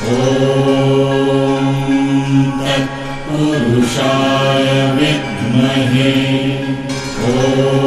ॐ तत्पुरुषाय विद्महे। ॐ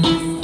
Thank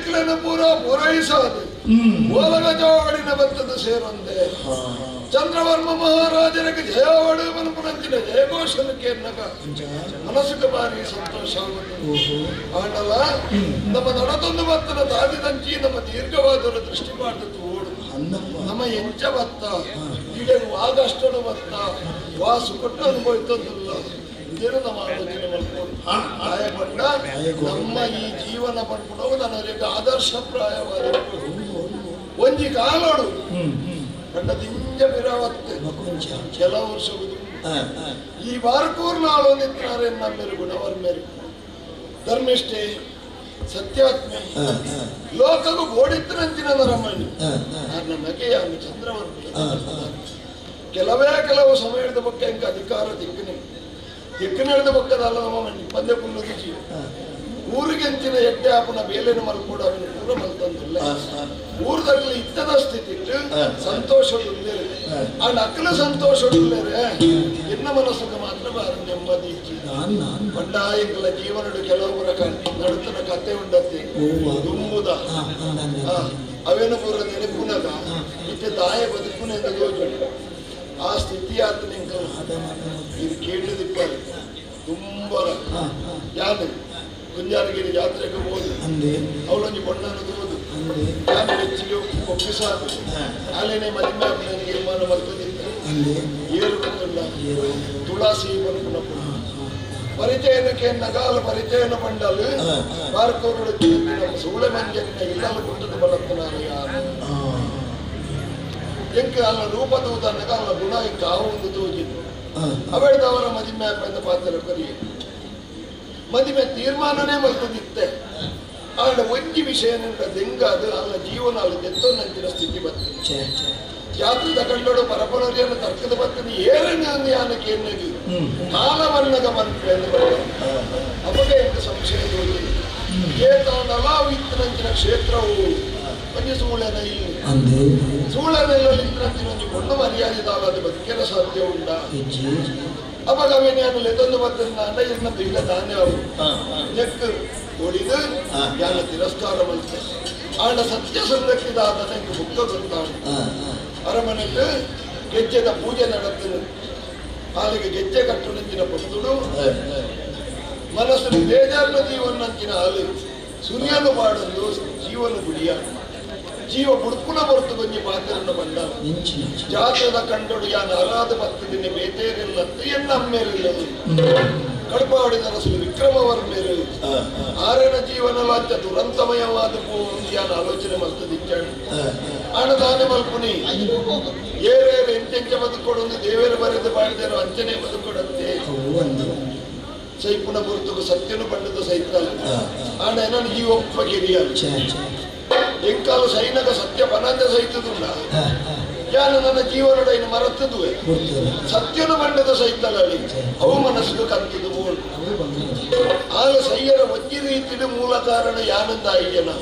ಬೇಡಿಕೆಗಳನ್ನು ಪೂರ ಪೂರೈಸಾದೆ ಓಲಗಜಾಡಿನ ಬತ್ತದ ಸೇರೊಂದೆ ಚಂದ್ರವರ್ಮ ಮಹಾರಾಜರಿಗೆ ಜಯವಾಡು ಮನಪುರಂಚಿನ ಜಯಘೋಷನ ಕೇರ್ನಗ ಮನಸ್ಸಿಗೆ ಬಾರಿ ಸಂತೋಷ ಆಂಡಲ ನಮ್ಮ ನಡತೊಂದು ಬತ್ತನ ತಾದಿದಂಚಿ ನಮ್ಮ ದೀರ್ಘವಾದರ ದೃಷ್ಟಿ ಮಾಡಿದ್ದು ಓಡು ನಮ್ಮ ಎಂಚ ಬತ್ತ ಈಗ ವಾಗಷ್ಟನು ಬತ್ತ ವಾಸು ಕೊಟ್ಟು ಅನುಭವಿತಂದಿಲ್ಲ ಇದೇನು ನಮ್ಮ ಆಲೋಚನೆ ಮಾಡ್ಕೊಂಡು ಗಾಯಪಟ್ಟ ನಮ್ಮ ಈ ಜೀವನ ಪಡ್ಕೊಂಡು ನನಗೆ ಆದರ್ಶಪ್ರಾಯವಾದ ಒಂಜಿ ಕಾಲೋಡು ಕಂಡ ದಿಂಜ ಬಿರಾವತ್ತೆ ಕೆಲವು ವರ್ಷ ಈ ಬಾರ್ಕೂರ್ ನಾಳು ನಿತ್ರಾರೆ ನಮ್ಮೇರು ಗುಣವರ್ಮೇರು ಧರ್ಮಿಷ್ಠೆ ಸತ್ಯಾತ್ಮೆ ಲೋಕಗೂ ಬೋಡಿತ್ತರಂಚಿನ ನರಮಣಿ ನಮಗೆ ಚಂದ್ರವರ್ಮ ಕೆಲವೇ ಕೆಲವು ಸಮಯದ ಬಕ್ಕ ಇಂಕ ಅಧಿಕಾರ ದಿಕ್ಕಿನ ದಿಕ್ಕಿನ ಬಕ್ಕದಲ್ಲ ನಮ್ಮ ಪಂದ್ಯ ಪುಲ್ಲದ ಜೀವ ಊರಿಗೆಂಚಿನ ಎಡ್ಡೆ ಆಪನ ಬೇಲೆನ ಮಲ್ಕೋಡು ಅವನು ಪೂರ ಮಲ್ತಂದಿಲ್ಲ ಊರದಲ್ಲಿ ಇತ್ತದ ಸ್ಥಿತಿ ಇಟ್ಟು ಸಂತೋಷದುಲ್ಲೇರೆ ಆ ನಕಲು ಸಂತೋಷದುಲ್ಲೇರೆ ಎನ್ನ ಮನಸ್ಸಿಗೆ ಮಾತ್ರ ಬಾರ ನೆಮ್ಮದಿ ಇಚ್ಚಿ ಬಂಡಾಯಂಕಲ ಜೀವನಡು ಕೆಲವರ ನಡುತನ ಕತೆ ಉಂಡತ್ತೆ ದುಂಬುದ ಅವೇನು ಪೂರ ನೆನಪುನಗ ಇತ್ತೆ ದಾಯ ಬದುಕುನ ಯೋಜನೆ ಆ ಸ್ಥಿತಿ ಆತ ನಿಂಕಲ್ ಇದು ಕೇಳಿದಿಪ್ಪಾರೆ ತುಂಬರ ಯಾನು ಕುಂಜಾರಗಿರಿ ಜಾತ್ರೆಗೆ ಹೋದು ಅವಳೊಂದು ಬಣ್ಣನ ಹೋದು ಯಾನು ಹೆಚ್ಚಿಗೆ ಒಪ್ಪಿಸಾದು ಅಲ್ಲೇನೆ ಮದುವೆ ತೀರ್ಮಾನ ಬರ್ತದಿತ್ತು ಏರು ಗೊತ್ತುಂಡ ತುಳಸಿ ಬರುಪುನ ಪರಿಚಯನಕ್ಕೆ ನಗಾಲ ಪರಿಚಯನ ಬಂಡಲು ಬಾರ್ಕೋರು ನಮ್ಮ ಸೂಳೆ ಮಂಜನ್ನ ಇಲ್ಲಲು ಗುಟ್ಟದ ಬಲತ್ತನಾರು ಯಾರು ಎಂಕ ಅಲ್ಲ ರೂಪ ತೂತನ್ನಗ ಅಲ್ಲ ಗುಣ ಎಂಕ ಆ ಒಂದು ತೋಜಿದ್ದು ಅವೆಡ್ದವರ ಮದಿಮೆ ಅಂತ ಪಾತ್ರ ಕರಿಯ ಮದಿಮೆ ತೀರ್ಮಾನನೇ ಮಲ್ತದಿತ್ತೆ ಆಂಡ ಒಂಜಿ ವಿಷಯ ದೆಂಗಾದು ಅಲ್ಲ ಜೀವನ ಅಲ್ಲಿ ದೆತ್ತೊನ್ನಂಚಿನ ಸ್ಥಿತಿ ಬರ್ತದೆ ಜಾತ್ರೆ ತಗೊಂಡೋಡು ಪರಪನರಿಯನ್ನು ತರ್ಕದ ಬರ್ತದೆ ಏರನ್ನು ಯಾನಕ್ಕೆ ಎನ್ನಗಿ ಕಾಲವನ್ನಗ ಬಂತು ಎಂದು ಬರ್ತದೆ ಅವಾಗ ಎಂತ ಸಂಶಯ ತೋಜಿದೆ ಏತಾಂಡಲ ಇತ್ತನಂಚಿನ ಕ್ಷೇತ್ರವು ಒಂಜಿ ಸೂಳೆನ ಇಲ್ಲಿ ಸೂಳೆನೆಲ್ಲ ಇತ್ತನಂಚಿನ ಒಂಜಿ ಪೊಣ್ಣು ಮರ್ಯಾದೆ ತಾವಾದ ಬದುಕೆಲ್ಲ ಸಾಧ್ಯ ಉಂಡ ಅವಾಗ ಅವೇನು ಲೆತ್ತೊಂದು ಬರ್ತದೆ ಇನ್ನೊಂದು ಇಲ್ಲ ತಾನೇ ಅವರು ನೆಕ್ ಹೊಡಿದು ಯಾನ ತಿರಸ್ಕಾರ ಮಲ್ತೆ ಆಂಡ ಸತ್ಯ ಸಂಗತಿದಾದನ ಇಂದು ಬುಕ್ಕ ಗೊತ್ತಾಡ ಅರಮನೆಗೆ ಗೆಜ್ಜೆದ ಪೂಜೆ ನಡೆತನು ಹಾಲಿಗೆ ಗೆಜ್ಜೆ ಕಟ್ಟು ನಿಂತಿನ ಪೊತ್ತುಡು ಮನಸ್ಸು ಬೇಜಾರ್ನ ಜೀವನಂಚಿನ ಹಾಲು ಸೂರ್ಯನು ಮಾಡೊಂದು ಜೀವನ ಗುಡಿಯ ಜೀವ ಬುಡ್ಕುನ ಹೊರತು ಕೊಂಜಿ ಪಾತ್ರನ್ನು ಬಂದ ಜಾತ್ರದ ಕಂಡೊಡು ಯಾನ ಅರಾದ ಬತ್ತಿದಿನ ಬೇತೇರಿಲ್ಲತ್ತು ಎನ್ನಮ್ಮೇರಿಲ್ಲದು ಕಡ್ಪಾಡಿದ ರಸಲು ವಿಕ್ರಮವರ್ಮೇರು ಆರನ ಜೀವನ ಲಾಂಚ ದುರಂತಮಯವಾದ ಯಾನ ಆಲೋಚನೆ ಮಲ್ತದಿಚ್ಚಾಡು ಅಣದಾನೆ ಮಲ್ಪುನಿ ಏರೇರು ಎಂಟೆಂಚ ಬದುಕೊಡೊಂದು ದೇವೇರು ಬರೆದು ಬಾಳಿದರು ಅಂಚನೆ ಬದುಕೊಡಂತೆ ಸೈಪುನ ಪುರ್ತಕು ಸತ್ಯನು ಪಂಡದ ಸೈತಲ್ಲ ಆಣ ಏನೋ ಜೀವೊಪ್ಪ ಕಿರಿಯ ಎಂಕಾಲು ಸೈನಗ ಸತ್ಯ ಪನಂದ ಸೈತದುಂಡ ಯಾನು ನನ್ನ ಜೀವನದ ಇನ್ನು ಮರತದುವೆ ಸತ್ಯನು ಬಂಡದ ಸೈತಲಲ್ಲಿ ಅವು ಮನಸ್ಸಿಗೆ ಕಂತದು ಬೋಳು ಆಗ ಸೈಯರ ಒಂಜಿ ರೀತಿಯ ಮೂಲ ಕಾರಣ ಯಾನಂದ ಅಯ್ಯನ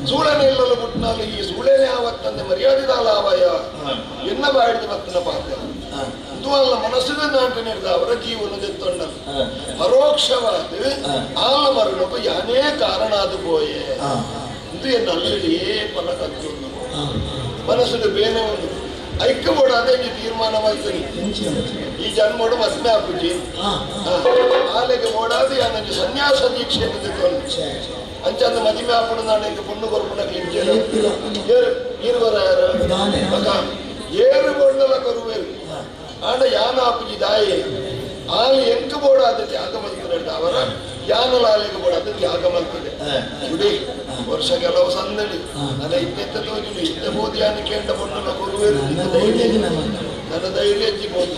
ಸೂಳನೆಲ್ಲಲು ಪುಟ್ನಾಲು ಈ ಸೂಳೆನೆ ಆವತ್ತಂದೆ ಮರ್ಯಾದಿದಾಲ ಆವಯ ಎನ್ನ ಬಾಡಿದ ಮತ್ತನ ಪಾತ್ರ ಇದು ಅಲ್ಲ ಮನಸ್ಸಿನ ನಾಟ ನೀಡಿದ ಅವರ ಜೀವನದ ಪರೋಕ್ಷವಾದ ಆಲ ಮರಣಕ್ಕೂ ಯಾನೇ ಕಾರಣ ಅದು ಪೋಯೆ ಇದು ಎನ್ನ ಪಲಕತ್ತು ಮನಸ್ಸು ಬೇನೆ ಒಂದು ಐಕ್ಯ ಬೋಡಾದ ಈ ತೀರ್ಮಾನ ಮಾಡ್ತೀನಿ ಈ ಜನ್ಮೋಡು ಮದ್ಮೆ ಆಪುಜಿ ಆಲೆಗೆ ಓಡಾದ ಯಾನಂಜಿ ಸನ್ಯಾಸ ದೀಕ್ಷೆ ಅಂಚಂದ ಮದಿಮೆ ಆಪುಡು ನಾಳೆಗೆ ಪೊಣ್ಣು ಕೊರ್ಪುನ ಏರು ಬರ ಏರು ಬೋಡ್ನಲ ಕೊರುವೇರು ಆಂಡ ಯಾನ ಆಪುಜಿ ದಾಯೆ ಆಲೆ ಎಂಕ ಬೋಡಾದ ತ್ಯಾಗ ಮಲ್ತದೆ ಅವರ ಯಾನಲ ಆಲೆಗೆ ಬೋಡಾದ ತ್ಯಾಗ ಮಲ್ತದೆ ಗುಡಿ ವರ್ಷ ಕೆಲವು ಸಂದಡಿ ನನ್ನ ಇತ್ತೆತ್ತ ತೋಜುಡು ಇತ್ತೆ ಬೋದು ಯಾನ ಕೇಂಡ ಪೊಣ್ಣನ ಕೊರುವೇರು ನನ್ನ ಧೈರ್ಯ ಹೆಚ್ಚಿಬೋದು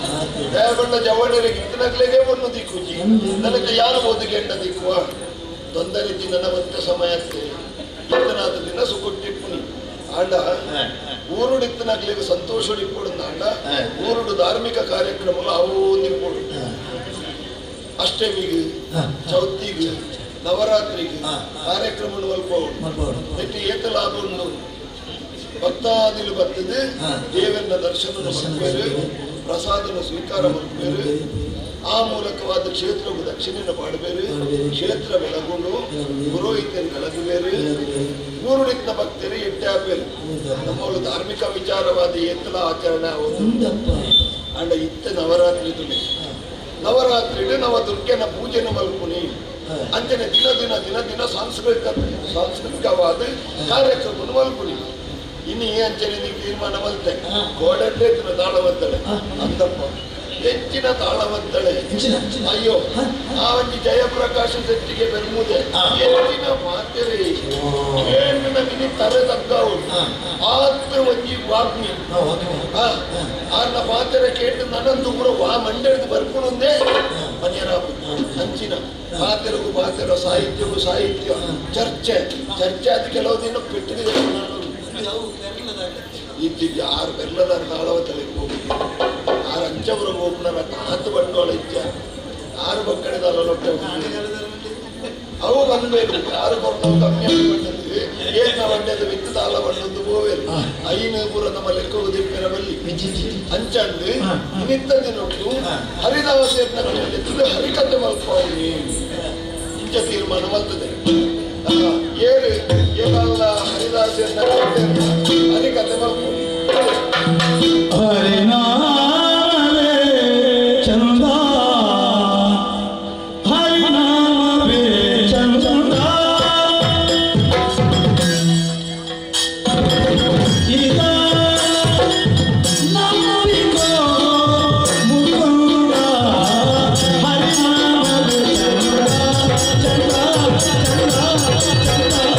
ದಯಗೊಂಡ ಜವಣರಿಗೆ ಇತ್ತನಗ್ಲೇಗೆ ಪೊಣ್ಣು ದಿಕ್ಕುಜಿ ನನಗೆ ಯಾರು ಬೋದು ಕೆಂಡ ದಿಕ್ಕುವ ತೊಂದರೆ ನನ್ನ ಮತ್ತೆ ಸಮಯಕ್ಕೆ ಇತ್ತನಾದ ದಿನ ಸುಕೊಟ್ಟಿಪ್ಪುನಿ ಆಂಡ ಊರುಡಿತ್ತನಾಗ್ಲಿಗೆ ಸಂತೋಷ ಇಪ್ಪುಡು ಆಂಡ ಊರುಡು ಧಾರ್ಮಿಕ ಕಾರ್ಯಕ್ರಮಗಳು ಅವು ನಿಪ್ಪುಡು ಅಷ್ಟಮಿಗೆ ಚೌತಿಗೆ ನವರಾತ್ರಿಗೆ ಕಾರ್ಯಕ್ರಮ ಮಲ್ಪೋಡು ನೆಟ್ಟು ಏತ ಲಾಭ ಉಂಡು ಭಕ್ತಾದಿಲು ಬರ್ತದೆ ದೇವರನ್ನ ದರ್ಶನ ಮಲ್ಪೇರು ಪ್ರಸಾದನ ಸ್ವೀಕಾರ ಮಲ್ಪೇರು ಆ ಮೂಲಕವಾದ ಕ್ಷೇತ್ರವು ದಕ್ಷಿಣ ಪಾಡಬೇರು ಕ್ಷೇತ್ರ ಬೆಳಗುಂಡು ಪುರೋಹಿತರು ಬೆಳಗುಬೇರು ಊರುಡಿತ್ತ ಭಕ್ತರು ಎಟ್ಟಾಪೇರು ನಮ್ಮವಳು ಧಾರ್ಮಿಕ ವಿಚಾರವಾದ ಎತ್ತಲ ಆಚರಣೆ ಅಂಡ ಇತ್ತ ನವರಾತ್ರಿ ತುಳಿ ನವರಾತ್ರಿ ನವ ದುರ್ಗೆನ ಪೂಜೆನ ಮಲ್ಪುನಿ ಅಂಚನೆ ದಿನ ದಿನ ದಿನ ದಿನ ಸಾಂಸ್ಕೃತಿಕವಾದ ಕಾರ್ಯಕ್ರಮ ಮಲ್ಪುನಿ ಇನ್ನು ಈ ಅಂಚನೆ ನೀವು ತೀರ್ಮಾನ ಮಲ್ತೆ ಕೋಡಟ್ಟೆ ತಾಳವತ್ತಳೆ ಅಂತಪ್ಪ ಹೆಚ್ಚಿನ ತಾಳವತ್ತಳೆ ಅಯ್ಯೋ ಆ ಒಂಜಿ ಜಯಪ್ರಕಾಶ ಶೆಟ್ಟಿಗೆ ಬೆರ್ಮುದೆ ಹೆಚ್ಚಿನ ಮಾತೆರೆ ಏನಿನ ಮಿನಿ ತರೆ ತಗ್ಗಾವು ಆತ ಒಂಜಿ ವಾಗ್ಮಿ ಆರ್ನ ಪಾತೆರೆ ಕೇಟು ನನ್ನಂದು ಪೂರ ವಾ ಮಂಡಳಿದು ಬರ್ಪುಣಂದೇ ಮನೆಯರಾಪು ಅಂಚಿನ ಪಾತೆರಗು ಪಾತೆರ ಸಾಹಿತ್ಯಗೂ ಸಾಹಿತ್ಯ ಚರ್ಚೆ ಚರ್ಚೆ ಅದು ಕೆಲವು ದಿನ ಪೆಟ್ಟಿಗೆ ಇದ್ದಿದ್ದು ಆರು ಬೆರ್ಲದಾರ ತಾಳವತ್ತಳೆ ಹೋಗಿ ಆರು ಅಂಚವರ ಹೋಗ್ನಾರ ತಾತ ಬಂಡವಾಳ ಇಚ್ಚ ಆರು ಬಕ್ಕಡೆದಲ್ಲ ಲೊಟ್ಟೆ ಅವು ಬಂದಬೇಕು ಆರು ಕೊಡ್ತಾವು ಕಮ್ಮಿ ಆಗಿ ಬಂದದ್ದು ಏನ ಬಂಡದ ವಿತ್ತು ತಾಳ ಬಂದದ್ದು ಹೋವೇರು ಐನು ಪೂರ ನಮ್ಮ ಲೆಕ್ಕವು ದಿಪ್ಪಿನ ಬಲ್ಲಿ ಅಂಚಂದು ನಿತ್ತ ದಿನೊಟ್ಟು ಹರಿದಾಸೆಯನ್ನ ಹರಿಕತೆ ಮಲ್ಪವನಿ ಇಂಚ ತೀರ್ಮಾನ ಮಲ್ತದೆ ಏರು ಏನಲ್ಲ ಹರಿದಾಸೆಯನ್ನ ಹರಿಕತೆ ಮಲ್ಪವನಿ ಹರಿನಾಮವೇ ಚಂದ ಹರಿನಾಮವೇ ಚಂದ ಇದ ನಂಬಿಕೋ ಮುಕುಂದ ಹರಿನಾಮವೇ ಚಂದ ಚಂದ ಚಂದ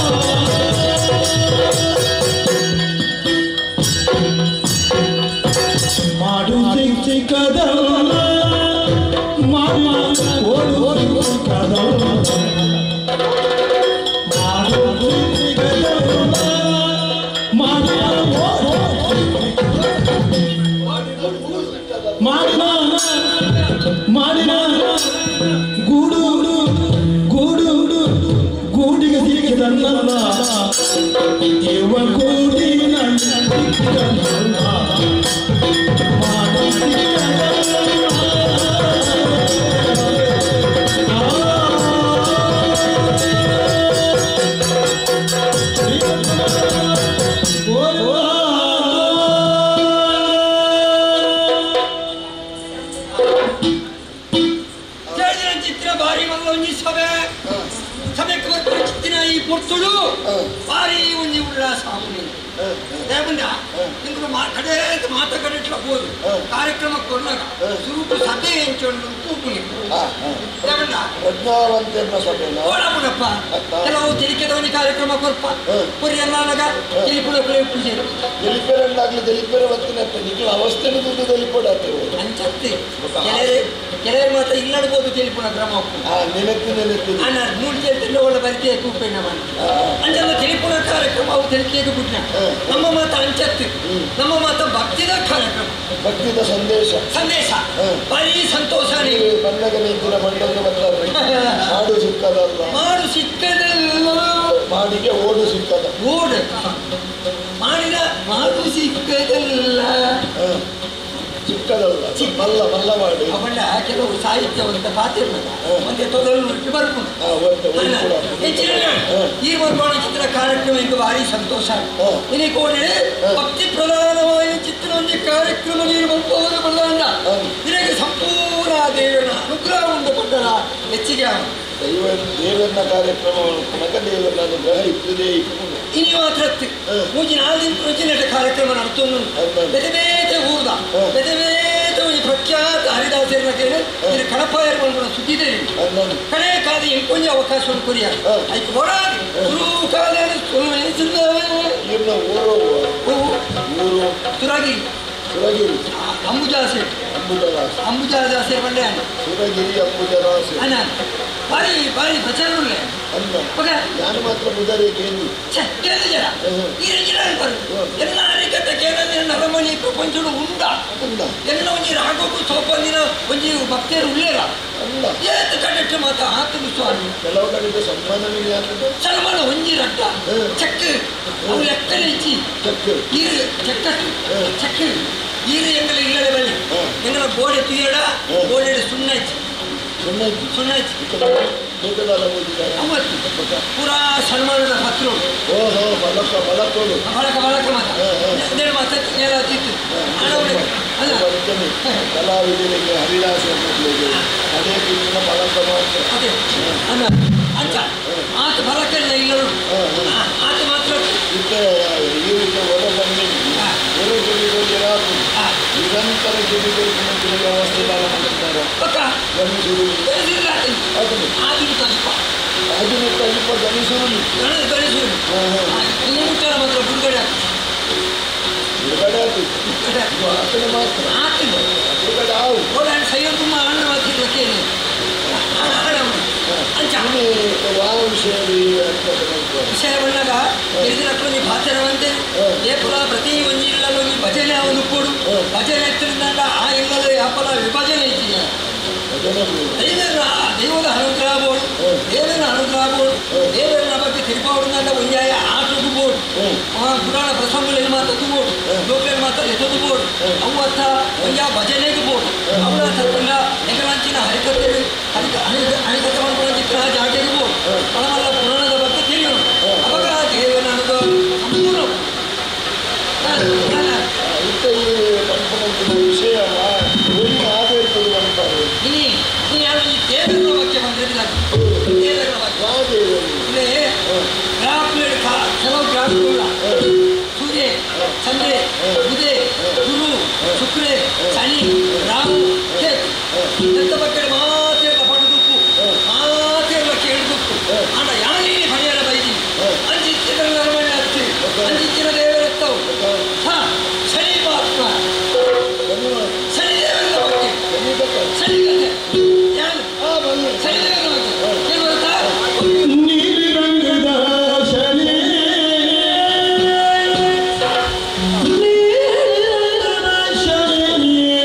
ಮಾಡು ಸಿಕ್ಕದಲ್ಲ ಮಾಡು ಓಡು ಸಿಕ್ಕದಲ್ಲ ಮಾಡು ಸಿಕ್ಕದಲ್ಲ ಮಾಡು ಮಾಡಿನ ಮಾಡಿನ ಗೂಡು ಗೂಡು ಗೂಡಿಗೆ ಸಿಕ್ಕಿದಲ್ಲ ಇವ ಗೂಡಿನ ಸಿಕ್ಕದಲ್ಲ ಚಿತ್ರ ಭಾರಿ ಒಂಜಿ ಸಭೆ ಸಭೆಕ್ಕೆ ಬರ್ತಾರೆ ಚಿತ್ತಿನ ಈ ಪೊರ್ತುಳು ಭಾರಿ ಒಂಜಿ ಉಲ್ಲಾಸ ದೇವಂದ ನಿಂಗೆ ಕಡೆ ಮಾತ ಕಡೆ ಹೋದು ಕಾರ್ಯಕ್ರಮ ಕೊಡ್ಲಾಗ ಸುರುಟು ಸಭೆ ಎಂಚೊಂಡು ತೂಪುನಿ ದೇವಂದ ಓಡಾಪುನಪ್ಪ ಕೆಲವು ತೆಲಿಕೆದವನಿ ಕಾರ್ಯಕ್ರಮ ಕೊರ್ಪ ಕೊರಿಯನ್ನಾಗ ತಿಳಿಪುಣ ಪೂಜೆ ತೆಲಿಪೆರನ್ನಾಗ್ಲಿ ತೆಲಿಪೆರ ಬತ್ತಿನಪ್ಪ ನಿಖಿಲ ಅವಸ್ಥೆನ ದುಡ್ಡು ತೆಲಿಪೊಡಾತೇವೆ ಅಂಚತ್ತೆ ಕೆಲವರು ಕೆಲವರು ಮಾತ್ರ ಇಲ್ಲಡ್ಬೋದು ತಿಳಿಪುಣ ಕ್ರಮ ನೆನಪು ನೆನಪು ಅಣ್ಣ ಮೂರು ಜನ ಒಳ್ಳೆ ಬರಿಕೆ ಕೂಪೆಣ್ಣ ಅಂಚೆಲ್ಲ ತಿಳಿಪುಣ ಕಾರ್ಯಕ್ರಮ ಅವು ತಿಳಿಕೆಗೆ ಬಿಟ್ನ ನಮ್ಮ ಮಾತ ಅಂಚತ್ತು ನಮ್ಮ ಮಾತ ಭಕ್ತಿದ ಕಾರ್ಯಕ್ರಮ ಭಕ್ತಿದ ಸಂದೇಶ ಸಂದೇಶ ಬರೀ ಸಂತೋಷ ಬಂದಾಗ ನಿಂತಿನ ಮಂಡೊಂದು ಬರ್ತಾರೆ ಮಾಡು ಸಿಕ್ಕದಲ್ಲ ಮಾಡು ಸಿಕ್ಕದಲ್ಲ ಮಾಡಿಗೆ ಓಡು ಸಿಕ್ಕದ ಓಡು ಮಾಡಿದ ಮಾಡು ಸಿಕ್ಕದಲ್ಲ ಚಿಕ್ಕದಲ್ಲ ಮಲ್ಲ ಮಲ್ಲ ಮಾಡಿ ಅವಣ್ಣ ಕೆಲವು ಸಾಹಿತ್ಯವಂತ ಪಾತಿರ್ಲದ ಒಂದೇ ತೊದಲು ಬರ್ಕೊಂಡು ಈ ಬರ್ಕೋಣ ಚಿತ್ರ ಕಾರ್ಯಕ್ರಮ ಇಂದು ಭಾರಿ ಸಂತೋಷ ಇನಿ ಕೋಡಿ ಭಕ್ತಿ ಪ್ರಧಾನವಾದ ಚಿತ್ರ ಒಂದು ಕಾರ್ಯಕ್ರಮ ನೀರು ಬರ್ಬೋದು ಬರಲ್ಲ ಇದಕ್ಕೆ ಸಂಪೂರ್ಣ ದೇವನ ಅನುಗ್ರಹ ಉಂಟು ಕೊಟ್ಟರ ಹೆಚ್ಚಿಗೆ ದೈವ ದೇವನ ಕಾರ್ಯಕ್ರಮವನ್ನು ಪುನಃ ದೇವನ ಅನುಗ್ರಹ ಇರ್ತದೆ. ಇನಿ ಮಾತ್ರ ಮೂಜಿ ನಾಲ್ಕು ದಿನ ಕಾರ್ಯಕ್ರಮ ನಡ್ತೊಂದು ಬೇತೆ ಬೇತೆ ಊರ್ದ ಬೇತೆ ಬೇತೆ ಒಂಜಿ ಪ್ರಖ್ಯಾತ ಹರಿದಾಸರನ್ನ ಕೇಳಿ ಇದು ಕಡಪಾಯರು ಬಂದು ಸುದ್ದಿದೆ ಕಡೆ ಕಾದ ಇಂಕೊಂಜಿ ಅವಕಾಶ ಕೊರಿಯ ಐಕ್ ಓಡಾದಿ ಕಾದ ಊರು ಸುರಗಿರಿ ಸುರಗಿರಿ ಅಂಬುಜಾಸೆ ಅಂಬುಜಾದಾಸೆ ಬಂಡೆ ಸುರಗಿರಿ ಅಂಬುಜದಾಸೆ ಅಣ್ಣ ಬಾರಿ ಬಾರಿ ಪ್ರಚಾರ ಅಲ್ಲ ನಾನು ಮಾತ್ರ ಬುಧರೇ ಕೇಂದ್ರ ಕೇಂದ್ರ ಜನ ಈ ಜನ ಎಲ್ಲ ಅರಿಕತೆ ಕೇಂದ್ರ ನರಮಣಿ ಪ್ರಪಂಚಡು ಉಂಡ ಎಲ್ಲ ಒಂಜಿ ರಾಗೋಕು ಸೋಪಂದಿನ ಒಂಜಿ ಭಕ್ತರು ಉಳ್ಳೇರ ಏತ್ ಕಡೆಟ್ಟು ಮಾತ ಆತನು ಸ್ವಾಮಿ ಕೆಲವು ಕಡೆಗೆ ಸನ್ಮಾನವಿಲ್ಲ ಸನ್ಮಾನ ಒಂಜಿ ರಟ್ಟ ಚೆಕ್ ಅವು ಲೆಕ್ಕನೆ ಇಚ್ಚಿ ಚೆಕ್ ಈ ಚೆಕ್ ಚೆಕ್ ಈರು ಎಂಗಲ ಇಲ್ಲಡೆ ಬಲ್ಲಿ ಎಂಗಲ ಗೋಡೆ ತುಯ್ಯಡ ಗೋಡೆ ಸುಣ್ಣಾಯ್ತು ಸುಣ್ಣಾಯ್ತು ಪೂರಾ ಸನ್ಮಾನದ ಪತ್ರ ಬಳಕ ಬಳಕ ಮಾತ ಮಾತ ಕಲಾವಿದರಿಗೆ ಹರಿದಾಸ ಅದೇ ಬಳಕ ಅದೇ ಅಲ್ಲ ಅಂಚ ಆತ ಬರಕಲ್ಲ ಇಲ್ಲರು ಆತ ಮಾತ್ರ ನಿರಂತರ ವ್ಯವಸ್ಥೆ ಮಾತ್ರ ಬಿಡುಗಡೆ ಬಿಡುಗಡೆ ಮಾತ್ರ ಬಿಡುಗಡೆ ಆವು ತುಂಬ ಹಣ್ಣು ವಿಷಯ ಬಂದಾಗ ಎದುರಕ್ಕೂ ಭಾಷಣವಂತೆ ಏಪಲ ಪ್ರತಿ ಒಂದು ಇಲ್ಲಲು ಭಜನೆ ಅವನು ಕೊಡು ಭಜನೆ ಎತ್ತರಿಂದ ಆ ಇಲ್ಲಲು ಯಾಪಲ ವಿಭಜನೆ ಐತಿ ದೇವರ ದೈವದ ಅನುಗ್ರಹ ಬೋಡು ದೇವರ ಅನುಗ್ರಹ ಬೋಡು ದೇವರ ಬಗ್ಗೆ ತಿರುಪಾವಡಿಂದ ಒಂಜಾಯ ಆಟದ್ದು ಬೋಡು ಪುರಾಣ ಪ್ರಸಂಗಗಳಲ್ಲಿ ಮಾತದ್ದು ಬೋಡು ಲೋಕಲ್ಲಿ ಮಾತ್ರ ಎತ್ತದ್ದು ಬೋಡು ಅವು ಅರ್ಥ ಒಂಜಾ ಭಜನೆಗೆ ಬೋಡು ಅವಳ ತಪ್ಪಲ್ಲ ಹೆಗಲಾಂಚಿನ ಹರಿಕತೆ ಹರಿಕತೆ ಮಾಡ್ಕೊಳ್ಳೋ ಚಿತ್ರ ಜಾಗೆಗೆ ಬೋಡು ಪಣವಲ್ಲ ಪುರಾಣದ ಬಗ್ಗೆ ತಿಳಿಯೋಣ ಅವಾಗ ದೇವರ ಅನುಗ್ರಹ ಸಂಪೂರ್ಣ ವಿಷಯ ದೇವರ ಬಗ್ಗೆ ಬಂದಿರಲಿಲ್ಲ ದೇವರ ಬಗ್ಗೆ ಇಲ್ಲಿ ಕೆಲವು ಗ್ರಾಫ್ಗಳ ಸೂರ್ಯ ಚಂದ್ರೆ ಬುಧೆ ಗುರು ಶುಕ್ರೆ ಶನಿ ರಾಹು ಕೇತು ಎಂತ ಬಗ್ಗೆ ಮಾತೆಲ್ಲ ಪಡೆದುಕ್ಕು ಮಾತೆಲ್ಲ ಕೇಳಿದುಕ್ಕು ಆಡ ಯಾರೇ ಪರಿಹಾರ ಬೈದಿ ಅಂಚಿತ್ತಿನ ಅರಮನೆ ಹತ್ತಿ ಅಂಚಿತ್ತಿನ ದೇವರತ್ತವು ಹಾ ಶನಿ ಮಾತ್ರ ಶನಿ ದೇವರ ಬಗ್ಗೆ ಶನಿ ಕಥೆ ಯಾರು ಶನಿ ದೇವರ ಬಗ್ಗೆ ಏನು ಗೊತ್ತಾ? ನೀಲಿ ರಂಗದ ಶನಿ ನೀಲಿ ರಂಗದ ಶನಿಗೆ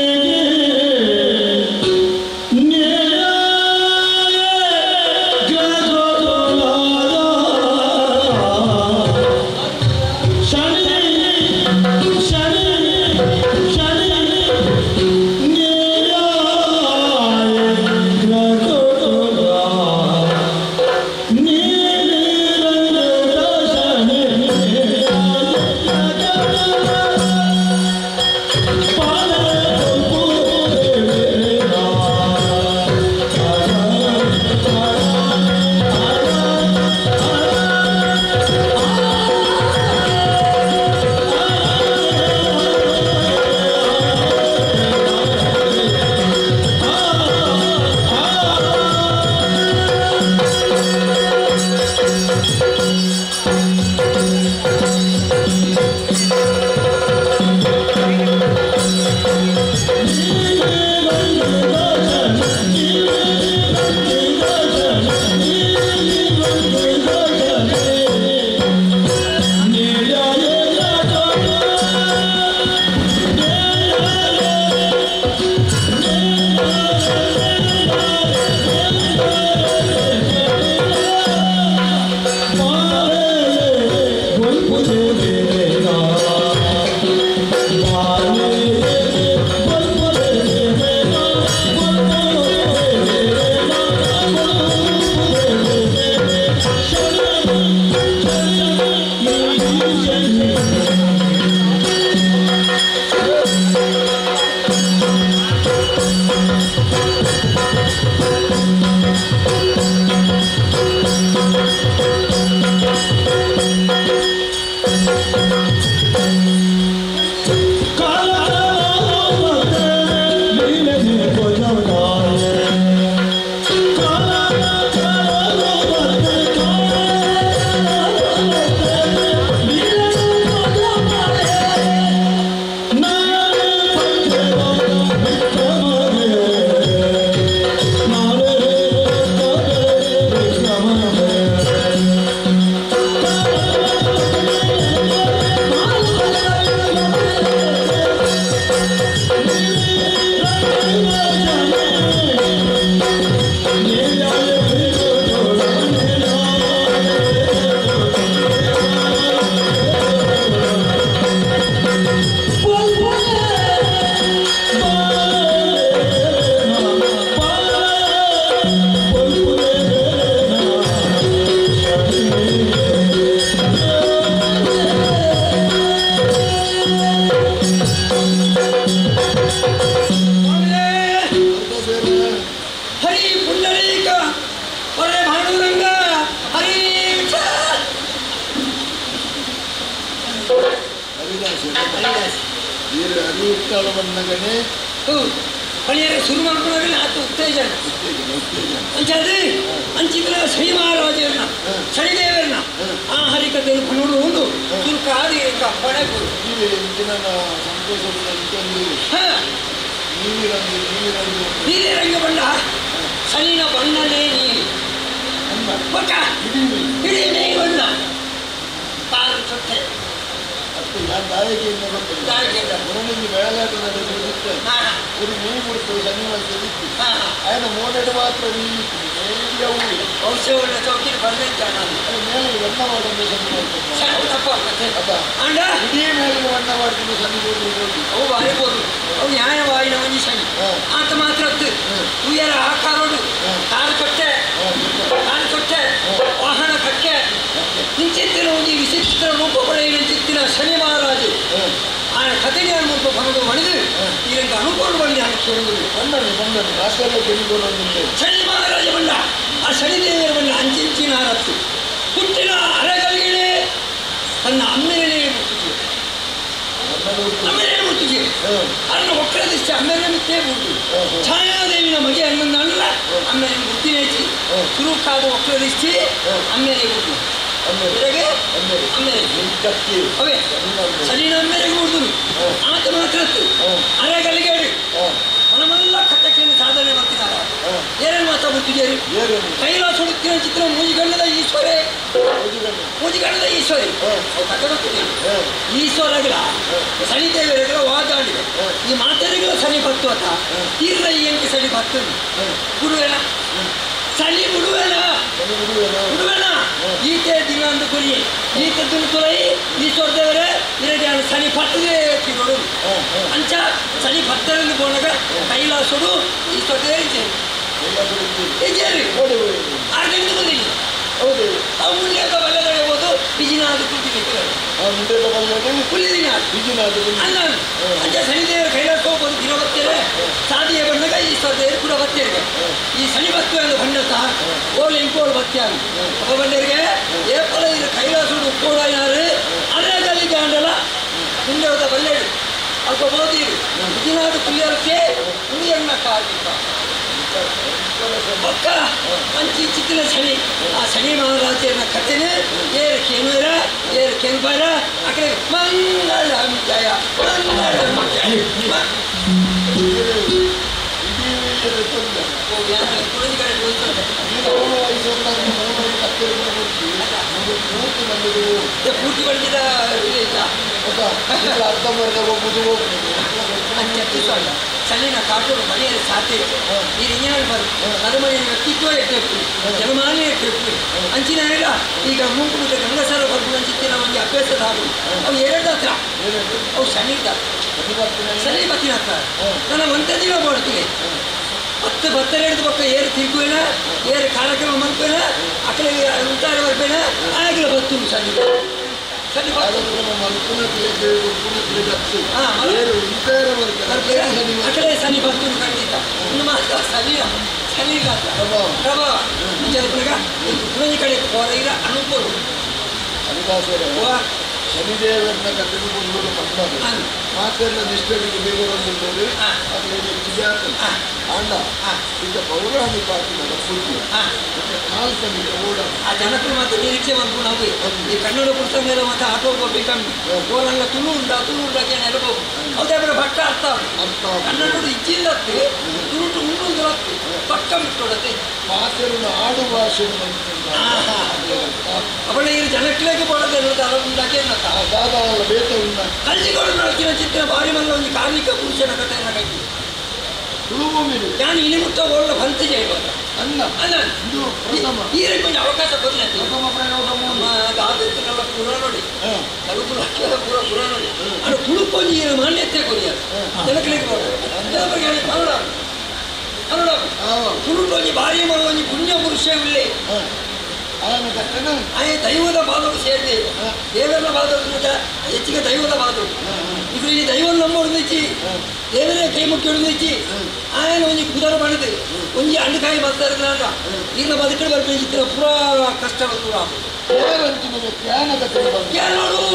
ಅರಿಯುತ್ತಾಳವನ್ನಗನೇ ಪಣಿಯರ ಶುರು ಮಾಡ್ಕೊಂಡಾಗಲೇ ಆತ ಉತ್ತೇಜನ ಅಂಚಾದ್ರೆ ಅಂಚಿದ್ರ ಶನಿ ಮಹಾರಾಜರನ್ನ ಶನಿದೇವರನ್ನ ಆ ಹರಿಕತೆಯನ್ನು ನೋಡು ಒಂದು ತುರ್ಕಾದಿ ಪಣೆ ನೀಲಿ ರಂಗ ಬಣ್ಣ ಶನಿನ ಬಣ್ಣನೇ ನೀಲಿ ಇಡೀ ಮೇ ಬಣ್ಣ ಕಾಲು ಚೊಟ್ಟೆ ಮಾತ್ರ ಔಷಧವನ್ನು ಚೌಕಿನ ಬಂದಿದ್ದ ನಾನು ಮೇಲೆ ಬಣ್ಣ ಮಾಡೋದು ಶನಿ ಅಂಡ ಇಡೀ ಮೇಲೆ ಬಣ್ಣ ಮಾಡ್ತೀನಿ ಶನಿ ಅವು ಬಾರಿಬೋದು ಅವು ನ್ಯಾಯವಾಯಿನ ಒಂಜಿ ಶನಿ ಆತ ಮಾತ್ರ ಉಯ್ಯರ ಆಕಾರೋಡು ಕಾಲು ಕೊಟ್ಟೆ ಕಾಲು ಕೊಟ್ಟೆ ವಾಹನ ಕಕ್ಕೆ ಇಂಚಿತ್ತಿನ ಒಂಜಿ ವಿಚಿತ್ರ ರೂಪ ಪಡೆಯಿನ ಶನಿ ಮಹಾರಾಜು ಆ ಕಥೆಗೆ ಮುಲ್ಪ ಬರೋದು ಮಣಿದು ಇದಕ್ಕೆ ಅನುಕೂಲ ಬನ್ನಿ ಕೇಳುವುದು ಬಂದನೆ ಬಂದನೆ ರಾಷ್ಟ್ರದ ಶನಿ ಮಹಾರಾಜ ಬಣ್ಣ ಆ ಶನಿದೇವರ ಬಣ್ಣ ಅಂಚಿಂಚಿನ ಹರತ್ತು ಹುಟ್ಟಿನ ಅರೆಗಳಿಗೆ ತನ್ನ ಅಮ್ಮೆನೇ ಮುಟ್ಟಿತು ಅಮ್ಮೆನೇ ಮುಟ್ಟಿಗೆ ಅನ್ನ ಒಕ್ಕಲದಿಷ್ಟ ಅಮ್ಮೆನೆ ಮಿತ್ತೇ ಮುಟ್ಟು ಛಾಯಾದೇವಿನ ಮಗೆ ಅನ್ನಂದಲ್ಲ ಅಮ್ಮೆನೆ ಮುಟ್ಟಿನೇಚಿ ಸುರುಕಾದ ಒಕ್ಕಲದಿಷ್ಟಿ ಅಮ್ಮೆನೆ ಮುಟ್ಟು ಅವೇ ಶನಿನ ಅಮ್ಮೆರೆಗೆ ಮುಡ್ದು ಆತ ಮಾತ್ರ ಅರೆಗಳಿಗೆ ಮನಮೆಲ್ಲ ಕಟ್ಟಕ್ಕೆ ಸಾಧನೆ ಮಾಡ್ತಿದ್ದಾರೆ ಏನೇನು ಮಾತಾ ಬಿಡ್ತಿದ್ದೀರಿ ಕೈಲಾಸ ಹುಡುಕ್ತಿನ ಚಿತ್ರ ಮೂಜಿಗಣ್ಣದ ಈಶ್ವರೇ ಮೂಜಿಗಣ್ಣದ ಈಶ್ವರಿ ಕತೆ ಗೊತ್ತಿದೆ ಈಶ್ವರಗಳ ಶನಿದೇವರಿಗಳ ವಾದಾಡಿದೆ ಈ ಮಾತೆರಿಗಳ ಶನಿ ಭಕ್ತು ಅಂತ ತೀರ್ಲ ಈ ಎಂಕೆ ಶನಿ ಭಕ್ತ ಗುರುವೇನ ಶನಿ ಬಿಡುವೇನ ಬಿಡುವೇನ ಈತೆ ದಿನ ಅಂದು ಕುರಿ ಈತೆ ತುಳುಕುಲೈ ಈಶ್ವರ ದೇವರೇ ಇರಡಿ ಶನಿ ಪಟ್ಟದೇ ತಿನ್ನೋಡು ಅಂಚ ಶನಿ ಭಕ್ತರಿಂದ போனாಗ ಕೈಲಾಸೋಡು ಈಶ್ವರ ದೇವರಿಗೆ ಆರ್ಗಂದು ಬಂದಿಲ್ಲ ಅವು ಮುಂದೆ ಬಲ್ಲದಡೆ ಹೋದು ಬಿಜಿನಾದ ಕುಂತಿಬೇಕು ಹುಲ್ಲಿನ ಅಲ್ಲ ಅಂಚ ಶನಿದೇವರು ಕೈಲಾಸ ಹೋಗ್ಬೋದು ದಿನ ಬರ್ತಾರೆ ಸಾದಿಯ ಬಂದಾಗ ಈಶ್ವರ ದೇವರು ಕೂಡ ಬರ್ತಾರೆ ಈ ಶನಿ ಭಕ್ತ ಎಂದು ಬಣ್ಣ ಸಹ ಓಲ್ ಇಂಕೋಲ್ ಬತ್ಯಾಗ ಅಪ್ಪ ಬಂಡರಿಗೆ ಏಪಲ ಇದು ಕೈಲಾಸೋಡು ಉಕ್ಕೋಡ ಯಾರು ಅರೇಗಲ್ಲಿಗೆ ಅಂಡಲ್ಲ ಮುಂದೆ ಹೋದ ಬಲ್ಲೇಡು ಅಲ್ಪ ಬೋದಿರು ಬಿಜಿನಾದ ಕುಲ್ಲಿಯರಕ್ಕೆ ಹುಳಿಯನ್ನ ಕಾಗಿಪ್ಪ ಪಕ್ಕ ಅಂಚಿ ಚಿತ್ತಿನ ಶನಿ ಆ ಶನಿ ಮಹಾರಾಜನ ಕಥೆನೆ ಏರು ಕೇನುರ ಏರು ಕೆಂಪರ ಆ ಕಡೆ ಮಂಗಳ ಜಯ ಮಂಗಳ ಜಯ ಪೂರ್ತಿ ಬಳಿದ ಅರ್ಧ ಮರ್ಧ ಹೋಗುದು ಚಳಿನ ಕಾಟೋಡು ಮನೆಯಲ್ಲಿ ಸಾಧ್ಯ ಈ ಇಂಜಿನ ಬರು ನರಮನೆಯ ವ್ಯಕ್ತಿತ್ವ ಇಟ್ಟಿರ್ತೀವಿ ಜನಮಾನ್ಯ ಇಟ್ಟಿರ್ತೀವಿ ಅಂಚಿನ ಈಗ ಮೂಕು ಬಿಟ್ಟು ಗಂಗಸರ ಬರ್ಬೋದು ಅಂಚಿತ್ತಿನ ಒಂದು ಅಭ್ಯಾಸದ ಹಾಗೂ ಅವು ಎರಡು ಹತ್ರ ಅವು ಶನಿ ಶನಿ ಬತ್ತಿನ ಹತ್ರ ನನ್ನ ಒಂದೇ ದಿನ ಮಾಡ್ತೀವಿ ಹತ್ತು ಬತ್ತೆರಡು ಪಕ್ಕ ಏರು ತಿರುಗುವೇನ ಏರು ಕಾರ್ಯಕ್ರಮ ಮಾಡ್ಬೇನ ಅಕಡೆ ಉಂಟಾರ ಬರ್ಬೇನ ಆಗಲೇ ಬತ್ತು ಶನಿ ಅಕಡೆ ಶನಿ ಬತ್ತು ಖಂಡಿತ ಇನ್ನು ಮಾತ್ರ ಶನಿ ಶನಿ ಪ್ರಭಾವ ಪುನಃ ಕಡೆ ಹೊರಗಿರ ಅನುಕೂಲ ಶನಿದೇವರನ್ನ ಕಥೆಗೆ ಬಂದು ಮಕ್ಕಳು ಮಾತೆಲ್ಲ ನಿಷ್ಠೆಗೆ ಬೇಗ ಬಂದಿದ್ದಾರೆ ಅದರಲ್ಲಿ ಹೆಚ್ಚಿಗೆ ಆಗ್ತದೆ ಅಂಡ ಈಗ ಪೌರಾಣಿಕ ಆಗ್ತದಲ್ಲ ಪೂಜೆ ಮತ್ತೆ ಕಾಲ್ಪನಿಕ ಓಡ ಆ ಜನಕ್ಕೂ ಮತ್ತೆ ನಿರೀಕ್ಷೆ ಬಂದು ನಾವು ಈ ಕನ್ನಡ ಪುಸ್ತಕ ಮತ್ತೆ ಆಟೋ ಹೋಗ್ಬೇಕು ಕಮ್ಮಿ ಓಲಲ್ಲ ತುಳು ಉಂಟ ತುಳು ಉಂಟಾಕೆ ನೆರಬಹುದು ಹೌದೇ ಬರೋ ಭಟ್ಟ ಅರ್ಥ ಅರ್ಥ ಕನ್ನಡ ಇಚ್ಚಿಲ್ಲತ್ತೆ ತುಳುಟು ಉಂಡು ಪಕ್ಕ ಬಿಟ್ಟೊಡತ್ತೆ ಮಾತೆಲ್ಲ ಆಡು ಭಾಷೆ ಅವಳ ಈ ಜನಕ್ಕಳಿಗೆ ಬೋಡದೆ ಉಂಟಾಕೆ ಬೇತ ಉಂಟ ಕಲ್ಜಿಗಳು ನಡಕಿನ ಚಿತ್ರ ಭಾರಿ ಮಲ್ಲ ಒಂದು ಕಾರ್ಮಿಕ ಪುರುಷನ ಕಥೆಯನ್ನು ಕಟ್ಟಿ ತುಳುಭೂಮಿ ನಾನು ಇನಿ ಮುಟ್ಟ ಓಡಲ ಬಂತು ಜೈವಾಗ ಅಲ್ಲ ಅಲ್ಲ ಇದು ಪ್ರಥಮ ಈ ಕೊಂಚ ಅವಕಾಶ ಕೊಡಲಿ ಪ್ರಥಮ ಪ್ರಯೋಗ ಆದತ್ತಿನೆಲ್ಲ ಪೂರ ನೋಡಿ ತಲುಪು ಪೂರ ಪೂರ ನೋಡಿ ಅದು ತುಳುಕೊಂಜಿ ಮಾನ್ಯತೆ ಕೊರಿಯ ಜನಗಳಿಗೆ ಜನರಿಗೆ ಕನ್ನಡ ಕನ್ನಡ ತುಳುಕೊಂಜಿ ಭಾರಿ ಮಲ್ಲ ಪುಣ್ಯ ಪುರುಷ ಇಲ್ಲಿ ಆಯ್ ದೈವದ ಬಾದರು ಸೇರಿದೆ ದೇವರ ಬಾದರು ಹೆಚ್ಚಿಗೆ ದೈವದ ಬಾದರು ಇದು ಈ ದೈವ ನಂಬೊಡ್ದಿಚ್ಚಿ ದೇವರೇ ಕೈ ಮುಕ್ಕಿ ಹೊಡೆದಿಚ್ಚಿ ಆಯನ ಒಂಜಿ ಕುದರ ಮಾಡಿದೆ ಒಂಜಿ ಅಂಡಕಾಯಿ ಬರ್ತಾರೆ ಈಗ ಬದುಕಡೆ ಬರ್ಬೇಕು ಪೂರಾ ಕಷ್ಟ ಪೂರಾ ನೋಡು.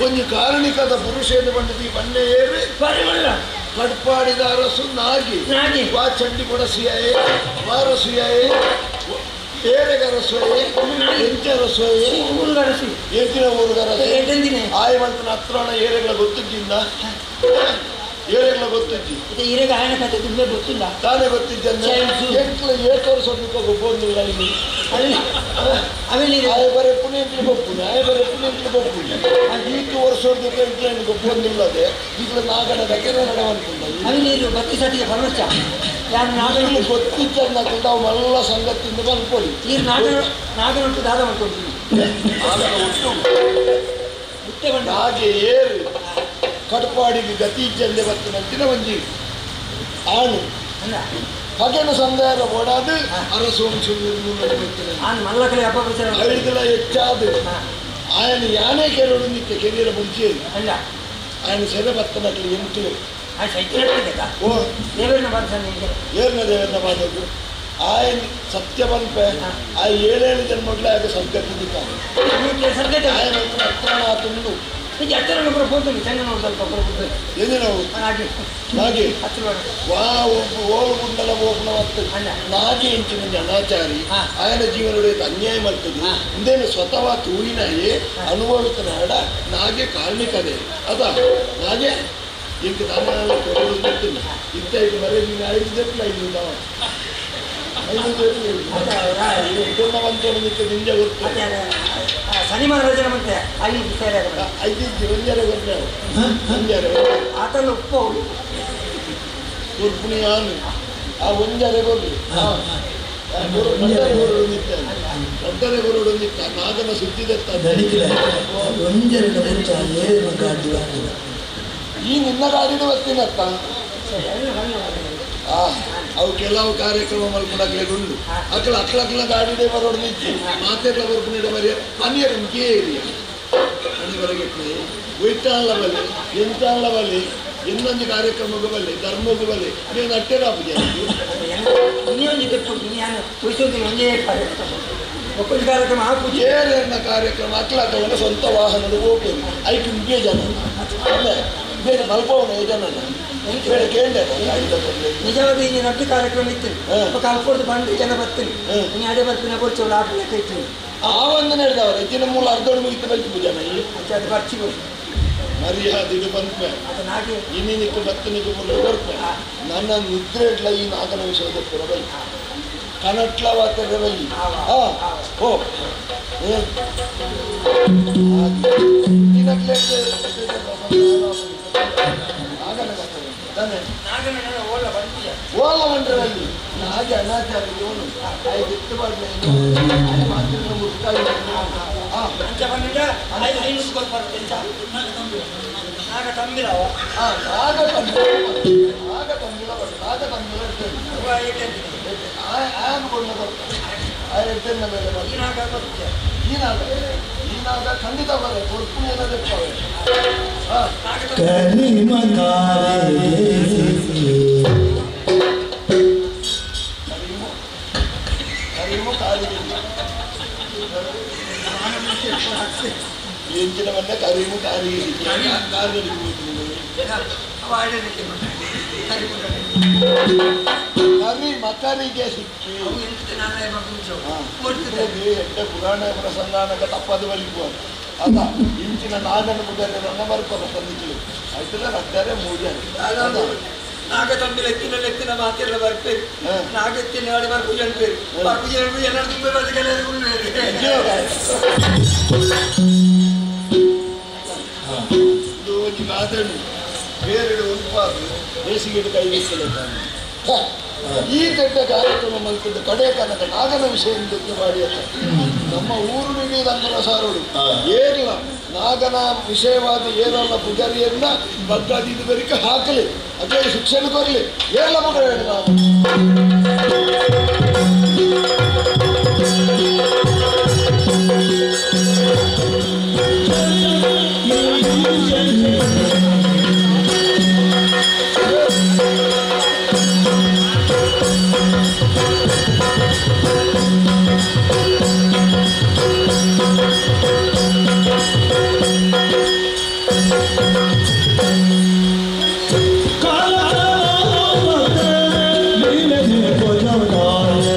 ಒಂಜಿ ಕಾರಣಿಕದ ಪುರುಷೇನು ಬಂದಿದ್ದೀ ಬನ್ನೆ ಏರಿ ಕಡ್ಪಾಡಿದ ಅರಸು ನಾಗಿ ವಾ ಚಂಡಿ ಕೊಡಸಿಯಾಯೇ ವಾರಸಿಯಾಯೇ ಏರೆಗರಸೋಯೆ ಎಂಚರಸೋಯೆ ಊರುಗರಸಿ ಎಂಚಿನ ಊರುಗರಸೆ ಎಡ್ಡಂದಿನೇ ಆಯ್ ಮಂತನ ಹತ್ರಣ ಏರೆಗಳ ಗೊತ್ತಿದ್ದಿಂದ ಏರೆಗಳ ಗೊತ್ತಿದ್ದಿ ಇದು ಈರೆಗೆ ಆಯನ ಕತೆ ತುಂಬೆ ಗೊತ್ತಿಲ್ಲ ತಾನೇ ಗೊತ್ತಿದ್ದೆ ಎಂಟ್ಲ ಏಕರ್ಸೋದಕ್ಕೆ ಗೊಬ್ಬೊಂದಿಲ್ಲ ಇಲ್ಲಿ ಅಲ್ಲಿ ಆಮೇಲೆ ಆಯ ಬರೆ ಪುಣ್ಯ ಗೊಪ್ಪುನಿ ಆಯ ಬರೆ ಪುಣ್ಯ ಗೊಪ್ಪುನಿ ಈತು ವರ್ಷೋದಕ್ಕೆ ಎಂಟ್ಲ ಗೊಬ್ಬೊಂದಿಲ್ಲದೆ ಈಗಲ ನಾಗನ ದಕ್ಕೆ ನಡವಂತಿಲ್ಲ ಅವಿನೀರು ಬತ್ತಿ ಸತಿಗೆ ಪರಮಶ್ಚ ಯಾರು ನಾಗನ ಗೊತ್ತಿದ್ದ ನಾವು ಮಲ್ಲ ಸಂಗತಿಯಿಂದ ಬಂದ್ಕೊಳ್ಳಿ ನೀರು ನಾಗನ ನಾಗನೊಟ್ಟು ದಾದ ಮಾಡ್ಕೊಳ್ತೀನಿ ಮುತ್ತೆ ಬಂಡ ಹಾಗೆ ಏರು ಕಟ್ಪಾಡಿಗೆ ಗತಿ ಇಜ್ಜಂದೆ ಬತ್ತಿನಂತಿನ ಒಂಜಿ ಆಣು ಅಲ್ಲ ಪಗೆನ ಸಂದೇಹ ಓಡಾದು ಅರಸು ಆನ್ ಮಲ್ಲ ಕಡೆ ಹಬ್ಬ ಪ್ರಚಾರ ಐದಲ ಹೆಚ್ಚಾದು ಆಯನ ಯಾನೇ ಕೆರಡು ನಿತ್ಯ ಕೆರಿಯರ ಮುಂಚೆ ಅಲ್ಲ ಆಯನ ಸೆರೆ ಬತ್ತನಕ್ಲಿ ಎಂಟು ಆ ಶೈತ್ಯ ಓ ದೇವರನ್ನ ಬಾಧಿಸ ನಿಮಗೆ ಏರ್ನ ದೇವರನ್ನ ಬಾಧಕು ಆಯನ ಸತ್ಯ ಬಂಪೆ ಆ ಏಳೇಳು ಜನ್ಮಗಳ ಆಗ ಸದ್ಗತಿ ಸದ್ಗತಿ ಆಯನ ಹತ್ರ ತುಂಡು ಈಗ ಹತ್ತಿರ ಒಬ್ಬರು ಹೋಗ್ತೀನಿ ಚೆಂದ ನೋಡಿ ಸ್ವಲ್ಪ ಒಬ್ಬರು ಏನು ನಾವು ಹಾಗೆ ನಾಗೆ ಹತ್ತಿರ ವಾ ಓಳು ಗುಂಡಲ ಓಪನ ಬರ್ತದೆ ಅಲ್ಲ. ನಾಗೆ ಎಂಚಿನ ಅನಾಚಾರಿ ಹಾ. ಆಯನ ಜೀವನದ ಅನ್ಯಾಯ ಮಾಡ್ತದೆ ಹಾ. ಇಂದೇನು ಸ್ವತಃ ತೂಯಿನಾಯೇ ಅನುಭವಿತನ ಹಡ ನಾಗೆ ಕಾರ್ಮಿಕದೆ ಅದ ನಾಗೆ ಇಂಕ ದಾನ ಕೊಡೋದು ಇಂತ ಈಗ ಬರೀ ನೀನು ಐದು ದೆಪ್ಪಲ ಐದು ನಾವು ಐದು ದೆಪ್ಪಲ ನಿಕ್ಕೆ ನಿಂಜೆ ಗೊತ್ತು ಮತ್ತೆ ಶನಿ ಮಹಾರಾಜನ ಮತ್ತೆ ಅಲ್ಲಿ ಸೇರೆ ಐದು ಒಂಜಾರೆ ಗೊತ್ತು ಒಂಜಾರೆ ಆತನ ಉಪ್ಪು ಕುರ್ಪುಣಿ ಆನು ಆ ಒಂಜಾರೆ ಕೊರ್ಲಿ ರಡ್ಡರೆ ಗುರುಡು ನಿತ್ತ ರಡ್ಡರೆ ಗುರುಡು ನಿತ್ತ ನಾಗನ ಸುದ್ದಿದೆತ್ತ ದಣಿಕಿಲ ಒಂಜರೆ ಬರುತ್ತ ಏರು ಗಾಡಿ ಈ ನಿನ್ನ ಗಾಡಿನ ಬರ್ತೀನತ್ತ ಆ ಅವು ಕೆಲವು ಕಾರ್ಯಕ್ರಮ ಮಲ್ಪುಣಕ್ಲೆ ಗುಂಡು ಅಕ್ಕಳ ಅಕ್ಕಳಕ್ಕಳ ಗಾಡಿಡೆ ಬರೋಡು ನಿಜ್ಜಿ ಮಾತೆರ್ಲ ಬರ್ಪುಣಿಡ ಬರಿಯ ಅನ್ಯರ ಏರಿಯ ಅಣಿವರೆಗೆ ಒಯ್ತಾಳ ಬಲೆ ಎಂತಾಳ ಬಲೆ ಇನ್ನೊಂದು ಕಾರ್ಯಕ್ರಮಕ್ಕೂ ಬಲ್ಲೆ ಧರ್ಮಕ್ಕೂ ಬಲ್ಲೆ ನೀವು ನಟ್ಟೆರಾಪುಜ ಇನ್ನೊಂದು ತೆಪ್ಪು ನಾನು ಉಳಿಸೋದು ಒಂದೇ ಕಾರ್ಯಕ್ರಮ ಒಕ್ಕೊಂದು ಕಾರ್ಯಕ್ರಮ ಆ ಪೂಜೆ ಏರನ್ನ ಕಾರ್ಯಕ್ರಮ ಅಕ್ಕಳಕ್ಕಳನ್ನ ಸ್ವಂತ ವಾಹನದ ಹೋಗ್ತೇನೆ ಐಕ್ ಮುಗಿಯ ಜನ ಅಲ್ಲ ಬೇರೆ ಮಲ್ಪವನ ಜನ ಬೇರೆ ಕೇಂದ್ರ ನಿಜವಾದ ಈ ನಟ್ಟು ಕಾರ್ಯಕ್ರಮ ಇತ್ತು ಹಾ. ಕಲ್ಪೊಡ್ದು ಬಂದು ಜನ ಬರ್ತೀನಿ ಹಾ. ನೀ ಅದೇ ಬರ್ತೀನಿ ಕೊಡ್ಚೋಳು ಆ ಲೆಕ್ಕ ಇತ್ತು ಆ ಒಂದು ನಡೆದವರ ಹೆಚ್ಚಿನ ಮೂಲ ಅರ್ಧೋಡು ಮುಗಿತ ಬಲ್ಪು ಜನ ಈ ಅಚ್ಚ ಅದು ಬರ್ಚಿ ಮರ್ಯಾದೆ ಬಂದ್ಪೆ ಅದು ನಾಗೆ ಇನ್ನಿನಿಕ್ಕು ಬತ್ತನಿಗೆ ಮುಳ್ಳು ಬರ್ಪೆ ನನ್ನ ನಿದ್ರೆ ಇಡ್ಲ ಈ ನಾಗನ ವಿಷಯದ ಪುರಬೈ ಕನಟ್ಲ ವಾತರವಲ್ಲಿ ಹಾ ಓ ನಾಗನ ಓಲ ಬಂದಿಯ ಓಲ ಮಂಡ್ರಲ್ಲಿ ನಾಗೆ ಅನಾಚಾರ ಇವನು ಆಯ್ತು ಆ ಅಂಚ ಬಂದ ಐನೂರು ಕೊಟ್ಟು ಬರ್ತೇನೆ ನಾಗ ತಂಬಿರವ ಆ ನಾಗ ತಂಬಿಲ ನಾಗ ತಂಬಿಲ ನಾಗ ತಂಬಿಲ ಆಯನ್ ಕೊಂಡ ಬರ್ತಾರೆ ಆ ಎಡ್ಡೆನ್ನ ಮೇಲೆ ಈ ಬರ್ತಾರೆ ನಾಗ ಬರ್ತೀಯ ಈ ನಾಗ ಈ ನಾಗ ಖಂಡಿತ ಬರ ಕೊರ್ಪುಣಿ ಏನಾದ್ರು ಹಾ ನಾಗ ಕರಿಮಕಾರೆ ಕರಿಮು ಕರಿಮು ಕಾರಿಗೆ ಎಂಚಿನ ಬಂದ ಕರಿಮು ಕಾರಿಗೆ ಕಾರಿಗೆ ಕರಿ ಮಕರಿಗೆ ಸಿಕ್ಕಿ ಎಡ್ಡೆ ಪುರಾಣ ಪ್ರಸಂಗಾನಕ ತಪ್ಪದು ಬಲಿಪು ಅಲ್ಲ ಇಂಚಿನ ನಾಗನ ಮುಗರನ್ನ ಬರ್ಪದ ತಂದಿಕ್ಲಿ ಆಯ್ತಲ್ಲ ರಡ್ಡರೆ ಮೂಜರೆ ನಾಗ ತಂಬಿಲ ಎತ್ತಿನ ಎತ್ತಿನ ಮಾತೆಲ್ಲ ಬರ್ಪೇರು ಹಾ. ನಾಗ ಎತ್ತಿನ ಆಡಿ ಬರ್ಪುಜ ಅನ್ಪೇರು ಬರ್ಪುಜ ಎಲ್ಲರೂ ತುಂಬ ಬದುಕೆಲ್ಲರೂ ಇದು ಒಂಜಿ ಗಾದೆಡು ಬೇರೆಡು ಉಂಪಾದು ಬೇಸಿಗೆಡು ಕೈ ಬಿತ್ತಲೆ ಈ ದೊಡ್ಡ ಕಾರ್ಯಕ್ರಮ ಮಲ್ತದ್ದು ಕಡೆ ಕನಕ ನಾಗನ ವಿಷಯ ಮಾಡಿ ಅಂತ ನಮ್ಮ ಊರು ನೀಡಿದ ಸಾರೋಡು ಏರ್ಲ ನಾಗನ ವಿಷಯವಾದ ಏರಲ್ಲ ಪೂಜಾರಿಯನ್ನ ಬಗ್ಗಾದಿದ್ದು ಬರಿಕೆ ಹಾಕಲಿ ಅದೇ ಶಿಕ್ಷಣ ಕೊರಲಿ ಏರ್ಲ ಮಗಳ ನಾವು ಕಾಲ ನೀನೆ ಕೊಜವನಾಯ.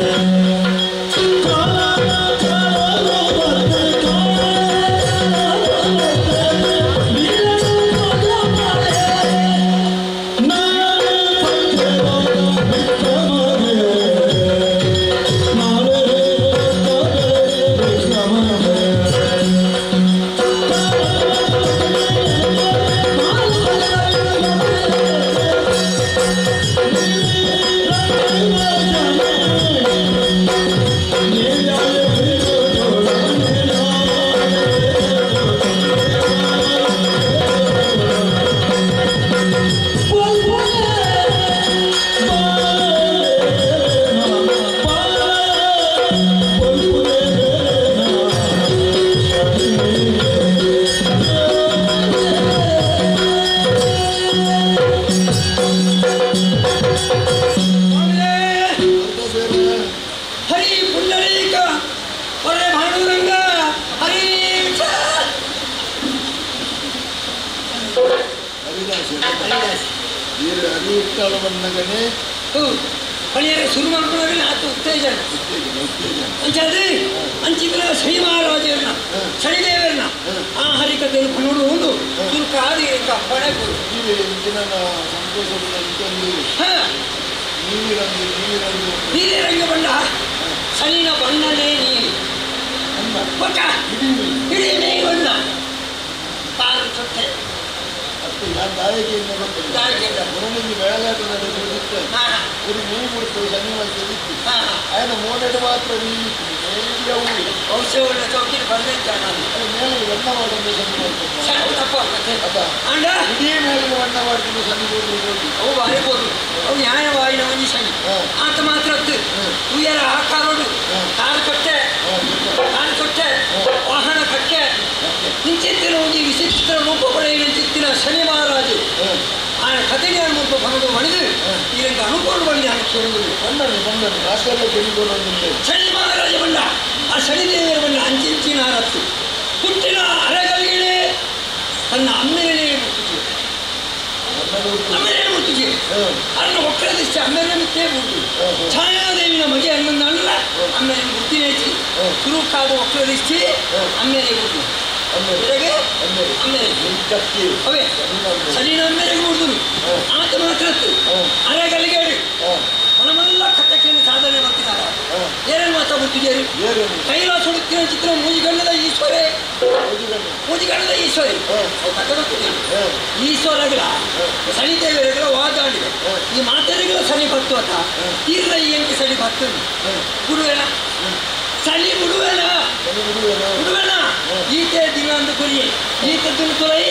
ಹರಿದಾಸ ಅರಿಯುತ್ತಾಳ ಬಂದಾಗನೇ ಪಣಿಯರ ಶುರು ಮಾಡ್ಕೊಂಡಾಗಲೇ ಆತ ಉತ್ತೇಜನ ಅಂಚಾದ್ರೆ ಅಂಚಿದ್ರ ಶನಿ ಮಹಾರಾಜರನ್ನ ಶನಿದೇವರನ್ನ ಆ ಹರಿಕತೆಯನ್ನು ಪಣ್ಣೋಡು ಒಂದು ತುರ್ಕ ಆದಿ ಅಪ್ಪಣೆ ಗುರು ನೀಲಿ ರಂಗ ಬಣ್ಣ ಶನಿನ ಬಣ್ಣನೇ ನೀಲಿ ಪಕ್ಕ ಇಡೀ ಮೇ ಬಣ್ಣ ಕಾಲು ಚೊಟ್ಟೆ ನ್ಯಾಯವಾಯಿನ ಒಂಜಿ ಶನಿ ಆತ ಮಾತ್ರ ಉಯ್ಯರ ಆಕಾರೋಡು ಕಾಲು ಕೊಟ್ಟೆ ಕಾಲು ಕೊಟ್ಟೆ ವಾಹನ ಕಕ್ಕೆ ಇಂಚಿತ್ತಿನ ಒಂಜಿ ವಿಚಿತ್ರ ರೂಪ ಪಡೆಯಿನ ಶನಿ ಮಹಾರಾಜು ಆ ಕಥೆಗೆ ಮುಲ್ಪ ಬಂದು ಮಣಿದು ಇದಕ್ಕೆ ಅನುಕೂಲ ಬನ್ನಿ ಶನಿ ಮಹಾರಾಜ ಬಣ್ಣ ಆ ಶನಿದೇವರ ಬಣ್ಣ ಅಂಚಿಂಚಿನ ಹರತ್ತು ಹುಟ್ಟಿನ ಅರೆಗಳಿಗೆ ತನ್ನ ಅಮ್ಮೆನೇ ಮುಟ್ಟಿತು ಅಮ್ಮೆನೇ ಮುಟ್ಟಿಗೆ ಅನ್ನ ಒಕ್ಕಲ ದೃಷ್ಟಿ ಅಮ್ಮೆನೆ ಮಿತ್ತೇ ಮುಟ್ಟು ಛಾಯಾದೇವಿನ ಮಗೆ ಅನ್ನೊಂದಲ್ಲ ಅಮ್ಮೆನೆ ಮುಟ್ಟಿನೇಚಿ ಸುರುಕಾದ ಒಕ್ಕಲ ದೃಷ್ಟಿ ಅಮ್ಮೆನೆ ಮುಟ್ಟು ಆತ ಮಾತ್ರ ಅರೆಗಲಿಗೇಡು ಮನಮೆಲ್ಲ ಕಟ್ಟಕ್ಕೆ ಸಾಧನೆ ಮಾಡ್ತಿದ್ದಾರೆ ಏನೇನು ಮಾತಾ ಬಿಡ್ತಿದ್ದೀರಿ ಕೈಲಾಸ ಹುಡುಕಿನ ಚಿತ್ರ ಮೂಜಿಗಣ್ಣದ ಈಶ್ವರೇ ಮೂಜಿಗಣ್ಣದ ಈಶ್ವರಿ ಕತೆ ಗೊತ್ತಿದೆ ಈಶ್ವರಗಳ ಶನಿದೇವರಿಗಳ ವಾದಾಡಿದೆ ಈ ಮಾತೆಗಳ ಶನಿ ಬತ್ತು ಅಂತ ತೀರ್ದ ಈ ಎಂಟು ಶನಿ ಬತ್ತು ಗುರುವೇನ ಶನಿ ಬಿಡುವೇನ ಬಿಡುವೇನ ಈತೆ ದಿನ ಕುರಿ ಈತ ತುಳುಕುಲೈ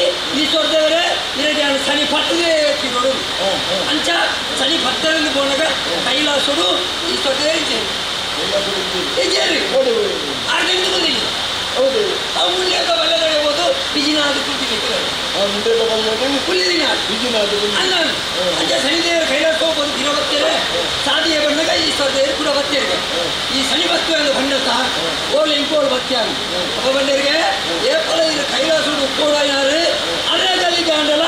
ಈಶ್ವರ ದೇವರೇ ಇರಗೆ ಶನಿ ಪಟ್ಟದೇ ತಿನ್ನೋಡು ಅಂಚ ಶನಿ ಭಕ್ತರಿಂದ ಪೋನಾಗ ಕೈಲಾಸೋಡು ಈಶ್ವರ ದೇವರಿಗೆ ಅಂಚ ಶನಿದೇವರ ಕೈಲಾಸ ಹೋಗ್ಬೋದು ದಿನ ಬರ್ತಾರೆ ಸಾದಿಯ ಬಂದಾಗ ಈಶ್ವರ ದೇವರು ಕೂಡ ಬರ್ತಾರೆ ಈ ಶನಿ ಬತ್ತು ಎಂದು ಬಂಡ ಸಹ ಓಲ್ ಇಂಕೋಲ್ ಬತ್ಯಾಗ ಅಪ್ಪ ಬಂಡರಿಗೆ ಏಪಲ ಇದು ಕೈಲಾಸ ಉಕ್ಕೋಡ ಯಾರು ಅರೇಗಲ್ಲಿ ಗಾಂಡಲ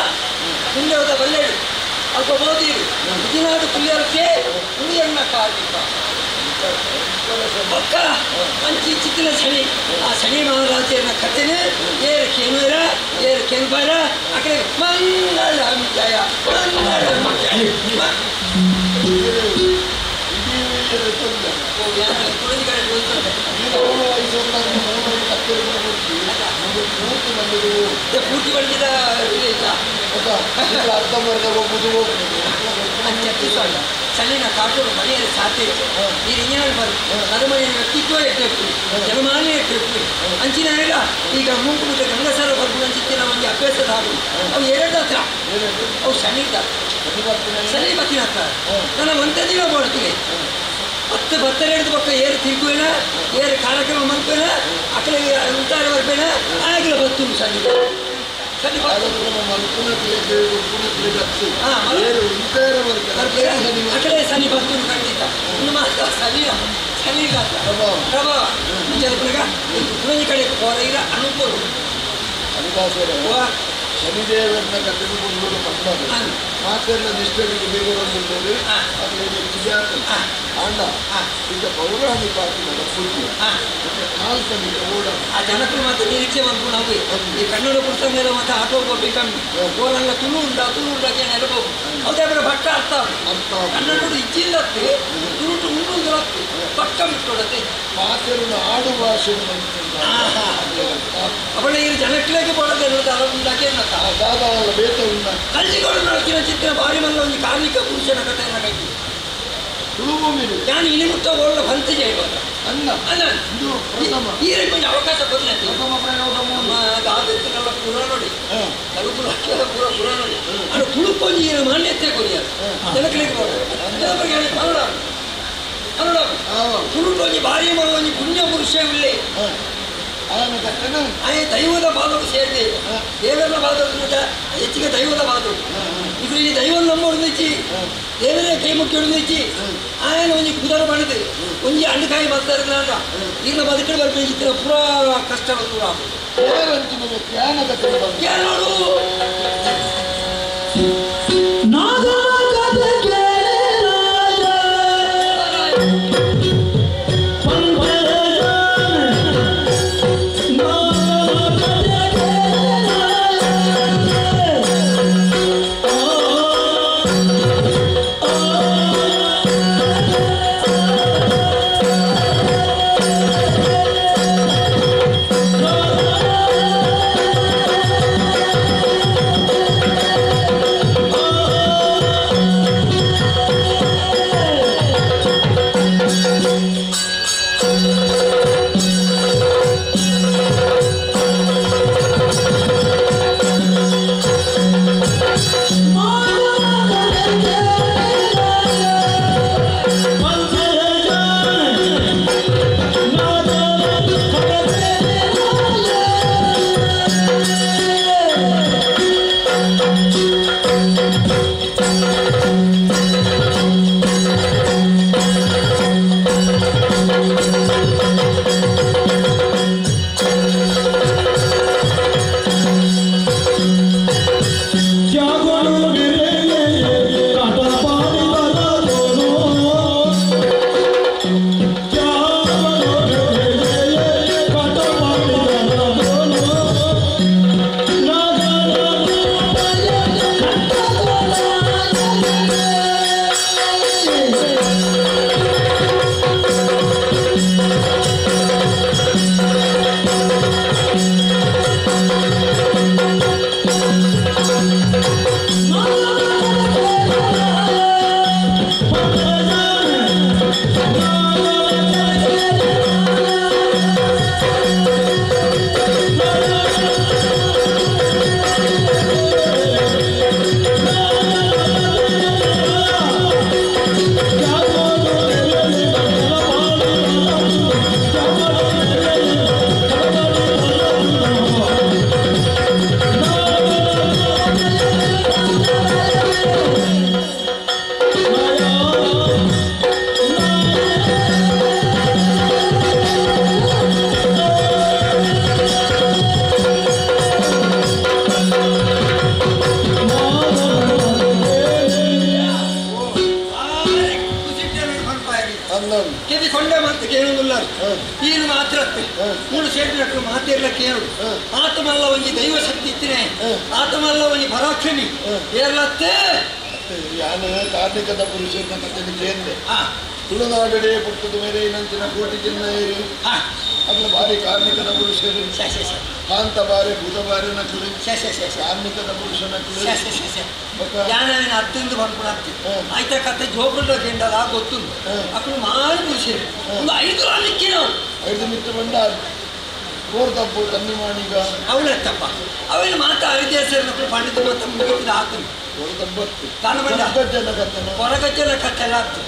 ಮುಂದೆ ಹೋದ ಬಲ್ಲೇಡು ಅಲ್ಪ ಬೋದಿ ಬಿಜಿನಾದ ಪುಲ್ಯರಕ್ಕೆ ಉಳಿಯನ್ನ ಕಾದಿಪ್ಪ ಪಕ್ಕ ಅಂಚಿ ಚಿತ್ತಿನ ಶನಿ ಆ ಶನಿ ಮಹಾರಾಜನ ಕಥೆನೆ ಏರು ಕೇನುರ ಏರು ಕೆಂಪರ ಆ ಕಡೆ ಮಂಗಳ ಜಯ ಮಂಗಳ ಜಯ ಪೂರ್ತಿ ಪಡಿಸಿದ ಚಳಿನ ಕಾಟೋಡು ಮನೆಯಲ್ಲಿ ಸಾಧ್ಯ ಈ ರಿಂಜಾಣ ಬರು ನರಮನೆಯ ವ್ಯಕ್ತಿತ್ವ ಎಟ್ಟೆಪ್ಪು ಜನಮಾನ್ಯ ಎಟ್ಟೆಪ್ಪು ಅಂಚಿನ ಈಗ ಮೂಕು ಬಿಟ್ಟು ಗಂಗಸರ ಬರ್ಬೋದು ಅಂಚಿತ್ತಿನ ಒಂದು ಅಭ್ಯಾಸದ ಆಗು ಅವು ಎರಡು ಹತ್ರ ಅವು ಶನಿ ಶನಿ ಬತ್ತಿನ ಹತ್ರ ನನ್ನ ಒಂದೇ ದಿನ ಮಾಡ್ತೀವಿ ಹತ್ತು ಬತ್ತೆರಡು ಪಕ್ಕ ಏರು ತಿರುಗುವೇನ ಏರು ಕಾರ್ಯಕ್ರಮ ಮಾಡ್ಬೇನ ಅಕಲಿಗೆ ಉಂಟಾರೆ ಬರ್ಬೇನ ಆಗಲೇ ಬತ್ತು ಶನಿ ಶನಿ ಅಕಡೆ ಶನಿ ಬತ್ತು ಖಂಡಿತ ಇನ್ನು ಮಾತ್ರ ಶನಿ ಶನಿ ಪ್ರಭಾವ ಮುಂಚೆ ಕಡೆ ಹೋರ ಅನುಕೂಲ ಶನಿದೇವರನ್ನ ಕಟ್ಟಿಕೊಂಡು ಬಂದಾಗ ಮಾತೆಲ್ಲ ನಿಷ್ಠೆಗೆ ಬೇಗ ಅದು ಹೆಚ್ಚಿಗೆ ಆಗ್ತದೆ ಅಂಡ ಈಗ ಪೌರಾಣಿಕ ಪೂಜೆ ಕಾಲ್ಪನಿಕ ಓಡ ಆ ಜನಕ್ಕೂ ಮತ್ತೆ ನಿರೀಕ್ಷೆ ಬಂದು ನಾವು ಈ ಕನ್ನಡ ಪುಸ್ತಕ ಮತ್ತೆ ಆಟೋ ಕೊಟ್ಟು ಕಮ್ಮಿ ಓಲಲ್ಲ ತುಳು ಉಂಟ ತುಳು ಉಂಟಾಕೆ ನೆಲಬಹುದು ಅದೇ ಭಟ್ಟ ಅರ್ಥ ಅರ್ಥ ಕನ್ನಡ ಇಚ್ಚಿಲ್ಲತ್ತೆ ತುಳುಟು ಉಂಡು ಪಕ್ಕ ಬಿಟ್ಟೊಡತ್ತೆ ಮಾತೆಲ್ಲ ಆಡು ಭಾಷೆ ಅವಳ ಈ ಜನಕ್ಕೆ ಬೋಡದೆ ಉಂಟಾಕೆ ಕಳ್ಳಿಗಳು ನಡ್ತಿನ ಚಿತ್ರ ಬಾರಿ ಮಲ್ಲ ಒಂದು ಕಾರ್ಮಿಕ ಪುರುಷನ ಕಥೆಯನ್ನು ಕಟ್ಟಿ ನಾನು ಇನಿ ಮುಟ್ಟ ಒಳ್ಳೆ ಬಂತ ಜೈವಾಗ ಅಲ್ಲ ಅಲ್ಲ ಇದು ಪ್ರಥಮ ಈ ರೀತಿ ಅವಕಾಶ ಕೊಡಲಿ ಪ್ರಥಮ ಪ್ರಯೋಗ ಗಾದತ್ತಿನೆಲ್ಲ ಪೂರ ನೋಡಿ ತಲುಪು ಪೂರ ಪೂರ ನೋಡಿ ಅದು ತುಳುಕೊಂಜಿ ಮಾನ್ಯತೆ ಕೊರಿಯ ಜನಗಳಿಗೆ ಕನ್ನಡ ಕನ್ನಡ ತುಳುಕೊಂಜಿ ಭಾರಿ ಮಲ್ಲ ಪುಣ್ಯ ಪುರುಷ ಇಲ್ಲಿ ಆಯ್ ದೈವದ ಬಾದೋಡು ಸೇರಿದೆ ದೇವರ ಬಾದೋಡು ಹೆಚ್ಚಿಗೆ ದೈವದ ಬಾದೋಡು ಇದು ಈ ದೈವ ನಂಬೋಡು ದೇವರೇ ಕೈ ಮುಕ್ಕಿ ಹಿಡಿದು ಆಯನ ಒಂಜಿ ಕುದರ ಮಾಡಿದೆ ಒಂಜಿ ಅಂಡಕಾಯಿ ಬರ್ತಾರೆ ಈಗ ಬದುಕಡೆ ಬರ್ಬೇಕು ಪೂರಾ ಕಷ್ಟ ಪೂರಾ ನೋಡು. ಕೇಳುವುದಿಲ್ಲ ನೀನು ಮಾತ್ರ ಮೂರು ಸೇರಿದ ಮಾತಿರ್ಲ ಕೇಳು ಆತಮಲ್ಲ ಒಂಜಿ ದೈವ ಶಕ್ತಿ ಇತ್ತಿನೇ ಆತಮಲ್ಲ ಒಂಜಿ ಪರಾಕ್ರಮಿ ಏರ್ಲತ್ತೆ ಯಾನು ಕಾರ್ಣಿಕದ ಪುರುಷನ ಕಥೆ ಕೇಂದ್ರ ತುಳುನಾಡಡೆ ಪುಟ್ಟದ ಮೇಲೆ ಇನ್ನಂಚಿನ ಕೋಟಿ ಜನ ಏರಿ ಅದ್ರ ಭಾರಿ ಕಾರ್ಣಿಕದ ಪುರುಷರು ಕಾಂತ ಬಾರೆ ಭೂತ ಬಾರೆ ನಕಲು ಕಾರ್ಣಿಕದ ಪುರುಷ ನಕಲು ಯಾನವಿನ ಅತ್ತಿಂದು ಬಂದ್ಕೊಂಡು ಆಗ್ತಿ ಆಯ್ತಾ ಕತೆ ಜೋಗುಳ್ಳ ಗೆಂಡದ ಗೊತ್ತು ಅಕ್ಕಳು ಮಾರು ಪುರುಷರು ಒಂದು 5 ರಾಲಿಕ್ಕಿ ನಾವು 5 ಮಿತ್ರ ಬಂದ ಕೋರ್ತಪ್ಪು ತನ್ನಿ ಮಾಡೀಗ ಅವಳೆತ್ತಪ್ಪ ಅವೇನು ಮಾತಾ ಹರಿದೇಸರು ಪಂಡಿತ ಮಾತ್ರ ಮುಗಿದ ಹಾಕುದು ಹೊರಗಜ್ಜನ ಕತ್ತೆಲ್ಲ ಆಗ್ತು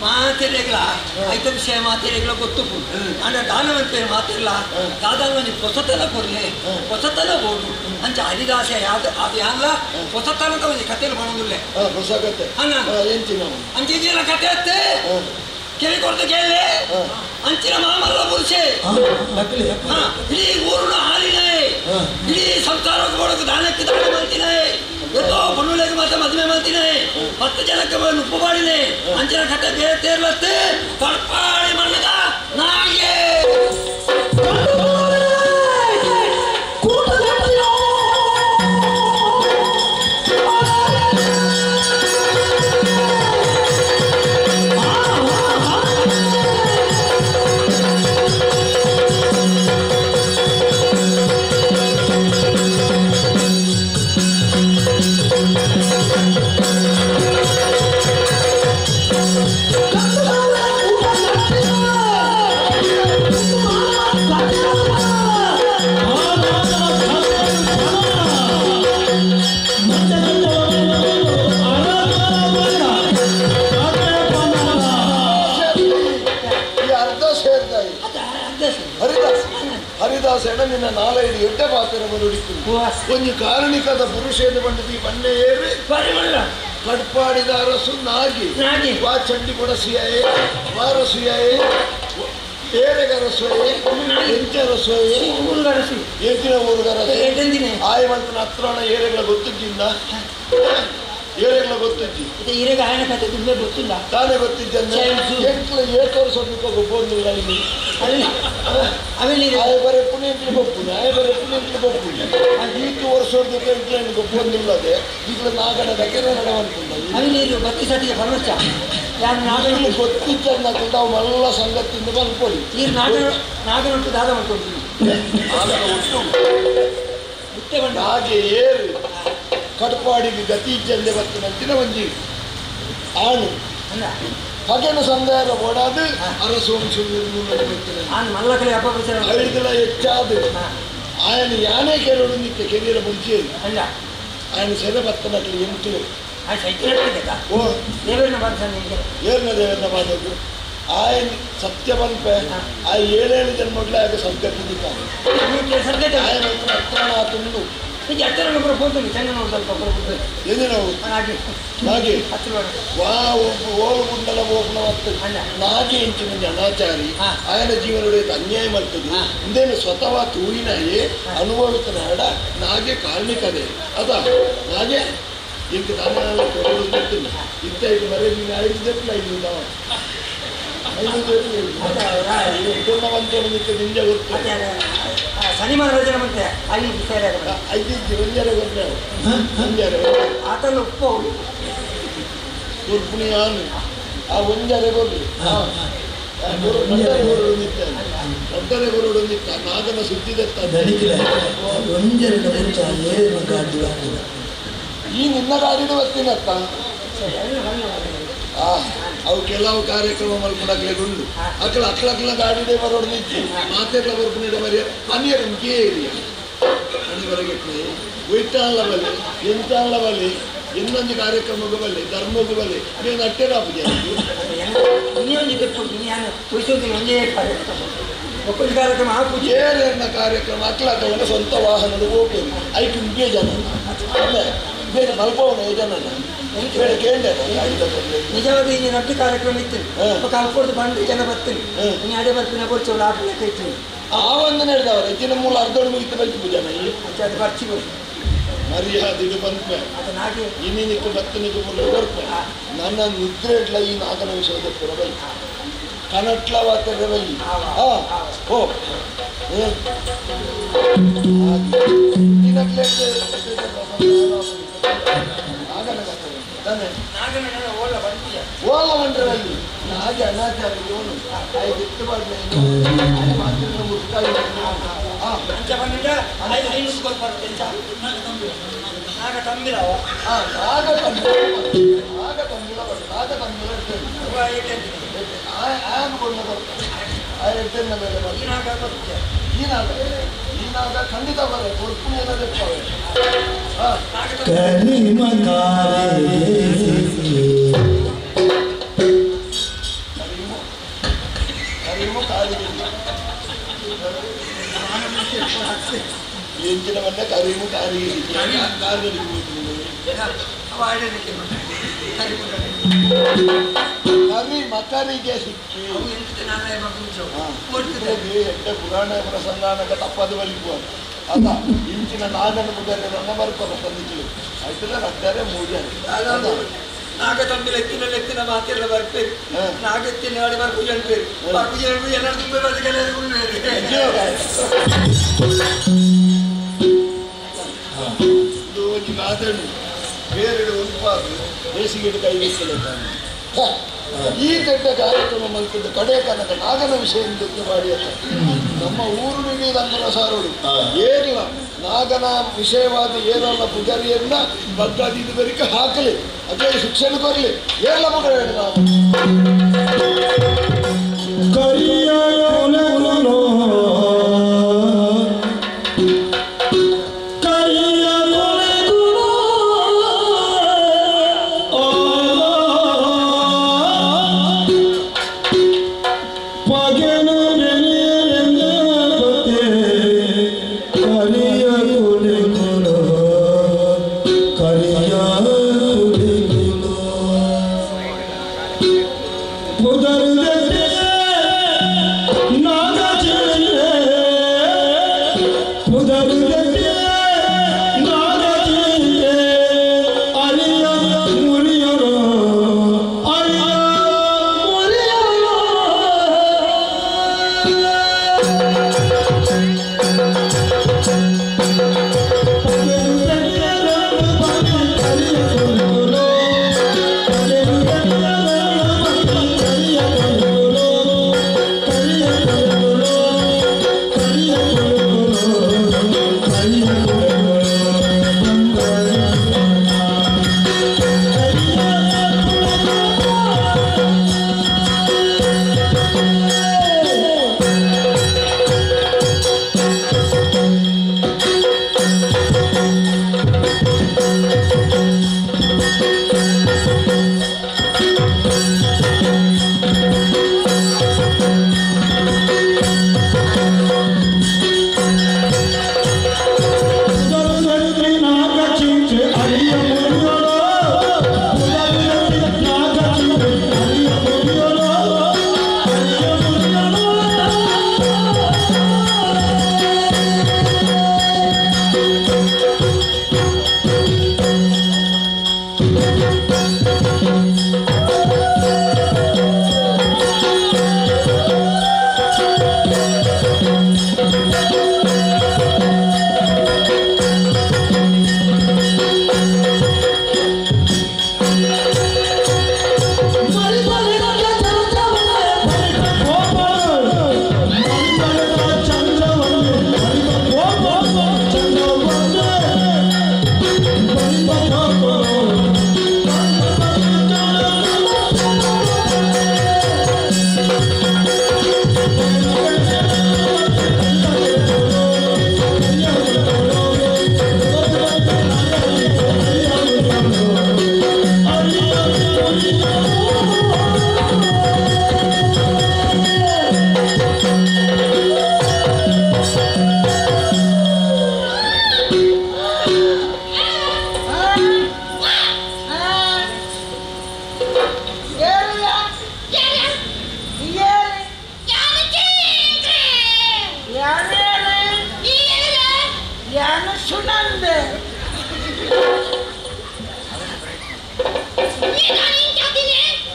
ಮಾತೆರೆಗಳ ಐತ ವಿಷಯ ಮಾತೆರೆಗಳ ಗೊತ್ತು ಅಂಡ ದಾನವಂತ ಮಾತಿರ್ಲ ದಾದಾನ ಒಂಜಿ ಹೊಸತನ ಕೊರ್ಲೆ ಹೊಸತನ ಬೋಡು ಅಂಚ ಹರಿದಾಸ ಯಾವ್ದು ಅದು ಯಾಲ್ಲ ಹೊಸತನದ ಒಂಜಿ ಕಥೆಯನ್ನು ಮಾಡೋದಿಲ್ಲ ಹೊಸ ಕತೆ ಅಂಚಿನ ಕತೆ ಅತ್ತೆ ಕೇಳಿ ಕೊಡ್ತು ಕೇಳಿ ಅಂಚಿನ ಮಾಮಲ್ಲ ಪುರುಷೆ ಇಡೀ ಊರುನ ಹಾಲಿನೇ ಇಡೀ ಸಂಸಾರಕ್ಕೆ ಕೊಡೋಕೆ ದಾನಕ್ಕೆ ದಾನ ಮಾಡ್ತೀನಿ ಎತ್ತೋ ಪಣ್ಣುಲೆಗೆ ಮಾತ್ರ ಮದುವೆ ಮಾಡ್ತೀನಿ 10 ಜನಕ್ಕೆ ಉಪ್ಪು ಮಾಡಿನಿ ಅಂಚಿನ ಕತೆ ಬೇರೆ ತೇರ್ಲತ್ತೆ ಕಡ್ಪಾಡಿ ಮಣ್ಣದ ನಾಗೆ ಹರಿದಾಸೇನ ನಿನ್ನ ನಾಲೈದು ಎಡ್ಡೆ ಪಾತ್ರ ಬರುಡಿತು ಒಂದು ಕಾರಣಿಕದ ಪುರುಷೇನು ಬಂದಿದ್ದು ಬನ್ನೆ ಏರಿ ಕಡ್ಪಾಡಿದ ಅರಸು ನಾಗಿ ವಾ ಚಂಡಿ ಕೊಡಸಿಯಾಯೇ ವಾರಸುಯಾಯೇ ಏರೆಗರಸುಯೇ ಎಂಚರಸುಯೇ ಎಂಚಿನ ಊರುಗರಸು ಆಯ್ ಮಂತನ ಹತ್ರಣ ಏರೆಗಳ ಗೊತ್ತಿದ್ದಿಂದ ಏರೆಗಳ ಗೊತ್ತಿದ್ದಿ ಇರೆಗೆ ಆಯನ ಕತೆ ತುಂಬೆ ಗೊತ್ತಿಲ್ಲ ತಾನೇ ಗೊತ್ತಿದ್ದೆ ಎಂಟ್ಲ ಏತೋರು ಸ್ವಲ್ಪ ಗೊಬ್ಬೊಂದಿಲ್ಲ ಇಲ್ಲಿ ಆಯ ಬರೆ ಪುಣ್ಯಂಟ್ಲಿ ಗೊಪ್ಪುನಿ ಆಯ ಬರೆ ಪುಣ್ಯಂಟ್ಲಿ ಗೊಪ್ಪುನಿ ಈತು ವರ್ಷದ ಎಂಟ್ಲನ್ನು ಗೊಬ್ಬೊಂದಿಲ್ಲದೆ ಈಗಲೂ ನಾಗಡ ದಗೆರೆ ನಡವಂತಿಲ್ಲ ಅವಿನೀರು ಬತ್ತಿ ಸತಿಗೆ ಪರಮಚ್ಚ ಯಾರು ನಾಗನ ಗೊತ್ತಿದ್ದ ನಾವು ಮಲ್ಲ ಸಂಗತಿಯಿಂದ ಬಂದ್ಕೊಳ್ಳಿ ಈ ನಾಗನ ನಾಗನೊಟ್ಟು ದಾದ ಮಾಡ್ಕೊಳ್ತೀನಿ ಹಾಗೆ ಏರು ಕಟ್ಪಾಡಿಗೆ ಗತಿ ಇಜ್ಜಂದೆ ಬತ್ತಿನಂತಿನ ಒಂಜಿ ಆಣು ಹಗೇನು ಸಂದೇಹ ಓಡಾದು ಅರಸು ಐದುಲ ಹೆಚ್ಚಾದು ఆయన ಯಾನೇ ಕೆರಡು ನಿತ್ಯ ಕೆರಿಯರ ಮುಂಚೆ ಅಲ್ಲ ఆయన ಸೆರೆ ಬತ್ತನట్లు ಎಂಟು ಓ ಏರ್ನ ದೇವರನ್ನ ಬಾಧಕು ఆయన ಸತ್ಯ ಬನ್ಪೆ ಆ ಏಳೇಳು ಜನ್ಮಗಳ ಆಗ ಸದ್ಗತಿ ఆయన ಹತ್ರಣ ತುಂಡು ನಾಗೆ ಎಂಚಿನ ಅನಾಚಾರಿ ఆయన ಜೀವನದ ಅನ್ಯಾಯ ಮಾಡ್ತದೆ ಇಂದೇನು ಸ್ವತಃ ತೂಯಿನಾಯೇ ಅನುಭವಿತನಾಡ ನಾಗೆ ಕಾರಣಿಕದೆ ಅದ ನಾಗೆ ಇಂಕ ದಾನ ಕೊಡೋದು ಇಂತ ಇದು ಬರೀ ನೀನು 5 ದೆಪ್ಲ ಐದು ನಾವು ಶನಿ ಮಹಾರಾಜನ ಮತ್ತೆ ಐದು ಐದು ಗೊತ್ತೇ ಆತನ ಉಪ್ಪು ಗುರ್ಪುಣಿಯಾನು ಆ ಒಂಜರೆ ಬರ್ಲಿ ಒಬ್ಬರೇ ಗುರುಡು ನಿತ್ತ ನಾಗನ ಸುದ್ದಿದತ್ತ ಈ ನಿನ್ನ ಗಾಡಿನ ಬತ್ತೀನತ್ತ ಅವು ಕೆಲವು ಕಾರ್ಯಕ್ರಮ ಮಲ್ಪಡಕ್ಲೆ ಗುಂಡು ಅಕ್ಕಳ ಅಕ್ಕಳಕ್ಕಳ ಗಾಡಿಡೆ ಬರೋಡು ನಿಜ್ಜಿ ಮಾತೆರ್ಲ ಬರ್ಪುನಿಡ ಮರಿಯ ಅನ್ಯರ ಏರಿಯ ಅಣಿ ಬರಗೆಟ್ಲೆ ಒಯ್ತಾಳ ಬಲೆ ಎಂತಾಳ ಬಲೆ ಇನ್ನೊಂದು ಕಾರ್ಯಕ್ರಮಕ್ಕೂ ಬಲ್ಲೆ ಧರ್ಮಕ್ಕೂ ಬಲ್ಲೆ ನೀನು ಅಟ್ಟೆರಾಪುಜೆ ಏನೇನ ಕಾರ್ಯಕ್ರಮ ಅಕ್ಲಾಕವನ ಸ್ವಂತ ವಾಹನದ ಹೋಗ್ತೇನೆ ಐಕ್ ಇಂಪೇ ಜನ ಬೇರೆ ಮಲ್ಪವನ ಜನ ಬೇರೆ ಕೇಂದ್ರ ನಿಜವಾದ ಈ ನಟ್ಟು ಕಾರ್ಯಕ್ರಮ ಇತ್ತು ಕಲ್ಪೊಡ್ದು ಬಂದು ಜನ ಬರ್ತೀನಿ ನೀ ಅಡೆ ಬರ್ತೀನಿ ಕೊಡ್ಚೋಳು ಆಪಲೆ ಇತ್ತು ಆ ಒಂದು ನಡೆದವರು ಹೆಚ್ಚಿನ ಮೂಲ ಅರ್ಧೋಡು ಮುಗಿತು ಬಲ್ತು ಜನ ಅದು ಬರ್ಚಿ ಮರ್ಯಾದಿಡು ಪನ್ಪೆ ಇನ್ನಿನಿಕ್ಕೆ ಬತ್ತನಿಗೆ ಮುಳ್ಳು ಕೊರ್ಪೆ ನನ್ನ ನಿದ್ರೆ ಇಡ್ಲ ಈ ನಾಗನ ವಿಷಯದ ಪುರಬಲ್ಲಿ ಕನಟ್ಲ ವಾತರವಲ್ಲಿ ಓ ಓಲ ಬಂದ್ರಲ್ಲಿ ನಾಗೆ ಅನಾಚಾರ ಇವನು ಎತ್ತು ಈನಾಗ ಖಂಡಿತ ಬರ ಕೊರ್ಪು ಏನಾದ್ರೆ ಎಂಚಿನ ಕರೀಮು ಕಾರಿಗೆ ಕರಿ ಮಕರಿಗೆ ಸಿಕ್ಕಿ ಎಡ್ಡ ಪುರಾಣ ಪ್ರಸಂಗಾನಕ ತಪ್ಪದ ಬಲಿಪು ಅಲ್ಲ ಇಂಚಿನ ನಾಗನ ಮುಗರೆ ನನ್ನ ಬರ್ಪದ ತಂದಿಕ್ಕಲು ಆಯ್ತಲ್ಲ ರಡ್ಡಾರೆ ಮೂಜಾರೆ ನಾಗ ತಂಬಿಲ ಎತ್ತಿನ ಎತ್ತಿನ ಮಾತೆಲ್ಲ ಬರ್ಪೇರು ನಾಗ ಎತ್ತಿನ ವಾಡಿ ಬರ್ಪೂಜೆ ಅನ್ಪೇರು ಬರ್ಪೂಜೆ ಅನ್ಪೇರು ಎಲ್ಲರೂ ತುಂಬ ಬದುಕೆಲ್ಲರೂ ಇದು ಒಂಜಿ ಗಾದೆಣು ಬೇರೆ ಉಲ್ಪಾದು ಬೇಸಿಗೆ ಕೈ ಬಿತ್ತಲೆ ಈ ದೊಡ್ಡ ಕಾರ್ಯಕ್ರಮ ಮಲ್ತದ್ದು ಕಡೆ ಕನಕ ನಾಗನ ವಿಷಯ ಮಾಡಿ ಅಂತ ನಮ್ಮ ಊರು ನೀಡಿದ ಸಾರೋಡು ಏನಿಲ್ಲ ನಾಗನ ವಿಷಯವಾದ ಏನಲ್ಲ ಪೂಜಾರಿಯನ್ನ ಬಗ್ಗಾದಿದ್ದು ಬರಿಕೆ ಹಾಕಲಿ ಅದೇ ಶಿಕ್ಷಣ ಕೊರಲಿ ಏಲ್ಲ ಮಗಳ ನಾವು No.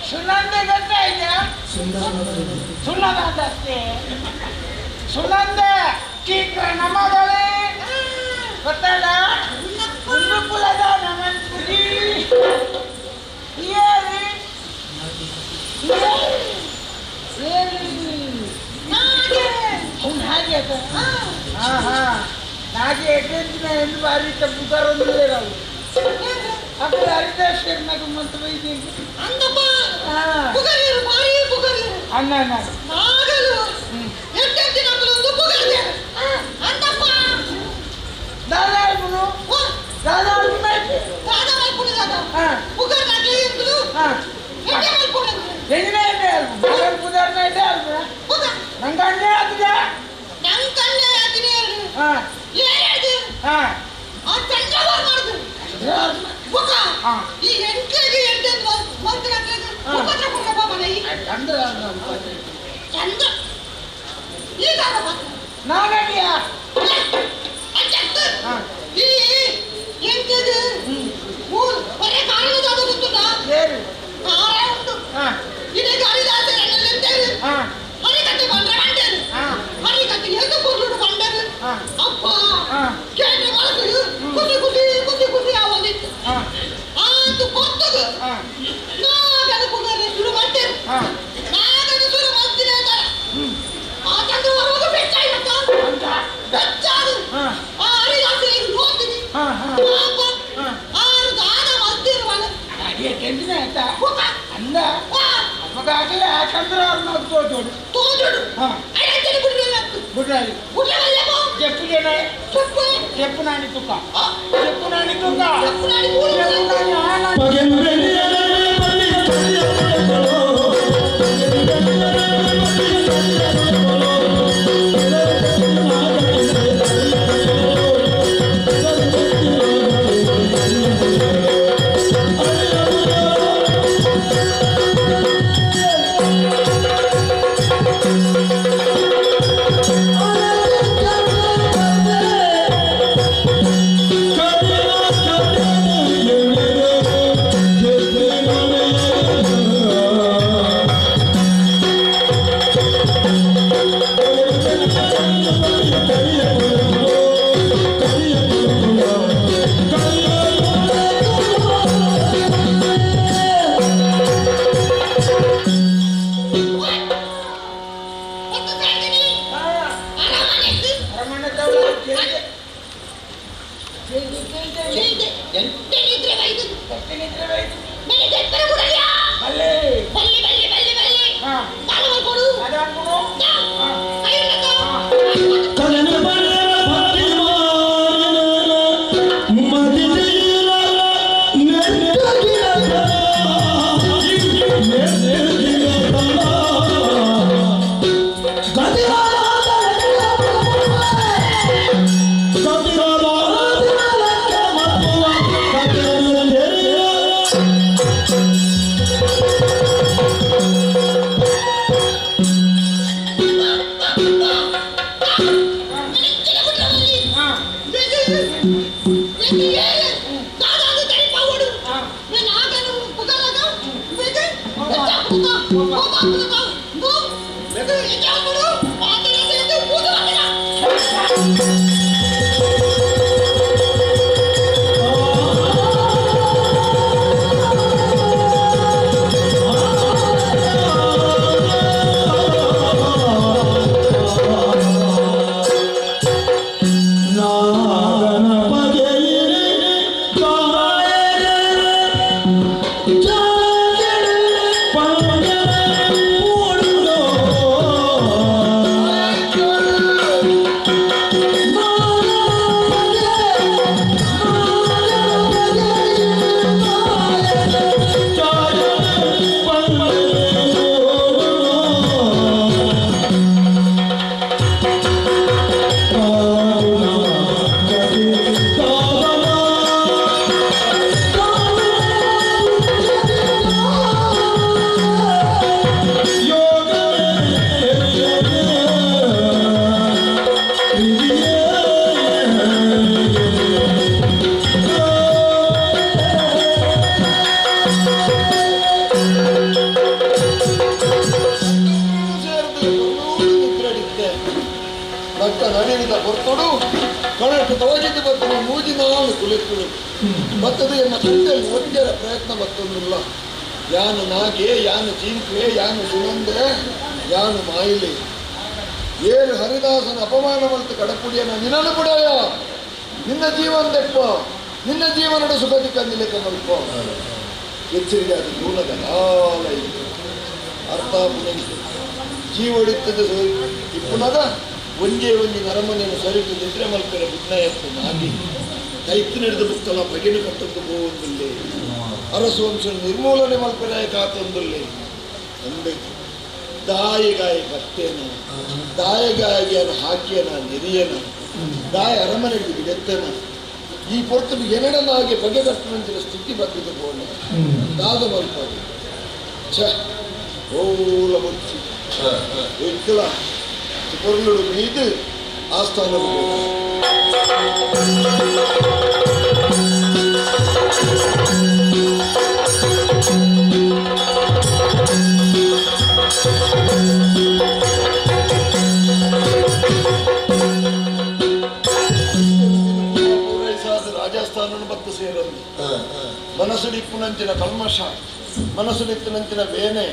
ಸುನಂದೆ ಗೊತ್ತಾಯ್ತಾ? ಸುನಂದಕ್ಕೆ ಸುನಂದ ಚೀಕ್ರ ನಮಗಳೇ ಗೊತ್ತಲ್ಲ? ಒಂದು ಕುಲದ ನಮನ್ಪುಜಿ ಹಾಗೆ ಹಾ ಹಾ ನಾಗೆ ಎಡ್ಡೆಂಚಿನ ಹೆಣ್ಣು ಬಾರಿ ತಪ್ಪುತ್ತಾರೊಂದಿಲ್ಲ. ಅక్కడ ಹರಿದಾಸ್ ಮಂತ ಅಣ್ಣ ಅಣ್ಣ ದಾದಾ ದಾದಾ ನಾಗನ ಪಗೆಯಿರಿ. ಪೊರ್ತುಡು ಕಣಟ್ಟು ತೋಜಿದ್ದು ಬರ್ತದೆ ಮೂಜಿ ನಾಲು ಕುಲಿಕ್ಕುಳು ಬರ್ತದೆ ಎನ್ನ ಕಂಡಲ್ಲಿ ಒಂಜರ ಪ್ರಯತ್ನ ಬತ್ತೊಂದಿಲ್ಲ ಯಾನು ನಾಗೆ ಯಾನು ಚೀಂಕ್ಲೆ ಯಾನು ಸುನಂದೆ ಯಾನು ಮಾಯಿಲೆ ಏನು ಹರಿದಾಸನ ಅಪಮಾನ ಮಲ್ತು ಕಡಪುಡಿಯನ ನಿನ್ನನು ಬಿಡಯ ನಿನ್ನ ಜೀವನ ದೆಪ್ಪ ನಿನ್ನ ಜೀವನದ ಸುಖದಿ ಕಂದಿಲೆಕ್ಕ ಮಲ್ಪ ಎಚ್ಚರಿಕೆ ಅದು ದೂಲದ ಕಾಲ ಇತ್ತು ಅರ್ಥ ಜೀವಡಿತ್ತದ ಇಪ್ಪುನಗ ಒಂಜೇ ಒಂಜಿ ನರಮನೆಯನ್ನು ಸರಿತು ನಿದ್ರೆ ಮಲ್ಪೆರ ಬುಡ್ನ ನಾಗಿ ಕೈತ್ತು ನಡೆದು ಬುಕ್ಕಲ ಬಗೆನು ಕಟ್ಟದ್ದು ಹೋಗುವುದಿಲ್ಲ ಅರಸು ವಂಶ ನಿರ್ಮೂಲನೆ ಮಲ್ಪೆರ ಕಾತೊಂದುಲ್ಲೆ ಅಂದೆ ದಾಯಿಗಾಯಿ ಬತ್ತೇನ ದಾಯಿಗಾಯಿಗೆ ಹಾಕಿಯನ ನೆರಿಯನ ದಾಯ ಅರಮನೆಗೆ ಬಿಡೆತ್ತೇನ ಈ ಪೊರ್ತುಡು ಎನಡನಾಗಿ ಬಗೆ ಕಟ್ಟುವಂತಿನ ಸ್ಥಿತಿ ಬತ್ತಿದ ಬೋಣ ದಾದ ಮಲ್ಪಾಡಿ ಛ ಓಲ ಬೊಚ್ಚಿ ಎಕ್ಕಲ ಪೊರ್ಲುಡು ಮೀದು ಆಸ್ಥಾನ ರಾಜಸ್ಥಾನ ಬತ್ತು ಸೇರಂದು ಮನಸ್ಸುಡಿಪ್ಪುನಂಚಿನ ಕಲ್ಮಶ ಮನಸ್ಸುಡಿತ್ತಿನಂಚಿನ ಬೇನೆ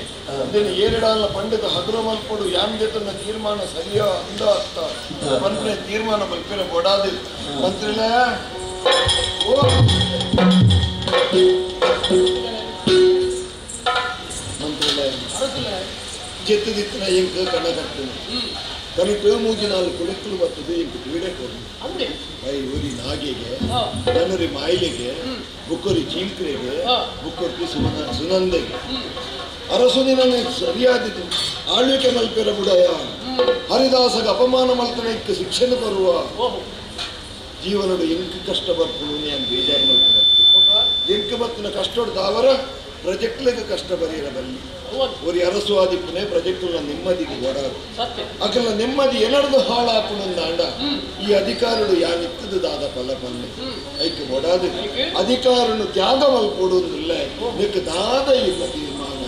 ಇದನ್ನು ಏರಿಡಾಲ ಪಂಡಿತ ಹಗುರ ಮಲ್ಪಡು ಯಾನ್ ಜೊತೆನ ತೀರ್ಮಾನ ಸರಿಯೋ ಅಂದ ಅತ್ತ ಮಂತ್ರಿ ತೀರ್ಮಾನ ಮಲ್ಪಿನ ಕೊಡಾದಿ ಮಂತ್ರಿಲೇ ಓ ಮಂತ್ರಿಲೇ ಜೆತ್ತದಿತ್ತಿನ ಎಂಕ್ ಕಣ ಕಟ್ಟುನು ಕನಟು ಮೂಜಿ ನಾಲ್ಕು ಕುಳಿತಲು ಬರ್ತದೆ ಎಂಕ್ ಪೀಡೆ ಕೊಡು I ಊರಿ ನಾಗಿಗೆ ನನರಿ ಮಾಯಿಲೆಗೆ ಬುಕ್ಕೊರಿ ಚೀಂಕ್ರೆಗೆ ಬುಕ್ಕೊರ್ತಿ ಸುನಂದೆಗೆ ಅರಸು ನಿನಗೆ ಸರಿಯಾದಿದ್ದು ಆಳ್ವಿಕೆ ಮಲ್ಪೆರ ಬುಡಯ ಹರಿದಾಸಗ ಅಪಮಾನ ಮಲ್ತನಕ್ಕೆ ಶಿಕ್ಷಣ ಬರುವ ಜೀವನಡು ಎಂಕ್ ಕಷ್ಟ ಬರ್ಪುನು ನಾನು ಬೇಜಾರು ಮಲ್ಪುನ ಎಂಕ್ ಬತ್ತಿನ ಕಷ್ಟೊಡ್ದು ಅವರ ಪ್ರಜೆಕ್ಟ್ಲಿಗೆ ಕಷ್ಟ ಬರೆಯರ ಬಲ್ಲಿ ಒರಿ ಅರಸು ಆದಿಪ್ಪನೆ ಪ್ರಜೆಕ್ಟುಲ ನೆಮ್ಮದಿಗೆ ಓಡಾಡು ಅಕಲ ನೆಮ್ಮದಿ ಎನರ್ದು ಹಾಳಾಪುನಂದಾಂಡ ಈ ಅಧಿಕಾರಡು ಯಾನಿತ್ತದು ದಾದ ಫಲ ಪಲ್ಲೆ ಐಕ್ ಓಡಾದು ಅಧಿಕಾರನು ತ್ಯಾಗ ಮಲ್ಪೊಡುಂದಿಲ್ಲ ನಿಕ್ ದಾದ ಇಲ್ಲ ತೀರ್ಮಾನ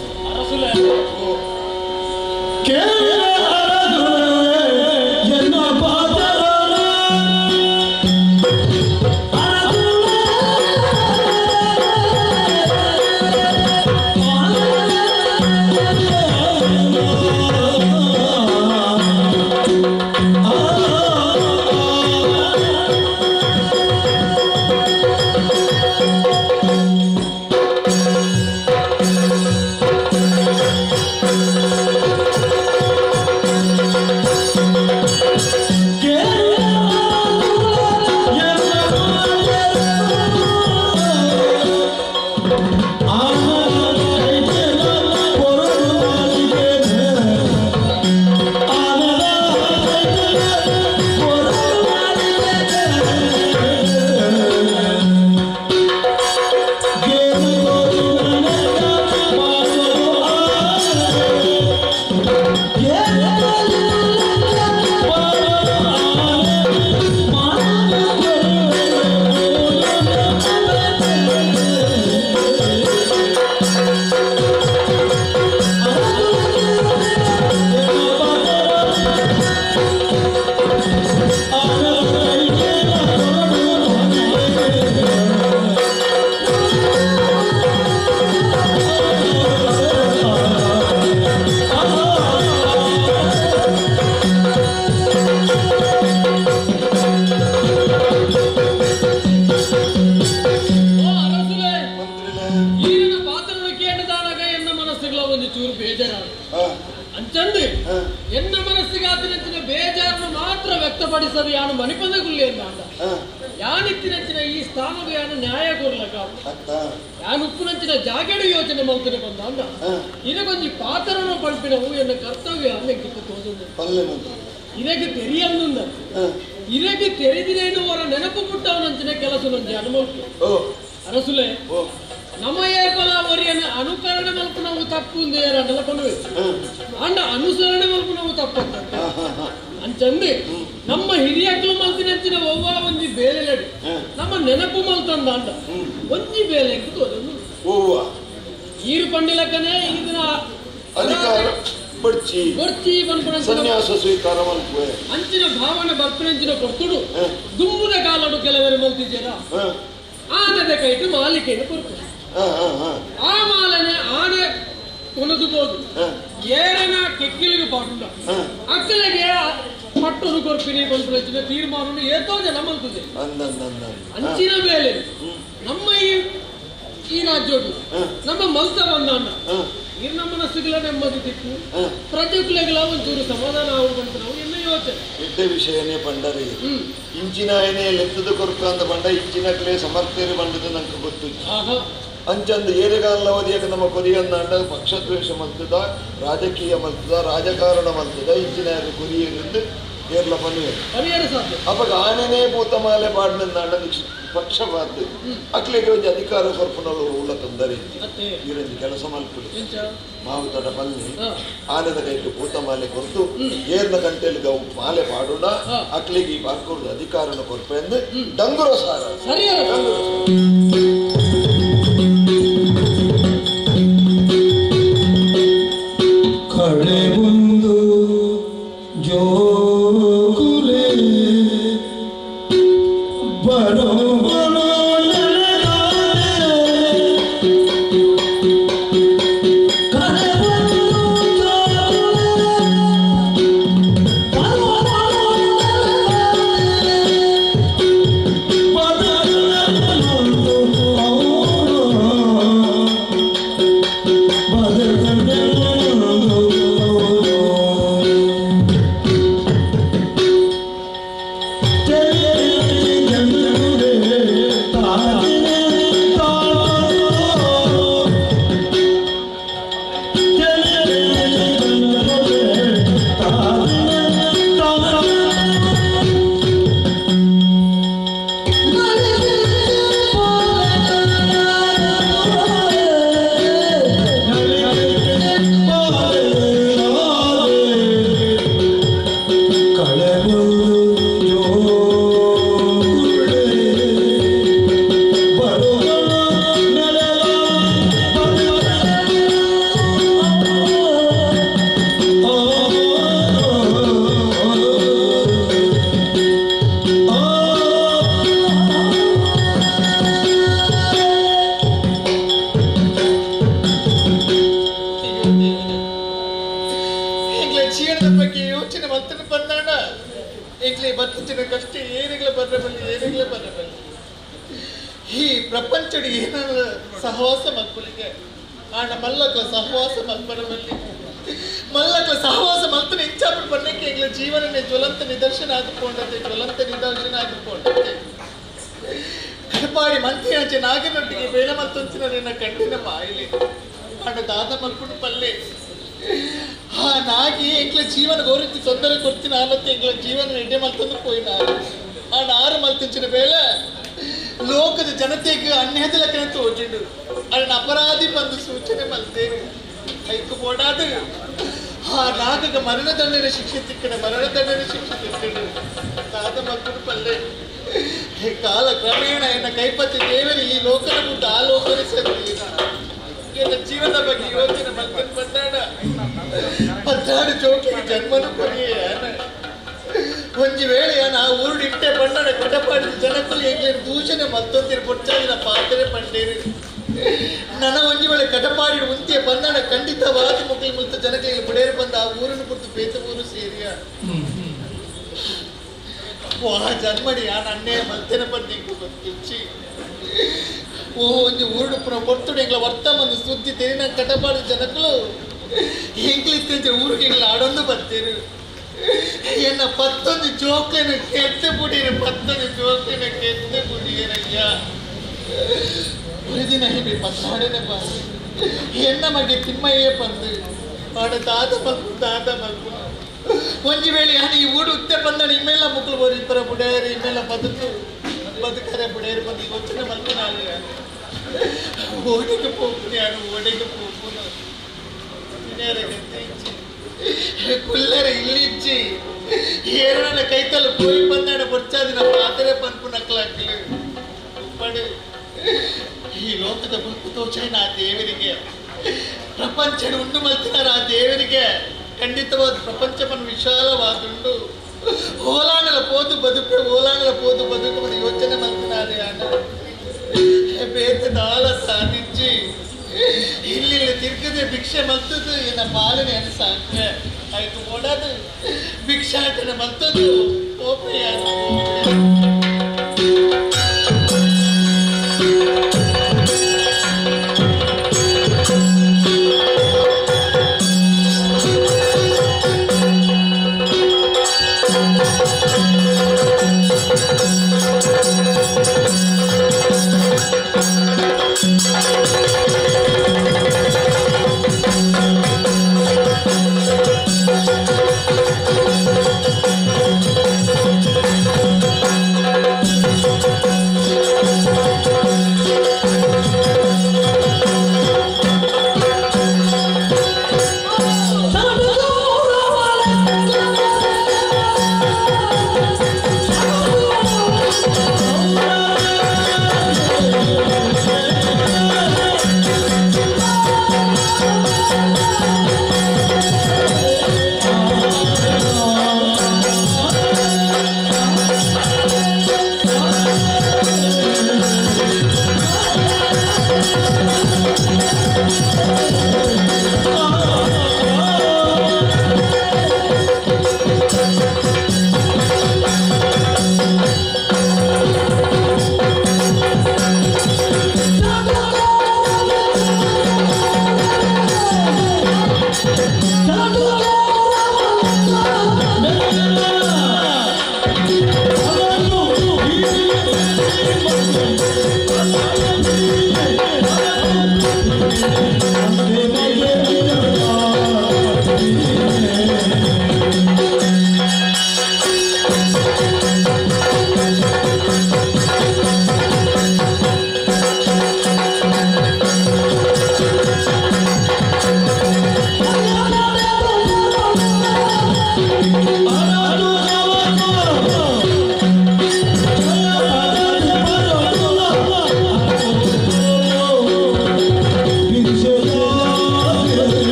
ಬಡ್ಚಿ ಬಡ್ಚಿ ಪನ್ಪುನ ಸನ್ಯಾಸ ಸ್ವೀಕಾರ ಮಲ್ಪುವೆ ಅಂಚಿನ ಭಾವನೆ ಬರ್ಪುನಂಚಿನ ಕೊರ್ತುಡು ದುಂಬುದ ಕಾಲಡು ಕೆಲವರು ಮಲ್ತಿದ್ದೀರ ಆನದ ಕೈಟು ಮಾಲಿಕೆಯನ್ನು ಕೊರ್ಪು ಆ ಮಾಲನೆ ಆನೆ ಕೊನದು ಹೋದು ಏರನ ಕೆಕ್ಕಿಲಿಗೆ ಪಾಡುಂಡ ಅಕ್ಕಲಿಗೆ ಪಟ್ಟರು ಕೊರ್ಪಿನಿ ಪನ್ಪುನಂಚಿನ ತೀರ್ಮಾನ ಏತೋ ಜನ ಮಲ್ತದೆ ಅಂಚಿನ ಮೇಲೆ ನಮ್ಮ ಈ ರಾಜ್ಯೋಡು ನಮ್ಮ ಮಲ್ತ ಬಂದ ಇರ್ ನಮ್ಮ ಮನಸ್ಸುಗಳ ನೆಮ್ಮದಿ ತಿಕ್ಕು ಪ್ರಜೆಕುಲೆಗಳ ಒಂಚೂರು ಸಮಾಧಾನ ಆಗುವಂತ ನಾವು ಎನ್ನ ಯೋಚನೆ ಎಡ್ಡೆ ವಿಷಯನೇ ಪಂಡರೆ ಇಂಚಿನಾಯನೇ ಲೆತ್ತದ ಕೊರ್ಕ ಅಂತ ಬಂಡ ಇಂಚಿನಕ್ಲೆ ಸಮರ್ಥರು ಬಂಡದ ನಂಗೆ ಗೊತ್ತು ಅಂಚಂದು ಏರೆಗಾಲ ಅವಧಿಯಾಗ ನಮ್ಮ ಕೊರಿಯನ್ನಾಂಡ ಪಕ್ಷದ್ವೇಷ ಮಲ್ತದ ರಾಜಕೀಯ ಮಲ್ತದ ರಾಜಕಾರಣ ಮಲ್ತದ ಇಂಚಿನ ಕೊರಿಯರಿಂದ ಏರ್ಲ ಪನ್ನುವೆ ಅವಾಗ ಆನೆನೇ ಪೂತ ಮಾಲೆ ಪಾಡ್ನಂದಾಂಡ ಪಕ್ಷಪಾತ ಅಕ್ಲೆಗೆ ಒಂಜಿ ಅಧಿಕಾರ ಕೊರ್ಪುನವರು ಉಳ್ಳ ತೊಂದರೆ ಇರಂಜಿ ಕೆಲಸ ಮಲ್ಪುಡು ಮಾವು ತಡ ಪಲ್ಲಿ ಆನೆದ ಕೈಗೆ ಪೂತ ಮಾಲೆ ಕೊರ್ತು ಏರ್ನ ಕಂಟೆಲ್ ಗೌ ಮಾಲೆ ಪಾಡುಣ ಅಕ್ಲೆಗೆ ಈ ಪಾರ್ಕೊರ್ದು ಅಧಿಕಾರನ ಕೊರ್ಪ ಎಂದು ಡಂಗುರ ಸಾರ ಡಂಗುರ ಸಾರ ಕಳೆಬುಂದು ಜೋಕುಲೆ ಬರೋ ಬರೋ ಸಹವಾಸ ಮಲ್ಪುಲಿಗೆ ಆಂಡ ಮಲ್ಲಕ್ಲ ಸಹವಾಸ ಮಲ್ಪರವಲ್ಲಿ ಮಲ್ಲಕ್ಲ ಸಹವಾಸ ಮಲ್ತನ ಇಚ್ಛಾಪಟ್ಟು ಬನ್ನಕ್ಕೆ ಎಂಗ್ಲ ಜೀವನನೇ ಜ್ವಲಂತ ನಿದರ್ಶನ ಆದುಕೊಂಡತೆ ಜ್ವಲಂತ ನಿದರ್ಶನ ಆದುಕೊಂಡತೆ ಕಡಪಾಡಿ ಮಂತ್ರಿಯಂಚೆ ನಾಗನೊಟ್ಟಿಗೆ ಬೇಳೆ ಮತ್ತೊಂಚಿನ ಕಣ್ಣಿನ ಮಾಯಿಲಿ ಆಂಡ ದಾದ ಮಲ್ಪುಡು ಪಲ್ಲೆ ಆ ನಾಗಿ ಎಂಗ್ಲ ಜೀವನ ಗೌರತಿ ತೊಂದರೆ ಕೊಡ್ತೀನಿ ಆಲತ್ತೆ ಎಂಗ್ಲ ಜೀವನ ಎಡ್ಡೆ ಮಲ್ತಂದು ಪೋಯಿನ ಆಂಡ ಆರು ಮಲ್ತಿಂಚಿನ ಬೇಳೆ ಲೋಕದ ಜನತೆಗೆ ಅನ್ಯಾಯದ ಲೆಕ್ಕನೆ ತೋಜಿಂಡು ಅದನ್ನ ಅಪರಾಧಿ ಬಂದು ಸೂಚನೆ ಮಲ್ತೇನೆ ಐಕು ಬೋಡಾದು ಆ ನಾಗಗ ಮರಣದಂಡನೆ ಶಿಕ್ಷೆ ತಿಕ್ಕಣ ಮರಣದಂಡನೆ ಶಿಕ್ಷೆ ತಿಕ್ಕಣ ತಾತ ಮಕ್ಕಳು ಪಲ್ಲೆ ಕಾಲ ಕ್ರಮೇಣ ಎನ್ನ ಕೈಪತಿ ದೇವರು ಈ ಲೋಕನ ಬಿಟ್ಟು ಆ ಲೋಕನೇ ಸರಿ ಎನ್ನ ಜೀವನದ ಬಗ್ಗೆ ಯೋಚನೆ ಮಲ್ತನ್ ಬಂದಾಡ ಪತ್ತಾಡು ಜೋಕಿಗೆ ಜನ್ಮನು ಕೊರಿಯೇ ಒಂಜಿ ವೇಳೆ ನಾ ಊರುಡು ಇಟ್ಟೆ ಬಣ್ಣನ ಕಟಪಾಡಿದ ಜನಕ್ಕಲು ಎಂಗ್ಲೇನು ದೂಷಣೆ ಮತ್ತೊಂದಿರು ಬೊಚ್ಚಾದಿನ ಪಾತ್ರೆ ಪಂಡೇರು ನನ್ನ ಒಂಜಿ ವೇಳೆ ಕಟಪಾಡಿ ಉಂತಿಯ ಬಂದಣ ಖಂಡಿತವಾದ ಮುಕ್ಲಿ ಮುಲ್ತ ಜನಗಳಿಗೆ ಬುಡೇರು ಬಂದ ಆ ಊರನ್ನು ಕುರಿತು ಬೇತ ಊರು ಸೇರಿಯ ವಾ ಜನ್ಮಡಿ ಯಾನ್ ಅಣ್ಣೆ ಮಲ್ತೆನ ಬಂದಿಕ್ಕು ಗೊತ್ತಿಚ್ಚಿ ಓ ಒಂಜಿ ಊರುಡು ಪುನ ಪೊರ್ತುಡು ಎಂಗ್ಲ ವರ್ತಮಾನ ಸುದ್ದಿ ತೆರಿನ ಕಟಪಾಡಿದ ಜನಕ್ಕಲು ಎಂಗ್ಲಿತ್ತೆ ಊರಿಗೆ ಎಂಗ್ಲ ಆಡೊಂದು ಬರ್ತೀರು ಎನ್ನ ಪತ್ತೊಂದು ಜೋಕ್ಲೆನ ಕೆತ್ತೆ ಬುಡಿಯರು ಪತ್ತೊಂದು ಜೋಕ್ಲೆನ ಕೆತ್ತೆ ಬುಡಿಯರಯ್ಯ ஒரு ದಿನ ಹಿಮಿ ಪತ್ತಾಡನೆ ಬಂದು ಎನ್ನ ಮಗೆ ತಿಮ್ಮಯ್ಯ ಬಂದು ಆಡ ತಾತ ಮಲ್ಪು ತಾತ ಮಲ್ಪು ಒಂಜಿ ವೇಳೆ ಯಾನು ಈ ಊಡು ಉತ್ತೆ ಬಂದಣ ಇಮ್ಮೆಲ್ಲ ಮುಕ್ಳು ಬೋರು ಇಬ್ಬರ ಬುಡೇರು ಇಮ್ಮೆಲ್ಲ ಬದುಕು ಬದುಕರೆ ಬುಡೇರು ಬಂದು ಯೋಚನೆ ಮಲ್ಪು ನಾನು ಓಡೆಗೆ ಪೋಪುನು ಯಾನು ಓಡೆಗೆ ಪೋಪುನು ಕುಲ್ಲರೆ ಇಲ್ಲಿಚ್ಚಿ ಏರನ ಕೈತಲು ಪೋಯಿ ಬಂದಾಡ ಬೊಚ್ಚಾದಿನ ಪಾತ್ರೆ ಪನ್ಪು ನಕ್ಲಾಕ್ಲು ಉಪ್ಪಡು ಈ ಲೋಕದ ಬುಕ್ಕು ತೋಚೈನ ಆ ದೇವರಿಗೆ ಪ್ರಪಂಚದ ಉಂಡು ಮಲ್ತಿನಾರ ಆ ದೇವರಿಗೆ ಖಂಡಿತವಾದ ಪ್ರಪಂಚವನ್ನು ವಿಶಾಲವಾದುಂಡು ಓಲಾಣಲ ಪೋದು ಬದುಕು ಓಲಾಣಲ ಪೋದು ಬದುಕು ಯೋಚನೆ ಮಲ್ತಿನಾರೆ ಅಣ್ಣ ಬೇತೆ ದಾಲ ಸಾಧಿಂಚಿ ಇಲ್ಲಿ ತಿರ್ಗದೆ ಭಿಕ್ಷೆ ಮಲ್ತದು ಎನ್ನ ಪಾಲನೆ ಸಾಕ್ರೆ ಆಯ್ತು ಓಡಾದು ಭಿಕ್ಷಾಟನೆ ಮಲ್ತದು ಓಪೆಯ.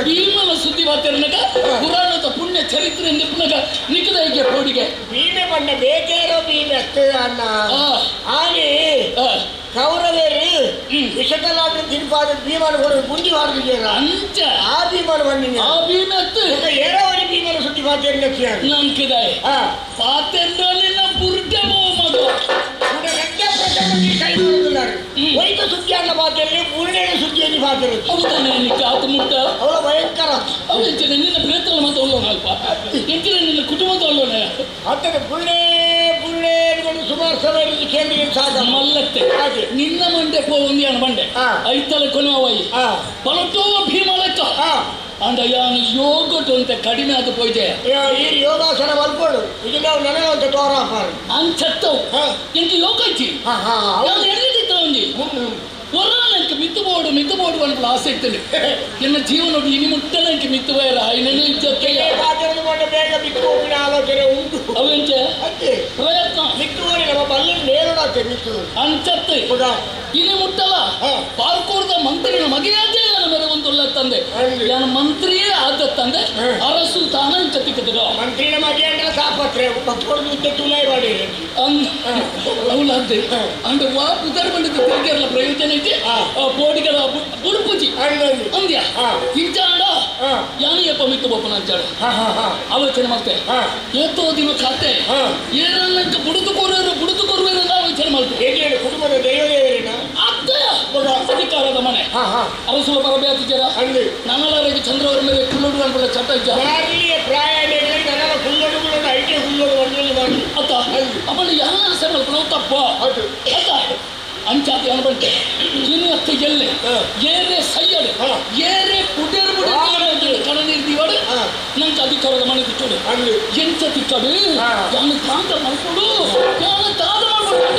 ಭೀಮನ ಸುದ್ದಿ ಮಾತಾಡಿನಾಗ ಪುರಾಣದ ಪುಣ್ಯ ಚರಿತ್ರೆ ನಿಪುಣಗ ನಿಕ್ಕದ ಹೀಗೆ ಪೋಡಿಗೆ ಭೀಮೆ ಬಣ್ಣ ಬೇಕೇರೋ ಭೀಮೆ ಅಷ್ಟೇ ಅಣ್ಣ ಆನೆ ಕೌರವೇರಿ ವಿಷಕಲಾಟ ತಿನ್ಪಾದ ಭೀಮನ ಕೊಡು ಗುಂಡಿ ಮಾಡಿದ್ದೀರ ಅಂಚ ಆ ಭೀಮನ ಬನ್ನಿ ಆ ಭೀಮೆ ಅತ್ತು ಏರೋವರಿ ಭೀಮನ ಸುದ್ದಿ ಮಾತಾಡಿನ ನಂಕಿದಾಯ ಪಾತೆಂದ್ರಲ್ಲಿ ಬುರ್ಡೆ ಮಗ ಕೈ ಮಾಡುತ್ತಿದ್ದಾರೆ ವೈದ್ಯ ಸುದ್ದಿ ಅನ್ನ ಮಾತಲ್ಲಿ ಮೂರನೇ ಸುದ್ದಿಯಲ್ಲಿ ಮಾತಿರುತ್ತೆ. ಹೌದಾನೆ ನಿಕ್ಕ ಆತ ಮುಟ್ಟ ಅವಳ ಭಯಂಕರ ಅವಳು ಎಂಚಿನ ನಿನ್ನ ಪ್ರೇತಲ ಮಾತು ಒಳ್ಳೋಣ ಅಲ್ಪ ಎಂಚಿನ ನಿನ್ನ ಕುಟುಂಬದ ಒಳ್ಳೋಣ ಆತನ ಬುಳ್ಳೆ ಬುಳ್ಳೆ ಸುಮಾರು ಸಮಯ ಕೇಂದ್ರ ಸಾಕ ಮಲ್ಲತ್ತೆ ನಿನ್ನ ಮಂಡೆ ಪೋ ಒಂದು ಯಾನು ಬಂಡೆ ಐತಲ ಕೊನವಾಯಿ ಬಲಟೋ ಭೀಮಲಕ್ಕ ಅಂಡ ಯಾನು ಯೋಗಟು ಅಂತ ಕಡಿಮೆ ಆದ ಪೋಯ್ದೆ ಈ ಯೋಗಾಸನ ಮಲ್ಪೋಡು ಇದು ನಾವು ನನಗೆ ಅಂತ ತೋರಾಪಾರು ಅಂಚತ್ತವು ಎಂತ ಯೋಗ ಐತಿ ನಾನು ಎಲ್ಲಿದ್ದ ಒಂಜಿ ಹೊರ ಮಿತ್ತು ಬೋಡು ಮಿತ್ತು ಬೋಡು ಅನ್ಪಲ ಆಸೆ ಇರ್ತೇನೆ ಎನ್ನ ಜೀವನ ಇನಿ ಮುಟ್ಟಲ ಎಂಕೆ ಮಿತ್ತು ಬಯರ ಆಯ್ನೇ ಇಜ್ಜತ್ತೆ ಬೇಗ ಮಿತ್ತು ಹೋಗಿನ ಆಲೋಚನೆ ಉಂಟು ಅವೆಂಚೆ ಅತ್ತೆ ಪ್ರಯತ್ನ ಮಿತ್ತು ಹೋಗಿ ನಮ್ಮ ಬಲ್ಲ ನೇರಣ ಅಂಚತ್ತೆ ಇನಿ ಮುಟ್ಟಲ್ಲ ಪಾರ್ಕೂರ್ದ ಮಂತ್ರಿನ ಮಗೆಯಾದೇ ಮೇರೆ ಒಂದುಲ್ಲ ತಂದೆ ಯಾನ ಮಂತ್ರಿಯೇ ಆದ ತಂದೆ ಅರಸು ತಾನ ಇಂಚತಿಕ್ಕದ ಮಂತ್ರಿನ ಮಗೆಯನ್ನ ಸಾಪತ್ರೆ ತುಲಾಯಿ ಮಾಡಿ ಅವಳಂತೆ ಅಂದ್ರೆ ವಾ ಪುದರ್ ಬಂದಿದ್ದ ತಿರುಗಿರಲ್ಲ ಪ್ರಯೋಜನ ಐತಿ ಬೋಡಿಗಳ ಬುಡುಪುಜಿ ಅಂದ್ಯ ಇಂಚಾಡ ಯಾನಿಯಪ್ಪ ಮಿತ್ತು ಬೊಪ್ಪನ ಅಂಚಾಡ ಆಲೋಚನೆ ಮಾಡ್ತೆ ಏತೋ ದಿನ ಖಾತೆ ಏನನ್ನ ಬುಡುದು ಕೊರುವರು ಬುಡುದು ಕೊರುವರು ಆಲೋಚನೆ ಮಾಡ್ತೆ ಕುಟುಂಬದ ದೈವದೇವರೇನ ಅಧಿಕಾರದ ಮನೆ ಅರಸುಲ ಬರಬೇಕು ಜರ ನನ್ನಲಾರಿಗೆ ಚಂದ್ರವರ ಮೇಲೆ ಕುಲ್ಲೋಡು ಅನ್ಕೊಳ್ಳ ಚಟ ಇದ್ದ ಅತ್ತ ಅವಳು ಯಾರ ಆಸೆ ಮಾಡ್ಕೊಳ್ಳೋ ತಪ್ಪ ಅತ್ತ ಅಂಚಾತಿ ಅನ್ಬಂಟೆ ಇನ್ನು ಗೆಲ್ಲೆ ಏರೇ ಸೈಯಡು ಏರೇ ಪುಡೇರು ಬುಡೇರು ಕಣನೀರು ದಿವಾಡು ನಂಗೆ ಅಧಿಕಾರದ ಮನೆ ತಿಕ್ಕಡು ಎಂಚ ತಿಕ್ಕಡು ಯಾನು ತಾಂತ ಮಾಡ್ಕೊಡು ಯಾನು ತಾತ ಮಾಡ್ಕೊಡು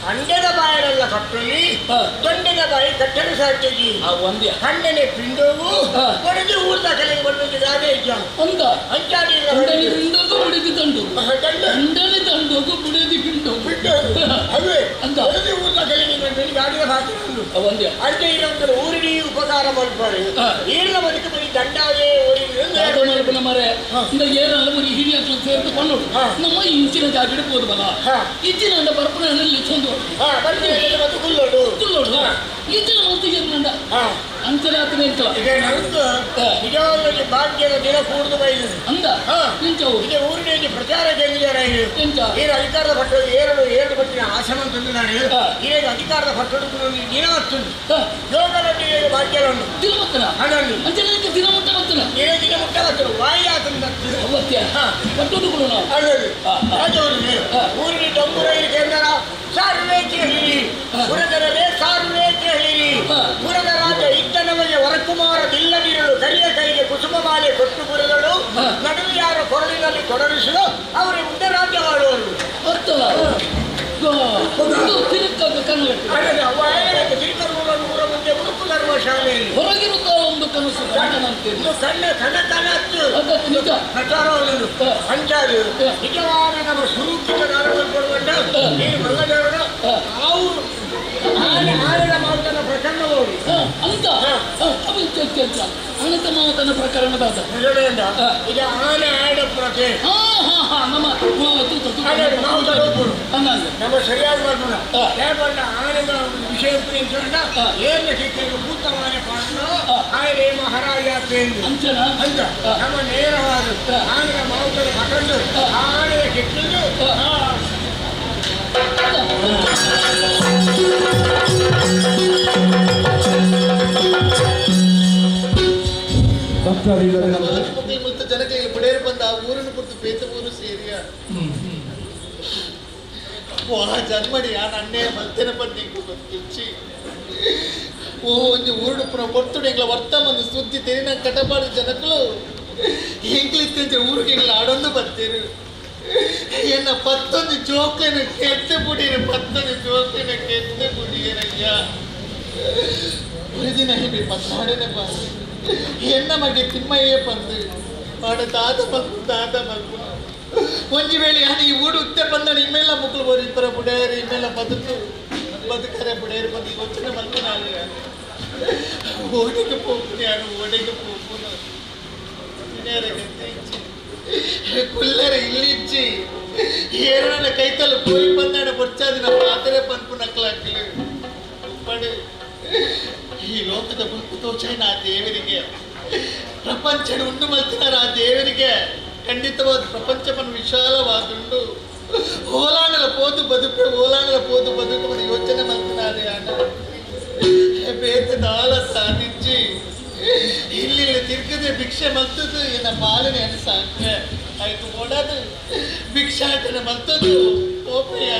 ಅಂಡದ ಬಾಯಲ್ಲ ಕಟ್ಟಲಿ ದೊಡ್ಡದ ಬಾಯಿ ಕಟ್ಟಲು ಸಾಧ್ಯಜಿ ಹಣ್ಣನೆ ಪಿಂಡೋಗು ಹೊಡೆದು ಊರ್ದ ಕಲೆಗೆ ಬಂದದ್ದು ಗಾದೆ ಅಂಚಾಡಿ ಬಿಡದಿ ತಂಡು ಅಂಡನೆ ತಂಡೋಗು ಬಿಡದಿ ಪಿಂಡೋಗು ಅವೇ ಹೊಡೆದು ಊರ್ದ ಕಲೆಗೆ ಬಂದು ಗಾಡಿಯ ಭಾಷೆ ಅಂಚೆ ಇರೋದು ಊರಿಡಿ ಉಪಕಾರ ಮಲ್ಪಾರು ಏರ್ನ ಬದುಕು ಬರೀ ದಂಡವೇ ಊರಿಗೆ ಮರೆ ಇಂದ ಏರಲ್ಲ ಬರೀ ಹಿರಿಯ ಸೇರಿಕೊಂಡು ನಮ್ಮ ಇಂಚಿನ ಜಾಗಡೆ ಹೋದವಲ್ಲ ಇಂಚಿನ ಅಂಡ ಬರ್ಪುನಲ್ಲಿ ಚಂದು ಕುಲ್ಲೋಡು ಇಂಚಿನ ಮಂತಿಗೆ ನಂಡ ಅಂಚನಾತನೇ ನಿಜವಾಗಲಿ ಭಾಗ್ಯದ ದಿನ ಕೂಡ್ದು ಬೈದು ಅಂದ ಇಂಚವು ಇದೆ ಊರಿನಲ್ಲಿ ಪ್ರಚಾರ ಗೆದ್ದಿದ್ದಾರೆ ಏನು ಅಧಿಕಾರದ ಪಟ್ಟು ಏರಲು ಏಳು ಪಟ್ಟಿನ ಆಸನ ತಂದಿದ್ದಾರೆ ಈಗ ಅಧಿಕಾರದ ಪಟ್ಟು ದಿನ ಬರ್ತದೆ ಯೋಗದಲ್ಲಿ ಭಾಗ್ಯವನ್ನು ದಿನ ಹಣಲ್ಲಿ ಅಂಚನೆ ದಿನ ಮುಟ್ಟ ಬರ್ತದೆ ಏಳು ದಿನ ಮುಟ್ಟ ಬರ್ತದೆ ವಾಯಿ ಆತನ ಊರಿನ ಡಂಬುರೈ ಕೇಂದ್ರ ಸಾರುವೆ ಕೇಳಿರಿ ಪುರದರೇ ಸಾರುವೆ ಕೇಳಿರಿ ಪುರದ ರಾಜ ಇದ್ದ ನಮಗೆ ವರಕುಮಾರದಿಲ್ಲದಿರಲು ಕರಿಯ ಕೈಗೆ ಕುಸುಮ ಮಾಲೆ ಕೊಟ್ಟು ಪುರದಳು ನಡುವೆ ಯಾರು ಕೊರಳಿನಲ್ಲಿ ತೊಡರಿಸಲು ಅವರು ಮುಂದೆ ರಾಜ್ಯ ಮಾಡುವರು ತಿರುಕರೂರ ಮುಂದೆ ಉಡುಪು ಧರ್ಮಶಾಲೆಯಲ್ಲಿ ಹೊರಗಿರುತ್ತಾ ಒಂದು ಕನಸು ಕಣ್ಣ ಕಣ ಕಣತ್ತು ಪ್ರಚಾರ ಅಂಚಾರು ನಿಜವಾದ ನಮ್ಮ ಸುರೂಪಿತ ಕೊಡುವಂತ ನೀನು ಮಲ್ಲದೇವರ ನಾವು ಆನೆಗಳ ಮಾತನ ಪ್ರಕರಣವರು ಅಂತ ಅನಂತ ಮಾತನ ಪ್ರಕರಣದಾದ ಈಗ ಆನೆ ಆಡ ಪ್ರಕೆ ನಮ್ಮ ನಮ್ಮ ಸರಿಯಾದ ಮಾಡ್ಬೋಣ ಯಾಕಂದ್ರೆ ಆನೆದ ವಿಷಯ ಏನು ಶಿಕ್ಷೆಗೆ ಭೂತವಾನೆ ಕಾರಣ ಆನೆ ಮಹಾರಾಜ ಅಂತ ನಮ್ಮ ನೇರವಾದ ಆನೆಯ ಮಾತನ್ನು ಹಾಕೊಂಡು ಆನೆಯ ಕೆಟ್ಟಿದ್ದು ಮತ್ತು ಜನಕ್ಕೆ ಬಡೇರು ಬಂದ ಆ ಊರನ್ನು ಕುರಿತು ಪೇತ ಊರು ಸೇರಿಯ ವಾ ಜನ್ಮಡಿ ಆ ನನ್ನೇ ಮತ್ತೇನ ಬಂದಿಕ್ಕು ಗೊತ್ತಿಚ್ಚಿ ಓ ಒಂಜಿ ಊರುಡು ಪುನ ಪೊರ್ತುಡು ಎಂಗ್ಲ ವರ್ತ ಬಂದು ಸುದ್ದಿ ತೆರಿನ ಕಟಪಾಡು ಜನಕ್ಕಳು ಎಂಗ್ಲಿತ್ತೆ ಊರಿಗೆ ಎಂಗ್ಲ ಆಡೊಂದು ಬರ್ತೀರು ಎನ್ನ ಪತ್ತೊಂದು ಜೋಕ್ಲೇನ ಕೆತ್ತೆ ಪುಡಿಯರು ಪತ್ತೊಂದು ಜೋಕ್ಲೇನ ಕೆತ್ತೆ ಪುಡಿಯರಯ್ಯ ஒரு ದಿನ ಹಿಂದೆ ಪತ್ತಾಡನೆ ಬಂದು ಎನ್ನ ಮಗೆ ತಿಮ್ಮಯ್ಯ ಬಂದು ಆಡ ತಾತ ಮಲ್ಪು ತಾತ ಮಲ್ಪು ಒಂಜಿ ವೇಳೆ ಯಾನು ಈ ಊಡು ಉತ್ತೆ ಬಂದಣ ಇಮ್ಮೆಲ್ಲ ಮುಕ್ಕಳು ಬೋರು ಇಬ್ಬರ ಬುಡೇರು ಇಮ್ಮೆಲ್ಲ ಬದುಕು ಬದುಕರೆ ಬುಡೇರು ಬಂದು ಯೋಚನೆ ಮಲ್ಪು ನಾನು ಓಡಿಗೆ ಪೋಪು ಯಾನು ಓಡಿಗೆ ಪೋಪುನು ಕುಲ್ಲರೆ ಇಲ್ಲಿಚ್ಚಿ ಏರನ ಕೈತಲ್ಲ ಪೋಯಿ ಬಂದಾಡ ಬೊಚ್ಚಾದಿ ನಮ್ಮ ಆತರೆ ಪನ್ಪು ನಕ್ಕಲಾಕ್ಲು ಉಪ್ಪಡು ಈ ಲೋಕದ ಬುಲ್ಕು ತೋಚೈನ ಆ ದೇವರಿಗೆ ಪ್ರಪಂಚದ ಉಂಡು ಮಲ್ತಿನಾರ ಆ ದೇವರಿಗೆ ಖಂಡಿತವಾದ ಪ್ರಪಂಚವನ್ನು ವಿಶಾಲವಾದುಂಡು ಓಲಾಣಲ ಪೋದು ಬದುಕು ಓಲಾಣಲ ಪೋದು ಬದುಕು ಮನ ಯೋಚನೆ ಮಲ್ತಿನಾರೆ ಅಣ್ಣ ಬೇತದಾಲ ಸಾಧಿಂಚಿ ಇಲ್ಲಿ ತಿರ್ಗದೆ ಭಿಕ್ಷೆ ಮಲ್ತದ್ದು ಎನ್ನ ಬಾಲನೆ ಸಾಕ್ರೆ ಆಯ್ತು ಓಡಾದು ಭಿಕ್ಷಾಟನೆ ಮಲ್ತದ್ದು ಓಪೆಯ.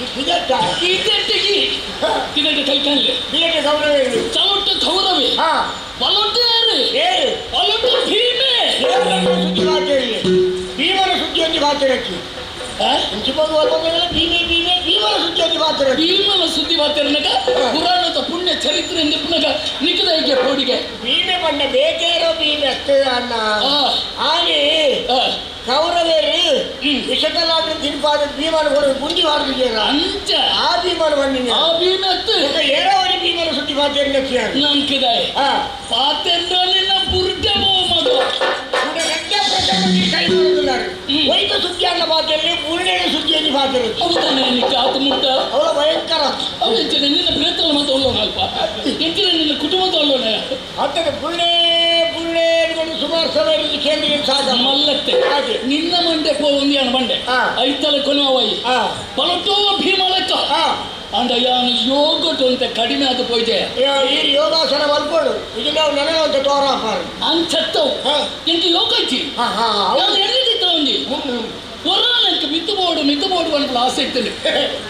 ಕಿದೆಟ್ಟ ಕೈಕನ್ಲೆ ಕಿದೆಟ್ಟ ಕೌರವೆ ಚೌಟ ಕೌರವೆ ಬಲೊಟ್ಟೇರು ಬಲೊಟ್ಟು ಭೀಮೆ ಸುದ್ದಿ ಮಾತೇಳಿ ಭೀಮನ ಸುದ್ದಿಯೊಂದು ಮಾತಿರಕ್ಕಿ ಭೀಮೆ ಭೀಮೆ ಭೀಮನ ಸುದ್ದಿಯೊಂದು ಮಾತಿರಕ್ಕಿ ಭೀಮನ ಸುದ್ದಿ ಮಾತಿರನಕ ಪುರಾಣದ ಪುಣ್ಯ ಚರಿತ್ರೆ ನಿಪುಣಗ ನಿಕ್ಕದ ಪೋಡಿಗೆ ಭೀಮೆ ಬಣ್ಣ ಬೇಕೇರೋ ಭೀಮೆ ಅಷ್ಟೇ ಅಣ್ಣ ಆನೆ ಕೌರವೇರು ವಿಷಕಲಾದ್ರೆ ತಿನ್ಪಾದ ಭೀಮನ ಕೊಡ ಗುಂಡಿ ಮಾಡಿದ್ದೀರ ಅಂಚ ಆ ಭೀಮನ ಬನ್ನಿ ಆ ಭೀಮತ್ತು ಏರೋವರಿ ಭೀಮನ ಸುದ್ದಿ ಮಾತೇರಿನ ನಂಕಿದೆ ಪಾತೆಂಡೋ ನಿನ್ನ ಬುರ್ಡೆ ಮಗ ಕೈ ಮಾಡುತ್ತಿದ್ದಾರೆ ವೈದ್ಯ ಸುದ್ದಿ ಅನ್ನ ಮಾತಲ್ಲಿ ಪೂರ್ಣೇನ ಸುದ್ದಿಯಲ್ಲಿ ಮಾತಿರುತ್ತೆ ಹೌದಾನೆ ನಿಕ್ಕೆ ಆತ ಮುಟ್ಟ ಅವಳ ಭಯಂಕರ ಅವಳು ಎಂಚಿನ ನಿನ್ನ ಪ್ರೇತಲ ಮಾತು ಒಳ್ಳೋಣ ಅಲ್ಪ ಎಂಚಿನ ನಿನ್ನ ಕುಟುಂಬದ ಒಳ್ಳೋಣ ಅಂತದೆ ಪುಳ್ಳೆ ಪುಳ್ಳೆ ಸುಮಾರು ಸಮಯ ಕೇಂದ್ರ ಸಾಕ ಮಲ್ಲತ್ತೆ ನಿನ್ನ ಮಂಡೆ ಪೋ ಒಂದಿಯಾಣ ಮಂಡೆ ಐತಲ ಕೊನವಾಯಿ ಬಲಟೋ ಭೀಮಲಕ್ಕ ಅಂಡ ಯಾನು ಯೋಗಟು ಅಂತ ಕಡಿಮೆ ಆದ ಪೋಯ್ದೆ ಈ ಯೋಗಾಸನ ಮಲ್ಪೋಡು ಇದು ನಾವು ನನಗಂತ ತೋರಾಪಾರು ಅಂಚತ್ತವು ಎಂಟು ಯೋಗ ಇಚ್ಚಿ ನಾನು ಎಲ್ಲಿದ್ದ ಒಂಜಿ ಹೊರ ಮಿತ್ತು ಬೋಡು ಮಿತ್ತು ಬೋಡು ಅನ್ಪಲ ಆಸೆ ಇರ್ತದೆ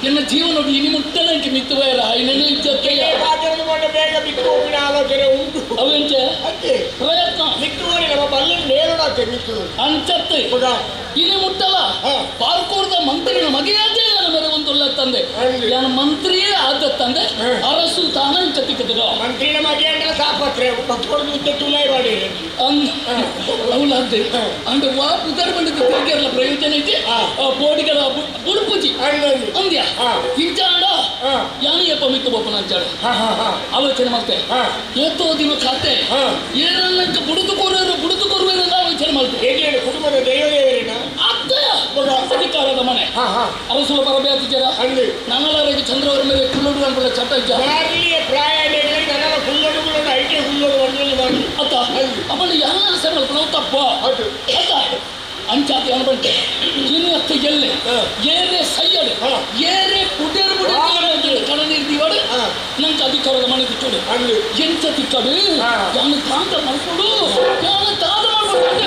ಎನ್ನ ಜೀವನ ಇನಿ ಮುಟ್ಟಲ ಎಂಕೆ ಮಿತ್ತು ಬಯರ ಐನೇ ಇಚ್ಚತ್ತೆ ಬೇಗ ಮಿತ್ತು ಹೋಗಿನ ಆಲೋಚನೆ ಉಂಟು ಅವೆಂಚೆ ಪ್ರಯತ್ನ ಮಿತ್ತು ಹೋಗಿ ನಮ್ಮ ಬಲ್ಲ ನೇರಡಾತೆ ಮಿತ್ತು ಅಂಚತ್ತೆ ಇನಿ ಮುಟ್ಟಲ ಪಾರ್ಕೋರ್ದ ಮಂತ್ರಿನ ಮಗೆಯಾದೇ ನನ್ನ ಮೇರೆ ಒಂದು ತಂದೆ ನಾನು ಮಂತ್ರಿಯೇ ಆದ ತಂದೆ ಅರಸು ತಾನ ಇಂಚ ತಿಕ್ಕದ ಮಂತ್ರಿನ ಮಗೆ ಅಂದ್ರೆ ಸಾಪತ್ರೆ ಭಕ್ತರು ತುಲಾಯಿ ಮಾಡಿ ಅವಳಂತೆ ಅಂದ್ರೆ ವಾ ಪುದರ್ ಬಂದಿದ್ದು ತಿರುಗಿರಲ್ಲ ಪ್ರಯೋಜನ ಐತಿ ಬೋಡಿಗಳ ಬುಡುಪುಜಿ ಅಂದ್ಯ ಇಂಚಾಂಡ ಯಾನಿಯಪ್ಪ ಮಿತ್ತು ಬೋಪನ ಅಂಚಾಡ ಆಲೋಚನೆ ಮಾಡ್ತೆ ಏತೋ ದಿನ ಖಾತೆ ಏನನ್ನ ಬುಡುದು ಕೊರುವರು ಬುಡುದು ಕೊರುವರು ಆಲೋಚನೆ ಮಾಡ್ತೆ ಕುಟುಂಬದ ದೈವದೇವರೇನ ಅತ್ತ ಅಧಿಕಾರದ ಮನೆ ಅರಸುಲ ಬರಬೇಕು ಜರ ನನ್ನಲಾರಿಗೆ ಚಂದ್ರವರ ಮೇಲೆ ಕುಲ್ಲೋಡು ಅನ್ಕೊಳ್ಳ ಚಟ ಇದ್ದ ಪ್ರಾಯ ನನ್ನ ಕುಲ್ಲೋಡು IT ಕುಲ್ಲೋಡು ಮಾಡಿ ಅತ್ತ ಅವನು ಯಾರ ಆಸೆ ಮಲ್ಪನ ತಪ್ಪ ಅತ್ತ ಅಂಚಾತಿ ಅನ್ಬಂಟೆ ಇನ್ನು ಅತ್ತ ಎಲ್ಲೆ ಏರೇ ಸೈಯಡು ಏರೇ ಪುಡೇರು ಬುಡೇರು ಕಣನೀರು ದಿವಾಡು ನಂಗೆ ಅಧಿಕಾರದ ಮನೆ ತಿಕ್ಕಡು ಎಂಚ ತಿಕ್ಕಡು ಯಾನು ತಾಂತ ಮಲ್ಕೊಡು ಯಾನು ತಾದ ಮಾಡ್ಕೊಡು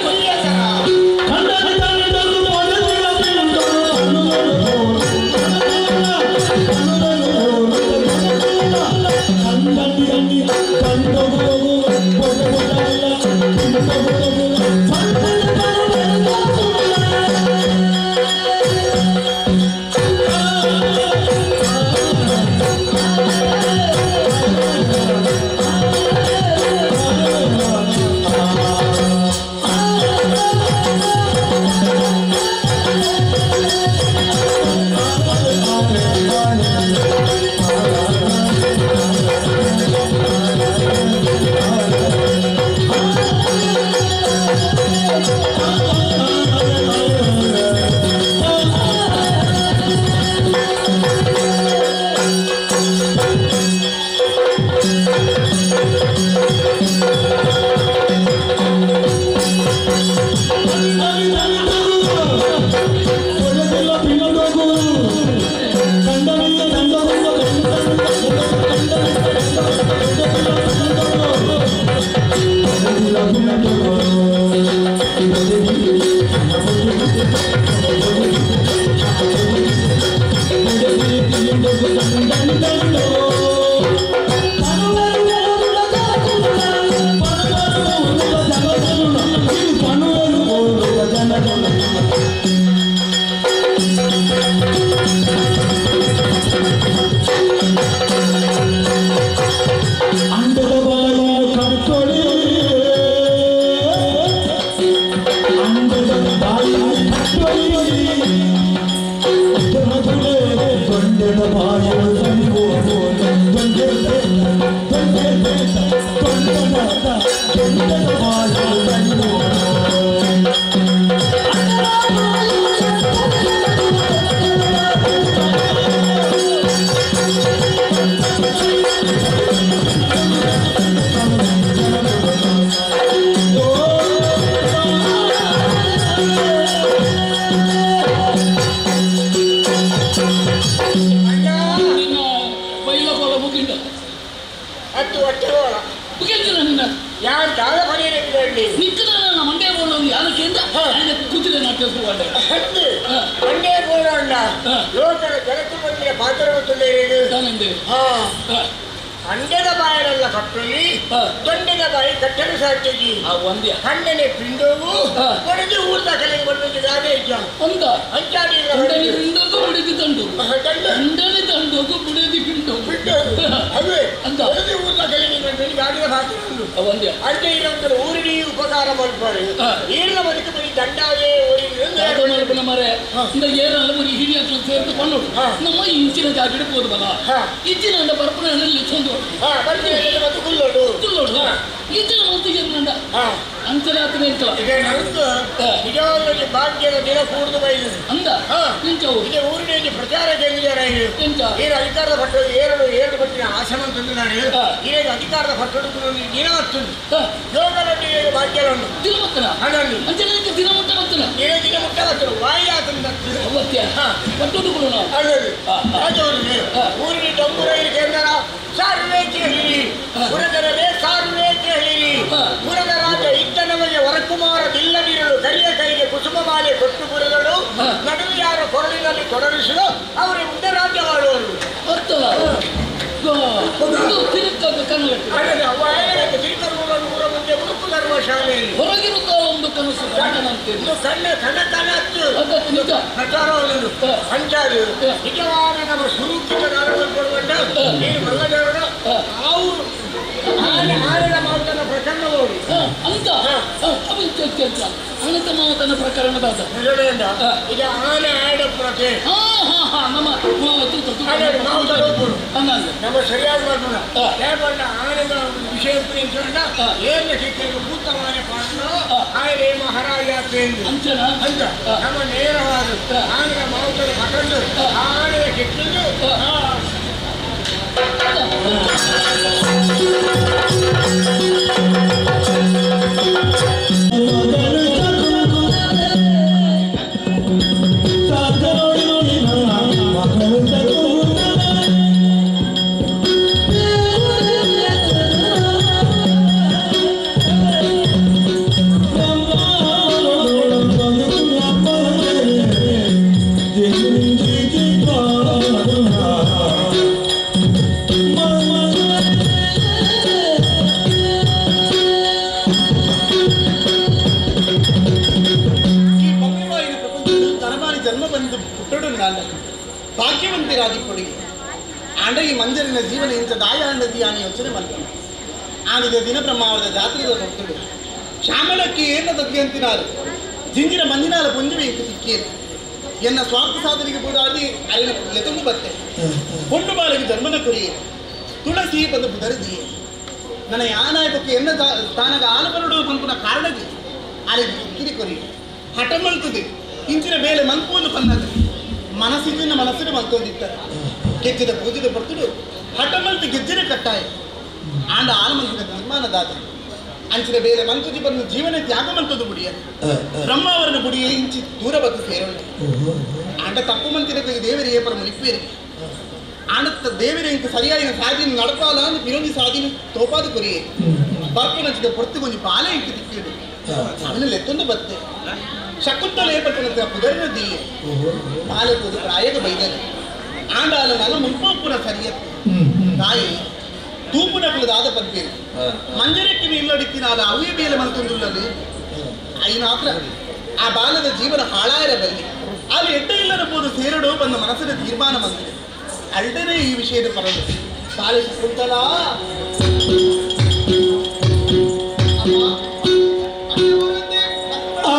ಒಂದು ಯಾನ ಕೇಂದ್ರ ಕುದುರೆ ನಾಟ್ಯ ಶುರು ಅಂದೇ ಬೋಡಣ್ಣ ಲೋಕದ ಜಗತ್ತು ಬಂದ್ರೆ ಪಾತ್ರ ತಾನಂದೆ ಅಂಡದ ಬಾಯಲ್ಲ ಕಟ್ಟಲಿ ದೊಂಡದ ಬಾಯಿ ಕಟ್ಟಲು ಸಾಧ್ಯಜಿ ಒಂದೇ ಕಣ್ಣನೆ ಪಿಂಡೋಗು ಒಡೆದು ಊರ್ದ ಕಲೆಗೆ ಬಂದದ್ದು ಗಾದೆ ಇದ್ದ ಒಂದ ಅಂಚಾಡಿ ಪಿಂಡೋಗು ಬುಡಿದಿ ದಂಡು ಅಂಡನೆ ದಂಡೋಗು ಬುಡಿದಿ ಪಿಂಡೋಗು ಪಿಂಡೋಗು ಅವೇ ಅಂತ ಒಡೆದು ಊರ್ದ ಕಲೆಗೆ ಬಂದದ್ದು ಗಾಡಿದ ಪಾತ್ರ ಒಂದೇ ಅಂಚೆ ಇರೋದ್ರ ಊರಿಡಿ ಉಪಕಾರ ಮಲ್ಪಾರು ಏರ್ನ ಬದುಕು ಬರೀ ದಂಡವೇ ಊರಿಗೆ ಮರೆ ಇಂದ ಏರಲ್ಲ ಬರೀ ಹಿರಿಯ ಸೇರಿಕೊಂಡು ನಮ್ಮ ಇಂಚಿನ ಜಾಗಡೆ ಹೋದ್ವಲ್ಲ ಇಂಚಿನ ಅಂಡ ಪರಪನ ಲಿಚ್ಚೊಂದು ಕುಲ್ಲೋಡು ಇಂಚಿನ ಮಂತಿಗೆ ನಂಡ ಅಂಚನಾತನೇ ನಿಜವಾಗ್ಲೂ ಭಾಗ್ಯದ ದಿನ ಕೂಡ್ದು ಬೈದು ಅಂದ ಇಂಚವು ಇದೆ ಊರಿನ ಪ್ರಚಾರ ಕೇಂದ್ರ ಏನು ಅಧಿಕಾರದ ಪಟ್ಟು ಏರಲು ಏಳು ಪಟ್ಟಿನ ಆಸನ ಅಂತಂದಿದ್ದಾರೆ ಏಳು ಅಧಿಕಾರದ ಪಟ್ಟು ದಿನ ಬರ್ತದೆ ಯೋಗದಲ್ಲಿ ಭಾಗ್ಯವನ್ನು ದಿನ ಮತ್ತನ ಅಂಚನೆ ದಿನ ಮುಟ್ಟ ಮತ್ತನ ಏಳು ದಿನ ಮುಟ್ಟ ಬರ್ತದೆ ವಾಯಿ ಆತನ ಊರಿನ ಡಂಬುರೈ ಕೇಂದ್ರ ಸಾರುವೆ ಕೇಳಿರಿ ಪುರದರವೇ ಸಾರುವೆ ಕೇಳಿರಿ ಪುರದ ರಾಜ ಇದ್ದ ನಮಗೆ ವರಕುಮಾರದಿಲ್ಲದಿರಲು ಕರಿಯ ಕೈಗೆ ಕುಸುಮಮಾಲೆ ಕೊಟ್ಟು ಪುರದಳು ನಡುವೆ ಯಾರ ಕೊರಳಿನಲ್ಲಿ ತೊಡರಿಸಲು ಅವರ ಮುಂದೆ ರಾಜ್ಯವಾಳುವರು ತಿರುಕರೂರ ಮುಂದೆ ಉಡುಪು ಧರ್ಮ ಶಾಲೆಯಲ್ಲಿ ಹೊರಗಿರುತ್ತ ಒಂದು ಕನಸು ಸಣ್ಣ ಸಣ್ಣ ಕನಸು ಪ್ರಚಾರವನ್ನು ಅಂಚಾರು ನಿಜವಾದ ನಮ್ಮ ಸುರೂಪಿತ ಕೊಡುವಂತ ನೀನು ಮಲ್ಲಜವರ ನಾವು ಆನೆಗಳ ಮಾತನ ಪ್ರಕರಣವರು ಅಂತ ಅನಂತ ಮಾತನ ಪ್ರಕರಣದಾದ ಈಗ ಆನೆ ಆಡ ಪ್ರತಿ ನಮ್ಮ ನಮ್ಮ ಸರಿಯಾದ ಮಾಡ್ಬೋಣ ಯಾಕಂದ್ರೆ ಆನೆದ ವಿಷಯ ಏನ ಶಿಕ್ಷೆಗೆ ಭೂತವಾನೆ ಪಾತ್ರ ಆನೆ ಮಹಾರಾಜ ಅಂತ ನಮ್ಮ ನೇರವಾದ ಆನೆಯ ಮಾತನ್ನು ಪಕಂಡು ಆನೆಯ ಶಿಕ್ಷೆಗೆ ಆಂಡ ಈ ಮಂಜರಿನ ಜೀವನ ಇಂಥ ದಾಯ ಅಂಡದಿ ಆನೆ ಯೋಚನೆ ಮಾಡ್ತಾನೆ ಆನಿದ ದಿನ ಬ್ರಹ್ಮಾವರದ ಜಾತ್ರೆದ ಭಕ್ತರು ಶ್ಯಾಮಲಕ್ಕೆ ಏನ ತಗ್ಗೆ ಅಂತಿನಾರು ಜಿಂಜಿನ ಮಂಜಿನಾಲ ಪುಂಜುವೆ ಇಂಕು ಸಿಕ್ಕಿಯದು ಎನ್ನ ಸ್ವಾರ್ಥ ಸಾಧನೆಗೆ ಬೂಡಾಡಿ ಅರಿನ ಎತುಂಬು ಬತ್ತೆ ಪೊಣ್ಣು ಬಾಳಿಗೆ ಜನ್ಮನ ಕುರಿಯೆ ತುಳಸಿ ಬಂದು ಬುದರಿದಿಯೆ ನನ್ನ ಯಾನಾಯಕಕ್ಕೆ ಎನ್ನ ಸ್ಥಾನದ ಆಲು ಬರಡು ಬಂಪುನ ಕಾರಣದಿ ಅಲ್ಲಿಗೆ ಸಿಕ್ಕಿರಿ ಕೊರಿಯೆ ಹಠ ಮಲ್ತದೆ ಇಂಚಿನ ಮೇಲೆ ಮನ್ಪುವನ್ನು ಪನ್ನದು ಮನಸ್ಸಿನ ಮನಸ್ಸಿನ ಮಲ್ತೊಂದಿತ್ತಾರೆ ಗೆಜ್ಜದ ಪೂಜೆದ ಪಡ್ತುಡು ಹಠ ಮಲ್ತು ಗೆಜ್ಜೆನ ಕಟ್ಟಾಯ ಆಂಡ ಆಲು ಮನ್ಸಿನ ತೀರ್ಮಾನದಾದ ಅಂಚಿನ ಬೇರೆ ಮಂತುಜಿ ಬಂದು ಜೀವನ ತ್ಯಾಗ ಮಂತದ್ದು ಬುಡಿಯ ಬ್ರಹ್ಮಾವರನ ಬುಡಿಯೇ ಇಂಚಿ ದೂರ ಬತ್ತು ಸೇರೋಣ ಆಂಡ ತಪ್ಪು ಮಂತಿನ ದೇವರಿಗೆ ಪರ ಮುನಿಪೇರಿ ಆಂಡ ದೇವರೇ ಇಂಕ ಸರಿಯಾಗಿ ಸಾಧಿನ ನಡಪಾಲ ಅಂದ್ ವಿರೋಧಿ ಸಾಧಿನ ತೋಪಾದ ಕೊರಿಯೇ ಬರ್ಪನಂಚಿದ ಪೊರ್ತು ಕೊಂಚ ಪಾಲೆ ಇಂಕ ತಿಕ್ಕಿಡು ಅವನ ಲೆತ್ತೊಂದು ಬತ್ತೆ ಶಕುಂತಲೆ ಏಪಟ್ಟನಂತೆ ಪುದರಿನ ದಿಯೆ ಪಾಲೆ ಪುದು ಪ್ರಾಯದ ಬೈದನೆ ಆಂಡಾಲ ನಲ ಮುನ್ಪೋಪುನ ಸರಿಯತ್ತು ತಾಯಿ ತೂಪುನಕುಲದಾದ ಪದ್ಮೇರು ಮಂಜರಕ್ಕಿನ ಇಲ್ಲಡಿತ್ತಿನಾದ ಅವೇ ಮೇಲೆ ಮನತೊಂದುಳ್ಳದು ಐನಾತ್ರ ಆ ಬಾಲದ ಜೀವನ ಹಾಳಾಯರ ಬಲ್ಲಿ ಅಲ್ಲಿ ಎಡ್ಡ ಇಲ್ಲದ ಪೋದು ಸೇರಡು ಬಂದ ಮನಸ್ಸಿನ ತೀರ್ಮಾನ ಬಂದಿದೆ ಅಲ್ಡನೆ ಈ ವಿಷಯದ ಪರದು ಬಾಲೆ ಶಕುಂತಲ ಆ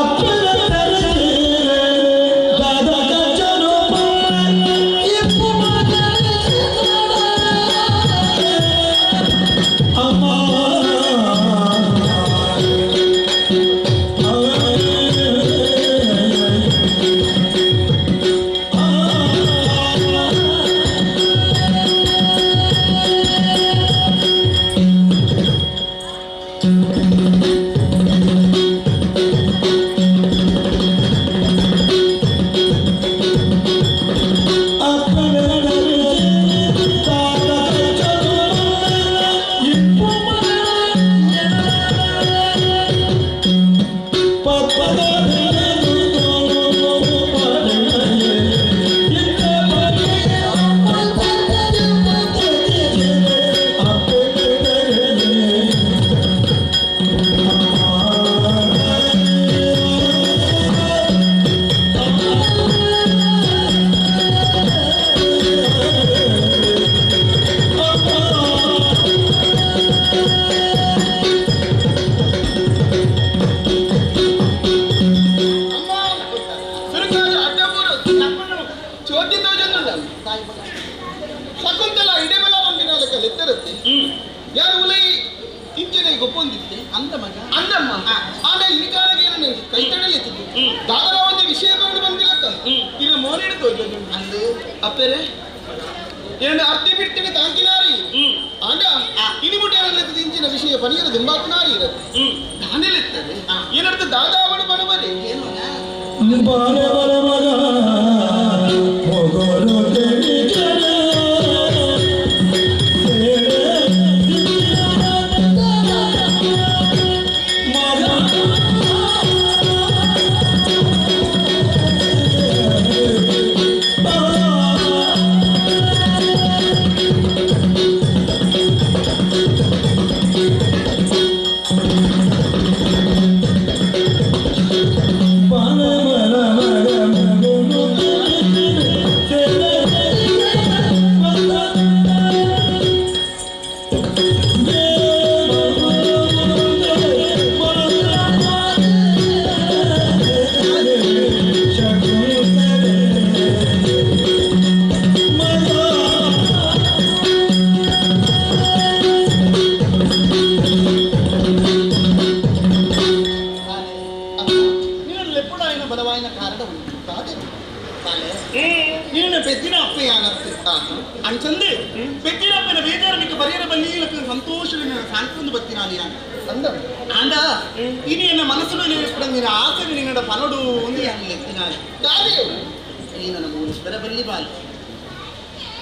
ಶಕುಂತಲ ಇಡೆಬಲ ಬಂದಿನ ಲೆತ್ತರತ್ತೆ ಯಾರು ಉಲೈ ಇಂಚನೆ ಗೊಪ್ಪೊಂದಿತ್ತೆ ಅಂದ ಮಗ ಅಂದಮ್ಮ ಆಂಡ ಇನಿಕಾರಗೆ ಏನನೆ ಕೈತಡಲೆತ್ತಿದ್ದು ದಾದರ ಒಂದು ವಿಷಯ ಬಂದು ಬಂದಿಲ್ಲಕ್ಕ ಇನ್ನ ಮೋನಿಡು ತೋಜೋದು ಅಂದು ಅಪ್ಪೆರೆ ಏನು ಅರ್ತಿ ಬಿಡ್ತೀನಿ ತಾಂಕಿನಾರಿ ಆಂಡ ಇನಿಮುಟೇನಲೆತ್ತಿದ್ದು ಇಂಚಿನ ವಿಷಯ ಪನಿಯರ ದುಂಬಾತನಾರಿ ಇರತ್ತೆ ದಾನೆಲೆತ್ತದೆ ಏನರ್ಥ ದಾದಾವಳು ಬನುಬರಿ ಏನು ಮಗ ಬಾಲ ಬಲ ಮಗ ಮೊಗಲು ತೆರಿಗೆನ ನೀನು ಪೆದ್ದಿನ ಅಪ್ಪೆಯಾನತ್ತೆ ಅಂಚಂದೆ ಪೆದ್ದಿನ ಅಪ್ಪನ ಬೇಜಾರನಿಗೆ ಪರಿಯರ ಬಲ್ಲಿ ಸಂತೋಷ ಸಾಂತ್ವನ ಬತ್ತಿನಾಲಿ ಅಂದ ಆಂಡ ಇನಿ ಎನ್ನ ಮನಸ್ಸು ನಿನ್ನ ಆಸೆ ನಿನ್ನಡ ಪನಡು ಒಂದು ಎತ್ತಿನಾಲಿ ದಾದೆ ಈ ನನ್ನ ಮೂಲೇಶ್ವರ ಬಲ್ಲಿ ಬಾಲಿ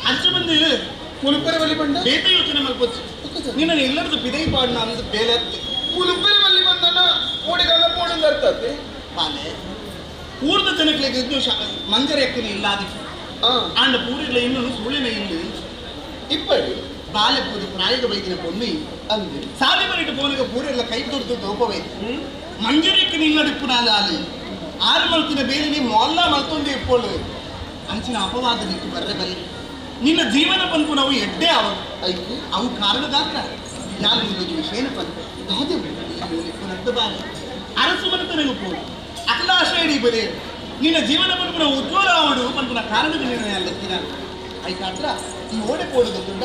ಅಂಚ ಬಂದು ಮುಲುಪ್ಪರ ಬಲ್ಲಿ ಬಂಡ ಬೇತ ಯೋಚನೆ ಮಲ್ಪೊಚ್ಚು ನಿನ್ನ ಎಲ್ಲರದು ಪಿದೈ ಪಾಡ್ನ ಅಂದ ಬೇಲೆ ಅತ್ತೆ ಮುಲುಪ್ಪರ ಬಲ್ಲಿ ಬಂದನ ಓಡಿಗಲ್ಲ ಪೋಡಂದ ಅರ್ಥ ಅತ್ತೆ ಬಾಲೆ ಊರ್ದ ಜನಗಳಿಗೆ ಇದ್ದು ಮಂಜರ ಎಕ್ಕನ ಇಲ್ಲಾದಿತ್ತು ಆಂಡ ಪೂರಿಲ್ಲ ಇನ್ನೊಂದು ಸುಳಿನ ಇಲ್ಲಿ ಇಪ್ಪಡಿ ಬಾಲೆ ಪೂರಿ ಪ್ರಾಯದ ಬೈದಿನ ಪೊಮ್ಮಿ ಅಂದೆ ಸಾಲಿ ಮರಿಟ್ಟು ಪೋನಿಗೆ ಪೂರೆಲ್ಲ ಕೈ ದುಡ್ದು ತೋಪವೈತು ಮಂಜರಿಕ್ಕನ ಇಲ್ಲಡಿಪ್ಪು ಅಲ್ಲಿ ಆರು ಮಲ್ತಿನ ಬೇರೆ ನೀ ಮೊಲ್ಲ ಮಲ್ತೊಂದು ಇಪ್ಪೋಳು ಅಂಚಿನ ಅಪವಾದ ನಿಕ್ಕು ಬರ್ರೆ ಬಲ್ಲಿ ನಿನ್ನ ಜೀವನ ಪಂಪು ನಾವು ಎಡ್ಡೆ ಅವ ಐಕೆ ಅವು ಕಾರಣದಾತ್ರ ನಾನು ನಿಮಗೆ ವಿಷಯನ ಪಂಪು ಇಪ್ಪನದ್ದು ಬಾಲೆ ಅರಸು ಮನೆತನಗೂ ಪೋಡು ಅಕಲಾಶ್ರಯಡಿ ಬರೆ ನಿನ್ನ ಜೀವನ ಪಂಪುನ ಉಜ್ವಲ ಅವಡು ಪಂಪುನ ಕಾರಣದ ನಿರ್ಣಯ ಅಲ್ಲತ್ತಿನ ಐಕಾತ್ರ ಈ ಓಡೆ ಪೋಡುದು ದುಡ್ಡ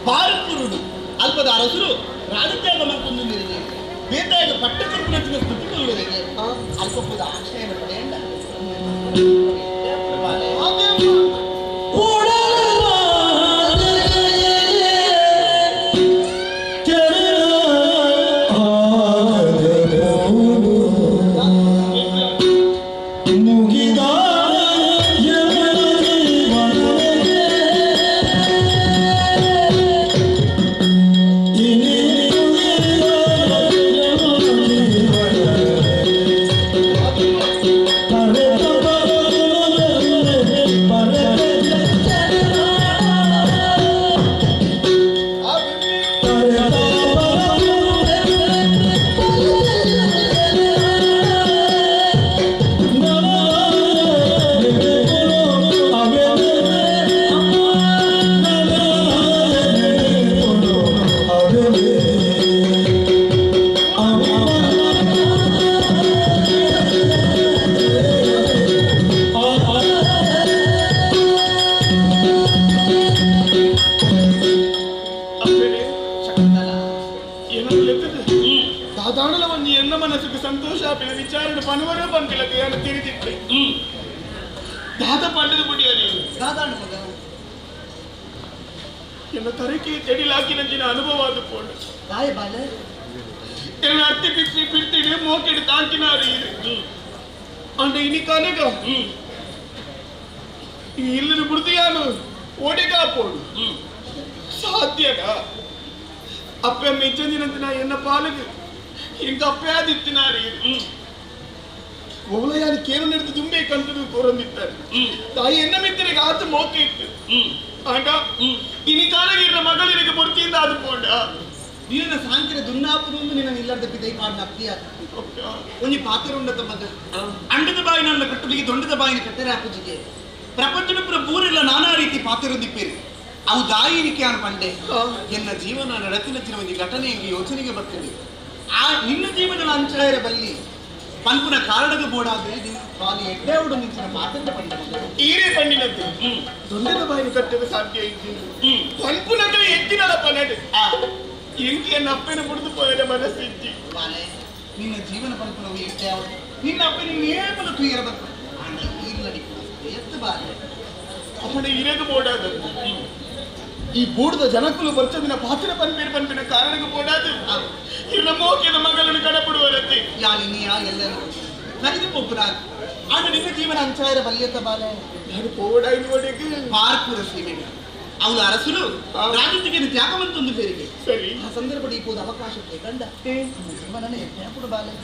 ಬಾರಪುರುಡು ಅಲ್ಪದ ಅರಸರು ರಾಜತ್ಯಾಗ ಮಲ್ಪೊಂದು ನಿರ್ಣಯ ಬೇತಾಗ ಪಟ್ಟ ಕರ್ಪುನಂಚಿನ ಸ್ಥಿತಿ ಅಲ್ಪಪುದ ಆಶ್ರಯನ ಪಡೆಯಂಡ ಸಂತೋಷ ವಿಚಾರಣೆ ಪನವರ ಬಂದಿಲ್ಲ ಏನು ತಿರಿದಿತ್ತೆ ದಾದ ಪಂಡದ ಮುಡಿಯಲಿ ದಾದಾಣ ಮಗ ಎನ್ನ ತರಕೆ ಜಡಿಲಾಕಿ ನಂಜಿನ ಅನುಭವ ಅದು ಪೋಂಡು ಬಾಯ ಬಾಲೆ ಎನ್ನ ಅರ್ತಿ ಬಿಸಿ ಬಿಡ್ತಿಡಿ ಮೋಕೆಡು ತಾಂಕಿನಾರು ಅಂಡ ಇನಿ ಕಾನಗ ಈ ಇಲ್ಲದ ಬುಡ್ದಿಯಾನು ಓಡೆಗಾ ಪೋಡು ಸಾಧ್ಯಗ ಅಪ್ಪ ಮೆಚ್ಚಂದಿನಂತ ಎನ್ನ ಪಾಲಿಗೆ ಎಂಕ ಅಪ್ಪಯಾದಿತ್ತಿನಾರಿ ಒವಳೆಯಾದ ಕೇನು ನಡೆದು ದುಂಬೆ ಕಂಟು ಕೋರಂದಿತ್ತಾರೆ ತಾಯಿ ಎನ್ನ ಮಿತ್ತರಿಗೆ ಆತ ಮೋಕೆ ಇತ್ತು ಆಂಡ ಇನಿ ಕಾಲಗಿರ್ನ ಮಗಳಿರಿಗೆ ಬುರ್ತಿಯಿಂದ ಅದು ಪೋಂಡ ನಿನ್ನ ಸಾಂತಿರ ದುನ್ನಾಪುರೊಂದು ನಿನ್ನ ಇಲ್ಲದ ಪಿದೈ ಪಾಡ್ನ ಅಪ್ಪಿಯ ಒಂಜಿ ಪಾತ್ರ ಉಂಡತ ಮಗ ಅಂಡದ ಬಾಯಿನಲ್ಲ ಕಟ್ಟುಲಿಗೆ ದೊಂಡದ ಬಾಯಿನ ಕಟ್ಟರೆ ಹಾಕುಜಿಗೆ ಪ್ರಪಂಚದ ಪೂರೆಲ್ಲ ನಾನಾ ರೀತಿ ಪಾತ್ರದಿಪ್ಪೇರು ಅವು ದಾಯಿನಿಕೆ ಅನ್ ಪಂಡೆ ಎನ್ನ ಜೀವನ ನಡತಿನ ಒಂಜಿ ಘಟನೆ ಎಂಗೆ ಯೋಚನೆಗೆ ಬರ್ತದೆ ಆ ನಿನ್ನ ಜೀವನದ ಅಂಚಾಯರ ಬಲ್ಲಿ ಪನ್ಪುನ ಕಾರಣದ ಬೋಡಾದ ಸ್ವಾಮಿ ಎಡ್ಡೆ ಉಡು ನಿಂಚಿನ ಮಾತಂತ ಪಂಡ ಈರೇ ಪಂಡಿನದ್ದು ದೊಂದೆದ ಬಾಯಿನ ಕಟ್ಟದ ಸಾಧ್ಯ ಇದ್ದೀನಿ ಪನ್ಪುನಗಲೇ ಎತ್ತಿನಲ್ಲ ಪನಡು ಎಂಕಿಯನ್ನು ಅಪ್ಪನ ಬಿಡಿದು ಪೋಯದ ಮನಸ್ಸು ಇಜ್ಜಿ ಬಾಲೆ ನಿನ್ನ ಜೀವನ ಪನ್ಪುನವು ಎಡ್ಡೆ ಅವಳು ನಿನ್ನ ಅಪ್ಪನ ನೇಪಲ ತುಯರ ಬರ್ತ ಎತ್ತು ಬಾಲೆ ಅವನ ಇರೇಗ ಬೋಡಾದ ಈ ಬೂಡದ ಜನಕುಲು ಬರ್ಚದಿನ ಪಾತ್ರ ಪನ್ಪೇರು ಪನ್ಪಿನ ಕಾರಣಕ್ಕೆ ಬೋಡಾದು ಇರ್ನ ಮೋಕೆದ ಮಗಳನ್ನು ಕಡಪಡುವರತ್ತೆ ಯಾನಿ ನೀ ಆ ಎಲ್ಲರೂ ಕರಿದು ಪೊಪ್ಪುರಾಗ ಆಗ ನಿನ್ನ ಜೀವನ ಅಂಚಾಯರ ಬಲಿಯತ್ತ ಬಾಲೆ ನಾನು ಪೋಡಾಯಿ ನೋಡಿಗೆ ಪಾರ್ಪುರ ಸೀಮೆ ಅವನು ಅರಸುಲು ರಾಜೊಟ್ಟಿಗೆ ತ್ಯಾಗವಂತೊಂದು ಬೇರಿಗೆ ಸರಿ ಆ ಸಂದರ್ಭ ಈ ಅವಕಾಶಕ್ಕೆ ಕಂಡ ಜೀವನನೇ ತ್ಯಾಪುಡು ಬಾಲೆ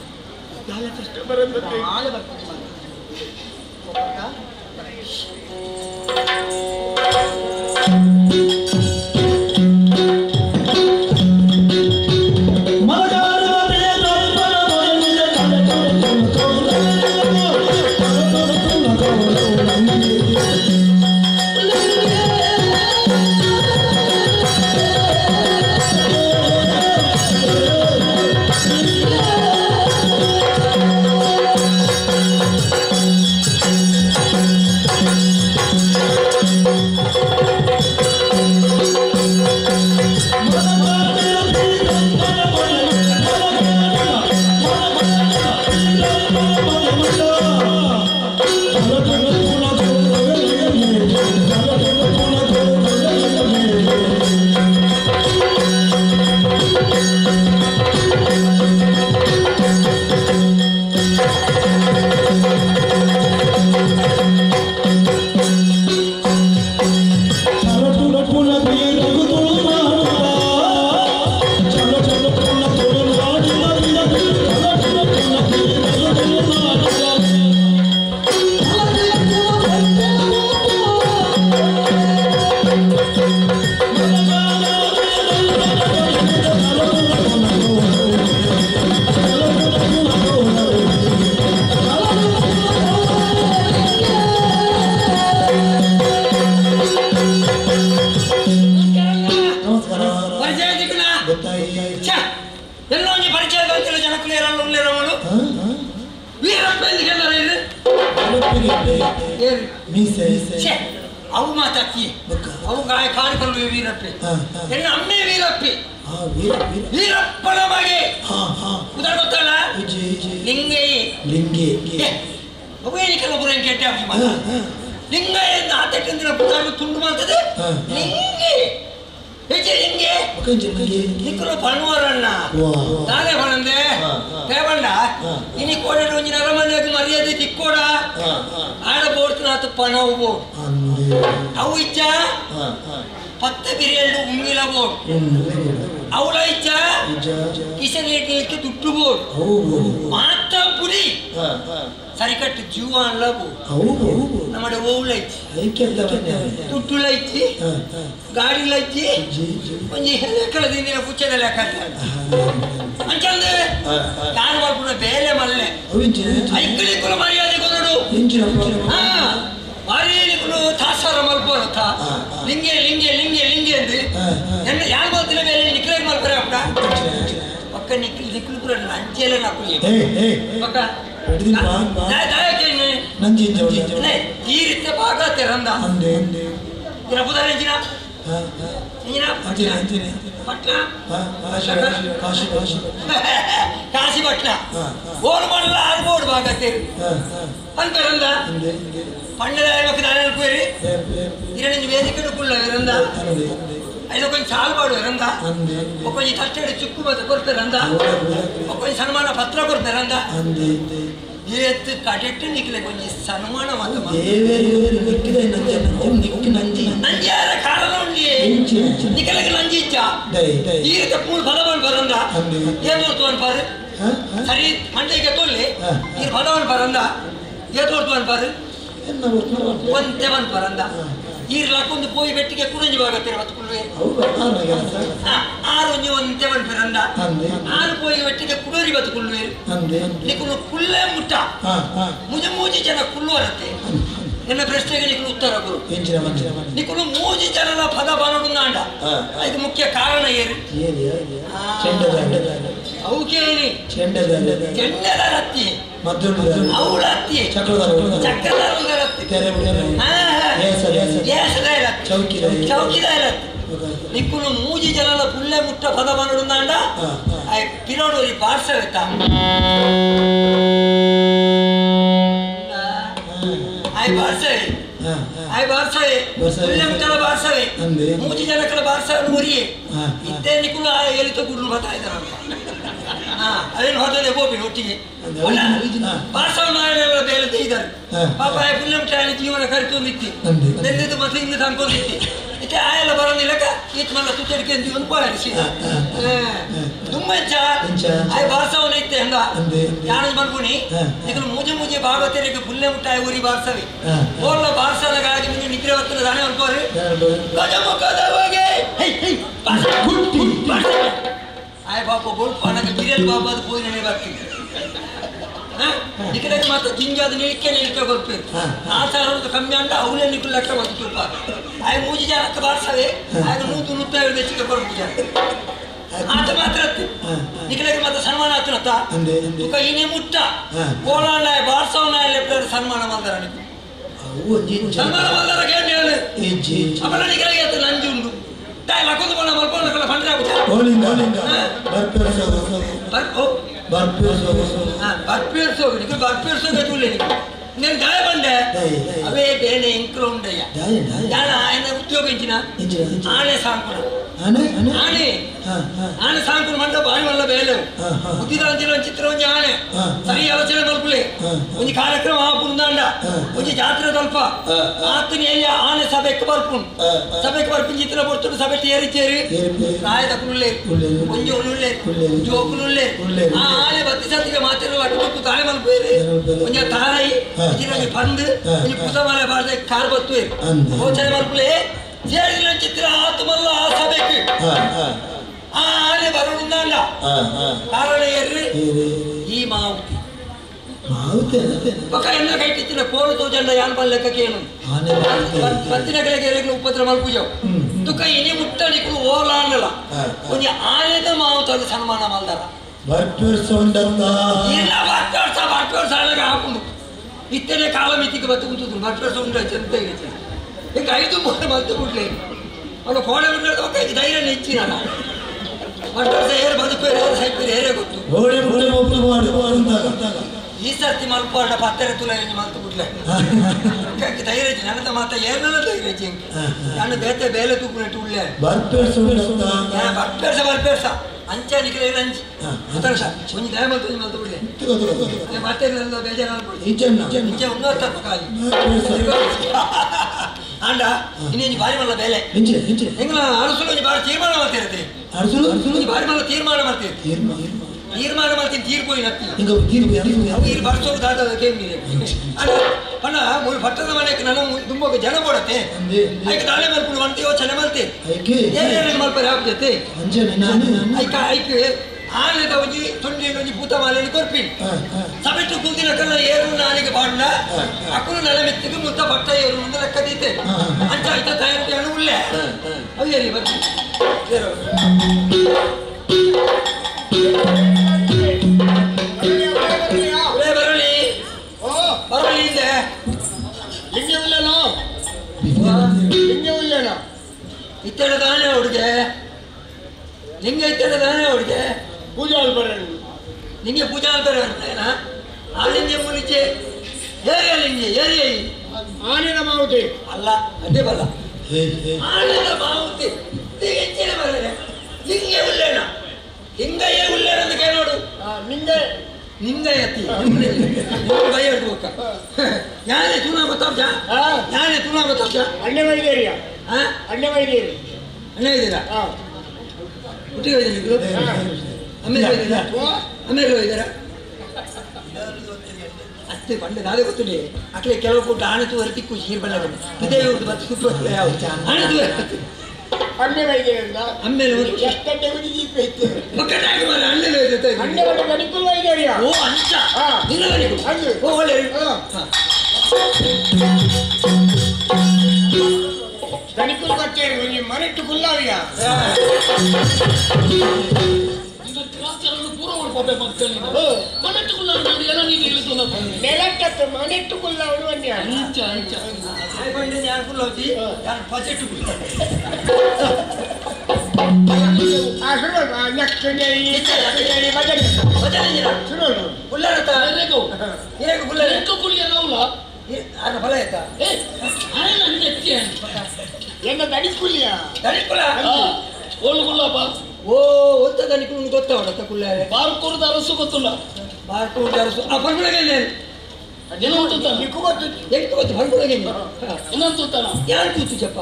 ದಾಲ ಕಷ್ಟ ಬರಂದತ್ತೆ ಬಾಳೆ ಬರ್ತದೆ ಬಾಲೆ ಅವು ಮಾತಾಡ್ತಿ ಅವು ಗಾಯ ಕಾಡಿಕೊಂಡು ವೀರಪ್ಪೆ ಎನ್ನ ಅಮ್ಮೆ ವೀರಪ್ಪೆ ವೀರಪ್ಪನ ಮಗೆ ಉದಾರ ಗೊತ್ತಲ್ಲ ಲಿಂಗೇ ಲಿಂಗೇ ಅವು ಏನಕ್ಕೆಲ್ಲ ಬುರ ಕೆಟ್ಟ ಲಿಂಗ ಆತಟ್ಟಿಂದಿನ ಪುದಾರು ತುಂಡು ಮಾಡ್ತದೆ ಲಿಂಗೆ ಹೆಚ್ಚೆ ಲಿಂಗೆ ನಿಕ್ಕಲು ಪಣುವರಣ್ಣ ತಾನೇ ಪಣಂದೆ ತೇಬಂಡ ಇನಿ ಕೋಡೆ ಒಂಜಿನ ಅರಮನೆಗೆ ಮರ್ಯಾದೆ ತಿಕ್ಕೋಡ ಆಡ ಬೋಡ್ತಿನ ಪಣವು ಬೋಡ್ ಅವು ಇಚ್ಚ ಪತ್ತ ಬಿರಿಯಲ್ಡು ಉಂಗಿಲ ಬೋಡ್ ಅವಳ ಇಚ್ಚ ಕಿಸನ್ ಇಡ್ಲಿಕ್ಕೆ ದುಡ್ಡು ಬೋಡ್ ಮಾತ ಪುರಿ ಸರಿಕಟ್ಟು ಜೀವ ಅಲ್ಲ ಬೋಡ್ ನಮ್ಮಡೆ ಓವುಲ ಇಚ್ಚಿ ದುಡ್ಡುಲ ಇಚ್ಚಿ ಗಾಡಿಲ ಇಚ್ಚಿ ಒಂಜಿ ಲೆಕ್ಕದ ಪುಚ್ಚದ ಲೆಕ್ಕ ಅಂಚಂದೆ ನಾನು ಬರ್ಪುನ ಬೇಲೆ ಮಲ್ಲೆ ಐಕ್ಕಳಿಕ್ಕುಲ ಮರ್ಯಾದೆ ಕೊನಡು ಭಾರಿ ತಾಸಾರ ಮಲ್ಪೋರತ್ತ ಲಿಂಗೆ ಲಿಂಗೆ ಲಿಂಗೆ ಲಿಂಗೆ ಅಂದು ನನ್ನ ಯಾರು ಮಲ್ತಿನ ಬೇಲೆ ನಿಕ್ಲೇರ್ ಮಲ್ಪರೆ ಅಪ್ಪ ಪಕ್ಕ ನಿಕ್ಲು ನಿಕ್ಲು ಪೂರ ನಂಚೆಲ್ಲ ನಾಕುಲಿ ಪಕ್ಕ ಈ ರೀತಿ ಭಾಗ ತೆರಂದ ಕಾಶಿ ಪಟ್ನ ಓಡ್ ಮಾಡಲ್ಲ ಆರು ಭಾಗ ತೇರು ಅನ್ಪರಂದ ಪಣ್ಣದ ನಾರಾಯಣ இரண்டு வேதிக்கணுக்குள்ள இருந்தா ಐದು ಕೊಂಚ ಸಾಲ್ಬಾಡು ಇರಂದ ಕೊಂಚ ತಟ್ಟೆಡು ಚುಕ್ಕು ಮತ್ತು ಕೊಡ್ತಾರಂದ ಕೊಂಚ ಸನ್ಮಾನ ಪತ್ರ ಕೊಡ್ತಾರಂದ ಏತ್ತು ಕಡೆಟ್ಟು ನಿಕ್ಲೆ ಕೊಂಚ ಸನ್ಮಾನ ಮಾತು ನಂಜಿಯಾರ ಕಾರಣ ಉಂಡಿ ನಿಕಲಗೆ ನಂಜಿ ಇಚ್ಚ ಈ ರೀತಿ ಪೂಲ್ ಫಲವನ್ನು ಬರಂದ ಏನು ತೋರ್ತುವನ್ ಪಾರು ಸರಿ ಮಂಡೆಗೆ ತೊಲ್ಲೆ ಈ ಫಲವನ್ನು ಬರಂದ ಏ ತೋರ್ತುವನ್ ಪಾರು ಒಂತೆ ಒನ್ ಪರಂದ ಈ ಲಕ್ಕೊಂದು ಪೋಯಿ ಬೆಟ್ಟಿಗೆ ಕುರಂಜಿ ಭಾಗತ್ತೀರ ಬತ್ತುಕೊಳ್ಳುವೆ ಆರು ಒಂಜಿ ಒಂತೆ ಒನ್ ಪರಂದ ಆರು ಪೋಯಿ ಬೆಟ್ಟಿಗೆ ಕುಡೋರಿ ಬತ್ತುಕೊಳ್ಳುವೆ ನಿಕುಲು ಕುಲ್ಲೇ ಮುಟ್ಟ ಮುಜ ಮೂಜಿ ಜನ ಕುಳ್ಳುವರತ್ತೆ ನನ್ನ ಪ್ರಶ್ನೆಗೆ ನಿಕುಲು ಉತ್ತರ ಕೊರು ನಿಕುಲು ಮೂಜಿ ಜನರ ಪದ ಬರೋಡು ಅದಕ್ಕೆ ಮುಖ್ಯ ಕಾರಣ ಏನು ಅವು ಕೇಳಿ ಚೆಂಡದ ರತ್ತಿ ಅವಳತ್ತಿ ಚಕ್ರದಾರತ್ತಿ ಚೌಕಿದಾರತ್ತಿ ನಿಕ್ಕುಲು ಮೂಜಿ ಜನಲ ಪುಲ್ಲೆ ಮುಟ್ಟ ಪದ ಬಂದುಂದಾಂಡ ಪಿರೋಡೋರಿ ಪಾರ್ಸವೆತ್ತ ಆಯ್ ಬಾರ್ಸವೆ ಆಯ್ ಬಾರ್ಸವೆ ಪುಲ್ಲೆ ಮುಟ್ಟಲ ಬಾರ್ಸವೆ ಮೂಜಿ ಜನಕಲ ಬಾರ್ಸವೆ ಮುರಿಯೆ ಇತ್ತೆ ನಿಕ್ಕುಲು ಆ ಎಲಿತ ಗುಡ್ಲು ಬರ್ತಾ ಇದ್ದಾರಲ್ಲ ಅದೇನು ಹೋದಲೆ ಗೋಪಿ ಒಟ್ಟಿಗೆ ಬಾರ್ಸವನಾಯನ ಬೇಲೆ ತೆಯ್ದರು ಪಾಪ ಪುಲ್ಲೆ ಮುಟ್ಟ ಜೀವನ ಕರಿತೊಂದಿತ್ತಿ ನೆಂದಿದ್ದು ಮತ್ತೆ ಇಂದು ತಂಕೊಂಡಿತ್ತಿ ಇತ್ತೆ ಆಯಲ್ಲ ಬರೋದಿಲ್ಲಕ ಈತ್ ಮಲ್ಲ ತುಚ್ಚಡಿಕೆ ಒಂದು ಪೋಯಾಡಿಸಿ ತುಂಬೆಚ್ಚ ಆಯ್ ಬಾರ್ಸವನ ಇತ್ತೆ ಹಂಗ ಯಾನು ಮಲ್ಪುಣಿ ನಿಕಲು ಮೂಜಿ ಮೂಜಿ ಭಾಗವತರಿಗೆ ಪುಲ್ಲೆ ಮುಟ್ಟಾಯ ಊರಿ ಬಾರ್ಸವೆ ಓಲ್ಲ ಬಾರ್ಸನಗಾಗಿ ನಿಮಗೆ ನಿದ್ರೆ ಹೊತ್ತಿನ ದಾನೆ ಮಲ್ಪೋರು ಗಜಮುಖದವಗೆ ಆಯ್ ಬಾಪ ಗೋಲ್ಪ ಅನ್ನಕ ಗಿರಿಯಲ್ ಬಾಬಾ ಅದು ಪೋಯಿನೇ ಬರ್ತೀನಿ ನಿಕಲಕ್ಕೆ ಮಾತ್ರ ಜಿಂಜಾದ ನಿಳಿಕೆ ನಿಳಿಕೆ ಕೊಲ್ಪೇರು ಆ ಸಾರದ ಕಮ್ಮಿ ಅಂಡ ಅವಲೇ ನಿಕ್ಕಲು ಲೆಕ್ಕ ಮತ್ತು ತುಪ್ಪ ಆಯ್ ಮೂಜಿ ಜನಕ್ಕೆ ಬಾರ್ಸವೆ ಆಯ್ತು ನೂತು ನೂತ ಬೆಚ್ಚಿಗೆ ಕೊಲ್ಪು ಜನ ಆತ ಮಾತ್ರ ನಿಕಲಕ್ಕೆ ಮಾತ್ರ ಸನ್ಮಾನ ಆತನತ್ತ ತುಕ ಇನೇ ಮುಟ್ಟ ಕೋಲಾಂಡ ಬಾರ್ಸವನ ಲೆಪ್ಪದ ಸನ್ಮಾನ ಬಂದರ ನಿಕ್ಕು ಸನ್ಮಾನ ಬಂದರ ಕೇಳಿ ಹೇಳು ಅವನ ನಿಕಲಗೆ ಆತ ನಂಜಿ ಉಂಡು ತಾಯಿ ಲಕ್ಕೊಂದು ಬಣ್ಣ ಮಲ್ಪೋಣ ಪಂಡ್ರೆ నేను గాయపండే అవే బేనే ఇంట్లో ఉండయ్యా దాని ఆయన ఉద్యోగించిన ఆనే సాంకుడు ఆనే ఆనే సాంకుడు మంట బావి వల్ల వేయలేవు బుద్ధిదాంచిన చిత్రం ఆనే సరి ఆలోచన మలుపులే కొంచెం కార్యక్రమం ఆపుందాండ కొంచెం జాతర తల్ప ఆతని ఆనే సభ ఎక్కువ పరుపు సభ ఎక్కువ పరుపు చిత్ర పొడుతుడు సభ చేరి చేరి రాయదకులు లేరు కొంచెం లేరు జోకులు లేరు ఆ ఆనే బత్తి సత్తిగా మాత్రం అటు తానే మలుపు కొంచెం తారయి కొంచెం పందు కొంచెం పుసమాల పాడితే కారు బత్తు ఓచన మలుపులే చేరిన చిత్ర ఆత్మల్ల ఆ సభకి ಆ ಆನೆ ಬರೋಣ ಕಾರಣ ಏರ್ರಿ ಈ ಮಾವುತಿ ಪಕ್ಕ ಎನ್ನ ಕೈಟಿತ್ತಿನ ಕೋಲು ತೋಜಂಡ ಯಾನ್ ಬಲ್ ಲೆಕ್ಕಕ್ಕೇನು ಪತ್ತಿನ ಕಡೆಗೆ ಉಪದ್ರ ಮಲ್ಪುಜವು ತುಕ ಇನಿ ಮುಟ್ಟ ನಿಕುಲು ಓಲಾಂಡಲ ಒಂಜಿ ಆನೆದ ಮಾವುತದ ಸನ್ಮಾನ ಮಲ್ದಾರ ಇಲ್ಲ ಬರ್ಪೇರ್ಸ ಬರ್ಪೇರ್ಸ ಅನಗ ಹಾಕೊಂಡು ಇತ್ತನೆ ಕಾಲ ಮಿತಿಗೆ ಬತ್ತು ಕುಂತು ಬರ್ಪೇರ್ಸ ಉಂಡ ಚೆಂತ ಈಗ ಐದು ಮೂರು ಮಲ್ತು ಬಿಡ್ಲಿ ಅವನು ಕೋಣೆ ಬಿಡ್ಲಾರ್ದ ಧೈರ್ಯ ನೆಚ್ಚಿನ ಬರ್ಪೇರ್ಸ ಏರು ಬದುಪೇರು ಏರು ಸೈಪೇರು ಏರೇ ಗೊತ್ತು ಈ ಸರ್ತಿ ಮಲ್ಪಾಡ ಪತ್ತೆರೆ ತುಲ ಮಲ್ತು ಬಿಡ್ಲೆ ಧೈರ್ಯ ನನ್ನ ಮಾತ ಏನೆಲ್ಲ ಧೈರ್ಯ ನಾನು ಬೇತೆ ಬೇಲೆ ತೂಪುನೆಟ್ಟು ಉಳ್ಳೆ ಬರ್ಪೇರ್ಸ ಬರ್ಪೇರ್ಸ ಅಂಚ ನಿಖಿಲ ಅಂಚಿ ಉತ್ತರಸ ಒಂಜಿ ದಯ ಮಲ್ತು ಒಂಜಿ ಮಲ್ತು ಬಿಡ್ಲೆ ಮತ್ತೆ ಬೇಜಾರು ಇಂಚೆ ಉನ್ನತ ಕಾಲಿ ಆಂಡ ಇನ್ನೊಂದು ಬಾರಿ ಮಲ್ಲ ಬೇಲೆ ಎಂಗ್ಲ ಅರಸುಲು ಒಂಜಿ ಬಾರಿ ತೀರ್ಮಾನ ಮಾಡ್ತಿರತ್ತೆ ಅರಸುಲು ಒಂಜಿ ಬಾರಿ ಮಲ್ಲ ತೀರ್ಮಾನ ಮಾಡ್ತೀರಿ ತೀರ್ಮಾನ ಮಾಡ್ತೀನಿ ತೀರ್ಪೋಯಿ ನತ್ತಿ ಅವು ಬರ್ಸೋದು ದಾಟದ ಕೇಂದ್ರ ಅಣ್ಣ ಅಣ್ಣ ಮೂರು ಪಟ್ಟದ ಮನೆಗೆ ನನ್ನ ತುಂಬ ಜನ ಕೊಡತ್ತೆ ಐಕ್ ತಾಳೆ ಮಲ್ಪುಡು ಅಂತ ಯೋಚನೆ ಮಲ್ತೆ ಏನೇನು ಮಲ್ಪರೆ ಆಗ್ತೈತೆ ಐಕ ಐಕ್ ಆನೆದ ಒಂಜಿ ತೊಂಡಿ ಒಂಜಿ ಪೂತ ಮಾಲೆಯಲ್ಲಿ ಕೊರ್ಪಿನಿ ಸಬೆಟ್ಟು ಕುಂದಿನ ಕಲ್ಲ ಏರು ನಾನಿಗೆ ಬಾಂಡ ಅಕ್ಕಲು ನೆಲ ಮೆತ್ತಿಗೆ ಮುತ್ತ ಪಟ್ಟ ಏರು ಮುಂದೆ ಲೆಕ್ಕ ದೀತೆ ಅಂಚ ಐತ ತಯಾರಿ ಉಳ್ಳೆ ಅವು ಏರಿ ಬರ್ತೀನಿ ಬರಲಿ ಬರಲಿ ಹಿಂದೆ ಲಿಂಗೆ ಉಳ್ಳೇನೋ ಲಿಂಗೆ ಉಳ್ಳೇನೋ ಇತ್ತಡ ತಾನೇ ಹುಡುಗೆ ಲಿಂಗ ಇತ್ತಡ ತಾನೇ ಹುಡುಗೆ ಪೂಜಾ ಬರೋಣ ನಿಂಗೆ ಪೂಜಾ ಬರೋಣ ಆ ಲಿಂಗೆ ಮುನಿಚೆ ಏರಿಯ ಲಿಂಗೆ ಏರಿಯ ಆನೆನ ಮಾವುತಿ ಅಲ್ಲ ಅದೇ ಬಲ್ಲ ಆನೆನ ಮಾವುತಿ ಹೆಚ್ಚಿನ ಬರಲೆ ಲಿಂಗೆ ಉಳ್ಳೇನ ಲಿಂಗಯ್ಯ ಉಳ್ಳೇನ ಅಂತ ಕೇಳೋಡು ನಿಂಗೆ ನಿಂಗೆ ಅತ್ತಿ ಭಯ ಹಿಡ್ಕೋಕ ಯಾರೇ ತುಣ ಗೊತ್ತಾಬ್ಜ ಯಾರೇ ತುಣ ಗೊತ್ತಾಬ್ಜ ಅಣ್ಣೆ ವೈದ್ಯರಿಯ ಅಣ್ಣೆ ವೈದ್ಯರಿ ಅಣ್ಣ ಇದ್ದೀರಾ ಒಟ್ಟಿಗೆ ಹೋಗಿದ್ದೀರಾ ಆಮೇಲೆ ಹೋಗಿದ್ದೀರಾ ಆಮೇಲೆ ಹೋಗಿದ್ದೀರಾ ಅಷ್ಟೇ ಪಂಡ ನಾಳೆ ಗೊತ್ತಿಲ್ಲ ಅಕ್ಲೆ ಕೆಲವು ಕೊಟ್ಟು ಆಣೆ ತೂವರೆ ತಿಕ್ಕು ನೀರು ಬಲ್ಲ ಇದೇ ಇವ್ರದ್ದು ಮತ್ತೆ ಸುತ್ತ ಯಾವ ಆಣೆ ತೂವರೆ ಅಣ್ಣೆ ವೈದ್ಯರಿಂದ ಆಮೇಲೆ ಎಷ್ಟಂಡೆ ಗುಡಿ ಇತ್ತು ಅಣ್ಣೆ ವೈದ್ಯ ಅಣ್ಣೆ ವೈದ್ಯ ಗಣಿಕುಲ್ ವೈದ್ಯರಿಯ ಓ ಅಂಚ ನಿನ್ನ ಗಣಿಕುಲ್ ಓ ಒಳ್ಳೆ ಗಣಿಕುಲ್ ಕಟ್ಟೇರಿ ಒಂಜಿ ಮನೆಟ್ಟು ಕುಲ್ಲಾವಿಯ ಓ ಒತ್ತ ದನಿಕುಲು ಗೊತ್ತವಡ ಕುಲ್ಲಾರೆ ಬಾರ್ಕೂರದ ಅರಸು ಗೊತ್ತುಲ್ಲ ಬಾರ್ಕೂರದ ಅರಸು ಆ ಪರ್ಗುಳಗೆ ನಿಕ್ಕು ಗೊತ್ತು ಎಂಟು ಗೊತ್ತು ಪರ್ಗುಳಗೆ ಇನ್ನೊಂದು ತೂತಾನ ಯಾರು ಕೂತು ಚಪ್ಪ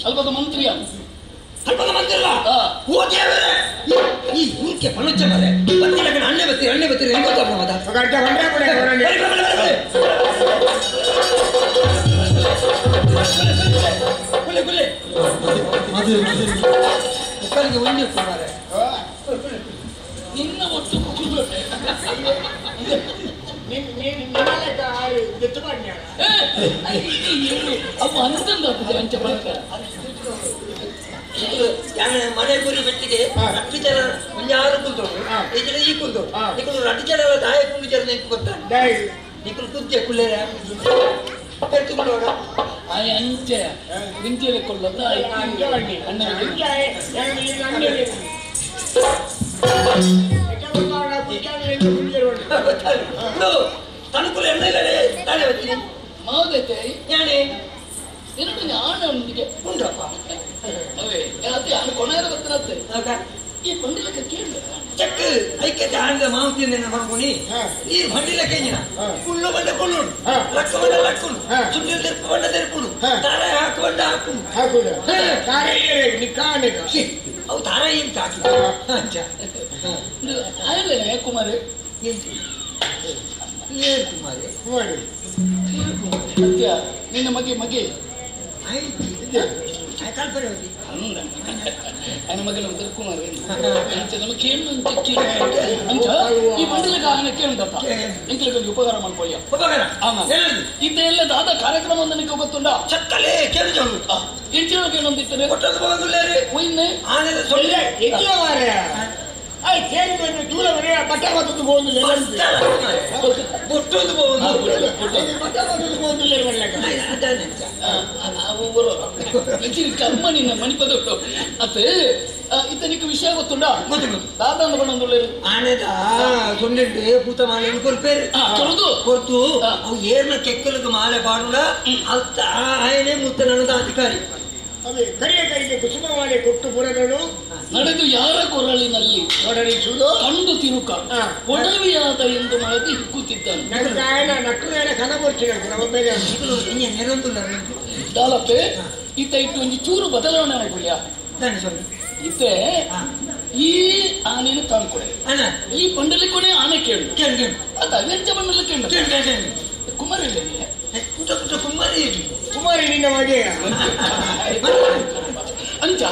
ಅಲ್ಪದ ಮಂತ್ರಿಯ ಅಲ್ಪದ ಮಂತ್ರಿ ಅಲ್ಲ ಓ ದೇವರೇ ಈ ಊರ್ಕೆ ಪಣುಚ್ಚ ಮರೆ ಬರ್ತಿಲ್ಲ ಕಣ ಅಣ್ಣೆ ಬರ್ತೀರಿ ಅಣ್ಣೆ ಬರ್ತೀರಿ ಹೆಂಗ್ ಗೊತ್ತಾಗ ಮತ ಕುಲ್ಲೆ ಕುಲ್ಲೆ ಮುಕ್ಕಳಿಗೆ ಒಂದೇ ಕುಮಾರೆ ನಿನ್ನ ಒಟ್ಟು ಕುಕ್ಕುದೊಟ್ಟೆ ಅವು ಅಂತಂದ ಅಂಚ ಬಳಕ ಮನೆ ಗುರಿ ಬೆಟ್ಟಿಗೆ ಅಟ್ಟು ಜನ ಒಂಜಾರು ಕುಂತೋಡು ಈ ಜನ ಈ ಕುಂತೋಡು ನಿಕ್ಕಲು ಅಟ್ಟು ಜನ ದಾಯ ಕುಂಡು ಜನ ನಿಂಕು ಗೊತ್ತಾ ನಿಕ್ಕಲು ಕುದ್ದೆ ಕುಲ್ಲೇರ పెట్టుకున్నాడు ಆಯ ಅಂಚೆ ಮುಂಚೆಲೆ ಕೊಳ್ಳದ ಅಣ್ಣ ತನುಕುಲ ಎಣ್ಣೆಗಳೇ ತಾನೇ ಬರ್ತೀನಿ ಮಾದೈತೆ ಯಾಣೆ ಎರಡು ಆಣವನಿಗೆ ಉಂಟಪ್ಪ ಅವೇ ಅದೇ ಆಣ ಕೊನೆಯ ಬರ್ತಾರತ್ತೆ ಈ ಬಂಡಿಲಕ್ಕ ಕೇಳಿದ ಚೆಕ್ ಐಕ್ಯತೆ ಆಣದ ಮಾಂತಿನ ಮಾಡ್ಕೊನಿ ಈ ಬಂಡಿಲಕ್ಕೆ ಕುಳ್ಳು ಬಂಡ ಕುಳ್ಳು ಲಕ್ಕ ಬಂಡ ಲಕ್ಕುನು ಸುಂಡಿಲ್ ತೆರಪು ಬಂಡ ತೆರಪುನು ತಾರ ಹಾಕು ಬಂಡ ಹಾಕುನು ಹಾಕುದು ತಾರ ನಿಕ್ಕಾನೆ ಅವು ತಾರ ಏನು ಹಾಕಿ ಆಯಲ್ಲೇ ಕುಮಾರಿ ಏನು ಕುಮಾರಿ ಕುಮಾರಿ ಸತ್ಯ ನಿನ್ನ ಮಗೆ ಮಗೆ ಆಯ್ತು ಕಲ್ಪನೆ ಹೋಗಿ ఆయన మగన కుమార్ ನಮ್ಮ ಕೇಳು ಅಂತ ಕೇಳು ಅಂಚ ಈ ಮಂಡಲಕ್ಕೆ ಆನೆ ಕೇಳುಂಟಪ್ಪ ಎಂಕ್ಲಿಗೆ ಉಪಕಾರ ಮಾಡ್ಕೊಳ್ಳಿ ಉಪಕಾರ ಇದೆಲ್ಲ ದಾದ ಕಾರ್ಯಕ್ರಮ ಒಂದು ನಿಕ್ಕೆ ಗೊತ್ತುಂಡ ಚಕ್ಕಲೇ ಕೇಳು ಎಂಚಿನೊಳಗೆ ಏನೊಂದಿತ್ತನೆ ಕೊಟ್ಟದ್ದು ಬಂದುಲ್ಲೇರಿ ಒಯ್ನೆ ಆನೆ ಸೊಳ್ಳೆ ಎಂಚಿನ I ಕೇಳಿ ದೂರ ಬಟ್ಟೆ ಬತ್ತದ್ದು ಹೋಗುದಿಲ್ಲ ಬೊಟ್ಟೊಂದು ಹೋಗುದು ಬಟ್ಟೆ ಬತ್ತದ್ದು ಹೋಗುದಿಲ್ಲ ಕರ್ಮ ನಿನ್ನ ಮಣಿಪದೊಟ್ಟು ಅತ್ತೆ ಇತನಿಗೆ ವಿಷಯ ಗೊತ್ತುಂಡ ಗೊತ್ತು ದಾದ ಬಣ್ಣೊಂದುಳ್ಳೇರು ಆನೆದ ಸೊನ್ನೆಂಟು ಪೂತ ಮಾಲೆ ಕೊರ್ಪೇರು ಕೊರುದು ಕೊರ್ತು ಅವು ಏರ್ನ ಕೆಕ್ಕಲಕ್ಕೆ ಮಾಲೆ ಪಾಡುಡ ಅತ್ತ ಆಯನೇ ಮುತ್ತ ನನ್ನದ ಅಧಿಕಾರಿ ಅದೇ ಕರಿಯ ಕೈಗೆ ಕುಸುಮ ಮಾಲೆ ಕೊಟ್ಟು ಪುರಗಳು ನಡೆದು ಯಾರ ಕೊರಳಿನಲ್ಲಿ ಕೊಡಲಿಸುವುದು ಕಂಡು ತಿರುಕ ಒಡವಿಯಾದ ಎಂದು ಮನದಿ ಹಿಕ್ಕುತ್ತಿದ್ದಾನೆ ದಾಲಪ್ಪೆ ಈತ ಇಟ್ಟು ಒಂದು ಚೂರು ಬದಲಾವಣೆ ಮಾಡ್ಕೊಳ್ಳಿಯ ಇತ್ತೆ ಈ ಆನೆಯನ್ನು ತಾಂಕೊಡೆ ಈ ಬಂಡಲಿ ಕೊನೆ ಆನೆ ಕೇಳು ಅದ ಎಂಚ ಬಂಡಲಿ ಕೇಳು ಕುಮಾರಿ ಕುಮಾರಿ ಕುಮಾರಿ ನಿನ್ನ ಮಗೆ ಅಂಚ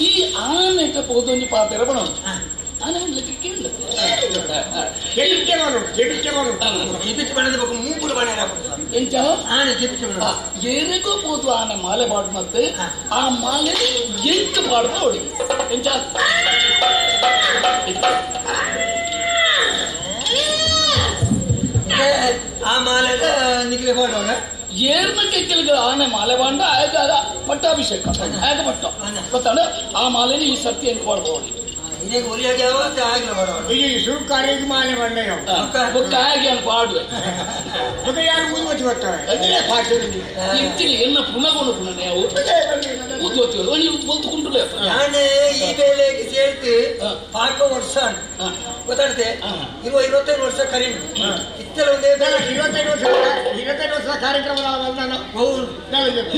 ಈ ಆನೆಟ ಪೋದೊಂಜಿ ಪಾತೆರ ಬಣ ಆನೆ ಮಂಡಲಕ್ಕೆ ಕೇಳು ಎಂಚ ಆನೆ ಏರಿಗೂ ಪೋದು ಆನೆ ಮಾಲೆ ಪಾಡು ಮತ್ತೆ ಆ ಮಾಲೆ ಎಂಟು ಪಾಡ್ದ ಹೊಡಿ ಎಂಚ ಆ ಮಾಲೆದ ನಿಕ್ಲೆ ಪಾಡುವಾಗ ಏರ್ನ ಕೆಕ್ಕಲಿಗೆ ಆನೆ ಮಾಲೆ ಬಾಂಡ ಆಗ ಪಟ್ಟಾಭಿಷೇಕ ಆಗ ಪಟ್ಟ ಗೊತ್ತಾಡ ಆ ಮಾಲೆನ ಈ ಸತ್ಯ ಎಂಟು ಪಾಡ್ಬೋದು ಮಾಲೆ ಪಾಡುವೆ ಯಾರು ಎನ್ನ ಪುನಗೊಂಡು ಪುನಃ ಊದುವತ್ತಿ ನಾನೇ ಈ ಬೇಲೆಗೆ ಸೇರ್ತು ಪಾಕ ವರ್ಷ ಗೊತ್ತಾಡ್ತೆ 25 ವರ್ಷ ಕರೀನು ಇತ್ತೆಲ್ಲ ಒಂದೇ 25 ವರ್ಷ 25 ವರ್ಷ ಕಾರ್ಯಕ್ರಮ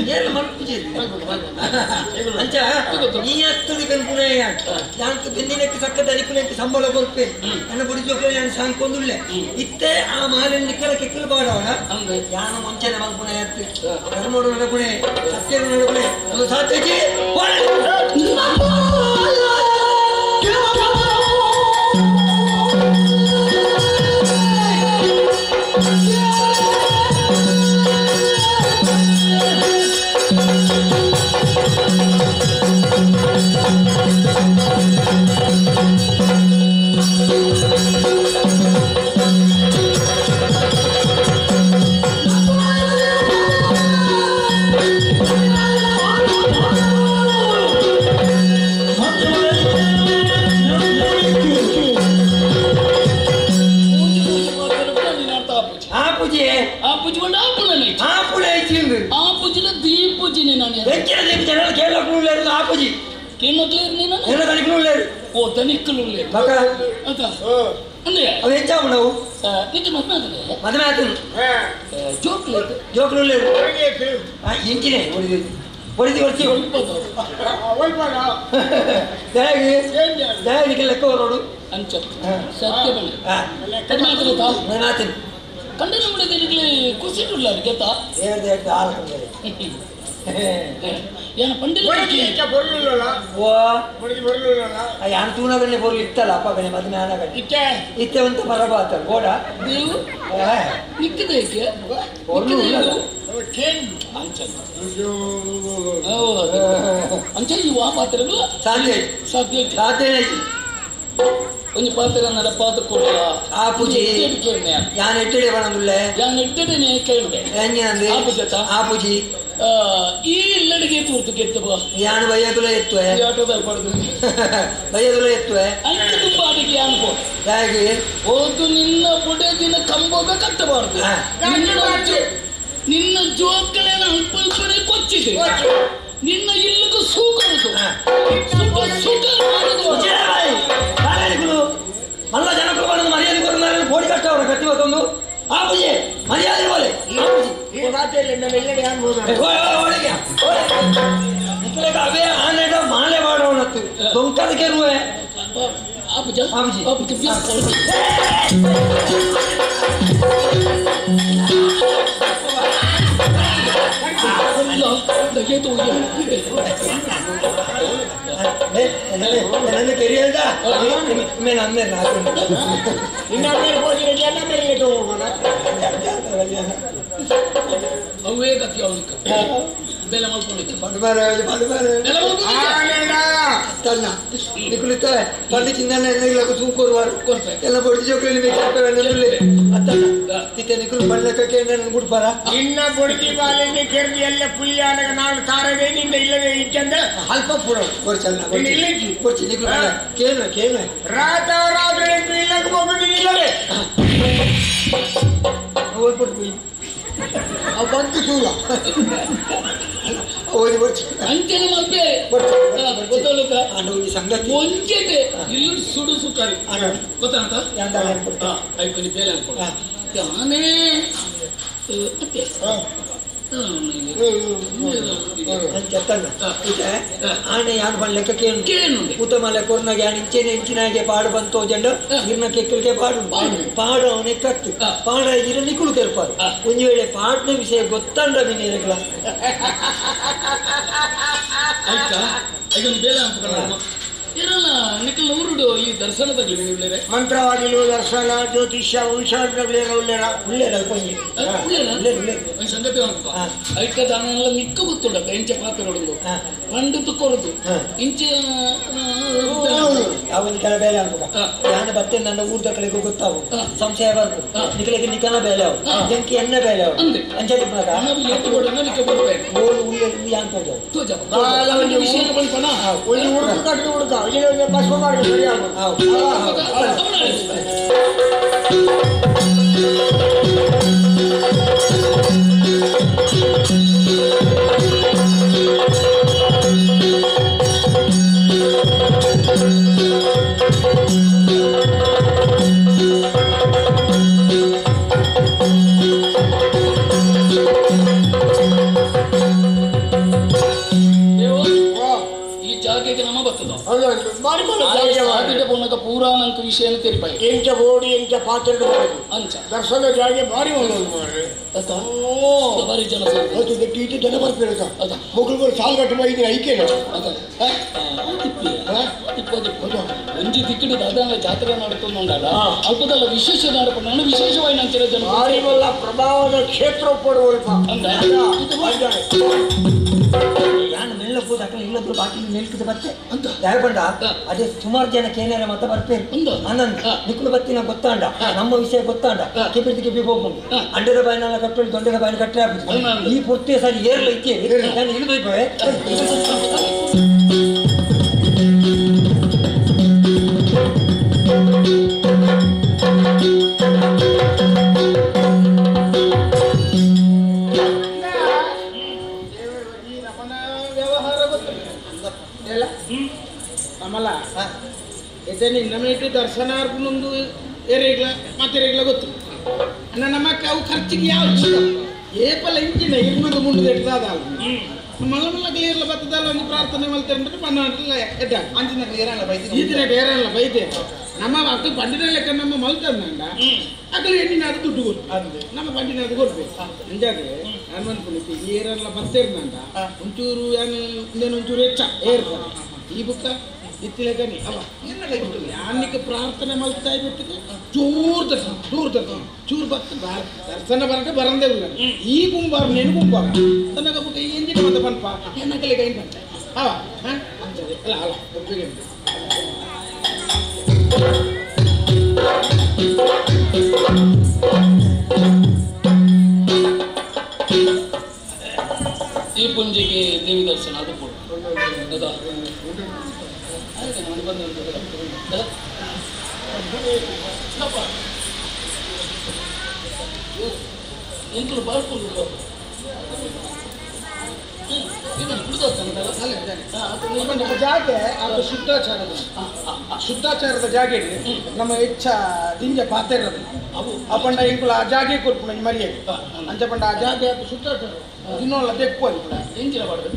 ಏನು ಮಲ್ಪುಜಿ ಅಂಚ ನೀ ಹತ್ತುಡಿ ಬೆನ್ಪುನ ಯಾಂಕ್ ಬೆನ್ನಿನಕ್ಕೆ ಸಕ್ಕ ದನಿಕುನಕ್ಕೆ ಸಂಬಳ ಕೊರ್ಪೆ ನನ್ನ ಬುಡಿ ಜೋಕ್ಲೆ ನಾನು ಸಾಂಕೊಂದುಳ್ಳೆ ಇತ್ತೆ ಆ ಮಾಲೆ ನಿಕ್ಕಲ ಕೆಕ್ಕಲು ಪಾಡವಣ ಯಾನು ಮುಂಚೆನೆ ಮಲ್ಪುನ ಎತ್ತು ಧರ್ಮೋಡು ನಡಪುಣೆ ಸತ್ಯರು ನಡಪುಣೆ ಅದು ಸಾತ್ಯಜಿ ಕೇನಕ್ಲೇರ್ ನೀನು ಎಲ್ಲ ದನಿಕುಲು ಉಳ್ಳೇರು ಓ ದನಿಕ್ಕಲು ಉಳ್ಳೇರು ಬಕ ಅದ ಅಂದ್ರೆ ಅವು ಹೆಚ್ಚಾವು ನಾವು ನಿಜ ಮದ್ವೆ ಆತದೆ ಮದುವೆ ಆತನು ಜೋಕ್ಲು ಜೋಕ್ಲು ಉಳ್ಳೇರು ಇಂಚಿನೇ ಹೊಡಿದು ಹೊಡಿದು ಹೊಡಿಸಿ ದಯಾಗಿ ದಯಾಗಿ ಲೆಕ್ಕ ಹೊರಡು ಅಂಚ ಸತ್ಯ ಬಂದೆ ಮದ್ವೆ ಆತದ ಮದುವೆ ಆತನು ಕಂಡನ ಮುಡಿದ ಖುಷಿ ಉಳ್ಳಾರು ಗೆತ್ತಾ ಹೇಳ್ದೆ ಹೇಳ್ದೆ ಹಾಲು ಕಂಡರೆ ಏನ ಪಂಡಿತ ಯಾನ್ ತೂನಗನೆ ಬೊರ್ಲು ಇತ್ತಲ್ಲ ಅಪ್ಪಗನೆ ಮದುವೆ ಆನಗನೆ ಇತ್ತೆ ಅಂತ ಬರಬಾತ ಗೋಡ ನೀವು ನಿಕ್ಕದ ಏಕೆ ಬೊರ್ಲು ಉಳ್ಳಲ್ಲ ಅಂಚ ಈ ವಾ ಪಾತ್ರೆಗಳು ಸಾಧ್ಯ ಸಾಧ್ಯ ಸಾಧ್ಯ ಒಂಜಿ ಪಾತ್ರೆ ನಡಪಾದ ಕೊಡಲ ಆ ಪೂಜೆ ಯಾನ್ ಎಟ್ಟಡೆ ಬಣಂದುಲ್ಲೆ ಯಾನ್ ಎಟ್ಟಡೆನೆ ಕೇಳುವೆ ಎಂಜನಂದೆ ಆ ಪೂಜೆ ಆ ಪೂಜಿ ಈ ಇಲ್ಲಡಿಗೆ ತೂರ್ತು ಕೆತ್ತು ಬಾ ಯಾನು ಬಯ್ಯದುಲ ಎತ್ತುವೆ ಈ ಆಟೋದಲ್ಲಿ ಪಡೆದು ಬಯ್ಯದುಲ ಎತ್ತುವೆ ಐದು ತುಂಬ ಅಡಿಗೆ ಯಾನು ಹೇಗೆ ಹೋದು ನಿನ್ನ ಪುಡೆ ದಿನ ಕಂಬೋಗ ಕಟ್ಟಬಾರದು ನಿನ್ನ ಜೋಕಲೇನ ಅಲ್ಪ ಅಲ್ಪನೆ ಕೊಚ್ಚಿದೆ ನಿನ್ನ ಇಲ್ಲಕ್ಕೂ ಸೂಕರುದು ಸುಖ ಮಾಡುದು ಮಲ್ಲ ಜನಕ್ಕೂ ಬರೋದು ಮರ್ಯಾದೆ ಕೊರನಾರನ್ನು ಕೋಡಿ ಕಷ್ಟ ಅವರ ಕಟ್ಟಿ ಹೊತ್ತೊಂದು ಆ ಪೂಜೆ ಮರ್ಯಾದೆ ಬೋಲೆ ಈ ಮಾತೆಯಲ್ಲಿ ನನ್ನ ಇಲ್ಲಡೆ ಯಾರು ಅವೇ ಆನೆಡ ಮಾಲೆ ಮಾಡೋಣತ್ತು ದೊಂಕದ ಕೆರುವೆ ಆಪುಜ ಆಪುಜಿ. ಆಪುಜ ನನ್ನ ಕೆರಿಯಲ್ದ ಮೇಲೆ ಅಂದೇ ನಿನ್ನ ಮೇಲೆ ಹೋಗಿರೋ ಎಲ್ಲ ಮೇಲೆ ಹೋಗೋಣ ಅವೇ ಗತಿ ಅವನಿಗೆ ಬೆಲೆ ಮಲ್ಕೊಂಡಿದ್ದೆ ಪಡುಬಾರೆ ಪಡುಬಾರೆ ಬೆಲೆ ಮಲ್ಕೊಂಡಿದ್ದೆ ಆನೆಡ ತನ್ನ ನಿಕುಲಿತ ಪಂಡಿ ಚಿಂದನ ಎಣ್ಣೆಗ್ಲಕ್ಕ ತೂಕೋರುವಾರು ಕೊರ್ಪೆ. ಎಲ್ಲ ಬೊಡ್ಡಿ ಜೋಕುಲಿ ಮೇಕೆ ಅತ್ತಣ್ಣ ತಿತ್ತೆ ನಿಕುಲು ಪಳ್ಳಕ್ಕೆ ಎಣ್ಣೆ ಗುಡ್ಪಾರ ನಿನ್ನ ಬೊಡ್ಗಿ ಬಾಲಿನ ಕೆರ್ದಿ ಎಲ್ಲ ಪುಲಿಯಾನಗ ನಾನು ತಾರವೇ ನಿನ್ನ ಇಲ್ಲವೇ ಇಚ್ಚಂದ ಅಲ್ಪ ಪುರ ಕೊರ್ಚಲ್ಲ ನಿನ್ನ ಇಲ್ಲಜ್ಜಿ ಕೊರ್ಚಿ ನಿಕುಲು ಕೇಳು ಕೇಳು ರಾತಾರಾತ್ರಿ ಎಂಟು ಇಲ್ಲಕ್ಕೆ ಹೋಗ್ಬಿಟ್ಟು ನಿಲ್ಲರೆ ಓದ್ಬಿಟ್ಟು ಹೋಗಿ ಅವ್ ಬಂತು ಸೂಲ ಓದಿ ಬರ್ಚಿ ಅಂಚನೆ ಮಲ್ಪೆ ಬರ್ಚಿ ಗೊತ್ತಲ್ಲ ಅಣ್ಣ ಸಂಗತಿ ಒಂಚೆತೆ ಇಲ್ಲಿ ಸುಡು ಸುಕಾರಿ ಅಣ್ಣ ಗೊತ್ತಾಂತ ಯಾಂದಾಳ ಅನ್ಕೊಡ್ತಾ ಆಯ್ತು ನೀ ಬೇಲೆ ಅನ್ಕೊಡು ಯಾನೇ ಅತ್ತೆ ಚೆತ್ತಣ್ಣ ಆಣೆ ಯಾನ್ ಬಣ್ಣ ಲೆಕ್ಕ ಕೇಳು ಕೇಳು ಉತ್ತಮ ಲೆಕ್ಕೊರ್ನಾಗ ಯಾನ್ ಇಂಚೆನೆ ಇಂಚಿನಾಗೆ ಪಾಡು ಬಂತು ಜಂಡ ಇರ್ನ ಕೆಕ್ಕಲಿಗೆ ಪಾಡು ಪಾಡು ಅವನೇ ಕತ್ತು ಪಾಡ ಇರ ನಿಕುಳು ಕೇಳ್ಪಾರು ಒಂದು ವೇಳೆ ಪಾಡ್ನ ವಿಷಯ ಗೊತ್ತಂಡ ಮಿನಿರಗಳ ಆಯ್ತಾ ಈಗ ಒಂದು ಬೇಲೆ ಅನ್ಕೊಂಡು ಇರಲ್ಲ ನಿಖಲ್ ಊರುಡು ಈ ದರ್ಶನದಲ್ಲಿ ಉಳ್ಳೇರೆ ಮಂತ್ರವಾಗಿಲು ದರ್ಶನ ಜ್ಯೋತಿಷ್ಯ ಭವಿಷ್ಯಗಳೇನ ಉಳ್ಳೇರ ಉಳ್ಳೇರ ಕೊಂಜಿ ಉಳ್ಳೇರ ಒಂದು ಸಂಗತಿ ಅನ್ಕೋ ಐಕ ದಾನೆಲ್ಲ ನಿಕ್ಕ ಗೊತ್ತುಂಡ ಇಂಚೆ ಪಾತ್ರ ಹೊಡೆದು ಪಂಡಿತು ಕೊರದು ಇಂಚೆ ಅವನ ಕೆಲ ಬೇಲೆ ಅನ್ಕೋಕ ಯಾನ ಬತ್ತೆ ನನ್ನ ಊರ್ದ ಕಡೆಗೂ ಗೊತ್ತಾವು ಸಂಶಯ ಬರ್ಕು ನಿಕಲಿಗೆ ನಿಕನ ಬೇಲೆ ಅವು ಜಂಕಿ ಎಣ್ಣೆ ಬೇಲೆ ಅವು ಅಂಚೆ ಓಳು ಉಳ್ಳೇರು ಯಾನ್ ತೋಜವು ಒಂದು ಹುಡುಗ ಕಟ್ಟು ಹುಡುಗ ಬಸವ ಮಾಡಿ ಸರಿಯಾಗು ಈ ಜಾಗೆಗೆ ನಮ್ಮ ಬರ್ತದ ಪೂರಾ ನಂಗೆ ವಿಷಯ ತೆರಿಪಾಯಿ ಎಂಚ ಬೋಡಿ ಎಂಚ ಪಾತ್ರೆ ಅಂಚ ದರ್ಶನ ಜಾಗೆ ಭಾರಿ ಒಂದು ಮಾರ್ರೆ ಭಾರಿ ಜನ ಅದು ಇಟ್ಟು ಜನ ಬರ್ತಾರೆ ಮಕ್ಕಳು ಸಾಲು ಕಟ್ಟು ಇದ್ರೆ ಐಕೇನ ಒಂಜಿ ದಿಕ್ಕಿಡು ದಾದಾನ ಜಾತ್ರೆ ನಡತೊಂದುಂಡಲ್ಲ ಅಲ್ಪದಲ್ಲ ವಿಶೇಷ ನಡಪಡ ವಿಶೇಷವಾಗಿ ನಂಚಿನ ಜನ ಭಾರಿ ಬಲ್ಲ ಪ್ರಭಾವದ ಕ್ಷೇತ್ರ ಪಡುವಲ್ಪ ಅಂದ ನಾನು ಮೆಲ್ಲ ಹೋದ ಇಲ್ಲದ್ರು ಬಾಕಿ ನಿಲ್ಕಿದ ಬತ್ತೆ ಅಂತ ಯಾಕಂಡ ಅದೇ ಸುಮಾರು ಜನ ಕೇನಾರ ಮತ ಬರ್ಪೇರು ಆನಂದ್ ನಿಕ್ಕುಲು ಬತ್ತಿನ ಗೊತ್ತಾಂಡ ನಮ್ಮ ವಿಷಯ ಗೊತ್ತಾಂಡ ಕೆಪಿದ ಕೆಪಿ ಹೋಗ್ಬೋದು ಅಂಡದ ಬಾಯಿನೆಲ್ಲ ಕಟ್ಟೋಳಿ ದೊಡ್ಡದ ಬಾಯಿನ ಕಟ್ಟೆ ಆಗ್ಬೋದು ಈ ಪೂರ್ತಿ ಸರಿ ಏರ್ಲ ಇಕ್ಕೇ ನಾನು ಇಳಿದು ಹೋಗ್ತೇವೆ. ಕಮಲ ಇತನೆ ನಮಗೆ ದರ್ಶನಾರ್ಪಣೊಂದು ಏರಿಗ್ಲ ಮಾತೆರೆಗ್ಲ ಗೊತ್ತು ಅಣ್ಣ ನಮ್ಮಕ್ಕ ಅವು ಖರ್ಚಿಗೆ ಯಾವ ಏಪಲ ಇಂಚಿನ ಇರ್ನೊಂದು ಮುಂಡು ಎಡ್ದಾದ ಮಲ್ಲ ಮಲ್ಲ ಕ್ಲಿಯರ್ಲ ಬತ್ತದಲ್ಲ ಒಂದು ಪ್ರಾರ್ಥನೆ ಮಲ್ತಾರೆ ಪನ್ನ ಎಡ್ಡ ಅಂಚಿನ ಏರಲ್ಲ ಬೈತಿ ಈತಿನ ಏರಲ್ಲ ಬೈತೆ ನಮ್ಮ ಅದು ಪಂಡಿನ ಲೆಕ್ಕ ನಮ್ಮ ಮಲ್ತಂದ ಅಕಲು ಎಣ್ಣಿನ ಅದು ದುಡ್ಡು ಕೊಡ್ತು ನಮ್ಮ ಪಂಡಿನ ಅದು ಕೊಡ್ಬೇಕು ಅಂಜಾದ್ರೆ ನಾನು ಅನ್ಕೊಂಡಿದ್ದೆ ಏರಲ್ಲ ಬತ್ತೇರ್ನಂಡ ಒಂಚೂರು ಏನು ಇನ್ನೇನು ಒಂಚೂರು ಹೆಚ್ಚ ಏರ್ತ ಈ ಬುಕ್ಕ ಇತ್ತಿಲೆಕ್ಕನಿ ಅವ ಯಾನಿಗೆ ಪ್ರಾರ್ಥನೆ ಮಲ್ತಾ ಇದ್ದಕ್ಕೆ ಚೂರು ದರ್ಶನ ಚೂರು ದರ್ಶನ ಚೂರು ಬತ್ತ ದರ್ಶನ ಬರಕ್ಕೆ ಬರಂದೇ ಇಲ್ಲ ಈ ಗುಂಬಾರ ನೇನು ಗುಂಬಾರ ತನಕ ಬುಕ್ಕ ಈ ಎಂಜಿನ ಮತ್ತೆ ಪನ್ಪ ಏನಕ್ಕಲೆ ಕೈ ಬಂತ ಅವ ಹಾಂ ಅಂಜದೆ ಅಲ್ಲ ಅಲ್ಲ ಒಪ್ಪಿಗೆ ಈ ಪುಂಜಿಗೆ ದೇವಿ ದರ್ಶನ ಅದು ಕೊಡು ಹೌದಾ? ಎಂಕಲು ಬಾಳ್ಕೊಂಡು ಜಾಗೆ ಅದು ಶುದ್ಧಾಚಾರದ ಶುದ್ಧಾಚಾರದ ಜಾಗೆ ನಮ್ಮ ಹೆಚ್ಚ ದಿಂಜ ಪಾತ್ರ ಇರೋದು ಅವು ಆ ಪಂಡ ಎಂಕುಲ ಆ ಜಾಗೆ ಕೊರ್ಪುಣ ಮರಿಯ ಅಂಚ ಪಂಡ ಆ ಜಾಗೆ ಅದು ಶುದ್ಧಾಚಾರ ಇನ್ನೊಲ್ಲ ದೆಕ್ಕು ಅಂತ ಎಂಚಿನ ಪಾಡ್ದು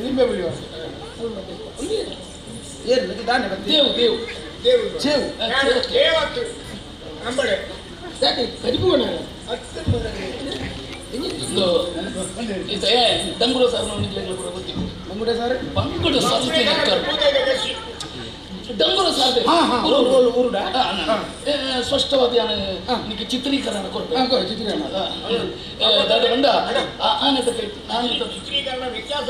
ನಿಂಬೆ ಬುಳಿ ಏನು ದಾನೆ ದೇವು ದೇವು ದೇವು ಚೇವು ದೇವತ್ತು ಅಂಬಡೆ ಯಾಕೆ ಕರಿಪುವಣ ದಂಗುಡ ಸರ್ ಗೊತ್ತಿತ್ತು ಬಂಗುಡೆ ಸರ್ ಬಂಗುಡ ಸರ್ ಡಂಗುರ ಸಾರ್ ಊರುಡ ಸ್ಪಷ್ಟವಾದ ನಿಕ್ಕೆ ಚಿತ್ರೀಕರಣ ಕೊಡ್ಬೇಕು ಚಿತ್ರೀಕರಣ ದಾದ ಬಂಡ ಆನೆ ಆನೆ ಚಿತ್ರೀಕರಣ ವ್ಯತ್ಯಾಸ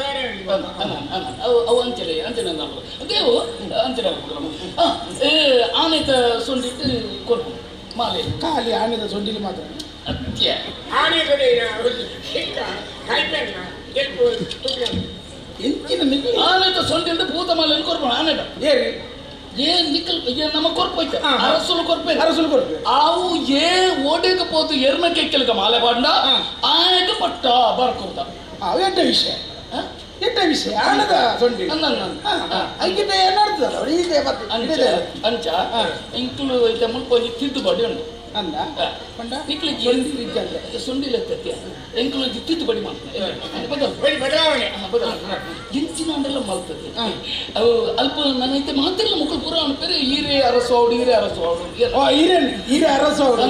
ಅವು ಅಂಚನೆ ಅಂಚನೆ ದೇವು ಅಂಚನೆ ಆನೆತ ಸೊಂಡಿಟ್ಟು ಕೊಡ್ಬೇಕು ಮಾಲೆ ಖಾಲಿ ಆನೆದ ಸೊಂಡಿಲು ಮಾತ್ರ ಅತ್ಯ ಆನೆ ಎಂಚಿನ ಆನೆತ ಸೊಂಡಿಲ್ದು ಭೂತ ಮಾಲೆಯನ್ನು ಕೊರ್ಪು ಆನೆಟ ಏರಿ ಏ ನಿಕ್ಕಲ್ ಏ ನಮ್ಮ ಕೊರ್ಪೈತೆ ಅರಸುಲು ಕೊರ್ಪೆ ಅರಸುಲು ಕೊರ್ಪೆ ಆವು ಏ ಓಡೆಗೆ ಪೋತು ಎರ್ನ ಕೆಕ್ಕಲ್ಕ ಮಾಲೆ ಪಾಂಡ ಆನೆಗೆ ಪಟ್ಟ ಬರ್ಕೊರ್ತ ಅವು ಎಡ್ಡ ವಿಷಯ ಎಡ್ಡ ವಿಷಯ ಆನದ ಸೊಂಡಿ ಐಕಿತ ಏನಾಡ್ತದಲ್ಲ ಅವ್ರು ಈಗೆ ಅಂಚ ಅಂಚ ಇಂಕುಲು ಐತೆ ಮುಲ್ಪ ಒಂಜಿ ತಿದ್ದುಪಡಿ ಉಂಟು ಅಂದ ಪಂಡ ನಿಕ್ಲು ಸೊಂಡಿ ಇಜ್ಜಂದ್ರೆ ಸೊಂಡಿಲ ಎತ್ತತ್ಯ ಎಂಕುಲು ಒಂಜಿ ತಿದ್ದುಪಡಿ ಮಾಡ್ತಾರೆ ಬದಲಾವಣೆ ಬದಲಾವಣೆ ಎಂಚಿನ ಅಂಡೆಲ್ಲ ಮಲ್ತದೆ ಅವು ಅಲ್ಪ ನನ್ನ ಮಾತಿಲ್ಲ ಮುಕ್ಕಳು ಪೂರ ಅನ್ಪೇರೆ ಈರೆ ಅರಸು ಅವಡು ಈರೆ ಅರಸು ಅವಡು ಈರೆ ಈರೆ ಅರಸು ಅವಡು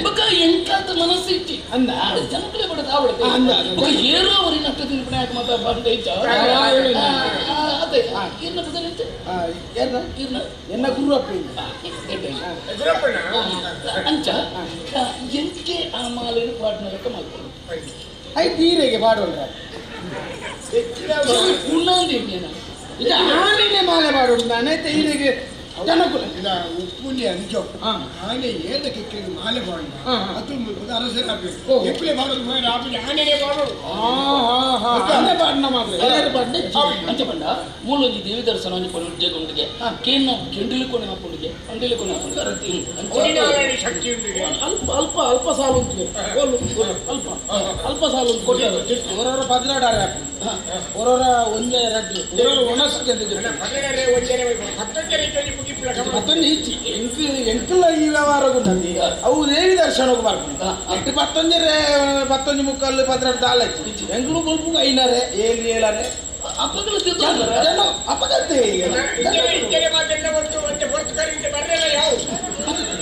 ಬೊಕ್ಕ ಎಂಕಾತ ಮನಸ್ಸು ಇಚ್ಚಿ ಅಂದ ಜನಕುಲೆ ಬಡದ ಆವಡತೆ ಬೊಕ್ಕ ಏರೋ ಅವರಿನ ಅಟ್ಟ ತಿನ್ಪಣೆ ಯಾಕೆ ಮಾತಾ ಬಂಡ ಇಚ್ಚ ಅದೇ ಇರ್ನ ಬದಲಿಂಚ ಇರ್ನ ಎನ್ನ ಗುರುವಪ್ಪ ಅಂಚ ಎಂಕೆ ಆ ಮಾಲೇನು ಪಾಟ್ನ ಲೆಕ್ಕ ಮಾಡ್ಕೊಂಡು ಐದು ಈರೆಗೆ ಪಾಡೋಣ ಪುಣ್ಣಾಂದಿ ಇದು ಆನೆನೆ ಮಾಲೆ ಮಾಡೋದು ನಾನೈತೆ ಈರೆಗೆ ಜನಕುಲ ಇಲ್ಲ ಉಪ್ಪುಲಿ ಅಂಚೋ ಆನೆ ಏನ ಕೆಕ್ಕಿಗೆ ಮಾಲೆ ಮಾಡೋಣ ಅದು ಅರಸರಾಗಬೇಕು ಎಪ್ಪಲೆ ಮಾಡೋದು ಮಾರೆ ಆಪುಜಿ ಆನೆನೇ ಮಾಡೋದು ಆನೆ ಪಾಡ್ನ ಮಾತ್ರ ಏರು ಪಾಡ್ನೆ ಅಂಚ ಪಂಡ ಮೂಲೊಂಜಿ ದೇವಿ ದರ್ಶನ ಒಂಜಿ ಪೊಣ್ಣು ಜೇಗುಂಡಿಗೆ ಕೇನ್ನ ಕೆಂಡಿಲು ಕೊನೆ ಹಾಕೊಂಡಿಗೆ ಅಂಡಿಲು ಕೊನೆ ಹಾಕೊಂಡು ಶಕ್ತಿ ಉಂಟು ಅಲ್ಪ ಅಲ್ಪ ಅಲ್ಪ ಸಾಲು ಉಂಟು ಅಲ್ಪ ಅಲ್ಪ ಸಾಲು ಉಂಟು ಕೊಟ್ಟಿದ್ದಾರೆ ಹೊರವರ ಪದ್ರಾಡಾರೆ ಹೊರವರ ಒಂದೇ ರಡ್ಡು ಹೊರವರ ಒಣಸ್ಕೆ ಮತ್ತೊಂದು ಈಚಿ ಎಂಕ್ ಎಂಕುಲ ಈ ವ್ಯವಹಾರ ಗುಂಡತಿ ಅವು ದೇವಿ ದರ್ಶನಕ್ಕೆ ಬರ್ಕೊಂಡು ಅಟ್ಟು ಪತ್ತೊಂಜರೆ ಪತ್ತೊಂಜಿ ಮುಕ್ಕಲ್ಲು ಪದ್ರಾಡು ದಾಲಚ್ಚಿ ಎಂಕುಲು ಕೊಲ್ಪು ಐನಾರೆ ಏಳು ಏಳಾರೆ ಅಪ್ಪಗಳು ಅಪಗತ್ತೆ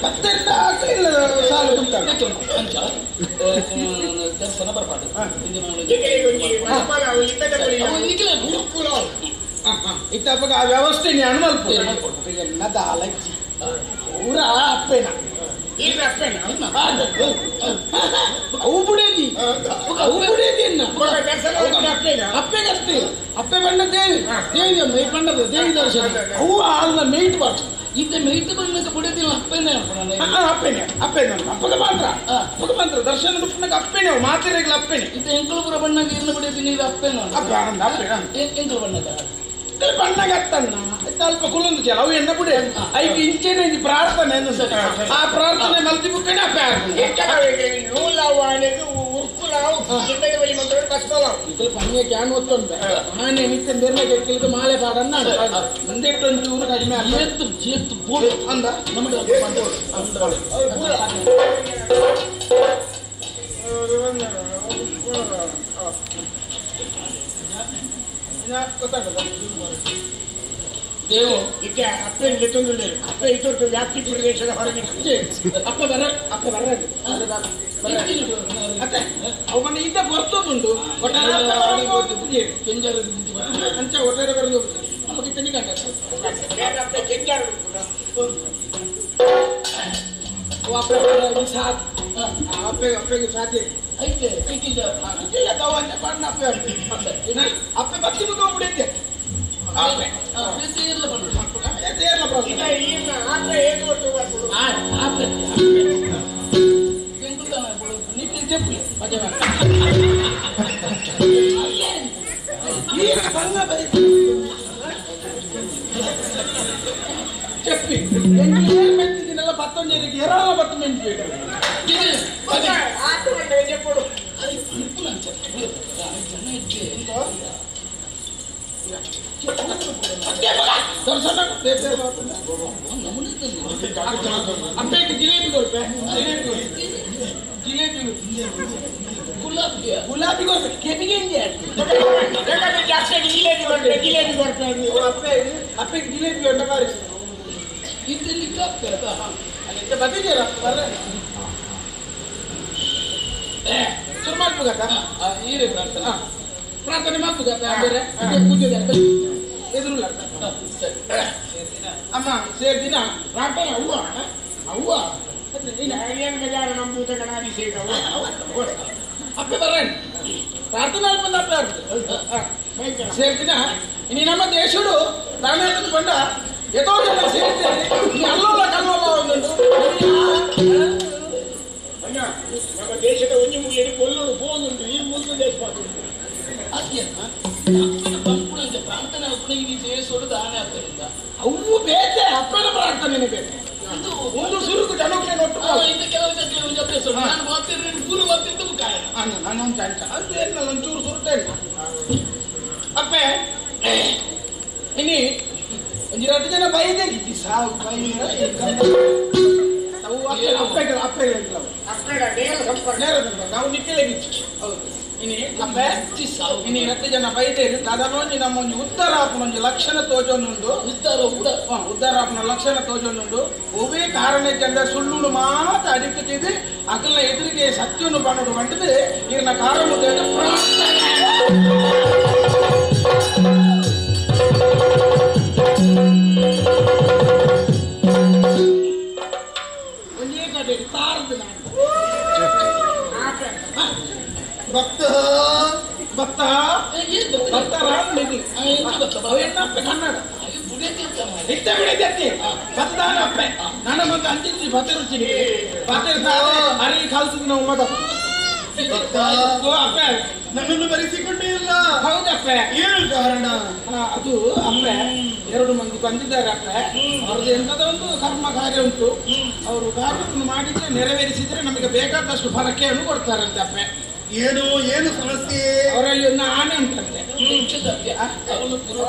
ಪತ್ತೆಲ್ಲ ಆಗ್ಲಿಲ್ಲ ಸಾಲು ಕುಂತಾಗ ಅಂಚ ದರ್ಶನ ಬರ್ಪಾಡು ಇತ್ತಪ್ಪಗ ಆ ವ್ಯವಸ್ಥೆ ಅನುಮಲ್ಪ ಎನ್ನ ದಾಲಜ್ಜಿ ಊರ ಅಪ್ಪೇನ ಅವು ಬುಡೇದಿ ಅವು ಬುಡೇದಿ ಎನ್ನ ಅಪ್ಪೆಗಷ್ಟೇ ಅಪ್ಪೆ ಬಣ್ಣ ದೇವಿ ದೇವಿ ಅಮ್ಮ ಈ ಬಣ್ಣದ ದೇವಿ ದರ್ಶನ ಅವು ಅಲ್ಲ ಮೇಟ್ ಬಾರ್ದು ಇದ್ದ ಮೇಟ್ ಬಣ್ಣದ ಬುಡೇದಿಲ್ಲ ಅಪ್ಪೇನೆ ಅಪ್ಪೇನೆ ಅಪ್ಪೇನೆ ಅಪ್ಪಗ ಮಾತ್ರ ಅಪ್ಪಗ ಮಾತ್ರ ದರ್ಶನ ರೂಪನಾಗ ಅಪ್ಪೇನೆ ಮಾತಿರಗ್ಲ ಅಪ್ಪೇನೆ ಇದ್ದ ಎಂಕುಲಪುರ ಬಣ್ಣಗೆ ಇರ್ನ ಬುಡೇದಿ ನೀರು ಅಪ್ಪೇನ ಅಪ್ಪ ಅಪ್ಪೆ ಎಂಕುಲು ಬಣ್ಣದ ಬಣ್ಣಗೆ ಅತ್ತಣ್ಣ ಅಲ್ಪ ಕುಲೊಂದು ಜಲ ಅವು ಎಣ್ಣ ಬಿಡಿ ಐದು ಇಂಚೇನೆ ಪ್ರಾರ್ಥನೆ ಆ ಪ್ರಾರ್ಥನೆ ಮಲ್ತಿ ಬುಕ್ಕನೆ ಅಪ್ಪೆ ನೂಲಾವಾನೆಗೆ ಉರ್ಕುಲ ಪನ್ಯ can ಒತ್ತೊಂದು ಆನೆ ನಿತ್ಯ ಬೇರೆ ಕೆಕ್ಕಿಲ್ಕ ಮಾಲೆ ಪಾಡನ್ನ ಮುಂದೆಟ್ಟೊಂದು ಚೂರು ಕಡಿಮೆ ಏತ್ತು ಚೇತ್ತು ಬೋಡು ಅಂದ ನಮಗೆ ದೇವು ಇತ್ತೆ ಅಪ್ಪೆ ಲೆತ್ತೊಂದುಲ್ಲೆರ್ ಅಪ್ಪೆ ಇತೊಟ್ಟು ವ್ಯಾಪ್ತಿ ಪ್ರದೇಶದ ಹೊರಗೆ ಅಪ್ಪ ಬರ ಅಪ್ಪ ಬರ ಅತ್ತೆ ಅವು ಇದ್ದ ಬರ್ತದುಂಡು ಒಟ್ಟಾರೆ ಅಂಚ ಒಟ್ಟಾರೆ ಬರೋದು ನಮಗೆ ತನಿ ಕಂಡ ಅಪ್ಪೆ ಕೆಂಜಾರು ಅಪ್ಪೆ ಸಾಥ್ ಅಪ್ಪೆ ಅಪ್ಪೆಗೆ ಸಾಧ್ಯ ಐತೆ ಐತಿಲ್ಲ ಇಲ್ಲ ತಾವು ಅಂಚೆ ಪಣ್ಣ ಅಪ್ಪೆ ಅಪ್ಪೆ ಬತ್ತಿ ಮುಖ ಬಿಡಿದ್ದೆ ಅಪ್ಪೆ ತೇರ್ಲ ಪಣ್ಣು ತೇರ್ಲ ಈಗ ಈರ್ನ ಆತ್ರ ಏತು ಒಟ್ಟು ಬರ್ಬೋದು ಆಪೆ ನಿನ್ನ చెప్పు ಮಜಾ చెప్పి ಮೆಂತಿದ್ದೀನಲ್ಲ ಪತ್ತೊಂಜರಿಗೆ ಎರಲ್ಲ ಪತ್ತು ಮೆಂತಿ ಆಟ చెప్పడు ಅಪ್ಪಗೆ ಜಿಲೇಬಿ ಕೊಡ್ಪೆ ಜಿಲೇಬಿ ಜಿಲೇಬಿ ಗುಲಾಬಿ ಗುಲಾಬಿ ಕೊಡ್ಪೆ ಕೆಬಿಗೆ ಜಾಸ್ತಿ ಜಿಲೇಬಿ ಕೊಡ್ಪೆ ಜಿಲೇಬಿ ಕೊಡ್ಪೆ ಅಪ್ಪೆ ಅಪ್ಪಗೆ ಜಿಲೇಬಿ ಉಂಟ ಬಾರಿ ಇದರಲ್ಲಿ ಅಲ್ಲಿಂದ ಬಂದಿದ್ದೀರ ಬರ್ರೆ ಶುರು ಮಾಡ್ಬೋದಕ್ಕ ಈರೇ ಪ್ರಾರ್ಥನೆ ಪ್ರಾರ್ಥನೆ ಮಾಡ್ಬೋದಕ್ಕ ಬೇರೆ ಪೂಜೆ ಎದುರುಲ್ಲ ಅಮ್ಮ ಸೇರ್ದಿನ ಪ್ರಾರ್ಥನೆ ಅವ್ವ ಅವ್ವ ನಂಬೂತ ಗಣಾಭಿಷೇಕ ಅಪ್ಪೆ ಬರ್ರೇನು ಪ್ರಾರ್ಥನೆ ಬಂದ ಅಪ್ಪೆ ಆಗ್ತದೆ ಸೇರ್ದಿನ ಇನ್ನು ನಮ್ಮ ದೇಶಡು ದಾನ ಬಂಡ ಎತೋ ಜನ ಸೇರ್ತೇನೆ ನೀ ಅಲ್ಲೋಲ್ಲ ಕಲ್ಲೋಲ್ಲ ಒಂದುಂಟು ಅಣ್ಣ ನಮ್ಮ ದೇಶದ ಒಂಜಿ ಮುಗಿಯಡಿ ಕೊಲ್ಲೋಡು ಪೋನುಂಟು ಈ ಮುಂದೆ ದೇಶ ಪ್ರಾರ್ಥನೆ ಈ ದೇಶೋಡು ದಾನ ಆಗ್ತದಿಂದ ಅವು ಬೇತೆ ಅಪ್ಪನ ಪ್ರಾರ್ಥನೆ ಬೇತೆ ಒಂದು ಸುರುಕು ಜನಕ್ಕೆ ಒಟ್ಟು ಇದು ಕೆಲವು ಜನ ಒಂದು ಅಭ್ಯಾಸ ನಾನು ಮಾತಿದ್ರೆ ಪೂರ್ವ ಮಾತಿದ್ದು ಕಾರಣ ನಾನು ಒಂದು ಅಂಚ ಅಂತ ಏನಿಲ್ಲ ಒಂಚೂರು ಸುರುತ್ತಾ ಇಲ್ಲ ಅಪ್ಪೆ ಇನಿ ಒಂಜಿ ರಡ್ಡು ಜನ ಬೈದೆ ಇದ್ದಿ ಸಾವು ಬೈರ ಅಪ್ಪೆ ಅಪ್ಪೆ ಅಪ್ಪೆಡ ನೇರ ಸಂಪರ್ಕ ನೇರ ಸಂಪರ್ಕ ನಾವು ನಿಕ್ಕಲೆ ಬಿಚ್ಚು ಹೌದು ಇನಿ ಅಪ್ಪೆ ಇನಿ ರಡ್ಡು ಜನ ಬೈದೇರು ದಾದಾನೊಂಜಿ ನಮ್ಮ ಒಂಜಿ ಉದ್ದಾರ ಆಪುನ ಒಂಜಿ ಲಕ್ಷಣ ತೋಜೊಂದುಂಡು ಉದ್ದಾರ ಕೂಡ ಉದ್ದಾರ ಆಪುನ ಲಕ್ಷಣ ತೋಜೊಂದುಂಡು ಒವ್ವೇ ಕಾರಣ ಚಂದ ಸುಳ್ಳುನು ಮಾತ ಅಡಿಕ್ಕುತ್ತಿದ್ದು ಅಕಲ್ನ ಎದುರಿಗೆ ಸತ್ಯವನ್ನು ಪನ್ನೋಡು ಬಂಟದು ಇರನ ಕಾರ ಮುದ್ದೆ ಪ್ರಾರ್ಥನೆ ಒಂದೇ ಕಡೆ ತಾರದು ನಾನು ಭಕ್ತ ಭಕ್ತ ಭಕ್ತ ರಾಮನಿಧಿ ಅಪ್ಪೆ ಕನ್ನಡ ಇತ್ತ ಬಿಡೈತಿ ಭಕ್ತಾನ ಅಪ್ಪೆ ನನ್ನ ಮತ್ತೆ ಅಂಚಿಂಚಿ ಭತ್ತ ರುಚಿ ಭತ್ತ ಅರಿ ಕಲ್ಸಿದ್ ನಾವು ಮದ ಅಪ್ಪೆ ನನ್ನನ್ನು ಬರೆಸಿಕೊಂಡೇ ಇಲ್ಲ. ಹೌದಪ್ಪೆ. ಏನು ಕಾರಣ? ಅದು ಅಪ್ಪೆ ಎರಡು ಮಂದಿ ಬಂದಿದ್ದಾರೆ ಅಪ್ಪೆ. ಅವ್ರದ್ದು ಎಂತದ ಒಂದು ಕರ್ಮ ಕಾರ್ಯ ಉಂಟು. ಅವರು ಕಾರ್ಯವನ್ನು ಮಾಡಿದ್ರೆ ನೆರವೇರಿಸಿದ್ರೆ ನಮಗೆ ಬೇಕಾದಷ್ಟು ಫಲಕೆಯನ್ನು ಕೊಡ್ತಾರಂತೆ ಅಪ್ಪೆ. ಏನು ಏನು ಸಮಸ್ಯೆ? ಅವರಲ್ಲಿ ಒಂದು ಆನೆ ಉಂಟಂತೆ.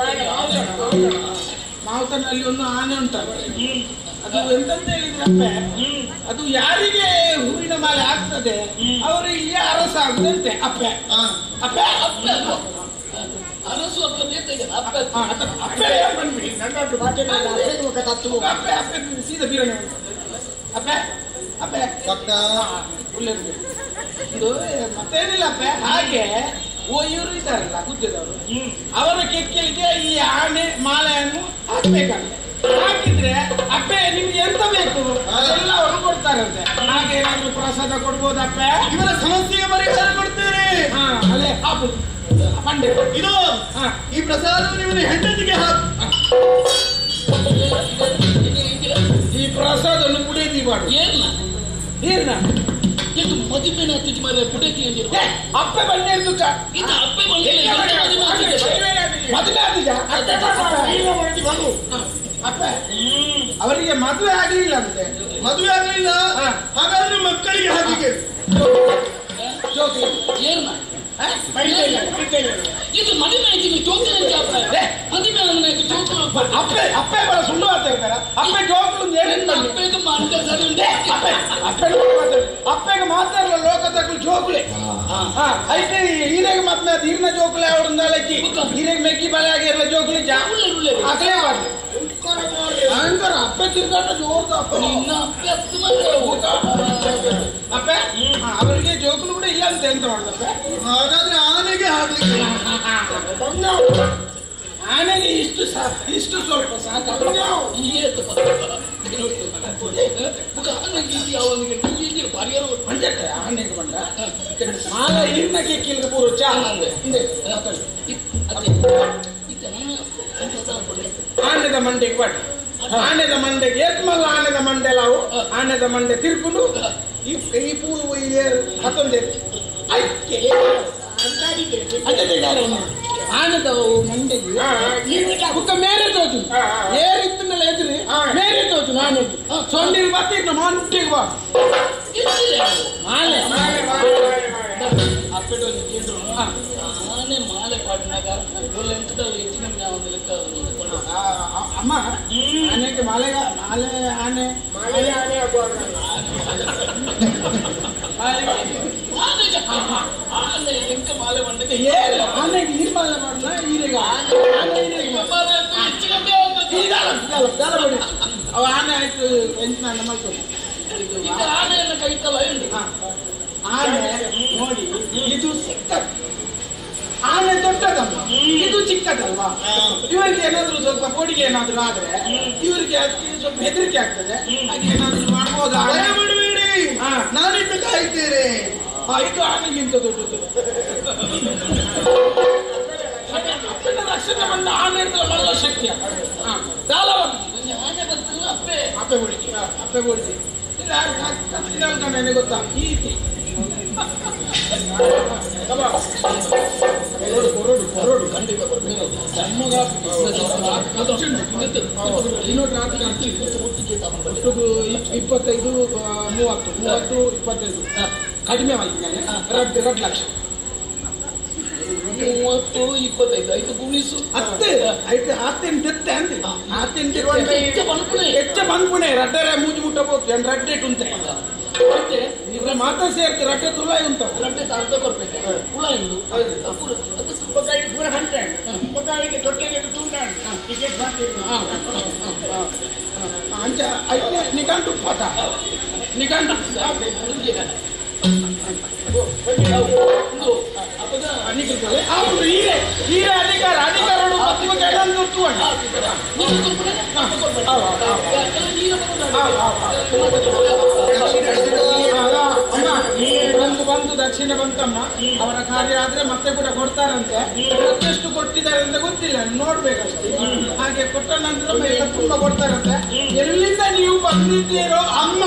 ಮಾವುತನಲ್ಲಿ ಒಂದು ಆನೆ ಉಂಟಂತೆ. ಅದು ಎಂತಂತ ಹೇಳಿದ್ರೆ ಅಪ್ಪೆ, ಅದು ಯಾರಿಗೆ ಹೂವಿನ ಮಾಲೆ ಆಗ್ತದೆ ಅವರು ಇಲ್ಲಿ ಅರಸ ಆಗುದಂತೆ ಅಪ್ಪೆ. ಅಪ್ಪೆ ಅಪ್ಪೆ ಅರಸು ಅಪ್ಪೆ ಅಪ್ಪೆ ಬಂದ್ಬಿಡಿ ಅಪ್ಪೆ ಅಪ್ಪೆ ಸೀದಾ ಬೀರನೆ ಅಪ್ಪೆ ಅಪ್ಪೆ ಇದು ಮತ್ತೇನಿಲ್ಲ ಅಪ್ಪೆ. ಹಾಗೆ ಓ ಇವರು ಇದ್ದಾರಲ್ಲ ಗುದ್ದದವರು, ಅವರ ಕೆಕ್ಕೆಲಿಗೆ ಈ ಆನೆ ಮಾಲೆಯನ್ನು ಹಾಕ್ಬೇಕಂತೆ. ಹಾಕಿದ್ರೆ ಅಪ್ಪೆ ನಿಮ್ಗೆ ಎಂತ ಬೇಕು ಅದೆಲ್ಲ ಅವರು ಕೊಡ್ತಾರಂತೆ. ಹಾಗೆ ಏನಾದ್ರು ಪ್ರಸಾದ ಕೊಡ್ಬೋದಪ್ಪೆ? ಇವರ ಸಮಸ್ಯೆಗೆ ಪರಿಹಾರ ಕೊಡ್ತೇನೆ. ಹಾ ಅದೇ ಹಾಪು ಪಂಡೆ ಇದು ಈ ಪ್ರಸಾದವನ್ನು ಇವನ ಹೆಂಡತಿಗೆ ಹಾಕು. ಈ ಪ್ರಸಾದವನ್ನು ಕುಡಿಯದಿ ಮಾಡು. ಏನ ಏನ ಇದು ಮದುವೆ ನಾತಿಜ್ ಮಾರೆ ಕುಡಿಯತಿ ಅಂದಿರು. ಅಪ್ಪೆ ಬಂದೆ ತುಕ್ಕ ಇದು ಅಪ್ಪೆ ಬಂದಿಲ್ಲ. ಮದುವೆ ಆದಿಜ ಅಪ್ಪೆ ಅವರಿಗೆ ಮದುವೆ ಆಗಲಿಲ್ಲ ಅಂತೆ. ಮದುವೆ ಆಗಲಿಲ್ಲ ಹಾಗಾದ್ರೆ ಮಕ್ಕಳಿಗೆ ಹಾಕಿ. ಜೋಕ್ಲೆ ಏರ್ನ ಇದು ಮದುವೆ ಆಯ್ತು ಜೋಕ್ಲೆ ಅಂತ ಮದುವೆ ಆದ್ಮೇಲೆ ಜೋಕ್ಲು ಅಪ್ಪೆ ಅಪ್ಪೆ ಬರ ಸುಳ್ಳು ಮಾತಾಡ್ತಾರ ಅಪ್ಪೆ ಜೋಕ್ಲು ಅಪ್ಪೆಗೆ ಮಂಡೆ ಸರಿ ಉಂಟು ಅಪ್ಪೆ ಅಪ್ಪೆ ಅಪ್ಪೆಗೆ ಮಾತಾಡಲ್ಲ ಲೋಕದಕ್ಕೂ ಜೋಕ್ಲೆ అయితే ಈರೆಗೆ ಮತ್ತೆ ಈರ್ನ ಜೋಕುಲೆ ಅವರಿಂದಾಲಕ್ಕಿ ಈರೆಗೆ ಮೆಕ್ಕಿ ಬಲೆ ಆಗಿರಲ್ಲ ಜೋಕುಲೆ ಜಾ ಅಕಲೇ ಬಾರ್ದು ಅಂಕರ ಅಪ್ಪೆ ತಿರ್ಗಾಟ ಜೋರ್ದು ಅಪ್ಪ ನಿನ್ನ ಅಪ್ಪೆ ಹತ್ತು ಅಪ್ಪೆ ಅವರಿಗೆ ಜೋಕುಲು ಕೂಡ ಇಲ್ಲ ಅಂತ ಎಂತ ಮಾಡುದಪ್ಪೆ ಹಾಗಾದ್ರೆ ಆನೆಗೆ ಹಾಕ್ಲಿಕ್ಕೆ ಆನೆಗೆ ಇಷ್ಟು ಇಷ್ಟು ಸ್ವಲ್ಪ ಸಾಕು ಹೀಗೆ ಆನೆಗೆ ಬಂಡ ಮಾಲ ಈರ್ನ ಕೇಕಿಲ್ಗೆ ಪೂರ ಚಾ ಆನೆದ ಮಂಡೆಗೆ ಬಟ್ ಆನೆದ ಮಂಡೆಗೆ ಏತ್ಮಲ್ಲ ಆನೆದ ಮಂಡೆ ಲಾವು ಆನೆದ ಮಂಡೆ ತಿರ್ಕೊಂಡು ಈ ಈ ಪೂ ಹತ್ತೊಂದೇ ಆನೆದ ಮಂಡೆಗೆ ಬುಕ್ಕ ಮೇರೆ ತೋತು ಏರಿತ್ತನ್ನೆಲ್ಲ ಎದುರಿ ಮೇರೆ ತೋತು ಆನೆಗೆ ಸೊಂಡಿಗೆ ಬರ್ತಿದ್ದು ಮಂಟಿಗೆ ಬಾ ಮಾಲೆ ಆನೆ ಮಾಲೆ ಪಾಟ್ನಾಗ ಅಮ್ಮ ಆನೆಗೆ ಮಾಲೆ ಮಾಲೆ ಆನೆ ಮಾಲೆ ಆನೆ ಆನೆ ಎಂಕ ಮಾಲೆ ಮಂಡಕ್ಕೆ ಏರು ಆನೆಗೆ ಈ ಮಾಲೆ ಮಾಡಲ ಈರೆಗೆ ಆನೆ ಈರೆಗೆ ಅವ ಆನೆ ಆಯ್ತು ಎಂತ ಮಾಡ್ಕೊಂಡು ಈಗ ಆನೆಯನ್ನು ಕೈತಲ್ಲ ಉಂಟು ಆನೆ ನೋಡಿ ಇದು ಸಿಕ್ಕ ಆನೆ ದೊಡ್ಡದಮ್ಮ ಇದು ಚಿಕ್ಕದಲ್ವಾ ಇವರಿಗೆ ಏನಾದ್ರು ಸ್ವಲ್ಪ ಕೊಡಿಗೆ ಏನಾದ್ರು ಆದ್ರೆ ಇವರಿಗೆ ಅದಕ್ಕೆ ಸ್ವಲ್ಪ ಹೆದರಿಕೆ ಆಗ್ತದೆ ಹಾಗೆ ಏನಾದ್ರು ಮಾಡ್ಬೋದಾ ಮಾಡಬೇಡಿ ನಾನಿಟ್ಟು ಕಾಯ್ತೇನೆ ಇದು ಆನೆಗಿಂತ ದೊಡ್ಡದು ಅಪ್ಪನ ರಕ್ಷಣೆ ಬಂದ ಆನೆ ಹಿಡಿದ್ರೆ ಮಾಡೋ ಶಕ್ತಿ ದಾಲ ಆನೆ ಬರ್ತಿಲ್ಲ ಅಪ್ಪೆ ಅಪ್ಪೆ ಗುಡಿಗೆ ಅಪ್ಪೆ ಗುಡಿಗೆ ಇಲ್ಲ ಕತ್ತಿನ ಗೊತ್ತಾ ಈತಿ ಕೊರಡು ಕೊರಡು ಖಂಡಿತ ಇಪ್ಪತ್ತೈದು ಮೂವತ್ತು ಮೂವತ್ತು ಇಪ್ಪತ್ತೈದು ಕಡಿಮೆ ಆಗಿದೆ ಎರಡು ಎರಡು ಲಕ್ಷ ಮೂವತ್ತು ಇಪ್ಪತ್ತೈದು ಐದು ಗುಣಿಸು ಹತ್ತು ಐದು ಆತೇನು ತೆತ್ತೆ ಅಂದೆ ಆತೇನು ಹೆಚ್ಚ ಬಂದ್ಪುಣೆ ಹೆಚ್ಚ ಬಂದ್ಪುಣೆ ರಡ್ಡರೆ ಮೂಜು ಮುಟ್ಟಬಹುದು ಏನು ರಡ್ಡೆ ಉಂಟೆ ಮತ್ತೆ ಇವ್ರ ಮಾತಾ ಸೇರ್ತಿ ರಡ್ಡೆ ತುಲಾಯಿ ಉಂಟು ರಡ್ಡೆ ಅರ್ಧ ಕೊಡ್ಬೇಕು ಹುಳ ಉಂಟು ಪೂರ ಹಂಟೆ ಒಬ್ಬಾಯಿಗೆ ತೊಟ್ಟೆಗೆ ತುಂಡಾಡು ಟಿಕೆಟ್ ಮಾಡ್ತೀವಿ ಅಂಚ ಐತೆ ನಿಘಂಟು ಪದ ನಿಘಂಟು ಅಧಿಕಾರ ಅಧಿಕಾರಗಳು ಬಂದು ಬಂದು ದಕ್ಷಿಣ ಬಂತಮ್ಮ ಅವರ ಕಾರ್ಯ ಆದ್ರೆ ಮತ್ತೆ ಕೂಡ ಕೊಡ್ತಾರಂತೆ ಮತ್ತೆಷ್ಟು ಕೊಟ್ಟಿದ್ದಾರೆ ಅಂತ ಗೊತ್ತಿಲ್ಲ ನೋಡ್ಬೇಕಷ್ಟೇ ಹಾಗೆ ಕೊಟ್ಟ ನಂತರ ಎಲ್ಲ ತುಂಬಾ ಕೊಡ್ತಾರಂತೆ ಎಲ್ಲಿಂದ ನೀವು ಬಂದಿದ್ದೀರೋ ಅಮ್ಮ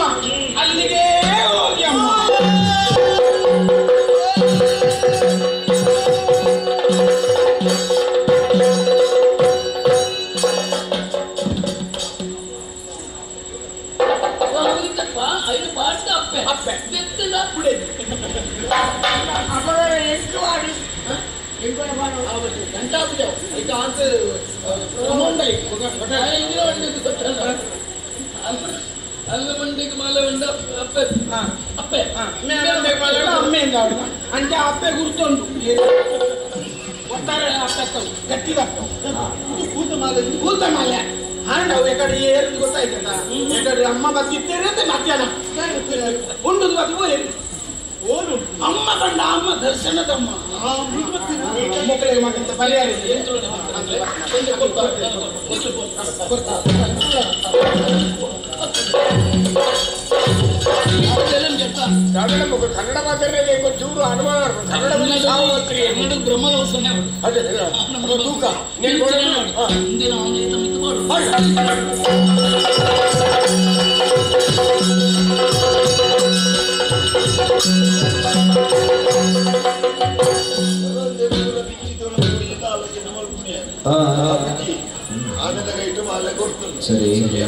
ಅಲ್ಲಿಗೆ ಹೋಗಿ ಅಮ್ಮ ಅಂಚೆ ಅಪ್ಪೆ ಗುರ್ತುಂಟು ಒಟ್ಟಾರೆ ಅಪ್ಪೆ ಗಟ್ಟಿದಪ್ಪ ಕೂತ ಮಾಲೆ ಕೂತ ಮಾಲೆ ಹಾಂಡ ಅವು ಎಕಡೆ ಏರಿದು ಗೊತ್ತಾಯ್ತದ ಎಕಡೆ ಅಮ್ಮ ಬತ್ತಿತ್ತೇರಿ ಅಂತ ಮಧ್ಯಾಹ್ನ ಉಂಡುದು ಬತ್ತು ಏರಿ ಓರು ಅಮ್ಮ ಕಂಡ ಅಮ್ಮ ದರ್ಶನದಮ್ಮ ಮಕ್ಕಳಿಗೆ ಮಾತಂತ ಪರಿಹಾರ ಕನ್ನಡ ಮಾತಾಡಬೇಕು ಚೂರು ಅನುಮಾನ ಕನ್ನಡ ತೂಕ ಸರಿ ಸರಿ.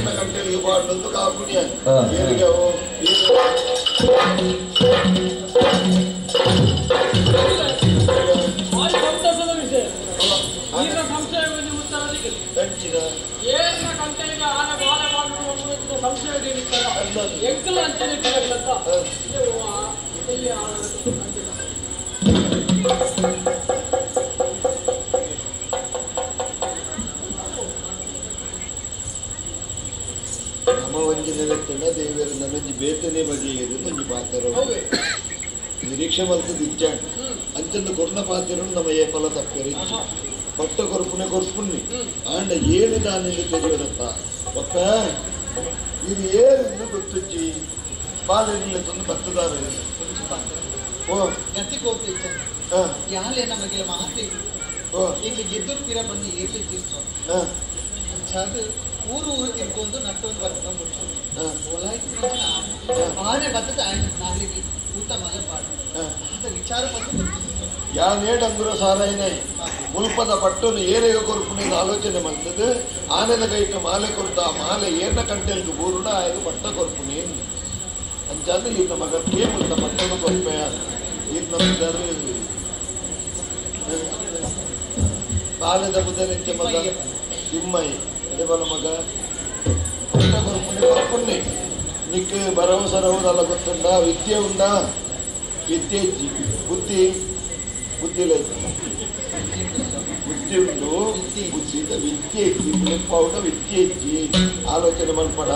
ಈರ ಸಂಶಯ ಉತ್ತರ ಅಂಚಿನ ಏನ ಕಂಟೆಗೆ ಆನೆ ಬಾಳೆ ಮಾಡುವ ಸಂಶಯ ಎಂಕಲ ಅಂಚನೆ ಕೇಳತ್ತ ನಮ್ಮ ಒಂಜಿ ನೆಲೆತ್ತಂಡ ದೇವರ ನನ್ನೊಂಜಿ ಬೇತನೆ ಬಗೆಯದು ಒಂಜಿ ಪಾತ್ರ ನಿರೀಕ್ಷೆ ಮಲ್ತದ ಇಚ್ಚಾಂಡ್ ಅಂಚಂದು ಕೊರ್ನ ಪಾತ್ರ ನಮ್ಮ ಏಪಲ ತಪ್ಪೆರೆ ಪಟ್ಟ ಕೊರ್ಪುನೆ ಕೊರ್ಪುನ್ನಿ ಆಂಡ ಏನು ದಾನಿಂದ ತೆರೆಯೋದತ್ತ ಒಕ್ಕ ಇದು ಏನು ಗೊತ್ತುಜ್ಜಿ ಬಾಲೆಲ್ಲ ತಂದು ಬತ್ತದಾರ ಓ ಗತಿ ಕೋಪಿ ಯಾಲೆ ನಮಗೆ ಮಾತೆ ಇಲ್ಲಿ ಗೆದ್ದರು ಪಿರ ಬಂದು ಏರ್ಲಿ ತೀರ್ಸೋ ಅದು ಊರು ಊರು ತಿರ್ಕೊಂಡು ನಟ್ಟೊಂದು ಬರ್ಕೊಂಡು ಆನೆ ಬತ್ತದ ನಾಲಿಗೆ ಊಟ ಮಗ ಪಾಡು ಅಂತ ವಿಚಾರ ಬಂದು ಗೊತ್ತಿತ್ತು ಯಾನೇಡಂದ್ರು ಸಾರಾಯಿನೇ ಮುಲ್ಪದ ಪಟ್ಟನು ಏರೆಗ ಕೊರ್ಪುನ ಆಲೋಚನೆ ಮಲ್ತದೆ ಆನೆದ ಕೈಟ ಮಾಲೆ ಕೊರ್ತ ಆ ಮಾಲೆ ಏರ್ನ ಕಂಟೆಲ್ಗೆ ಬೂರುಡ ಆಯ್ದು ಪಟ್ಟ ಕೊರ್ಪುನಿ ಅಂಚಾದ್ರೆ ಈತ ಮಗಕ್ಕೆ ಮುಲ್ತ ಪಟ್ಟನು ಕೊರ್ಪೆಯ ಈತ ಬುದ್ಧರು ಬಾಲೆದ ಬುದ್ಧರಿಂಚೆ ಮಗ ತಿಮ್ಮೈ ಎಡೆಬಲ ಮಗ ಪಟ್ಟ ಕೊರ್ಪುನಿ ಕೊರ್ಪುನ್ನಿ ನಿಕ್ ಭರವಸರವುದಲ್ಲ ಗೊತ್ತುಂಡ ವಿದ್ಯೆ ಉಂಡಾ ವಿದ್ಯೆ ಇಜ್ಜಿ ಬುದ್ಧಿ ಬುದ್ಧಿ ಇಲ್ಲ ಬುದ್ಧಿ ಉಂಟು ಬುದ್ಧಿ ವಿದ್ಯೆ ಇಜ್ಜಿ ಪೌಡ ವಿದ್ಯೆ ಇಜ್ಜಿ ಆಲೋಚನೆ ಮಲ್ಪಡ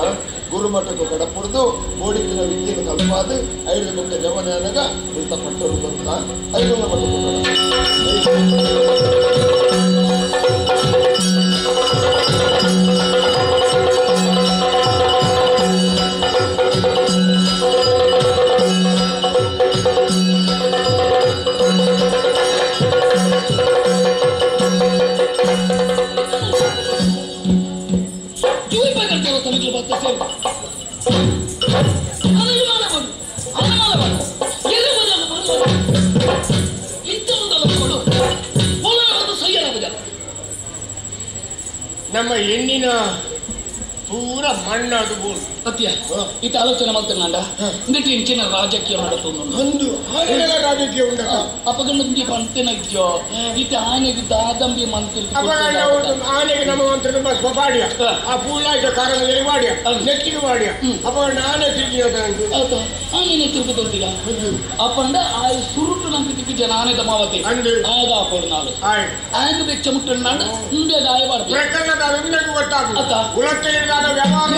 ಗುರುಮಠಕ್ಕೆ ಕಡಪುಡ್ದು ಓಡಿತ್ತಿನ ವಿದ್ಯೆಯನ್ನು ಕಲ್ಪಾದು ಐದು ಮುಖ ಜಮನಾನಗ ಇಂಥ ಪಟ್ಟರು ಬಂತ ಐದು ಮಠಕ್ಕೆ ನಮ್ಮ ಹೆಣ್ಣಿನ ಪೂರ ಮಣ್ಣದು ಬೋಲು ಸತ್ಯ ಇತ್ತ ಆಲೋಚನೆ ಮಾಡ್ತೇನೆ ಇಂದಿಟ್ಟು ಇಂಚಿನ ರಾಜಕೀಯ ಮಾಡತ್ತೊಂದು ಒಂದು ಆನೆಗಳ ರಾಜಕೀಯ ಉಂಟ ಅಪಗಂಡ ಪಂತೇನ ಇದ್ಯೋ ಇತ್ತ ಆನೆಗೆ ದಾದಂಬಿ ಮಂತ್ರಿ ಆನೆಗೆ ನಮ್ಮ ಮಂತ್ರಿ ಬಸ್ ಪಾಡ್ಯ ಆ ಪೂಲಾಯ್ತ ಕಾರಣ ವಾಡ್ಯ ನೆತ್ತಿಗೆ ವಾಡ್ಯ ಅಪಗಂಡ ಆನೆ ತಿರುಗಿ ಆನೆನೆ ತಿರುಗುತ್ತಂತೀಗ ಅಪ್ಪಂಡ ಆ ಸುರುಟು ನಂಗೆ ತಿಕ್ಕಿ ಜನ ಆನೆ ದಮಾವತಿ ಆಯದ ಹಾಕೋಡು ನಾಳು ಆಯನ ಬೆಚ್ಚ ಮುಟ್ಟಣ್ಣಾಂಡ ಹಿಂದೆ ಆಯಬಾರ್ದು ಪ್ರಕರಣದ ಗೊತ್ತಾಗ ಉಳತ್ತೆಯ ವ್ಯವಹಾರ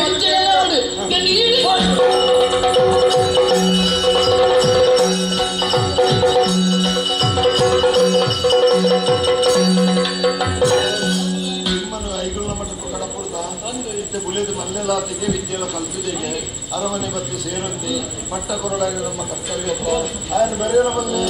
ನಿಮ್ಮನ್ನು ಐಗುಳ್ನ ಮಠಕ್ಕೆ ಕಡಪುಡ್ದ ಇತ್ತೆ ಬುಲೆದು ಮಲ್ಲೆಲಾತಿಗೆ ವಿದ್ಯೆಲ್ಲ ಕಲ್ತಿದ್ದೇನೆ ಅರಮನೆ ಮತ್ತು ಸೇರಂತೆ ಪಟ್ಟ ಕೊರಡಾಗಿ ನಮ್ಮ ಕರ್ತವ್ಯ ಆಯನ ಬರೆಯೋಣ ಬಲ್ಲೆ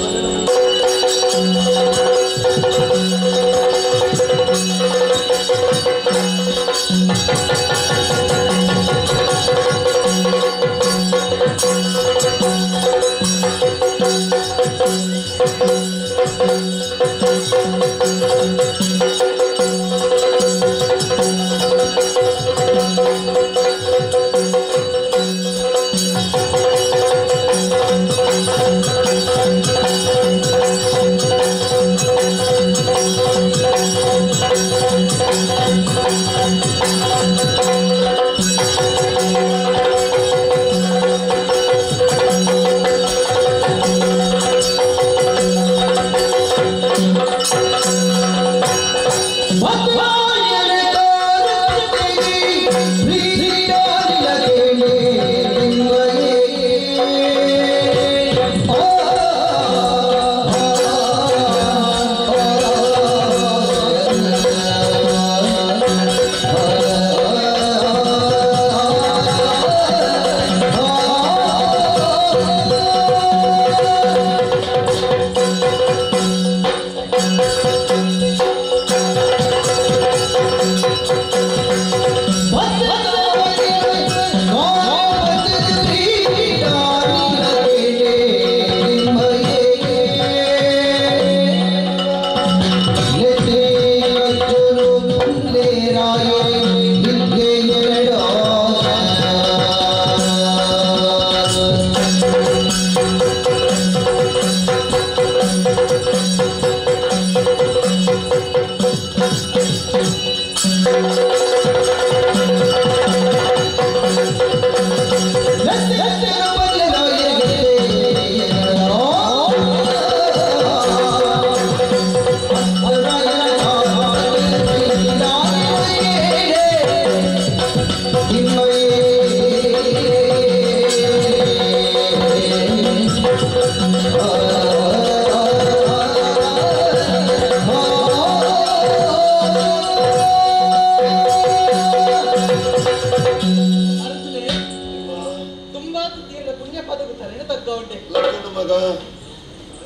Thank you.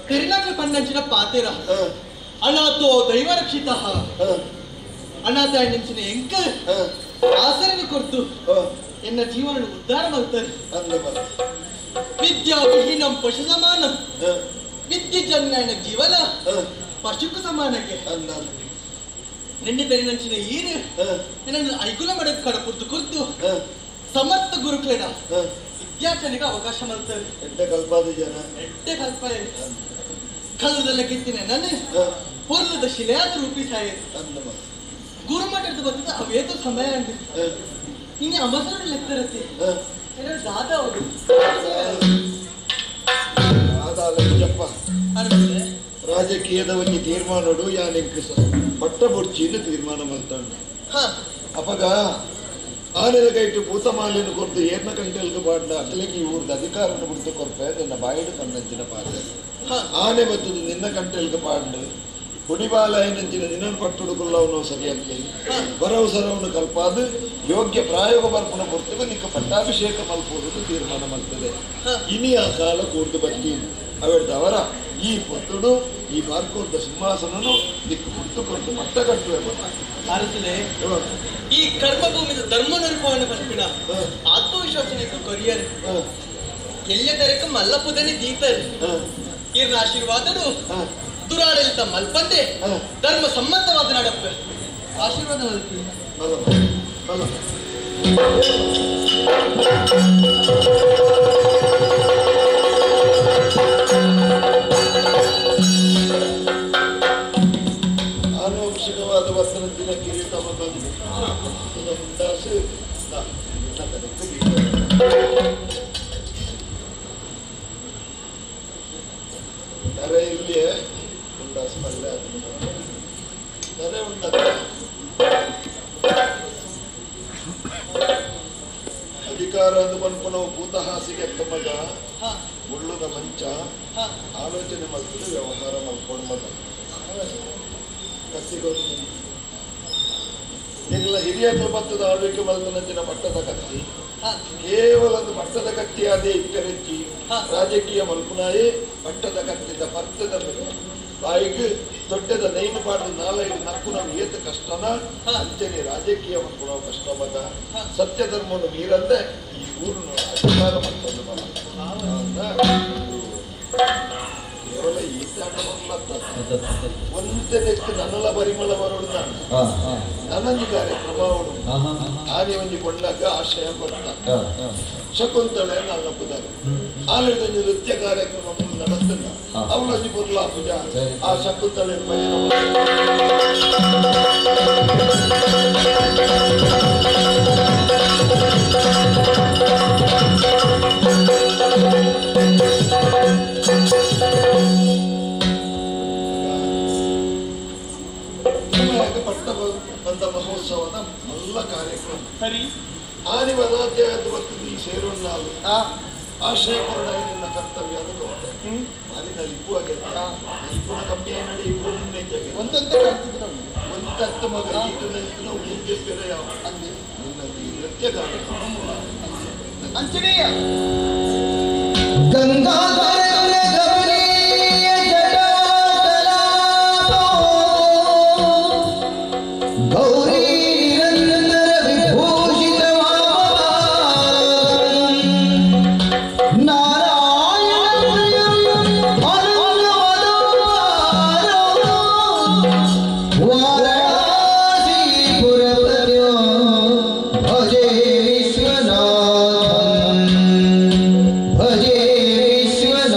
ತೆರಿನಾಕ್ಲು ಪನ್ನಂಚಿನ ಪಾತೆರ ಅನಾಥೋ ದೈವ ರಕ್ಷಿತ ಅನಾಥ ನೆಂಚಿನ ಎಂಕ ಆಸರನ್ನು ಕೊರ್ತು ಎನ್ನ ಜೀವನ ಉದ್ಧಾರ ಮಾಡ್ತಾರೆ. ವಿದ್ಯಾ ವಿಹೀನಂ ಪಶು ಸಮಾನ ವಿದ್ಯೆ ಜನ್ನ ಜೀವನ ಪಶುಕು ಸಮಾನಕ್ಕೆ ನಿನ್ನೆ ತೆರಿನಂಚಿನ ಈರು ನನ್ನ ಐಕುಲ ಮಡದ ಕಡ ಪುರ್ತು ಕೊರ್ತು ಸಮರ್ಥ ಗುರುಕ್ಲೇನ ವಿದ್ಯಾರ್ಜನೆಗೆ ಅವಕಾಶ ಮಾಡ್ತಾರೆ. ಎಡ್ಡೆ ಕಲ್ಪಾದ ಜನ ಎಡ್ಡೆ ಕಲ್ಪ ಕಲ್ಲದಲ್ಲ ಕಿತ್ತಿನ ನಾನು ಪೊರ್ಲದ ಶಿಲೆಯಾದ ರೂಪಿಸಾಯ ಗುರುಮಠದ ಬರ್ತದೆ ಅವೇತೋ ಸಮಯ ಅಂದೆ ನಿನ್ನೆ ಅವಸರ ಲೆಕ್ಕರತ್ತೆ ದಾದ ಅವರು ರಾಜಕೀಯದ ಒಂಜಿ ತೀರ್ಮಾನಡು ಯಾನೆಂಕ್ ಪಟ್ಟ ಬುಡ್ಚಿನ ತೀರ್ಮಾನ ಮಲ್ತಂಡ ಅಪಗ ಆನೆಲ ಕೈಟು ಪೂತಮಾಲೆಯನ್ನು ಕೊರ್ದು ಏರ್ನ ಕಂಟೆಲ್ಗೆ ಬಾಡ್ನ ಅಕ್ಲೆಗೆ ಈ ಊರ್ದ ಅಧಿಕಾರವನ್ನು ಬಿಡ್ತು ಕೊರ್ಪೆ ನಿನ್ನ ಬಾಯಿಡು ಪನ್ನಂಚಿನ ಪಾತೆ ಆನೆ ಬತ್ತದು ನಿನ್ನ ಕಂಟೆಲ್ಗೆ ಪಾಂಡು ಕುಡಿಬಾಲ ಏನಂಚಿನ ನಿನ್ನ ಪಟ್ಟುಡುಕುಲ್ಲವನು ಸರಿಯಕ್ಕೆ ಬರವು ಸರವನ್ನು ಕಲ್ಪಾದು ಯೋಗ್ಯ ಪ್ರಾಯೋಗ ಬರ್ಪಣ ಕೊರ್ತೇವೆ ನಿಕ್ಕ ಪಟ್ಟಾಭಿಷೇಕ ಮಲ್ಪುವುದು ತೀರ್ಮಾನ ಮಾಡ್ತದೆ. ಇನಿ ಆ ಕಾಲ ಕೂರ್ದು ಬತ್ತಿ ಅವೆಡ್ದವರ ಈ ಪೊತ್ತುಡು ಈ ಬಾರ್ಕೋರ್ದ ಸಿಂಹಾಸನನು ನಿಕ್ಕ ಕುಡ್ತು ಕೊಟ್ಟು ಪಟ್ಟ ಕಟ್ಟುವೆ. ಈ ಕರ್ಮಭೂಮಿದ ಧರ್ಮ ನಿರೂಪಣೆ ಬರ್ಪಿನ ಆತ್ಮವಿಶ್ವಾಸನ ಕೊರಿಯರ್ ಎಲ್ಲ ತರಕ ಮಲ್ಲಪುದನೆ ದೀತರ್ ಇರ್ನ ಆಶೀರ್ವಾದಡು ದುರಾಡಳಿತ ಮಲ್ಪಂದೆ ಧರ್ಮ ಸಮ್ಮತವಾದ ನಡಪ್ಪ ಆಶೀರ್ವಾದ ಆನುವಂಶಿಕವಾದ ವರ್ತನದಿನ ಕಿರೀಟ ಬಂದು ಮುಂದಾಸು ತರೆ ಇಲ್ಲಿಯೇ ಮುಂಡಾಸು ಮಲ್ಲೆ ತರೆ ಉಂಡ ಅಧಿಕಾರ ಅಂದು ಪನ್ಪುನವು ಭೂತಹಾಸಿಗೆ ಮಗ ಮುಳ್ಳುದ ಮಂಚ ಆಲೋಚನೆ ಮಾಡ್ತದೆ ವ್ಯವಹಾರ ಮಾಡ್ಕೊಂಡು ಮಗ ಕತ್ತಿಗೊಂದು ಈಗಲ ಹಿರಿಯ ಬತ್ತದ ಆಳ್ವಿಕೆ ಮಲ್ತನಂಚಿನ ಪಟ್ಟದ ಕತ್ತಿ ಕೇವಲ ಒಂದು ಪಟ್ಟದ ಕತ್ತಿ ಅದೇ ಇಟ್ಟರೆಚ್ಚಿ ರಾಜಕೀಯ ಮಲ್ಪುನಾಯೇ ಪಟ್ಟದ ಕತ್ತಿದ ಪತ್ತದ ಬಾಯಿಗೆ ದೊಡ್ಡದ ನೈನು ಪಾಡದ ನಾಲೈದು ನಕ್ಕು ನಾವು ಏತ ಕಷ್ಟನ ಅಂಚನೆ ರಾಜಕೀಯ ಮಲ್ಪುನವು ಕಷ್ಟ ಮಗ ಸತ್ಯ ಧರ್ಮವನ್ನು ಮೀರಂದೆ ಈ ಊರನ್ನು ಅಧಿಕಾರ ಮಾಡ್ತದೆ ಮಗ ಕೇವಲ ಈ ಒಂದೇ ನೆಕ್ಸ್ಟ್ ನನ್ನಲ ಪರಿಮಳ ಬರೋಡು ನಾನು ನನ್ನೊಂದು ಕಾರ್ಯಕ್ರಮ ಅವಳು ಆನೆ ಒಂಜಿ ಕೊಂಡಾಗ ಆಶ್ರಯ ಕೊಡ್ತ ಶಕುಂತಳೆ ನನ್ನ ಪುದಾರು ಆಲೊಂಜಿ ನೃತ್ಯ ಕಾರ್ಯಕ್ರಮ ನಡೆಸ್ತಲ್ಲ ಅವಳೊಂಜಿ ಪೊರ್ಲ ಪೂಜಾ ಆ ಶಕುಂತಳೆ ಭಜನೆ ಪಟ್ಟ ಬಂದ ಮಹೋತ್ಸವದ ಎಲ್ಲ ಕಾರ್ಯಕ್ರಮ ಸರಿ ಆನಿ ವದಾಧ್ಯಾಯದ ಬರ್ತದೆ ಈ ಸೇರೋಣ್ಣಾಲು ಆಶ್ರಯ ಕೊರಡ ನಿನ್ನ ಕರ್ತವ್ಯ ಅದು ಮಾರಿ ನಲಿಪು ಆಗೈತೆ ನಲಿಪುನ ಕಮ್ಮಿ ನಡೆ ಇಬ್ಬರು ಮುಂದೆ ಒಂದೊಂದೇ ಕಾಣ್ತಿದ್ರು ಒಂದತ್ತು ಮಗ ಈಟು ನಲಿಪಿನ ಮುಂದೆ ಬೇರೆ ಯಾವ ಅಂದೆ ನಿನ್ನ ಈ ನೃತ್ಯ ಕಾರ್ಯಕ್ರಮ ಅಂಚನೆಯ ಗಂಗಾಧರ ಗೌರಿ ನಿರಂತರ ವಿಭೂಷಿತ ನಾರಾಯಣ ವಾರಣಾಸೀಪುರಪತ್ಯ ಭಜೆ ವಿಶ್ವನಾಥಂ ಭಜೆ ವಿಶ್ವನಾಥಂ.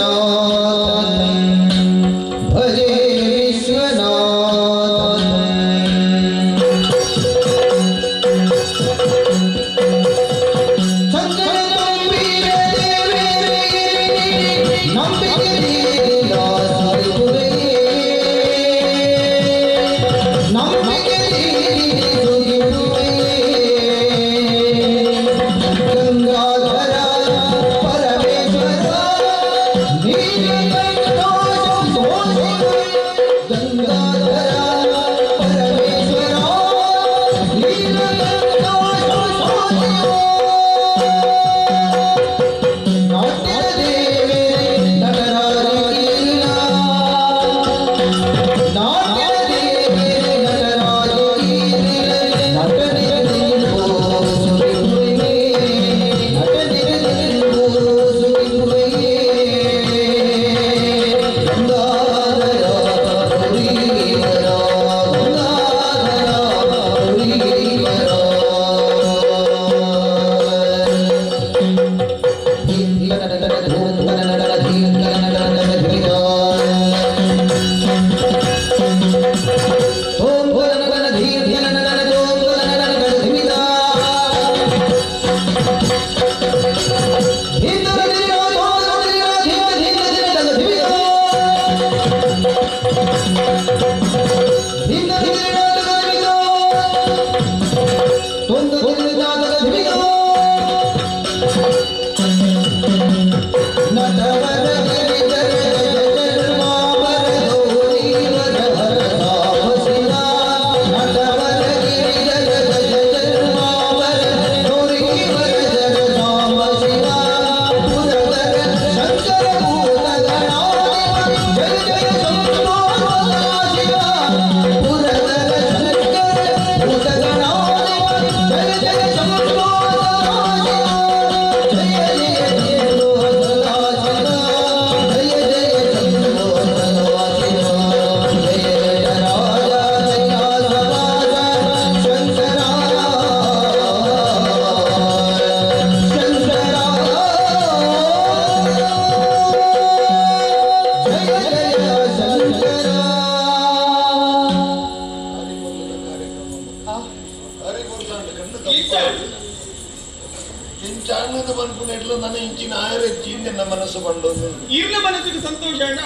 ಇಂಚಾಣದ ಬನ್ಪುನೆಟ್ಲ ನನ್ನ ಇಂಚಿನ ಆಯರೆಜ್ಜಿಂದ ಮನಸ್ಸು ಬಂಡೊಂದು ಇರ್ನ ಮನಸ್ಸಿಗೆ ಸಂತೋಷ ಅಣ್ಣ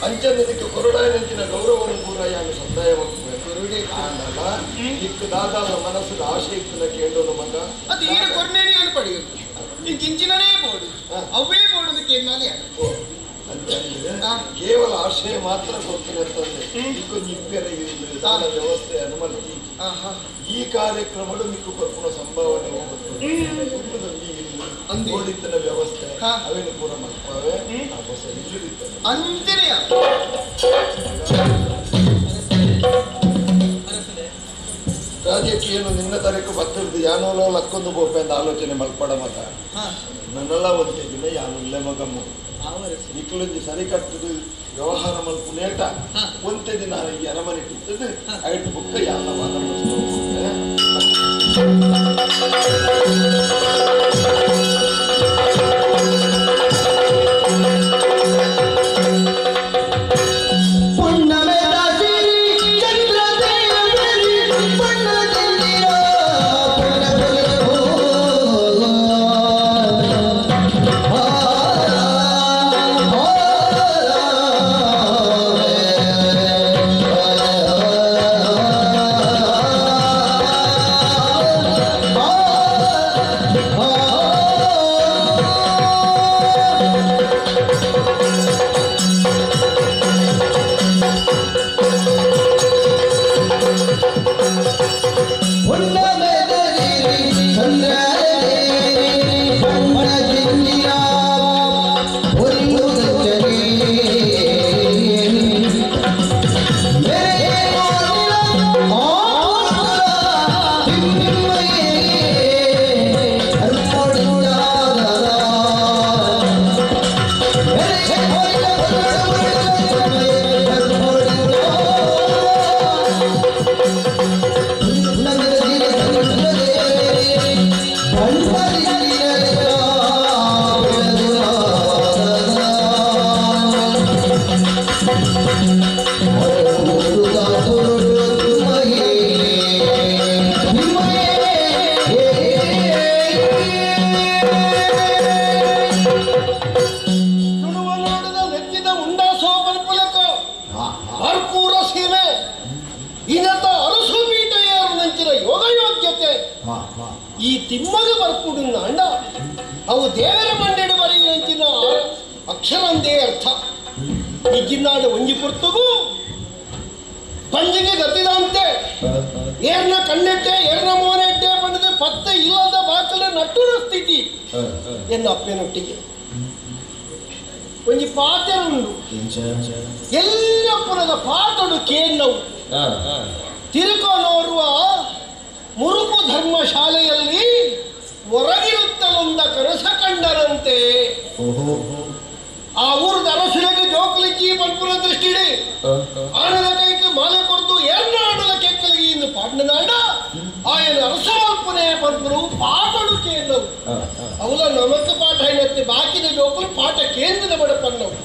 ಅಂಚನದಕ್ಕೆ ಕೊರಡಾಯನಂಚಿನ ಗೌರವನು ಪೂರ ಯಾನು ಸಂದಾಯ ಆಂಡಲ ಇಕ್ಕು ದಾದಾಲ ಮನಸ್ಸು ಆಶೆ ಇತ್ತನ ಕೇಳೋನು ಮಗ ಅದು ಈರ ಕೊರ್ನೇನಿ ಅನ್ಪಡಿ ಇಂಚಿನನೇ ಬೋಡು ಅವೇ ಬೋಡು ಅಂತ ಕೇಳಿನಾಲೆ ಅಂತಂದ್ರೆ ಕೇವಲ ಆಶಯ ಮಾತ್ರ ಕೊಡ್ತೀನಿ ಅಂತಂದ್ರೆ ಇಕ್ಕೊಂದು ಇಬ್ಬರ ವ್ಯವಸ್ಥೆ ಅನುಮತಿ ಈ ಕಾರ್ಯಕ್ರಮಡು ನಿಕ್ಕು ಕೊರ್ಪುನ ಸಂಭಾವನೆ ಹೋಗುತ್ತೆ ಓಡಿತ್ತನ ವ್ಯವಸ್ಥೆ ಅವೇನು ಪೂರ ಮಲ್ಪಾವೆ ಆ ಹೊಸ ಇಲ್ಲಿತ್ತನೆ ಅಂತಿರೆಯ ರಾಜಕೀಯನು ನಿನ್ನ ತರಕು ಬತ್ತಿರ್ದು ಯಾನೋಲೋ ಲಕ್ಕೊಂದು ಬೋಪೆ ಅಂತ ಆಲೋಚನೆ ಮಲ್ಪಡ ಮಗ ನನ್ನೆಲ್ಲ ಒಂದೇ ದಿನ ಯಾನುಲ್ಲೇ ಮಗಮ್ಮು ನಿಕ್ಕಲೊಂಜಿ ಸರಿ ಕಟ್ಟದು ವ್ಯವಹಾರ ಮಲ್ಪು ನೇಟ ಒಂತೆ ದಿನ ಈ ಅರಮನೆ ಟಿತ್ತದು ಐಟು ಬುಕ್ಕ ಯಾನ ವಾದ ಈ ತಿಮ್ಮಗ ಬರ್ಪುಡುನ್ನ ಅಂಡ ಅವು ದೇವರ ಮಂಡೆಡು ಬರೆಯುವಂತಿನ ಅಕ್ಷರಂದೇ ಅರ್ಥ ಇಜ್ಜಿನಾಡ ಒಂಜಿ ಪುರ್ತಗೂ ಪಂಜಿಗೆ ಗತಿದಂತೆ ಏರ್ನ ಕಣ್ಣೆಟ್ಟೆ ಏರ್ನ ಮೋನೆಟ್ಟೆ ಬಂದದೆ ಪತ್ತೆ ಇಲ್ಲದ ಬಾಕಲ ನಟ್ಟುರ ಸ್ಥಿತಿ ಎನ್ನ ಅಪ್ಪನೊಟ್ಟಿಗೆ ಒಂಜಿ ಪಾತ್ರ ಉಂಡು ಎಲ್ಲ ಪುರದ ಪಾತಡು ಕೇನ್ನವು ತಿರುಕೋನೋರ್ವ ಮುರುಕು ಧರ್ಮಶಾಲೆಯಲ್ಲಿ ಹೊರಗಿರುತ್ತಲೊಂದ ಕನಸ ಕಂಡರಂತೆ. ಆ ಊರದ ಅರಸುಲೆಗೆ ಜೋಕಲಿಕ್ಕಿ ಪನ್ಪುರ ದೃಷ್ಟಿಡಿ ಆನದ ಕೈಗೆ ಮಾಲೆ ಕೊಡ್ತು ಏರ್ನ ಆಡಲ ಕೆಕ್ಕಲಿಗೆ ಇಂದು ಪಾಡ್ನದಾಂಡ ಆಯನ ಅರಸ ಮಲ್ಪುನೆ ಪನ್ಪುರು ಪಾಟಡು ಕೇಂದ್ರವು ಅವಲ ನಮಕ ಪಾಠ ಏನತ್ತೆ ಬಾಕಿದ ಜೋಕುಲು ಪಾಠ ಕೇಂದ್ರದ ಬಡ ಪನ್ನವು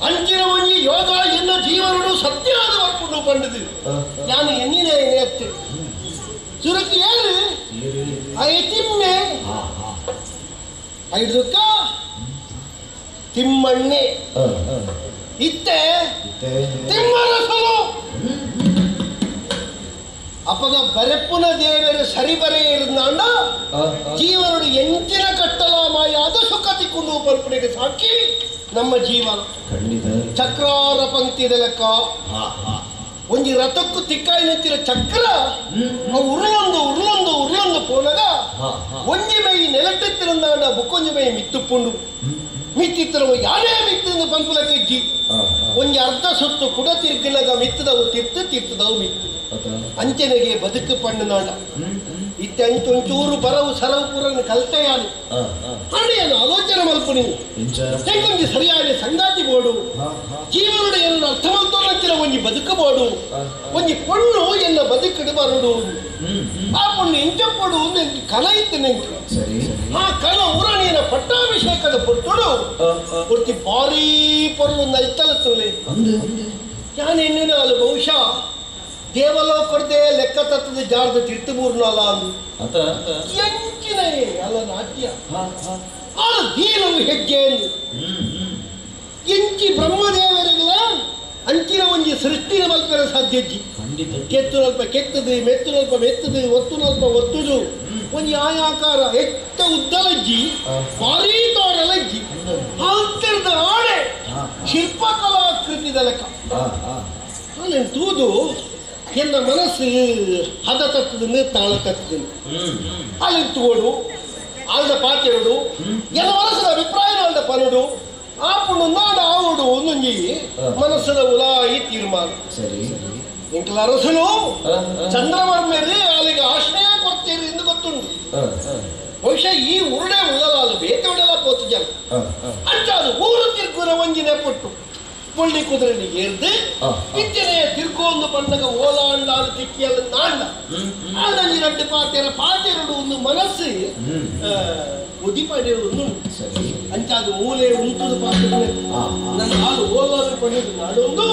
ಅಂಚಿನ ಒಂಜಿ ಯೋಗ ಎನ್ನ ಜೀವನಡು ಸತ್ಯಾದ ವರ್ಪುಡು ಪಂಡದು ನಾನು ಎನ್ನಿನ ಏನೇ ಸುರಕ್ಕೆ ಏರು ತಿಮ್ಮೆ ಐದುಕ್ಕ ತಿಮ್ಮಣ್ಣೆ ಇತ್ತೆ ತಿಮ್ಮರಸಲು ಅಪಗ ಬರೆಪ್ಪುನ ದೇವರ ಸರಿ ಬರೆ ಇರುಂದಾಂಡ ಜೀವನಡು ಎಂಚಿನ ಕಟ್ಟಲ ಮಾಯಾದ ಸುಖ ತಿಕ್ಕೊಂಡು ಪಲ್ಪನೆಗೆ ಸಾಕಿ ನಮ್ಮ ಜೀವನ ಚಕ್ರಾರ ಪಂಕ್ತಿದ ಲೆಕ್ಕ ಒಂಜಿ ರಥಕ್ಕೂ ತಿಕ್ಕಾಯಿ ನಿಂತಿರೋ ಚಕ್ರ ಉರುಳೊಂದು ಉರುಳೊಂದು ಉರುಳೊಂದು ಪೋನಗ ಒಂಜಿ ಮೈ ನೆಲಟ್ಟಿತ್ತಿರಂದಾಂಡ ಬುಕ್ಕೊಂಜಿ ಮೈ ಮಿತ್ತುಪ್ಪುಂಡು ಮಿತ್ತಿತ್ತರವು ಯಾರೇ ಮಿತ್ತಿಂದ ಪಂಕುಲ ಕೆಜ್ಜಿ ಒಂಜಿ ಅರ್ಧ ಸುತ್ತು ಕುಡ ತಿರ್ಗಿನಗ ಮಿತ್ತದವು ತಿರ್ತು ತಿರ್ತದವು ಮಿತ್ತು ಅಂಚನೆಗೆ ಬದುಕು ಪಣ್ಣುನಾಡ ಇತ್ತೆ ಅಂಚೊಂಚೂರು ಬರವು ಸರವು ಪೂರನ್ನು ಕಲ್ತೆಯಾನು ಅಣ್ಣೆಯನ್ನು ಆಲೋಚನೆ ಮಲ್ಪು ನೀವು ಹೆಂಗೊಂಜಿ ಸರಿಯಾದ ಸಂಗಾತಿ ಬೋಡು ಜೀವನದ ಎಲ್ಲ ಅರ್ಥ ಮಲ್ತೋನಂಚಿನ ಒಂಜಿ ಬದುಕಬೋಡು ಒಂಜಿ ಪೊಣ್ಣು ಎನ್ನ ಬದುಕಿಡು ಬರಡು ಆ ಪೊಣ್ಣು ಇಂಚಪ್ಪಡು ಕಲ ಇತ್ತು ನೆಂಕು ಆ ಕಲ ಉರಣಿನ ಪಟ್ಟಾಭಿಷೇಕದ ಪೊಟ್ಟುಡು ಪೂರ್ತಿ ಭಾರೀ ಪೊರ್ಲು ನೈತಲ ತುಲೆ ನಾನು ಎನ್ನಿನ ಅಲ್ಲಿ ಬಹುಶಃ ದೇವಲೋಕರ್ದೇ ಲೆಕ್ಕ ತತ್ತದ ಜಾರದ ತಿರ್ತಬೂರ್ನಲ್ಲ ಅಂದು ಎಂಚಿನ ಅಲ್ಲ ನಾಟ್ಯ ಆ ದೀನವು ಹೆಜ್ಜೆ ಎಂಚಿ ಬ್ರಹ್ಮದೇವರಿಗಳ ಅಂಚಿನ ಒಂಜಿ ಸೃಷ್ಟಿನ ಮಲ್ಪೆರ ಸಾಧ್ಯಜ್ಜಿ ಕೆತ್ತುನಲ್ಪ ಕೆತ್ತದು ಮೆತ್ತುನಲ್ಪ ಮೆತ್ತದು ಒತ್ತುನಲ್ಪ ಒತ್ತುದು ಒಂಜಿ ಆಯಾಕಾರ ಎತ್ತ ಉದ್ದಲಜ್ಜಿ ಭಾರೀ ತೋರಲಜ್ಜಿ ಅಂತರದ ಆಡೆ ಶಿಲ್ಪಕಲಾಕೃತಿದ ಲೆಕ್ಕ ಅಲ್ಲಿ ತೂದು ಎನ್ನ ಮನಸ್ಸು ಹದ ತತ್ತದನ್ನು ತಾಳ ತತ್ತದನ್ನು ಅಲ್ಲಿ ತೋಡು ಆಲ್ದ ಪಾತೆರಡು ಎಲ್ಲ ಮನಸ್ಸಿನ ಅಭಿಪ್ರಾಯ ಆಲ್ದ ಪನುಡು ಆ ಪುಣ್ಣು ನಾಡ ಆವುಡು ಒಂದೊಂಜಿ ಮನಸ್ಸಿನ ಉಲಾಯಿ ತೀರ್ಮಾನ ಸರಿ ಇಂಕಲ ಅರಸನು ಚಂದ್ರವರ್ಮೇರಿ ಅಲ್ಲಿಗೆ ಆಶ್ರಯ ಕೊಡ್ತೀರಿ ಎಂದು ಗೊತ್ತುಂಟು. ಬಹುಶಃ ಈ ಉರುಡೆ ಉಳ್ಳಲಾಲು ಬೇತೆ ಉಡಲ ಪೋತು ಜನ ಅಂಚಾದು ಊರು ತಿರ್ಗುರ ಒಂಜಿನೆ ಪುಟ್ಟು ಪೊಳ್ಳಿ ಕುದುರೆನಿ ಏರ್ದು ಇತ್ತನೆ ತಿರ್ಗೊಂದು ಪನ್ನಗ ಓಲಾಂಡಾಲು ತಿಕ್ಕಿಯಲ್ಲ ನಾಂಡ ಆಡಲ್ಲಿ ರಡ್ಡು ಪಾತೆರ ಪಾತೆರಡು ಒಂದು ಮನಸ್ಸು ಉದಿಪಡೆ ಒಂದು ಅಂಚಾದು ಮೂಲೆ ಉಂಟುದು ಪಾತೆರ ನನ್ನ ಹಾಲು ಓಲಾಲು ಪಡೆದು ನಾಡೊಂದು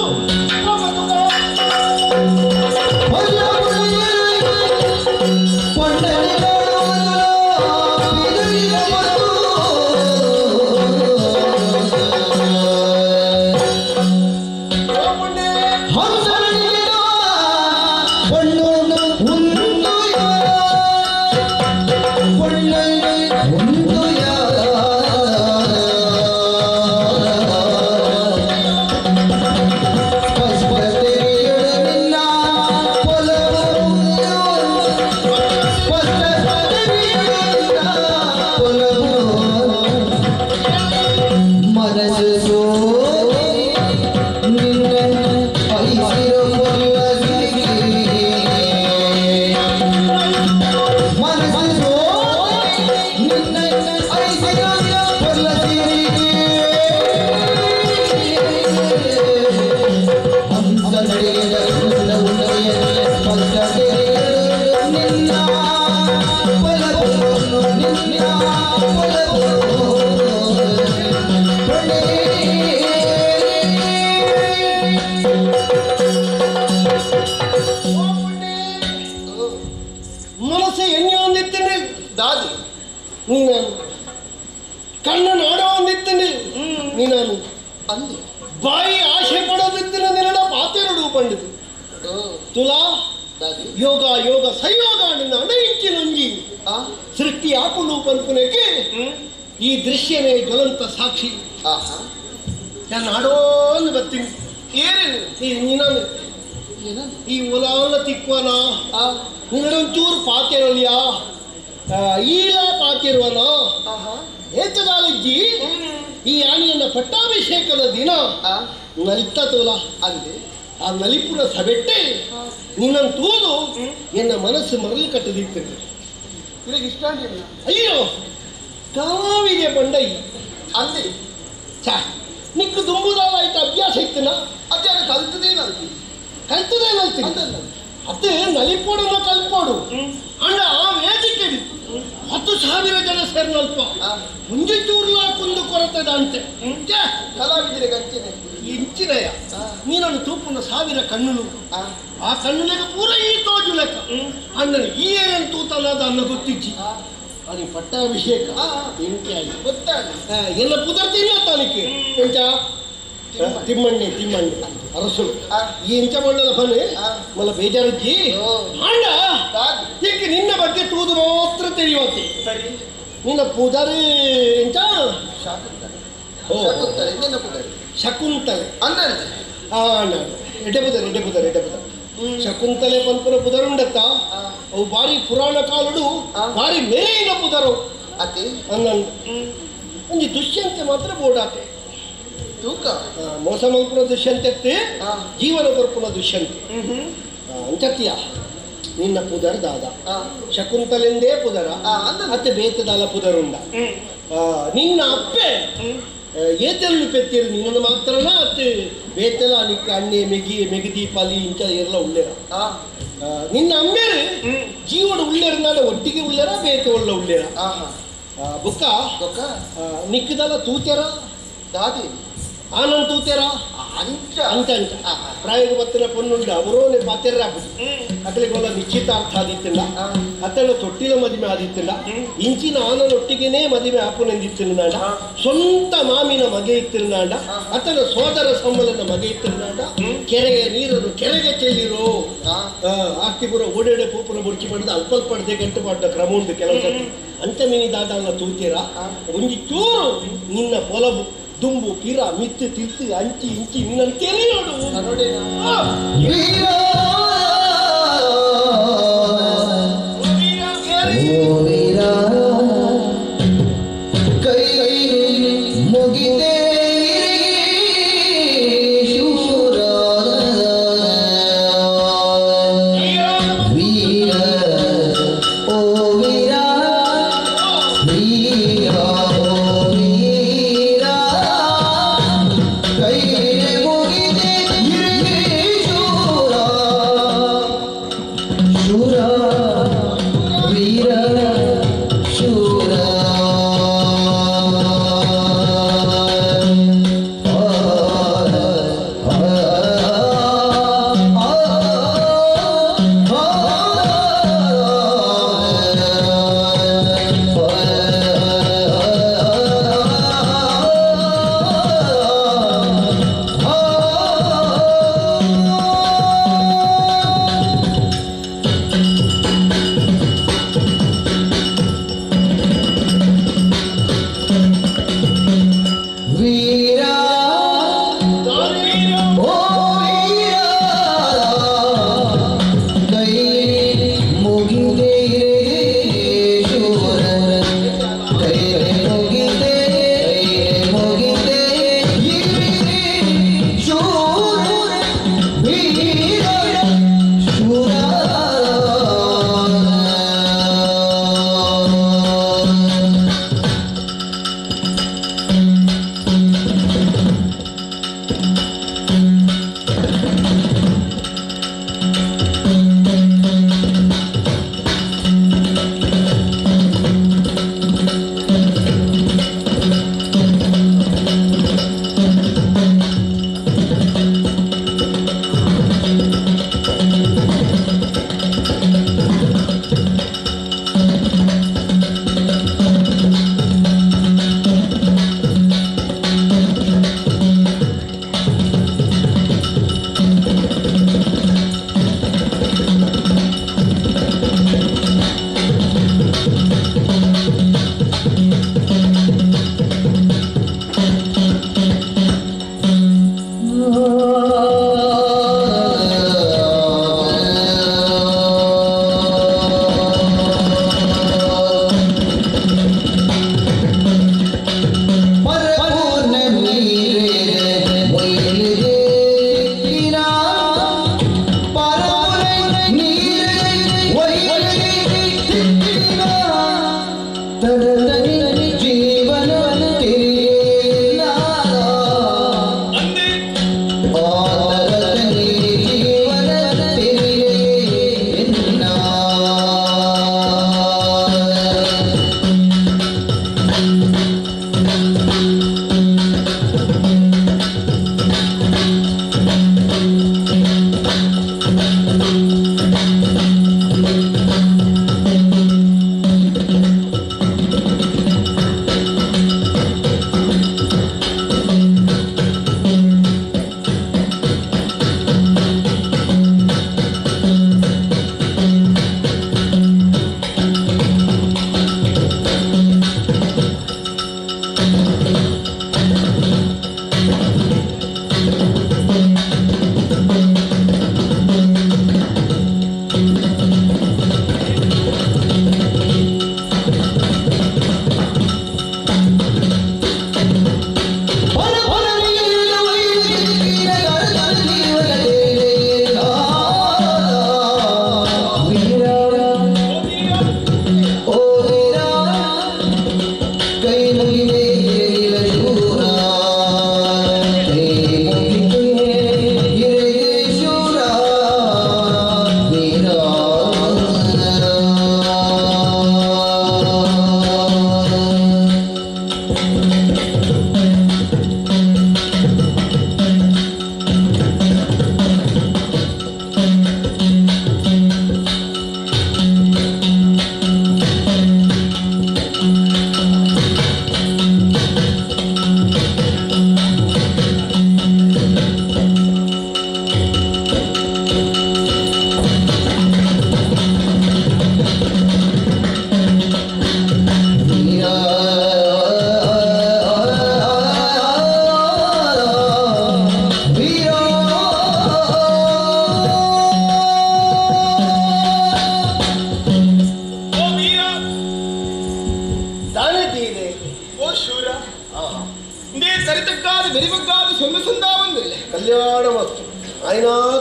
ಬಾಯಿ ಆಶೆ ಪಡೋದಿತ್ತಿನ ನಿನ್ನಡ ಪಾತೆರಡು ಪಂಡಿತು ತುಲಾ ಯೋಗ ಯೋಗ ಸಂಯೋಗ ನಿನ್ನ ಅಣೆಂಚಿನೊಂಜಿ ಸೃಷ್ಟಿ ಆಪುಲು ಪನ್ಪುನಕ್ಕೆ ಈ ದೃಶ್ಯನೇ ಜ್ವಲಂತ ಸಾಕ್ಷಿ. ನಾನು ಆಡೋಂದು ಬರ್ತೀನಿ ಏನೇನು ನೀನು ಈ ಒಲಾಲ ತಿಕ್ವನ ನಿನ್ನಡೊಂಚೂರು ಪಾತೆರಲಿಯಾ ಈಲ ಪಾತಿರುವನ ಏತದಾಲಜ್ಜಿ ಈ ಆನೆಯನ್ನ ಪಟ್ಟಾಭಿಷೇಕದ ದಿನ ನಲಿತ ತೋಲ ಅಂದೆ ಆ ನಲಿಪುರ ಸಬೆಟ್ಟೆ ನಿನ್ನನ್ನು ತೂದು ಎನ್ನ ಮನಸ್ಸು ಮರಳು ಕಟ್ಟದಿರ್ತದೆ. ಇಷ್ಟ ಅಯ್ಯೋ ಕಾವಿದೆ ಬಂಡೈ ಅಂದೆ ಛಾ ನಿಕ್ಕು ದುಂಬುದಾಲ ಆಯ್ತು ಅಭ್ಯಾಸ ಇತ್ತನ ಅದೇ ಕಲ್ತದೇನಲ್ತಿ ಕಲ್ತದೇನಲ್ತಿ ಅದೇ ನಲಿಪೋಡನ್ನ ಕಲ್ಪೋಡು ಅಂಡ ಆ ವೇದಿಕೆ 10,000 ಜನ ಸೇರ್ನಲ್ಪ ಮುಂಜೆ ಚೂರ್ಲಾ ಕುಂದು ಕೊರತದ ಅಂತೆ ಕಲಾವಿದರಿಗೆ ಅಂಚಿನ ಇಂಚಿನಯ ನೀನನ್ನು ತೂಪುನ 1,000 ಕಣ್ಣುಲು ಆ ಕಣ್ಣುಲೆಗ ಪೂರ ಈ ತೋಜು ಲೆಕ್ಕ ಅಣ್ಣನ ಈ ಏನೇನು ತೂತಲ್ಲ ಅನ್ನ ಗೊತ್ತಿಜ್ಜಿ ಅದು ಪಟ್ಟಾಭಿಷೇಕ ಇಂಕೆ ಆಗಿ ಗೊತ್ತಾಗ ಎಲ್ಲ ಪುದರ್ತೀನಿ ತಾನಿಕ್ಕೆ ಎಂಚ ತಿಮ್ಮಣ್ಣೆ ತಿಮ್ಮಣ್ಣೆ ಅರಸುಲು ಈ ಎಂಚ ಮಾಡಲ್ಲ ಬನ್ನಿ ಮಲ್ಲ ಬೇಜಾರಜ್ಜಿ ಅಣ್ಣ ಏಕೆ ನಿನ್ನ ಬಗ್ಗೆ ತೂದು ಮಾತ್ರ ತಿಳಿಯುವಂತೆ ನಿನ್ನ ಪೂಜಾರಿ ಎಂಚ ಶಕುಂತಲೆ ಎಡ್ಡೆ ಪುದರ್ ಎಡ್ಡೆ ಪುದರ್ ಎಡ್ಡೆ ಪುದರ್ ಶಕುಂತಲೆ ಪನ್ಪುನ ಪುದರುಂಡತ್ತ ಅವು ಭಾರಿ ಪುರಾಣ ಕಾಲಡು ಭಾರಿ ಮೇಲಿನ ಪುದರವು ಅತಿ ಅನ್ನ ಒಂಜಿ ದುಷ್ಯಂತೆ ಮಾತ್ರ ಬೋಡಾತೆ ತೂಕ ಮೋಸ ಮಲ್ಪುನ ದುಷ್ಯಂತೆ ಜೀವನ ಕೊರ್ಪುನ ದುಷ್ಯಂತೆ ಅಂಚತ್ತಿಯ ನಿನ್ನ ಪುದರ್ ದಾದ ಶಕುಂತಲೆಂದೇ ಪುದರ ಅತ್ತೆ ಬೇತದಾಲ ಪುದರುಂಡ ನಿನ್ನ ಅಪ್ಪೆ ಏತೆಲ್ಲ ಪೆತ್ತೀರಿ ನಿನ್ನನ್ನು ಮಾತ್ರನ ಅತ್ತೆ ಬೇತೆಲ ನಿಕ್ಕ ಅಣ್ಣೆ ಮೆಗಿ ಮೆಗದಿ ಪಲಿ ಇಂಚ ಎಲ್ಲ ಉಳ್ಳೇರ ನಿನ್ನ ಅಮ್ಮೇರು ಜೀವನ ಉಳ್ಳೇರ್ನಾಡ ಒಟ್ಟಿಗೆ ಉಳ್ಳೇರ ಬೇತೆ ಒಳ್ಳೆ ಉಳ್ಳೇರ ಬುಕ್ಕ ನಿಕ್ಕದಲ್ಲ ತೂತೆರ ದಾದಿ ಆನಂದ್ ತೂತೆರ ಅಂಚ ಅಂಚ ಅಂಚ ಪ್ರಾಯಗ ಬತ್ತಿನ ಪೊನ್ನುಂಡ ಅವರೋನೆ ಪಾತೆರ ಅಕಲಿಗೊಲ್ಲ ನಿಶ್ಚಿತಾರ್ಥ ಆದಿತ್ತಿಲ್ಲ ಅತನ ತೊಟ್ಟಿಲ ಮದಿಮೆ ಆದಿತ್ತಿಲ್ಲ ಇಂಚಿನ ಆನನೊಟ್ಟಿಗೆನೇ ಮದಿಮೆ ಆಪುನೆಂದಿತ್ತಿನಾಂಡ ಸ್ವಂತ ಮಾಮಿನ ಮಗೆ ಇತ್ತಿನಾಂಡ ಅತನ ಸೋದರ ಸಮ್ಮಲನ ಮಗೆ ಇತ್ತಿನಾಂಡ ಕೆರೆಗೆ ನೀರನ್ನು ಕೆರೆಗೆ ಚೆಲ್ಲಿರೋ ಆಸ್ತಿಪುರ ಓಡೇಡೆ ಪೂಪುನ ಬುಡ್ಚಿ ಪಡೆದ ಅಲ್ಪ ಅಲ್ಪ ಗಂಟು ಪಡ್ಡ ಕ್ರಮ ಉಂಟು ಕೆಲವು ಸತಿ ಅಂಚ ಮಿನಿ ದಾದಾನ ತೂತೀರ ಒಂಜಿ ಚೂರು ನಿನ್ನ ಪೊಲಬು ದುಂಬು ಪಿರ ಮಿತ್ತು ತಿರ್ತು ಅಂಚಿ ಇಂಚಿ ನಿನ್ನ ತಿಳಿಯೋಡು. ವೀರ ಓ ವೀರ ಕೈ ಮುಗಿದೆ ಶೂರ ವೀರ ಓ ವೀರ ವೀರ ಓ ವೀರ ಕೈ ಮುಗಿದೆ ಶೂರ.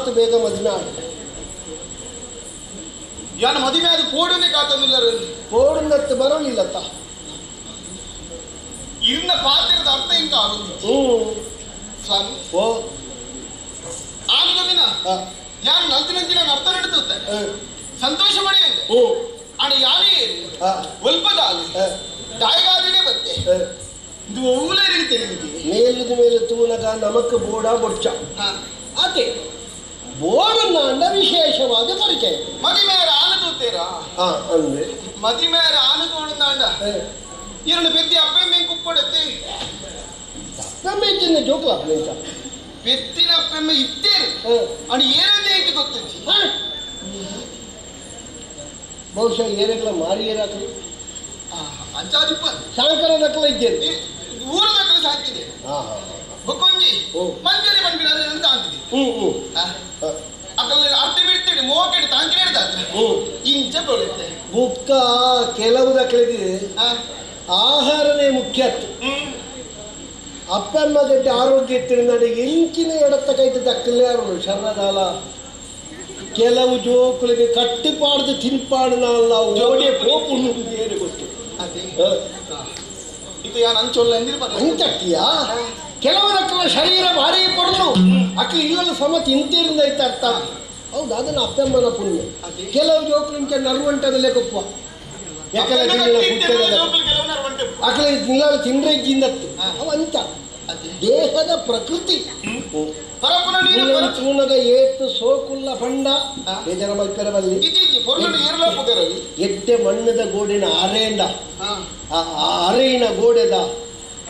ಆತು ಬೇಗ ಮದುವೆ ಆಡು ಯಾನು ಮದುವೆ ಅದು ಪೋಡುನೆ ಕಾತಂದಿಲ್ಲ ಪೋಡುಂದತ್ತು ಬರೋಲಿಲ್ಲತ್ತ ಇರ್ನ ಪಾತ್ರದ ಅರ್ಥ ಹಿಂಗ ಆಗುದು ಸ್ವಾಮಿ ಓ ಆನಂದ ದಿನ ಯಾನು ನಲ್ತಿನಂಚಿನ ಅರ್ಥ ನಡೆದುತ್ತೆ ಸಂತೋಷ ಪಡಿ ಅಂದೆ ಅಣ್ಣ ಯಾನೇ ಒಲ್ಪದ ದಾಯಗಾದಿನೇ ಬತ್ತೆ ಇದು ಒವ್ವುಲರಿಗೆ ತಿಳಿದಿದೆ ಮೇಲಿದ ಮೇಲೆ ತೂನಗ ನಮಕ್ ಬೋಡ ಬೊಡ್ಚ ಅದೇ ಬೋಡನ್ನ ವಿಶೇಷವಾದ ಪರಿಚಯ ಮದಿಮೇರ ಆನದೂತೇರಾ ಅಂದ್ರೆ ಮದಿಮೇರ ಆನದೋಡಂದಾಂಡ ಎರಡು ಬೆತ್ತಿ ಅಪ್ಪೆಮ್ಮೆ ಕುಪ್ಪಡತ್ತೆ ಅಪ್ಪೆಮ್ಮೆ ಇದ್ದಿನ ಜೋಕ್ಲ ನಿಂತ ಬೆತ್ತಿನ ಅಪ್ಪೆಮ್ಮೆ ಇತ್ತೇರು ಅಣ್ಣ ಏನಂತ ಎಂಟು ಗೊತ್ತಿತ್ತು ಬಹುಶಃ ಏರಕ್ಲ ಮಾರಿ ಏರಾಕ್ಲಿ ಅಂಚಾದಿಪ್ಪ ಶಾಂಕರ ನಕಲ ಇದ್ದೇನೆ ಊರ ನಕಲ ಸಾಕಿದೆ ಬೊಕ್ಕೊಂಜಿ ಮಂಜರಿ ಬಂದ್ಬಿಡ ಅಂತ ಅಂತಿದೆ ಅಕಲ್ ಅರ್ಧ ಬಿಡ್ತೇನೆ ಮೋಕೆಡ್ ತಾಂಕಿನ ಇಂಚ ಬರುತ್ತೆ ಬುಕ್ಕ ಕೆಲವು ದಕ್ಕಲಿದೆ ಆಹಾರನೇ ಮುಖ್ಯ ಅಪ್ಪಮ್ಮ ಗಡ್ಡೆ ಆರೋಗ್ಯ ಇತ್ತಿನ ಇಂಚಿನ ಎಡತ್ತ ಕೈತ ದಕ್ಕಲೇ ಯಾರು ಶರಣದಾಲ ಕೆಲವು ಜೋಕುಗಳಿಗೆ ಕಟ್ಟುಪಾಡ್ದು ತಿನ್ಪಾಡು ನಾಲ್ಲ ಓಡೆ ಪೋಪು ಏನು ಗೊತ್ತು ಇದು ಯಾನ್ ಅಂಚೊಲ್ಲ ಅಂಚಕ್ಕಿಯ ಕೆಲವರಕ್ಕಲ ಶರೀರ ಭಾರಿ ಪಡಲು ಅಕ್ಕ ಇಲ್ಲಲ್ಲ ಸಮ ತಿಂತಿರಿಂದ ಐತೆ ಅರ್ಥ ಹೌದು ಅದನ್ನ ಅಪ್ಪಮ್ಮನ ಪುಣ್ಯ ಕೆಲವು ಜೋಕುಲಿಂಚ ನರುವಂಟದಲ್ಲೇ ಕೊಪ್ಪ ಅಕಲ ಇಲ್ಲ ತಿಂದ್ರೆ ಗಿಂದತ್ತು ಅವ ಅಂತ ದೇಹದ ಪ್ರಕೃತಿ ತೂನದ ಏತು ಸೋಕುಲ್ಲ ಫಂಡ ಬೇಜಾರ ಮಲ್ಪೆರವಲ್ಲಿ ಎಡ್ಡೆ ಮಣ್ಣದ ಗೋಡಿನ ಅರೆಯಿಂದ ಆ ಅರೆಯಿನ ಗೋಡೆದ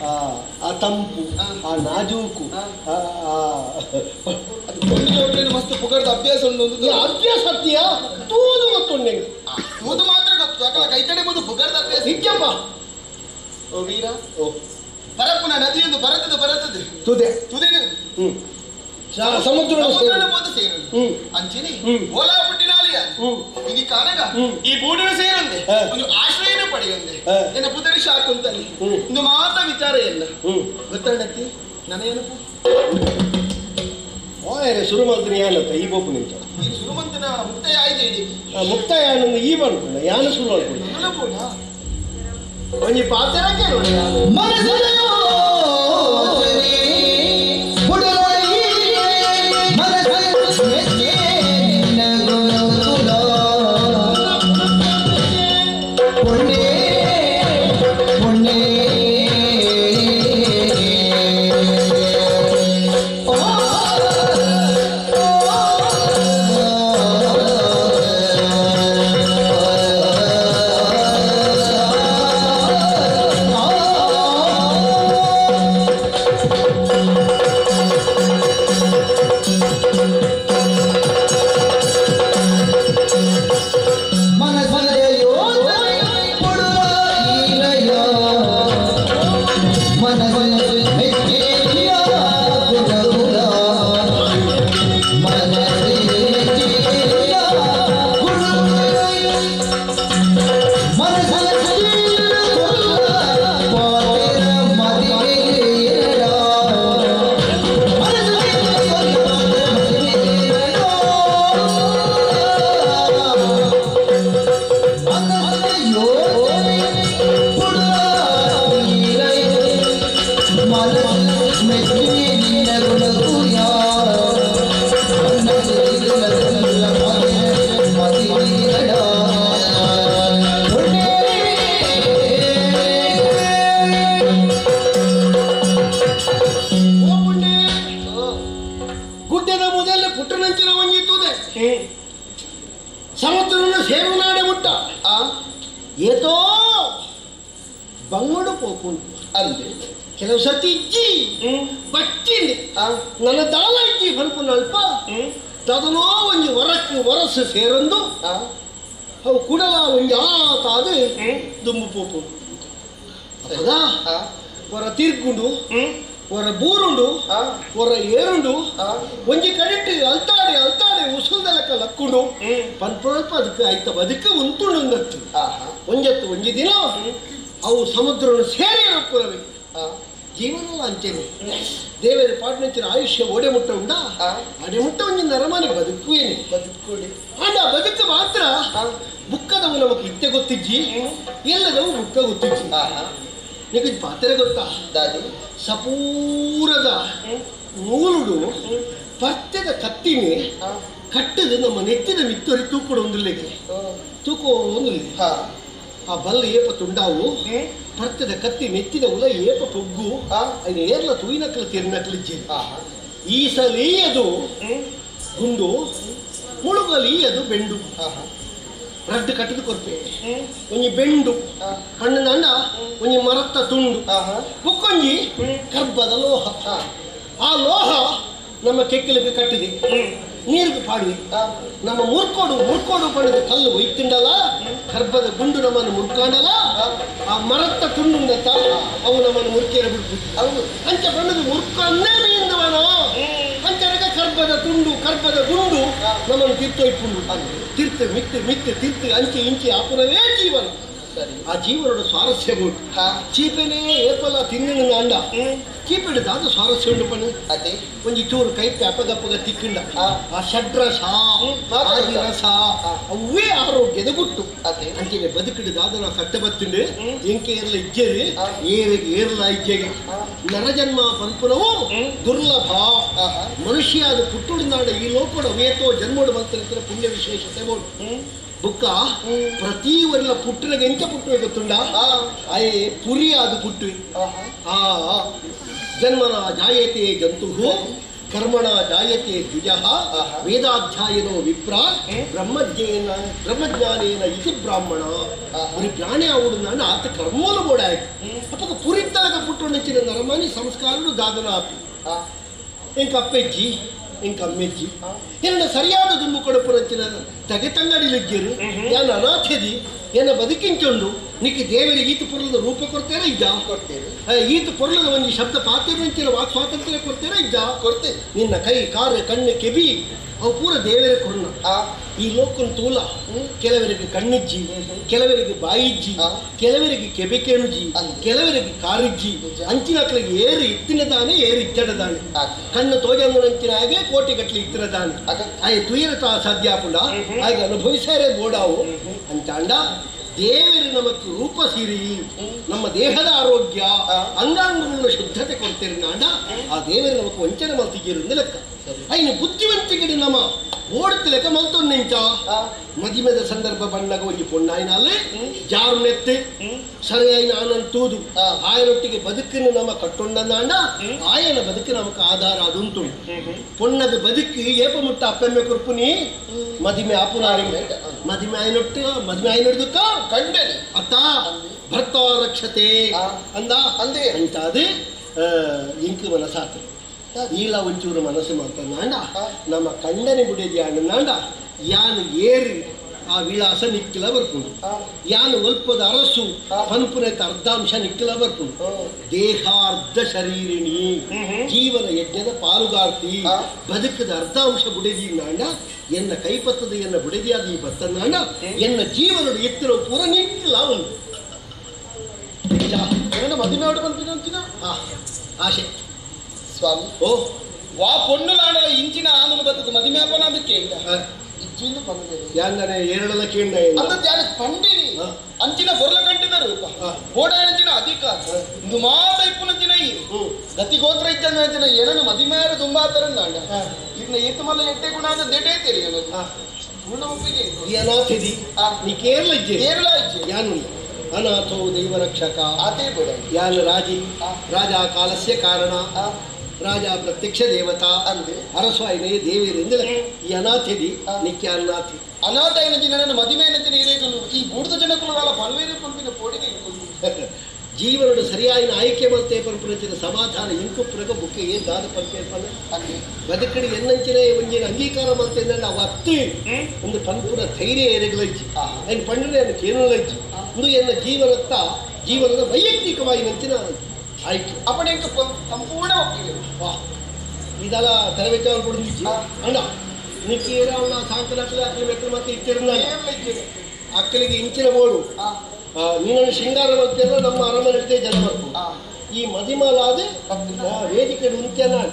ಆ ತಂಪು ಆ ನಾಜೂಕು ಮಸ್ತ್ ಪುಗರ್ದ ಅಭ್ಯಾಸ ಉಂಟು ಅಭ್ಯಾಸ ಸತ್ಯ ತೂದು ಗೊತ್ತುಂಡು ತೂದು ಮಾತ್ರ ಗೊತ್ತು ಯಾಕಲ್ಲ ಕೈ ತಡೆಬೋದು ಪುಗರ್ದ ಅಭ್ಯಾಸ ಇಜ್ಜಪ್ಪ ಓ ವೀರ ಓ ಪರಪ್ಪನ ನದಿಯೊಂದು ಬರತದೆ ಬರತದೆ ತುದೆ ತುದೇನು ಸಮುದ್ರ ಸೇರು ಅಂಚಿನಿ ಓಲಾ ಪುಟ್ಟಿನಾಲಿಯ ಇದು ಕಾನಗ ಈ ಬೂಡಿನ ಸೇರಂದೆ ಒಂದು ಆಶ್ರಯನ ಪಡೆಯಂದೆ ಎನ್ನ ಪುತರಿ ಶಾಕುಂತಲಿ ಒಂದು ಮಾತ ವಿಚಾರ ಎಲ್ಲ ಗೊತ್ತಣ್ಣತ್ತಿ ನನಗೇನಪ್ಪ ಓಯರೆ ಶುರು ಮಾಡ್ತೀನಿ ಯಾನತ್ತ ಈ ಬೋಪು ನಿಂತ ಈ ಶುರುಮಂತನ ಮುಕ್ತಾಯ ಆಯ್ತು ಇಡಿ ಮುಕ್ತಾಯ ಆನಂದ ಈ ಮಾಡ್ಕೊಂಡ ಯಾನ ಶುರು ಮಾಡ್ಕೊಂಡ ಒಂಜಿ ಪಾತ್ರ ಕೇಳೋಣ ಗುಡ್ಡದ ಮೊದಲ ಪುಟ್ಟನಂಚಿನ ಒಂಜಿತ್ತುದೆ ಸಮುದ್ರನ ಸೇರುನಾಡೆ ಮುಟ್ಟ ಏತೋ ಬಂಗಡು ಪೋಪುಂಡು ಅಲ್ಲಿ ಕೆಲವು ಸರ್ತಿ ಇಜ್ಜಿ ಬಚ್ಚಿಂಡಿ ನನ್ನ ದಾಲ ಇಜ್ಜಿ ಪನ್ಪುನ ಅಲ್ಪ ತದನೋ ಒಂಜಿ ವರಕ್ಕೆ ವರಸು ಸೇರೊಂದು ಅವು ಕುಡಲ ಒಂಜಿ ಆತಾದು ದುಂಬು ಪೋಪು ಅದ ಹೊರ ತೀರ್ಕೊಂಡು ಹೊರ ಬೂರುಂಡು ಹೊರ ಏರುಂಡು ಒಂಜಿ ಕಡೆಟ್ ಅಲ್ತಾಡೆ ಅಲ್ತಾಡೆ ಉಸುಲ್ದಲಕ್ಕ ಲಕ್ಕುಂಡು ಪನ್ಪುನಲ್ಪ ಅದಕ್ಕೆ ಆಯ್ತ ಅದಕ್ಕೆ ಉಂಟುಂಡು ಒಂಜತ್ತು ಒಂಜಿ ದಿನ ಅವು ಸಮುದ್ರವನ್ನು ಸೇರಿ ಪುರವೆ ಜೀವನ ಅಂಚೆನೆ ದೇವರ ಪಾಟ್ನಂಚಿನ ಆಯುಷ್ಯ ಓಡೆ ಮುಟ್ಟ ಉಂಡ ಅಡೆ ಮುಟ್ಟ ಒಂಜಿ ನರಮಾನಿ ಬದುಕುವೇನೆ ಬದುಕುಡಿ ಆಂಡ ಬದುಕು ಮಾತ್ರ ಬುಕ್ಕದವು ನಮಕ್ ಇತ್ತೆ ಗೊತ್ತಿಜ್ಜಿ ಎಲ್ಲದವು ಬುಕ್ಕ ಗೊತ್ತಿಜ್ಜಿ ನಿಮಗೆ ಪಾತ್ರೆ ಗೊತ್ತಾ ದಾದಿ ಸಪೂರದ ನೂಲುಡು ಪರ್ತೆದ ಕತ್ತಿನಿ ಕಟ್ಟದು ನಮ್ಮ ನೆತ್ತಿದ ಮಿತ್ತೊರಿ ತೂಕುಡು ಒಂದುಲ್ಲೆಗೆ ತೂಕು ಒಂದುಲ್ಲೆ ಆ ಬಲ್ಲ ಏಪ ತುಂಡಾವು ಪರ್ತೆದ ಕತ್ತಿ ನೆತ್ತಿದ ಉಲ ಏಪ ಪೊಗ್ಗು ಅದನ್ನ ಏರ್ಲ ತೂಯಿನಕ್ಲ ತಿರ್ನಕ್ಲಿಜ್ಜಿ ಈ ಸಲಿ ಅದು ಗುಂಡು ಮುಳುಗಲಿ ಅದು ಬೆಂಡು ರಡ್ಡು ಕಟ್ಟದು ಕೊರ್ಪೆ ಒಂಜಿ ಬೆಂಡು ಕಣ್ಣನ ಒಂಜಿ ಮರತ್ತ ತುಂಡು ಬುಕ್ಕೊಂಜಿ ಕರ್ಬದ ಲೋಹ ಆ ಲೋಹ ನಮ್ಮ ಕೆಕ್ಕಲಿಗೆ ಕಟ್ಟಿದೆ ನೀರಿಗೆ ಪಾಡುವೆ ನಮ್ಮ ಮುರ್ಕೋಡು ಮುರ್ಕೋಡು ಪಡೆದ ಕಲ್ಲು ಒಯ್ತಿಂಡಲ್ಲ ಕರ್ಬದ ಗುಂಡು ನಮ್ಮನ್ನು ಮುರ್ಕಾಂಡಲ್ಲ ಆ ಮರತ್ತ ತುಂಡುಂಡತ್ತ ಅವು ನಮ್ಮನ್ನು ಮುರ್ಕೇರ ಬಿಡ್ಬಿಟ್ಟು ಅಂಚ ಬಣ್ಣದ ಮುರ್ಕನ್ನೇ ಮೀಂದವನೋ ಅಂಚನಕ ಕರ್ಬದ ತುಂಡು ಕರ್ಬದ ಗುಂಡು ನಮ್ಮನ್ನು ತೀರ್ಥೊಯ್ಪುಂಡು ತೀರ್ಥ ಮಿತ್ತು ಮಿತ್ತು ತೀರ್ಥ ಅಂಚೆ ಇಂಚೆ ಆಪುರವೇ ಜೀವನ ಆ ಜೀವನದ ಸ್ವಾರಸ್ಯ ಬೋಡು ಚೀಪೆನೇ ಏಪಲ ತಿನ್ನಿನ ಅಂಡ ಚೀಪೆಡ್ದಾದ ಸ್ವಾರಸ್ಯ ಉಂಡು ಪಣ್ಣು ಅದೇ ಒಂಜಿ ಚೂರು ಕೈಪೆ ಅಪಗಪ್ಪಗ ತಿಕ್ಕಿಂಡ ಆ ಷಡ್ರಸ ಆದಿರಸ ಅವೇ ಆರೋಗ್ಯದ ಗುಟ್ಟು ಅಂಚೆನೆ ಬದುಕಿಡ್ದಾದ ಕಟ್ಟ ಬತ್ತುಂಡು ಎಂಕೆ ಏರ್ಲ ಇಜ್ಜೆರು ಏರಿಗೆ ಏರ್ಲ ಇಜ್ಜೆಗೆ ನರಜನ್ಮ ಪನ್ಪುನವು ದುರ್ಲಭ ಮನುಷ್ಯ ಅದು ಪುಟ್ಟುಡಿನಾಡ ಈ ಲೋಕಡ ವೇತೋ ಜನ್ಮೋಡು ಬಂತಿರ್ತಾರೆ ಪುಣ್ಯ ವಿಶೇಷತೆ ಬೋಡು ಬುಕ್ಕ ಪ್ರತಿ ವರ್ಲ ಪುಟ್ಟನಿಗೆ ಎಂಚ ಪುಟ್ಟುವೆ ಗೊತ್ತುಂಡ ಅಯೇ ಪುರಿ ಅದು ಪುಟ್ಟುವೆ ಆ ಜನ್ಮನ ಜಾಯತೆ ಜಂತು ಕರ್ಮಣ ಜಾಯತೆ ದ್ವಿಜ ವೇದಾಧ್ಯಾಯನೋ ವಿಪ್ರ ಬ್ರಹ್ಮಜ್ಞೇನ ಬ್ರಹ್ಮಜ್ಞಾನೇನ ಇತಿ ಬ್ರಾಹ್ಮಣ ஒரு ಪ್ರಾಣಿ ಆವುಡು ನಾನು ಆತ ಕರ್ಮೋಲು ಬೋಡ ಅಪ್ಪಗ ಪುರಿತ್ತಲಗ ಪುಟ್ಟು ನೆಚ್ಚಿನ ನರಮಾನಿ ಸಂಸ್ಕಾರನು ದಾದನ ಆಪಿ ಇಂಕ ಅಪ್ಪೆಜ್ಜಿ ಇಂಕ ಅಮ್ಮೆಜ್ಜಿ ಎನ್ನ ಸರಿಯಾದ ದುಂಬು ಕೊಡಪುರಂಚಿನ ತಗೆ ತಂಗಡಿಲಿಜ್ಜರು ಯಾನ ಅನಾಥದಿ ಎನ್ನ ಬದುಕಿಂಚೊಂಡು ನಿಕ್ಕೆ ದೇವರಿಗೆ ಈತ ಪೊರ್ಲದ ರೂಪ ಕೊಡ್ತೇನೆ ಇದ್ದ ಕೊಡ್ತೇನೆ ಈತ ಪೊರ್ಲದ ಒಂದು ಶಬ್ದ ಪಾತ್ರೆಂಚಿನ ವಾಕ್ ಸ್ವಾತಂತ್ರ್ಯ ಕೊಡ್ತೇನೆ ಇದ್ದ ಕೊಡ್ತೇನೆ ನಿನ್ನ ಕೈ ಕಾರು ಕಣ್ಣು ಕೆಬಿ ಅವು ಪೂರ ದೇವರೇ ಕೊರ್ನ ಈ ಲೋಕನ ತೂಲ ಕೆಲವರಿಗೆ ಕಣ್ಣಿಜ್ಜಿ ಕೆಲವರಿಗೆ ಬಾಯಿಜ್ಜಿ ಕೆಲವರಿಗೆ ಕೆಬೆ ಕೇಣುಜಿ ಕೆಲವರಿಗೆ ಕಾರಿಜ್ಜಿ ಅಂಚಿನಕ್ಲಿಗೆ ಏರು ಇತ್ತಿನ ದಾನೆ ಏರು ಇಚ್ಚಡ ದಾನೆ ಕಣ್ಣು ತೋಜಂಗುನಂಚಿನ ಹಾಗೆ ಕೋಟಿ ಗಟ್ಟಲೆ ಇತ್ತಿನ ದಾನೆ ಆಯ್ ತುಯರ ಸಾಧ್ಯ ಆಪುಂಡ ಹಾಗೆ ಅನುಭವಿಸಾರೆ ಬೋಡಾವು ಅಂಚಾಂಡ ದೇವರು ನಮಕ್ ರೂಪ ಸಿರಿ ನಮ್ಮ ದೇಹದ ಆರೋಗ್ಯ ಅಂಗಾಂಗಗಳ ಶುದ್ಧತೆ ಕೊಡ್ತೇನೆ ನಾಡ ಆ ದೇವರು ನಮಕ್ ವಂಚನೆ ಮಲ್ತಿಗಿರು ಲೆಕ್ಕ ಐನು ಬುದ್ಧಿವಂತಿಗೆ ನಮ ಓಡ್ತ ಲೆಕ್ಕ ಮಲ್ತೊಂದು ನಿಂಚ ಮದಿಮೆದ ಸಂದರ್ಭ ಬಣ್ಣಗ ಒಂಜಿ ಪೊಣ್ಣಾಯಿನಾಲೆ ಜಾರು ನೆತ್ತೆ ಸರಿಯಾಯಿನ ಆನಂದ್ ತೂದು ಆಯನೊಟ್ಟಿಗೆ ಬದುಕಿನ ನಮ ಕಟ್ಟೊಂಡನಾಂಡ ಆಯನ ಬದುಕು ನಮಕ್ ಆಧಾರ ಅದುಂಟು ಪೊಣ್ಣದ ಬದುಕು ಏಪ ಮುಟ್ಟ ಅಪ್ಪೆಮ್ಮೆ ಕುರ್ಪುನಿ ಮದಿಮೆ ಆಪುನಾರಿ ಮದಿಮೆ ಆಯನೊಟ್ಟು ಮದಿಮೆ ಆಯನೊಡ್ದುಕ್ಕ ಕಂಡನಿ ಅತ್ತ ಭರ್ತ ರಕ್ಷತೆ ಅಂದ ಅಂದೇ ಅಂತಾದ ಇಂಕು ಮನಸಾತು ಈಲ ಒಂಚೂರು ಮನಸ್ಸು ಮಾಡ್ತಾನಾಂಡ ನಮ್ಮ ಕಂಡನೆ ಬುಡೇದಿ ಅಣ್ಣನಾಂಡ ಯಾನು ಏರು ಆ ವಿಳಾಸ ನಿಕ್ಕಿಲ ಬರ್ಪುಂಡು ಯಾನು ಒಲ್ಪದ ಅರಸು ಪನ್ಪುನೆತ ಅರ್ಧಾಂಶ ನಿಕ್ಕಿಲ ಬರ್ಪುಂಡು ದೇಹಾರ್ಧ ಶರೀರಿಣಿ ಜೀವನ ಯಜ್ಞದ ಪಾಲುಗಾರ್ತಿ ಬದುಕದ ಅರ್ಧಾಂಶ ಬುಡೇದಿ ನಾಂಡ ಎನ್ನ ಕೈಪತ್ತದ ಎನ್ನ ಬುಡೇದಿಯಾದ ಈ ಬತ್ತನಾಂಡ ಎನ್ನ ಜೀವನದ ಎತ್ತರ ಪೂರ ನಿಕ್ಕಿಲ ಉಂಟು ಆಶೆ ಸ್ವಾಮಿ ಓ ವಾ ಪೊಣ್ಣು ಲಾಂಡಲ ಇಂಚಿನ ಆಂದೋಲನ ಬರ್ತದೆ ಮದಿಮ್ಯಾಪನ ಅದಕ್ಕೆ ಇಜ್ಜಿಂದು ಪಂದೆ ಯಾಂದನೆ ಏರಡಲ ಕೇಂದ್ರ ಅಂದ ಧ್ಯಾನ ಪಂಡಿನಿ ಅಂಚಿನ ಬೊರ್ಲ ಕಂಟಿದ ರೂಪ ಬೋಡ ಅಂಚಿನ ಅಧಿಕಾರ ಇಂದು ಮಾತ ಇಪ್ಪುನಂಚಿನ ಈ ಗತಿ ಗೋತ್ರ ಇಜ್ಜಂದ ಅಂಚಿನ ಏನನ್ನು ಮದಿಮ್ಯಾರ ತುಂಬಾತರ ನಾಂಡ ಇರ್ನ ಏತು ಮಲ್ಲ ಎಟ್ಟೆ ಗುಣ ಅಂದ ದೆಟೇ ತೆರಿ ಪೂರ್ಣ ಒಪ್ಪಿಗೆ ಈ ಅನಾಥಿದಿ ನೀ ಕೇರಳ ಇಜ್ಜೆ ಕೇರಳ ಇಜ್ಜೆ ಯಾನು ಅನಾಥೋ ದೈವ ರಕ್ಷಕ ಆತೇ ಬೋಡ ಯಾನು ರಾಜಿ ರಾಜ ಕಾಲಸ್ಯ ಕಾರಣ ರಾಜ ಪ್ರತ್ಯಕ್ಷ ದೇವತಾ ಅಂದೆ ಅರಸು ಐನೇ ದೇವಿರಿಂದ ಈ ಅನಾಥಿದಿ ನಿತ್ಯ ಅನಾಥಿ ಅನಾಥ ಐನಂಚಿನ ನನ್ನ ಮದಿಮೇನಂಚಿನ ಇರೇಕಲು ಈ ಬೂಡ್ದ ಜನಕುಲದಾಲ ಪಲ್ವೇರು ಪಂಪಿನ ಪೋಡಿಗೆ ಜೀವನದ ಸರಿಯಾಯಿನ ಆಯ್ಕೆ ಮಲ್ತೆ ಪಂಪಿನ ಸಮಾಧಾನ ಇಂಕುಪ್ರಗ ಬುಕ್ಕೆ ಏನ್ ದಾದ ಪಂಪೆ ಪನ್ನ ಬದುಕಡಿ ಎನ್ನಂಚಿನ ಒಂಜಿನ ಅಂಗೀಕಾರ ಮಲ್ತೆ ಅವು ಅತ್ತು ಒಂದು ಪಂಪುನ ಧೈರ್ಯ ಏರೆಗಳಜ್ಜಿ ಐನ್ ಪಂಡನೆ ಕೇನುಲಜ್ಜಿ ಒಂದು ಎನ್ನ ಜೀವನತ್ತ ಜೀವನದ ವೈಯಕ್ತಿಕವಾಗಿ ನಂಚಿನ ಆಯ್ಕೆ ಅಪ್ಪಣೆ ಸಂಪೂರ್ಣ ಒಪ್ಪಿಗೆ ವಾ ಇದೆಲ್ಲ ತರಬೇತಿ ಕೊಡುಂದಿಜ್ಜಿ ಅಣ್ಣ ನಿಕ್ಕೇರ ಅವಳ ಸಾಂಕಲ ಅಕ್ಕಲಿ ಮೆಕ್ಕಲು ಮತ್ತೆ ಇತ್ತಿರಲ್ಲ ಅಕ್ಕಲಿಗೆ ಇಂಚಿನ ಬೋಡು ನೀನನ್ನು ಶೃಂಗಾರ ಮಾಡ್ತೀರಲ್ಲ ನಮ್ಮ ಅರಮನೆ ಜನ ಬರ್ಕು ಈ ಮದಿಮಾಲಾದ ವೇದಿಕೆ ಉಂತ್ಯ ನಾನು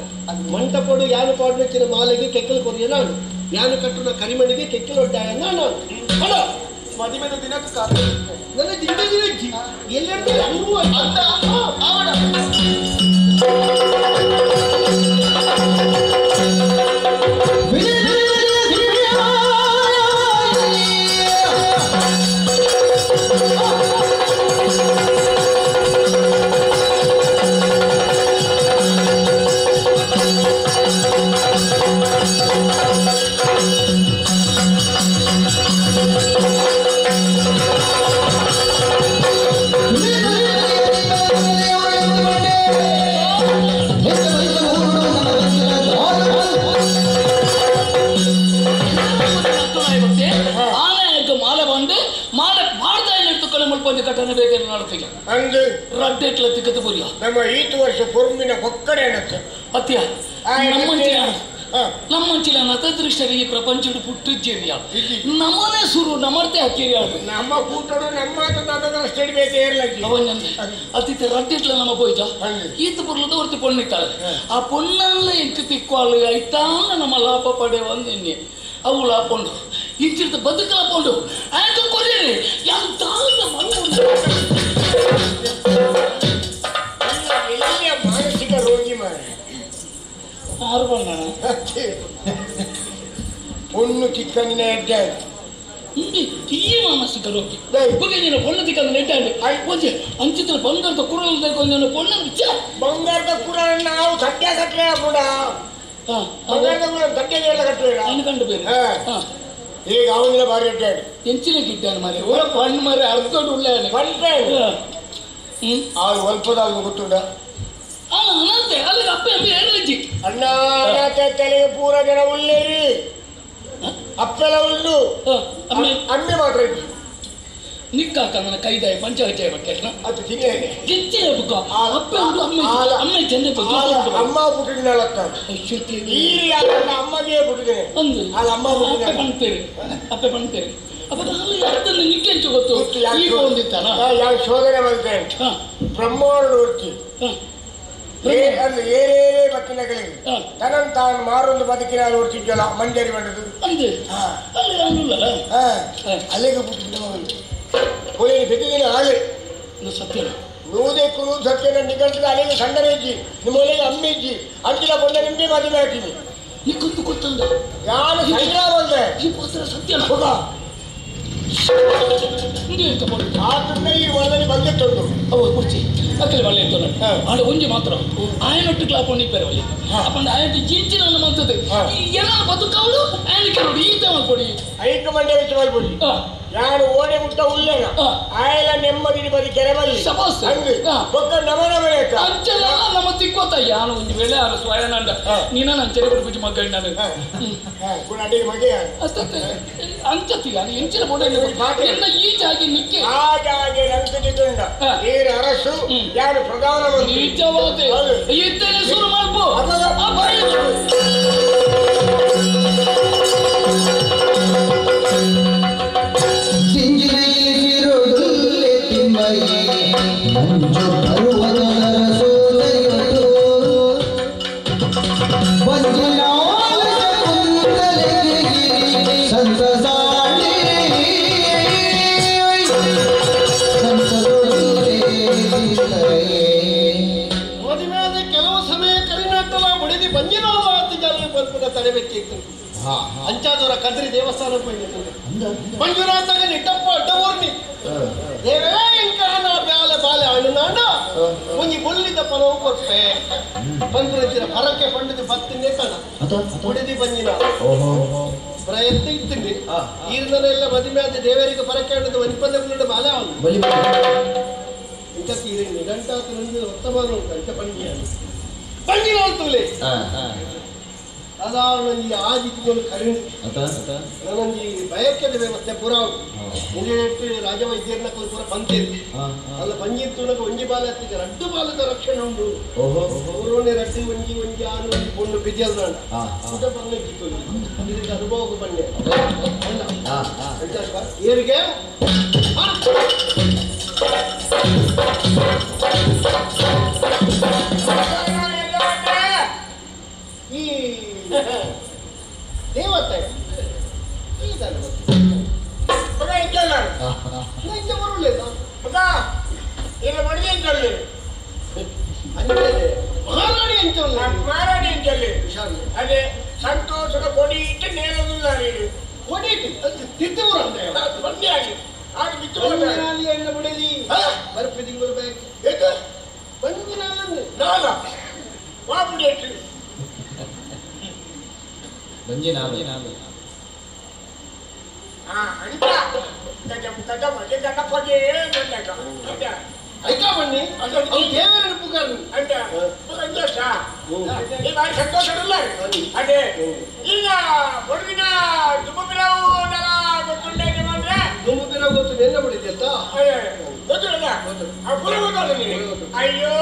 ಮಂಟಪಡು ಯಾನು ಪಾಡ್ನಚ್ಚಿನ ಮಾಲೆಗೆ ಕೆಕ್ಕಲು ಕೊರಿಯ ನಾನು ಯಾನು ಕಟ್ಟುನ ಕರಿಮಣಿಗೆ ಕೆಕ್ಕಲು ಒಡ್ಡಾಯ ನಾನು ಅಡ ಮದಿಮೆದ ದಿನಕ್ಕೆ ಕಾತು ನನ್ನ ದಿನ ದಿನ ಎಲ್ಲೆಂದ್ರೆ ಅಂತ ಆವಡ ನಮ್ಮ ಈತು ವರ್ಷ ಪೊರ್ಮಿನ ಕೊಕ್ಕಡೆ ಅತ್ಯ ನಮ್ಮಂಚಿನ ನತದೃಷ್ಟರಿಗೆ ಈ ಪ್ರಪಂಚಡು ಪುಟ್ಟಿದ್ದೀರಿಯ ನಮ್ಮನೆ ಸುರು ನಮರ್ತೆ ಹಾಕಿರಿ ನಮ್ಮ ಕೂಟಡು ನಮ್ಮ ಅತಿಥಿ ರಡ್ಡಿಟ್ಲ ನಮ್ಮ ಪೋಯ್ತ ಈತ ಪುರ್ಲದ ಹೊರ್ತಿ ಪೊಣ್ಣಿತ್ತಾಳೆ ಆ ಪೊಣ್ಣಲ್ಲ ಎಂಟು ತಿಕ್ವಾಳು ಐತಾನ ನಮ್ಮ ಲಾಪ ಪಡೆವಂದು ಇನ್ನೆ ಅವು ಲಾಪೊಂಡು ಇಂಚಿರ್ತ ಬದುಕಲ ಪೊಂಡು ಆಯ್ತು ಕೊರಿಯರಿ ಯಾರು ತಾಳ ಮಲ್ಕೊಂಡು ಮಾನಸಿಕ ರೋಗಿ ಮಾರ ಆರು ಬಣ್ಣ ಪೊಣ್ಣು ಚಿಕ್ಕಂದಿನ ಎಡ್ಡೆ ಈ ಮಾನಸಿಕ ರೋಗಿ ನೀನು ಪೊಣ್ಣು ತಿಕ್ಕಂದಿನ ಎಡ್ಡೆ ಒಂಜಿ ಅಂಚಿತ್ರ ಬಂಗಾರದ ಕುರಲ್ ಕೊಂದು ಪೊಣ್ಣ ಬಂಗಾರದ ಕುರಲ್ ನಾವು ಸತ್ಯ ಕಟ್ಟಲೆ ಕೂಡ ಬಂಗಾರದ ಕುರಲ್ ಸತ್ಯ ಕಟ್ಟುವ ನಾನು ಕಂಡು ಬೇರೆ ಈಗ ಅವನಿಗೆ ಬಾರಿ ಎಡ್ಡೆ ಎಂಚಿನ ಗಿಡ್ಡಾನ ಮಾರೆ ಓ ಪಣ್ಣು ಮಾರೆ ಅರ್ಧೋಡು ಉಳ್ಳ ಆರು ಒಲ್ಪದಾಗ ಗೊತ್ತುಂಡ ಅನಾಥೆ ಅಲ್ಲಿಗೆ ಅಪ್ಪ ಅಮ್ಮ ಏರ್ಲಜ್ಜಿ ಅಣ್ಣ ಅನಾಥೆ ತಲೆಗೆ ಪೂರ ಜನ ಉಳ್ಳೇರಿ ಅಪ್ಪೆಲ್ಲ ಉಳ್ಳು ಅಮ್ಮೆ ಮಾತ್ರ ಇದ್ದಿ ನಿಕ್ಕಾಕ ನನ್ನ ಕೈದಾಯ ಪಂಚಾಯತ್ ಬಗ್ಗೆ ಅದು ತಿನ್ನೇ ಗಿಚ್ಚಿನ ಬುಕ್ಕ ಅಪ್ಪ ಉಂಟು ಅಮ್ಮ ಅಮ್ಮ ಚೆಂದ ಅಮ್ಮ ಪುಟ್ಟಿನಾಳತ್ತ ಈ ಅಮ್ಮಗೆ ಪುಟ್ಟಿದ್ದೇನೆ ಒಂದು ಅಲ್ಲ ಅಮ್ಮ ಅಪ್ಪೆ ಪಣ್ತೇವೆ ಅಪ್ಪೆ ಪಣ್ತೇವೆ ಅಪ್ಪ ಅಲ್ಲಿ ಅರ್ಥನ ನಿಕ್ಕೆಂಚು ಗೊತ್ತು ಈಗ ಒಂದಿತ್ತಾನ ಯಾವ ಶೋಧನೆ ಮಾಡ್ತೇನೆ ಬ್ರಹ್ಮಾಂಡ ವೃತ್ತಿ ಏರೇರೇ ಬತ್ತಿನಗಳಿಗೆ ತನನ್ ತಾನು ಮಾರೊಂದು ಬದುಕಿನ ಹೊರ್ತಿದ್ದಲ್ಲ ಮಂಜರಿ ಮಂಡದು ಅಂದೆ ಅಲ್ಲಿ ಅನ್ನಲ್ಲ ಅಲ್ಲಿಗೆ ಪುಟ್ಟಿದ್ದ ಮಗನು ಕೊಲೆಯಲ್ಲಿ ಬೆದ್ದಿದ್ದೇನೆ ಹಾಗೆ ಸತ್ಯ ನೂದಕ್ಕೂ ನೂರು ಸತ್ಯ ನನ್ನ ನಿಗಂಟದ ಅಲ್ಲಿಗೆ ಸಣ್ಣನೇ ಇಜ್ಜಿ ನಿಮ್ಮ ಒಲೆಗೆ ಅಮ್ಮ ಇಜ್ಜಿ ಅಂಚಿನ ಕೊಂಡ ನಿಂಬೆ ಮದುವೆ ಹಾಕಿನಿ ನಿಕ್ಕೊಂದು ಗೊತ್ತಂದ ನಾನು ಸಣ್ಣ ಬಂದೆ ಈ ಪಾತ್ರ ಸತ್ಯನ ಹೋಗ ಆತನ್ನ ಈ ಒಳದಲ್ಲಿ ಬಂದಿತ್ತೊಂದು ಹೌದು ಕುರ್ಚಿ ಅಕ್ಕಲಿ ಒಳ್ಳೆ ಇತ್ತು ಆಡ ಒಂಜಿ ಮಾತ್ರ ಆಯನೊಟ್ಟು ಕ್ಲಾಪ್ ಇಪ್ಪರೆ ಒಳ್ಳೆ ಅಪ್ಪಂಡ ಆಯನ ಜಿಂಚಿನ ಮಂತದೆ ಏನಾರು ಬದುಕವಳು ಆಯನ ಕೆಲವರು ಈತ ಮಾಡ್ಕೊಡಿ ಐಕ ಮಂಡ್ಯ ವೆಚ್ಚ ಮಾಡ್ಕೊಡಿ ನಾನು ಓಡೆ ಮುಟ್ಟ ಉಲ್ಲೇನ ಆಯಲ ನೆಮ್ಮದಿ ಬದಿ ಕೆರೆಬಲ್ಲಿ ಒಕ್ಕ ನಮನ ಮನೆ ಅಂಚೆಲ್ಲ ನಮ್ಮ ತಿಕ್ಕೋತ ಯಾನು ಒಂದು ವೇಳೆ ಆರು ಸ್ವಯನಂಡ ನೀನ ನಾನು ಚೆರೆ ಬಿಡ್ಬಿಟ್ಟು ಮಗ ನಾನು ಅಡಿಗೆ ಮಗೆ ಅಂಚತ್ತಿ ನಾನು ಎಂಚಿನ ಬೋಡೆ ಎಲ್ಲ ಈ ಜಾಗಿ ನಿಕ್ಕೆ ಆ ಜಾಗೆ ನಂಗೆ ತಿಕೊಂಡ ಏರು ಅರಸು ಯಾರು ಪ್ರಧಾನ ಮಂತ್ರಿ ನಿಜವಾದ ಇದ್ದೇನೆ ಶುರು ಮಾಡ್ಬೋ ಮಂಜು ಪರ್ವತದರ ಸೋದೆಯೊಳು ಸಂತಸಾಲಿ ಮದುವೆಯಾದ ಕೆಲವು ಸಮಯ ಕರಿನಾಟಲ ಬಡಿದಿ ಬಂಜಿನಾದ ಆತ ಬಲ್ಪದ ತಡೆಬೇಕಿತ್ತು ಅಂಚಾದವರ ಕದ್ರಿ ದೇವಸ್ಥಾನ ಮಂಜುನಾಥಗ ನಿಟ್ಟಪ್ಪ ಅಡ್ಡವರ್ಣಿ ದೇವೇ ಇಂಕರನ ಬ್ಯಾಲೆ ಬಾಲೆ ಅಣ್ಣನಾಡ ಒಂಜಿ ಬೊಲ್ಲಿದ ಪಲವು ಕೊರ್ಪೆ ಬಂದು ಪರಕ್ಕೆ ಪಂಡಿತ ಬತ್ತಿನೇ ಕಣ ಬುಡಿದಿ ಬಂಜಿನ ಪ್ರಯತ್ನ ಇತ್ತು ಈರ್ನನೆಲ್ಲ ಮದುವೆ ಆದ ದೇವರಿಗೆ ಪರಕ್ಕೆ ಹಣ್ಣದ ಒನಿಪಂದ ಬಾಲೆ ಅವನು ಇಂಥ ತೀರಿ ನಿಘಂಟಾತ ಉತ್ತಮ ಉಂಟು ಅಂಚ ಪಂಡಿಯ ಪಂಡಿನ ಅಂತಲೇ ಅದಾವನಂಜಿ ಆಜಿ ತಿಂಗಳು ಕರಿಣಿ ನನಂಜಿ ಬಯಕೆದ ವ್ಯವಸ್ಥೆ ಪೂರ ಉಂಟು ರಾಜವೈದ್ಯರನ್ನ ಪೂರ ಬಂತಿತ್ತು ಅಲ್ಲ ಬಂಜಿತ್ತು ಒಂಜಿ ಬಾಲ ಹತ್ತಿಗೆ ರಡ್ಡು ಬಾಲದ ರಕ್ಷಣೆ ಉಂಟು ಊರೋನೆ ರಡ್ಡು ಒಂಜಿ ಒಂಜಿ ಆನು ಒಂಜಿ ಪೊಣ್ಣು ಬಿದ್ಯಲ್ದಾಂಡ ಊಟ ಬಂದಿತ್ತು ಇದಕ್ಕೆ ಅನುಭವಕ್ಕೆ ಬನ್ನಿ ಏರಿಗೆ ಇಂಚ ಬರುಲ್ಲ ಮಗ ಇಲ್ಲ ಮಡಿದೆ ಅಂಚಲ್ಲಿ ಅಂಚೆ ಮಹಾರಾಣಿ ಅಂಚಲ್ಲ ಮಹಾರಾಣಿ ಅಂಚಲ್ಲಿ ಅದೇ ಸಂತೋಷದ ಕೊಡಿ ಇಟ್ಟು ನೇರದಿಲ್ಲ ನೀನು ಕೊಡಿ ಇಟ್ಟು ತಿರ್ತೂರು ಅಂದ್ರೆ ಬಂದೆ ಆಗಿ ಆಗ ಬಿತ್ತು ಎಣ್ಣ ಬಿಡಲಿ ಬರ್ಪಿ ತಿಂಗಳು ಬೇಕು ಏಕ ಬಂಜಿನಾಲಂದು ನಾಲ ವಾ ಬಿಡಿ ಇಟ್ಟು ಬಂಜಿನಾಲು ಹಾ ಅಂತ ಗಜಂ ಗಜಂ ಅದೇ ಗಣಪಗೆ ಬಂದಾಗ ಅಂತ ಐಕಾ ಬನ್ನಿ ಅವು ದೇವರ ಪುಕಾರು ಅಂತ ಸಂತೋಷ ಈ ಬಾರಿ ಸಂತೋಷ ಇರಲ್ಲ ಅದೇ ಈಗ ಹೊರಗಿನ ದುಂಬುಬಿರಾವು ನೆಲ ಗೊತ್ತುಂಟೆ ಅಂದ್ರೆ ದುಂಬುಬಿರಾವು ಗೊತ್ತು ನೆನ್ನ ಬಿಡಿದೆ ಅಂತ ಗೊತ್ತಿರಲ್ಲ ಆ ಪುರ ಗೊತ್ತಲ್ಲ ನೀನು ಅಯ್ಯೋ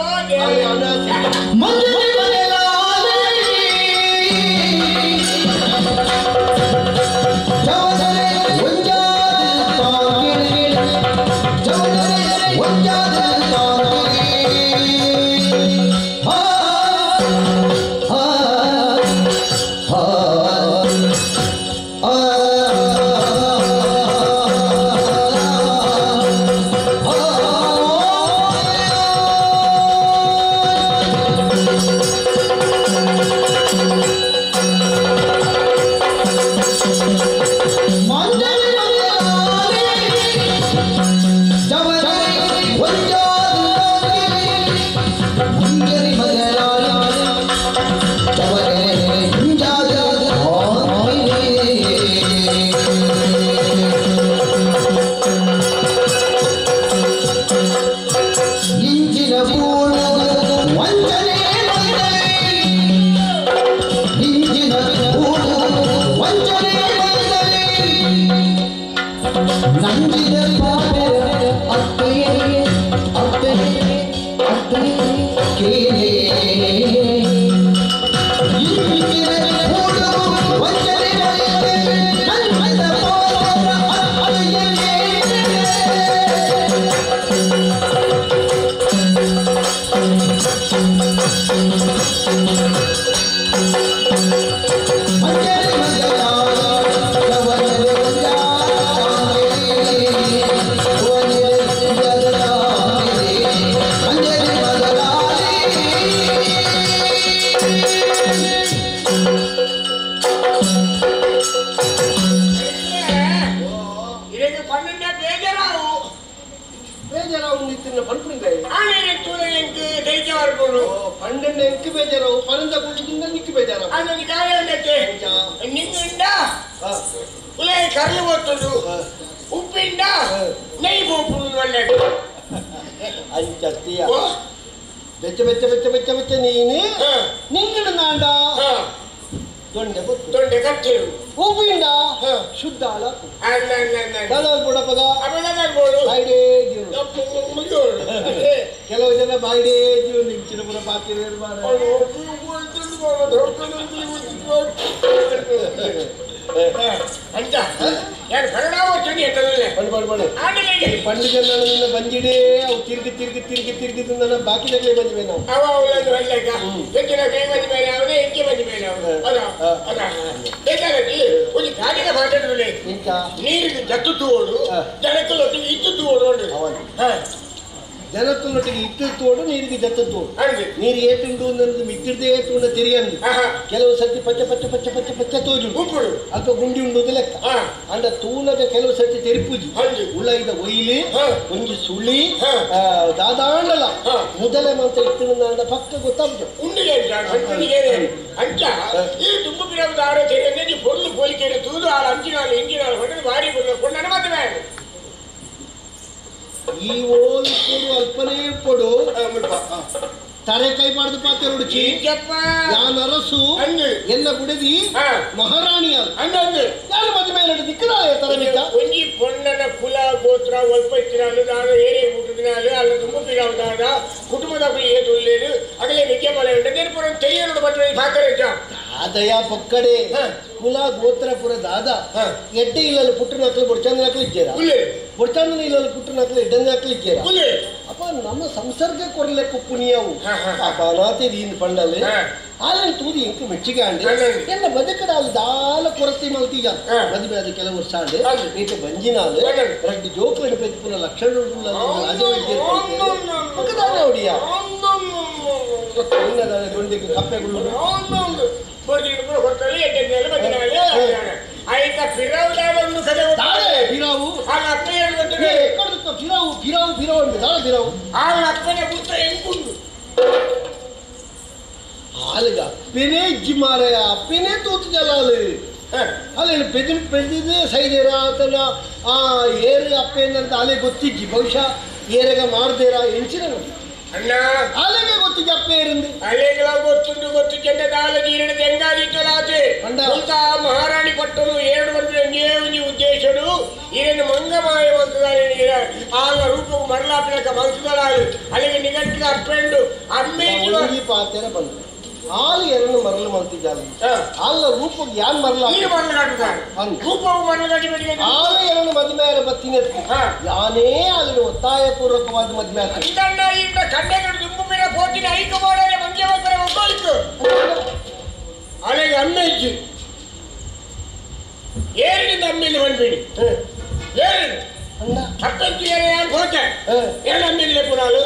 ಬೆಚ್ಚ ಬೆಚ್ಚ ಬೆಚ್ಚ ಬೆಚ್ಚ ಬೆಚ್ಚ ನೀನು ನಿಂಗಡ ನಾಂಡ ದೊಂಡೆ ದೊಂಡೆ ಕಟ್ಟಿರು ಉಪ್ಪಿಂಡ ಶುದ್ಧ ಆಳ ಬುಡಪದ ಕೆಲವು ಜನ ಬಾಯಿಡೇ ಜೀವನ ನಿಂಚಿನ ಪುರ ಬಾಕಿ ಅಂತ ಯಾರು ಪರಿಣಾಮ ಪಂಡು ಜನ ನಿನ್ನ ಬಂಜಿಡೇ ಅವು ತಿರುಗಿ ತಿರುಗಿ ತಿರುಗಿ ತಿರುಗಿ ನನ್ನ ಬಾಕಿ ತಗಲೇ ಬಂದಿವೆ ನಾವು ನೀರಿಗೆ ಜತ್ತು ತೋಡು ಜನಕ್ಕಲೊಟ್ಟಿಗೆ ಇತ್ತು ತೋಡು ಜನಕ್ಕಲೊಟ್ಟಿಗೆ ಇತ್ತು ತೋಡು ನೀರಿಗೆ ಜತ್ತು ತೋಡು ನೀರು ಏಟುಂಡು ಅನ್ನೋದು ಮಿತ್ತಿರ್ದೇ ತೋಡ ತೆರಿಯಂದು ಕೆಲವು ಸರ್ತಿ ಪಚ್ಚ ಪಚ್ಚ ಪಚ್ಚ ಪಚ್ಚ ಪಚ್ಚ ತೋಜು ಅಥವಾ ಗುಂಡಿ ಉಂಡುದು ಲೆಕ್ಕ ಅಂಡ ತೂನಗ ಕೆಲವು ಸರ್ತಿ ತೆರಿಪೂಜಿ ಉಳ್ಳಾಗಿದ ಒಯ್ಲಿ ಒಂಜಿ ಸುಳಿ ದಾದಾಂಡಲ ಮೊದಲ ಮಂತ್ರ ಇತ್ತು ಪಕ್ಕ ಗೊತ್ತಾಗ್ತದೆ ಅಂಚ ಈ ತುಂಬು ಬಿಡೋದಾರ ತೆರಿಯಂದು ಪೊರ್ಲು ಪೋಲಿಕೆ ತೂದು ಆಳು ಅಂಚಿನಾಳು ಇಂಚಿನಾಳು ಹೊಡೆದು ಭಾರಿ ಕೊಂಡಾನ ಮದುವೆ ಈ ಓಲ್ ಕೊಡು ಅಲ್ಪನೇ ಕೊಡು ತರೆ ಕೈ ಮಾಡಿದ ಪಾತ್ರ ರುಚಿ ಯಾನರಸು ಎಲ್ಲ ಬುಡದಿ ಮಹಾರಾಣಿಯ ಯಾರು ಮದುವೆ ಮೇಲೆ ದಿಕ್ಕದಾಯ ತರೆ ಮಿಕ್ಕ ಒಂಜಿ ಪೊಣ್ಣನ ಕುಲ ಗೋತ್ರ ಒಲ್ಪೈತಿನಾಲು ನಾನು ಏರೇ ಊಟದಿನಾಲು ಅಲ್ಲ ತುಂಬ ಬಿಡಾವದಾದ ಕುಟುಂಬದ ಏತು ಅಗಲೇ ನಿಕ್ಕೆ ಮಳೆ ಉಂಟು ಪುರ ತೆಯ್ಯನೋಡು ಬಟ್ಟೆ ಪಾತ್ರ ಆದಯ ಪಕ್ಕಡೆ ಕುಲ ಗೋತ್ರ ಪುರ ದಾದ ಎಡ್ಡೆ ಇಲ್ಲಲ್ಲಿ ಪುಟ್ಟನ ಹಾಕಲು ಬೊಡ್ಚಂದ್ರ ಹಾಕಲು ಇದ್ದೀರಾ ಬೊಡ್ಚಂದ್ರ ಇಲ್ಲಲ್ಲಿ ಪುಟ್ಟನ ಹಾಕಲು ಎಡ್ಡಂದ್ರ ಹಾಕಲು ಇದ್ದೀರಾ ಅಪ್ಪ ನಮ್ಮ ಸಂಸರ್ಗ ಕೊರಲೆ ಪುಣ್ಯವು ಅಪಾನಾತೆ ದೀನ್ ಪಂಡಲೆ ಆಲನ್ ತೂದಿ ಇಂಕು ಮೆಚ್ಚಿಗೆ ಆಂಡೆ ಎನ್ನ ಬದುಕಡ ಅಲ್ಲಿ ದಾಲ ಕೊರತೆ ಮಲ್ತೀಗ ಮದುವೆ ಅದು ಕೆಲವು ವರ್ಷ ಆಂಡೆ ಈತ ಬಂಜಿನಾಲೆ ರಡ್ಡು ಜೋಕ್ಲೆಡ್ ಪೆತ್ಪುನ ಲಕ್ಷಣ ರಾಜವೈದ್ಯರು ಪಕ್ಕದಾನೆ ಅವಡಿಯ ದೊಂಡಿಗೆ ಕಪ್ಪೆಗಳು ಆಲಗ ಅಪ್ಪೆನೇ ಇಜ್ಜಿ ಮಾರಾಯ ಅಪ್ಪೆನೇ ತೂತು ಜಲಾಲು ಅಲ್ಲ ಪೆದಿನ ಪೆದಿದೆ ಸೈದೇರ ಆತನ ಆ ಏರು ಅಪ್ಪೆಂದಂತ ಅಲೆ ಗೊತ್ತಿಜ್ಜಿ ಬಹುಶಃ ಏರೆಗ ಮಾಡ್ದೇರ ಎಂಚಿನ ಅಣ್ಣ ಅಲೆಗೆ ಗೊತ್ತಿಜ್ಜಿ ಅಪ್ಪೆ ಏರಿಂದ ಅಲೆಗಳ ಗೊತ್ತುಂಡು ಗೊತ್ತು ಚೆಂಡದಾಲ ನೀರಿನ ದೆಂಗಾದಿತ್ತಲಾತೆ ಮಹಾರಾಣಿ ಪಟ್ಟನು ಏಳು ಒಂಜಿ ಉದ್ದೇಶಡು ಈರನ್ನು ಮಂಗಮಾಯ ಮಂತದಾನೆ ನೀರ ಆಗ ರೂಪకు ಮರಲಾಪಿನಕ ಮಂತದಲಾಲು ಅಲ್ಲಿಗೆ ನಿಗಟ್ಟಿದ ಅಪ್ಪೆಂಡು ಅಮ್ಮೆ ಪಾತೆರ ಬಂತು ಆಲು ಎರನ್ನು ಮರಳು ಮಲ್ತಿದ್ದಾರೆ ಆಲ ರೂಪಕ್ಕೆ ಯಾನ್ ಮರಲ ನೀರು ಮರಳು ಕಟ್ಟುತ್ತಾರೆ ರೂಪವು ಮರಳು ಕಟ್ಟಿ ಆಲು ಎರನ್ನು ಮದುವೆ ಬತ್ತಿನ ಯಾನೇ ಆಗಲಿ ಒತ್ತಾಯ ಪೂರ್ವಕವಾದ ಮದುವೆ ಆಗ್ತದೆ ಇಂದ ಕಣ್ಣೆಗಳು ದುಂಬು ಮೇಲೆ ಕೋಟಿನ ಐಕು ಮಾಡಲೆ ಮಂಗೆ ಬರ್ತಾರೆ ಒಬ್ಬಳಿತು ಅಲೆಗೆ ಅಮ್ಮೆಜ್ಜಿ ಏರಿನಿಂದ ಅಮ್ಮೇಲೆ ಬಂದ್ಬಿಡಿ ಏರಿನ ಅಪ್ಪಂತು ಏನ ಯಾರು ಹೋತೆ ಏನು ಅಮ್ಮೇಲೆ ಪುನಾಲು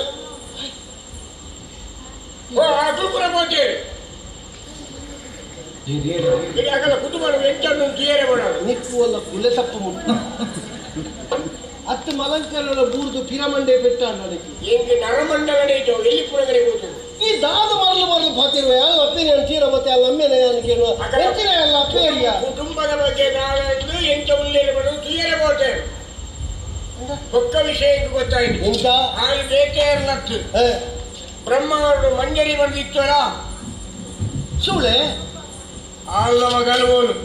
ಗುರುಪುರ ಹೋತೇರಿ ಆಗಲ್ಲ ಕುಟುಂಬ ಎಂಟನ್ನು ತೀಯರೆ ಮಾಡೋದು ನಿಕ್ಕುವಲ್ಲ ಕುಲೆ ತಪ್ಪು ಮುಟ್ಟು ಅತ್ತು ಮಲಂಕರ ಬೂರ್ದು ಪಿರಮಂಡೆ ಪೆಟ್ಟ ನನಗೆ ಎಂಗೆ ನರಮಂಡಲನೇ ಎಲ್ಲಿ ಪುರಗಡೆ ಕೂತು ಈ ದಾದ ಮರಲು ಮರಲು ಪಾತಿರುವ ಯಾರು ಅಪ್ಪೇನೆ ತೀರ ಮತ್ತೆ ಅಲ್ಲ ಅಮ್ಮೇನೆ ಕೇಳುವ ಎಂಚಿನ ಅಲ್ಲ ಅಪ್ಪೇರಿಯ ಕುಟುಂಬದ ಬಗ್ಗೆ ನಾವೆಂದು ಎಂತ ಉಲ್ಲೇಖ ಮಾಡೋದು ತೀಯರೆ ಹೋತೇವೆ ಒಕ್ಕ ವಿಷಯ ಗೊತ್ತಾಯ್ತು ಎಂತ ಹಾಗೆ ಬೇಕೇ ಇರಲತ್ತು ಬ್ರಹ್ಮವರು ಮಂಜರಿ ಬಂದಿತ್ತಲ್ಲ ಸುಳೆ ಆಲ್ಲ ಮಗಲ್ವೋನು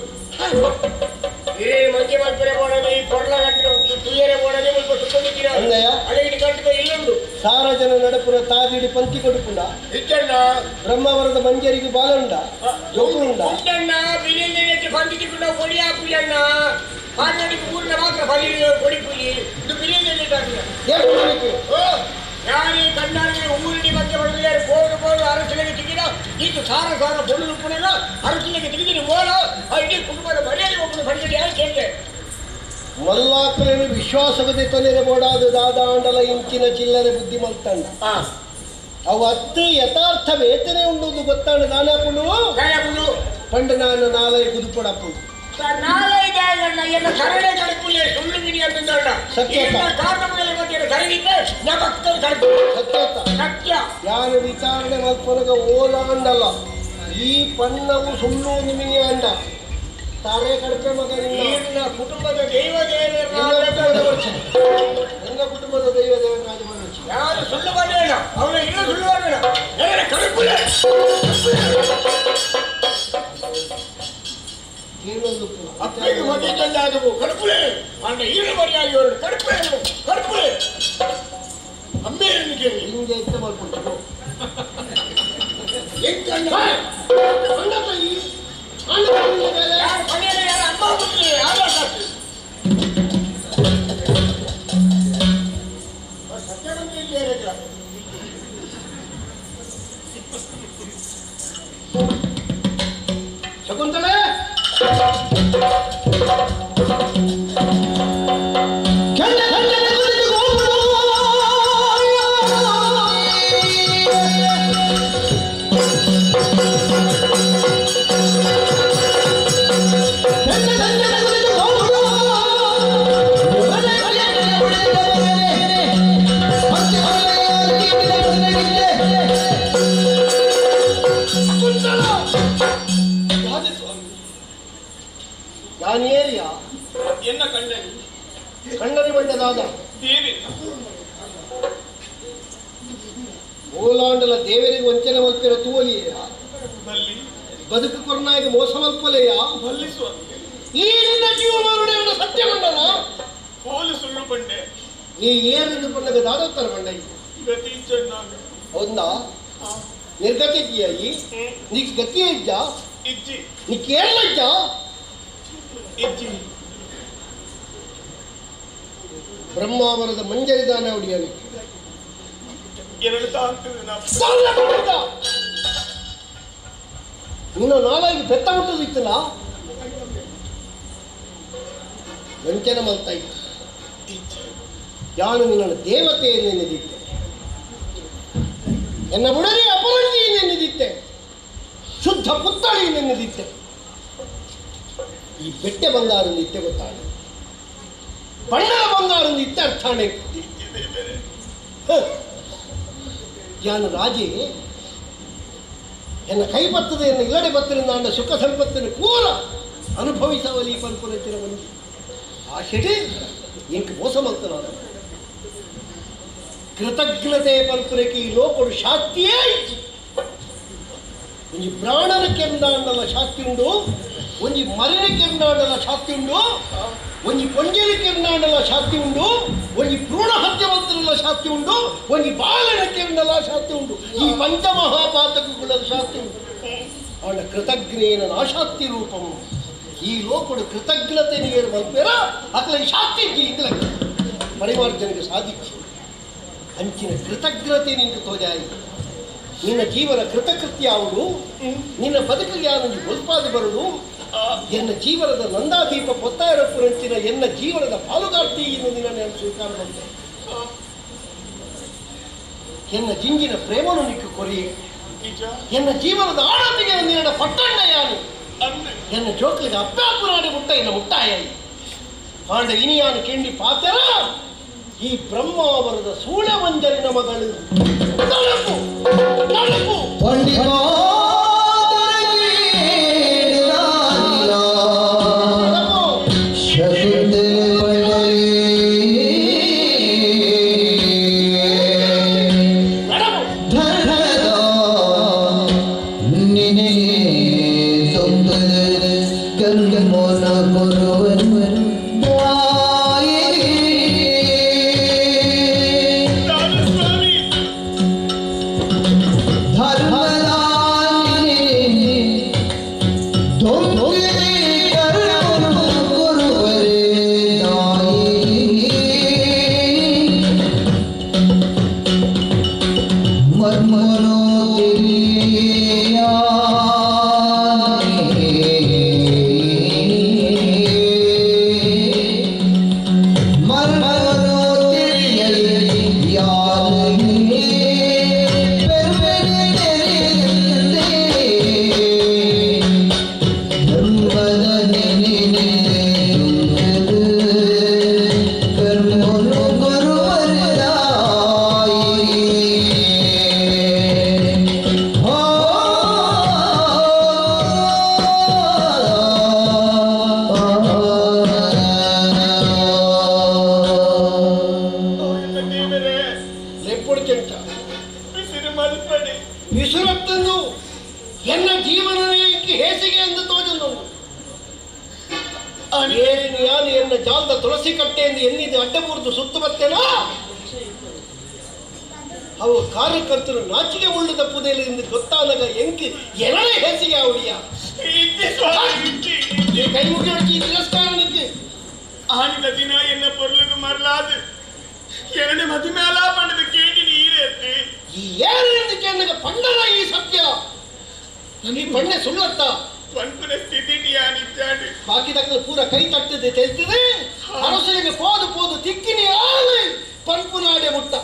ಇರೇ ಮಂಜೆ ಮಲ್ಪರೆ ಬೋಡನೆ ಈ ಕೊಡ್ಲ ಗಂಟೆ ತುಯ್ಯರೆ ಬೋಡನೆ ಮುಲ್ಪ ಸುತ್ತೊಂದಿದ್ದೀರ ಅಲ್ಲಿಗೆ ಕಟ್ಟಿದ ಇಲ್ಲುಂಡು ಸಾರ ಜನ ನಡಪುರ ತಾದಿಡಿ ಪಂಕ್ತಿ ಕೊಡುಪುಂಡ ಇಚ್ಚಣ್ಣ ಬ್ರಹ್ಮವರದ ಮಂಜರಿಗೆ ಬಾಲುಂಡ ಜೋಕುಂಡ ಉಂಡಣ್ಣ ಬಿರಿಯಾನಿ ಪಂಕ್ತಿ ತಿಕ್ಕೊಂಡ ಕೊಡಿ ಹಾಕುಜಣ್ಣ ಪಾರ್ನಡಿಗೆ ಊರಿನ ಮಾತ್ರ ಬಲಿ ಕೊಡಿ ಪುಲಿ ಇದು ಬಿರಿಯಾನಿ ಯಾರೇ ಕಣ್ಣಾರಿಗೆ ಊರಿನ ಬಗ್ಗೆ ಬಡದಿದ್ದಾರೆ ಬೋರು ಬೋರು ಅರಸಿನಿಗೆ ತಿಗಿದ ಇದು ಸಾರ ಸಾರ ಬೊಳ್ಳು ಪುನಃ ಅರಸಿನಿಗೆ ತಿಗಿದಿನಿ ಓಲ ಇಡೀ ಕುಟುಂಬದ ಮರ್ಯಾದೆ ಒಬ್ಬನು ಪಡೆದಿದೆ ಯಾರು ಕೇಳಿದೆ ಮಲ್ಲಾಕಲೇನು ವಿಶ್ವಾಸಗದೆ ತೊನೆರೆ ಬೋಡಾದ ದಾದಾಂಡಲ ಇಂಚಿನ ಚಿಲ್ಲರೆ ಬುದ್ಧಿ ಮಲ್ತಂಡ ಅವು ಅತ್ತು ಯಥಾರ್ಥ ವೇತನೆ ಉಂಡುದು ಗೊತ್ತಾಂಡ ದಾನಾಪುಂಡು ಪಂಡ ನಾನು ನಾಲೈ ಕುದುಪಡಪ್ಪು ಯಾರು ವಿಚಾರಣೆ ಮಲ್ಪನಗ ಓಲಾಂಡಲ್ಲ ಈ ಪಣ್ಣವು ಸುಳ್ಳು ನಿಮಿನಿ ಅಂಡ ತಾರೆ ಕಡಪೆ ಮಗ ನಿನ್ನ ಕುಟುಂಬದ ದೈವ ನಿನ್ನ ಕುಟುಂಬದ ದೈವ ದೇವರಾಜ ಯಾರು ಸುಳ್ಳು ಮಾಡಬೇಡ ಅವನ ಇಲ್ಲ ಸುಳ್ಳು ಮಾಡಬೇಡ ಕಡಪುಲೆ ಅಪ್ಪಗೆ ಮದುವೆ ತಂದಾದವು ಕಡುಪುಲೆ ಅಂಡ ಈಳು ಮರಿಯಾಗಿ ಅವರು ಕಡುಪುಲೆ ಕಡುಪುಲೆ ಅಮ್ಮೆ ಕೇಳಿ ಹಿಂಗೆ ಎತ್ತ ಮಾಡ್ಕೊಡ್ತು ಅಮ್ಮ ಶಕುಂತಲೆ ಎನ್ನ ಕಂಡನಿ ಕಣ್ಣರಿ ಬಂಡದಾದ ದೇವಿ ಓಲಾಂಡಲ ದೇವರಿಗೆ ವಂಚನೆ ಮಲ್ಪಿರ ತೂವಲಿಯ ಬದುಕು ಕೊರ್ನಾಗಿ ಮೋಸ ಮಲ್ಪಲೆಯ ಬಲ್ಲಿ ಸ್ವಾಮಿ ಈ ನಿನ್ನ ಜೀವನ ಸತ್ಯ ಬಂಡನ ಹೋಲು ಸುಳ್ಳು ಬಂಡೆ ನೀ ಏನೆಂದು ಪಣ್ಣಗ ದಾದೋತ್ತರ ಬಂಡ ಗತಿ ಹೌದಾ ನಿರ್ಗತಿ ಇದ್ದೀಯ ನೀ ಗತಿಯೇ ಇಜ್ಜ ಇಜ್ಜಿ ನೀ ಕೇರಳ ಇಜ್ಜ ಇಜ್ಜಿ ಬ್ರಹ್ಮಾವರದ ಮಂಜರಿದಾನ ಅವಡಿಯನಿಗೆ ಎರಡು ತಾಂತದ ನಿನ್ನ ನಾಳಾಗಿ ಬೆತ್ತ ಹುಟ್ಟದಿತ್ತಲ್ಲ ವಂಚನೆ ಮಲ್ತಾ ಇತ್ತು. ಯಾನು ನಿನ್ನ ದೇವತೆ ನೆನೆದಿತ್ತೆ, ಎನ್ನ ಬುಡರಿ ಅಪರಂಜಿ ನೆನೆದಿತ್ತೆ, ಶುದ್ಧ ಪುತ್ತಳಿ ನೆನೆದಿತ್ತೆ. ಈ ಬೆಟ್ಟೆ ಬಂಗಾರ ನಿತ್ಯ ಗೊತ್ತಾಡ, ಬಣ್ಣದ ಬಂಗಾರ ನಿತ್ಯ ಅರ್ಥಾಣೆ. ಯಾನು ರಾಜೇ ಎನ್ನ ಕೈ ಬರ್ತದೆ, ಎನ್ನ ಇಲ್ಲಡೆ ಬತ್ತರಿಂದ ಸುಖ ಸಂಪತ್ತನ್ನು ಪೂರ ಅನುಭವಿಸವಲಿ ಪನ್ಪುನಂಚಿನ ಬಂದು ಆ ಶೆಡಿ ಇಂಕ ಮೋಸ ಮಲ್ತನಾದ ಕೃತಜ್ಞತೆ ಪನ್ಪುನಕ್ಕೆ ಈ ಲೋಕಡು ಶಾಸ್ತಿಯೇ ಇಚ್ಚಿ. ಒಂಜಿ ಪ್ರಾಣನ ಕೆಂದಾಂಡಲ ಶಾಸ್ತಿ ಉಂಡು, ಒಂಜಿ ಮರಣ ಕೆಂದಾಂಡಲ ಶಾಸ್ತಿ ಉಂಡು, ಒಂಜಿ ಪೊಂಜನ ಕೆಂದಾಂಡಲ ಶಾಸ್ತಿ ಉಂಡು, ಒಂಜಿ ಭ್ರೂಣ ಹತ್ಯೆ ಮಂತ್ರಲ ಶಾಸ್ತಿ ಉಂಡು, ಒಂಜಿ ಬಾಲನ ಕೆಂಡಲ ಶಾಸ್ತಿ ಉಂಡು, ಈ ಪಂಚಮಹಾಪಾತಕಗಳ ಶಾಸ್ತಿ ಉಂಡು. ಅವಳ ಕೃತಜ್ಞೇನ ನಾಶಾಸ್ತಿ ರೂಪము. ಈ ಲೋಕಡು ಕೃತಜ್ಞತೆ ನೀರು ಮಲ್ಪೇರ ಅಕಲ ಶಾಸ್ತಿ ಇಂದಲ ಪರಿಮಾರ್ಜನೆಗೆ ಸಾಧಿಸಿ ಅಂಚಿನ ಕೃತಜ್ಞತೆ ನಿಂಗೆ ತೋಜಾಯಿ. ನಿನ್ನ ಜೀವನ ಕೃತಕೃತ್ಯ ಅವಳು, ನಿನ್ನ ಬದುಕಿಗೆ ಯಾನೊಂದು ಒಲ್ಪಾದ ಬರಲು, ಎನ್ನ ಜೀವನದ ನಂದಾದೀಪ ಪೊತ್ತಾಯರಪ್ಪುರಂಚಿನ ಎನ್ನ ಜೀವನದ ಪಾಲುಗಾರ್ತಿ ಎನ್ನು ನಿನ್ನ ಸ್ವೀಕಾರ ಬಂದೆ. ಎನ್ನ ಜಿಂಜಿನ ಪ್ರೇಮನು ನಿಕ್ಕು ಕೊರಿಯೆ, ಎನ್ನ ಜೀವನದ ಆಳತಿಗೆ ನಿನ್ನ ಪಟ್ಟಣ್ಣ ಯಾನು, ಎನ್ನ ಜೋಕ್ಲಿಗೆ ಅಪ್ಪಾಪುರಾಡಿ ಮುಟ್ಟ ಎನ್ನ ಮುಟ್ಟಾಯ ಆಂಡ ಇನಿಯಾನು ಕೆಂಡಿ ಪಾತ್ರ ಈ ಬ್ರಹ್ಮಾವರದ ಸೂಳವಂಜರಿನ ಮಗಳು ತಳಪು ತಳಪು ಅವು ಕಾರ್ಯಕರ್ತರು ನಾಚಿಕೆ ಉಳ್ಳದ ಪುದೆಯಲ್ಲಿ ಗೊತ್ತಾದಾಗ ಎಂಕಿ ಎರಡೇ ಹೆಸಿಗೆ ಅವಳಿಯ ಕೈ ಮುಗಿ ತಿರಸ್ಕಾರ ನಿಂತಿ ಆನಿದ ದಿನ ಎನ್ನ ಪೊರ್ಲುಗು ಮರಲಾದು ಎರಡೇ ಮದಿಮೇಲ ಪಂಡದ ಕೇಳಿ ನೀರೇ ಈ ಏನೆಂದು ಕೇಳಿದಾಗ ಪಂಡನ ಈ ಸತ್ಯ ಈ ಪಣ್ಣೆ ಸುಳ್ಳತ್ತ ಪಂಪುನ ಸ್ಥಿತಿ ನಿಜಾಡಿ ಬಾಕಿ ದಕ್ಕಲು ಪೂರ ಕೈ ತಟ್ಟದೆ ತೆಲ್ತಿದೆ ಅರಸನಿಗೆ ಪೋದು ಪೋದು ತಿಕ್ಕಿನಿ ಆಲೆ ಪಂಪುನಾಡೆ ಮುಟ್ಟ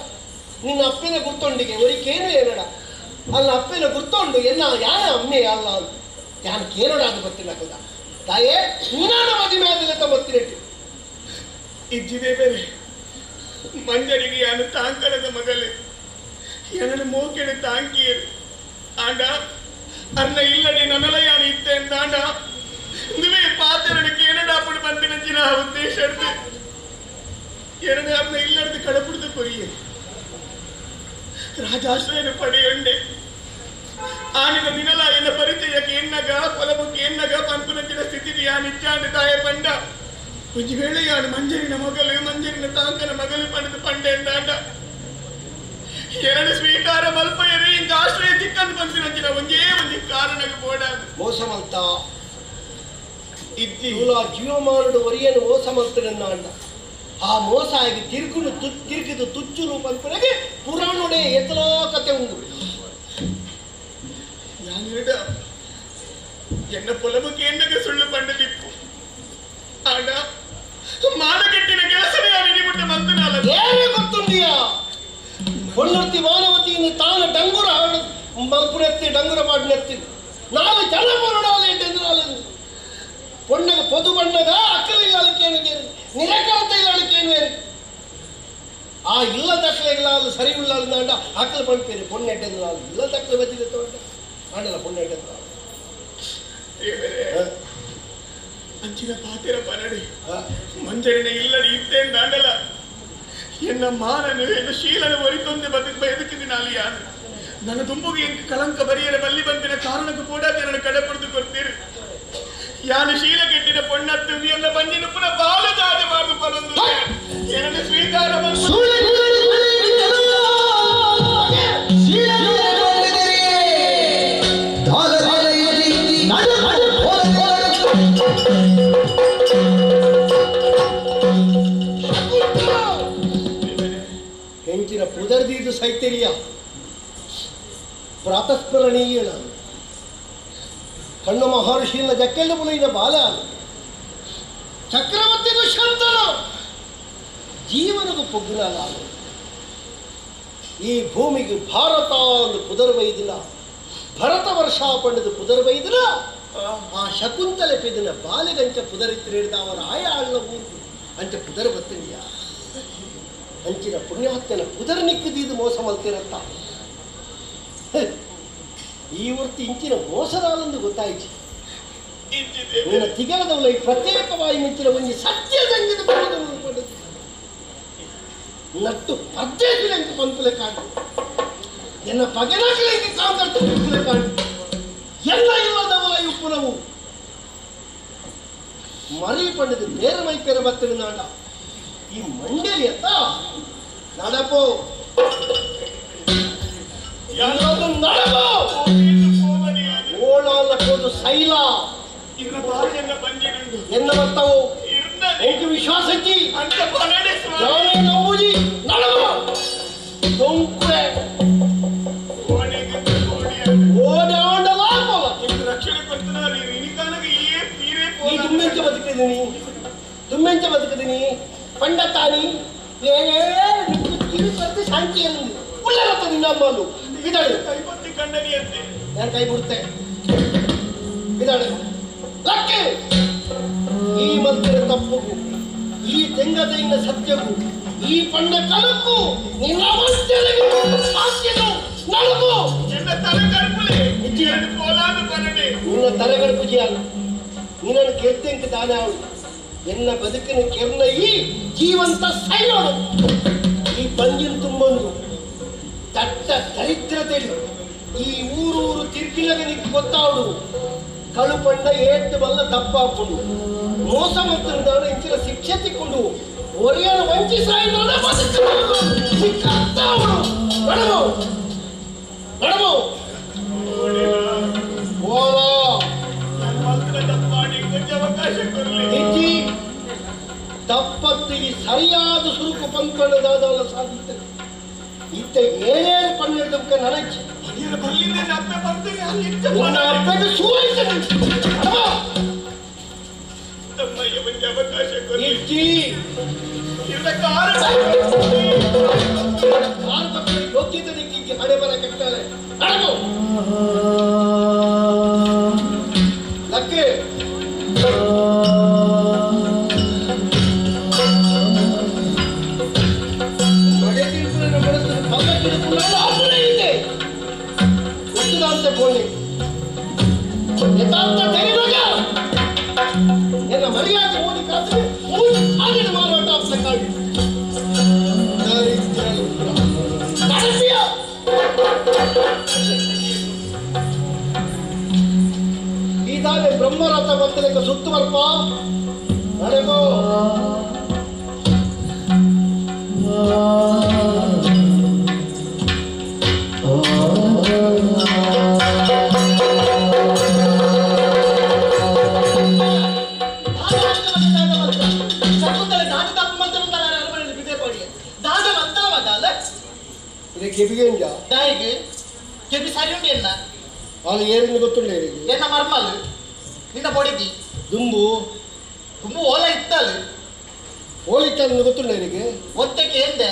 ನಿನ್ನ ಅಪ್ಪನ ಗುರ್ತೊಂಡಿಗೆ ಒರಿಕೇನು ಏನಡ ಅಲ್ಲ ಅಪ್ಪನ ಗುರ್ತೊಂಡು ಎನ್ನ ಯಾನ ಅಮ್ಮೆ ಅಲ್ಲ ಯಾನ್ ಕೇನಡ ಅದು ಗೊತ್ತಿಲ್ಲ ಕದ ತಾಯೇ ನೀನಾನ ಮದುವೆ ಆದಲೆ ಗೊತ್ತಿರಟ್ಟು ಇಜ್ಜಿದೆ ಬೇರೆ ಮಂಜರಿಗೆ ಯಾನು ತಾಂಕರದ ಮಗಲೆ ಎರಡು ಮೋಕೆಡೆ ತಾಂಕಿಯರು ಆಂಡ ಅನ್ನ ಇಲ್ಲಡೆ ನನಲ ಯಾನು ಇತ್ತೆ ಅಂದಾಂಡ ನುವೆ ಪಾತ್ರನ ಕೇನಡಾಪುಡು ಬಂದಿನಂಚಿನ ಉದ್ದೇಶ ಎರಡು ಅನ್ನ ಇಲ್ಲಡೆದು ಕಡಪುಡ್ದು ಕೊರಿಯೆ ರಾಜಾಶ್ರಯನ ಪಡೆಯೊಂಡೆ ಆನಿದ ದಿನಲ ಎನ್ನ ಪರಿಚಯಕ್ಕೆ ಎನ್ನಗ ಪೊಲಬುಕ್ಕೆ ಎನ್ನಗ ಪಂಪುನಂಚಿನ ಸ್ಥಿತಿ ಯಾನಿಚ್ಚಾಂಡ ತಾಯ ಪಂಡ ಒಂಜಿ ವೇಳೆ ಯಾನು ಮಂಜರಿನ ಮಗಲು ಮಂಜರಿನ ತಾಂಕನ ಮಗಲು ಪಡೆದು ಪಂಡೆ ಎಂದಾಂಡ ಎರಡು ಸ್ವೀಕಾರ ಮಲ್ಪಯರು ಇಂಕ ಆಶ್ರಯ ತಿಕ್ಕಂದು ಪಂಪಿನಂಚಿನ ಒಂಜೇ ಒಂಜಿ ಕಾರಣಕ್ಕೆ ಬೋಡಾದು ಮೋಸ ಮಲ್ತ ಇದ್ದಿ ಜೀವಮಾನಡು ಒರಿಯನು ಮೋಸ ಮಲ್ತಡನ್ನಾಂಡ ಆ ಮೋಸ ಆಗಿ ತಿರುಗುನು ತಿರುಗಿದು ತುಚ್ಚುನು ಪನ್ಪುನಗೆ ಪುರಾಣೋಡೆ ಎತ್ತಲೋ ಕತೆ ಉಂಡು. ಯಾನೆರಡ ಎನ್ನ ಪೊಲಬುಕ್ಕೆ ಎನ್ನಗೆ ಸುಳ್ಳು ಪಂಡದಿಪ್ಪು ಆಡ ಮಾನಗೆಟ್ಟಿನ ಕೆಲಸನೇ ನಿಮಿಟ್ಟ ಮಂತನಾಲ ಏನೇ ಗೊತ್ತುಂಡಿಯಾ ಹೊಣ್ಣುರ್ತಿ ಮಾನವತಿಯಿಂದ ತಾನು ಡಂಗುರ ಮಲ್ಪುನೆತ್ತಿ ಡಂಗುರ ಪಾಡಿನೆತ್ತಿ ನಾಳೆ ಜನ ಪೊರಡಾಲೆ ಎಂಟೆಂದು பொண்ணக பொது பண்ணக அக்கல் இல்லாளுக்கேನು ನಿರಕರತೆ ಇಲ್ಲಾளுಕೇನು ಆ ಇಲ್ಲ ದಕ್ಕಲೆಗಳಾಲು ಸರಿ ಉಳ್ಳಾಲು ಅಕ್ಕಲು ಪಂಪೇರು ಪೊಣ್ಣೆಟ್ಟೆಂದು ಇಲ್ಲ ದಕ್ಕಲೆ ಬತ್ತಿದೆ ತೋಟ ಆಂಡಲ ಪೊಣ್ಣೆಟ್ಟೆಂದು ಅಂಚಿನ ಪಾತಿರ ಪನಡಿ ಮಂಜರಿನ ಇಲ್ಲಡಿ ಇತ್ತೇನ್ ದಾಂಡಲ ಎನ್ನ ಮಾನನು ಎನ್ನ ಶೀಲನ ಒರಿತೊಂದೆ ಬದುಕು ಬದುಕಿದಿನಾಲಿಯ ನನ್ನ ತುಂಬುಗೆ ಎಂಕ ಕಳಂಕ ಬರಿಯರ ಬಲ್ಲಿ ಬಂದಿನ ಕಾರಣಕ್ಕೂ ಕೂಡ ನನ್ನ ಕಡೆ ಪಡೆದು ಕೊಡ್ತೀರಿ ಯಾನು ಶೀಲ ಕೆಟ್ಟಿನ ಪೊಣ್ಣತ್ತು ಎನ್ನ ಬಂಜಿನ ಪುನಃ ಬಾಲ ಜಾದೆ ಮಾಡು ಪರಂದು ಏನನ್ನು ಸ್ವೀಕಾರ ಹೆಂಚಿನ ಪುದರ್ದೀದು ಸೈತೆರಿಯ ಪ್ರಾತಸ್ಮರಣೀಯ ಕಣ್ಣು ಮಹರ್ಷಿನ ಜಕ್ಕೆಲ್ಲು ಬುಲೈನ ಬಾಲ ಚಕ್ರವರ್ತಿ ದುಷ್ಯಂತನು ಜೀವನకు ಪೊಗ್ಗುನಾಲು ಈ ಭೂಮಿಗೆ ಭಾರತ ಒಂದು ಪುದರ್ವೈದಿನ ಭರತ ವರ್ಷ ಪಂಡದು ಪುದರ್ವೈದಿನ ಆ ಶಕುಂತಲೆ ಪೆದಿನ ಬಾಲೆಗಂಚ ಪುದರಿತ್ತಿರಿದ ಅವರ ಆಯ ಆಳ್ನ ಊರು ಅಂಚ ಪುದರ್ ಬತ್ತಿಂಡಿಯ ಅಂಚಿನ ಪುಣ್ಯಾತ್ಮನ ಪುದರ್ ನಿಕ್ಕದೀದು ಮೋಸ ಮಲ್ತಿರತ್ತ ಈ ವೃತ್ತಿ ಇಂಚಿನ ಮೋಸದಾಲಂದು ಗೊತ್ತಾಯ್ತು. ನಿನ್ನ ತಿಗಲದವಳ ಈ ಪ್ರತ್ಯೇಕವಾಗಿ ಮಿಂಚಿನ ಒಂಜಿ ಸತ್ಯದಂಗಿದ ಪಡೆದು ನಟ್ಟು ಪದ್ಧತಿಲಂಕ ಪಂಪುಲೆ ಕಾಡು ಎನ್ನ ಪಗೆನಕಲಿಗೆ ಕಾಂಕರ್ತು ಪಂಪುಲೆ ಕಾಡು ಎಲ್ಲ ಇಲ್ಲದವಳ ಉಪ್ಪುನವು ಮರಿ ಪಂಡದು ಬೇರೆ ಮೈ ಪೆರ ಬತ್ತಿನ ನಾಡ ಈ ಮಂಡಲಿ ಅತ್ತ ನಾಡಪ್ಪೋ ನಡಬೋ ಓಣಾಲ ಕೋದು ಸೈಲ ಎನ್ನ ಬರ್ತವು ಎಂಟು ವಿಶ್ವಾಸಕ್ಕಿ ನಾನೇ ನಂಬುಜಿ ನಡಬೋ ಡೊಂಕುವೆ ಓಡಾಂಡಲ ಈ ದುಮ್ಮೆಂಚ ಬದುಕಿದ್ದೀನಿ ದುಮ್ಮೆಂಚ ಬದುಕಿದ್ದೀನಿ ಪಂಡತಾನಿ ಏನೇ ತಿರುಪತಿ ಶಾಂತಿಯಲ್ಲಿ ಉಳ್ಳರತ್ತ ನಿನ್ನಮ್ಮನು ಇದಾಳೆ ನಾನು ಕೈ ಬಿಡುತ್ತೆ ಇದಾಳೆ ಲಕ್ಕೆ ಈ ಮಂತ್ರ ತಪ್ಪುಗು ಈ ತೆಂಗದೈನ ಸತ್ಯಗೂ ಈ ಪಂಡ ಕಲಕ್ಕೂ ನಿನ್ನ ನಡುಗು ನಿನ್ನ ತಲೆಗಡುಪು ಜಿಯಾಲ ನಿನ್ನನ್ನು ಕೆರ್ತೆಂಕ ತಾನೇ ಅವಳು ಎನ್ನ ಬದುಕಿನ ಕೆರ್ನ ಈ ಜೀವಂತ ಸೈಯೋಡು ಈ ಬಂಜಿನ ತುಂಬೊಂದು ದಟ್ಟ ದರಿದ್ರತೆಳು ಈ ಊರೂರು ತಿರ್ಗಿಲಗ ನಿಕ್ಕು ಗೊತ್ತಾವಡು ಕಳು ಪಂಡ ಏತ್ತು ಬಲ್ಲ ತಪ್ಪಾಪುಂಡು ಮೋಸ ಮಂತ್ರದಾನ ಇಂಚಿನ ಶಿಕ್ಷೆ ತಿಕ್ಕೊಂಡು ಒರಿಯನ ವಂಚಿಸಾಯಿನ ಬದುಕು ನಡವು ನಡವು ಓಲಾ ತಪ್ಪತ್ತು ಈ ಸರಿಯಾದ ಸುರುಕು ಪಂಪಣ್ಣದಾದವಲ್ಲ ಸಾಧಿತ ಇತ್ತ ಏನೇನು ಪನ್ನೆರಡು ನನಗೆ ಯೋಗ್ಯತೆ ದಿಕ್ಕಿಗೆ ಹಣೆ ಬರ ಕೆಟ್ಟಾಳೆ ನಡಗು ಲಕ್ಕೆ ಯಥಾರ್ಥ ತೆರೆದಾಗ ಎನ್ನ ಮರ್ಯಾದೆ ಮೋದಿ ಕಾಸಿಗೆ ಮೂರು ಸಾವಿರ ಮಾರಾಟ ಆಗ್ಲಿಕ್ಕಾಗಿ ಈದಾನೆ ಬ್ರಹ್ಮರಥ ಬರ್ತಲಕ್ಕೆ ಸುತ್ತುವಲ್ಪ ನಡೆಗೋ ಶಕುಂತಲೆ ದಾಟಿ ತಪ್ಪು ಮಂತ್ರ ಇದೇ ಕೆಬಿಗೆ ದಾಯಿಗೆ ಕೆಬಿ ಸರಿ ಉಂಟು ಎನ್ನ ಅದು ಏರಿಂದ ಗೊತ್ತುಂಡ ಎನ್ನ ಮರ್ಮಲ್ ನಿನ್ನ ಬೊಡಿದಿ ದುಂಬು ದುಂಬು ಓಲ ಇತ್ತಲ್ಲ ಓಲ ಇತ್ತಲ್ಲ ಗೊತ್ತುಂಡ ಇವರಿಗೆ ಒತ್ತಕ್ಕೆ ಎಂದೆ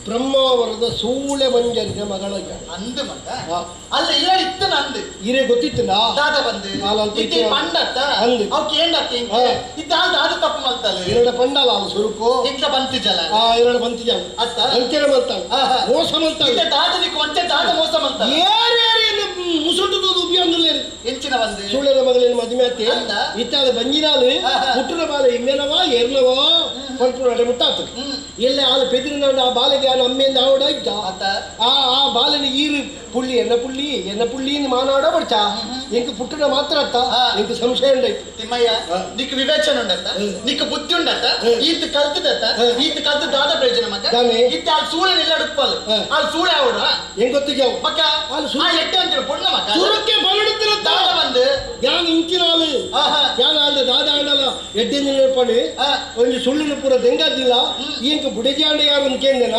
ಬ್ರಹ್ಮಾವರದ ಸೂಳೆ ಮಂಜರಿನ ಮಗಳ ಅಂದು ಮಗ ಅಲ್ಲ ಇಲ್ಲ ಇತ್ತು ನಂದು ಇರೇ ಗೊತ್ತಿತ್ತಿಲ್ಲ ದಾದ ಬಂದು ಇತ್ತೆ ಪಂಡತ್ತ ಅಂದು ಅವ್ ಕೇಂಡತ್ತ ಇತ್ತ ದಾದ ತಪ್ಪು ಮಲ್ತಲ್ಲ ಎರಡು ಪಂಡಲ್ಲ ಅದು ಸುರುಕು ಇಂತ ಬಂತಿಜಲ ಎರಡು ಬಂತಿಜಲ ಅತ್ತ ಅಂಚನೆ ಮಲ್ತಾಳ ಮೋಸ ಮಲ್ತಾಳ ಇತ್ತೆ ದಾದನಿಗೆ ಒಂಚೆ ದಾದ ಮೋಸ ಮಲ್ತಾಳ ಏರೇರಿ ಮುಸುಟುದು ಉಪಿಯೊಂದುಲ್ಲೇರು ಎಂಚಿನ ಬಂದು ಸೂಳೆನ ಮಗಳೇನು ಮದುವೆ ಆತಿ ಇತ್ತಾದ ಬಂಜಿನಾಲು ಹುಟ್ಟುನ ಬಾಲೆ ಇಮ್ಮೆನವಾ ಏರ್ನವಾ ಪಂಪುನ ಅಡೆ ಮುಟ್ಟಾತು ಎಲ್ಲ ಆಲು ಪೆದಿರಿನ ಆ ಬಾಲೆಗೆ ಆ ಅಮ್ಮೆಯಿಂದ ಆವಡ ಇದ್ದ ಆ ಆ ಬಾಲನ ಈರು ಪುಳ್ಳಿ ಎನ್ನ ಪುಳ್ಳಿ ಎನ್ನ ಪುಳ್ಳಿ ಮಾನಾಡ ಬಡ್ಚಾ ಎಂಕ್ ಪುಟ್ಟನ ಮಾತ್ರ ಅತ್ತ ಎಂಕ್ ಸಂಶಯ ಉಂಡಾಯ್ತು ತಿಮ್ಮಯ್ಯ ನಿಕ್ ವಿವೇಚನೆ ಉಂಡತ್ತ ನಿಕ್ ಬುದ್ಧಿ ಉಂಡತ್ತ ಈತ ಕಲ್ತದತ್ತ ಈತ ಕಲ್ತ ದಾದ ಪ್ರಯೋಜನ ಮಗ ಇತ್ತ ಅಲ್ಲಿ ಸೂಳೆ ಎಲ್ಲ ಉಪ್ಪಲ್ ಅಲ್ಲಿ ಸೂಳೆ ಆವಡ ಹೆಂಗ್ ಗೊತ್ತಿದ್ಯಾವ ಮಕ್ಕ ಆ ಎಟ್ಟೆ ಅಂತೀರ ಪೊಣ್ಣ ಮಕ್ಕ ಸುರಕ್ಕೆ ಬರಡುತ್ತಿರ ದಾದ ಬಂದು ಯಾನ್ ಇಂಚಿನಾಲು ಯಾನ್ ಆಲ್ದ ದಾದ ಆಂಡಲ ಎಡ್ಡೆ ನೆನಪಣಿ ಒಂಜಿ ಸುಳ್ಳುನ ಪೂರ ದೆಂಗಾದಿಲ್ಲ ಇಂಕ ಬುಡಜಾಂಡ ಯಾರು ಅಂತ ಕೇಂದನ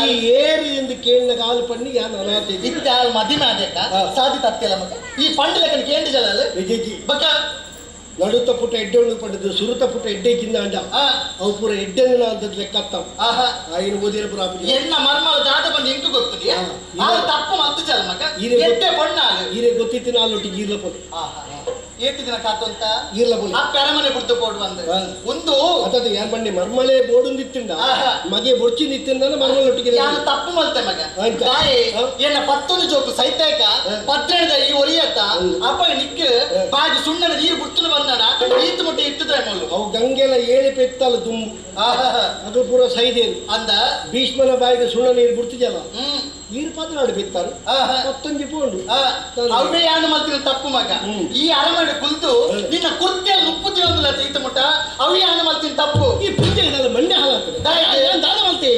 ಈ ಏರು ಎಂದು ಕೇಂದ ಕಾಲು ಪಣ್ಣಿ ಯಾನ್ ಅನಾಥ ಇತ್ತೆ ಆಲ್ ಮದಿಮೆ ಆದೇಕ ಸಾಧಿ ತತ್ತಿಲ್ಲ ಮಕ್ಕ ಈ ಪಂಡು ಲೆಕ್ಕನ ಕೇಂದ್ರ ಜಲ ವಿಜಯಜಿ ಬಕ್ಕ ನಡುತ್ತ ಪುಟ್ಟ ಎಡ್ಡೆ ಉಂಡು ಪಂಡದು ಸುರುತ ಪುಟ್ಟ ಎಡ್ಡೆ ಕಿಂದ ಅಂಡ ಅವು ಪೂರ ಎಡ್ಡೆ ಅಂತದ್ ಲೆಕ್ಕ ಅತ್ತ ಆಯ್ನ ಓದಿರ ಪೂರ ಎನ್ನ ಮರ್ಮ ದಾದ ಬಂದು ಎಂಟು ಗೊತ್ತಿದೆ ಆಲ್ ತಪ್ಪು ಮತ್ತು ಜಲ ಮಕ್ಕ ಎಡ್ಡೆ ಬಣ್ಣ ಈರೆ ಗೊತ್ತಿತ್ತಿನ ಆಲೊಟ್ಟಿಗೆ ಈರ್ಲ ಪೊಲೆ ಏತು ದಿನ ಕಾತುಂತ ಈರ್ಲ ಪೊಲೆ ಆ ಪೆರಮನೆ ಬಿಡ್ತು ಬೋಡು ಬಂದು ಒಂದು ಅತದ ಯಾನ್ ಬಂಡಿ ಮರ್ಮಳೆ ಬೋಡುಂದಿತ್ತಿಂಡ ಮಗೆ ಬೊಡ್ಚಿಂದಿತ್ತಿಂದ ಮರ್ಮಲೊಟ್ಟಿಗೆ ಯಾನು ತಪ್ಪು ಮಲ್ತೆ ಮಗ ತಾಯಿ ಎನ್ನ ಪತ್ತೊಂದು ಜೋಕು ಸೈತಾಯ್ಕ ಪತ್ರೇಣದ ಈ ಒರಿಯತ್ತ ಅಪ್ಪ ನಿಕ್ ಬಾಗಿ ಸುಣ್ಣನ ನೀರು ಬಿಡ್ತುನ ಬಂದಣ ಈತು ಮುಟ್ಟೆ ಇಟ್ಟಿದ್ರೆ ಮೊಲ್ಲು ಅವು ಗಂಗೆಲ ಏಳು ಪೆತ್ತಲ ದುಂಬು ಅದು ಪೂರ ಸೈದೇನು ಅಂದ ಭೀಷ್ಮನ ಬಾಯಿಗೆ ಸುಣ್ಣ ನೀರು ಬಿಡ್ತಿದ್ಯಲ್ಲ ನೀರು ಪದ್ರಾಡು ಬಿತ್ತಾರೆ ಮತ್ತೊಂಜಿ ಪೋಂಡು ಅವೇ ಯಾನು ಮಲ್ತಿನ ತಪ್ಪು ಮಗ ಈ ಅರಮನೆ ಕುಲ್ತು ನಿನ್ನ ಕುರ್ತಿಯಲ್ಲಿ ಉಪ್ಪು ತಿನ್ನೊಂದಿಲ್ಲ ಈತ ಮುಟ್ಟ ಅವು ಯಾನು ಮಲ್ತಿನ ತಪ್ಪು ಈ ಪೂಜೆ ಇದಲ್ಲ ಮಂಡೆ ಹಾಳಾಗ್ತದೆ ದಾದ ಮಲ್ತೆ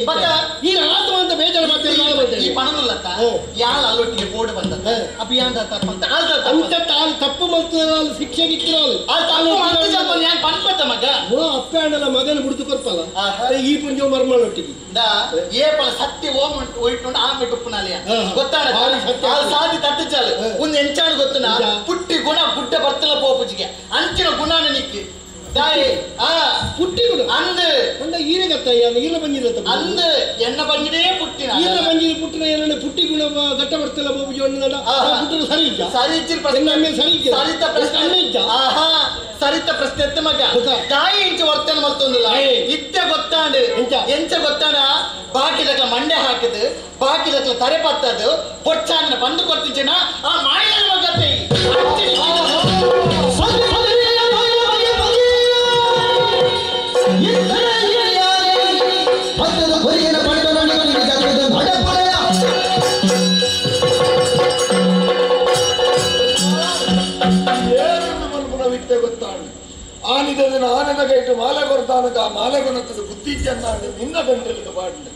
ಈ ಆತ್ಮ ಅಂತ ಬೇಜಾರು ಮಾಡ್ತೇನೆ ಈ ಪಣನುಲ್ಲತ್ತ ಯಾಲ್ ಅಲ್ಲೊಟ್ಟಿಗೆ ಬೋರ್ಡ್ ಬಂದ ಅಪ್ಪ ಯಾನ್ ತಪ್ಪು ಅಂತ ಅಂತ ತಾನು ತಪ್ಪು ಮಲ್ತದ ಶಿಕ್ಷೆಗೆ ಇತ್ತಿನಾಳು ಯಾನ್ ಪನ್ಪತ್ತ ಮಗ ಅಪ್ಪ ಅಣ್ಣನ ಮಗನ ಬಿಡ್ತು ಕೊರ್ಪಲ್ಲ ಈ ಪುಂಜ ಮರ್ಮಳೊಟ್ಟಿಗೆ ಏ ಪಲ ಸತ್ಯ ಓಮ್ ಒಯ್ಟುಂಡು ಆ ಮೆಟ್ಟುಪ್ಪುನಾಲಿಯ ಗೊತ್ತಾಡ ಸಾಧಿ ತಟ್ಟಿಚಾಲು ಒಂದು ಎಂಚಾಡು ಗೊತ್ತನ ಪುಟ್ಟಿ ಗುಣ ಗುಡ್ಡ ಬರ್ತಲ ಪೋಪುಜಿಗೆ ಅಂಚಿನ ಗುಣನ ನಿಕ್ಕಿ ದಾಯಿ ಆ ಪುಟ್ಟಿ ಗುಣ ಅಂದು ಅಂದ ಈರಗತ್ತ ಈರ ಬಂಜಿಲ್ಲ ಅಂದು ಎಣ್ಣ ಬಂಜಿನೇ ಪುಟ್ಟಿನ ಈರ ಬಂಜಿನ ಪುಟ್ಟಿನ ಏನನ್ನ ಪುಟ್ಟಿ ಗುಣ ಗಟ್ಟ ಬರ್ತಲ್ಲ ಪೋಪುಜಿ ಅಣ್ಣ ಪುಟ್ಟರು ಸರಿ ಇದ್ದ ಸರಿ ಇಚ್ಚಿನ ಪ್ರಶ್ನೆ ಸರಿ ಇದ್ದ ಸರಿತ ಪ್ರಶ್ನೆ ಇದ್ದ ಆಹಾ ಸರಿತ ಪ್ರಶ್ನೆ ಎತ್ತ ಮಗ ತಾಯಿ ಇಂಚ ವರ್ತನೆ ಮಲ್ತೊಂದಿಲ್ಲ ಇತ್ತೆ ಗೊತ್ತಾಂಡು ಎಂಚ ಗೊತ್ತಾಂಡ ಬಾಕಿದಕ್ಲ ಮಂಡೆ ಹಾಕಿದ್ ಬಾಕಿದಕ್ಲ ತರೆ ಪತ್ತದು ಬೊಚ್ಚಾನ್ನ ಬಂದು ಕೊಡ್ತಿಂಚಿನ ಆ ಮಾಯಿನ ಮಗತ್ತೆ ಆನಿದನ ಆನದ ಕೈಟು ಮಾಲೆ ಕೊರ್ತಾನಗ ಮಾಲೆ ಕೊನತ್ತದ ಬುದ್ಧಿ ಚಂದಾಂಡು ನಿನ್ನ ಗಂಟಲಿಗೆ ಪಾಡ್ಲೆ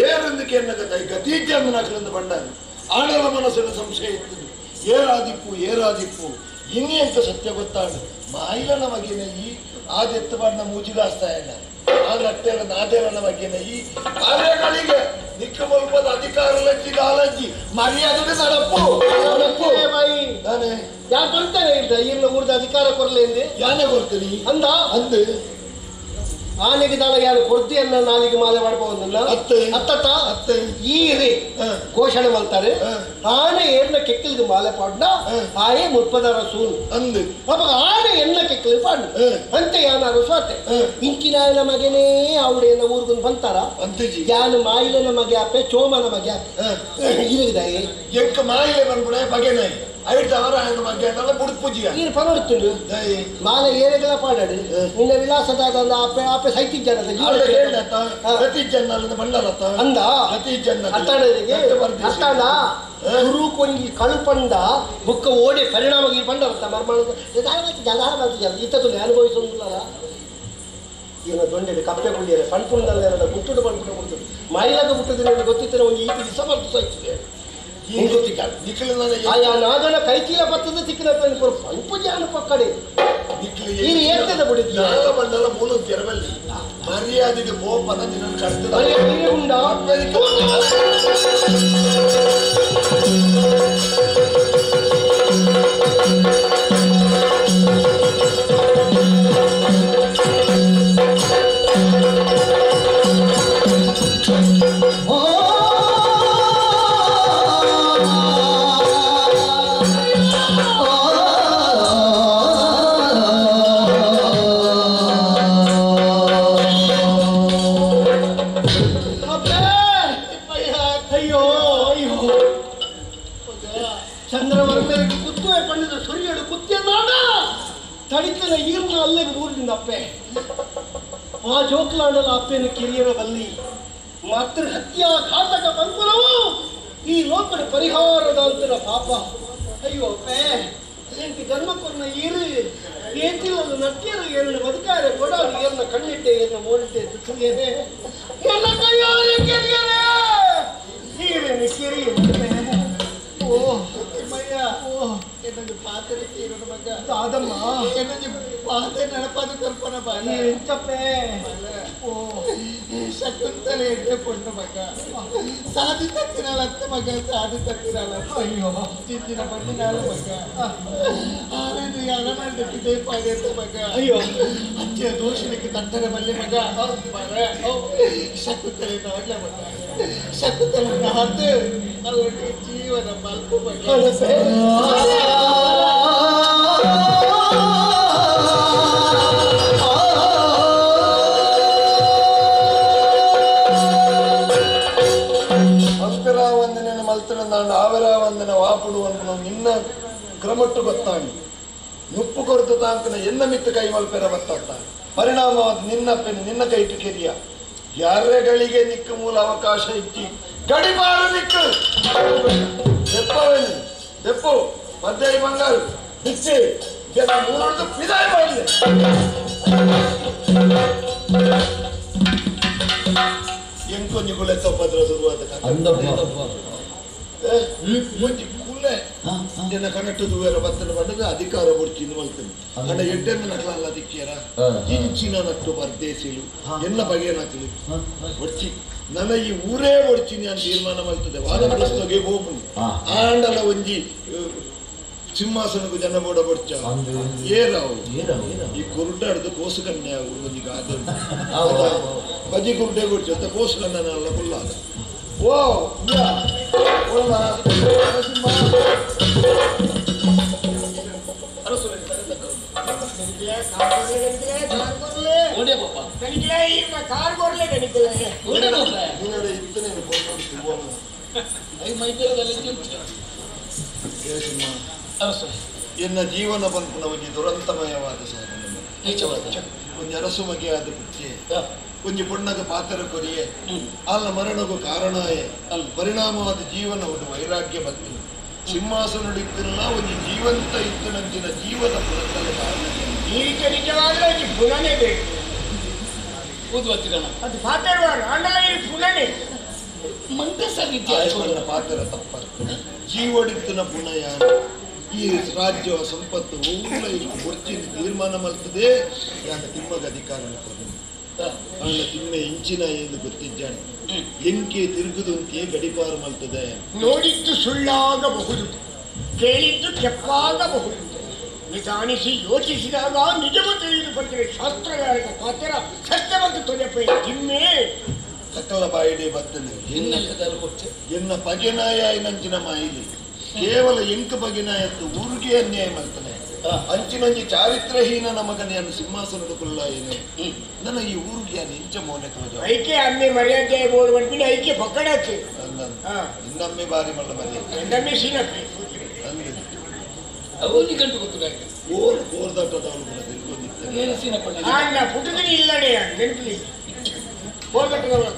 ಏರೆಂದು ಕೆನ್ನಗ ಕೈ ಗತಿ ಚಂದನ ಅಕಲಿಂದ ಬಂಡಾನು ಆಣರ ಮನಸ್ಸಿನ ಸಂಶಯ ಇತ್ತು ಏರಾದಿಪ್ಪು ಏರಾದಿಪ್ಪು ಇನ್ನಿ ಅಂತ ಸತ್ಯ ಗೊತ್ತಾಡು ಮಾಯಿಲನ ಬಗೆನ ಈ ಆದೆತ್ತು ಪಾಡಿನ ಮೂಜಿಗಾಸ್ತಾಯಣ ಆ ನಟ್ಟೆನ ನಾದೇರನ ಬಗೆನ ಈ ಕಾರ್ಯಗಳಿಗೆ ನಿಕ್ಕ ಮಲ್ಪದ ಅಧಿಕಾರ ಲಜ್ಜಿ ದಾಲಜ್ಜಿ ಮರ್ಯಾದೆ ನಡಪ್ಪು ನಡಪ್ಪು ನಾನೇ ಯಾರು ಬರ್ತಾರೆ ಇಲ್ಲ ಈರ್ನ ಊರ್ದ ಅಧಿಕಾರ ಕೊರಲೆ ಎಂದೆ ಯಾನೇ ಕೊಡ್ತೀನಿ ಅಂದ ಅಂದು ಆನೆಗೆ ದಾಳ ಯಾರು ಕೊಡ್ತಿ ಅನ್ನ ನಾಲಿಗೆ ಮಾಲೆ ಮಾಡ್ಬೋದನ್ನ ಅತ್ತೆ ಅತ್ತತ್ತ ಅತ್ತೆ ಈರೆ ಘೋಷಣೆ ಮಾಡ್ತಾರೆ ಆನೆ ಏರ್ನ ಕೆಕ್ಕಲಿಗೆ ಮಾಲೆ ಪಾಡ್ನ ಆಯೆ ಮುಪ್ಪದರ ಸೂನು ಅಂದು ಅವಾಗ ಆನೆ ಎನ್ನ ಕೆಕ್ಕಲಿಗೆ ಪಾಡ್ನ ಅಂತ ಯಾನಾರು ಸ್ವಾತೆ ಇಂಕಿನಾಯನ ಮಗನೇ ಅವಡೇನ ಊರ್ಗೊಂದು ಬಂತಾರ ಅಂತಿಜಿ ಯಾನು ಮಾಯಿಲನ ಮಗೆ ಅಪ್ಪೆ ಚೋಮನ ಮಗೆ ಅಪ್ಪೆ ಇರುಗಿದಾಯೆ ಎಂಕ ಮಾಯಿಲೆ ಬಂದ್ಬಿಡೆ ಬಗೆನಾಯಿ ಐಟವರ ఆయన ಬಗ್ಗೆ ಅಂಡಲ ಬುಡ್ಪುಜಿಯ ನೀನು ಪನೊಡ್ತುಂಡು ಮಾಲೆ ಏರೆಗಳ ಪಾಡಾಡು ನಿನ್ನ ವಿಲಾಸದಾದ ಆಪೆ ಆಪೆ ಸೈತಿ ಜನದ ಬಂಡಲತ್ತ ಅಂದ ಗತಿ ಜನ ಅತ್ತಾಡರಿಗೆ ಅತ್ತಾಡ ಗುರು ಕೊಂಜಿ ಕಳುಪಂಡ ಬುಕ್ಕ ಓಡಿ ಪರಿಣಾಮ ಈ ಬಂಡಲತ್ತ ಮರ್ಮಾಣ ಜಲ ಇತ್ತದು ಅನುಭವಿಸೋದಿಲ್ಲ ಇವನ ದೊಂಡೆಡು ಕಪ್ಪೆ ಗುಂಡಿಯರೆ ಪಣ್ಪುಂಡಲ್ಲ ಗುಟ್ಟುಡು ಪಣ್ಪುಂಡ ಕೊಡ್ತದೆ ಮೈಲಾಗ ಹುಟ್ಟುದಿನ ಗೊತ್ತಿತ್ತರ ಒಂದು ಈ ದಿವಸ ಬರ್ತು ಸಾಯ್ತದೆ ಆಯಾ ನಾಗನ ಕೈಚೀಲ ಬರ್ತದೆ ತಿಕ್ಕಿನ ಪಂಪು ಜಾನ ಪಕ್ಕಡೆ ಏರ್ತದ ಬಿಡಿ ಬಂದಲ್ಲ ಮೂಲ ತೆರವಲ್ಲಿ ಮರ್ಯಾದೆಗೆ ಪೋಪನ ನಿನ್ನನ್ನು ಕರ್ತದ ತಡಿತನ ಈರ್ನ ಅಲ್ಲೇ ಊರಿನ ಅಪ್ಪೆ ಆ ಜೋಕ್ಲಾಂಡಲ ಅಪ್ಪೆನ ಕಿರಿಯರ ಬಲ್ಲಿ ಮಾತೃ ಹತ್ಯಾ ಘಾತಕ ಪಂಕುರವು ಈ ಲೋಕದ ಪರಿಹಾರದ ಅಂತರ ಪಾಪ. ಅಯ್ಯೋ ಅಪ್ಪೆ, ಎಂಟು ಜನ್ಮಕ್ಕೊನ್ನ ಈರು ಏತಿಲ್ಲದ ನಟ್ಯರು ಏನ ಬದುಕಾರೆ ಕೊಡಾರು ಏನ ಕಣ್ಣಿಟ್ಟೆ ಏನ ಮೋಡಿಟ್ಟೆ ತುಸುಗೇನೆ ಎಲ್ಲ ಕೈಯಾರೆ ಕೆರಿಯರೇ ಈರೇನು ಕಿರಿಯ. ಓ ತಿಮ್ಮಯ್ಯ, ಓ ಏನೊಂದು ಪಾತ್ರೆ ತೀರೋಣ ಮಗ ಆದಮ್ಮ ಏನೊಂದು ಪಾತ್ರೆ ನೆನಪಾದ ಕಲ್ಪನ ಬಾಲ ಎಂಚಪ್ಪೆ. ಓ ಶಕುಂತಲೆ ಎಡ್ಡೆ ಪೊಣ್ಣು ಮಗ ಸಾಧು ತತ್ತಿನಾಳ ಮಗ ಸಾಧು ತತ್ತಿನಾಳ. ಅಯ್ಯೋ ಚಿಂಚಿನ ಬಣ್ಣಿನಾಳ ಮಗ ಆರೇನು ಅರಮನೆ ಪಿದೆ ಪಾಡ್ಯಂತ ಮಗ. ಅಯ್ಯೋ ಅತ್ತಿಯ ದೋಷಣಕ್ಕೆ ತಟ್ಟರ ಬಲ್ಲೆ ಮಗ ಮರ ಶಕುಂತಲೆ ನಾಡ್ಲ ಮಗ ಶಕುಂತಲೆ ನಾಡ್ದು ಅವರಿಗೆ ಜೀವನ ಮಲ್ಪು ಮಗ. ವಂದನೆ ಮಲ್ತನ ನಾನು ಆವರ ವಂದನ ವಾಪುಡು ಅನ್ಪುನ ನಿನ್ನ ಕ್ರಮಟ್ಟು ಗೊತ್ತಾಂಡು ನುಪ್ಪು ಕೊರತು ತಾಂಕನ ಎನ್ನ ಮಿತ್ತು ಕೈ ಮಲ್ಪೆರ ಬತ್ತ ಪರಿಣಾಮವಾದ ನಿನ್ನ ಪೆನ್ ನಿನ್ನ ಕೈ ಇಟ್ಟುಕೆರಿಯ ಯಾರೆಗಳಿಗೆ ನಿಕ್ಕ ಮೂಲ ಅವಕಾಶ ಇಚ್ಚಿ ಗಡಿಪಾರು ನಿಕ್ಕು ದೆಪ್ಪವೇನು ದೆಪ್ಪು ಮಧ್ಯ ಬಂಗಾರು ಬಿಚ್ಚಿ ಜನ ಮೂರೊಡ್ದು ಪಿದಾಯ ಮಾಡಿದೆ. ಎಂಕೊಂಜಿ ಕುಲೆ ತಪ್ಪದ್ರ ಶುರುವಾದ ಒಂಜಿ ಕುಲೆ ಜನ ಕನೆಟ್ಟು ದುವೇರ ಬತ್ತನ ಬಣ್ಣದ ಅಧಿಕಾರ ಬುಡ್ಚಿಂದು ಮಲ್ತೇನೆ ಅಂಡ ಎಡ್ಡೆಂದು ನಟ್ಲಲ್ಲ ದಿಕ್ಕಿಯರ ಇಂಚಿನ ನಟ್ಟು ಪರ್ದೇಸಿಲು ಎಲ್ಲ ಬಗೆಯನಕ್ಲು ಒಡ್ಚಿ ನನ್ನ ಈ ಊರೇ ಒಡ್ಚಿನಿ ಅಂತ ತೀರ್ಮಾನ ಮಲ್ತದೆ ವಾನಪ್ರಸ್ಥಗೆ ಹೋಗು ಆಂಡಲ ಒಂಜಿ ಸಿಂಹಾಸನಕ್ಕೂ ಜನ ಬೋಡ ಬೊಡ್ಚ ಏರಾವು ಈ ಕುರುಟಾಡ್ದು ಕೋಸು ಕನ್ಯೆ ಒಂಜಿ ಗಾದೆ ಬಜಿ ಕುರುಟೆ ಕೊಡ್ಚ ಅಂತ ಕೋಸು ಕನ್ನಲ್ಲ ಕುಲ್ಲಾದ. ಓ ಎನ್ನ ಜೀವನ ಪನ್ಪುನ ಒಂಜಿ ದುರಂತಮಯವಾದ ಸಾಧನೆ ಒಂಜಿ ಅರಸು ಮಗೆಯಾದ ಪುಚ್ಚೆ ಒಂಜಿ ಪೊಣ್ಣಗ ಪಾತ್ರ ಕೊರಿಯೆ ಅಲ್ಲ ಮರಣಗೂ ಕಾರಣಾಯೆ ಅಲ್ಲಿ ಪರಿಣಾಮವಾದ ಜೀವನ ಒಂದು ವೈರಾಗ್ಯ ಬತ್ತು ಸಿಂಹಾಸನ ಇತ್ತಿಲ್ಲ ಒಂಜಿ ಜೀವಂತ ಇತ್ತನಂಚಿನ ಜೀವದ ಪುರತಲೆ ಕಾರಣ ಈಗ ನಿಜವಾಗ್ಲೂ ಒಂಜಿ ಪುನನೇ ಬೇಕು ಅದು ಪಾತ್ರವಾರು ಅಂಡಲ ಈ ಪುನನೇ ಪಾತ್ರ ತಪ್ಪ ಜೀವಡಿತ್ತಿನ ಪುಣ ಯಾರು ಈ ರಾಜ್ಯ ಸಂಪತ್ತು ಊರ ಬೊಡ್ಚಿನ ತೀರ್ಮಾನ ಮಲ್ತದೆ ಯಾನ ತಿಮ್ಮಗ ಅಧಿಕಾರ ಅವಳ ತಿಮ್ಮೆ ಇಂಚಿನ ಎಂದು ಗೊತ್ತಿದ್ದಾನೆ ಎಂಕೆ ತಿರುಗುದಂತೆ ಗಡಿಪಾರು ಮಲ್ತದೆ. ನೋಡಿದ್ದು ಸುಳ್ಳಾಗಬಹುದು, ಕೇಳಿದ್ದು ಕೆಪ್ಪಾಗಬಹುದು, ನಿಧಾನಿಸಿ ಯೋಚಿಸಿದಾಗ ನಿಜವೂ ತಿಳಿದು ಬಂದರೆ ಶಾಸ್ತ್ರಗಾರಕ ಪಾತ್ರ ಸತ್ಯವಂತ ತೊಜಪೆ ತಿಮ್ಮೆ ಸಕಲ ಬಾಯಿಡೆ ಬತ್ತನೆ ಎನ್ನ ಪಗೆನಾಯ ನಂಚಿನ ಮಾಯಿಲಿ ಕೇವಲ ಎಂಕ ಬಗೆನಾಯತ್ತು ಊರಿಗೆ ಅನ್ಯಾಯ ಮಾಡ್ತಾನೆ ಅಂಚಿನಂಚಿ ಚಾರಿತ್ರಹೀನ ನಮಗನೆಯನ್ನು ಸಿಂಹಾಸನದ ಕುಲ್ಲ ಏನು ನನ್ನ ಈ ಊರಿಗೆ ಇಂಚ ಮೌನ ಐಕೆ ಅಮ್ಮೆ ಮರ್ಯಾದೆ ಬೋರ್ಡ್ ಬಂದ್ಬಿಟ್ಟು ಐಕೆ ಪಕ್ಕಡಾಚೆ ಇನ್ನೊಮ್ಮೆ ಬಾರಿ ಮಲ್ಲ ಮರ್ಯಾದೆ ಇನ್ನೊಮ್ಮೆ ಸೀನಪ್ಪೆ ಅವನಿಗಂಟು ಗೊತ್ತಿಲ್ಲ ಓರ್ ಕೋರ್ದಾಟದವನು ಕೂಡ ತಿಳ್ಕೊಂಡಿದ್ದಾನೆ ಪುಟದಲ್ಲಿ ಇಲ್ಲಡೆ ನೆನಪಲಿ ಕೋರ್ದಾಟದವಳು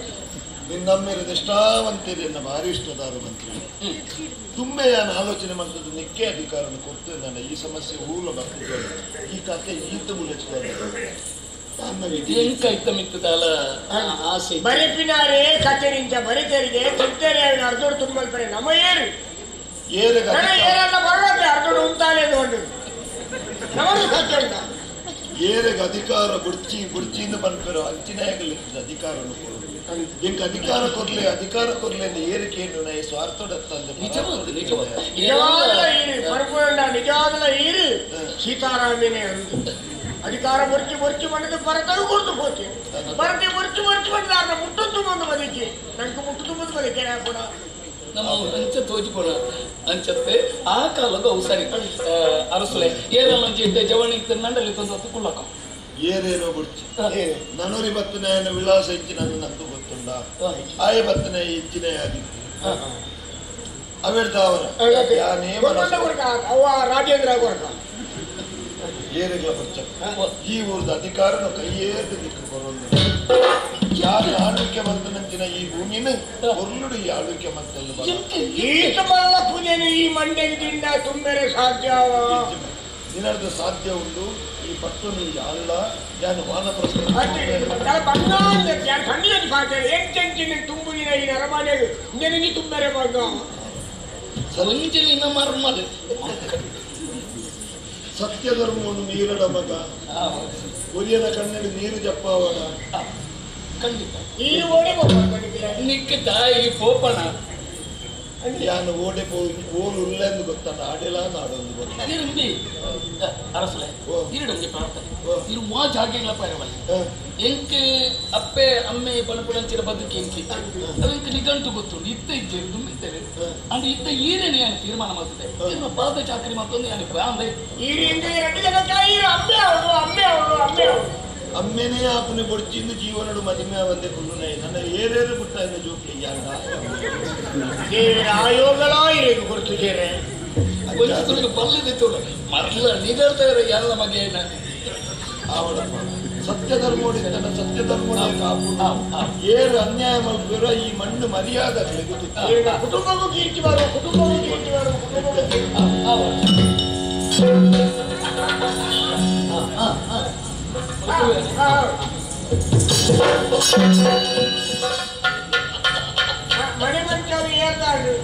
ನಿನ್ನಮ್ಮೇಲೆ ನಿಷ್ಠಾವಂತರಿ ಎನ್ನ ಭಾರಿ ಇಷ್ಟದಾರು ಮಂತ್ರಿ ತುಂಬೆ ನಾನು ಆಲೋಚನೆ ಮಾಡ್ತದ್ದು ನಿಕ್ಕೆ ಅಧಿಕಾರವನ್ನು ಕೊಡ್ತೇನೆ ನಾನು ಈ ಸಮಸ್ಯೆ ಊಲ ಬರ್ತದೆ ಈ ಕತೆ ಈತ ಮುಲಚ್ಕೊಂಡು ಆಸೆ ಬರೆಪಿನಾರೇ ಕತೆ ನಿಂಚ ಬರಿತರಿಗೆ ತಿಂತೇರೆ ಅರ್ಧೋಡು ತುಂಬಲ್ಪರೆ ನಮ್ಮ ಏರು ಏರಲ್ಲ ಬರೋದೆ ಅರ್ಧೋಡು ಉಂತಾಲೆ ತಗೊಂಡು ನಮ್ಮದು ಸತ್ಯ ಉಂಟ ಏರೆಗ್ ಅಧಿಕಾರ ಬುಡ್ಚಿ ಬುಡ್ಚಿಂದ ಪನ್ಪೆರೋ ಅಂಚಿನಾಯಗಲಿ ಅಧಿಕಾರ ಎಂಕ್ ಅಧಿಕಾರ ಕೊರ್ಲೆ ಅಧಿಕಾರ ಕೊರ್ಲೆ ಅಂದ್ ಏರಿಕೆ ನಾ ಸ್ವಾರ್ಥಡತ್ತಂದೆ ನಿಜವಾದ ಈರು ಪರಪುರಂಡ ನಿಜವಾದ ಈರು ಸೀತಾರಾಮನೇ ಅಂದು ಅಧಿಕಾರ ಬೊರ್ಚಿ ಬೊರ್ಚಿ ಬಂದದ್ದು ಭರತರು ಕೊಡ್ತು ಹೋಗಿ ಭರತೆ ಬೊರ್ಚಿ ಬೊರ್ಚಿ ಬಂದ ಮುಟ್ಟು ತುಂಬೊಂದು ಬದುಕಿ ನಂಗೆ ಮುಟ್ಟು ತುಂಬೊಂದು ಬದುಕೆ ಕೂಡ ನಮ್ಮ ಅಂಚ ತೋಜಿಕೊಳ ಅಂಚತ್ತೆ ಆ ಕಾಲದ ಅವು ಸರಿ ಅರಸುಲೆ ಏನೆಲ್ಲ ಇದ್ದೆ ಜವಣಿ ನಂಡಲ್ಲಿ ತಂದು ಕುಳ್ಳಕ ಏರೇನೋ ಬುಡ್ಚಿ ನನೂರಿ ಬತ್ತನ ವಿಳಾಸ ಹೆಚ್ಚಿನ ನಂದು ಗೊತ್ತುಂಡ ಆಯ ಬತ್ತನ ಹೆಚ್ಚಿನ ಆಗಿತ್ತು ಅವೆಡ್ದಾವರ ರಾಜೇಂದ್ರ ಕೊರಕ ಏರೆಗ್ಲ ಬಚ್ಚ ಈ ಊರ್ದ ಅಧಿಕಾರನ ಕೈಯೇರ್ದು ದಿಕ್ಕು ಬರೋದು ಯಾರು ಆಳ್ವಿಕೆ ಬಂತನಂಚಿನ ಈ ಭೂಮಿನ ಕೊರ್ಲುಡು ಈ ಆಳ್ವಿಕೆ ಮಂತಲ್ಲ ಈತ ಬಲ್ಲ ಪೂಜೆನು ಈ ಮಂಡೆಗೆ ತುಂಬೇರೆ ಸಾಧ್ಯ ನಿನ್ನರ್ದು ಸಾಧ್ಯ ಉಂಟು ಈ ಪಟ್ಟು ನೀ ಅಲ್ಲ ಯಾನು ವಾನಪ್ರಸ್ಥ ತುಂಬುದಿನ ಈ ನರಮಾನೆ ನೆನಗಿ ತುಂಬೇರೆ ಬಂಗ ಸಂಚಿನ ಮರ್ಮಲ್ ಸತ್ಯ ಧರ್ಮವನ್ನು ನೀರಡ ಮಗ ಒರಿಯನ ಕಣ್ಣಲ್ಲಿ ನೀರು ಜಪ್ಪಾವಣ ಖಂಡಿತ ಈ ಓಡೆ ನಿಕ್ಕ ತಾಯಿ ಪೋಪಣ ಯಾನು ಓಡೆ ಪೋ ಓಲು ಉಲ್ಲೆಂದು ಗೊತ್ತಂಡ ಆಡೆಲ ನಾಡೊಂದು ಗೊತ್ತ ಅರಸುಲೆ ಇರಡೊಂಜಿ ಪ್ರಾರ್ಥನೆ ಇರು ಮಾ ಜಾಗೆಗಳ ಪರವಲ್ಲ ಎಂಕ್ ಅಪ್ಪೆ ಅಮ್ಮೆ ಪಣಪುಡಂಚಿನ ಬದುಕಿ ಎಂಕಿ ಅವೆಂಕ್ ನಿಗಂಟು ಗೊತ್ತುಂಡು ಇತ್ತ ಇಜ್ಜೆ ತುಂಬಿದ್ದೇವೆ ಅಂದ್ರೆ ಇತ್ತ ಈರೇನೆ ಯಾನು ತೀರ್ಮಾನ ಮಾಡ್ತದೆ ಇನ್ನು ಪಾದ ಚಾಕರಿ ಮತ್ತೊಂದು ಯಾನು ಅಂದ್ರೆ ಈರಿಂದ ಎರಡು ಜನಕ್ಕೆ ಈರು ಅಮ್ಮೆ ಅವಳು ಅಮ್ಮೆ ಅವಳು ಅಮ್ಮೆ ಅವಳು ಅಮ್ಮೆನೇ ಆಪನೆ ಬೊಡ್ಚಿಂದು ಜೀವನಡು ಮದಿಮೆ ಒಂದೇ ಕುಳ್ಳುನೆ ನನ್ನ ಏರೇರು ಬಿಟ್ಟ ಇದ್ದ ಜೋಕ್ಲಿ ಯಾರ ಆಯೋಗಲ ಇರೇನು ಕೊಡ್ತಿದ್ದೇನೆ ಒಂದು ಬಲ್ಲದಿತ್ತು ಮರಲ ನಿಗರ್ತಾರೆ ಎಲ್ಲ ಮಗೆ ಆವಡಪ್ಪ ಸತ್ಯ ಧರ್ಮೋಡಿದ್ದಾನೆ ಸತ್ಯ ಧರ್ಮೋಡ ಕಾಪು ಏರು ಅನ್ಯಾಯ ಮಲ್ಪಿರೋ ಈ ಮಣ್ಣು ಮರ್ಯಾದ ಕುಟುಂಬಕ್ಕೂ ಕೀರ್ತಿ ಬಾರು ಕುಟುಂಬಕ್ಕೂ ಕೀರ್ತಿ ಬಾರು ಕುಟುಂಬಕ್ಕೂ ಮನೆ ಮಂಚಾಲು ಏರ್ದಾಡು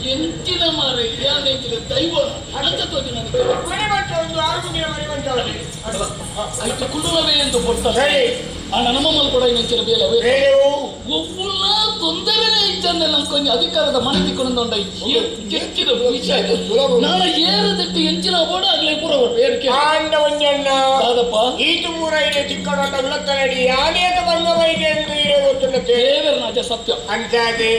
ಎಂಚಿನ ಮಾರೆ ಯಾನೆಂಚಿನ ದೈವ ಅಂತ ತೋಜಿ ನನಗೆ ಮನೆ ಮಂಚ ಒಂದು ಆರು ದಿನ ಮನೆ ಮಂಚಾಲು ಆಯ್ತು ಕುಟುಂಬವೇ ಎಂದು ಕೊಡ್ತಾರೆ ಸರಿ ಆ ನಮ್ಮ ಮಲ್ಕೊಡ ಎಂಚಿನ ಬೇಲೆ ಬೇಲೆವು ಒಬ್ಬುಲ್ಲ ತೊಂದರೆನೇ ಇಜ್ಜಂದೆ ನಂಗೆ ಅಧಿಕಾರದ ಮನೆ ತಿಕ್ಕೊಂಡ ಹೆಚ್ಚಿನ ವಿಷಯ ನಾನು ಏರದಿಟ್ಟು ಎಂಚಿನ ಬೋಡ ಆಗ್ಲೇ ಪೂರ ಏರಿಕೆ ಆಂಡ ಒಂಜಣ್ಣ ಹೌದಪ್ಪ ಈತು ಮೂರ ಇದೆ ಚಿಕ್ಕಡೊಂಡ ಉಳತ್ತನಡಿ ಯಾನೇತ ಬಂಗವೈದೆ ಎಂದು ಇರೇ ಗೊತ್ತುಂಡತೆ ದೇವರ ಸತ್ಯ ಅಂತಾದೆ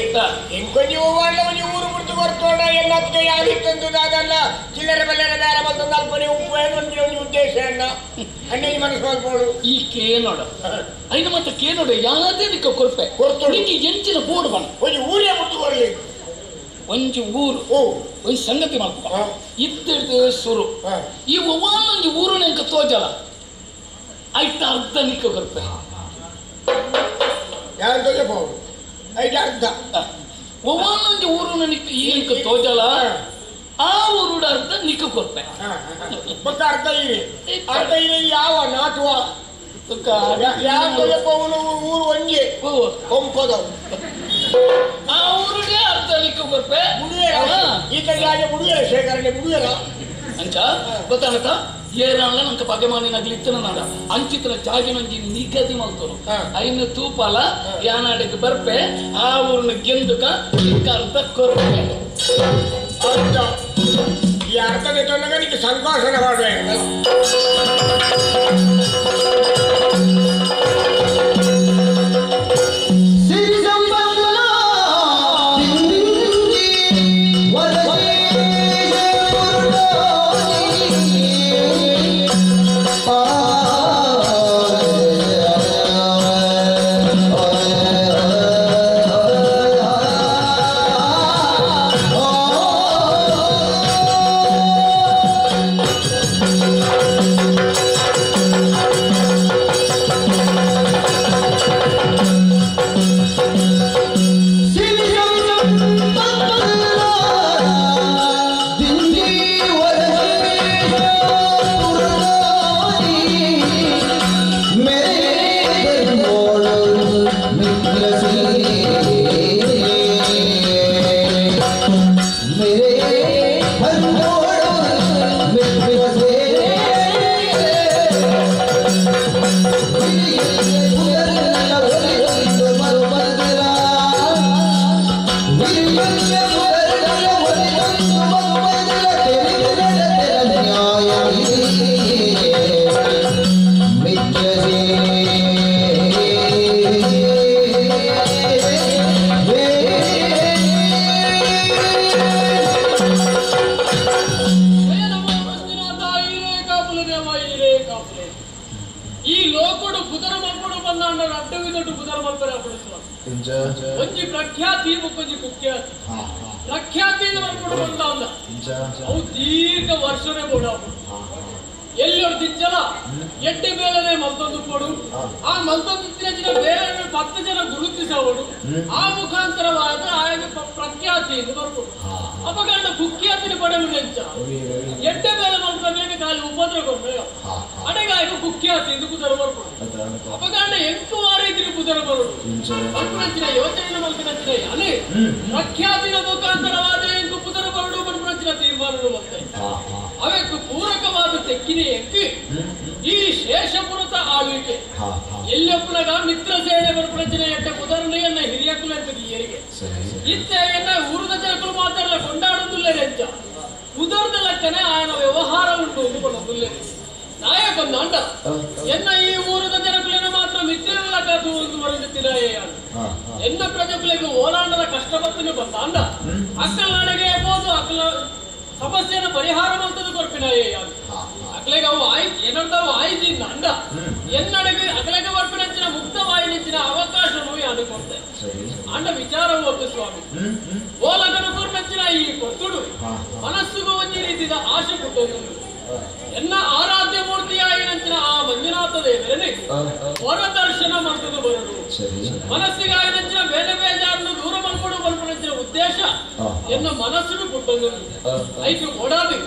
ಇಂಕೊಂಜಿ ಹೂವಾಂಡ ಒಂಜಿ ಊರು ಬಿಡ್ತು ಕೊರ್ತೋಣ ಎಲ್ಲದಕ್ಕೆ ಯಾವಿತ್ತಂದು ದಾದಲ್ಲ ಚಿಲ್ಲರೆ ಬಲ್ಲರೆ ಬೇರೆ ಬಂದು ಅಲ್ಪನೆ ಉಪ್ಪು ಏನು ಒಂದು ಉದ್ದೇಶ ಅಣ್ಣ ಅಣ್ಣಗೆ ಮನಸ್ಸು ಮಾಡ್ಬೋದು ಈ ಕೇನೋಡ ಐನು ಮತ್ತೆ ಕೇನೋಡ ಯಾವುದೇ ನಿಕ್ಕ ಕೊರ್ಪೆ ಕೊರ್ತು ನಿಕ್ಕೆ ಎಂಚಿನ ಬೋರ್ಡ್ ಬಣ್ಣ ಒಂಜಿ ಊರೇ ಬಿಡ್ತು ಕೊರಲಿ ಒಂಜಿ ಊರು ಒಂಜಿ ಸಂಗತಿ ಮಾಡ್ಕೊ ಇತ್ತಿಡ್ದು ಸುರು ಈ ಒಂದೊಂಜಿ ಊರು ನೆಂಕ ತೋಜಲ ಐತ ಅರ್ಧ ನಿಕ್ಕ ಕೊರ್ಪೆ ಯಾರು ತೋಜಬಹುದು ಐದು ಅರ್ಧ ಒವ್ವೊಂದೊಂಜಿ ಊರು ನಿಕ್ಕ ಈ ಎಂಕ ತೋಜಲ ಆ ಊರುಡ ಅರ್ಧ ನಿಕ್ಕ ಕೊರ್ಪೆ ಮತ್ತೆ ಅರ್ಧ ಇರಿ ಅರ್ಧ ಇರಿ ಯಾವ ನಾಟುವ ಯಾವ ತೋಜಪ್ಪವನು ಊರು ಒಂಜಿ ಕೊಂಪದವು ಆ ಊರಿಗೆ ಅರ್ಧ ನಿಕ್ಕ ಕೊರ್ಪೆ ಮುಡಿಯರ ಈತ ಜಾಗ ಮುಡಿಯರ ಶೇಖರಣೆ ಮುಡಿಯರ ಅಂಚ ಗೊತ್ತಾಗತ್ತ ಏರಲ್ಲ ನಂಗೆ ಪಗೆಮಾನಿ ನಗಲಿತ್ತನ ನಾಡ ಅಂಚಿತನ ಜಾಗಿನೊಂಜಿ ನಿಗದಿ ಮಲ್ತೋನು ಐನು ತೂಪಾಲ ಯಾನಾಡಿಗೆ ಬರ್ಪೆ ಆ ಊರನ್ನ ಗೆಂದುಕ ನಿಕ್ಕ ಅರ್ಧ ಕೊರ್ಪೆ ಅರ್ಧ ಈ ಅರ್ಥದ ತೊಂದಾಗ ನಿಕ್ಕೆ ಸಂಭಾಷಣೆ ಮಾಡಬೇಕು Oh. ಮಲ್ಪುನಾಂಡ ರಡ್ಡು ವಿಧಟ್ಟು ಪುದರ್ ಮಲ್ಪರೆ ಆಪುಂಡು ಸ್ವಾಮಿ. ಒಂಜಿ ಪ್ರಖ್ಯಾತಿ ಬೊಕ್ಕೊಂಜಿ ಕುಖ್ಯಾತಿ. ಪ್ರಖ್ಯಾತಿ ಮಲ್ಪುಡು ಬಂದಾಂಡ ಅವು ದೀರ್ಘ ವರ್ಷನೇ ಬೋಡಾಪುಂಡು. ಎಲ್ಲೊಡು ದಿಂಚಲ ಎಡ್ಡೆ ಬೇಲನೆ ಮಲ್ತೊಂದು ಕೊಡು, ಆ ಮಲ್ತೊಂದು ಬೇಲೆ 10 ಜನ ಗುರುತಿಸವಡು, ಆ ಮುಖಾಂತರವಾದ ಆಯನ ಪ್ರಖ್ಯಾತಿ ಎಂದು ಬರ್ಬೋದು. ಅಪಗಂಡ ಕುಖ್ಯಾತಿನ ಪಡೆಯುಂಚ ಎಡ್ಡೆ ಬೇಲೆ ಮಲ್ಪನೆ ಖಾಲಿ ಉಪದ್ರ ಕೊಟ್ಟು ಅಡೆಗಾಯಕ ಕುಖ್ಯಾತಿ ಎಂದು ಕುದರ ಬರ್ಬೋದು. ಅಪಗಂಡ ಎಂಟು ವಾರ ಇದ್ರೆ ಕುದರ ಬರೋದು ಮಲ್ಪುನಂಚಿನ ಯೋಚನೆ ಮಲ್ಪಿನಂಚಿನ ಅಲೆ ಪ್ರಖ್ಯಾತಿನ ಮುಖಾಂತರವಾದ ಎಂಕು ಕುದರ ಬರಡು ಮಲ್ಪುನಂಚಿನ ತೀರ್ಮಾನ ಬರ್ತಾರೆ. ಅವೆಕ್ಕು ಪೂರಕವಾದ ತೆಕ್ಕಿನ ಎಂಕು ಈ ಶೇಷಪುರತ ಆಳ್ವಿಕೆ ಎಲ್ಲೊಪ್ಪನಾಗ ಮಿತ್ರ ಸೇನೆ ಬರ್ಪುನಂಚಿನ ಎಟ್ಟ ಕುದರನೆಯನ್ನ ಹಿರಿಯಕುಲ ಅಂತ ಏರಿಗೆ ಇತ್ತೆಯನ್ನ ಊರದ ಜನಕುಲು ಮಾತ್ರ ಕೊಂಡಾಡುವುದಿಲ್ಲ ರೆಂಚ ಉದರದ ಲಕ್ಕನೆ ಆಯನ ವ್ಯವಹಾರ ಉಂಟು ಅಂದುಕೊಳ್ಳುವುದಿಲ್ಲ. ನಾಯಕೊಂದಾಂಡ ಎನ್ನ ಈ ಊರದ ಜನಕುಲಿನ ಮಾತ್ರ ಮಿತ್ರನ ಲಕ್ಕ ಒಂದು ಬರೆದಿರಾಯೇ ಎನ್ನ ಪ್ರಜೆಕುಲಿಗೆ ಓಲಾಂಡದ ಕಷ್ಟಪತ್ತನೆ ಬಂದಾಂಡ ಅಕ್ಕಲಾಡೆಗೆ ಬೋದು ಅಕ್ಕಲ ಸಮಸ್ಯೆಯನ್ನು ಪರಿಹಾರ ಮಾಡ್ತದೆ ಕೊರ್ಪಿನಾಯೇ ಅಕ್ಲೆಗೆ ಅವು ಆಯ್ ಏನಂತಾವು ಆಯ್ತಿಂದ ಅಂಡ ಎನ್ನಡೆಗೆ ಅಕಲೆಗೆ ಬರ್ಪಿನಂಚಿನ ಮುಕ್ತವಾಯಿನಂಚಿನ ಅವಕಾಶನು ಅನುಕೊಡ್ತೆ ಅಂಡ ವಿಚಾರ ಒತ್ತು ಸ್ವಾಮಿ. ಓಲಗನು ಕೊರ್ಪಂಚಿನ ಈ ಕೊರ್ತುಡು ಮನಸ್ಸುಗೂ ಒಂಜಿ ರೀತಿಯ ಆಶೆ ಪುಟ್ಟೊಂದು ಎನ್ನ ಆರಾಧ್ಯ ಮೂರ್ತಿಯಾಯಿನಂಚಿನ ಆ ಮಂಜುನಾಥ ದೇವರನೆ ಹೊರದರ್ಶನ ಮಾಡ್ತದೆ ಬರಡು ಮನಸ್ಸಿಗಾಯಿನಂಚಿನ ಬೇರೆ ಬೇಜಾರನ್ನು ದೂರ ಮಲ್ಪಡು ಮಲ್ಪನಂಚಿನ ಉದ್ದೇಶ ಎನ್ನ ಮನಸ್ಸು ಪುಟ್ಟೊಂದು ಐಕು ಓಡಾದಿ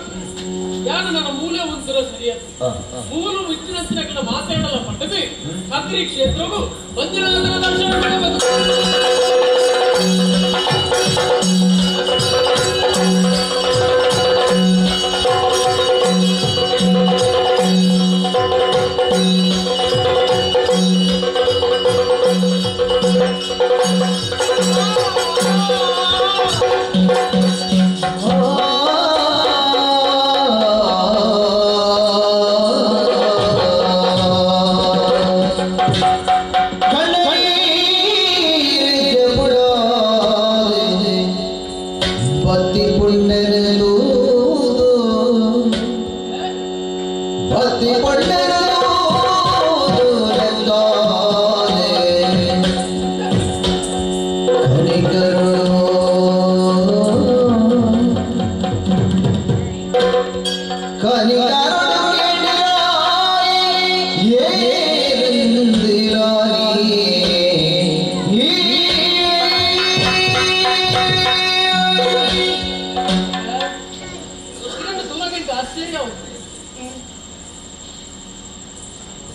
ಯಾನು ನನ್ನ ಮೂಲೆ ಉಂತರ ಸರಿಯದು ಮೂಲು ವಿಚ್ಚಿನಂಚಿನ ಕಡೆ ಮಾತಾಡಲ ಪಟ್ಟದೆ ಕದ್ರಿ ಕ್ಷೇತ್ರವು ಮಂಜುನಾಥನ ದರ್ಶನ ಮಾಡಬೇಕು.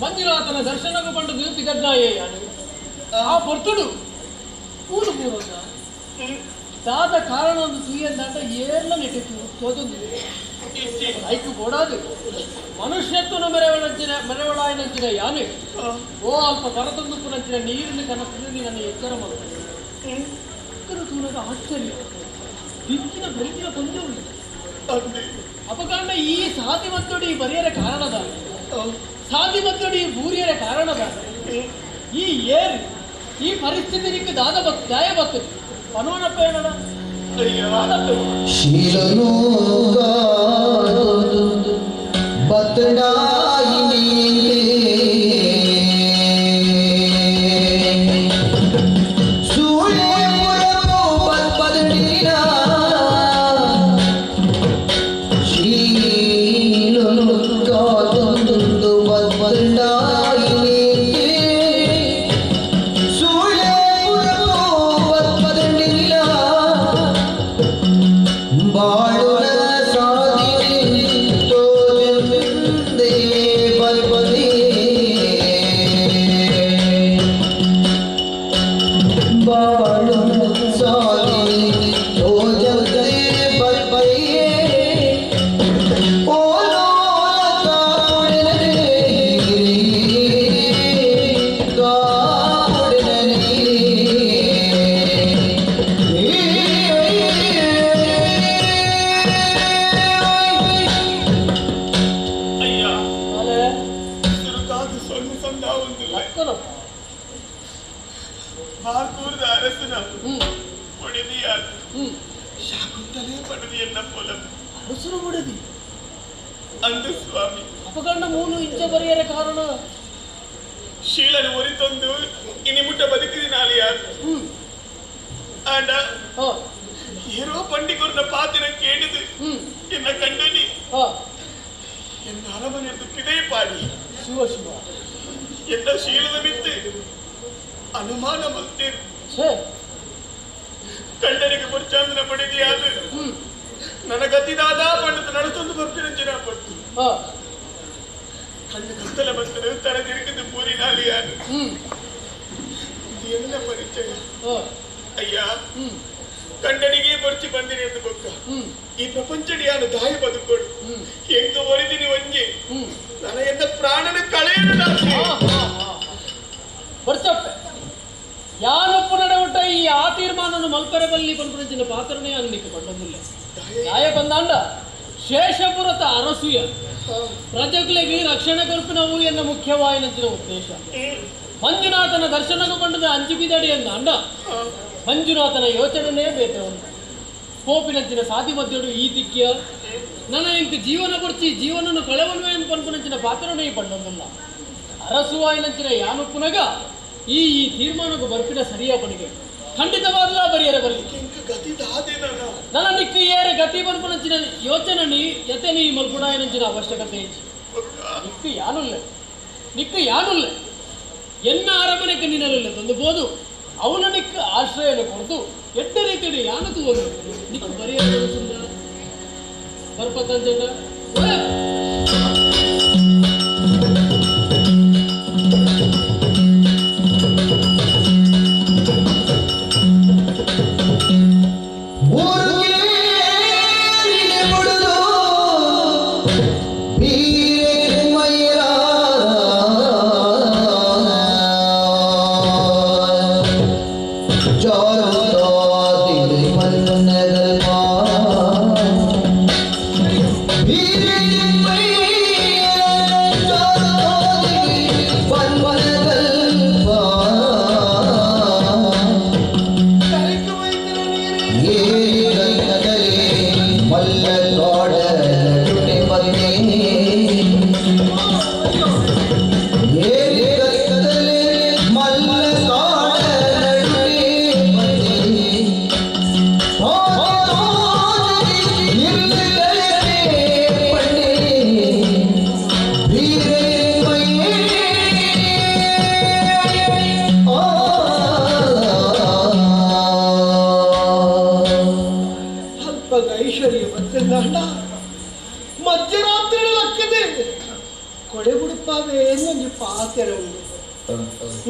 ಮಂಜುನಾಥನ ದರ್ಶನಕ್ಕೆ ಪಂಡದು ಪಿಗಡ್ನಾಯೇ ಆ ಪೊರ್ತುಡು ಕೂಡು ಪೂರ್ವಕ ದಾದ ಕಾರಣ ಒಂದು ಸೂಯಂದಾಟ ಏರ್ಲ ನೆಟ್ಟಿತ್ತು ತೋದೊಂದು ಐಕು ಬೋಡಾದು ಮನುಷ್ಯತ್ವನ ಮೆರವಣಂಚಿನ ಮೆರವಳಾಯನಂಚಿನ ಯಾನೆ ಓ ಅಲ್ಪ ಬರತೊಂದು ಪುನಂಚಿನ ನೀರಿನ ಕನಸು ನನ್ನ ಎಚ್ಚರ ಮಾಡುತ್ತದೆ. ತೂನಗ ಆಶ್ಚರ್ಯ ದಿಂಚಿನ ಬೆಳಕಿನ ಕೊಂಚ ಉಂಟು ಅಪಕಾರಣ ಈ ಸಾಧಿ ಮತ್ತೊಡಿ ಬರೆಯರ ಕಾರಣದ ಸಾಧಿ ಮತ್ತೊಡಿ ಬೂರಿಯರ ಕಾರಣದ ಈ ಏರ್ ಈ ಪರಿಸ್ಥಿತಿ ನಿಕ್ಕ ದಾದ ಬತ್ ದಾಯ ಬರ್ತದೆ ಪನೋನಪ್ಪ ಏನದ ಶೀಲನು ಒರಿತೊಂದು ಇನಿ ಮುಟ್ಟ ಬದುಕಿದಿನಾಲಿಯ ಆಂಡ ಏರೋ ಪಂಡಿಕೊರ್ನ ಪಾತಿನ ಕೇಳಿದು ಎನ್ನ ಕಂಡನಿ ಎನ್ನ ಅರಮನೆಯದು ಪಿದೇ ಪಾಡಿ ಶಿವ ಶಿವ ಎನ್ನ ಶೀಲದ ಮಿತ್ತು ಅನುಮಾನ ಮಲ್ತೇರು ಕಂಡನಿಗೆ ಬುರ್ಚಾಂದನ ಪಡೆದಿಯಾದ ನನ್ನ ಗತಿದಾದ ಪಂಡದ ನಡತೊಂದು ಬರ್ಪಿನ ಜನ ಪಟ್ಟು ಕಣ್ಣು ಕತ್ತಲ ಬರ್ತದೆ ತಲೆ ತಿರುಗಿದ್ದು ಪೂರಿನಾಲಿಯಾನು ಇದು ಎಲ್ಲ ಪರಿಚಯ ಅಯ್ಯ ಕಂಡನಿಗೆ ಬರ್ಚಿ ಬಂದಿನಿ ಎಂದು ಬೊಕ್ಕ ಈ ಪ್ರಪಂಚಡಿಯಾನು ದಾಯ ಬದುಕೋಡು ಹೆಂಗ ಒರಿದಿನಿ ಒಂಜಿ ನನ್ನ ಎನ್ನ ಪ್ರಾಣನ ಕಳೆಯಲು ಬರ್ಚಪ್ಪೆ ಯಾನೊಪ್ಪು ನಡವಟ್ಟ ಈ ಆ ತೀರ್ಮಾನನು ಮಲ್ಪರೆ ಬಲ್ಲಿ ಪನ್ಪುನಂಚಿನ ಪಾತ್ರನೇ ಅನ್ನಿಕ್ಕೆ ಪಂಡೊಂದುಲ್ಲೆ ದಾಯ ಬಂದಾಂಡ ಶೇಷಪುರತ ಅರಸುಯ ಪ್ರಜೆಗಳಿಗೆ ರಕ್ಷಣೆ ಕೊರ್ಪಿನವು ಎನ್ನ ಮುಖ್ಯವಾಯಿನಂಚಿನ ಉದ್ದೇಶ ಮಂಜುನಾಥನ ದರ್ಶನకు ಪಂಡದ ಅಂಜುಬಿದಡಿ ಅಂಡ ಮಂಜುನಾಥನ ಯೋಚನೆನೇ ಬೇತೆ ಉಂಟು ಕೋಪಿನಂಚಿನ ಸಾದಿ ಮಧ್ಯಡು ಈ ದಿಕ್ಕಿಯ ನನ್ನ ಇಂಕ ಜೀವನ ಬರ್ಚಿ ಜೀವನನು ಕಳೆವನು ಎಂದು ಪನ್ಪುನಂಚಿನ ಪಾತ್ರನೇ ಪಂಡೊಂದುಲ್ಲ ಅರಸುವಾಯಿನಂಚಿನ ಯಾನುಪ್ಪುನಗ ಈ ಈ ತೀರ್ಮಾನಕ್ಕೂ ಬರ್ಪಿನ ಸರಿಯ ಪಡಿಗೆ ಖಂಡಿತವಾದಲ ಬರಿಯರೆ ಬರಲಿ ನನ್ನ ನಿಕ್ಕ ಏರೆ ಗತಿ ಬರ್ಪುನಂಚಿನ ಯೋಚನೆ ನೀ ಯತೆ ನೀ ಮಲ್ಪುಡಾಯನಂಚಿನ ಅವಶ್ಯಕತೆ ಇಜ್ಜಿ ನಿಕ್ಕು ಯಾನುಲ್ಲೆ ನಿಕ್ಕು ಯಾನುಲ್ಲೆ ಎನ್ನ ಅರಮನೆಗೆ ನಿನ್ನಲ್ಲ ತಂದು ಬೋದು ಅವನ ನಿಕ್ಕ ಆಶ್ರಯನ ಕೊಡ್ತು ಎಡ್ಡ ರೀತಿಯಲ್ಲಿ ಯಾನು ತೂವನು ನಿಕ್ಕು ಬರಿಯರೆ ಬರ್ಪತ್ತಂಜಂಡ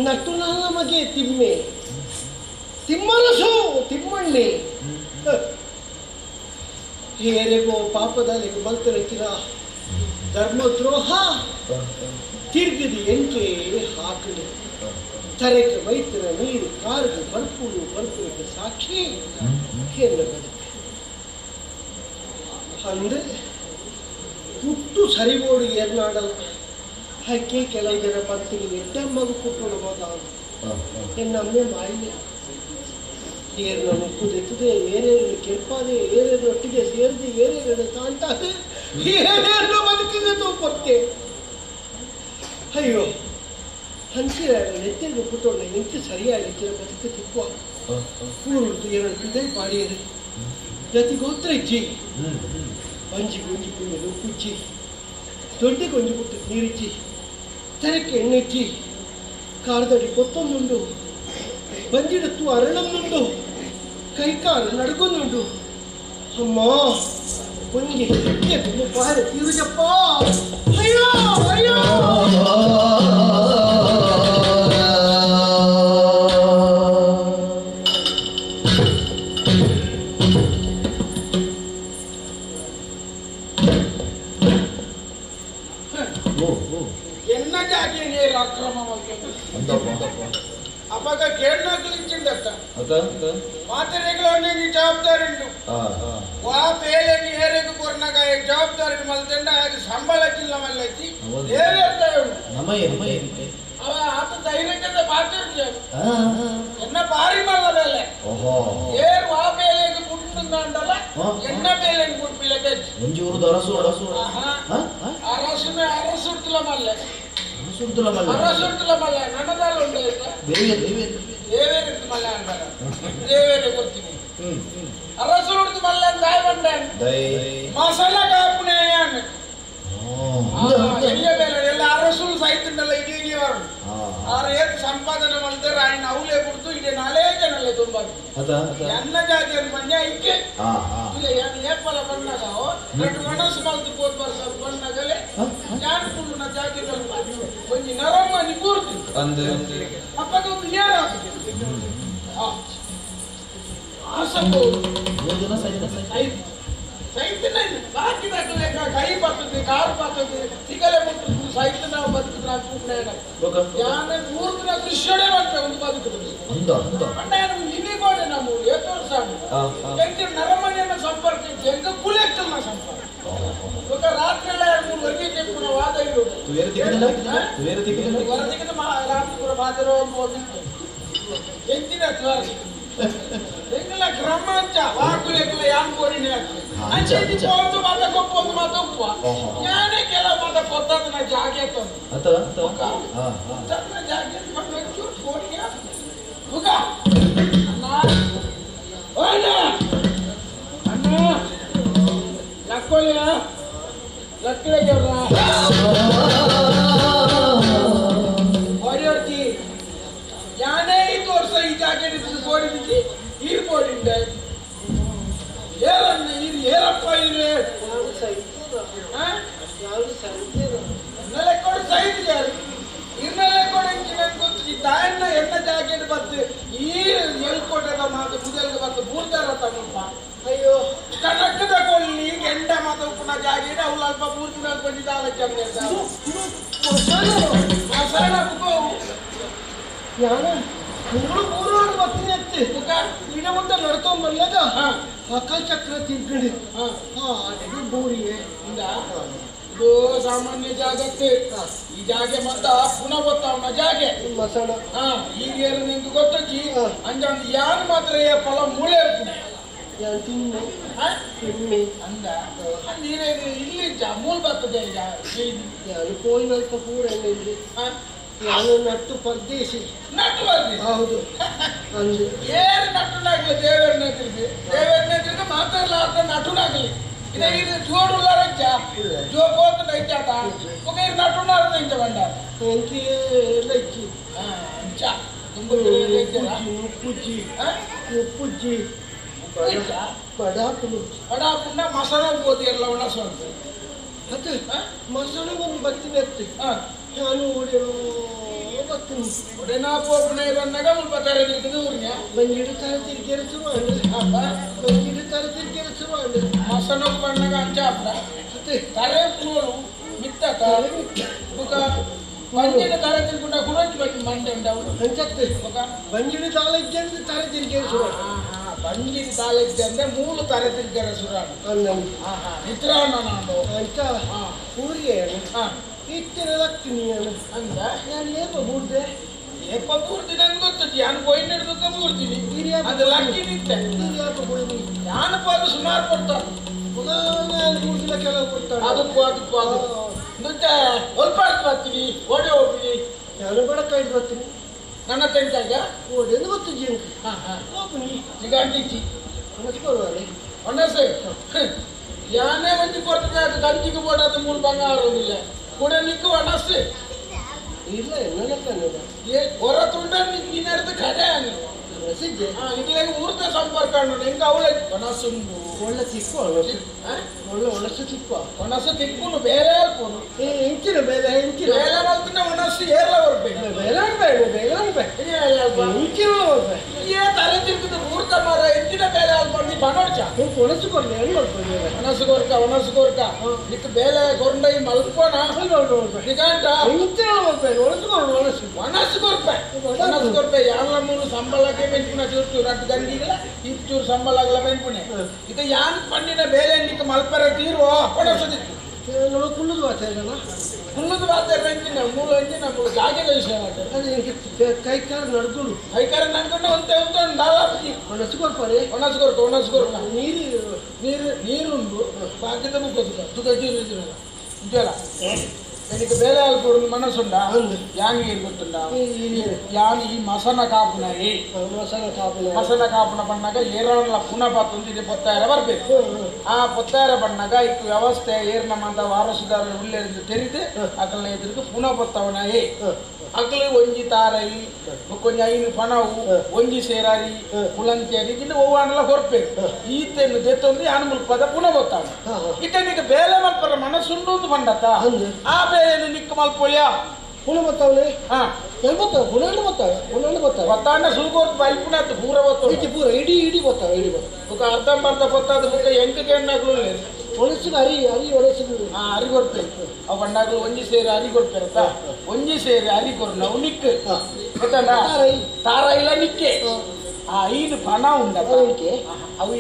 ನಟು ನನ್ನ ಮಗೆ ತಿಮ್ಮೆ ತಿಮ್ಮರಸು ತಿಮ್ಮಣ್ಣೆ ಹೇರೆಗೋ ಪಾಪದಲ್ಲಿ ಮಲ್ತರಚಿನ ಧರ್ಮದ್ರೋಹ ತಿರುಗಿದ ಎಂಕೆ ಹಾಕಲು ತರೆಗೆ ವೈದ್ಯರ ನೀರು ಕಾರಿಗೆ ಬರ್ಪುಡು ಬರ್ಪುಡು ಸಾಕ್ಷಿ ಕೇಂದ್ರ ಬದುಕು ಅಂದ್ರೆ ಹುಟ್ಟು ಸರಿಬೋಡು ಏರ್ನಾಡಲ್ಲ ಹಾಗೆ ಕೆಲವು ಜನ ಪಂತಿಗೆ ಎಡ್ಡಮ್ಮಗು ಕೊಟ್ಟು ಮಗ ಎನ್ನಮ್ಮೆ ಮಾಯಿಲೆ ಏರ್ನ ಮುಕ್ಕುದೆತ್ತದೆ ಏನೇನು ಕೆಂಪಾದೆ ಏನೇನು ಒಟ್ಟಿಗೆ ಸೇರಿದೆ ಏನೇನು ಕಾಣ್ತಾದೆ ಏನೇನು ಬದುಕಿದೆ ತೋಪತ್ತೆ ಅಯ್ಯೋ ಹಂಚಿನ ನೆತ್ತಿಗೆ ಪುಟ್ಟೋಣ ಎಂಚು ಸರಿಯಾಗಿ ಬದುಕು ತಿಕ್ಕುವ ಊರುಡ್ದು ಎರಡು ಪಿದೈ ಪಾಡಿಯರು ಗತಿ ಗೋತ್ರ ಇಜ್ಜಿ ಒಂಜಿ ಗುಂಜಿ ಕುಂಜಿ ಕುಜ್ಜಿ ದೊಡ್ಡ ಗೊಂಜಿ ಪುಟ್ಟ ನೀರಿಜ್ಜಿ ತರಕ್ಕೆ ಎಣ್ಣೆಜ್ಜಿ ಕಾರದಡಿ ಕೊತ್ತೊಂದುಂಡು ಬಂಜಿಡತ್ತು ಅರಳೊಂದುಂಡು ಕೈಕಾಲು ನಡ್ಕೊಂದುಂಡು ಅಮ್ಮ ಒಂಜಿ ಹೆಜ್ಜೆ ಪಾರೆ ತೀರುಜಪ್ಪ ಅಯ್ಯೋ ಅಯ್ಯೋ ಅವಾಗ ಕೇಳನಾಗ್ಲಿಂಚಿಂದತ್ತ ಮಾತೆರೆಗಳನ್ನೇ ಜವಾಬ್ದಾರಿ ಉಂಟು ವಾ ಬೇಲೆಗೆ ಏರೆಗೆ ಕೊರ್ನಾಗ ಜವಾಬ್ದಾರಿ ಮಲ್ತೆಂಡ ಹಾಗೆ ಸಂಬಳ ಚಿಲ್ಲ ಮಲ್ಲಚ್ಚಿ ಅವ ಆತ ಧೈರ್ಯದಿಂದ ಪಾತಿರ್ಲಿ ಎನ್ನ ಬಾರಿ ಮಲ್ಲ ಬೇಲೆ ಏರು ಆ ಬೇಲೆಗೆ ಕುಟ್ಟುಂಡಲ್ಲ ಎನ್ನ ಬೇಲೆಗೆ ಕುಟ್ಪಿಲ್ಲ ಒಂಜೂರು ಅರಸು ಅರಸು ಅರಸುನ ಅರಸು ಮಲ್ಲೆ ಅರಸುಡ್ದುಲ ಮಲ್ಲ ನನ್ನದಾಲ ಉಂಡು ದೇವೇರಿದ್ದು ಮಲ್ಲ ಅಂತಾರ ದೇವೇರೆ ಕೊರ್ತೀನಿ ಅರಸುಡ್ದು ಮಲ್ಲ ದಾಯ ಬಂಡಾನ್ ಮಸಾಲ ಕಾಪುನೆ ಎಲ್ಲ ಬೇಲೆ ಎಲ್ಲ ಅರಸುಲು ಸೈತುಂಡಲ್ಲ ಇಡೀ ಬರು ಆರು ಏತ್ ಸಂಪಾದನೆ ಮಾಡ್ತಾರೆ ఆయన ಅವಲೇ ಕೊಡ್ತು ಇಡೀ ನಾಲೇ ಜನಲ್ಲೇ ತುಂಬ ಎನ್ನ ಜಾತಿಯನ್ನು ಬಂದ ಇಕ್ಕೆ ಇಲ್ಲ ಏನು ಏಪಲ ಬಂದಾಗ రెండు ಮನಸ್ಸು ಮಲ್ತು ಪೋತ್ ವರ್ಷ ಬಂದಾಗಲೇ ಯಾನ್ ಕುಳ್ಳುನ ಜಾತಿ ಒಂಜಿ ನರಮ್ಮನಿ ಕೂರ್ತಿ ಅಪ್ಪದ ಒಂದು ಏರಾಗ್ತದೆ ಸೈತನ ಬಾಕಿ ದಾಖಲೆ ಕೈ ಬರ್ತದೆ ಕಾರು ಬರ್ತದೆ ತಿಗಲೆ ಮುಟ್ಟು ಸೈತನ ಬದುಕುದ್ರ ಯಾನ ಮೂರ್ತಿನ ದೃಶ್ಯನೇ ಬಂತ ಒಂದು ಬದುಕುತ್ತದೆ ಇಲ್ಲಿಗೋಡೆ ನಮ್ಮ ಏತು ವರ್ಷ ಎಂಟು ನರಮನೆಯನ್ನ ಸಂಪರ್ಕ ಎಂತ ಕುಲೆಕ್ಕಲ್ನ ಸಂಪರ್ಕ ఒక ರಾತ್ರಿ ಎಲ್ಲ ಎರಡು ಮೂರು ವರ್ಗೆ చెప్పుకున్న ವಾದ ಇರೋದು ವರದಿಗೆ ರಾತ್ರಿ ಕೂಡ ಮಾತಾಡೋ ಎಂತಿನ ಎಂಗಲ ಕ್ರಮಾಂಚ ವಾಕುಲೆಕ್ಕಲ ಯಾನ್ ಕೋರಿನೇ ಆಗ್ತದೆ ಅಂಚೆ ಇದು ಒಂದು ಮಾತ ಕೊಪ್ಪು ಒಂದು ಮಾತ ಉಪ್ಪ ಯಾನೇ ಕೆಲವು ಮಾತ ಕೊತ್ತದನ ಜಾಗೆ ತಂದು ತನ್ನ ಜಾಗೆ ಒಂಚೂರು ಕೋರಿಗೆ ಆಗ್ತದೆ ಮುಖ ಅಣ್ಣ ಓಯ್ನ ಅಣ್ಣ ಲಕ್ಕೊಳ್ಳಿಯ ಲಕ್ಕಳಿಗೆ ಹೊಡೆಯೋರ್ತಿ ಯಾನೇ ಐದು ವರ್ಷ ಈ ಜಾಗೆ ಕೋಡಿದ್ದಿ ಈರು ಕೋಡಿಂಡೆ ಏರನ್ನ ಇದು ಏರಪ್ಪ ಇರೇ ಇನ್ನೆಲ್ಲ ಕೊಡು ಸೈಜ್ ಯಾರು ಇನ್ನೆಲ್ಲ ಕೊಡು ನಂಗೆ ಗೊತ್ತು ಈ ತಾಯನ್ನ ಎಣ್ಣ ಜಾಕೆಟ್ ಬತ್ತು ಈ ಎಲ್ಕೋಟೆದ ಮಾತು ಮುದಲ್ಗೆ ಬತ್ತು ಬೂರ್ದಾರ ತಮ್ಮಪ್ಪ ಅಯ್ಯೋ ಕಣಕ್ಕ ತಗೊಳ್ಳಿ ಎಂಡ ಮಾತು ಉಪ್ಪುನ ಜಾಕೆಟ್ ಅವಳು ಅಲ್ಪ ಬೂರ್ದಿನ ಕೊಂಚಿದ ಆಲೋಚನೆ ಮಸಾಲ ಯಾನ ನಿಂಗಳು ಮೂರು ಬರ್ತೀನಿ ಅತ್ತೆ ಇಡ ಮುಟ್ಟ ನಡ್ಕೊಂಬರ್ಲಾಗ ಅಕಲ್ ಚಕ್ರ ತಿನ್ಕೊಂಡು ಅಡಿಗೆ ಬೋರಿಗೆ ಇದು ಸಾಮಾನ್ಯ ಜಾಗತ್ತೆ ಈ ಜಾಗೆ ಮತ್ತ ಪುನಃ ಗೊತ್ತಾವನ ಜಾಗೆ ಮಸಣ ಈಗ ಏನು ನಿಂಗೆ ಗೊತ್ತಜ್ಜಿ ಅಂಜ ಒಂದು ಯಾನ್ ಮಾತ್ರ ಫಲ ಮೂಳೆ ಯಾನ್ ತಿನ್ನೆ ತಿನ್ನೆ ಅಂದ ನೀನೇ ಇಲ್ಲಿ ಮೂಲ ಬರ್ತದೆ ಈಗ ಯಾನು ಕೋಯಿನಲ್ಪ ಪೂರ ಇಲ್ಲಿ ನಾನು ನಟ್ಟು ಪರದೇಶಿ ನಟ್ಟು ಪರದೇಶಿ ಹೌದು ಅಂದು ಏನು ನಟ್ಟುನಾಗಲಿ ದೇವರ ನೆತ್ತಿಗೆ ದೇವರ ನೆತ್ತಿಗೆ ಮಾತಾಡಲಾರ್ದ ನಟುನಾಗಲಿ ಇದೇ ಇದು ಜೋಡುಲ್ಲಾರಂಚ ಜೋ ಪೋತು ನೈಚಾತ ఒక ಇದು ನಟುನಾರದ ಇಂಚ ಬಂಡ ಎಂಕಿ ಎಲ್ಲ ಇಚ್ಚಿ ಅಂಚ ತುಂಬ ಉಪ್ಪುಜ್ಜಿ ಉಪ್ಪುಜ್ಜಿ ಬಡಾಪುನು ಬಡಾಪುನ ಮಸಾಲ ಗೋಧಿ ಎಲ್ಲ ಒಣಸು ಅಂತ ಮತ್ತೆ ಮಸಾಲೆ ಒಂದು ಬರ್ತೀನಿ ಅತ್ತೆ ನಾನು ಓಡಿರೋ ಬರ್ತೀನಿ ಒಡೆನಾ ಪೋಪುನೆ ಬಂದಾಗ ಮುಲ್ಪ ತರ ತಿರುಗಿದೆ ಊರಿನ ಬಂಜಿಡು ತರ ತಿರುಗಿರ ಶುರು ಬಂಜಿಡು ತರ ತಿರುಗಿರ ಶುರು ಮಸನಕ್ಕೆ ಬಂದಾಗ ಅಂಚ ಅಪ್ಪ ಮತ್ತೆ ತರೆ ಪೂರು ಮಿತ್ತ ತಾರೆ ಬುಕ ಬಂಜಿನ ತರ ತಿರ್ಕೊಂಡ ಕುರಂಜಿ ಬಂಜಿ ಮಂಡೆ ಉಂಟು ಅಂಚತ್ತೆ ಬಂಜಿಡು ತಾಳಿದ್ದೆ ತರ ತಿರುಗಿರ ಶುರು ಬಂಜಿನ ತಾಳಿದ್ದೆ ಅಂದ್ರೆ ಮೂಲು ತರ ತಿರುಗಿರ ಶುರು ನಿತ್ರಾಣ ನಾನು ಅಂಚ ಊರಿಗೆ ಇತ್ತಿನ ಲಕ್ಕಿನಿ ಅಂದ ನಾನು ಏಪ ಬೂರ್ದೆ ಏಪ ಬೂರ್ದಿ ನನ್ಗೆ ಗೊತ್ತು ಯಾನು ಕೊಯ್ನ ಹಿಡಿದಕ್ಕ ಬೂರ್ತೀನಿ ಅದು ಲಕ್ಕಿ ನಿಂತೆ ಯಾಪ ಬೂರ್ದಿ ಯಾನು ಪಾದು ಸುಮಾರು ಕೊಡ್ತಾರೆ ನಾನು ಬೂರ್ದಿಲ್ಲ ಕೆಲವು ಕೊಡ್ತಾರೆ ಅದಕ್ಕೂ ಅದಕ್ಕೂ ಅದು ನುಚ್ಚ ಒಲ್ಪಾಡ್ತು ಬರ್ತೀನಿ ಓಡಿ ಹೋಗ್ತೀನಿ ನಾನು ಬಡಕ ಹಿಡ್ದು ಬರ್ತೀನಿ ನನ್ನ ತೆಂಕಾಗ ಓಡಿ ಎಂದು ಗೊತ್ತು ಜಿಂಕ್ ಹಾಂ ಹಾಂ ಓಪನಿ ಜಿಗಾಂಟಿಚ್ಚಿ ಒಣಸ್ಕೊಡುವರೆ ಒಣಸೆ ಯಾನೇ ಒಂಜಿ ಕೊಡ್ತದೆ ಅದು ಗಂಜಿಗೆ ಬೋಡಾದ ಮೂರು ಬಂಗಾರ ಇಲ್ಲ ಕೂಡ ನಿಕ್ಕು ಒಣಸೆ ಇಲ್ಲ ಎನ್ನಲ್ಲ ಏ ಹೊರ ತುಂಡ ನಿನ್ನೆಡ್ದು ಕಡೆ ಒಣಸಿದ್ದೆ ಇದ್ಲಾಗ ಊರ್ದ ಸಂಪರ್ಕ ಅಣ್ಣ ಹೆಂಗ ಅವಳೆ ಒಣಸುಂಬು ಒಳ್ಳೆ ತಿಕ್ಕು ಒಣಸು ಒಳ್ಳೆ ಒಣಸು ತಿಕ್ಕು ಒಣಸು ತಿಕ್ಕುನು ಬೇರೆ ಅಲ್ಪುನು ಎಂಚಿನ ಬೇಲೆ ಎಂಚಿನ ಬೇಲೆ ಮಲ್ತಿನ ಒಣಸು ಏರ್ಲ ಬರ್ಬೇಕು ಬೇಲೆ ಬೇಡ ಬೇಲೆ ಬೇಡ ಎಂಚಿನ ಬರ್ಬೇಕು ಏ ತಲೆ ತಿರುಗಿದ ಊರ್ದ ಮರ ಎಂಚಿನ ಬೇಲೆ ಅಲ್ಪಂದು ಪನೋಡ್ಚ ಒಣಸು ಕೊಡ್ಲಿ ಎಲ್ಲಿ ಕೊಡ್ಬೋದು ಒಣಸು ಕೊರ್ಕ ಒಣಸು ಕೊರ್ಕ ನಿಕ್ ಬೇಲೆ ಕೊರಂಡೈ ಮಲ್ಪೋಣ ನಿಗಾಂಟ ಎಂಚಿನ ಬರ್ಬೇಕು ಒಣಸು ಕೊಡು ಒಣಸು ಒಣಸು ಕೊರ್ಪೆ ಒಣಸು ಕೊರ್ಪೆ ಯಾನ್ಲ ಮೂರು ಸಂಬಳಕ್ಕೆ ಬೆಂಕುನ ಚೂರು ಚೂರು ಅಟ್ಟು ಗಂಡಿಗಳ ಇಚ್ಚೂರು ಸಂಬಳ ಆಗಲ ಬೆಂಕುನೆ ಇದು ಯಾನ್ ಪಣ್ಣಿನ ಬೇಲೆ ನಿಕ್ ಮಲ್ಪರ ತೀರುವ ಒಣಸದಿತ್ತು ನಮ್ಮ ಕುಲ್ಲದ ವಾತಾವರಣ ಕುಲ್ಲದ ವಾತಾವರಣ ಅಂಚಿನ ಮೂಲ ಅಂಚಿನ ಮೂಲ ಜಾಗೆದ ವಿಷಯ ಅದೇ ಕೈಕಾರ ನಡ್ಕೊಂಡು ಕೈಕಾರ ನಡ್ಕೊಂಡು ಒಂತೆ ಒಂತೆ ಒಂದು ದಾಲಾಪತಿ ಒಣಸು ಕೊರ್ಪರೆ ಒಣಸು ಕೊರ್ಕ ಒಣಸು ಕೊರ್ಕ ನೀರು ನೀರು ನೀರುಂಡು ಬಾಕಿದ ಮುಖ ತುಕ ಚೂರು ಇದ್ರಲ್ಲ ಇದೆಲ್ಲ എനിക്ക് ಬೇಲೆ ಆಲ್ಪುಡು ಮನಸ್ಸುಂಡ ಯಾನ್ ಗೊತ್ತುಂಡ ಯಾನ್ ಈ ಮಸನ ಕಾಪುನ ಮಸನ ಕಾಪುನ ಬಣ್ಣಾಗ ಏರಲ್ಲ ಪುನಃ ಪಾತೊಂದು ಇದೆ ಪೊತ್ತಾಯರ ಬರ್ಬೇಕು ಆ ಪೊತ್ತಾಯರ ಬಣ್ಣಾಗ ಇಕ್ ವ್ಯವಸ್ಥೆ ಏರ್ ನಮ್ಮಂತ ವಾರಸುದಾರ ಉಲ್ಲೇರಿಂದು ತೆರಿದು ಅಕಲ್ನ ಎದುರಿಗೆ ಪುನಃ ಪೊತ್ತವನಾಯಿ ಅಕಲು ಒಂಜಿ ತಾರೈ ಒಂಜಿ ಐನು ಪಣವು ಒಂಜಿ ಸೇರಾರಿ ಕುಳಂಚೇರಿ ಇನ್ನು ಒವ್ವಾಣಲ ಹೊರ್ಪೇರು ಈತೆನ್ನು ದೆತ್ತೊಂದು ಯಾನ್ ಮುಲ್ಪದ ಪುನಃ ಗೊತ್ತಾವ ಇತನಿಗೆ ಬೇಲೆ ಮಲ್ಪರ ಮನಸ್ಸುಂಡು ಅಂತ ಬಂಡತ ಆ ಬೇಲೆ ನಿಕ್ಕ ಮಲ್ಪೊಲಿಯ ಪುನಃ ಬರ್ತಾವನೆ ಹಾ ಬರ್ತಾವೆ ಪುನಃ ಬರ್ತಾವೆ ಪುನಃ ಬರ್ತಾವೆ ಬತ್ತಾಂಡ ಸುಲ್ಕೋರ್ತು ಬೈಪುನ ಪೂರ ಬತ್ತ ಪೂರ ಇಡೀ ಇಡೀ ಬರ್ತಾವೆ ಇಡೀ ಬರ್ತಾವೆ ಬುಕ್ಕ ಅರ್ಧಂಬರ್ಧ ಬತ್ತಾದ ಬುಕ್ಕ ಎಂಟು ಗಂಟಾಗ್ಲೂ ಒಣಸಿಗೆ ಅರಿ ಅರಿ ಒಣಸಿಗೆ ಹಾ ಅರಿ ಕೊಡ್ತೇವೆ ಅವು ಬಣ್ಣಾಗ್ಲು ಒಂಜಿ ಸೇರಿ ಅರಿ ಕೊಡ್ತಾರತ್ತ ಒಂಜಿ ಸೇರಿ ಅರಿ ಕೊರು ನಾವು ನಿಕ್ ಗೊತ್ತಣ್ಣ ತಾರ ಇಲ್ಲ ನಿಕ್ಕೆ ಆ ಐನು ಪಣ ಉಂಡ ಅವು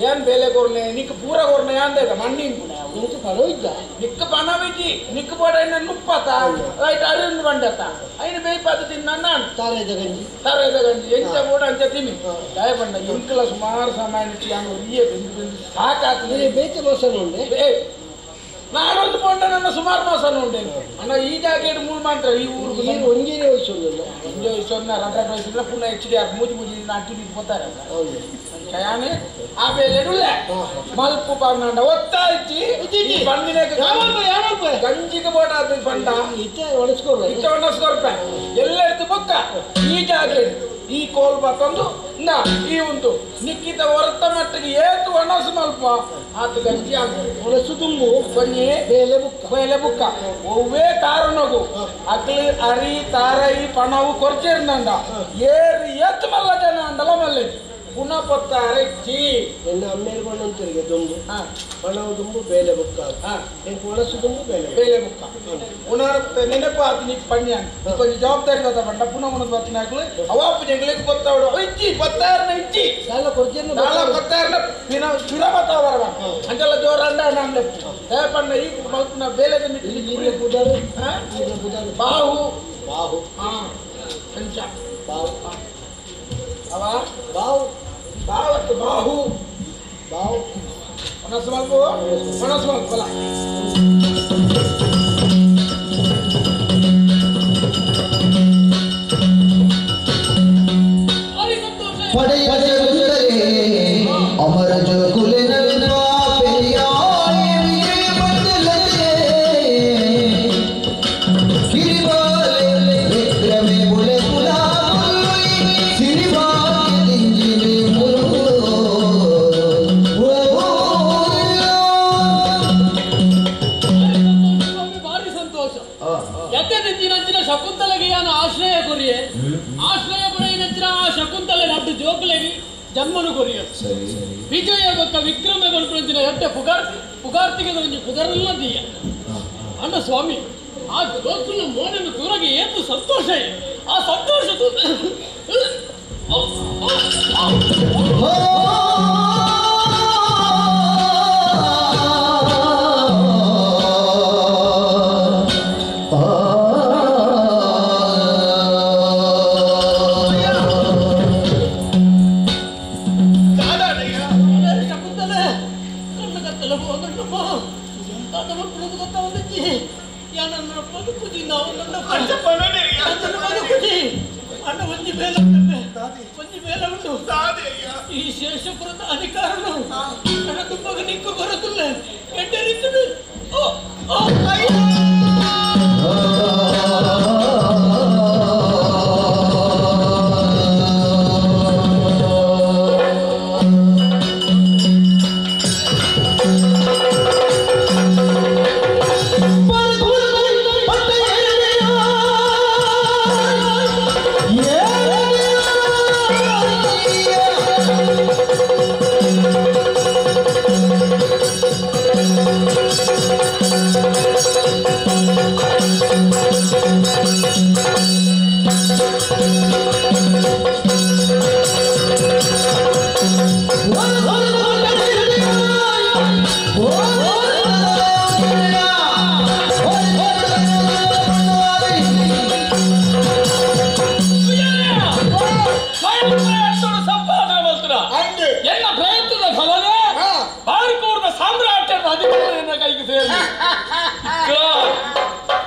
ಏನ್ ಬೇಲೆ ಕೊರ್ನೆ ನಿಕ್ ಪೂರ ಕೊರ್ನೆ ಅಂದ ಮಣ್ಣಿ ನಿಂಗೆ ಪಣ ಇದ್ದ ನಿಕ್ಕ ಪಣ ಬಿಜ್ಜಿ ನಿಕ್ಕ ಬೋಡ ನುಪ್ಪತ ರೈಟ್ ಅರಿಂದು ಬಂಡತ ಐನು ಬೇಯ್ಪಾದ ತಿನ್ನ ನಾನು ತಾರೇದ ಗಂಜಿ ತಾರೇದ ಗಂಜಿ ಎಂಚ ಬೋಡ ಅಂಚ ತಿನ್ನಿ ದಯ ಬಂಡ ಇಂಕಲ ಸುಮಾರು ಸಮಯ ನಾನು ಒರಿಯೇ ಬೆಂದು ಬೆಂದು ಸಾಕಾಗ್ತದೆ ಬೇತೆ ಮೋಸನ ಉಂಡೆ ನಾನೊಂದು ಪೊಂಡ ನನ್ನ ಸುಮಾರು ಮಾಸನ ಉಂಡೆ ಅಣ್ಣ ಈ ಜಾಗೆಡ್ ಮೂರು ಮಾತ್ರ ಈ ಊರು ಒಂಜೇನೆ ವಯಸ್ಸು ಒಂಜೇ ವಯಸ್ಸು ರಡ್ಡ ವಯಸ್ಸು ಪುನಃ ಎಚ್ ಡಿ ಆರ್ ಮೂಜಿ ಮೂಜಿ ನಾಟಿ ಬಿದ್ದು ಪೋತಾರೆ ಯಾನೆ ಆ ಬೇಲೆ ಮಲ್ಪು ಬಂಡ ಒತ್ತಾಯ್ತಿ ಬಂದಿನ ಗಂಜಿಗೆ ಬೋಟ ಅದು ಬಂಡ ಇತ್ತೆ ಒಣಸ್ಕೊರ್ಪ ಇತ್ತೆ ಒಣಸ್ಕೊರ್ಪ ಎಲ್ಲೆಡ್ತು ಬೊಕ್ಕ ಈ ಜಾಗೆ ಈ ಕೋಲ್ ಬತ್ತೊಂದು ನಾ ಈ ಉಂಟು ನಿಕ್ಕಿತ ಹೊರತ ಮಟ್ಟಿಗೆ ಏತು ಒಣಸು ಮಲ್ಪ ಆತ ಗಂಜಿ ಆಗ್ತದೆ ಒಣಸು ತುಂಬು ಕೊನೆ ಬೇಲೆ ಬುಕ್ಕ ಬೇಲೆ ಬುಕ್ಕ ಒವ್ವೇ ಕಾರಣಗು ಅಕ್ಲಿ ಅರಿ ತಾರೈ ಪಣವು ಕೊರ್ಚಿರ್ನಂಡ ಏರು ಏತು ಮಲ್ಲ ಜನ ಅಂಡಲ ಮಲ್ಲೆ ಪುನಃ ಪೊತ್ತಾರೆ ಚಿ ಎನ್ನ ಅಮ್ಮೇರು ಬಣ್ಣಂತರಿಗೆ ದುಂಬು ಪಣವು ದುಂಬು ಬೇಲೆ ಬುಕ್ಕ ಎಂಕ್ ಒಣಸು ದುಂಬು ಬೇಲೆ ಬೇಲೆ ಬುಕ್ಕ ಪುನಃ ನೆನಪು ಆತು ನೀ ಪಣ್ಯ ಕೊಂಚ ಜವಾಬ್ದಾರಿ ಗೊತ್ತ ಬಂಡ ಪುನಃ ಉಣದು ಬತ್ತಿನಾಗ್ಲು ಅವಾಪು ಜಂಗ್ಲಿಗೆ ಗೊತ್ತಾವಡು ಇಜ್ಜಿ ಪತ್ತಾರನ ಇಜ್ಜಿ ಸಾಲ ಕೊರ್ಜೆನ್ನು ಸಾಲ ಕೊತ್ತಾರನ ಪಿನ ಪಿರ ಬತ್ತಾವರ ಅಂತೆಲ್ಲ ಜೋರ ಅಂಡ ನಾನು ದಯಪಣ್ಣ ಈ ಮಲ್ಪುನ ಬೇಲೆದ ಮಿಟ್ಟಿ ಪುದಾರು ಬಾಹು ಬಾಹು ಹಾ ಕಂಚ ಬಾಹು ಅವ ಬಾಹು ಬಾವತ್ತು ಬಾಹು ಬಾಹು ಮನಸ್ಸು ಮಲ್ಪು ಮನಸ್ಸು ಮಲ್ಪಲ್ಲ ಅಮರ ಜೋಕುಲೆ ಶಕುಂತಲೆಗೆ ಆಶ್ರಯ ಕೊರಿಯೆ ಆಶ್ರಯ ಕೊರೆಯ ಆ ಶಕುಂತಲೆ ನಡ್ಡು ಜೋಕುಲೆಗೆ ಜನ್ಮನು ಕೊರಿಯ ವಿಜಯ ಬೊಕ್ಕ ವಿಕ್ರಮ ಬನ್ಪುನಂಚಿನ ಎಡ್ಡೆ ಪುಗಾರ್ತಿ ಪುಗಾರ್ತಿಗೆ ಒಂಜಿ ಪುದರಲ್ಲ ದೀಯ ಅಣ್ಣ ಸ್ವಾಮಿ ಆ ಜೋಕುಲ ಮೋನನ್ನು ತೂರಗೆ ಏತು ಸಂತೋಷ ಆ ಸಂತೋಷ ಈ ಶೇಷಪುರದ ಅಧಿಕಾರನು ನನ್ನ ತುಂಬಗ ನಿಕ್ಕು ಬರುತ್ತಿಲ್ಲ ಎಡ್ಡರಿದ್ದು Yeah.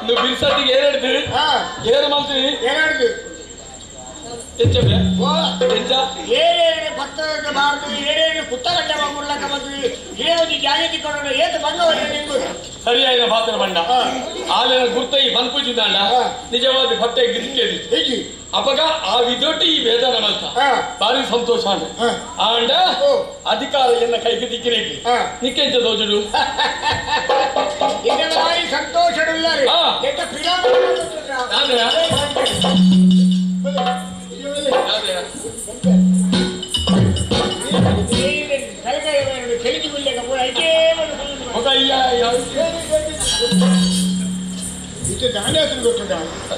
ನೀವು ಬಿರ್ಸತ್ತಿಗೆ ಏರೆಡ್ದು ಏರು ಮಲ್ತೀವಿ ಏರೆಡ್ದು ಎಂಚ ಎಂಚ ಏರೇನು ಭಕ್ತರನ್ನು ಬಾರ್ದು ಏರೇನು ಕುತ್ತಗಡ್ಡ ಮುರ್ಲಕ ಬಂದ್ವಿ ಏ ಜಾಗೆ ತಿಕ್ಕೊಂಡು ಏತು ಬಂಗವಲ್ಲ ನಿಂಗು ಸರಿಯಾದ ಪಾತ್ರ ಬಂಡ ಆಲಿನ ಗುರ್ತೈ ಬನ್ಪೂಜಿದಾಂಡ ನಿಜವಾದ ಭಕ್ತ ಗಿರಿಕೇದಿ ಅಪಗ ಆ ವಿದೊಟ್ಟಿ ಈ ವೇದನ ಮಲ್ತ ಭಾರಿ ಸಂತೋಷ ಆಂಡ ಅಧಿಕಾರ ಎನ್ನ ಕೈಗೆ ದಿಕ್ಕಿರೇಗಿ ನಿಕ್ಕೆಂಚ ದೋಜುಡು ಇದನ್ನ ಭಾರಿ ಸಂತೋಷಡುಲ್ಲ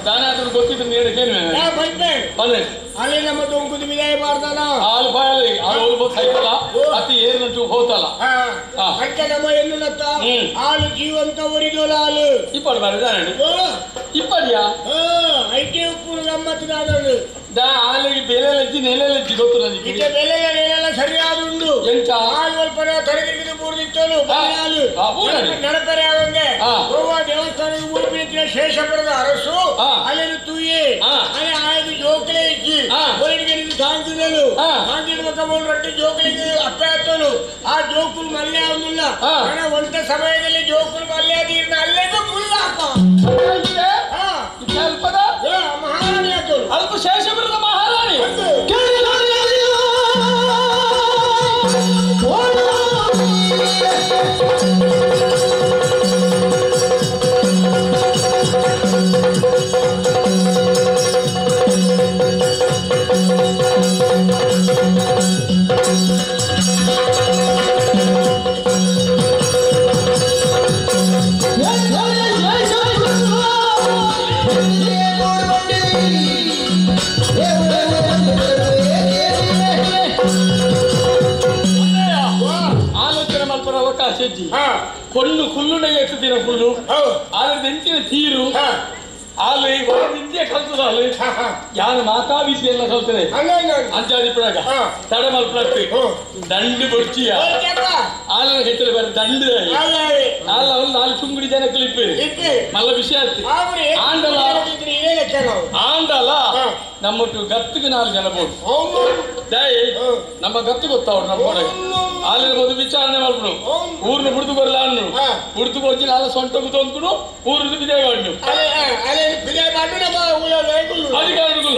ದಾನಾದ್ರು ಗೊತ್ತಿದ್ರೆ ನೀನು ಕೇಳಿ ಅಲ್ಲಿ ನಮ್ಮ ದೊಂಕುದು ವಿದಾಯ ಮಾಡ್ದಲ್ಲ ಹಾಲು ಬಾಯಲ್ಲಿ ಹಾಲು ಸೈಕಲ ಅತಿ ಏರಿನಂಟು ಹೋತಲ್ಲ ಅಂಕ ನಮ್ಮ ಎನ್ನುನತ್ತ ಹಾಲು ಜೀವಂತ ಒರಿದೋಲ ಹಾಲು ಇಪ್ಪಡು ಬಾರಿ ದಾನಂಡು ಇಪ್ಪಡಿಯಾ ಐಕೆ ಉಪ್ಪು ಗಮ್ಮತ್ತು ದಾನಂಡು ದಾ ಹಾಲಿಗೆ ಬೆಲೆ ಲಜ್ಜಿ ನೆಲೆ ಲಜ್ಜಿ ಗೊತ್ತು ನನಗೆ ಇತ್ತೆ ಬೆಲೆ ನೆಲೆಲ್ಲ ಸರಿಯಾದ ಉಂಡು ಎಂತ ಹಾಲು ಅಲ್ಪ ತರಗಿರಿದು ಬೂರ್ದಿತ್ತೋಲು ಹಾಲು ನಡಪರೆ ಆವಂಗೆ ಗೋವಾ ದೇವಸ್ಥಾನಕ್ಕೆ ಊರು ಶೇಷಪುರದ ಅರಸು ಅಲ್ಲಿನ ತೂಯಿ ಅಲ್ಲಿ ಆಯ್ದು ಜೋಕಲೆ ಇಜ್ಜಿ ಒಳಗೆ ಸಾಂತಿದಲು ಸಾಂತಿಡ್ಬೇಕ ರೊಟ್ಟಿ ಜೋಕಲಿಗೆ ಅಪ್ಪ ಆತೋಲು ಆ ಜೋಕುಲು ಮಲ್ಯ ಆಗುದಿಲ್ಲ ಒಂದ ಸಮಯದಲ್ಲಿ ಜೋಕುಲು ಮಲ್ಯ ತೀರ್ನ ಅಲ್ಲೇದು ಮುಲ್ಲಪ್ಪ ಮಹಾರಾಣಿ ಆತೋಲು ಅಲ್ಪ ಶೇಷಪುರದ ಮಹಾರಾಣಿ ಕೊಣ್ಣು ಕುಲ್ಲುನ ಎಷ್ಟು ದಿನ ಕುಲ್ಲು ಆದ್ರೆ ನೆಂಚಿನ ತೀರು ಆಲು ನಿಂಚೆ ಕಲ್ತದ ಆಲು ಯಾರು ಮಾತಾ ವಿದ್ಯೆ ಎಲ್ಲ ಕಲ್ತದೆ ಅಂಚಾದಿ ಪುಡಗ ತಡ ಮಲ್ಪಳತ್ತಿ ದಂಡು ಬೊಡ್ಚಿಯ ಆಲ ಹೆಚ್ಚಳ ಬೇರೆ ದಂಡು ಆಲ ಅವನು ನಾಲ್ಕು ಚುಂಗುಡಿ ಜನ ಕ್ಲಿಪ್ ಮಲ್ಲ ವಿಷಯ ಆಂಡಲ ಆಂಡಲ ನಮ್ಮೊಟ್ಟು ಗತ್ತಿಗೆ ನಾಲ್ಕು ಜನ ಬೋದು ದಯ ನಮ್ಮ ಗತ್ತು ಗೊತ್ತವ್ರು ನಮ್ಮ ಒಳಗೆ ಆಲಿನ ಒಂದು ವಿಚಾರಣೆ ಮಾಡ್ಬಿಡು ಊರ್ನ ಬಿಡ್ದು ಬರಲ್ಲ ಅನ್ನು ಬಿಡ್ದು ಕೊಡ್ತೀನಿ ಅಲ್ಲ ಸೊಂಟకు ತೊಂದ್ಬಿಡು ಊರ್ದು ಬಿಜಯ ಮಾಡು ಅಧಿಕಾರಿಗಳು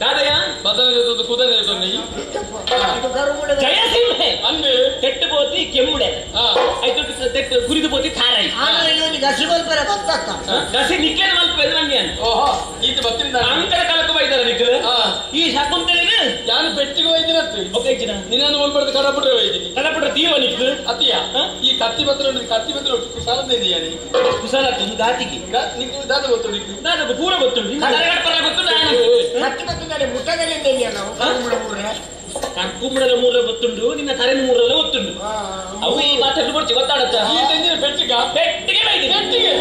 ದಾದಯ್ಯ ಬದನೆ ಕುದನೆ ಜಯಸಿಂಹೆ ಅಂದ್ರೆ ತೆಟ್ಟು ಪೋತಿ ಕೆಮ್ಮುಡೆ ಆಯ್ತು ತೆಟ್ಟು ಕುರಿದು ಪೋತಿ ತಾರಾಯಿ ಗಸಿ ನಿಕ್ಕೇನ ಮಲ್ಪ ಮಂಡ್ಯಾನ್ ಓಹೋ ಈತ ಬತ್ತಿನ ಅಂಕರ ಕಲಕ ಬೈದಾರ ನಿಕ್ಕಲು ಈ ಶಕುಂತಲೇನು ನಾನು ಪೆಟ್ಟಿಗೆ ವೈದ್ಯನತ್ತು ಓಕೆ ಜಿನ ನಿನ್ನನ್ನು ಒಲ್ಬಡ್ದು ಕಡಪುಟ್ರೆ ವೈದ್ಯನಿ ಕಡಪುಟ್ರೆ ತೀವ ನಿಕ್ಕು ಅತಿಯ ಈ ಕತ್ತಿ ಪತ್ರ ಉಂಟು ಕತ್ತಿ ಪತ್ರ ಕುಶಾಲದ ಕುಶಾಲ ಒಂದು ದಾತಿಗೆ ನಿಕ್ಕು ದಾದ ಗೊತ್ತು ನಿಕ್ಕು ದಾದ ಪೂರ ಗೊತ್ತುಂಟು ತರಗಡಪರ ಗೊತ್ತು ನಾನು ಕತ್ತಿ ಪತ್ರ ಮುಟ್ಟಗಲಿಂದ ನಾವು ಕರ್ಕುಂಬಳದ ಮೂರ ಗೊತ್ತುಂಡು ನಿನ್ನ ತಲೆ ಮೂರಲ್ಲ ಗೊತ್ತುಂಡು ಅವು ಈ ಮಾತಾಡ್ಲು ಕೊಡ್ತಿ ಗೊತ್ತಾಡತ್ತ ಈ ತಂದಿನ ಪೆಟ್ಟಿಗೆ ಪೆಟ್ಟಿಗೆ ಪೆಟ್ಟಿಗೆ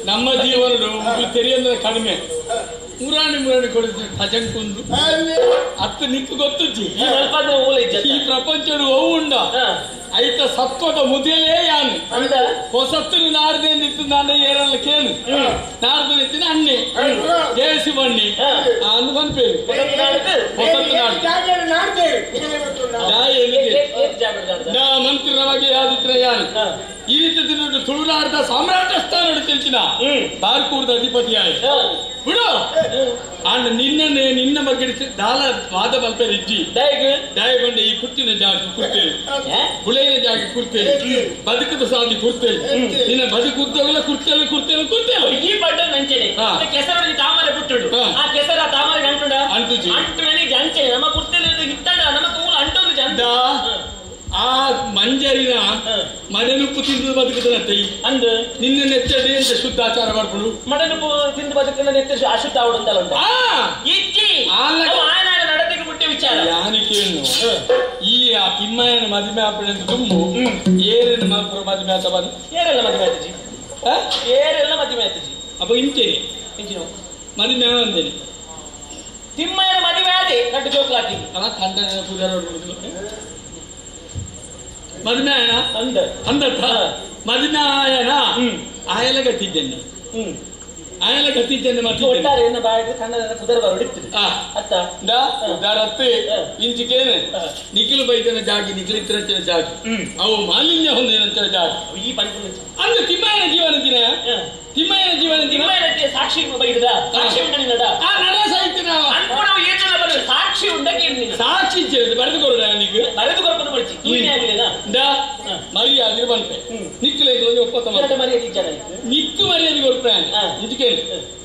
ನಮ್ಮ ಜೀವನಡು ತೆರೆಯಂದ್ರೆ ಕಡಿಮೆ ಮುರಾಣಿ ಮುರಾಣಿ ಕೊಡಿದ್ರೆ ಭಜಂಕುಂದು ಅತ್ತು ನಿಕ್ಕು ಗೊತ್ತುಜ್ಜಿ ಈ ಪ್ರಪಂಚಡು ಅವು ಉಂಡ ಐತ ಸತ್ವದ ಮುದಿಯಲೇ ಯಾನು ಹೊಸತ್ತು ನಾರದೆ ನಿಂತು ನಾನು ಏರಲ್ಲ ಕೇನು ನಾರದೆ ನಿಂತಿನ ಅಣ್ಣೆ ದೇಸಿ ಬಣ್ಣಿ ಅಂದು ಬಂದ್ಪೇರು ಹೊಸತ್ತು ನಾಡು ನಾ ಮಂತ್ರಿನ ಬಗ್ಗೆ ಯಾದಿತ್ರ ಯಾನು ಈ ರೀತಿ ದಿನ ತುಳುನಾಡದ ಸಾಮ್ರಾಟ ಸ್ಥಾನ ತಿಳಿಸಿನ ಬಾರ್ಕೂರ್ದ ಅಧಿಪತಿ ಆಯ್ತು ಬಿಡು ಅಣ್ಣ ನಿನ್ನನ್ನೇ ನಿನ್ನ ಬಗ್ಗೆ ದಾಲ ವಾದ ಬಲ್ಪೇರು ಇಜ್ಜಿ ದಾಯಗೊಂಡೆ ಈ ಕುರ್ತಿನ ಜಾಗ ಕುರ್ತೇವೆ ಬುಳೆಯಿನ ಜಾಗ ಕುರ್ತೇವೆ ಬದುಕದ ಸಾಧಿ ಕುರ್ತೇವೆ ನಿನ್ನ ಬದುಕು ಉದ್ದಗಲ ಕುರ್ತೇವೆ ಕುರ್ತೇವೆ ಕುರ್ತೇವೆ ಈ ಪಡ್ಡ ನಂಚೆನೆ ಕೆಸರಲ್ಲಿ ತಾಮರೆ ಬಿಟ್ಟುಡು ಆ ಕೆಸರ ತಾಮರೆ ಅಂಟುಂಡ ಅಂಟುಜಿ ಅಂಟು ನನಗೆ ಅಂಚೆನೆ ನಮ್ಮ ಕುರ್ತೇಲೆ ಇತ್ತಡ ನಮ್ಮ ತೂಲ ಅಂಟೊಂದು ಜಂದ ಆ ಮಂಜರಿನ ಮಡನುಪ್ಪು ತಿಂದು ಬದುಕುದನತ್ತೆ ಅಂದು ನಿನ್ನ ನೆತ್ತಡಿ ಅಂತ ಶುದ್ಧಾಚಾರ ಮಾಡ್ಕೊಂಡು ಮಡನುಪ್ಪು ತಿಂದು ಬದುಕನ್ನ ನೆತ್ತ ಅಶುದ್ಧ ಆವಡುಂತಲ್ಲ ಇಜ್ಜಿ ಆನಾಡ ನಡತೆಗೆ ಬಿಟ್ಟ ವಿಚಾರ ಯಾನಿಕೇನು ಈ ಆ ತಿಮ್ಮಯ್ಯನ ಮದುವೆ ಆಪಣೆ ಅಂತ ತುಂಬು ಏರಿನ ಮಾತ್ರ ಮದುವೆ ಆತ ಬಂದು ಏರೆಲ್ಲ ಮದುವೆ ಆತಜಿ ಏರೆಲ್ಲ ಮದುವೆ ಆತಜಿ ಅಪ್ಪ ಇಂಚೇನಿ ಇಂಚಿನ ಮದುವೆ ಅಂದೇನೆ ತಿಮ್ಮಯ್ಯನ ಮದುವೆ ಆದೆ ಕಟ್ಟು ಜೋಕ್ಲಾತಿ ಅಲ್ಲ ಕಂಡನ ಪೂಜಾರ ಮದುಮೆಯನ ಅಂದ ಅಂದತ್ತ ಮದುಮೆಯನ ಆಯಲ ಗಟ್ಟಿದ್ದೇನೆ ಆಯಲ ಗಟ್ಟಿದ್ದೇನೆ ಮತ್ತೆ ಒಟ್ಟಾರೆ ಎನ್ನ ಬಾಯಿಗೆ ಕನ್ನಡ ಕುದರ ಬರುಡಿತ್ತು ಅತ್ತ ಉದಾರತ್ತೆ ಇಂಚಿಕೇನೆ ನಿಖಿಲು ಬೈದನ ಜಾಗಿ ನಿಖಿಲಿತ್ರ ಜಾಗಿ ಅವು ಮಾಲಿನ್ಯ ಹೊಂದಿನಂತ ಜಾಗಿ ಈ ಪಂಚ ಅಂದ ತಿಮ್ಮಯ್ಯನ ಜೀವನ ದಿನ ತಿಮ್ಮಯ್ಯನ ಜೀವನ ತಿಮ್ಮಯ್ಯನ ಸಾಕ್ಷಿ ಬೈದದ ಸಾಕ್ಷಿ ಉಂಟ ನಿನ್ನದ ಆ ನರೇಶ ಐತಿನ ಅನ್ಪುಣವು ಏತನ ಬರಲು ಸಾಕ್ಷಿ ಉಂಡಕ್ಕೆ ನಿನ್ನ ಸಾಕ್ಷಿ ಇಚ್ಛೆ ಬರೆದು ಕೊಡು ನಿಕ್ ಬರೆದು ಕೊರ್ಪುನ ಬಡಿಚಿ ತೂಯಿನೇ ಆಗಲಿಲ್ಲ ದಾ ಮರ್ಯಾದೆ ಬಂತೆ ನಿಕ್ಕಲೆ ಒಂಜಿ ಒಪ್ಪಂದ ಮಾಡು ಮರ್ಯಾದೆ ಇಚ್ಛೆ ನಿಕ್ಕು ಮರ್ಯಾದೆ ಕೊರ್ಪೆ ಇಂಚಿಕೆ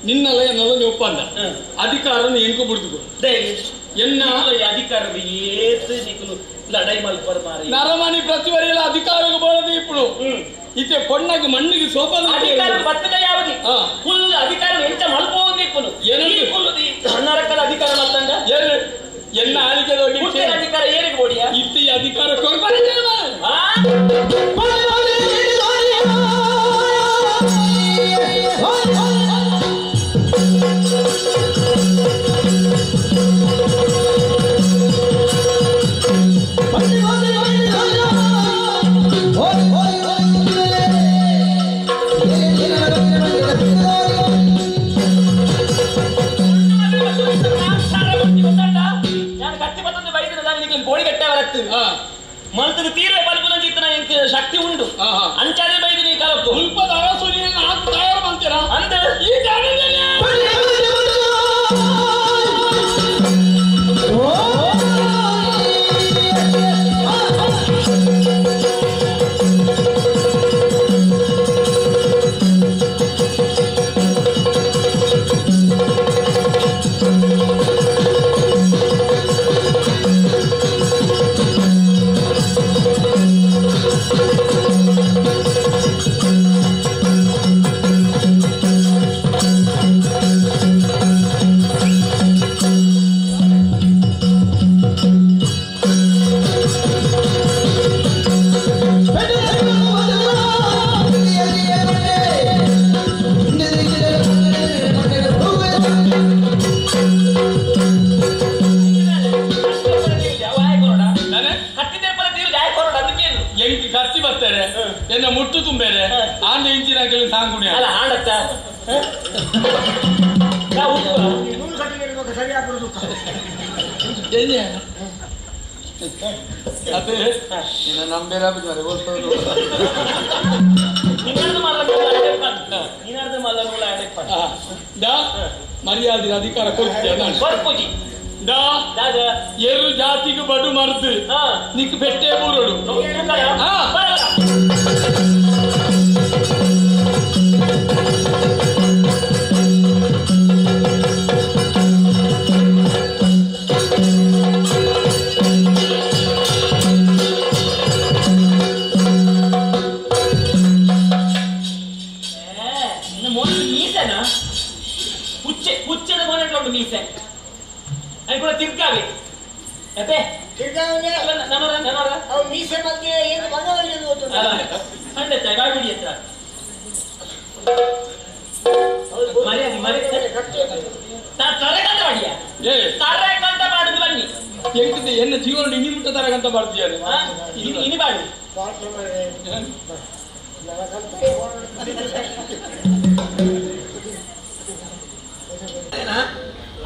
ನಿನ್ನಲ್ಲ ಎನ್ನಲ್ಲ ಒಪ್ಪಂದ ಅಧಿಕಾರನ ಎಂಕು ಬಿಡ್ತು ಎನ್ನ ಅಧಿಕಾರದ ಏತು ನಿಕ್ಕಲು ಲಡೈ ಮಲ್ಪರ್ ಮಾರಿ ನರಮನಿ ಪ್ರತಿವರಿಯಲ ಅಧಿಕಾರಕ್ಕೆ ಬೋಳದು ಇಪ್ಪುಡು ಇತ್ತೆ ಪೊಣ್ಣಗೆ ಮಣ್ಣಿಗೆ ಸೋಪದ ಅಧಿಕಾರ ಬತ್ತದ ಯಾವದಿ ಕುಲ್ ಅಧಿಕಾರ ಎಂತ ಮಲ್ಪೋಂದು ಇಪ್ಪುನು ಈ ಕುಲ್ಲುದಿ ನರಕದ ಅಧಿಕಾರ ಮತ್ತಂಡ ಏರು ಎನ್ನ ಆಳಿಕೆ ಹೋಗಿ ಅಧಿಕಾರ ಏರಿಗೆ ಬೋಡಿಯ ಇತ್ತೆ ಅಧಿಕಾರ ಕೊರ್ಪರೆ ಆ ಮಲ್ತದ ತೀರ ಬಲ್ಪುನ ಚಿತ್ತನ ಶಕ್ತಿ ಉಂಟು ಅಂಚಾದೆ ಬೈದು ನೀ ಕಲಪ್ಪು ಉಲ್ಪದ ಅರಸು ನೀನು ಹಾಕು ತಯಾರು ಮಾಡ್ತೀರಾ ಅಂತ ಈ ಜಾಗದಲ್ಲಿ ಎನ್ನ ಮುಟ್ಟು ತುಂಬೇರೆ ಆಂಡ ಇಂಚಿನ ಸಾಂಗುಣಿ ಅಲ್ಲ ಹಾಡತ್ತ ಅದೇ ನಂಬೇರ ಮರ್ಯಾದೆ ಅಧಿಕಾರ ಕೊಡ್ತೀಯ ಎರು ಜಾತಿಗೆ ಬಡು ಮರ್ದು ನಿಕ್ ಬೆಟ್ಟೆ ಬೂರಡು ಮೀಸೆನಾ ಹುಚ್ಚೆ ಹುಚ್ಚದ ಮೊನೆಟ್ಲುಂಡು ಮೀಸೆ ಕೂಡ ತಿರ್ಗಾವೆ ಅಪ್ಪೆ ತಿರ್ಗಾವೆ ನಮರ ನಮರ ಅವು ಮೀಸೆ ಮಧ್ಯೆ ಏನು ಭಗವಲ್ಲಿ ಗೊತ್ತುಂಟು ಖಂಡಿತ ಬಾಯ್ಬಿಡಿ ಹತ್ರ ಮರ್ಯಾದೆ ಮರ್ಯಾದೆ ತರಗಂತ ಮಾಡಿಯ ತರಗಂತ ಮಾಡುದು ಬನ್ನಿ ಎಂಕತೆ ಎನ್ನ ಜೀವನ ಇನಿ ಮುಟ್ಟ ತರಗಂತ ಮಾಡ್ತೀಯ ಇನಿ ಬಾಡು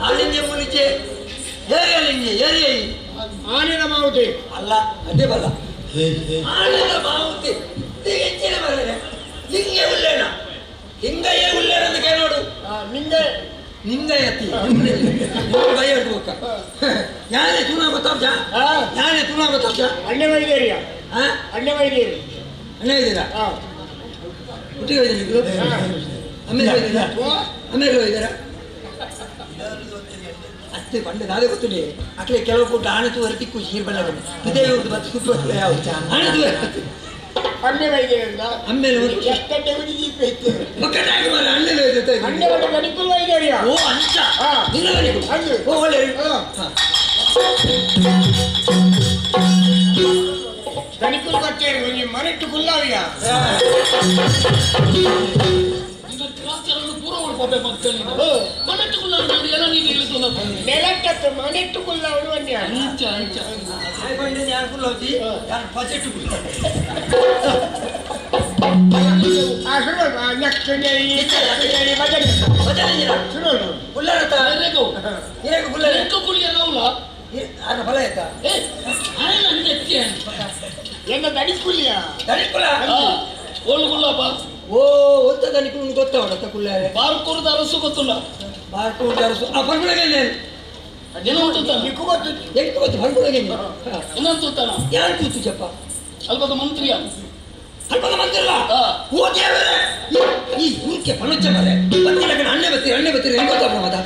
ಆಲಿಂಜೆ ಮುನಿಚೆ ಏರಿಯಲಿಂಜೆ ಏರಿಯ ಆನೆನ ಮಾವುತಿ ಅಲ್ಲ ಅದೇ ಬಲ್ಲ ಆನೆನ ಮಾವುತಿ ಹೆಚ್ಚಿನ ಬರಲೆ ನಿಂಗೆ ಉಲ್ಲೇನ ಹಿಂಗಯ್ಯ ಉಲ್ಲೇನ ಅಂತ ಕೇಳಿ ನೋಡು ನಿಂಗೆ ನಿಂಗೆ ಅತ್ತಿ ಭಯ ಇಟ್ಬೇಕ ಯಾರೇ ತುಣ ಗೊತ್ತಾಬ್ಜ ಯಾರೇ ತುಣ ಗೊತ್ತಾಬ್ಜ ಅಣ್ಣೆ ವೈದ್ಯರಿಯ ಅಣ್ಣೆ ವೈದ್ಯರಿ ಅಣ್ಣ ಇದ್ದೀರಾ ಒಟ್ಟಿಗೆ ವೈದ್ಯರು ಅಮೇರಿಕ ವೈದ್ಯರಾ ಅಮೇರಿಕ ವೈದ್ಯರಾ ಅತ್ತೆ ಪಂಡ ನಾದೇ ಗೊತ್ತುಂಟೆ ಅಟ್ಲೆ ಕೆಲವು ಕೂಟ ಆಣೆ ತೂವರೆ ತಿಕ್ಕು ನೀರು ಬಲ್ಲ ಇದೇ ಇವ್ರದ್ದು ಮತ್ತೆ ಸುತ್ತು ಯಾವ ಆಣೆ ತೂವರೆ ಅಣ್ಣೆ ವೈದ್ಯರಿಂದ ಆಮೇಲೆ ಎಷ್ಟಡ್ಡೆ ಇತ್ತು ಅಣ್ಣೆ ವೈದ್ಯ ಅಣ್ಣೆ ವೈದ್ಯ ಗಣಿಕುಲ್ ವೈದ್ಯರಿಯ ಓ ಅಂಚ ನಿನ್ನ ಗಣಿಕುಲ್ ಓ ಒಳ್ಳೆ ಗಣಿಕುಲ್ ಕಟ್ಟೇರಿ ಒಂಜಿ ಮನೆಟ್ಟು ಕುಲ್ಲಾವಿಯ ನೆಲಟ್ಟತ್ತು ಮನೆಟ್ಟು ಕುಲ್ಲಾವಳು ಅನ್ಯ ಅಂಚ ಅಂಚ ಎನ್ನ ದಡಿಕುಲಿಯ ದಡಿಕುಲ ಓಳು ಕುಲ್ಲಪ್ಪ ಓ ಒತ್ತದ ನಿಕುಲು ಗೊತ್ತಾವಡ ಕುಲ್ಲಾರೆ ಬಾರ್ಕೂರದ ಅರಸು ಗೊತ್ತುಲ್ಲ ಬಾರ್ಕೂರದ ಅರಸು ಆ ಪರ್ಗುಳಗೆ ನಿಕ್ಕು ಗೊತ್ತು ಎಂಟು ಗೊತ್ತು ಪರ್ಗುಳಗೆ ಇನ್ನೊಂದು ತೂತಾನ ಯಾರು ತೂತು ಚಪ್ಪ ಅಲ್ಪದ ಮಂತ್ರಿಯ ಅಲ್ಪದ ಮಂತ್ರಿ ಅಲ್ಲ ಓ ದೇವರೇ ಈ ಊರಿಗೆ ಪಣಚ್ಚ ಮರೆ ಬತ್ತಿಲ್ಲ ಕಣ ಅಣ್ಣೆ ಬತ್ತೀರಿ ಅಣ್ಣೆ ಬತ್ತೀರಿ ಹೆಂಗ್ ಗೊತ್ತಾಪ ಮಾತಾ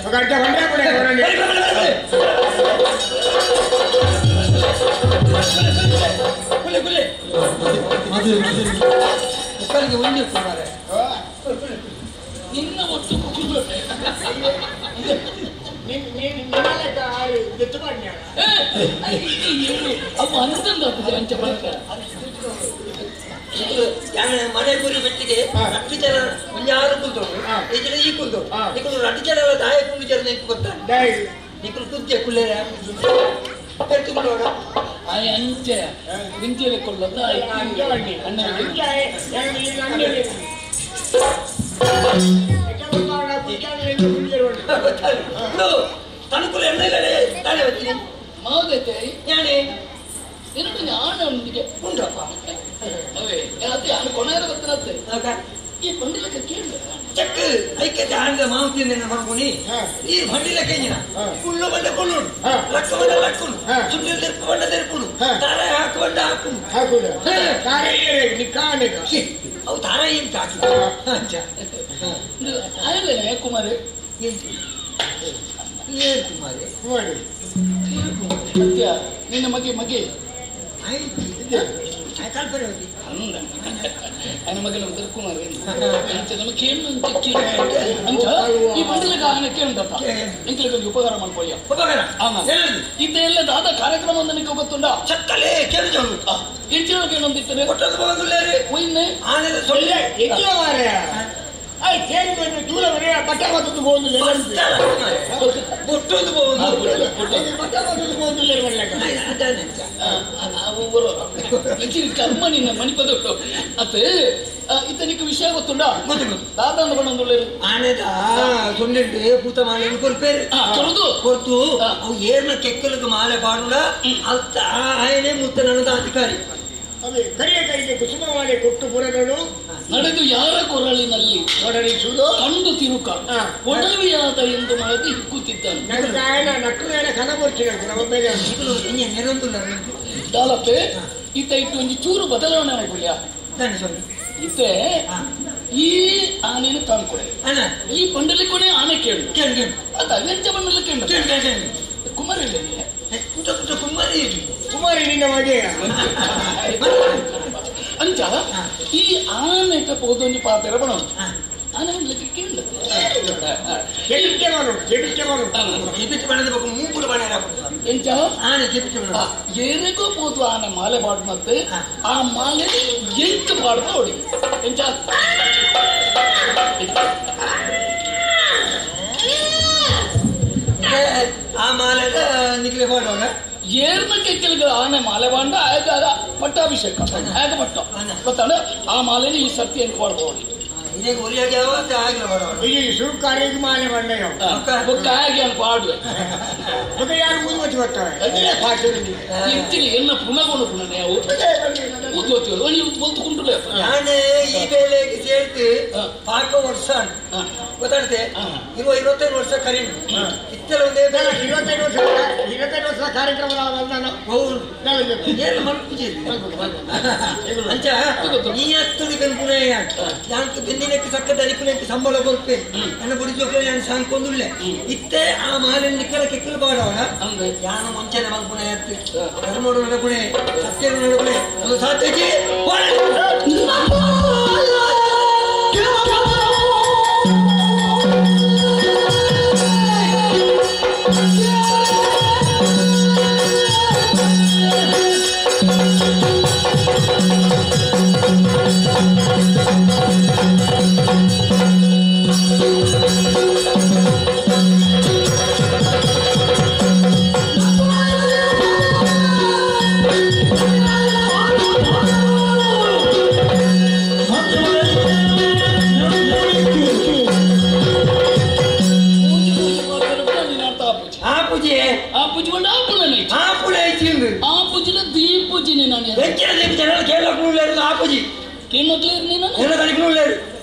ಕುಲ್ಲೆ ಕುಲ್ಲೆ ಮುಕ್ಕಳಿಗೆ ಒಂದೇ ಕುಮಾರೆ ನಿನ್ನ ಒಟ್ಟು ಕುಕ್ಕುದೊಟ್ಟೆ ಅವು ಅಂತಂದ ಅಂಚೆ ಬಳಕ ಮನೆ ಗುರಿ ಬೆಟ್ಟಿಗೆ ರಟ್ಟು ಜನ ಒಂಜಾರು ಕುಲ್ದೋಡು ಈ ಜನ ಈ ಕುಲ್ದೋಡು ನಿಕುಲು ರಟ್ಟು ಜನ ದಾಯ ಕುಂಡು ಜನ ನಿಂಕು ಗೊತ್ತಾ ನಿಕುಲು ಕುದ್ದೆ ಕುಲ್ಲೇರೆ పెట్టుకున్నాడు ಅಂಚೆ ಮುಂಚೆಲೆ ಕೊಳ್ಳದ ತಣುಕುಲು ಎಣ್ಣೆಗಳೇ ತಾನೇ ಬರ್ತೀನಿ ಮಾದೈತೆ ಯಾಣೆ என்னோட ஆணவனுக்கு ಉಂಟಪ್ಪ ಅವೇ ಅದೇ ಆಣ ಕೊನೆಯ ಬರ್ತಾನಂತೆ ಈ ಬಂಡಿಲಕ್ಕ ಕೇಳು ಚಕ್ ಐಕ್ಯತೆ ಆಣದ ಮಾಂಸಿನ ಮಾಡ್ಕೊನಿ ಈ ಬಂಡಿಲಕ್ಕ ಎಂಜಿನ ಕುಳ್ಳು ಬಂಡ ಕುಳ್ಳು ಲಕ್ಕ ಬಂಡ ಲಕ್ಕುನು ಸುಂಡಿಲ್ ತೆರ್ಪು ಬಂಡ ತೆರ್ಪುನು ತಾರ ಹಾಕು ಬಂಡ ಹಾಕುನು ಹಾಕುನು ತಾರ ನಿಕ್ಕಾನೆ ಅವು ತಾರ ಏನು ಹಾಕಿ ಅಂಚ ಆಯಲೇನೆ ಕುಮಾರಿ ಏನು ಕುಮಾರಿ ಕುಮಾರಿ ಸತ್ಯ ನಿನ್ನ ಮಗೆ ಮಗೆ ఆయన మగన కుమార్ ನಮ್ಮ ಕೇಳು ಅಂತ ಕೇಳು ಅಂತ ಈ ಬಂಡಲಗ ಆನೆ ಕೇಳುಂಟಪ್ಪ ಎಂಕ್ಲೆಗೊಂದು ಉಪಕಾರ ಮಾಡ್ಕೊಳ್ಳಿ ಉಪಕಾರ ಇದೆಲ್ಲ ದಾದ ಕಾರ್ಯಕ್ರಮ ಒಂದು ನಿಮಗೆ ಗೊತ್ತುಂಡ ಚಕ್ಕಲೇ ಕೇಳು ಎಂಚಿನೊಳಗೆ ಏನೊಂದಿರ್ತಾರೆ ಕೊಟ್ಟದ್ದು ಬಂದುಲ್ಲೇರಿ ಒಯ್ನೆ ಆನೆ ಸೊಳ್ಳೆ ಕರ್ಮ ನಿನ್ನ ಮಣಿಪದೊಟ್ಟು ಅತ್ತೆ ಇತನಿಗೆ ವಿಷಯ ಗೊತ್ತುಂಡ ದಾದಾಂದ ಬಣ್ಣೊಂದುಳ್ಳೇರು ಆನೆದ ಸೊನ್ನೆಂಟು ಪೂತ ಮಾಲೆ ಕೊರ್ಪೇರು ಕೊರದು ಕೊರ್ತು ಅವು ಏರ್ನ ಕೆಕ್ಕಲಕ್ಕೆ ಮಾಲೆ ಪಾಡುಡ ಅತ್ತ ಆಯನೇ ಮುತ್ತ ನನ್ನದ ಅಧಿಕಾರಿ ಕರಿಯ ಕೈಗೆ ಕುಸುಮ ಮಾಲೆ ಕೊಟ್ಟು ಪುರಗಳು ನಡೆದು ಯಾರ ಕೊರಳಿನಲ್ಲಿ ಒಡರಿಸುವುದು ಕಂಡು ತಿರುಕ ಒಡವಿಯಾದ ಎಂದು ಮನದಿ ಹಿಕ್ಕುತ್ತಿದ್ದಾನೆ ದಾಲತ್ತೆ ಈತ ಇಟ್ಟು ಒಂದು ಚೂರು ಬದಲಾವಣೆ ಮಾಡ್ಕೊಳ್ಳಿಯ ಇತ್ತೆ ಈ ಆನೆಯನ್ನು ತಾಂಕೊಡೆ ಈ ಬಂಡಲಿಕೊನೆ ಆನೆ ಕೇಳು ಅದ ಎಂಚ ಬಂಡಲಿ ಕೇಳು ಕುಮಾರಿ ಕುಮಾರಿ ಕುಮಾರಿ ನಿನ್ನ ಮಗೆ ಅಂಚ ಈ ಆನೆಟ ಪೋದೊಂಜಿ ಪಾತೆರ ಬಣ ಆನೆ ಮಂಡ್ಲಿಕ್ಕೆ ಕೇಳು ಎಂಚ ಆನೆ ಏರಿಗೂ ಪೋದು ಆನೆ ಮಾಲೆ ಪಾಡು ಮತ್ತೆ ಆ ಮಾಲೆ ಎಂಟು ಪಾಡ್ದ ಹೊಡಿ ಎಂಚ ಆ ಮಾಲೆ ನಿಕ್ಲೆ ಪಾಡೋಣ ಏರ್ನ ಕೆಕ್ಕಲಿಗೆ ಆನೆ ಮಾಲೆ ಬಾಂಡ ಆಗ ಪಟ್ಟಾಭಿಷೇಕ ಆಗ ಪಟ್ಟ ಗೊತ್ತಾಡ ಆ ಮಾಲೆನ ಈ ಸರ್ತಿ ಎಂಟು ಪಾಡ್ಬೋದು ಮಾಲೆ ಆಗಿ ಅನ್ ಪಾಡುವೆ ಇರ್ತಿಲ್ಲ ಎನ್ನ ಪುನಃ ಪುನಃ ನಾವು ಊದ್ವತ್ತೀವಿ ನೀವು ಬಲ್ತುಕೊಂಡ್ರೆ ನಾನು ಈ ಬೇಲೆಗೆ ಸೇರ್ತು ಪಾಕ ವರ್ಷ ಗೊತ್ತಾಡ್ತೆ 25 ವರ್ಷ ಕರೀನು ಇತ್ತೆಲ್ಲ ಒಂದೇ 25 ವರ್ಷ 25 ವರ್ಷ ಕಾರ್ಯಕ್ರಮ ಹೌದು ಏನು ಮಲ್ಪುಜಿ ಅಂಚ ನೀ ಹತ್ತುಡಿ ಬೆನ್ಪುನ ಯಾಕೆ ಬೆನ್ನಿನಕ್ಕೆ ಸಕ್ಕ ದನಿಕುನಕ್ಕೆ ಸಂಬಳ ಕೊರ್ಪೆ ನನ್ನ ಬುಡಿ ಜೋಕ್ಲೆ ನಾನು ಸಾಂಕೊಂದುಳ್ಳೆ ಇತ್ತೆ ಆ ಮಾಲೆ ನಿಕ್ಕಲ ಕೆಕ್ಕಲು ಪಾಡೋಣ ಯಾನು ಮುಂಚೆನೆ ಮಲ್ಪುನ ಎತ್ತು ಧರ್ಮಡು ನಡಪುಣೆ ಸತ್ಯನು ನಡಪುಣೆ ಅದು ಸಾತ್ಯಜಿ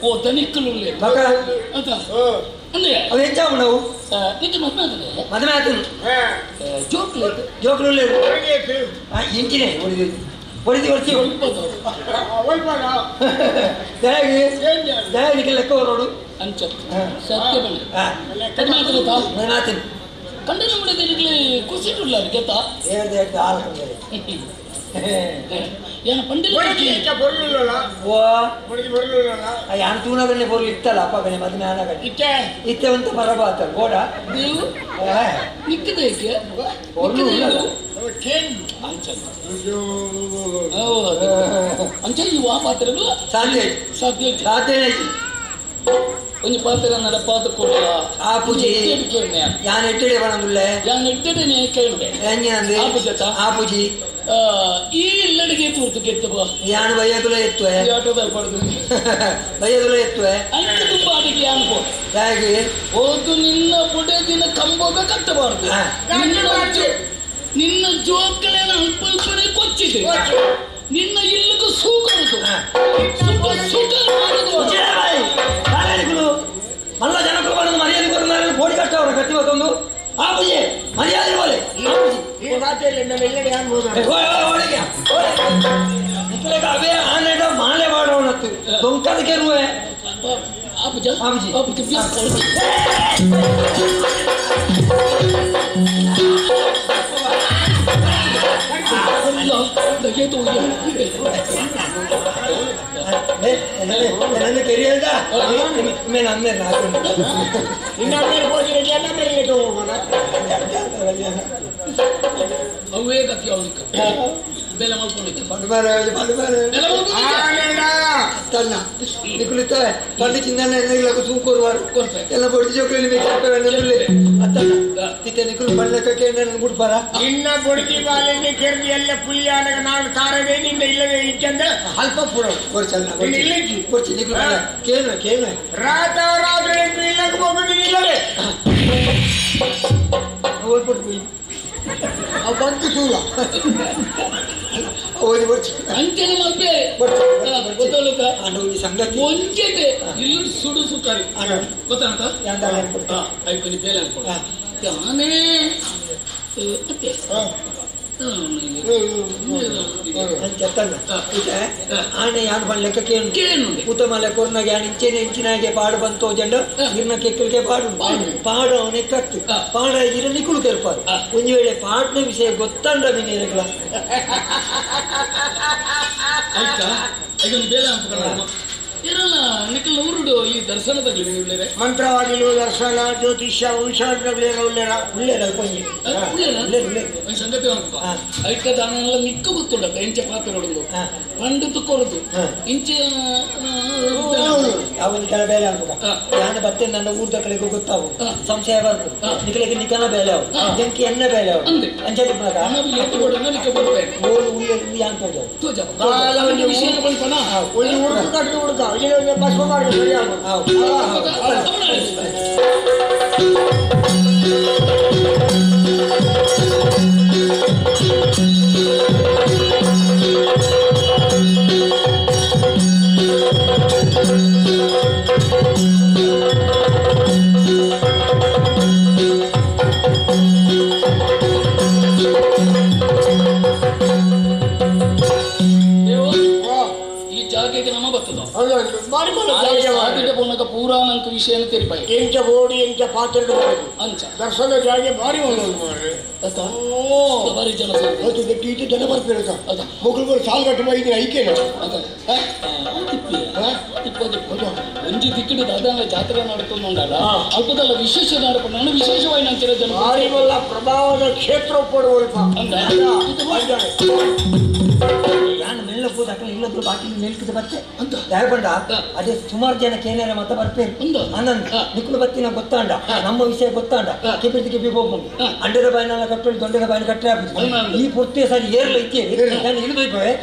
ಓ ದನಿಕ್ಕಲು ಬಕ ಅಂತ ಅಂದ್ರೆ ಅವು ಎಂಚಾವು ನಾವು ನಿಜ ಮದ್ವೆ ಆತದೆ ಮದುವೆ ಆತನು ಜೋಕ್ಲು ಜೋಕ್ಲು ಇಂಚಿನೇ ಹೊಡಿದು ಹೊಡಿದು ಹೊಡಿಸಿ ದಯಾಗಿ ದಯಾಗಿ ಲೆಕ್ಕ ಹೊರಡು ಅಂಚ ಸತ್ಯ ಬಣ್ಣ ಮದ್ವೆ ಆತದ ಮದುವೆ ಆತನು ಕಂಡನ ಮುಡಿದ ಖುಷಿ ಉಳ್ಳ ಗೆತ್ತಾ ಹೇಳ್ದೆ ಹೇಳ್ದೆ ಹಾಲು ಕಂಡರೆ ಏನ ಪಂಡಿತ ಯಾನ್ ತೂನಗನೆ ಬೊರ್ಲು ಇತ್ತಲ್ಲ ಅಪ್ಪಗನೆ ಮದುವೆ ಆನಗನೆ ಇತ್ತೆ ಇತ್ತೆ ಒಂದು ಪರಬಾತ ಗೋಡ ನೀವು ನಿಕ್ಕದೇಕೆ ಬೊರ್ಲು ಉಳ್ಳಲ್ಲ. ಅಂಚ ಹೌದು ಅಂಚ ಈ ವಾ ಪಾತ್ರೆಗಳು ಸಾಧ್ಯ ಸಾಧ್ಯ ಸಾಧ್ಯನೇ ಒಂಜಿ ಪಾತ್ರೆ ನಡಪಾದ ಕೊಡ ಆ ಪೂಜೆ ಯಾನ್ ಎಟ್ಟಡೆ ಬಣಂದುಲ್ಲೆ ಯಾನ್ ಎಟ್ಟಡೆನೆ ಕೇಳುವೆ ಎಂಜಿನಂದೆ ಆ ಪೂಜೆತ ಆ ಪೂಜಿ ಈ ಇಲ್ಲಡಿಗೆ ತೂರ್ತು ಕೆತ್ತಬ ಯಾನ್ ಬಯ್ಯದುಲ ಎತ್ತುವೆ ಈ ಆಟೋದಲ್ಲಿ ಪಡೆದು ಬಯ್ಯದುಲ ಎತ್ತುವೆ ಐಕೆ ತುಂಬ ಅಡಿಗೆ ಯಾನ್ಕೋ ಹೇಗೆ ಹೋದು ನಿನ್ನ ಬುಡದಿನ ಕಂಬೋಗ ಕಟ್ಟಬಾರ್ದು ನಿನ್ನ ಜೋಕಲೇನ ಅಲ್ಪಲ್ಪನೆ ಕೊಚ್ಚಿದೆ ನಿನ್ನ ಇಲ್ಲಕ್ಕೂ ಸೂಕರುದು ಸುಖ ಮಾಡುದು ಮಲ್ಲ ಜನಕ್ಕೂ ಬರೋದು ಮರ್ಯಾದೆ ಕೊರನಾರು ಬೋಡಿ ಕಟ್ಟ ಅವರ ಕಟ್ಟಿ ಮತ್ತೊಂದು ಆ ಪೂಜೆ ಮರ್ಯಾದೆ ಬೋಲೆ ಅವೇ ಆನೆಡ ಮಾಲೆ ಮಾಡೋಣತ್ತು ದೊಂಕದ ಕೆರುವೆ ಆಪುಜ ಆಪುಜಿ ಆಪುಜಿ ನನ್ನ ಕೆರಿಯಲ್ದ ಮೇಲೆ ಅಂದೇ ಅವೇ ಗತಿ ಅವನಿಗೆ ಬೆಲೆ ಮಾಡ್ಕೊಂಡಿದ್ದೆ ತನ್ನ ನಿಕುಲಿತ ಪಂಡಿ ಚಿಂದನ ಎನ್ನಗಿಲಕ ತೂಕೋರುವಾರು ಎಲ್ಲ ಬೊಡ್ಡಿ ಜೋಕಲಿ ಬೇಕು ಅತ್ತಲ್ಲ ತಿತ್ತೆ ನಿಕುಲು ಪಳ್ಳಕ್ಕೆ ನನ್ನ ಗುಡ್ಪಾರ ನಿನ್ನ ಬೊಡ್ಡಿ ಬಾಲಿನ ಕೆರ್ದಿ ಎಲ್ಲ ಪುಲಿಯಾನಗ ನಾನು ತಾರವೇ ನಿನ್ನ ಇಲ್ಲವೇ ಇಚ್ಚಂದ ಅಲ್ಪ ಪುರ ಕೊರ್ಚಲ್ಲ ಕೊರ್ಚಿ ನಿಕುಲು ಕೇಳು ಕೇಳು ರಾತ ರಾತ್ರಿ ಇಲ್ಲಕ್ಕೆ ಹೋಗ್ಬಿಟ್ಟು ಇಲ್ಲವೇ ಓಡ್ಬಿಟ್ಟು ಅವು ಬಂತು ತೂಲ ಓದಿ ಬರ್ಚಿ ಅಂಚನೆ ಮಲ್ಪೆ ಒಂಜಿ ಸಂಗತಿ ಒಂಜೆತೆ ಇಲ್ಲೂ ಸುಡು ಸುಖಾರಿ ಗೊತ್ತಾಂತ ಐಕೊನಿ ಬೇಲೆ ಅನ್ಕೊಡ ಯಾನೇ ಅತ್ತೆ ಆನೆ ಯಾನ್ ಬಣ್ಣ ಲೆಕ್ಕ ಕೇಳು ಕೇಳು ಉತ್ತಮ ಲೆಕ್ಕೊರ್ನಾಗ ಯಾನ್ ಇಂಚೆನೆ ಇಂಚಿನಾಗೆ ಪಾಡು ಬಂತು ಜಂಡ ಇರ್ನ ಕೆಕ್ಕಲಿಗೆ ಪಾಡು ಪಾಡು ಅವನೇ ಕತ್ತು ಪಾಡ ಇರ ನಿಕುಲು ಕೆರ್ಪಾರು ಒಂಜಿ ವೇಳೆ ಪಾಡ್ನ ವಿಷಯ ಗೊತ್ತಂಡ ಮಿನಿರಗಳ ಆಯ್ತಾ ಐಗೊಂದು ಬೇಲೆ ಅನ್ಕೊಳ್ಳೋಣ ಇರಲ್ಲ ನಿಖಲ್ ಊರುಡು ಈ ದರ್ಶನದಲ್ಲಿ ಉಳ್ಳೇರೆ ಮಂತ್ರವಾಗಿಲು ದರ್ಶನ ಜ್ಯೋತಿಷ್ಯ ಭವಿಷ್ಯಗಳೇರ ಉಳ್ಳೇರ ಉಳ್ಳೇರ ಕೊಂಜಿ ಉಳ್ಳೇರ ಒಂದು ಸಂಗತಿ ಅನ್ಕೋ ಐಕ ದಾನೆಲ್ಲ ನಿಕ್ಕ ಗೊತ್ತುಂಡ ಇಂಚೆ ಪಾತ್ರ ಹೊಡೋದು ಪಂಡಿತು ಕೊರದು ಇಂಚೆ ಅವನ ಕೆಲ ಬೇಲೆ ಅನ್ಕೋಕ ಯಾನ ಬತ್ತೆ ನನ್ನ ಊರ್ದ ಕಡೆಗೆ ಗೊತ್ತಾವು ಸಂಶಯ ಬರ್ಕು ನಿಕಲಿಗೆ ನಿಕನ ಬೇಲೆ ಅವು ಜಂಕಿ ಎನ್ನ ಬೇಲೆ ಅವು ಅಂಚೆ ಓಲು ಉಳ್ಳೇರು ಯಾನ್ ತೋಜವು ಒಂದು ಹುಡುಗ ಕಟ್ಟು ಹುಡುಗ ಇಲ್ಲಿ ಬಸವ ಮಾಡಿ ಪೂರಾ ನಂಗೆ ವಿಷಯ ತೆರಿಪಾಯಿ ಎಂಚ ಬೋಡಿ ಎಂಚ ಪಾತ್ರೆ ಅಂಚ ದರ್ಶನ ಜಾಗೆ ಭಾರಿ ಮಾರ್ರೆ ಭಾರಿ ಜನ ಈಟು ಜನ ಬರ್ತಾರೆ ಮೊಗಲು ಸಾಲು ಕಟ್ಟು ಇದ್ರೆ ಐಕೇನ ಒಂಜಿ ದಿಕ್ಕಿಡು ದಾದಾನ ಜಾತ್ರೆ ನಡ್ಕೊಂಡಲ್ಲ ಅಲ್ಪದಲ್ಲ ವಿಶೇಷ ನಡಪಡ ವಿಶೇಷವಾಗಿ ನಂಚಿರ ಜನ ಭಾರಿ ಬಲ್ಲ ಪ್ರಭಾವದ ಕ್ಷೇತ್ರ ಪಡುವಲ್ಪ ಅಂದ ನಾನು ಮೆಲ್ಲ ಹೋದ ಇಲ್ಲದ್ರು ಬಾಕಿ ಮೇಲ್ಕಿದ ಬತ್ತೆ ಅಂತ ದಯಪಂಡ ಅದೇ ಸುಮಾರು ಜನ ಕೇನಾರ ಮತ ಬರ್ಪೇರು ಆನಂದ್ ನಿಕ್ಕುಲು ಬತ್ತಿನ ಗೊತ್ತಾಂಡ ನಮ್ಮ ವಿಷಯ ಗೊತ್ತಾಂಡ ಕೆಪಿದ ಕೆಪಿ ಹೋಗ್ಬೋದು ಅಂಡದ ಬಾಯಿನೆಲ್ಲ ಕಟ್ಟೋಳಿ ದೊಡ್ಡದ ಬಾಯಿನ ಕಟ್ಟೆ ಆಗ್ಬೋದು ಈ ಪೂರ್ತಿ ಸರಿ ಏರ್ಲ ಇತ್ತೇ ನಾನು ಇಳಿದು ಹೋಗ್ತೇವೆ.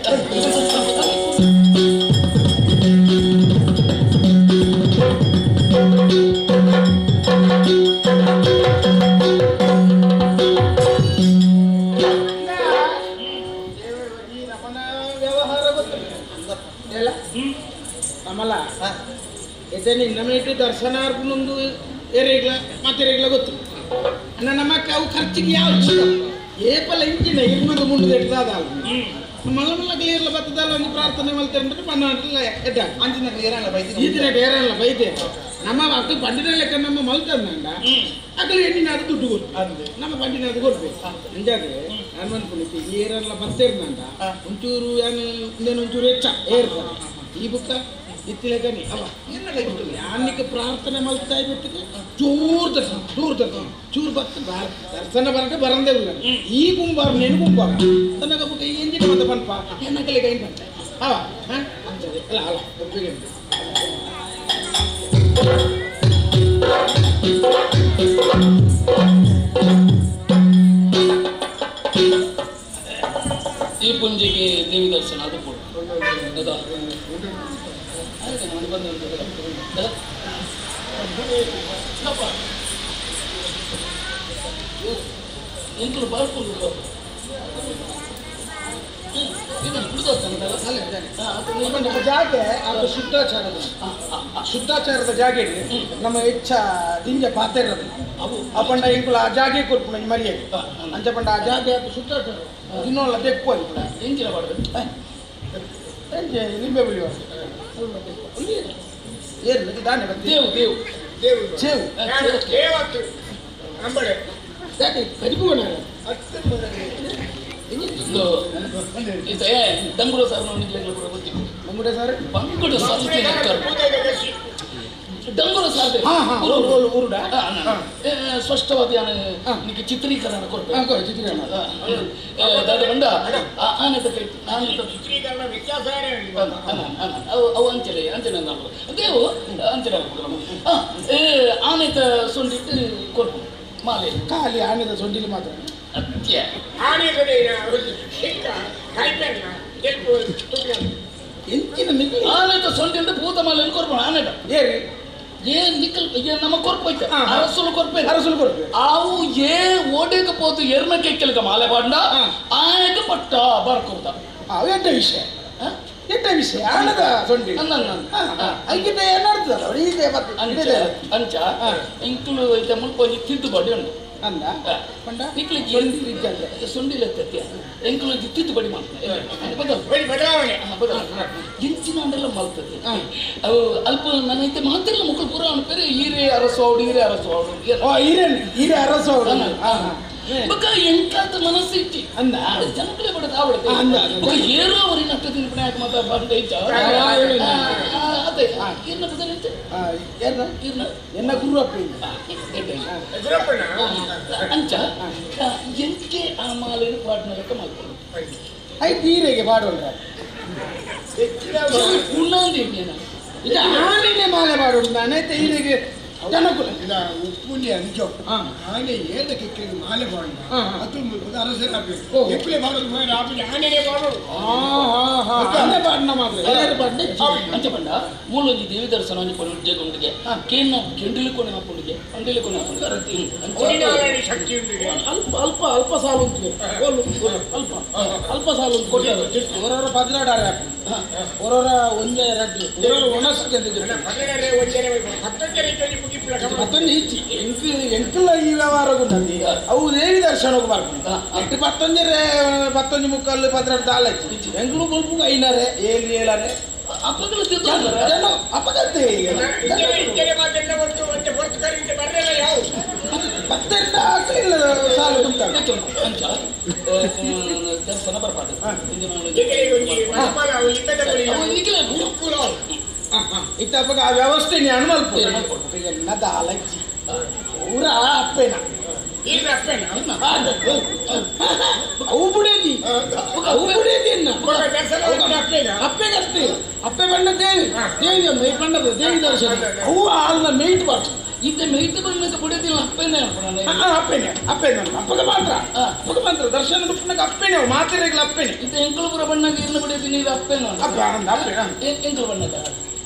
ನಮ್ಮಲ್ಲ ಎಸೆ ನಮ್ಮ ದರ್ಶನಾರ್ಪಣೊಂದು ಎರೆಗ್ಲ ಮತ್ತೆರೆಗ್ಲ ಗೊತ್ತು ನಮ್ಮಕ್ಕ ಅವು ಖರ್ಚಿಗೆ ಯಾವ ಏಪಲ ಇಂಚಿನ ಇರ್ನೊಂದು ಮುಂಡು ಎಡ್ದಾದ ಮಲ್ಲ ಮಲ್ಲ ಕ್ಲಿಯರ್ಲ ಬತ್ತದಲ್ಲ ಒಂದು ಪ್ರಾರ್ಥನೆ ಮಲ್ತಾರೆ ಪನ್ನ ಎಡ್ಡ ಅಂಚಿನ ಏರಲ್ಲ ಬೈತೆ ಈತಿನ ಏರಲ್ಲ ಬೈತೆ ನಮ್ಮ ಅಕ್ಕ ಪಂಡಿನ ಲೆಕ್ಕ ನಮ್ಮ ಮಲ್ತಂದ ಅಕ್ಕಲು ಎಣ್ಣಿನ ಅದು ದುಡ್ಡು ಕೊಡ್ತು ನಮ್ಮ ಪಂಡಿನ ಅದು ಕೊಡ್ಬೇಕು ಅಂಜಾದ್ರೆ ನಾನು ಅನ್ಕೊಂಡಿದ್ದೆ ಏರಲ್ಲ ಬತ್ತೇರ್ನಂಡ ಒಂಚೂರು ಏನು ಇನ್ನೇನು ಒಂಚೂರು ಹೆಚ್ಚ ಏರ್ತ ಈ ಬುಕ್ಕ ಇತ್ತಿಲೆಕ್ಕನಿ ಅವ ಯಾನಿಗೆ ಪ್ರಾರ್ಥನೆ ಮಲ್ತಾ ಇದ್ದಕ್ಕೆ ಚೂರು ದರ್ಶನ ಚೂರು ದರ್ಶನ ಚೂರು ಬತ್ತ ದರ್ಶನ ಬರಕ್ಕೆ ಬರಂದೇ ಇಲ್ಲ ಈ ಗುಂಬಾರ ನೇನು ಗುಂಬಾರ ತನಕ ಬುಕ್ಕ ಈ ಎಂಜಿನ ಮತ್ತೆ ಪನ್ಪ ಏನಕ್ಕಲೆ ಕೈ ಬಂತ ಅವ ಹಾಂ ಅಂಜದೆ ಅಲ್ಲ ಅಲ್ಲ ಒಪ್ಪಿಗೆ ಈ ಪುಂಜಿಗೆ ದೇವಿ ದರ್ಶನ ಅದು ಕೂಡ ಹೌದಾ? ಎಂಕಲು ಬಾಳ್ಕೊಂಡು ನಮ್ಮ ಜಾಗೆ ಅದು ಶುದ್ಧಾಚಾರದ ಶುದ್ಧಾಚಾರದ ಜಾಗೆ ನಮ್ಮ ಹೆಚ್ಚ ದಿಂಜ ಪಾತ್ರ ಇರೋದು ಆ ಪಂಡ ಎಂಕುಲ ಆ ಜಾಗೆ ಕೊರ್ಪುಣ ಮರಿಯ ಅಂಚ ಪಂಡ ಆ ಜಾಗೆ ಅದು ಶುದ್ಧಾಚಾರ ಇನ್ನೊಲ್ಲ ದೆಕ್ಕು ಅಂತ ಎಂಚಿನ ಪಾಡ್ದು ಲಿಂಬೆ ಬುಳಿ ಏನು ದಾನೆ ದೇವು ದೇವು ದೇವು ಚೇವು ದೇವತ್ತು ಅಂಬಳೆ ಯಾಕೆ ಕರಿಪು ದಂಗುಡ ಸಾರು ಗೊತ್ತಿತ್ತು ಬಂಗುಡೆ ಸಾರು ಬಂಗುಡ ಸಾರು ಡಂಗುರ ಸಾರು ಊರುಡ ಸ್ಪಷ್ಟವಾದ ನಿಮಗೆ ಚಿತ್ರೀಕರಣ ಕೊಡ್ತೇನೆ ಚಿತ್ರೀಕರಣ ದಾದ ಬಂಡ ಆನೆ ಆನೆ ಚಿತ್ರೀಕರಣ ವ್ಯತ್ಯಾಸ ಅವು ಅಂಚಲೆ ಅಂಚನೆ ದೇವು ಅಂಚನೆ ಆನೆತ ಸೊಂಡಿಟ್ಟು ಕೊಡ್ಪು ಮಾಲೆ ಖಾಲಿ ಆನೆದ ಸೊಂಡಿಲು ಮಾತ್ರ ಅತ್ಯ ಆನೆ ಎಂಚಿನ ಆನೆತ ಸೊಂಡಿಲು ಭೂತ ಮಾಲೆಯನ್ನು ಕೊರ್ಪು ಆನೆಟ ಏರಿ ಏ ನಿಕ್ಕಲ್ ಏ ನಮ್ಮ ಕೊರ್ಪೈತೆ ಅರಸುಲು ಕೊರ್ಪೆ ಅರಸುಲು ಕೊರ್ಪೆ ಆವು ಏ ಓಡೇಗ ಪೋತು ಎರ್ನ ಕೆಕ್ಕಲ್ಗ ಮಾಲೆ ಪಾಂಡ ಆನೆಗ ಪಟ್ಟ ಬರ್ಕೊಡ್ತ ಅವು ಎಟ್ಟ ವಿಷಯ ಎಟ್ಟ ವಿಷಯ ಆನದ ಸೊಂಡಿ ಐಕಿತ ಏನಾಡ್ತದಲ್ಲ ಇದೆ ಅಂಚ ಅಂಚ ಇಂಕುಲು ಐತೆ ಮುಲ್ಪ ಒಂಜಿ ತಿದ್ದುಬಡಿ ಉಂಟು ಅಂದ ಪಂಡ ನಿಕ್ಲು ಸೊಂಡಿ ಇಜ್ಜಂತೆ ಸೊಂಡಿಲ ಎತ್ತತ್ಯ ಎಂಕುಲು ಒಂಜಿ ತಿದ್ದುಬಡಿ ಮಾಡ್ತಾರೆ ಬದಲಾವಣೆ ಬದಲಾವಣೆ ಎಂಚಿನ ಅಂಡೆಲ್ಲ ಮಲ್ತದೆ ಅವು ಅಲ್ಪ ನನ್ನ ಮಾತಿಲ್ಲ ಮುಕ್ಕಳು ಪೂರ ಅನ್ಪೇರೆ ಈರೆ ಅರಸು ಅವಡು ಈರೆ ಅರಸು ಅವಡು ಈರೆ ಈರೆ ಅರಸು ಅವಡು ಬೊಕ್ಕ ಎಂಕಾತ ಮನಸ್ಸು ಇಚ್ಚಿ ಅಂದ ಜನಕುಲೆ ಬಡದ ಆವಡತೆ ಬೊಕ್ಕ ಏರೋ ಅವರಿನ ಅಟ್ಟ ತಿನ್ಪಣೆ ಯಾಕೆ ಮಾತಾ ಬಂದ ಇಚ್ಚ ಅದೇ ಇರ್ನ ಬದಲ ಇರ್ನ ಎನ್ನ ಗುರುವಪ್ಪ ಅಂಚ ಎಂಕೆ ಆ ಮಾಲೇನು ಪಾಡ್ನ ಲೆಕ್ಕ ಮಾಡ್ಕೊಂಡು ಐದು ಈರೆಗೆ ಪಾಡೋಣ ಪುಣ್ಣಾಂದಿ ಇದು ಆನೆನೆ ಮಾಲೆ ಪಾಡೋಣ ನಾನೈತೆ ಈರೆಗೆ ಜನಕುಲ ಇಲ್ಲ ಉಪ್ಪುಲಿ ಅಂಚೋ ಆನೆ ಏನ ಕೆಕ್ಕರಿಗೆ ಮಾಲೆ ಪಾಡ ಅದು ಅರಸರ ಎಪ್ಪಲೆ ಪಾಡೋದು ಆನೆನೆ ಪಾಡೋದು ಆನೆ ಪಾಡನ ಮಾತ್ರ ಎಲ್ಲರೂ ಪಾಡನೆ ಅಂಚ ಪಂಡ ಮೂಲೊಂಜಿ ದೇವಿ ದರ್ಶನ ಒಂಜಿ ಪೊಣ್ಣು ಜೇಗುಂಡಿಗೆ ಕೇನ ಕೆಂಡಿಲಿ ಕೊನೆ ಹಾಕೊಂಡಿಗೆ ಅಂಡಿಲಿ ಕೊನೆ ಹಾಕೊಂಡು ಶಕ್ತಿ ಉಂಟು ಅಲ್ಪ ಅಲ್ಪ ಅಲ್ಪ ಸಾಲು ಉಂಟು ಅಲ್ಪ ಅಲ್ಪ ಸಾಲು ಉಂಟು ಹೊರವರ ಪದ್ರಾಡಾರೆ ಹೊರವರ ಒಂದೇ ಎರಡು ಹೊರವರ ಒಣಸ್ಕೆ ಮತ್ತೊಂದು ಇಚ್ಚಿ ಎಂಕ್ ಎಂಕುಲ ಈ ವ್ಯವಹಾರ ಗುಂಡಂದಿ ಅವು ದೇವಿ ದರ್ಶನಕ್ಕೆ ಬರ್ಕೊಂಡು ಎಟ್ಟು ಪತ್ತೊಂಜರೆ ಪತ್ತೊಂಜಿ ಮುಕ್ಕಲ್ಲು ಪದ್ರಾಡು ದಾಲಚ್ಚಿ ಎಂಕುಲು ಕೊಲ್ಪು ಐನಾರೆ ಏಳು ಏಳಾರೆ ಅಪಗತ್ತೆ ಪತ್ತೆಲ್ಲ ಆಗ್ಲಿಲ್ಲ ಸಾಲು ತುಂಬ್ತಾರೆ ಅಂಚ ದರ್ಶನ ಬರ್ಪಾಡು ಇತ್ತಪ್ಪಗ ಆ ವ್ಯವಸ್ಥೆ ನಾನು ಮಲ್ಪ ಎಲ್ಲ ದಾಲಚ್ಚಿ ಊರ ಅಪ್ಪೇನ ಅವು ಬುಡೇದಿ ಅವು ಬುಡೇದಿ ಅಪ್ಪೆಗಷ್ಟೇ ಅಪ್ಪೆ ಬಣ್ಣ ದೇವಿ ದೇವಿ ಅಮ್ಮ ಈ ಬಣ್ಣದ ದೇವಿ ದರ್ಶನ ಅವು ಅಲ್ಲ ಮೇಯ್ಟ್ ಬಾರ್ದು ಇದ್ದ ಮೇಯ್ಟ್ ಬಣ್ಣದ ಬುಡೇದಿಲ್ಲ ಅಪ್ಪೇನೆ ಅಪ್ಪೇನೆ ಅಪ್ಪೇನೆ ಅಪ್ಪಗ ಮಾತ್ರ ಅಪ್ಪಗ ಮಾತ್ರ ದರ್ಶನ ದುಪ್ಪನಕ್ಕೆ ಅಪ್ಪೇನೆ ಅವು ಮಾತಿರಗ್ಲ ಅಪ್ಪೇನೆ ಇದ್ದ ಎಂಕುಲಪುರ ಬಣ್ಣಗೆ ಇರ್ನ ಬುಡೇದಿ ಇದು ಅಪ್ಪೇನ ಅಪ್ಪ ಅಪ್ಪೆ ಎಂಕುಲು ಬಣ್ಣದ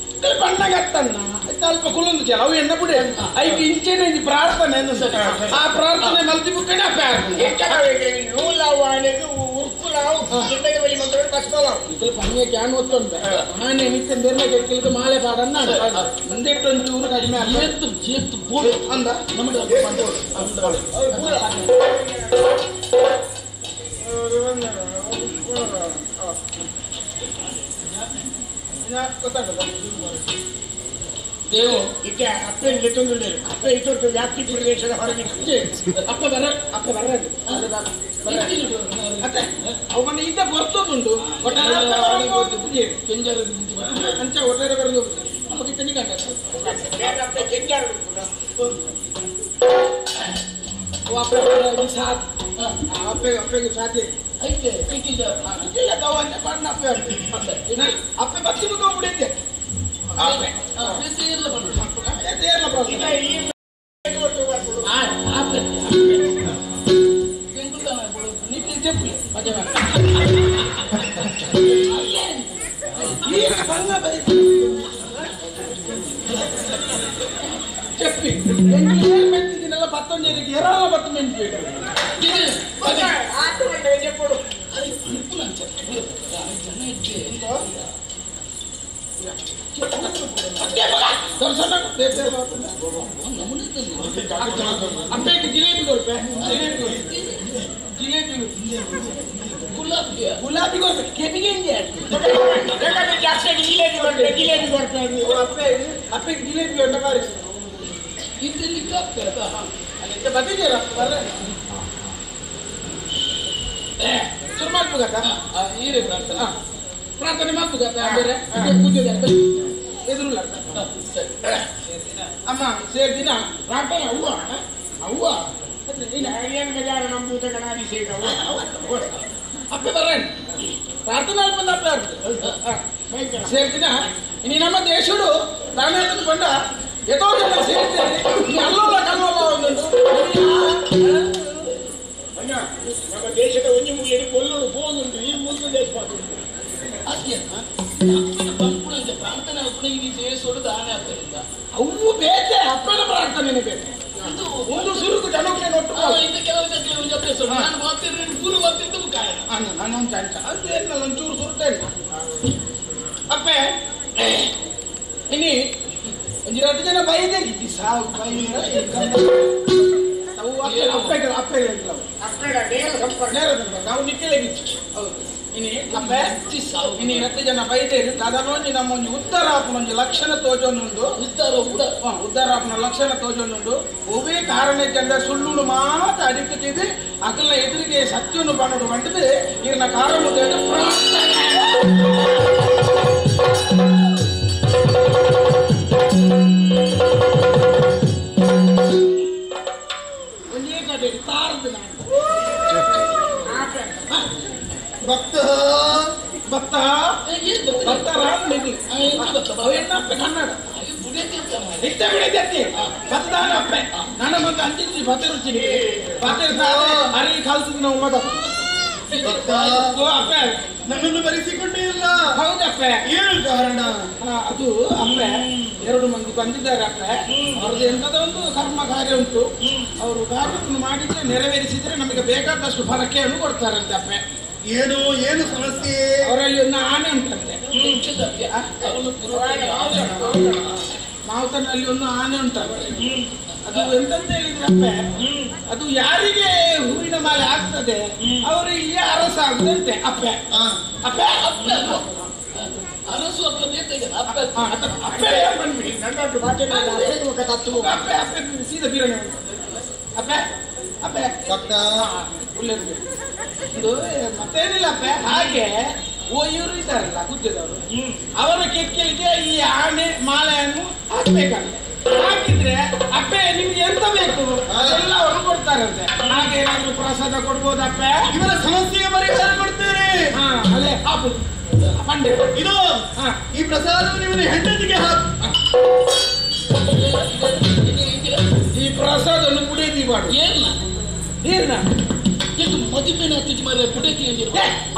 ಬಣ್ಣಗತ್ತಣ್ಣ ಅಲ್ಪ ಕುಲೊಂದು ಜಲ ಅವು ಎಣ್ಣ ಬಿಡಿ ಐದು ಇಂಚೇನೆ ಇದು ಪ್ರಾರ್ಥನೆ ಆ ಪ್ರಾರ್ಥನೆ ಮಲ್ತಿ ಬುಕ್ಕನೆ ಅಪ್ಪೆ ನೂಲಾವಾನೆಗೆ ಉರ್ಕು ಪನ್ಯ can ಒತ್ತೊಂದು ಆನೆ ನಿತ್ಯ ಬೇರೆ ಕೆಕ್ಕಿಲಿಕ್ಕೆ ಮಾಲೆ ಪಾಡನ್ನ ಮುಂದೆಟ್ಟೊಂಚೂರು ಕಡಿಮೆ ಏತ್ತು ಏತ್ತು ಬೋಡು ಅಂದ ನಮ್ಮ ದೇವು ಇತ್ತೆ ಅಪ್ಪೆ ಲೆತ್ತೊಂದುಳ್ಳೆ ಅಪ್ಪೆ ಇತೊಟ್ಟು ವ್ಯಾಪ್ತಿ ಪ್ರದೇಶದ ಹೊರಗೆ ಅಪ್ಪ ಬರ ಅಪ್ಪ ಬರ ಅತ್ತೆ ಅವು ಇದ್ದ ಬರ್ತದುಂಟು ಒಟ್ಟಾರೆ ಅಂಚ ಒಟ್ಟಾರೆ ಬರೋದು ನಮಗೆ ತಿನ್ನಿ ಕಂಡ ಸಾಥ್ ಅಪ್ಪೆ ಅಪ್ಪೆಗೆ ಸಾಥ್ ಐತೆ ಐತಿಲ್ಲ ಇಲ್ಲ ತಾವು ಅಂಚೆ ಪಣ್ಣ ಅಪ್ಪೆ ಅಪ್ಪೆ ಬತ್ತಿ ಮುಖ ಬಿಡಿದ್ದೆ చెప్పి పತ್ತొంజరికి ఎరాల పత్తు చెప్పడు అప్పేకి జిలేబీ కొరిపే జిలేబీ గులాబీ గులాబీ కొరిపే కెమిగేం జిలేబీ కొరిపే జిలేబీ కొరిపే అప్పేకి జిలేబీ కొట్ట మరి ಶುರು ಮಾಡ್ಬೋದಕ್ಕ ಈರೇ ಪ್ರಾರ್ಥನೆ ಪ್ರಾರ್ಥನೆ ಮಾಡ್ಬೋದಕ್ಕ ಬೇರೆ ಪೂಜೆ ಎದುರುಲ್ಲ ಅಮ್ಮ ಸೇರ್ ದಿನ ಪ್ರಾರ್ಥನೆ ಅವ್ವ ಅವ್ವ ನಂಬೂತ ಗಣಾಭಿಷೇಕ ಅಪ್ಪೆ ಬರ್ರ ಪ್ರಾರ್ಥನೆ ಬಂದ ಅಪ್ಪೆ ಸೇರ್ ದಿನ ಇನ್ನು ನಮ್ಮ ದೇಶಡು ನಾನೇ ಬಂಡ ಎತೋ ಜನ ಸೇರ್ತೇನೆ ಅಲ್ಲೋಲ್ಲ ಕಲ್ಲೋಲ್ಲ ಒಂದುಂಟು ಅಣ್ಣ ನಮ್ಮ ದೇಶದ ಒಂಜಿ ಮುಗಿಯಲ್ಲಿ ಕೊಲ್ಲೋಡು ಪೋನುಂಟು ಈ ಮುಂದೆ ದೇಶ ಪ್ರಾರ್ಥನೆ ಈ ದೇಶೋಡು ದಾನ ಆಗ್ತದಿಂದ ಅವು ಬೇತೆ ಅಪ್ಪನ ಪ್ರಾರ್ಥನೆ ಬೇತೆ ಒಂದು ಸುರುಕು ಜನಕ್ಕೆ ಒಟ್ಟು ಕೆಲವು ಜೊತೆ ನಾನು ಮಾತಿದ್ರೆ ಗುರು ಮಾತಿದ್ದು ಕಾರಣ ನಾನು ಒಂದು ಅಂಚ ಅದು ಏನಿಲ್ಲ ಒಂಚೂರು ಸುರುತ್ತಾ ಇಲ್ಲ ಅಪ್ಪೆ ಇನಿ ಒಂಜಿ ರಡ್ಡು ಜನ ಬೈದೆ ಸಾವು ಬೈದಿರ ಅಪ್ಪೆ ಅಪ್ಪೆ ನೇರ ಸಂಪರ್ಕ ನೇರ ಸಂಪರ್ಕ ನಾವು ನಿಕ್ಕಲೆಗಿಚ್ಚು ಹೌದು ಇನಿ ಅಪ್ಪೆ ಇನಿ ರಡ್ಡು ಜನ ಬೈದೇರು ದಾದನೊಂಜಿ ನಮ್ಮ ಒಂಜಿ ಉದ್ದಾರ ಆಪುನ ಒಂಜಿ ಲಕ್ಷಣ ತೋಜೊಂದುಂಡು ಉದ್ದಾರ ಕೂಡ ಉದ್ದಾರ ಆಪುನ ಲಕ್ಷಣ ತೋಜೊಂದುಂಡು ಒವ್ವೇ ಕಾರಣಕ್ಕೆ ಸುಳ್ಳುನು ಮಾತ ಅಡಿಕ್ಕುತ್ತಿದ್ದು ಅಕಲ್ನ ಎದುರಿಗೆ ಸತ್ಯವನ್ನು ಪನ್ನಡು ಬಂಡದು ಇರ್ನ ಕಾರ ಮುದ್ದೆ ಪ್ರಾರ್ಥನೆ ಒಂದೇ ಕಡೆ ತಾರ್ದು ನಾನು ಭಕ್ತ ಭಕ್ತ ಭಕ್ತರ ಅಪ್ಪೆ ಕನ್ನಡ ಇತ್ತ ಬಿಡೈತಿ ಭಕ್ತಾನ ಅಪ್ಪೆ ನನ್ನ ಮತ್ತೆ ಅಂಚಿಂಚಿ ಭತ್ತ ರುಚಿ ಭತ್ತ ಅರಿ ಕಲ್ಸಿದ್ ನಾವು ಮತ ಅಪ್ಪೆ ನನ್ನನ್ನು ಬರೆಸಿಕೊಂಡೇ ಇಲ್ಲ. ಹೌದಪ್ಪೆ. ಏನು ಕಾರಣ? ಅದು ಅಪ್ಪೆ ಎರಡು ಮಂದಿ ಬಂದಿದ್ದಾರೆ ಅಪ್ಪೆ. ಅವ್ರದ್ದು ಎಂತದ ಒಂದು ಕರ್ಮ ಕಾರ್ಯ ಉಂಟು. ಅವರು ಕಾರ್ಯವನ್ನು ಮಾಡಿದ್ರೆ ನೆರವೇರಿಸಿದ್ರೆ ನಮಗೆ ಬೇಕಾದಷ್ಟು ಫಲಕೆಯನ್ನು ಕೊಡ್ತಾರಂತೆ ಅಪ್ಪೆ. ಏನು ಏನು ಸಮಸ್ಯೆ? ಅವರಲ್ಲಿ ಒಂದು ಆನೆ ಉಂಟಂತೆ. ಮಾವುತನಲ್ಲಿ ಒಂದು ಆನೆ ಉಂಟಂತೆ. ಅದು ಎಂತಂತ ಹೇಳಿದ್ರೆ ಅಪ್ಪೆ, ಅದು ಯಾರಿಗೆ ಹೂವಿನ ಮಾಲೆ ಆಗ್ತದೆ ಅವರು ಇಲ್ಲಿ ಅರಸ ಆಗುದಂತೆ ಅಪ್ಪೆ. ಅಪ್ಪೆ ಅಪ್ಪೆ ಅರಸು ಅಪ್ಪೆ ಅಪ್ಪೆ ಅಪ್ಪೆ ಬಂದ್ಬಿಡಿ ಅಪ್ಪೆ ಅಪ್ಪೆ ಸೀದಾ ಬೀರಣ ಅಪ್ಪೆ ಅಪ್ಪೆ ಒಂದು ಮತ್ತೇನಿಲ್ಲ ಅಪ್ಪೆ. ಹಾಗೆ ಓ ಇವರು ಇದ್ದಾರಲ್ಲ ಗುದ್ದದವರು, ಅವರ ಕೆಕ್ಕಲಿಗೆ ಈ ಆನೆ ಮಾಲೆಯನ್ನು ಹಾಕ್ಬೇಕಂತೆ. ಹಾಕಿದ್ರೆ ಅಪ್ಪೆ ನಿಮ್ಗೆ ಎಂತ ಬೇಕು ಅದೆಲ್ಲ ಅವರು ಕೊಡ್ತಾರಂತೆ. ಹಾಗೆ ಏನಾದ್ರು ಪ್ರಸಾದ ಕೊಡ್ಬೋದು ಅಪ್ಪೆ? ಇವರ ಸಮಸ್ಯೆಗೆ ಪರಿಹಾರ ಕೊಡ್ತೇನೆ. ಹಾ ಅಲ್ಲೇ ಹಾಕು ಪಂಡೆ ಇದು ಈ ಪ್ರಸಾದವನ್ನು ಇವನ ಹೆಂಡತಿಗೆ ಹಾಕು. ಈ ಪ್ರಸಾದವನ್ನು ಕುಡಿಯದಿ ಮಾಡು. ಏನ ಏನ ಇದು ಮದುವೆನ ಅತ್ತಿಜಿ ಮಾರ್ರೆ ಕುಡಿಯತಿ ಅಂದಿರು.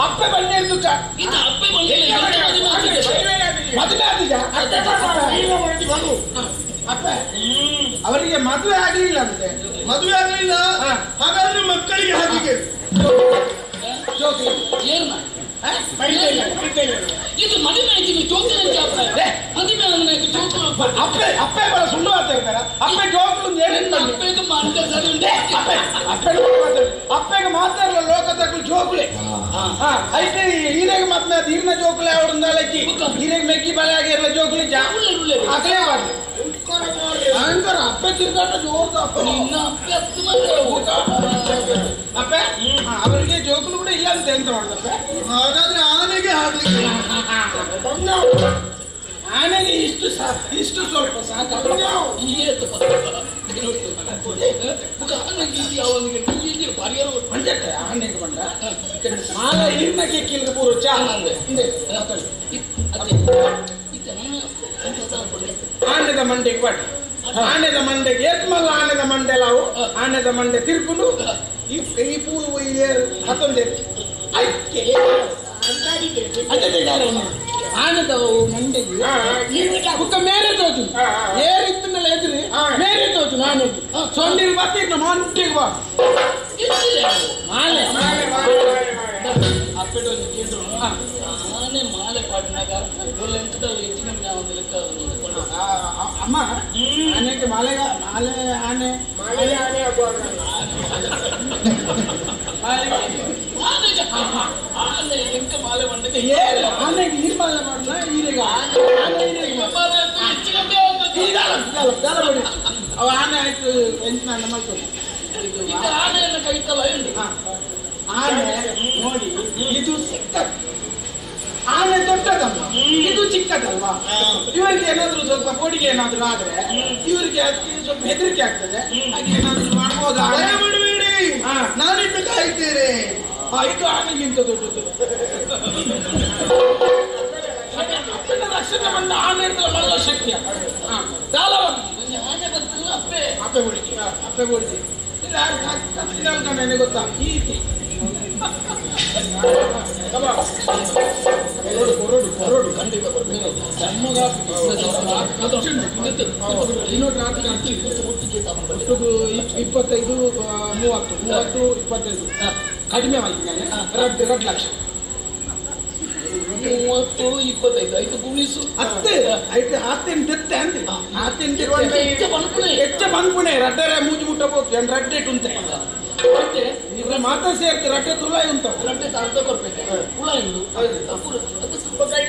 ಅಪ್ಪೆ ಬಂಡೆ ಇದು ಅಪ್ಪೆ ಬಂಡೆ ಮದುವೆ ಆದಿಜ ಅಪ್ಪೆ. ಅವರಿಗೆ ಮದುವೆ ಆಗಲಿಲ್ಲ ಅಂತೆ. ಮದುವೆ ಆಗಲಿಲ್ಲ ಹಾಗಾದ್ರೆ ಮಕ್ಕಳಿಗೆ ಹಾಕಿ. ಜೋಕುಲು ಏರ್ನ ಇದು ಮದಿಮೆ ಆಯ್ತು ಜೋಕುಲು ಮದಿಮೆ ಆಯ್ತು ಜೋಕುಲು ಅಪ್ಪೆ ಅಪ್ಪೆ ಬರ ಸುಳ್ಳು ಮಾತಾಡ್ತಾರ ಅಪ್ಪೆ ಜೋಕುಲು ಅಪ್ಪೆಗೆ ಮಂಡ ಸರಿ ಉಂಟು ಅಪ್ಪೆ ಅಪ್ಪೆ ಅಪ್ಪೆಗೆ ಮಾತಾಡಲ್ಲ ಲೋಕದಕ್ಕೂ ಜೋಕುಲೆ అయితే ಈರೆಗೆ ಮತ್ತೆ ಈರ್ನ ಜೋಕುಲೆ ಅವಡುಂದಾಲಕ್ಕಿ ಈರೆಗೆ ಮೆಕ್ಕಿ ಬಲೆ ಆಗಿರಲ್ಲ ಜೋಕುಲಿ ಅಕಲೇ ಮಾಡ್ಲಿ ಭಯಂಕರ ಅಪ್ಪೆ ತಿರ್ಗಾಟ ಜೋರ್ದು ಅಪ್ಪೆ ನಿನ್ನ ಅಪ್ಪೆ ಅಪ್ಪೆ ಅವರಿಗೆ ಜೋಕುಲು ಕೂಡ ಇಲ್ಲ ಅಂತ ಎಂತ ಮಾಡುದಪ್ಪೆ ಹಾಗಾದ್ರೆ ಆನೆಗೆ ಹಾಕ್ಲಿಕ್ಕೆ ಆನೆಗೆ ಇಷ್ಟು ಇಷ್ಟು ಸ್ವಲ್ಪ ಸಾಕು ಆನೆಗೆ ಬಂಡ ಮಾಲ ಇರ್ನ ಕೇಕಿಲ್ಗೆ ಪೂರ ಚಾ ಆನೆದ ಮಂಡೆಗೆ ಬಾಡಿ ಆನೆದ ಮಂಡೆಗೆ ಏತ್ಮಲ್ಲ ಆನೆದ ಮಂಡೆ ಲಾವು ಆನೆದ ಮಂಡೆ ತಿರ್ಕೊಂಡು ಈ ಈ ಪೂ ಹತ್ತೊಂದೇ ಆನೆದ ಮಂಡೆಗೆ ಬುಕ್ಕ ಮೇರೆ ತೋಚು ಏರಿತ್ತನ್ನೆಲ್ಲ ಎದುರಿ ಮೇರೆ ತೋಚು ಆನೆಗೆ ಸೊಂಡಿಗೆ ಬತ್ತಿದ್ನ ಮಂಟಿಗೆ ಬಾ ಮಾಲೆ ಆನೆ ಮಾಲೆ ಪಾಟ್ನಾಗ ಹೆಚ್ಚಿನ ಅಮ್ಮ ಆನೆಗೆ ಮಾಲೆ ಮಾಲೆ ಆನೆ ಮಾಲೆ ಆನೆ ಆನೆ ಎಂಕ ಮಾಲೆ ಬಂಡಗೆ ಏನು ಆನೆಗೆ ಈ ಮಾಲೆ ಮಾಡಲ ಈರೆಗೆ ಆನೆ ಈರೆಗೆ ಅವ ಆನೆ ಆಯ್ತು ಎಂತ ಮಾಡ್ಕೊಂಡು ಆನೆಯನ್ನು ಕೈತಲ್ಲ ಆನೆ ನೋಡಿ ಇದು ಸಿಕ್ಕದ್ದು ಆನೆ ದೊಡ್ಡದಮ್ಮ ಇದು ಚಿಕ್ಕದಲ್ವಾ ಇವರಿಗೆ ಏನಾದ್ರು ಸ್ವಲ್ಪ ಕೊಡುಗೆ ಏನಾದ್ರು ಆದ್ರೆ ಇವರಿಗೆ ಅದಕ್ಕೆ ಸ್ವಲ್ಪ ಹೆದರಿಕೆ ಆಗ್ತದೆ ಹಾಗೆ ಏನಾದ್ರು ಮಾಡ್ಬೋದಾ ಮಾಡಬೇಡಿ ನಾನಿಟ್ಟು ಕಾಯ್ತೇನೆ ಇದು ಆನೆಗಿಂತ ದೊಡ್ಡದು ಅಪ್ಪನ ರಕ್ಷಣೆ ಬಂದ ಆನೆ ಹಿಡಿದ್ರೆ ಮಲ್ಲ ಶಕ್ತಿ ದಾಲ ಆನೆ ಬರ್ತಿಲ್ಲ ಅಪ್ಪೆ ಅಪ್ಪೆ ಗುಡಿಗೆ ಅಪ್ಪೆ ಗುಡಿಗೆ ಇಲ್ಲ ಯಾರು ಗೊತ್ತಾ ಈತಿ ಕೊರಡು ಖಂಡಿತ 25 30 30 25 ಕಡಿಮೆ ಮಾಡಿದ್ದಾನೆ 2 ಲಕ್ಷ 30 25 ಐದು ಗುಣಿಸು ಅತ್ತೆ ಐತೆ ಆತೆನ್ ದೆತ್ತೆ ಅಂದೆ ಆತೆನ್ ದೆತ್ತೆ ಹೆಚ್ಚ ಬಂದ್ಪುಣೆ ರಡ್ಡರೆ ಮೂಜು ಮುಟ್ಟಬಹುದು ಏನು ರಡ್ಡೆ ಉಂಟೆ ಇವ್ರ ಮಾತಾ ಸೇರ್ತು ರಡ್ಡೆ ತುಲಾಯಿ ಉಂಟು ರಡ್ಡೆ ಅರ್ಧ ಕೊಡ್ಬೇಕು ಹುಳ ಉಂಟು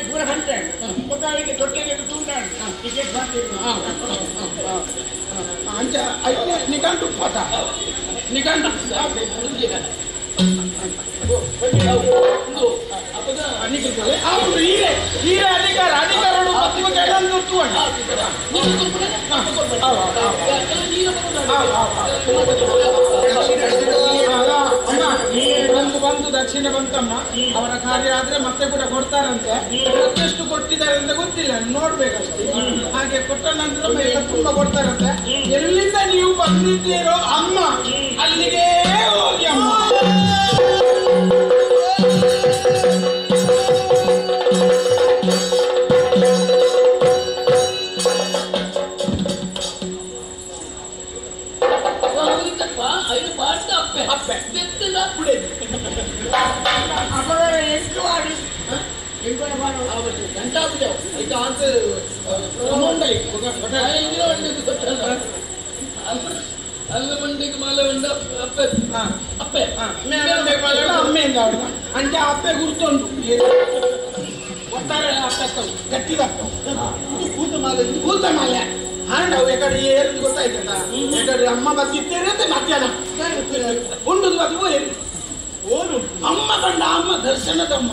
ಪೂರ ಹಂಟೆ ಒಬ್ಬಾಯಿಗೆ ತೊಟ್ಟೆಗೆ ತುಂಡಾಡು ಟಿಕೆಟ್ ಮಾಡ್ತೀವಿ ಅಂಚ ಐತೆ ನಿಘಂಟು ಪಥ ನಿಘಂಟು ಅಧಿಕಾರ ಅಧಿಕಾರಗಳು ಬಂದು ಬಂದು ದಕ್ಷಿಣ ಬಂತಮ್ಮ ಅವರ ಕಾರ್ಯ ಆದ್ರೆ ಮತ್ತೆ ಕೂಡ ಕೊಡ್ತಾರಂತೆ. ಮತ್ತೆಷ್ಟು ಕೊಟ್ಟಿದ್ದಾರೆ ಅಂತ ಗೊತ್ತಿಲ್ಲ, ನೋಡ್ಬೇಕಷ್ಟೇ. ಹಾಗೆ ಕೊಟ್ಟ ನಂತರ ಎಲ್ಲ ತುಂಬಾ ಕೊಡ್ತಾರಂತೆ. ಎಲ್ಲಿಂದ ನೀವು ಬಂದಿದ್ದೀರೋ ಅಮ್ಮ ಅಲ್ಲಿಗೆ ಹೋಗಿ ಅಮ್ಮ. అంటే అప్పే గుర్తుండు ಗಟ್ಟಿದಪ್ಪ ಕೂತ ಮಾಲೆ ಹಾಂಡ ಎಕಡೆ ಏರು ಗೊತ್ತಾಯ್ತದ ಎಕಡೆ ಅಮ್ಮ ಬತ್ತಿದ್ದೇನೆ ಅಂತ ಮಧ್ಯಾಹ್ನ ಉಂಡು ಬತ್ತು ಓನು ಅಮ್ಮ ಕಂಡ ಅಮ್ಮ ದರ್ಶನದಮ್ಮ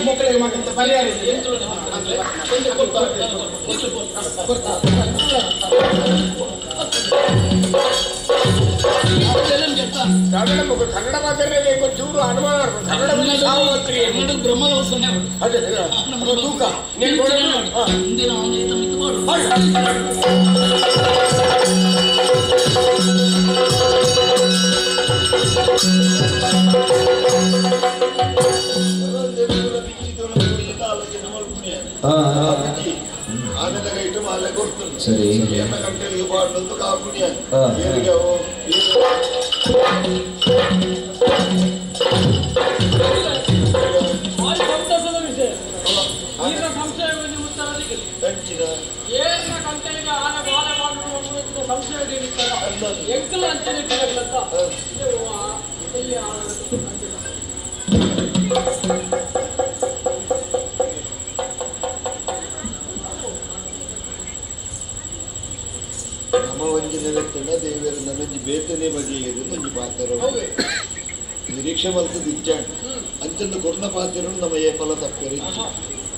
ಮಕ್ಕಳಿಗೆ ಮಾತ್ರ ಪರಿಹಾರ ಇದೆ. ಕನ್ನಡ ಮಾತಾಡಬೇಕು ಚೂರು ಅನುಮಾನ ಕನ್ನಡ ತೂಕ ಸರಿ ಕಾಪುಣಿಯ ಭಾರಿ ಸಂತಸದ ವಿಷಯ. ಈಗ ಸಂಶಯ ಉತ್ತರ ಏನ ಕಂಟೆಗೆ ಆನೆ ಬಾಲೆ ಮಾಡುವ ಸಂಶಯ ಎಂಕಲ ಅಂಚನೆ ನಮ್ಮ ಒಂಜಿ ನೆಲೆತ್ತನ ದೇವರ ನನ್ನೊಂಜಿ ಬೇತನೆ ಬಗೆಯದು ಒಂಜಿ ಪಾತ್ರ ನಿರೀಕ್ಷೆ ಮಲ್ತದ ಇಚ್ಚಾಂಡ್ ಅಂಚಂದು ಕೊರ್ನ ಪಾತ್ರ ನಮ್ಮ ಏ ಫಲ ತಪ್ಪೆರ ಇಚ್ಚು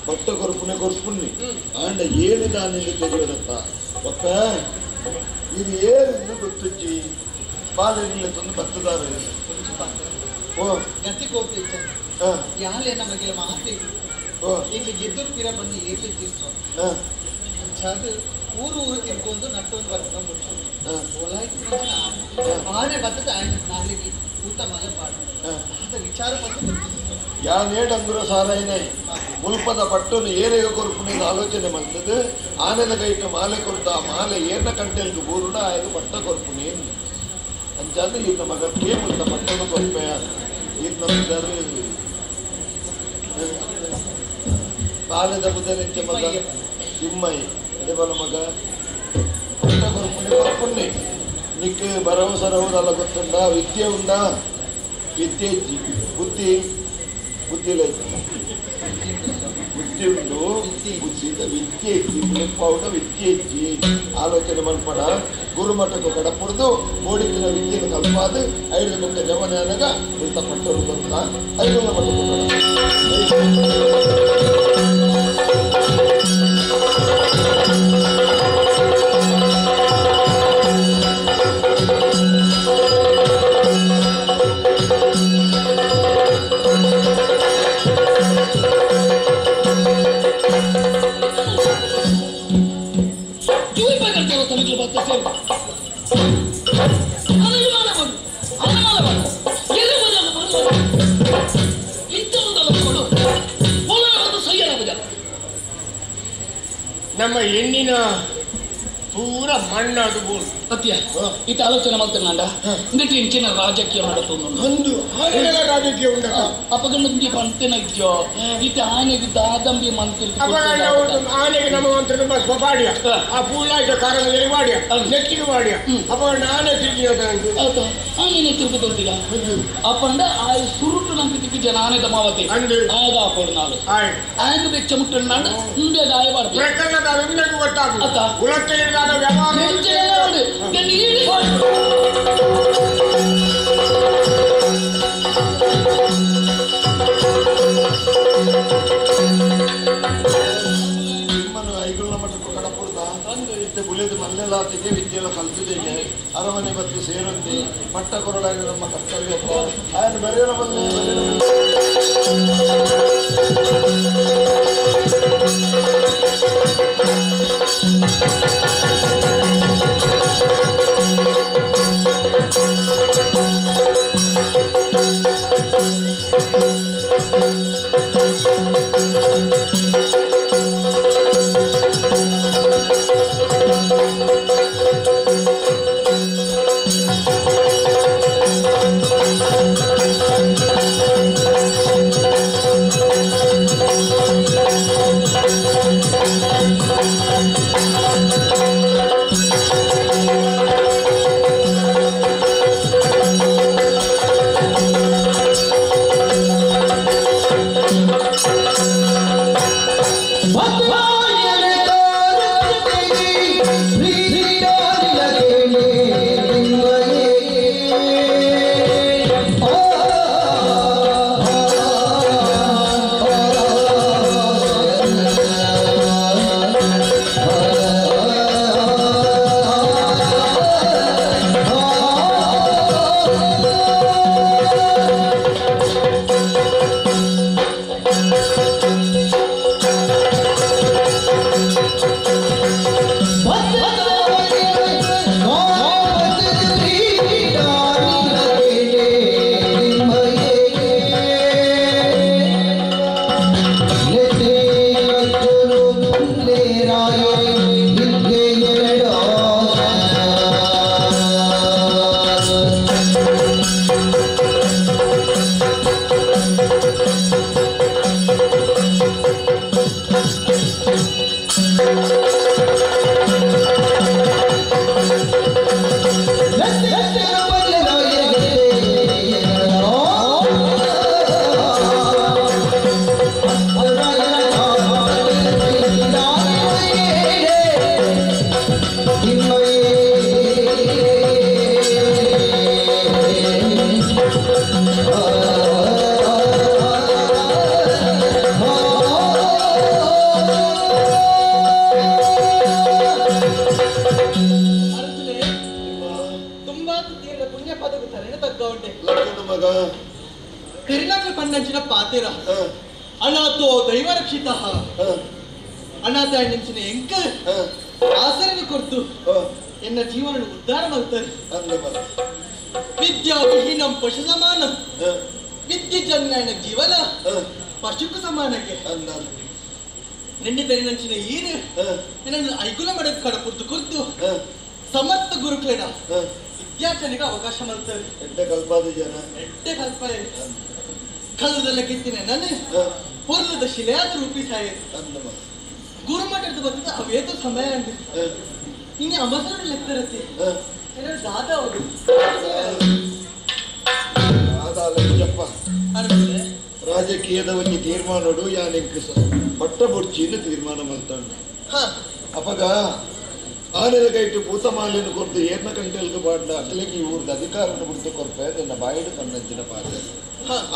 ಪಟ್ಟ ಕೊರ್ಪುನೆ ಕೊರ್ಪುನ್ನಿ ಆಂಡ ಏನು ದಾನಿಂದ ತೆರೆಯೋದತ್ತ ಒಕ್ಕ ಇದು ಏನು ಗೊತ್ತುಜ್ಜಿ ಬಾಲೆನಿಲ್ಲ ತಂದು ಬತ್ತದಾರ ಓ ಗತಿ ಕೋಪಿ ಯಾಲೆ ನಮಗೆ ಮಾತೆ ಈಗ ಗೆದ್ದರು ಪಿರ ಬಂದು ಏರ್ಲಿ ತೀರ್ಸೋ ಅದು ಊರು ಊರು ತಿರ್ಕೊಂಡು ನಟ್ಟೊಂದು ಬರ್ಕೊಂಡು ಆನೆ ಬತ್ತದ ನಾಲಿಗೆ ಊಟ ಮಲ ಪಾಡು ಅಂತ ವಿಚಾರ ಬಂದು ಯಾನೇಡಂಗುರ ಸಾರಾಯಿನೇ ಮುಲ್ಪದ ಪಟ್ಟನು ಏರೆಗ ಕೊರ್ಪುನಿಂದ ಆಲೋಚನೆ ಮಾಡ್ತದೆ ಆನೆದ ಕೈಟ ಮಾಲೆ ಕೊರ್ತ ಆ ಮಾಲೆ ಏರ್ನ ಕಂಟೆಲ್ಗೆ ಬೂರುಣ ಆಯ್ದು ಪಟ್ಟ ಕೊರ್ಪುನಿ ಅಂಚಾದ್ರೆ ಈರ್ನ ಮಗಕ್ಕೆ ಮುಲ್ತ ಪಟ್ಟನು ಕೊರ್ಪೆಯ ಈರ್ನ ಬುದರು ಬಾಲೆದ ಬುದರೆಂಚ ಮಗ ತಿಮ್ಮೈ ಎಡೆಬಲ ಮಗ ಪಟ್ಟ ಕೊರ್ಪುನಿ ಕೊರ್ಪುನ್ನಿ ನಿಕ್ ಭರವಸರವುದಲ್ಲ ಗೊತ್ತುಂಡ ವಿದ್ಯೆ ಉಂಡ ವಿದ್ಯೆ ಇಜ್ಜಿ ಬುದ್ಧಿ ಬುದ್ಧಿ ಬುದ್ಧಿ ಉಂಟು ಬುದ್ಧಿ ವಿದ್ಯೆ ಇಜ್ಜಿ ಪುಣೆಪ್ಪಾವುಡ ವಿದ್ಯೆ ಇಜ್ಜಿ ಆಲೋಚನೆ ಮಲ್ಪಡ ಗುರುಮಠಕ್ಕೂ ಕಡಪುಡ್ದು ಮೋಡಿತ್ತಿನ ವಿದ್ಯೆಯನ್ನು ಕಲ್ಪಾದು ಐದು ಮುಖ ಜಮನಾನಗ ಉಲ್ತ ಪಟ್ಟರು ಬಂತ ಐದು ಮಠಕ್ಕೂ ಕಡ ನಮ್ಮ ಹೆಣ್ಣಿನ ಪೂರ ಮಣ್ಣದು ಬೋಳು ಸತ್ಯ ಈತ ಆಲೋಚನೆ ಮಾಡ್ತೇನೆ ನಾಂಡ ಇಂದಿಟ್ಟು ಇಂಚಿನ ರಾಜಕೀಯ ಮಾಡತ್ತು ಒಂದು ಆನೆಗಳ ರಾಜಕೀಯ ಉಂಟ ಅಪಗಂಡ ಪಂತನ ಇದ್ಯೋ ಈತ ಆನೆಗೆ ದಾದಂಬಿ ಮಂತ್ರಿ ಆನೆಗೆ ನಮ್ಮ ಮಂತ್ರಿ ಸ್ವಪಾಡ್ಯ ಆ ಪೂಲಾಯ್ತ ಕಾರಣದಲ್ಲಿ ವಾಡ್ಯ ನೆತ್ತಿಗೆ ವಾಡ್ಯ ಅಪಗಂಡ ಆನೆ ತಿರುಗಿ ಆನೆನೆ ತಿರುಪತಿ ಅಪ್ಪಂಡ ಆ ಸುರುಟು ನಂಗೆ ತಿಕ್ಕಿ ಜನ ಆನೆದ ಮಾವತಿ ಆಯದ ಹಾಕೋಡು ನಾಳು ಆಯನ ಬೆಚ್ಚ ಮುಟ್ಟಂಡ ಹಿಂದೆ ಆಯಬಾರ್ದು ಪ್ರಕರಣದ ನನಗೆ ಗೊತ್ತಾಗ ಉಲತ್ತೆಯಿಲ್ಲದ ವ್ಯವಹಾರ ನಿಮ್ಮನ್ನು ಐಗುಳ್ಳ ಮಠಕ್ಕೂ ಕಡಪುಡ್ದ ಇತ್ತೆ ಬುಲಿದು ಮಲ್ಲೆಲಾತಿಗೆ ವಿದ್ಯೆಲ್ಲ ಕಲ್ತಿದ್ದೇನೆ ಅರಮನೆ ಬತ್ತಿ ಸೇರುಂದಿ ಪಟ್ಟ ಕೊರಳಾಗಿ ನಮ್ಮ ಕರ್ತವ್ಯ ಆಯನ ಬರೆಯೋಣ ಬಲ್ಲೆ ದೈವರಕ್ಷಿತ ಅನಾಥ ನಿಂಚಿನ ಎಂಕ ಆಸರನ್ನು ಕೊಡ್ತು ಎನ್ನ ಜೀವನ ಉದ್ಧಾರ ಮಾಡ್ತಾರೆ. ವಿದ್ಯಾ ವಿಹೀನಂ ಪಶು ಸಮಾನ, ವಿದ್ಯೆ ಜನ್ನ ಜೀವನ ಪಶುಕು ಸಮಾನಕ್ಕೆ. ನಿನ್ನೆ ತರಿನಂಚಿನ ಈರು ನನ್ನ ಐಕುಲ ಮಡಕ್ ಕಡಪುರ್ದು ಕುರ್ತು ಸಮರ್ಥ ಗುರುಕ್ಲೇನ ವಿದ್ಯಾರ್ಥನಿಗೆ ಅವಕಾಶ ಮಾಡ್ತಾರೆ. ಎಡ್ಡೆ ಕಲ್ಪಾದ ಜನ ಎಡ್ಡೆ ಕಲ್ಪ ಕಲ್ಲದಲ್ಲ ಕಿತ್ತಿನ ನಾನು ಪೊರ್ಲದ ಶಿಲೆಯಾದ ರೂಪಿಸಾಯ ಗುರುಮಠದ ಬರ್ತದ ಅವೇತೋ ಸಮಯ ಅಂడి ಇನ್ನು ಅವಸರ ಲೆಕ್ಕರತ್ತೆ ದಾದ ಅವರು ರಾಜಕೀಯದ ಒಂದು ತೀರ್ಮಾನಡು ಯಾನೆಂಕ ಪಟ್ಟ ಬುಡ್ಚಿನ ತೀರ್ಮಾನ ಮಾಡ್ತಾಂಡ. ಅಪಗ ಆನೆಲ ಕೈಟು ಪೂತಮಾಲಿನ ಕೊರ್ದು ಏರ್ನ ಕಂಟೆಲ್ಗೆ ಬಾಡ್ನ ಅಕಲೆಗೆ ಈ ಊರ್ದ ಅಧಿಕಾರನ ಬಿಡ್ತು ಕೊರ್ಪೆ ನಿನ್ನ ಬಾಯಿಡು ಕಣ್ಣಂಚಿನ ಪಾತೆ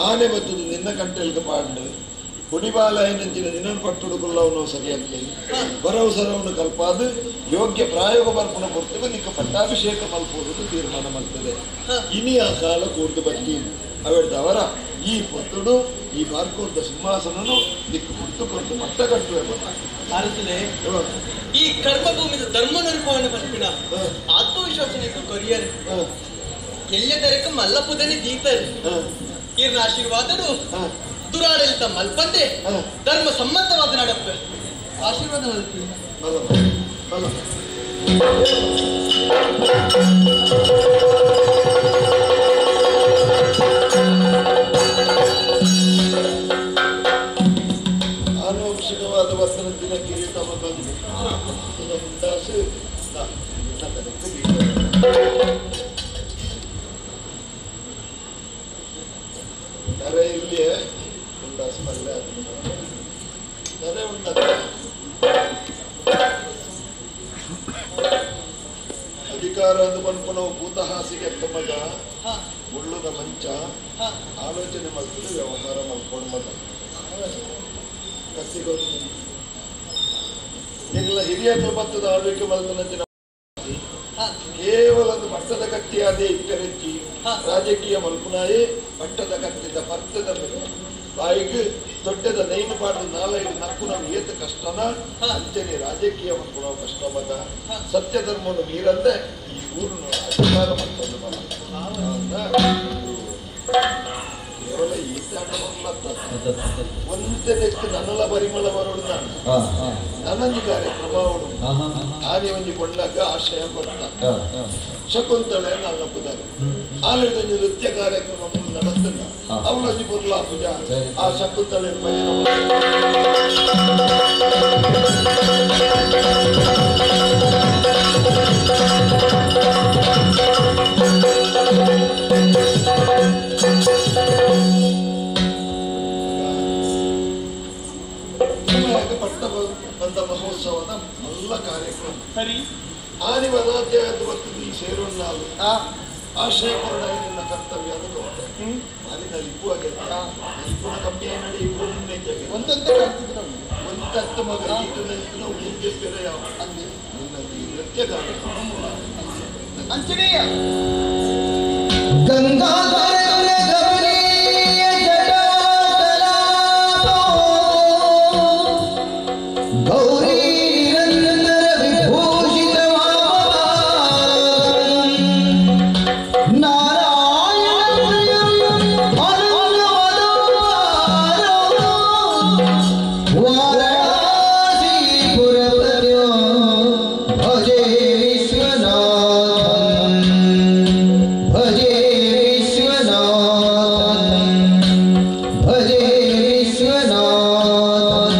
ಆನೆ ಬತ್ತದು ನಿನ್ನ ಕಂಟೆಲ್ಗೆ ಪಾಡ್ಡು ಹುಡಿಬಾಲ ಏನಂಚಿನ ನಿನ್ನ ಪಟ್ಟುಡುಕೊಳ್ಳವನು ಸರಿಯಲ್ಲಿ ಬರವು ಸರವನ್ನು ಕಲ್ಪಾದು ಯೋಗ್ಯ ಪ್ರಾಯೋಗ ಬರ್ಪಣ ಕೊಡ್ತೇವೆ ನಿಕ್ಕ ಪಟ್ಟಾಭಿಷೇಕ ಮಲ್ಪುವುದು ತೀರ್ಮಾನ ಮಾಡ್ತದೆ. ಇನಿ ಆ ಕಾಲ ಕೂರ್ದು ಬತ್ತೀನಿ ಅವೆಡ್ದವರ ಈ ಪೊತ್ತುಡು ಈ ಬಾರ್ಕೋರ್ದ ಸಿಂಹಾಸನನು ನಿಕ್ಕ ಮುಟ್ಟು ಕೊಟ್ಟು ಮಟ್ಟ ಕಟ್ಟುವೆ. ಭಾರತಲೇ ಈ ಕರ್ಮಭೂಮಿದ ಧರ್ಮ ನಿರೂಪಣೆ ಬರ್ಪಿನ ಆತ್ಮವಿಶ್ವಾಸನೆ ಕೊರಿಯರ್ ಎಲ್ಲ ತರಕ ಮಲ್ಲಪುದನೆ ದೀತರ್ ಇರ್ನ ಆಶೀರ್ವಾದಡು ದುರಾಡಳಿತ ಮಲ್ಪಂದೆ ಧರ್ಮ ಸಮ್ಮತವಾದ ನಡಪ ಆಶೀರ್ವಾದ ಮಲ್ಪಿ. ಆನುವಂಶಿಕವಾದ ವರ್ತನದಿನ ಕಿರೀಟ ಬಂದು ಮುಂದಾಸು ಕರೆ ಇಲ್ಲಿಯೇ ಮುಂದಾಸು ಮಲ್ಲೆ ಕರೆ ಉಂಟ ಅಧಿಕಾರ ಅಂದು ಪನ್ಪುನವು ಭೂತಹಾಸಿಗೆ ಮಗ ಮುಳ್ಳುದ ಮಂಚ ಆಲೋಚನೆ ಮಾಡ್ತದೆ ವ್ಯವಹಾರ ಮಾಡ್ಕೊಂಡು ಮಗ ಕತ್ತಿಗೊಂದು ಈಗಲ ಹಿರಿಯರು ಬತ್ತದ ಆಳ್ವಿಕೆ ಮಲ್ತನಂಚಿನ ಕೇವಲ ಒಂದು ಪಟ್ಟದ ಕತ್ತಿಯಾದೇ ಇಟ್ಟರೆಚ್ಚಿ ರಾಜಕೀಯ ಮಲ್ಪುನಾಯೇ ಪಟ್ಟದ ಕತ್ತಿದ ಪತ್ತದ ಬಾಯಿಗೆ ದೊಡ್ಡದ ನೈನು ಪಾಡದ ನಾಲೈದು ನಕ್ಕು ನಾವು ಏತ ಕಷ್ಟನ ಅಂಚನೆ ರಾಜಕೀಯ ಮಲ್ಪುನವು ಕಷ್ಟ ಮಗ ಸತ್ಯ ಧರ್ಮವನ್ನು ಮೀರಂದೆ ಈ ಊರನ್ನು ಅಧಿಕಾರ ಮಾಡ್ತಂದು ಮಗ ಕೇವಲ ಈತಾಟ ಒಂದೇ ನೆಕ್ಸ್ಟ್ ನನ್ನಲ ಪರಿಮಳ ಬರೋಡು ನಾನು ನನ್ನೊಂದು ಕಾರ್ಯಕ್ರಮ ಅವಳು ಆನೆ ಒಂಜಿ ಕೊಂಡಾಗ ಆಶಯ ಕೊಟ್ಟ ಶಕುಂತಳೆ ನನ್ನ ಪುದಾರೆ ಆಲೊಂದು ನೃತ್ಯ ಕಾರ್ಯಕ್ರಮ ನಡೆಸ್ತಲ್ಲ ಅವಳೊಂದು ಪೊರ್ಲಾ ಪೂಜಾ ಆ ಶಕುಂತಳೆ ಭಜನೆ ಪಟ್ಟ ಬಂದ ಮಹೋತ್ಸವದ ಎಲ್ಲ ಕಾರ್ಯಕ್ರಮ ಸರಿ ಆನಿ ವನಾಧ್ಯಾಯದ ಬರ್ತದೆ ಈ ಸೇರೋಣ್ಣಾಲು ಆಶ್ರಯ ಕೊರಡ ನಿನ್ನ ಕರ್ತವ್ಯ ಅದು ಕೊಟ್ಟೆ ಅಲ್ಲಿ ನಲಿಪು ಆಗೈತೆ ನಲಿಪುನ ಕಮ್ಮಿ ನಡಿ ಇಬ್ಬರು ಒಂದಂತೆ ಕಾಣ್ತಿದ್ರು ಒಂದತ್ತು ಮಗ ಈಟು ಮುಂದೆ ಬೇರೆ ಯಾವ ಅಲ್ಲಿ ನಿನ್ನ ಈ ನೃತ್ಯ ಕಾರ್ಯಕ್ರಮ ಅಂಚನೆಯ ಗಂಗಾಧರ ಗೌರಿ ನಿರಂತರ ವಿಭೂಷಿತ ನಾರಾಯಣ ವಾರಣಾಸೀಪುರಪತ್ಯೋ ಭಜೆ ವಿಶ್ವನಾಥಂ ಭಜೆ ವಿಶ್ವನಾಥಂ ಭಜೆ ವಿಶ್ವನಾಥಂ.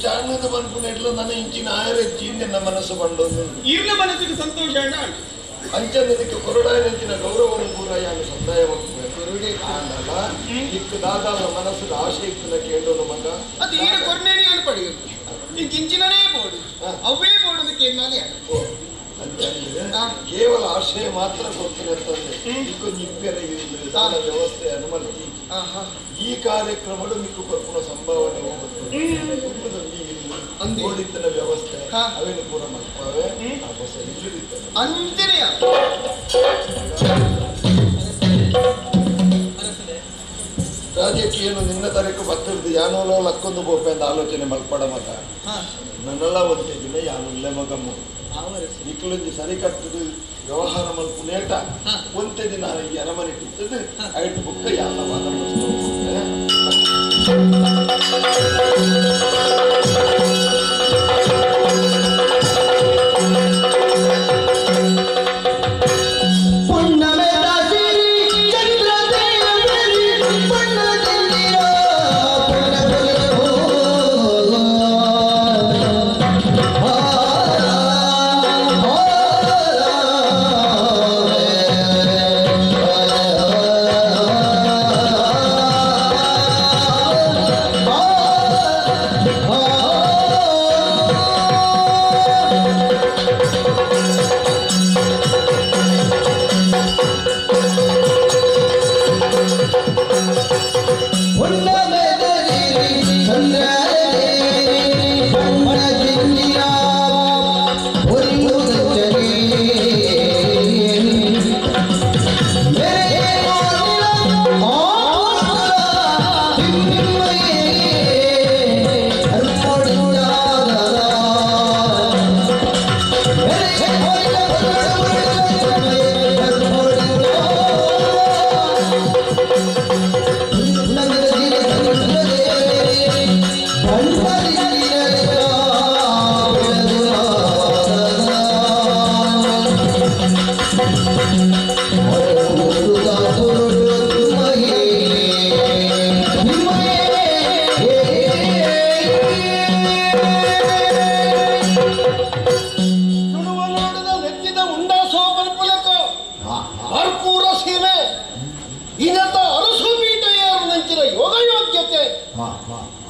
ಇಂಚಾಣದ ಮನ್ಪುನೆಡ್ಲ ನನ್ನ ಇಂಚಿನ ಆಯರೆಜ್ಜಿ ನಿನ್ನ ಮನಸ್ಸು ಬಂಡೊಂದು ಇರ್ನ ಮನಸ್ಸಿಗೆ ಸಂತೋಷ ಅಣ್ಣ ಅಂಚನದಕ್ಕೆ ಕೊರಡಾಯನಂಚಿನ ಗೌರವವನ್ನು ಪೂರ ಯಾನು ಸಂದಾಯ ಆಂಡಲ ಇಕ್ಕ ದಾದಾದ ಮನಸ್ಸು ಆಶೆ ಇತ್ತನ ಕೇಳೋಣ ಮಗ ಅದು ಈರ ಕೊರ್ನೇನಿ ಅನು ಪಡೆಯುತ್ತೆ ಇಂಚಿನನೇ ಬೋಡು ಅವೇ ಬೋಡು ಅಂತ ಕೇಳಿನಾಲೆ ಕೇವಲ ಆಶಯ ಮಾತ್ರ ಕೊಡ್ತೀನಿ ಅಂತಂದ್ರೆ ಇಕ್ಕೊಂದು ಇಪ್ಪೆರ ವ್ಯವಸ್ಥೆ ಅನುಮತಿ ಈ ಕಾರ್ಯಕ್ರಮಡು ಮಿಕ್ಕು ಕೊರ್ಪುನ ಸಂಭಾವನೆ ಹೋಗುತ್ತೆ ಓಡಿತ್ತನ ವ್ಯವಸ್ಥೆ ಅವೇನು ಪೂರ ಮಲ್ಪಾವೆ ಆ ಹೊಸ ಇಲ್ಲಿಡಿತ್ತನೆ ಅಂಜನೆಯ ರಾಜಕೀಯನು ನಿನ್ನ ತರಕು ಬತ್ತಿರ್ದು ಯಾನೋಲೋ ಲಕ್ಕೊಂದು ಬೋಪೆ ಅಂತ ಆಲೋಚನೆ ಮಲ್ಪಡ ಮಗ ನನ್ನೆಲ್ಲ ಒಂದೇ ದಿನ ಯಾನುಲ್ಲೆ ಮಗಮ್ಮು ನಿಕ್ಕಲೊಂಜಿ ಸರಿ ಕಟ್ಟದು ವ್ಯವಹಾರ ಮಲ್ಪು ನೇಟ ಒಂತೆ ದಿನ ಈ ಅರಮನೆ ಇಟ್ಟಿದ್ದು ಐಟು ಬುಕ್ಕ ಯಾನ ವಾದ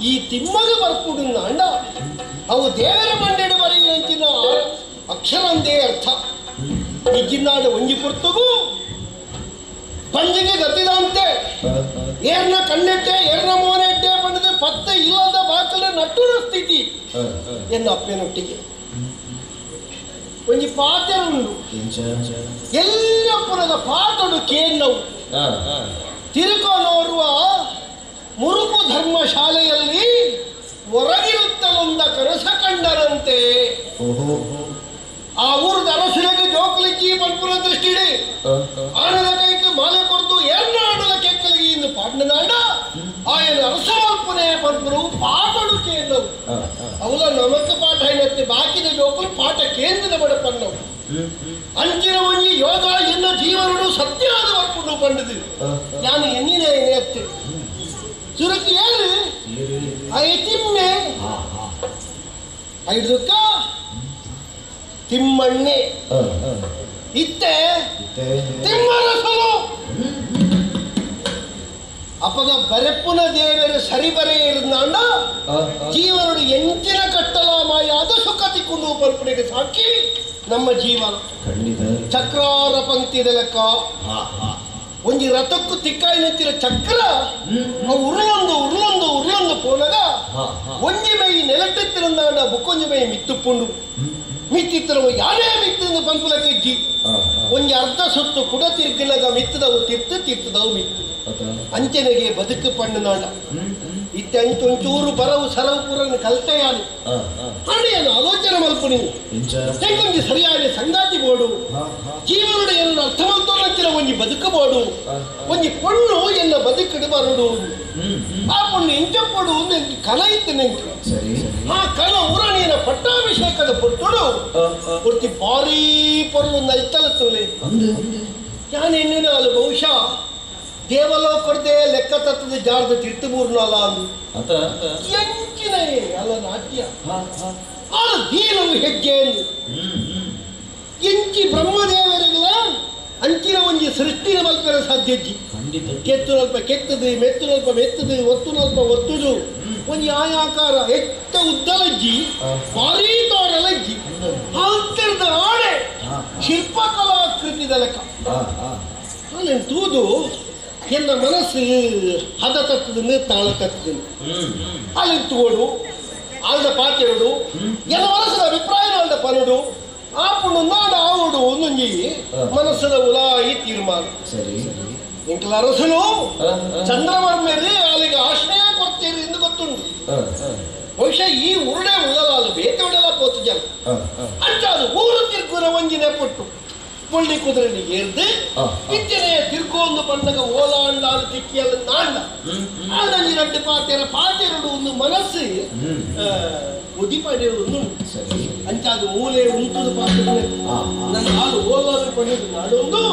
ಈ ತಿಮ್ಮಗ ಬರ್ಪುಡುನ್ನ ಅಂಡ ಅವು ದೇವರ ಮಂಡೆಡು ಬರೆಯುವಂತಿನ ಅಕ್ಷರಂದೇ ಅರ್ಥ ನಿಜ್ಜಿನಾಡ ಒಂಜಿ ಪುರ್ತಗೂ ಪಂಜಿಗೆ ಗತಿದಂತೆ ಏರ್ನ ಕಣ್ಣೆಟ್ಟೆ ಏರ್ನ ಮೋನೆಟ್ಟೆ ಬಂದದೆ ಪತ್ತೆ ಇಲ್ಲದ ಬಾಕಲ ನಟ್ಟುರ ಸ್ಥಿತಿ ಎನ್ನ ಅಪ್ಪನೊಟ್ಟಿಗೆ ಒಂಜಿ ಪಾತ್ರೆ ಉಂಡು ಎಲ್ಲ ಪುರದ ಪಾತಡು ಕೇನ್ನವು ತಿರುಕೋನೋರ್ವ ಮುರುಕು ಧರ್ಮಶಾಲೆಯಲ್ಲಿ ಹೊರಗಿರುತ್ತಲೊಂದ ಕನಸ ಕಂಡರಂತೆ. ಆ ಊರದ ಅರಸುಲೆಗೆ ಜೋಕಲಿಕ್ಕಿ ಪಲ್ಪುರ ದೃಷ್ಟಿಡಿ ಆನದ ಕೈಗೆ ಮಾಲೆ ಕೊಡ್ತು ಏರ್ನಾಡಲ ಕೆಕ್ಕಲಿಗೆ ಇಂದು ಪಾಡ್ನದಾಂಡ ಆಯನ ಅರಸ ಮಲ್ಪುನೆ ಪಲ್ಪುರು ಪಾಟಡು ಕೇಂದ್ರವು ಅವಲ ನಮಕ್ ಪಾಠ ಏನತ್ತೆ ಬಾಕಿದ ಜೋಕುಲು ಪಾಠ ಕೇಂದ್ರದ ಬಡಪನ್ನವು ಅಂಚಿನ ಒಂಜಿ ಯೋಗ ಎನ್ನ ಜೀವನಡು ಸತ್ಯಾದ ವರ್ಪುಡು ಪಂಡದು ನಾನು ಎನ್ನಿನ ಏನೇ ಸುರಕ್ಕೆ ಏರು ತಿಮ್ಮೆ ಐದುಕ್ಕ ತಿಮ್ಮಣ್ಣೆ ಇತ್ತೆ ತಿಮ್ಮರಸಲು ಅಪಗ ಬರೆಪ್ಪುನ ದೇವರು ಸರಿ ಬರೆ ಇರುಂದಾಂಡ ಜೀವನಡು ಎಂಚಿನ ಕಟ್ಟಲ ಮಾಯಾದ ಸುಖ ತಿಕ್ಕೊಂಡು ಪಲ್ಪುಣಿಗೆ ಸಾಕಿ ನಮ್ಮ ಜೀವನ ಚಕ್ರಾರ ಪಂಕ್ತಿದ ಲೆಕ್ಕ ಒಂಜಿ ರಥಕ್ಕೂ ತಿಕ್ಕಾಯಿ ನಿಂತಿರೋ ಚಕ್ರ ಅವು ಉರುಳೊಂದು ಉರುಳೊಂದು ಉರುಳೊಂದು ಪೋನಗ ಒಂಜಿ ಮೈ ನೆಲಟ್ಟೆತ್ತಿರಂದಾಂಡ ಬುಕ್ಕೊಂಜಿ ಮೈ ಮಿತ್ತುಪ್ಪುಂಡು ಮಿತ್ತಿತ್ತರವು ಯಾರೇ ಮಿತ್ತಂದು ಪಂಪುಲಕ್ಕೆ ಇಜ್ಜಿ ಒಂಜಿ ಅರ್ಧ ಸುತ್ತು ಕುಡ ತಿರ್ಗಿನಗ ಮಿತ್ತದವು ತಿರ್ತು ತಿರ್ತದವು ಮಿತ್ತು ಅಂಚನೆಗೆ ಬದುಕು ಪಣ್ಣು ನಾಡ ಇತ್ತೆ ಅಂಚೊಂಚೂರು ಬರವು ಸರವು ಪೂರನ್ನು ಕಲ್ತೆಯಾನು ಏನು ಆಲೋಚನೆ ಮಲ್ಪು ನೀವು ಒಂಜಿ ಸರಿಯಾದ ಸಂಗಾತಿ ಬೋಡು ಜೀವನದ ಎಲ್ಲ ಅರ್ಥ ಮಲ್ತೊಂಚಿನ ಒಂಜಿ ಬದುಕು ಬೋಡು ಒಂಜಿ ಪೊಣ್ಣು ಎನ್ನ ಬದುಕಿಡು ಬರಡು ಆ ಪೊಣ್ಣು ಇಂಚಪ್ಪಡು ಕಲ ಇತ್ತು ನೆಂಕು ಆ ಕಲ ಉರಣಿಯನ ಪಟ್ಟಾಭಿಷೇಕದ ಪೊಟ್ಟುಡು ಪೂರ್ತಿ ಭಾರೀ ಪೊರ್ಲು ನೈತಲ ತೋಲೆ ನಾನು ಎನ್ನಿನ ಅಲ್ಲಿ ಬಹುಶಃ ದೇವಲೋಕರ್ದೇ ಲೆಕ್ಕ ತತ್ತದ ಜಾರ್ದ ತಿರ್ತಬೂರ್ನಲ್ಲ ಅಂದು ಎಂಚಿನ ಅಲ್ಲ ನಾಟ್ಯ ಆಳು ದೀನವು ಹೆಜ್ಜೆ ಎಂದು ಎಂಚಿ ಬ್ರಹ್ಮದೇವರಿಗಳ ಅಂಚಿನ ಒಂಜಿ ಸೃಷ್ಟಿನ ಮಲ್ಪೆರ ಸಾಧ್ಯಜ್ಜಿ ಕೆತ್ತುನಲ್ಪ ಕೆತ್ತದು ಮೆತ್ತುನಲ್ಪ ಮೆತ್ತದು ಒತ್ತುನಲ್ಪ ಒತ್ತುದು ಒಂಜಿ ಆಯಾಕಾರ ಎತ್ತ ಉದ್ದಲಜ್ಜಿ ಭಾರೀ ತೋರಲಜ್ಜಿ ಅಂತರದ ಆಡೆ ಶಿಲ್ಪಕಲಾಕೃತಿದ ಲೆಕ್ಕ ಅಲ್ಲಿ ತೂದು ಎನ್ನ ಮನಸ್ಸು ಹದ ತತ್ತದನ್ನು ತಾಳ ತತ್ತದನ್ನು ಅಲ್ಲಿ ತೋಡು ಆಲ್ದ ಪಾತೆರಡು ಎಲ್ಲ ಮನಸ್ಸಿನ ಅಭಿಪ್ರಾಯ ಆಲ್ದ ಪನುಡು ಆ ಪುಣ್ಣು ನಾಡ ಆವುಡು ಒಂದೊಂಜಿ ಮನಸ್ಸಿನ ಉಲಾಯಿ ತೀರ್ಮಾನ ಸರಿ ಇಂಕಲ ಅರಸನು ಚಂದ್ರವರ್ಮೇರಿ ಅಲ್ಲಿಗೆ ಆಶ್ರಯ ಕೊಡ್ತೀರಿ ಎಂದು ಗೊತ್ತುಂಟು. ಬಹುಶಃ ಈ ಉರುಡೆ ಉಳ್ಳಲಾಲು ಬೇತೆ ಉಡಲ ಪೋತು ಜನ ಅಂತ ಅದು ಊರು ತಿರ್ಗುನ ಒಂಜಿನೆ ಪುಟ್ಟು ಪೊಳ್ಳಿ ಕುದುರೆ ಏರ್ದು ಇತ್ತನೆ ತಿರ್ಗೊಂದು ಬಂದಾಗ ಓಲಾಂಡಾಲು ತಿಕ್ಕಿಯಲ್ಲ ನಾಂಡ ಆದಲ್ಲಿ ರಡ್ಡು ಪಾತೆರ ಪಾತೆರಡು ಒಂದು ಮನಸ್ಸು ಉದಿಪಡೆ ಒಂದು ಅಂತ ಅದು ಮೂಲೆ ಉಂಟುದು ಪಾತ್ರೆ ನನ್ನ ಹಾಲು ಓಲಾಲು ಪಡೆಯುದು ನಾಡೊಂದು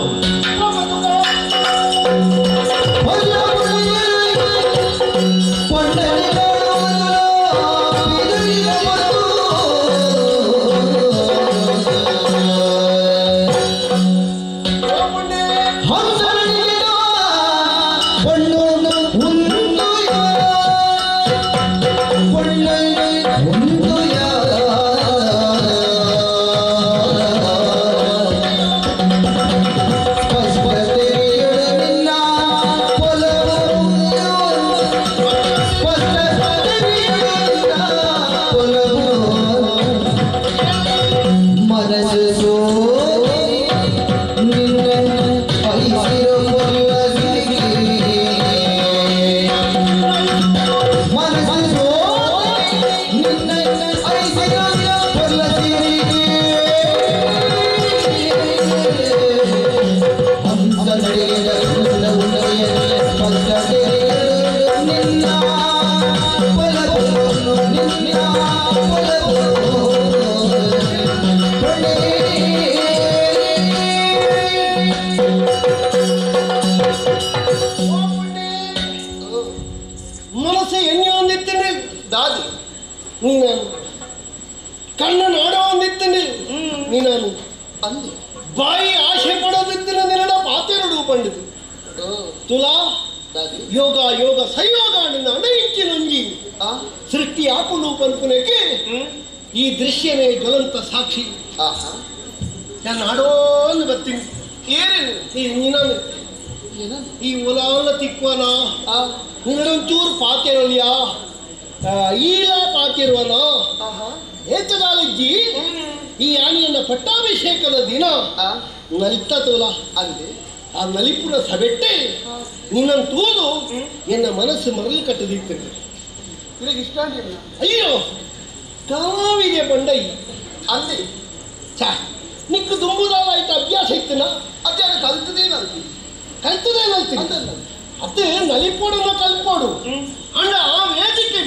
ಬಾಯಿ ಆಶೆ ಪಡೋದಿತ್ತಿನ ನಿನ್ನಡ ಪಾತೆರಡು ಪಂಡಿತು ತುಲಾ ಯೋಗ ಯೋಗ ಸಂಯೋಗ ನಿನ್ನ ಅಣೆಂಚಿನೊಂಜಿ ಸೃಷ್ಟಿ ಆಪುಲು ಪನ್ಪುನಕ್ಕೆ ಈ ದೃಶ್ಯನೇ ಜ್ವಲಂತ ಸಾಕ್ಷಿ. ನಾನು ಆಡೋಂದು ಬರ್ತೀನಿ ನೀನು ಈ ಒಲಾಲ ತಿಕ್ವನ ನಿನ್ನಡೊಂಚೂರು ಪಾತೆರಲಿಯಾ ಈಲ ಪಾತಿರುವನ ಏತದಾಲಜ್ಜಿ ಈ ಆನೆಯನ್ನ ಪಟ್ಟಾಭಿಷೇಕದ ದಿನ ನಲಿತ ತೋಲ ಅಂದೆ ಆ ನಲಿಪುರ ಸಬೆಟ್ಟೆ ನಿನ್ನನ್ನು ತೂದು ಎನ್ನ ಮನಸ್ಸು ಮರಳು ಕಟ್ಟದಿರ್ತದೆ. ಇಷ್ಟ ಅಯ್ಯೋ ಕಾವಿದೆ ಬಂಡೈ ಅಂದೆ ಚಾ ನಿಕ್ಕು ದುಂಬುದಾಲ ಆಯ್ತು ಅಭ್ಯಾಸ ಇತ್ತನ ಅದೇ ಅದು ಕಲ್ತದೇನಲ್ತಿ ಕಲ್ತದೇನಲ್ತಿ ಅದೇ ನಲಿಪೋಡನ್ನ ಕಲ್ಪೋಡು ಅಂಡ ಆ ವೇದಿಕೆ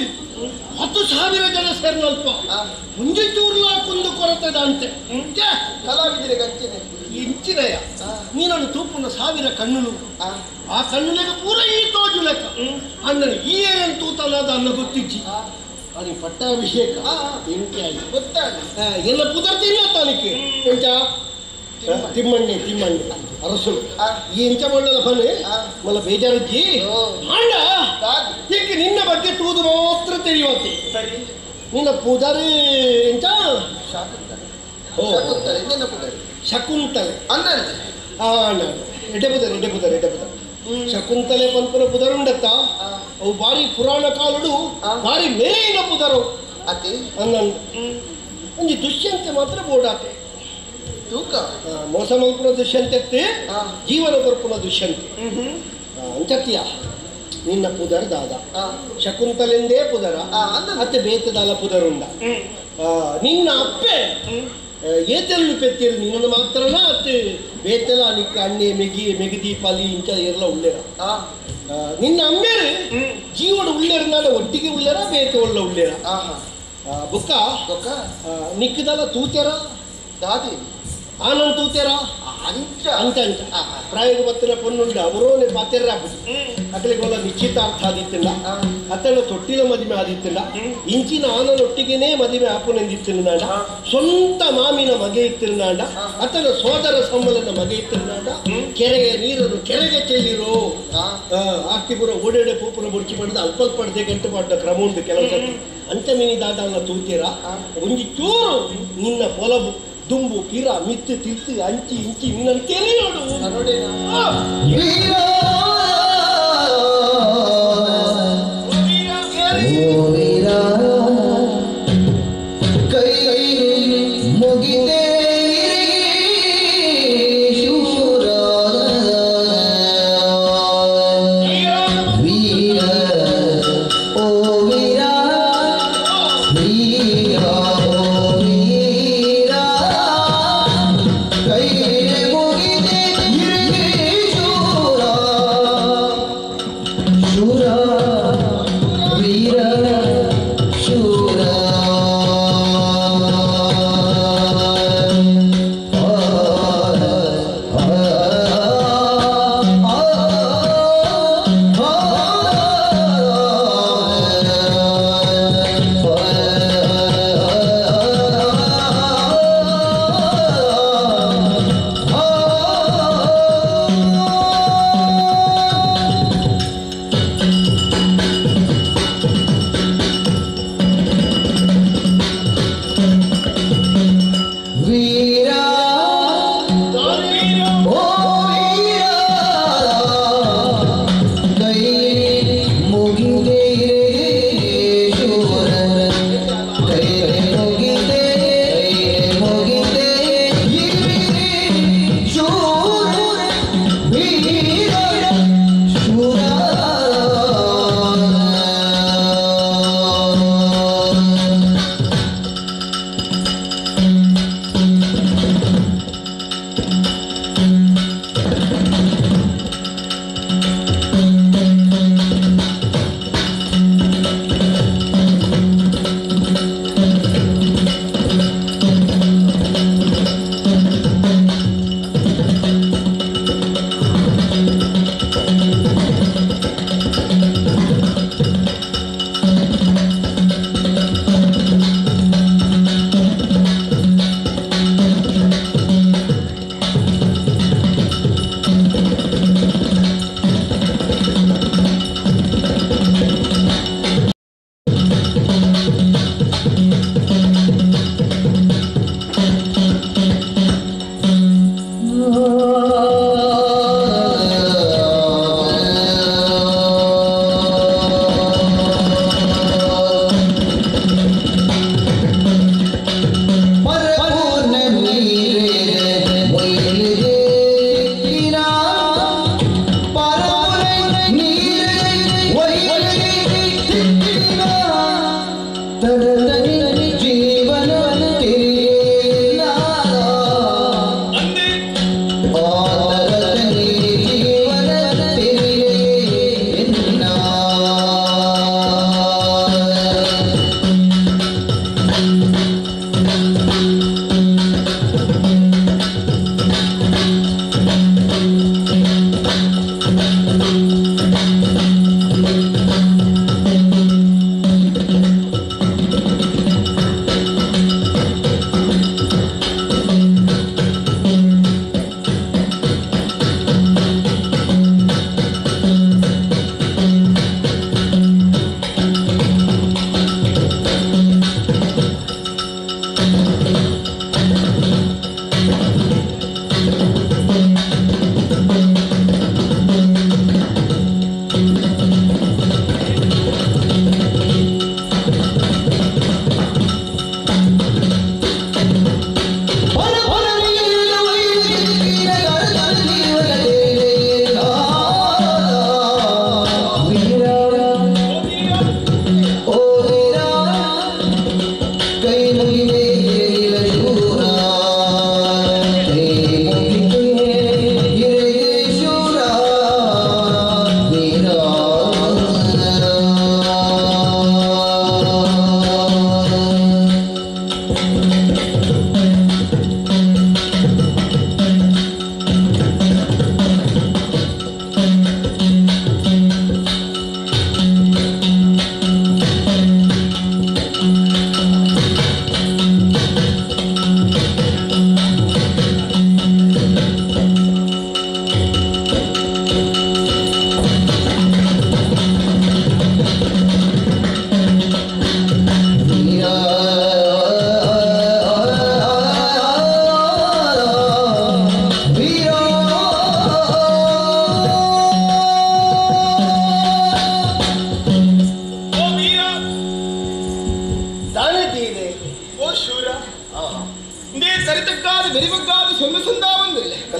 10,000 ಜನ ಸೇರ್ನಲ್ಪ ಮುಂಜೆ ಚೂರ್ಲ ಕುಂದು ಕೊರತದ ಅಂತೆ ಕಲಾವಿದರಿಗೆ ಅಂಚಿನ ಇಂಚಿನಯ ನೀನನ್ನು ತೂಪುನ 1,000 ಕಣ್ಣುಲು ಆ ಕಣ್ಣುಲೆಗ ಪೂರ ಈ ತೋಜು ಲೆಕ್ಕ ಅಣ್ಣನ ಈ ಏನೇನು ತೂತಲ್ಲ ಅನ್ನ ಗೊತ್ತಿಜ್ಜಿ ಅದು ಪಟ್ಟಾಭಿಷೇಕ ಇಂಕೆ ಆಗಿ ಗೊತ್ತಾಗ ಎಲ್ಲ ಪುದರ್ತೀನಿ ತಾನಿಕ್ಕೆ ಎಂಚ ತಿಮ್ಮಣ್ಣೆ ತಿಮ್ಮಣ್ಣೆ ಅರಸುಲು ಈ ಎಂಚ ಮಂಡಲ ಫಲೆ ಮಲ್ಲ ಬೇಜಾರುಜ್ಜಿ ಅಣ್ಣ ಏಕೆ ನಿನ್ನ ಬಗ್ಗೆ ತೂದು ಮಾತ್ರ ತಿಳಿಯುವಂತೆ ಸರಿ ನಿನ್ನ ಪೂಜಾರಿ ಎಂಚ ಶಕುಂತಲೆ ಶಕುಂತಲೆ ಅಂದ್ರೆ ಎಡ್ಡೆ ಪುದರ್ ಎಡ್ಡೆ ಪುದರ್ ಎಡ್ಡೆ ಪುದರ್ ಶಕುಂತಲೆ ಪನ್ಪುನ ಪುದರುಂಡತ್ತ ಅವು ಭಾರಿ ಪುರಾಣ ಕಾಲುಡು ಭಾರಿ ಮೇಲಿನ ಪುದರವು ಅತಿ ಅನ್ನ ಒಂಜಿ ದುಷ್ಯಂತೆ ಮಾತ್ರ ಬೋಡಾತೆ ತೂಕ ಮೋಸ ಮಲ್ಪುನ ದುಷ್ಯಂತೆ ಜೀವನ ಕೊರ್ಪುನ ದುಷ್ಯಂತೆ ಅಂಚತ್ತಿಯ ನಿನ್ನ ಪುದರ್ ದಾದ ಶಕುಂತಲೆಂದೇ ಪುದರ ಅತ್ತೆ ಬೇತದಾಲ ಪುದರುಂಡ ನಿನ್ನ ಅಪ್ಪೆ ಏತೆಲ್ಲು ಪೆತ್ತಿರು ನಿನ್ನನ್ನು ಮಾತ್ರನ ಅತ್ತೆ ಬೇತೆಲ ನಿಕ್ಕ ಅಣ್ಣೆ ಮೆಗಿ ಮೆಗದಿ ಪಾಲಿ ಇಂಚ ಎಲ್ಲ ಉಳ್ಳೇರ ನಿನ್ನ ಅಮ್ಮೇರು ಜೀವನ ಉಳ್ಳೇರನಾಡ ಒಟ್ಟಿಗೆ ಉಳ್ಳೇರ ಬೇತೆ ಒಳ್ಳ ಉಳ್ಳೇರ ಬುಕ್ಕ ನಿಕ್ಕದಲ್ಲ ತೂತೆರ ದಾದಿ ಆನಂದ್ ತೂತೆರ ಅಂಚ ಅಂಚ ಅಂಚ ಪ್ರಾಯಗ ಬತ್ತಿನ ಪೊನ್ನುಂಡ ಅವರೋನೆ ಪಾತೆರ ಅಕಲಿಗೋಲ ನಿಶ್ಚಿತಾರ್ಥ ಆದಿತ್ತಿಲ್ಲ ಅತನ ತೊಟ್ಟಿಲ ಮದಿಮೆ ಆದಿತ್ತಿಲ್ಲ ಇಂಚಿನ ಆನನೊಟ್ಟಿಗೆನೇ ಮದಿಮೆ ಆಪುನೆಂದಿತ್ತಿರುನಾಂಡ ಸ್ವಂತ ಮಾಮಿನ ಮಗೆ ಇತ್ತಿರುನಾಂಡ ಅತನ ಸೋದರ ಸಮ್ಮಲನ ಮಗೆ ಇತ್ತಿರುನಾಂಡ ಕೆರೆಯ ನೀರನ್ನು ಕೆರೆಗೆ ಚೆಲ್ಲಿರೋ ಆಸ್ತಿಪುರ ಓಡೇಡೆ ಪೂಪುರ ಬುಡ್ಚಿ ಪಡೆದ ಅಲ್ಪ ಪಡೆದೆ ಗಂಟು ಪಡ್ಡ ಕ್ರಮ ಉಂಟು ಕೆಲವು ಸರ್ತಿ ಅಂಚ ಮಿನಿ ದಾದಾನ ತೂತೀರ ಒಂಜಿ ಚೂರು ನಿನ್ನ ಪೊಲಬು ದುಂಬು ಪಿರ ಮಿತ್ತು ತಿರ್ತು ಅಂಚಿ ಇಂಚಿ ನಿನ್ನನ್ನು ತೆರೆಯೋಡು. ಕೈ ಮುಗಿದೆ ಶೂರ ವೀರ ಓ ವೀರ ವೀರ ಓ ವೀರ ಕೈ ಮುಗಿದೆ ಶೂರ.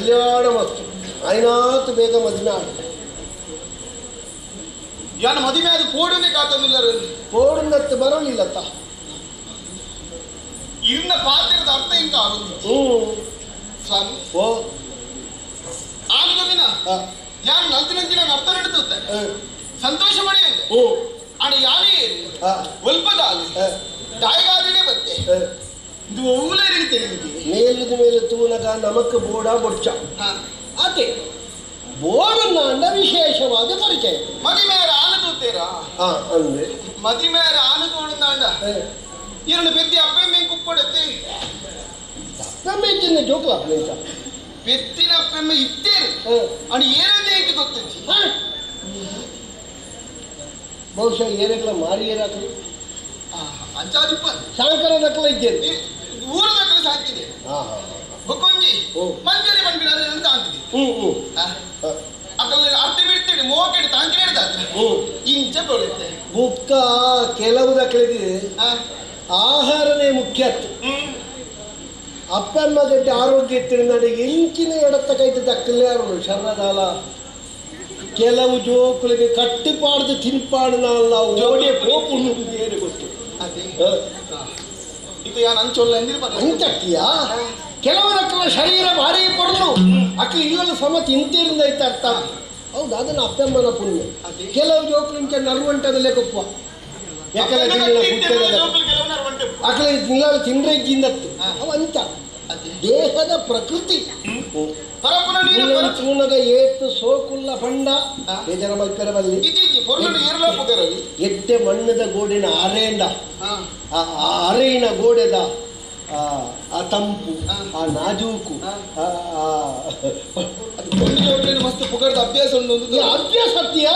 ಕಲ್ಯಾಣ ಮಸ್ತು ಆಯ್ನಾತು ಬೇಗ ಮದುವೆ ಆಡು ಯಾನು ಮದುವೆ ಅದು ಪೋಡುಂದೆ ಕಾತಂದಿಲ್ಲ ಪೋಡುಂದತ್ತು ಬರೋಲಿಲ್ಲತ್ತ ಇನ್ನ ಪಾತ್ರದ ಅರ್ಥ ಹಿಂಗ ಆಗುದು ಸ್ವಾಮಿ ಓ ಆನಂದ ದಿನ ಯಾನು ನಲ್ತಿನಂಚಿನ ಅರ್ಥ ನಡೀತುತ್ತೆ ಸಂತೋಷ ಪಡಿ ಅಂದೆ ಅಣ್ಣ ಯಾನೇ ಒಲ್ಪದ ದಾಯಿಗಾದಿನೇ ಬತ್ತೆ ಇದು ಒವ್ವುಲರಿಗೆ ತಿಳಿದಿದೆ ಮೇಲಿದ ಮೇಲೆ ತೂನಗ ನಮಕ್ ಬೋಡ ಬೊಡ್ಚ ಅದೇ ಬೋಡನ್ನ ವಿಶೇಷವಾದ ಪರಿಚಯ ಮದಿಮೇರ ಆನ ತೂತೇರಾ ಅಂದ್ರೆ ಮದಿಮೇರ ಆನ ತೋಡುಂದಾಂಡ ಇರಳು ಪೆದ್ದಿ ಅಪ್ಪೆಮ್ಮೆ ಕುಪ್ಪಡತ್ತೆ ಅಪ್ಪೆಮ್ಮೆ ಜೋಕ್ಲ ಪೆತ್ತಿನ ಅಪ್ಪೆಮ್ಮೆ ಇತ್ತೇರು ಅಣ್ಣ ಏನಂತ ಎಂಟು ಗೊತ್ತಿತ್ತು ಬಹುಶಃ ಏನೇಕಲ ಮಾರಿ ಏರಾಕ್ಲಿ ಅಂಚಾದಿಪ್ಪ ಶಾಂಕರ ದಕ್ಕಲ ಇದ್ದೇನೆ ಊರ ದಕ್ಕಲ ಸಾಕಿದೆ ಬುಕ್ಕೊಂಜಿ ಮಂಜರಿ ಬಂದ್ಬಿಡ ಅಂತ ಅಕಲ್ ಅರ್ಧ ಬಿಡ್ತೇನೆ ಮೋಕೆಡ್ ತಾಂಕಿನ ಇಂಚ ಬರುತ್ತೆ ಬುಕ್ಕ ಕೆಲವು ದಕ್ಕಲಿದೆ ಆಹಾರನೇ ಮುಖ್ಯ ಅಪ್ಪಮ್ಮ ಗಡ್ಡೆ ಆರೋಗ್ಯ ಇತ್ತಿರ ಇಂಚಿನ ಎಡತ್ತ ಕೈತ ದಕ್ಕಲೇ ಯಾರು ಶರ್ರದಾಲ ಕೆಲವು ಜೋಕುಳಿಗೆ ಕಟ್ಟುಪಾಡ್ದು ತಿನ್ಪಾಡು ಅಲ್ಲ ಓಡೆ ಪೋಪು ಏನು ಗೊತ್ತು ಇದು ಯಾನ್ ಅಂಚೊಲ್ಲ ಅಂಚಕ್ಕಿಯ ಕೆಲವರಕ್ಕಲ ಶರೀರ ಭಾರಿ ಪಡಲು ಅಕ್ಕ ಇಲ್ಲಲ್ಲ ಸಮ ತಿಂತಿರಿಂದ ಐತೆ ಅರ್ಥ ಹೌದು ಅದನ್ನ ಅಪ್ಪಮ್ಮನ ಪುಣ್ಯ ಕೆಲವು ಜೋಕುಲಿಂಚ ನರುವಂಟದಲ್ಲೇ ಕೊಪ್ಪ ಯಾಕಲ್ಲ ಅಕಲ ನಿಲ್ಲ ತಿಂದ್ರೆ ಗಿಂದತ್ತು ಅವ ಅಂತ ದೇಹದ ಪ್ರಕೃತಿ ತೂನಗ ಏತು ಸೋಕುಲ್ಲ ಪಂಡ ಬೇಜಾರ ಮಲ್ಪೆರಬಲ್ಲಿ ಎಡ್ಡೆ ಮಣ್ಣದ ಗೋಡಿನ ಅರೆಂಡ ಆ ಅರೆಯಿನ ಗೋಡೆದ ಆ ತಂಪು ಆ ನಾಜೂಕು ಮಸ್ತ್ ಪುಗರ್ದ ಅಭ್ಯಾಸ ಉಂಟು ಅಭ್ಯಾಸ ಸತ್ಯ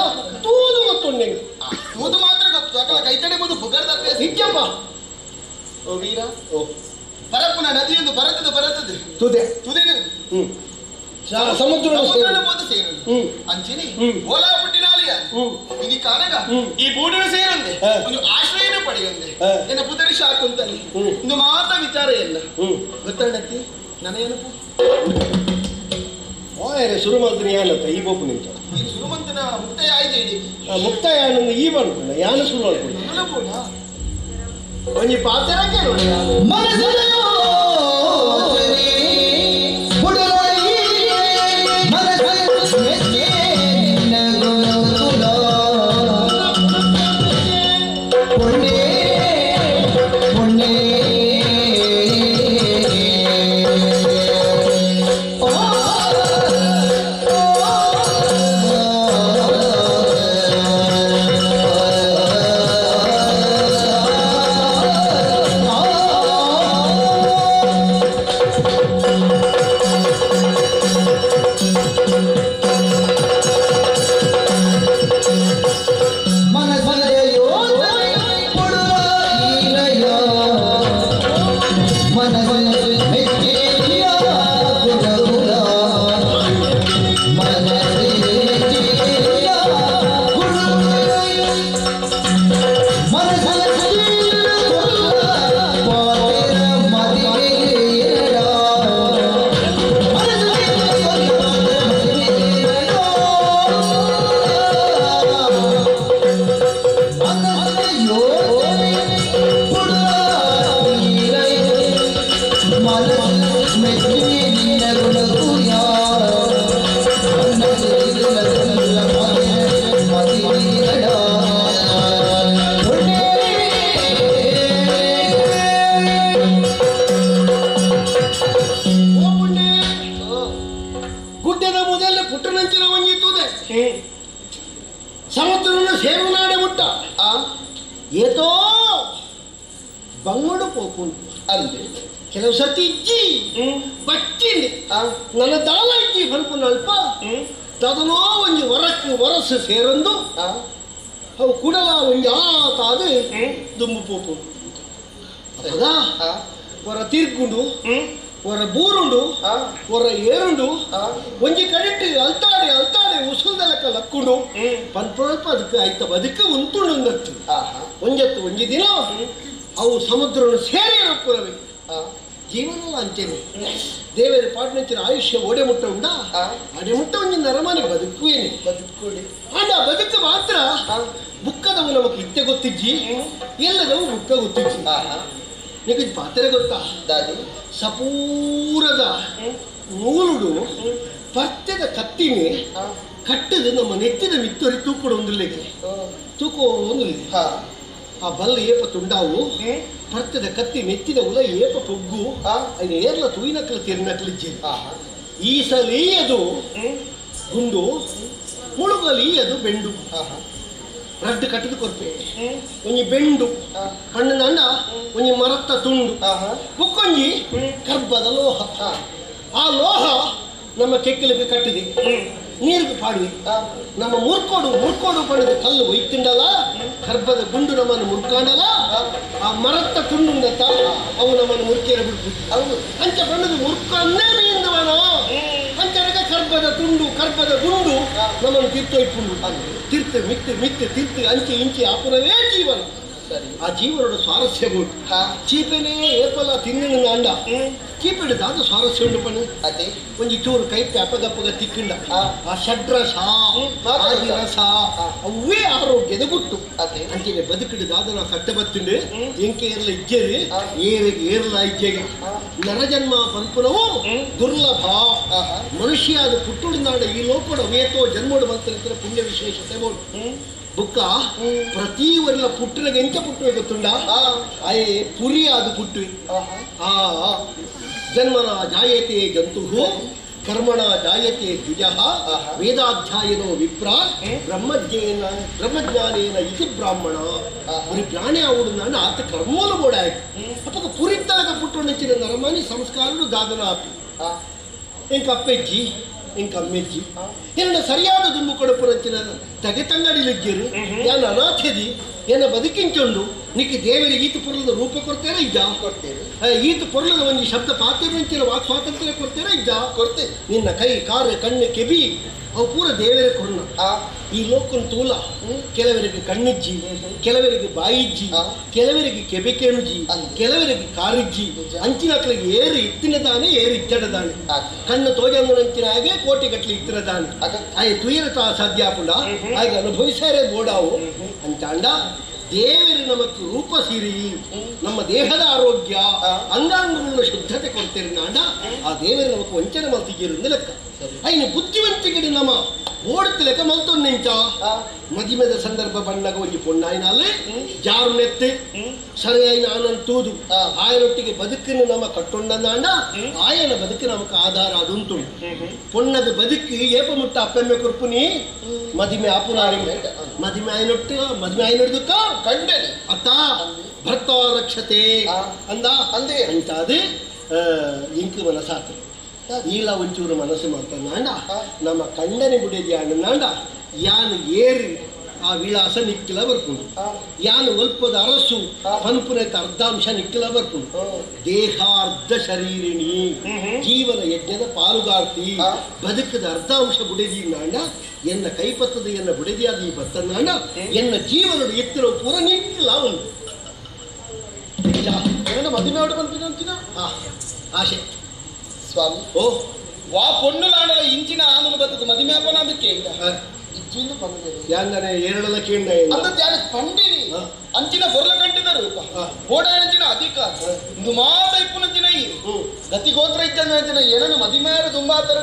ತೂದು ಗೊತ್ತುಂಡು ತೂದು ಮಾತ್ರ ಗೊತ್ತು ಯಾಕಲ್ಲ ಕೈ ತಡೆಬೋದು ಪುಗರ್ದ ಅಭ್ಯಾಸ ಇಜ್ಜಪ್ಪ ಓ ವೀರ ಓ ಪರಪ್ಪನ ನದಿಯೊಂದು ಬರತದೆ ಬರತದೆ ತುದೆ ತುದೇನು ಸಮುದ್ರ ಸೇರು ಅಂಚಿನಿ ಓಲಾ ಪುಟ್ಟಿನಾಲಿಯ ఇది ಕಾನಗ ಈ ಬೂಡಿನ ಸೇರಂದೆ ಒಂದು ಆಶ್ರಯನ ಪಡೆಯಂದೆ ಎನ್ನ ಪುತರಿ ಶಾಕುಂತಲಿ ಇಂದು ಮಾತ ವಿಚಾರ ಎಲ್ಲ ಗೊತ್ತಣ್ಣತ್ತಿ ನನಗೇನಪ್ಪ ಓಯರೆ ಶುರು ಮಾಡ್ತೀನಿ ಯಾನತ್ತ ಈ ಬೋಪು ನಿಂತ ಶುರುಮಂತನ ಮುಕ್ತಾಯ ಆಯ್ತು ಇಡಿ ಮುಕ್ತಾಯ ಆನಂದ ಈ ಬಂದ್ಕೊಂಡ ಯಾನು ಶುರು ಮಾಡ್ಕೊಂಡು ಒಂಜಿ ಪಾತ್ರ ಕೇಳೋಣ ಸಮುದ್ರನ ಸೇರುನಾಡೆ ಮುಟ್ಟ ಏತೋ ಬಂಗಡು ಪೋಪುಂಡು ಅಂದೆ ಕೆಲವು ಸರ್ತಿ ಇಜ್ಜಿ ಬಚ್ಚಿಂಡಿ ನನ್ನ ದಾಲ ಇಜ್ಜಿ ಪನ್ಪುನ ಅಲ್ಪ ತದನೋ ಒಂಜಿ ಹೊರಕ್ಕೆ ಹೊರಸು ಸೇರೊಂದು ಅವು ಕುಡಲ ಒಂಜಿ ಆತಾದು ದುಂಬು ಪೋಪು ಅದ ಹೊರ ತೀರ್ಕೊಂಡು ಹೊರ ಬೂರುಂಡು ಹೊರ ಏರುಂಡು ಒಂಜಿ ಕಡೆಟ್ಟು ಅಲ್ತಾಡೆ ಅಲ್ತಾಡೆ ಉಸುಲ್ದಲಕ್ಕ ಲಕ್ಕುಂಡು ಪನ್ಪಲ್ಪ ಅದಕ್ಕೆ ಆಯ್ತ ಅದಕ್ಕೆ ಉಂಟುಂಡು ಒಂಜತ್ತು ಒಂಜಿ ದಿನ ಅವು ಸಮುದ್ರವನ್ನು ಸೇರಿ ಪುರವೇ ಜೀವನ ಅಂಚೆನೆ ದೇವರ ಪಾಟ್ನಂಚಿನ ಆಯುಷ್ಯ ಓಡೆ ಮುಟ್ಟ ಉಂಡ ಅಡೆ ಮುಟ್ಟ ಒಂಜಿ ನರಮಾನೆ ಬದುಕುವೇನೆ ಬದುಕುಡಿ ಆಂಡ ಬದುಕು ಮಾತ್ರ ಬುಕ್ಕದವು ನಮಕ್ ಇತ್ತೆ ಗೊತ್ತಿಜ್ಜಿ ಎಲ್ಲದವು ಬುಕ್ಕ ಗೊತ್ತಿಜ್ಜಿ ನಿಮಗೆ ಪಾತ್ರೆ ಗೊತ್ತಾ ದಾದಿ ಸಪೂರದ ನೂಲುಡು ಪರ್ತೆದ ಕತ್ತಿನಿ ಕಟ್ಟದು ನಮ್ಮ ನೆತ್ತಿದ ಮಿತ್ತೊರಿ ತೂಕೊಡು ಒಂದುಲ್ಲೆಗೆ ತೂಕೋ ಒಂದುಲ್ಲೆ ಆ ಬಲ್ಲ ಏಪ ತುಂಡಾವು ಪರ್ತದ ಕತ್ತಿ ನೆತ್ತಿದ ಉಲ ಏಪ ಪೊಗ್ಗು ಐನ ಏರ್ಲ ತೂಯಿನಕ್ಲ ತಿರ್ನಕ್ಲಿಜ್ಜಿ ಈ ಸಲಿ ಅದು ಗುಂಡು ಮುಳುಗಲಿ ಅದು ಬೆಂಡು ರಡ್ಡು ಕಟ್ಟದು ಕೊರ್ಪೆ ಒಂಜಿ ಬೆಂಡು ಕಣ್ಣನ ಒಂಜಿ ಮರತ್ತ ತುಂಡು ಬುಕ್ಕೊಂಜಿ ಕರ್ಬದ ಲೋಹ ಆ ಲೋಹ ನಮ್ಮ ಕೆಕ್ಕಿಲಿಗೆ ಕಟ್ಟಿದೆ ನೀರಿಗೆ ಪಾಡುವೆ ನಮ್ಮ ಮುರ್ಕೋಡು ಮುರ್ಕೋಡು ಪಡೆದ ಕಲ್ಲು ಒಯ್ತಿಂಡಲ್ಲ ಕರ್ಬದ ಗುಂಡು ನಮ್ಮನ್ನು ಮುರ್ಕಾಂಡಲ್ಲ ಆ ಮರತ್ತ ತುಂಡುಂಡತ್ತ ಅವು ನಮ್ಮನ್ನು ಮುರ್ಕೇರ ಬಿಡ್ಬೋದು ಅಂಚ ಬಣ್ಣದ ಮುರ್ಕನ್ನೇ ಮೀಂದವನ ಅಂಚನಕ ಕರ್ಬದ ತುಂಡು ಕರ್ಬದ ಗುಂಡು ನಮ್ಮನ್ನು ತೀರ್ಥೊಯ್ಪುಂಡು ತೀರ್ಥ ಮಿತ್ತು ಮಿತ್ತು ತೀರ್ಥ ಅಂಚೆ ಇಂಚೆ ಆಪುರವೇ ಜೀವನ ಆ ಜೀವನದ ಸ್ವಾರಸ್ಯ ಬೋಟು ಚೀಪೆನೇ ಏಪಲ ತಿನ್ನಿನ ಅಂಡ ಚೀಪೆಡು ದಾದ ಸ್ವಾರಸ್ಯ ಉಂಡು ಪಣ್ಣು ಅದೇ ಒಂಜಿ ಚೂರು ಕೈಪೆ ಅಪಗಪ್ಪಗ ತಿಕ್ಕಿಂಡ ಆ ಷಡ್ರಸ ರಸ ಅವೇ ಆರೋಗ್ಯದ ಗುಟ್ಟು ಅಂಚೆನೆ ಬದುಕಿಡು ದಾದನ ಕಟ್ಟ ಬತ್ತುಂಡು ಎಂಕೆ ಏರ್ಲ ಇಜ್ಜೆರು ಏರಿಗೆ ಏರ್ಲ ಇಜ್ಜೆಗೆ ನರಜನ್ಮ ಪನ್ಪುನವು ದುರ್ಲಭ ಮನುಷ್ಯ ಅದು ಪುಟ್ಟುಡು ನಾಡ ಈ ಲೋಕಡು ಅವೇತೋ ಜನ್ಮೋಡು ಬಂತ ಪುಣ್ಯ ವಿಶೇಷತೆ ಬೋಡು ಬುಕ್ಕ ಪ್ರತಿ ವರ್ಲ ಪುಟ್ಟನಾಗ ಎಂಚ ಪುಟ್ಟುವೆ ಗೊತ್ತುಂಡ ಆಯೆ ಪುರಿ ಅದು ಪುಟ್ಟುವೆ ಆ ಜನ್ಮನ ಜಾಯತೆ ಜಂತು ಕರ್ಮಣ ಜಾಯತೆ ದ್ವಿಜ ವೇದಾಧ್ಯಾಯನೋ ವಿಪ್ರ ಬ್ರಹ್ಮಜ್ಞೇನ ಬ್ರಹ್ಮಜ್ಞಾನೇನ ಇತಿ ಬ್ರಾಹ್ಮಣ ಪುರಿ ಪ್ರಾಣಿ ಆವುಡು ನಾನು ಆತ ಕರ್ಮೋಲು ಬೋಡಾಯ್ತು ಅಪ್ಪಗ ಪುರಿತ್ತಲಗ ಪುಟ್ಟು ನೆಚ್ಚಿನ ನರಮಾನಿ ಸಂಸ್ಕಾರನು ದಾದನ ಆಪಿ ಇಂಕ ಅಪ್ಪೆಜ್ಜಿ ಇಂಕ ಅಮ್ಮೆಜ್ಜಿ ಏನ ಸರಿಯಾದ ದುಂಬು ಕೊಡಪುರಂಚಿನ ತಗೆ ತಂಗಡಿಲಿಜ್ಜರು ಯಾನ ಅನಾಥದಿ ಏನ ಬದುಕಿಂಚೊಂಡು ನಿಕ್ಕೆ ದೇವರಿಗೆ ಈತ ಪೊರ್ಲದ ರೂಪ ಕೊಡ್ತೇನೆ ಇದ್ದ ಕೊಡ್ತೇನೆ ಈತ ಪೊರ್ಲದ ಒಂದು ಶಬ್ದ ಪಾತ್ರರಂಚಿನ ವಾಕ್ ಸ್ವಾತಂತ್ರ್ಯ ಕೊಡ್ತೇನೆ ಇದ್ದ ಕೊಡ್ತೇನೆ ನಿನ್ನ ಕೈ ಕಾರು ಕಣ್ಣು ಕೆಬಿ ಅವು ಪೂರ ದೇವರೇ ಕೊರ್ನ ಈ ಲೋಕನ ತೂಲ ಕೆಲವರಿಗೆ ಕಣ್ಣಿಜ್ಜಿ ಕೆಲವರಿಗೆ ಬಾಯಿಜ್ಜಿ ಕೆಲವರಿಗೆ ಕೆಬೆಕೆಣುಜಿ ಕೆಲವರಿಗೆ ಕಾರಿಜ್ಜಿ ಅಂಚಿನಕ್ಲಿಗೆ ಏರು ಇತ್ತಿನ ದಾನೆ ಏರು ಇಚ್ಚಡ ದಾನೆ ಕಣ್ಣು ತೋಜಂಗುನಂಚಿನ ಹಾಗೆ ಕೋಟಿ ಗಟ್ಟಲೆ ಇತ್ತಿನ ದಾನೆ ಆಯ್ ತುಯರ ಸಾಧ್ಯ ಆಪುಂಡ ಹಾಗೆ ಅನುಭವಿಸಾರೆ ಬೋಡಾವು ಅಂಚಾಂಡ ದೇವರು ನಮಕ್ ರೂಪ ಸಿರಿ ನಮ್ಮ ದೇಹದ ಆರೋಗ್ಯ ಅಂಗಾಂಗಗಳ ಶುದ್ಧತೆ ಕೊಡ್ತೇನೆ ನಾಡ ಆ ದೇವರು ನಮಕ್ ವಂಚನೆ ಮಲ್ತಿದ್ದೀರು ಲೆಕ್ಕ ಐನು ಬುದ್ಧಿವಂತಿಕೆ ನಮ್ಮ ಓಡ್ತ ಲೆಕ್ಕ ಮಲ್ತೊಂದು ನಿಂಚ ಮದಿಮೆದ ಸಂದರ್ಭ ಬಣ್ಣಗ ಒಂಜಿ ಪೊಣ್ಣಾಯಿನಲ್ಲಿ ಜಾರು ನೆತ್ತಿ ಸರಿಯಾಯಿನ ಆನಂದ್ ತೂದು ಆಯನೊಟ್ಟಿಗೆ ಬದುಕಿನ ನಮ್ಮ ಕಟ್ಟೊಂಡಂದಾಂಡ ಆಯನ ಬದುಕು ನಮಕ್ ಆಧಾರ ಅದುಂಟು ಪೊಣ್ಣದ ಬದುಕು ಏಪ ಮುಟ್ಟ ಅಪ್ಪೆಮ್ಮೆ ಕುರ್ಪುನಿ ಮದಿಮೆ ಆಪುನಾರಿ ಮದಿಮೆ ಆಯನೊಟ್ಟು ಮದಿಮೆ ಆಯನೊಡ್ದಕ್ಕ ಕಂಡನೆ ಅತ್ತ ಭರ್ತ ರಕ್ಷತೆ ಅಂದ ಅಂದೇ ಅಂತಾದು ಇಂಕು ಮನಸಾತು ಈಲ ಒಂಚೂರು ಮನಸ್ಸು ಮಾಡ್ತಾನಾಂಡ ನಮ್ಮ ಕಂಡನೆ ಬುಡಿದ್ಯಾಂಡ ಯಾನು ಏರು ಆ ವಿಳಾಸ ನಿಕ್ಕಿಲ ಬರ್ಪುಂಡು ಯಾನು ಒಲ್ಪದ ಅರಸು ಪನ್ಪುನೆತ ಅರ್ಧಾಂಶ ನಿಕ್ಕಿಲ ಬರ್ಪುಂಡು ದೇಹಾರ್ಧ ಶರೀರಿಣಿ ಜೀವನ ಯಜ್ಞದ ಪಾಲುಗಾರ್ತಿ ಬದುಕದ ಅರ್ಧಾಂಶ ಬುಡಿದೀನಾಂಡ ಎನ್ನ ಕೈಪತ್ತದ ಎನ್ನ ಬುಡಿದಿಯಾದ ಈ ಬತ್ತನಾಂಡ ಎನ್ನ ಜೀವನದ ಎತ್ತರ ಪೂರ ನಿಕ್ಕಿಲ ಉಂಟು ಮದುವೆ ಬಂತಿನ ಆಶೆ ಸ್ವಾಮಿ ಓ ವಾ ಪೊಣ್ಣು ಲಾಂಡಲ ಇಂಚಿನ ಆಂದೋಲನ ಬರ್ತದೆ ಮದಿಮೆ ಅಪ್ಪನ ಅದಕ್ಕೆ ಇಜ್ಜಿಂದು ಬಂದಿದೆ ಯಾಂದನೆ ಏರಳಲ ಕೇಂದ್ರ ಅಂತ ಧ್ಯಾನ ಪಂಡಿನಿ ಅಂಚಿನ ಬೊರ್ಲ ಕಂಟಿದ ರೂಪ ಬೋಡ ಅಂಚಿನ ಅಧಿಕಾರ ಇಂದು ಮಾತ ಇಪ್ಪುನಂಚಿನ ಈ ಗತಿ ಗೋತ್ರ ಇಜ್ಜಂದ ಅಂಚಿನ ಏನನ್ನು ಮದಿಮೆಯರು ತುಂಬಾ ತರ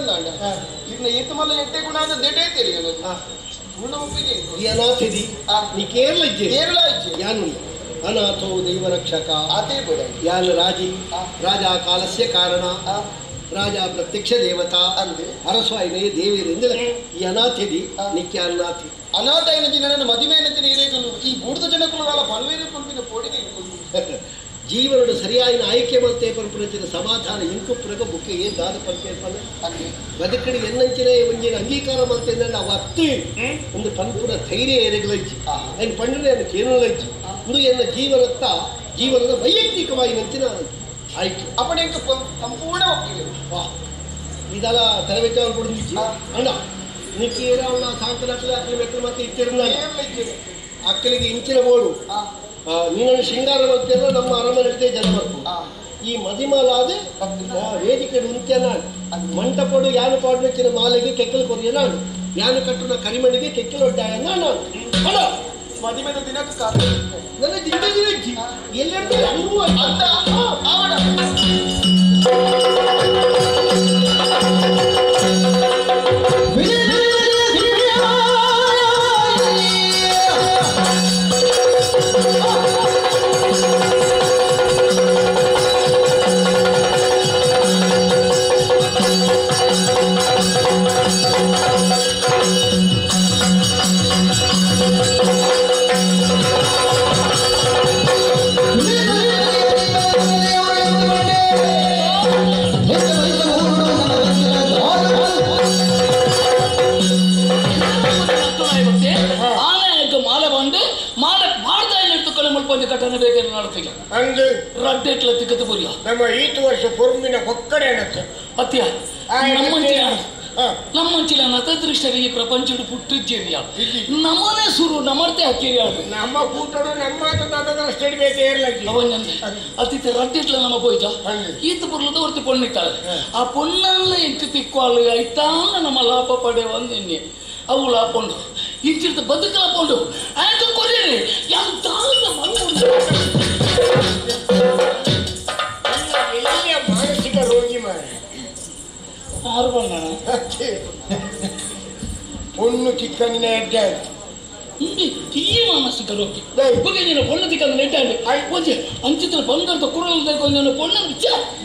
ಇರ್ನ ಏತು ಮಲ್ಲ ಎಟ್ಟೆ ಗುಣ ಅಂತ ದೆಟೇ ತೆರಿ ಪೂರ್ಣ ಒಪ್ಪಿಗೆ ಈ ಅನಾಥಿದಿ ನೀ ಕೇರಳ ಇಜ್ಜೆ ಕೇರಳ ಇಜ್ಜೆ ಯಾನು ಅನಾಥೋ ದೈವ ರಕ್ಷಕ ಆತೇ ಬೇಡ ಯಾನು ರಾಜಿ ರಾಜ ಕಾಲಸ್ಯ ಕಾರಣ ರಾಜ ಪ್ರತ್ಯಕ್ಷ ದೇವತಾ ಅಂದೆ ಅರಸು ಐನೇ ದೇವಿರಿಂದ ಈ ಅನಾಥಿದಿ ನಿತ್ಯ ಅನಾಥಿ ಅನಾಥ ಐನಂಚಿನ ನನ್ನ ಮದಿಮೆ ಐನಂಚಿನ ಇರೇಕಲು ಈ ಬೂಡ್ದ ಜನಕುಲು ಪಲ್ವೇರು ಪಂಪಿನ ಪೋಡಿಗೆ ಜೀವನದ ಸರಿಯಾದ ಆಯ್ಕೆ ಮಲ್ತೆ ಪಂಪುನಂಚಿನ ಸಮಾಧಾನ ಇಂಕುಪ್ರಗ ಬುಕ್ಕೆ ಏನ್ ದಾದ ಪಂಪೆ ಪನ್ನ ಬದುಕಡಿ ಎನ್ನಂಚಿನ ಒಂಜಿನ ಅಂಗೀಕಾರ ಮಲ್ತೆ ನಾವು ಅತ್ತು ಒಂದು ಪಂಪುನ ಧೈರ್ಯ ಎರೆಗಳಜ್ಜಿ ಐನ್ ಪಂಡನೆ ಕೇನುಲಜ್ಜಿ ಒಂದು ಎನ್ನ ಜೀವನತ್ತ ಜೀವನದ ವೈಯಕ್ತಿಕವಾಗಿ ನಂಚಿನ ಆಯ್ಕೆ ಅಪ್ಪಣೆ ಸಂಪೂರ್ಣ ಒಪ್ಪಿಗೆ ವಾ ಇದೆಲ್ಲ ತರಬೇತಿ ಕೊಡುಂದಿಜ್ಜಿ ಅಣ್ಣ ನಿಕ್ಕೇರ ಅವಳ ಸಾಂಕಲ ಅಕ್ಕಲಿ ಮೆಕ್ಕಲು ಮತ್ತೆ ಇತ್ತಿರ್ನ ಅಕ್ಕಲಿಗೆ ಇಂಚಿನ ಬೋಡು ನೀನನ್ನು ಶೃಂಗಾರ ಮಾಡ್ತೀರ ನಮ್ಮ ಅರಮನೆ ಜನ ಬರ್ಕು ಈ ಮದಿಮಾಲಾದ ವೇದಿಕೆ ಉಂತ್ಯ ನಾಡು ಮಂಟಪಡು ಯಾನು ಪಾಡ್ನಕ್ಕಿನ ಮಾಲೆಗೆ ಕೆಕ್ಕಲು ಕೊರಿಯ ನಾಡು ಯಾನು ಕಟ್ಟುನ ಕರಿಮಣಿಗೆ ಕೆಕ್ಕಲು ಒಡ್ಡಾಯ ನಾನು ಅಲ್ಲ ಮದಿಮೆದ ದಿನಕ್ಕೆ ಕಾಲ ನನ್ನ ದಿನ ದಿನ ಎಲ್ಲೆಂದ್ರೆ ಅಂತ ಆವಡ ನಮ್ಮ ಈತು ವರ್ಷ ಪೊರ್ಮಿನ ಹೊಕ್ಕಡೆ ಅತ್ಯ ನಮ್ಮಂಚಿನ ನತದೃಷ್ಟರಿಗೆ ಪ್ರಪಂಚಡು ಪುಟ್ಟಿದ್ದೇರಿಯ ನಮ್ಮನೆ ಸುರು ನಮರ್ತೆ ಹಾಕಿರಿ ನಮ್ಮ ಕೂಟಡು ನಮ್ಮ ಅತಿಥಿ ರಡ್ಡಿಟ್ಲ ನಮ್ಮ ಪೋಯ್ತ ಈತ ಪುರ್ಲದ ಹೊರ್ತಿ ಪೊಣ್ಣಿತ್ತಾಳೆ ಆ ಪೊಣ್ಣಲ್ಲ ಎಂಟು ತಿಕ್ವಾಳು ಐತಾನ ನಮ್ಮ ಲಾಪ ಪಡೆ ಒಂದು ಇನ್ನೆ ಅವು ಲಾಪೊಂಡು ಇಂಚಿರ್ತ ಬದುಕಲ ಪೊಂಡು ಆಯ್ತು ಕೊರಿಯರಿ ಯಾರು ತಾಳ ಮಲ್ಕೊಂಡು ಮಾನಸಿಕ ರೋಗಿ ಮಾರ ಪೊಣ್ಣು ಚಿಕ್ಕಂದಿನ ಎಡ್ಡೆ ಈ ಮಾನಸಿಕ ರೋಗಿ ನೀನು ಪೊಣ್ಣು ತಿಕ್ಕಂದಿನ ಎಡ್ಡೆ ಒಂಜಿ ಅಂಚಿತ್ರ ಬಂಗಾರದ ಕುರಲ್ ಕೊಂದು ಪೊಣ್ಣ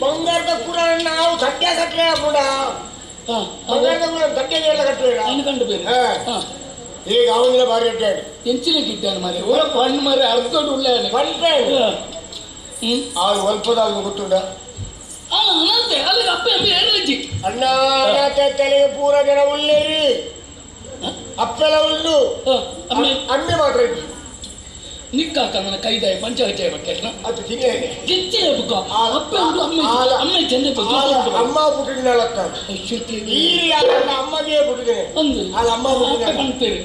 ಬಂಗಾರದ ಕುರಲ್ ನಾವು ಸತ್ಯ ಕಟ್ಟಲೆ ಕೂಡ ಬಂಗಾರದ ಕುರಲ್ ಸತ್ಯ ಕಟ್ಟುವ ನಾನು ಕಂಡು ಬೇರೆ ಈಗ ಅವನಿಗೆ ಭಾರಿ ಎಡ್ಡೆ ಎಂಚಿನ ಗಿಡ್ಡಾನ ಮಾರೆ ಓ ಪಣ್ಣು ಮಾರೆ ಅರ್ಧದೊಡ್ಡ ಉಳ್ಳೆ ಆರು ಒಲ್ಪದಾಗ ಗೊತ್ತುಂಡ ಅನಾಥೆ ಅಲ್ಲಿಗೆ ಅಪ್ಪ ಅಮ್ಮ ಏರ್ಲಜ್ಜಿ ಅಣ್ಣ ಅನಾಥೆ ತಲೆಗೆ ಪೂರ ಜನ ಉಳ್ಳೇರಿ ಅಪ್ಪೆಲ್ಲ ಉಳ್ಳು ಅಮ್ಮೆ ಮಾತ್ರ ಇದ್ದು ನಿಕ್ಕಾಕಂದನ ಕೈದಾಯ ಪಂಚಾಯತ್ ಬಟ್ಟೆ ಅದು ತಿನ್ನೇ ಗಿಚ್ಚಿನ ಬುಕ್ಕ ಅಪ್ಪ ಉಂಡು ಅಮ್ಮ ಅಮ್ಮ ಚೆಂದ ಅಮ್ಮ ಪುಟ್ಟಿನ ಈ ಅಮ್ಮಗೆ ಪುಟ್ಟಿದ್ದೇನೆ ಒಂದು ಅಲ್ಲ ಅಮ್ಮ ಅಪ್ಪೆ ಪಣ್ತೇರಿ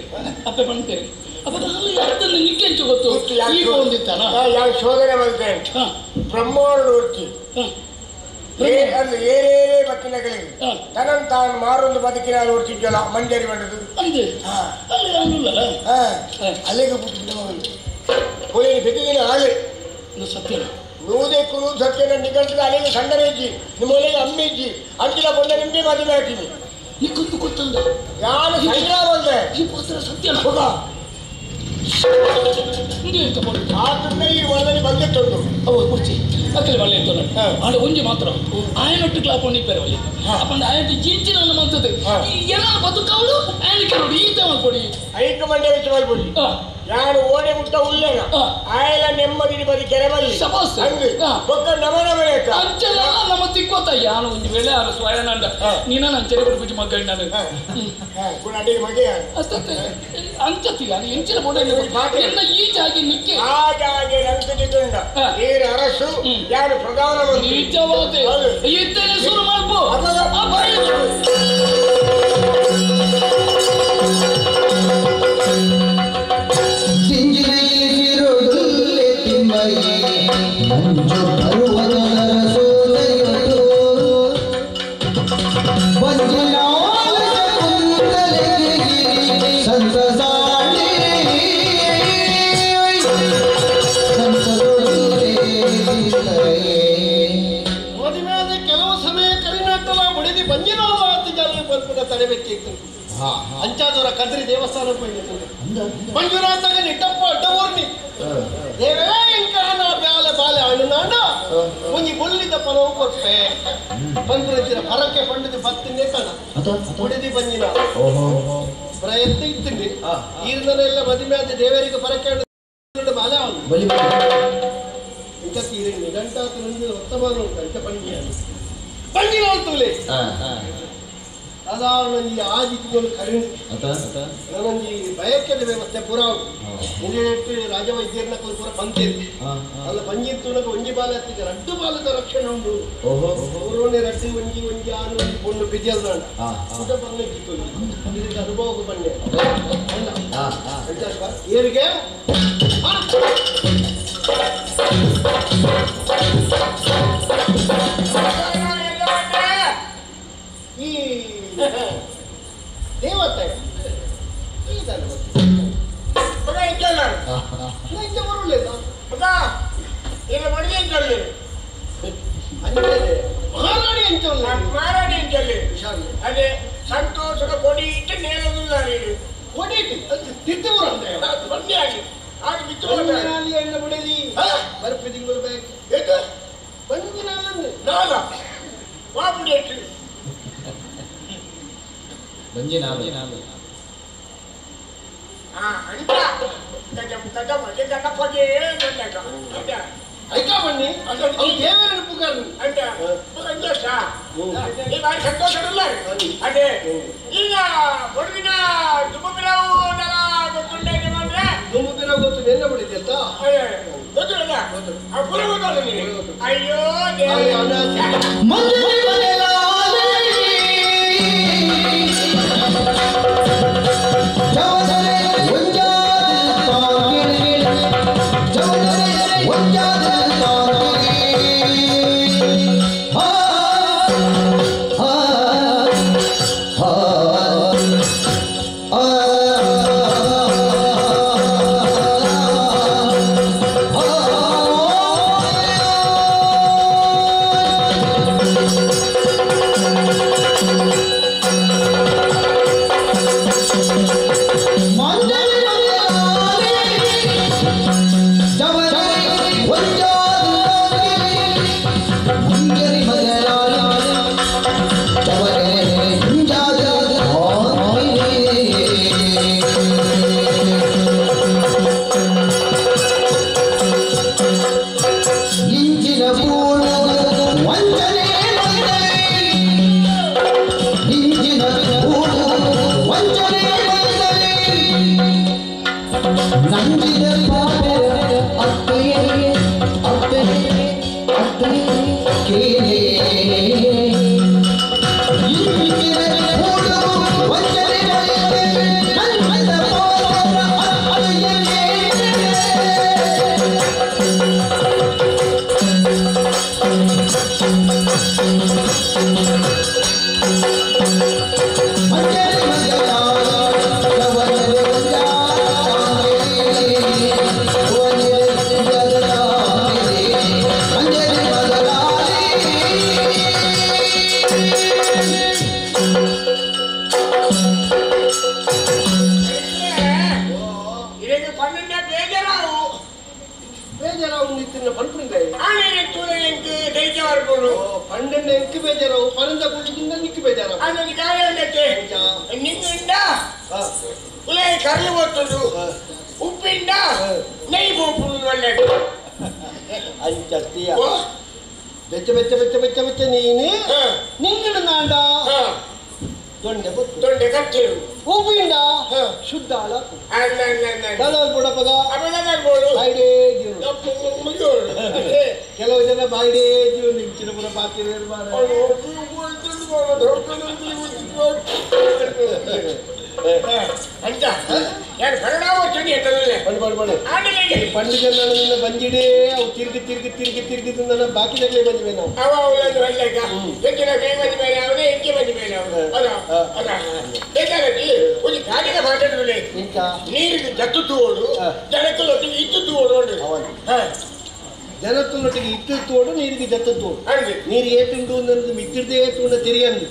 ಅಪ್ಪೆ ಪಣ್ತೇರಿ ಅಪ್ಪ ಅಲ್ಲಿ ಅರ್ಥನ ನಿಕ್ಕೆಂಚು ಗೊತ್ತು ಈಗ ಒಂದಿತ್ತಾನ ಯಾವ ಶೋಧನೆ ಮಾಡ್ತೇನೆ ಬ್ರಹ್ಮಾಂಡ ವೃತ್ತಿ ಏರೇ ಬತ್ತಿನಗಳಿಗೆ ತನ್ನನ್ನು ತಾನು ಮಾರೊಂದು ಬದುಕಿನ ಹೊರ್ತಿದ್ಯಲ್ಲ ಮಂಜರಿ ಬಂದದ್ದು ಅಂದೆ ಅಲ್ಲಿ ಅನ್ನಲ್ಲ ಅಲ್ಲಿಗೆ ಪುಟ್ಟಿದ್ದ ಮಗಳು ಕೊಲೆಯಲ್ಲಿ ಬೆದ್ದಿನ ಹಾಗೆ ಸತ್ಯ ನೂದಕ್ಕೂ ಸತ್ಯನ ನಿಗಂಟದ ಅಲ್ಲಿಗೆ ಸಣ್ಣನೇ ಇಜ್ಜಿ ನಿಮ್ಮ ಒಲೆಗೆ ಅಮ್ಮ ಇಜ್ಜಿ ಅಂಚಿನ ಕೊಂಡ ನಿಮಗೆ ಮದುವೆ ಹಾಕಿನಿ ನಿಕ್ಕೊಂದು ಗೊತ್ತಲ್ಲ ಯಾರು ಸಣ್ಣ ಬಂದೆ ಈ ಪಾತ್ರ ಸತ್ಯನ ಹೋಗ ಆ ಈ ಹೊಲದಲ್ಲಿ ಬಂದಿತ್ತು ಅವು ಕುರ್ಚಿ ಅಕ್ಕಲಿ ಒಳ್ಳೆ ಇತ್ತು ಆಡ ಒಂಜಿ ಮಾತ್ರ ಆಯನೊಟ್ಟು ಕ್ಲಾಪ್ ಪೇರೆ ಒಳ್ಳೆ ಅಪ್ಪಂಡ ಆಯನ ಜಿಂಚಿನ ಮಂತದ್ದು ಏನಾರು ಬದುಕವಳು ಆಯನ ಕೆಲವರು ಈತ ಮಾಡ್ಕೊಡಿ ಐಕ ಮಂಡ್ಯ ವೆಚ್ಚ ಮಾಡ್ಕೊಡಿ ಯಾರು ಓಡೆ ಮುಟ್ಟ ಉಲ್ಲೇನ ಆಯಲ ನೆಮ್ಮದಿ ಬದಿ ಕೆರೆ ಬಲ್ಲಿ ಸಪಾಸ್ ಬೊಕ್ಕ ನಮ ನಮನೆ ಅಂಚೆಲ್ಲ ನಮ್ಮ ತಿಕ್ಕೋತ ಯಾನು ಒಂದು ವೇಳೆ ಆರು ಸ್ವಯನಂಡ ನೀನ ನಾನು ಚೆರೆ ಬಿಡ್ಬಿಟ್ಟು ಮಗ್ಗಂಡ ನಾನು ಅಡಿಗೆ ಮಗೆ ಅಷ್ಟೇ ಅಂಚತ್ತಿ ನಾನು ಎಂಚಿನ ಬೋಡ ಎಲ್ಲ ಈ ಜಾಗೆ ನಿಕ್ಕೆ ಆ ಜಾಗೆ ನಂತಿದ್ದುಂಡ ಏರು ಅರಸು ಯಾರು ಪ್ರಧಾನ ಮಂತ್ರಿ ನಿಜವಾದ ಇದ್ದೇನೆ ಶುರು ಮಾಡ್ಬೋ ಮಂಜು ಪರ್ವತದ ಸೋದೆಯೊಳು ಬಂಜಿನಾಲ ಶಕುಂತಲೆಗಿರಿ ಸಂತಸಾಳಿ ಮದುವೆಯಾದ ಕೆಲವು ಸಮಯ ಕರಿನಾಟಲ ಬಡಿದಿ ಬಂಜಿನಾಲ ಜಾಲಿ ಬರ್ಪುನ ತಡೆಬೇಕಿತ್ತು ಅಂಚಾದವರ ಕದ್ರಿ ದೇವಸ್ಥಾನಕ್ಕೆ ಹೋಗಿತ್ತು ಮಂಜುನಾಥಗ ನಿಟ್ಟಪ್ಪ ಅಡ್ಡವರ್ಣಿ ದೇವೇ ಇಂಕನ ಬ್ಯಾಲೆ ಬಾಲೆ ಅಣ್ಣನಾಂಡ ಒಂಜಿ ಬೊಲ್ಲಿದ ಪಲವು ಕೊಟ್ಟೆ ಬಂದ್ರಚಿರ ಪರಕ್ಕೆ ಪಂಡಿತ ಬತ್ತಿನೇ ಕಣ ಬುಡಿದಿ ಬಂಜಿನ ಪ್ರಯತ್ನ ಇತ್ತು ಈರ್ನನೆಲ್ಲ ಮದುವೆ ಆದ ದೇವರಿಗೆ ಪರಕ್ಕೆ ಬಾಲೆ ಅವನು ಇಂಥ ತೀರಿ ನಿಘಂಟಾತ ಉತ್ತಮ ಉಂಟು ಅಂಚ ಪಂಡಿಯ ಪಂಡಿನ ಅಂತಲೇ ಸಾಧಾರಣ ಆಜಿ ತಿಂಗಳು ಕರಿಣಿ ನನಂಜಿ ಬಯಕೆದ ವ್ಯವಸ್ಥೆ ಪೂರ ಉಂಟು ರಾಜವೈದ್ಯರನ್ನ ಪೂರ ಬಂತಿತ್ತು ಅಲ್ಲ ಬಂಜಿತ್ತು ಒಂಜಿ ಬಾಲ ಹತ್ತಿಗೆ ರಡ್ಡು ಬಾಲದ ರಕ್ಷಣೆ ಉಂಟು ಊರೋನೆ ರಡ್ಡು ಒಂಜಿ ಒಂಜಿ ಆನು ಒಂಜಿ ಪೊಣ್ಣು ಬಿಜಲ್ದಾಂಡ ಊಟ ಬಂದಿತ್ತು ಇದಕ್ಕೆ ಅನುಭವಕ್ಕೆ ಬನ್ನಿ ಏರಿಗೆ ಇಂಚ ಬರುಲ್ಲ ಮಗ ಇಲ್ಲ ಮಡಿಗೆ ಅಂಚಲ್ಲಿ ಅಂಚೆ ಮಹಾರಾಣಿ ಅಂಚಲ್ಲ ಮಹಾರಾಣಿ ಅಂಚಲ್ಲಿ ಅದೇ ಸಂತೋಷದ ಕೊಡಿ ಇಟ್ಟು ನೇರದಿಲ್ಲ ನೀನು ಕೊಡಿ ಇಟ್ಟು ತಿರ್ತವರು ಅಂದ್ರೆ ಬನ್ನಿ ಆಗಿ ಆಗ ಬಿತ್ತು ಬಂಜಿನಾಲಿ ಎಣ್ಣೆ ಬಿಡಲಿ ಬರ್ಪಿ ತಿಂಗಳು ಬೇಕು ಏಕೆ ಬಂಜಿನಾಲಂದ್ರೆ ನಾಲ ವಾ ಬಿಡಿ ಬಂಜಿನಾಲು ಹಾ ಅಂತ ಗಜಂ ಗಜಂ ಅದೇ ಗಣಪಗೆ ಬಂದಾಗ ಅಂತ ಐಕಾ ಬನ್ನಿ ಅವು ದೇವರ ಪುಕಾರು ಅಂತ ಸಂತೋಷ ಈ ಬಾರಿ ಸಂತೋಷ ಇಲ್ಲ ಅದೇ ಈಗ ಕೊಡಗಿನ ದುಮ್ಮಬಿರಾವು ನೆಲ ಗೊತ್ತುಂಟೆ ಅಂದ್ರೆ ದುಮ್ಮಬಿರಾವು ಗೊತ್ತು ಎಲ್ಲ ಬಿಡಿದೆ ಅಂತ ಗೊತ್ತಿಲ್ಲ ಆ ಪುರ ಗೊತ್ತಲ್ಲ ನೀನು ಅಯ್ಯೋ ಅಂಚತ್ತೀಯ ಬೆಚ್ಚ ಬೆಚ್ಚ ಬೆಚ್ಚ ಬೆಚ್ಚ ಬೆಚ್ಚ ನೀನು ನಿಂಗಡ ನಾಂಡ ದೊಂಡೆ ಗೊತ್ತು ದೊಂಡೆ ಕಟ್ಟಿರು ಉಪ್ಪಿಂಡ ಶುದ್ಧ ಆಳ ಬುಡಪದ ಬಾಯಿಡೇ ಜೀವನ ಕೆಲವು ಜನ ಬಾಯಿಡೇ ಜೀವನ ಇಂಚಿನ ಪುರ ಪಾತಿರ ಅಂತ ಯಾರು ಪರಿಣಾಮ ಪಂಡು ಜನ ನಿನ್ನ ಬಂಜಿಡೇ ಅವು ತಿರುಗಿ ತಿರುಗಿ ತಿರುಗಿ ತಿರುಗಿ ನನ್ನ ಬಾಕಿ ಜಗಲೇ ಬಂದಿವೆ ನಾವು ನೀರಿಗೆ ಜತ್ತು ತೋಡು ಜನಕ್ಕಲೊಟ್ಟಿಗೆ ಇತ್ತು ತೋಡು ಜನಕ್ಕಲೊಟ್ಟಿಗೆ ಇತ್ತು ತೋಡು ನೀರಿಗೆ ಜತ್ತು ತೋಡು ನೀರು ಏತುಂಡು ಅನ್ನೋದು ಮಿತ್ತಿರ್ದೇ ತೂಂಡ ತಿರಿಯಂದು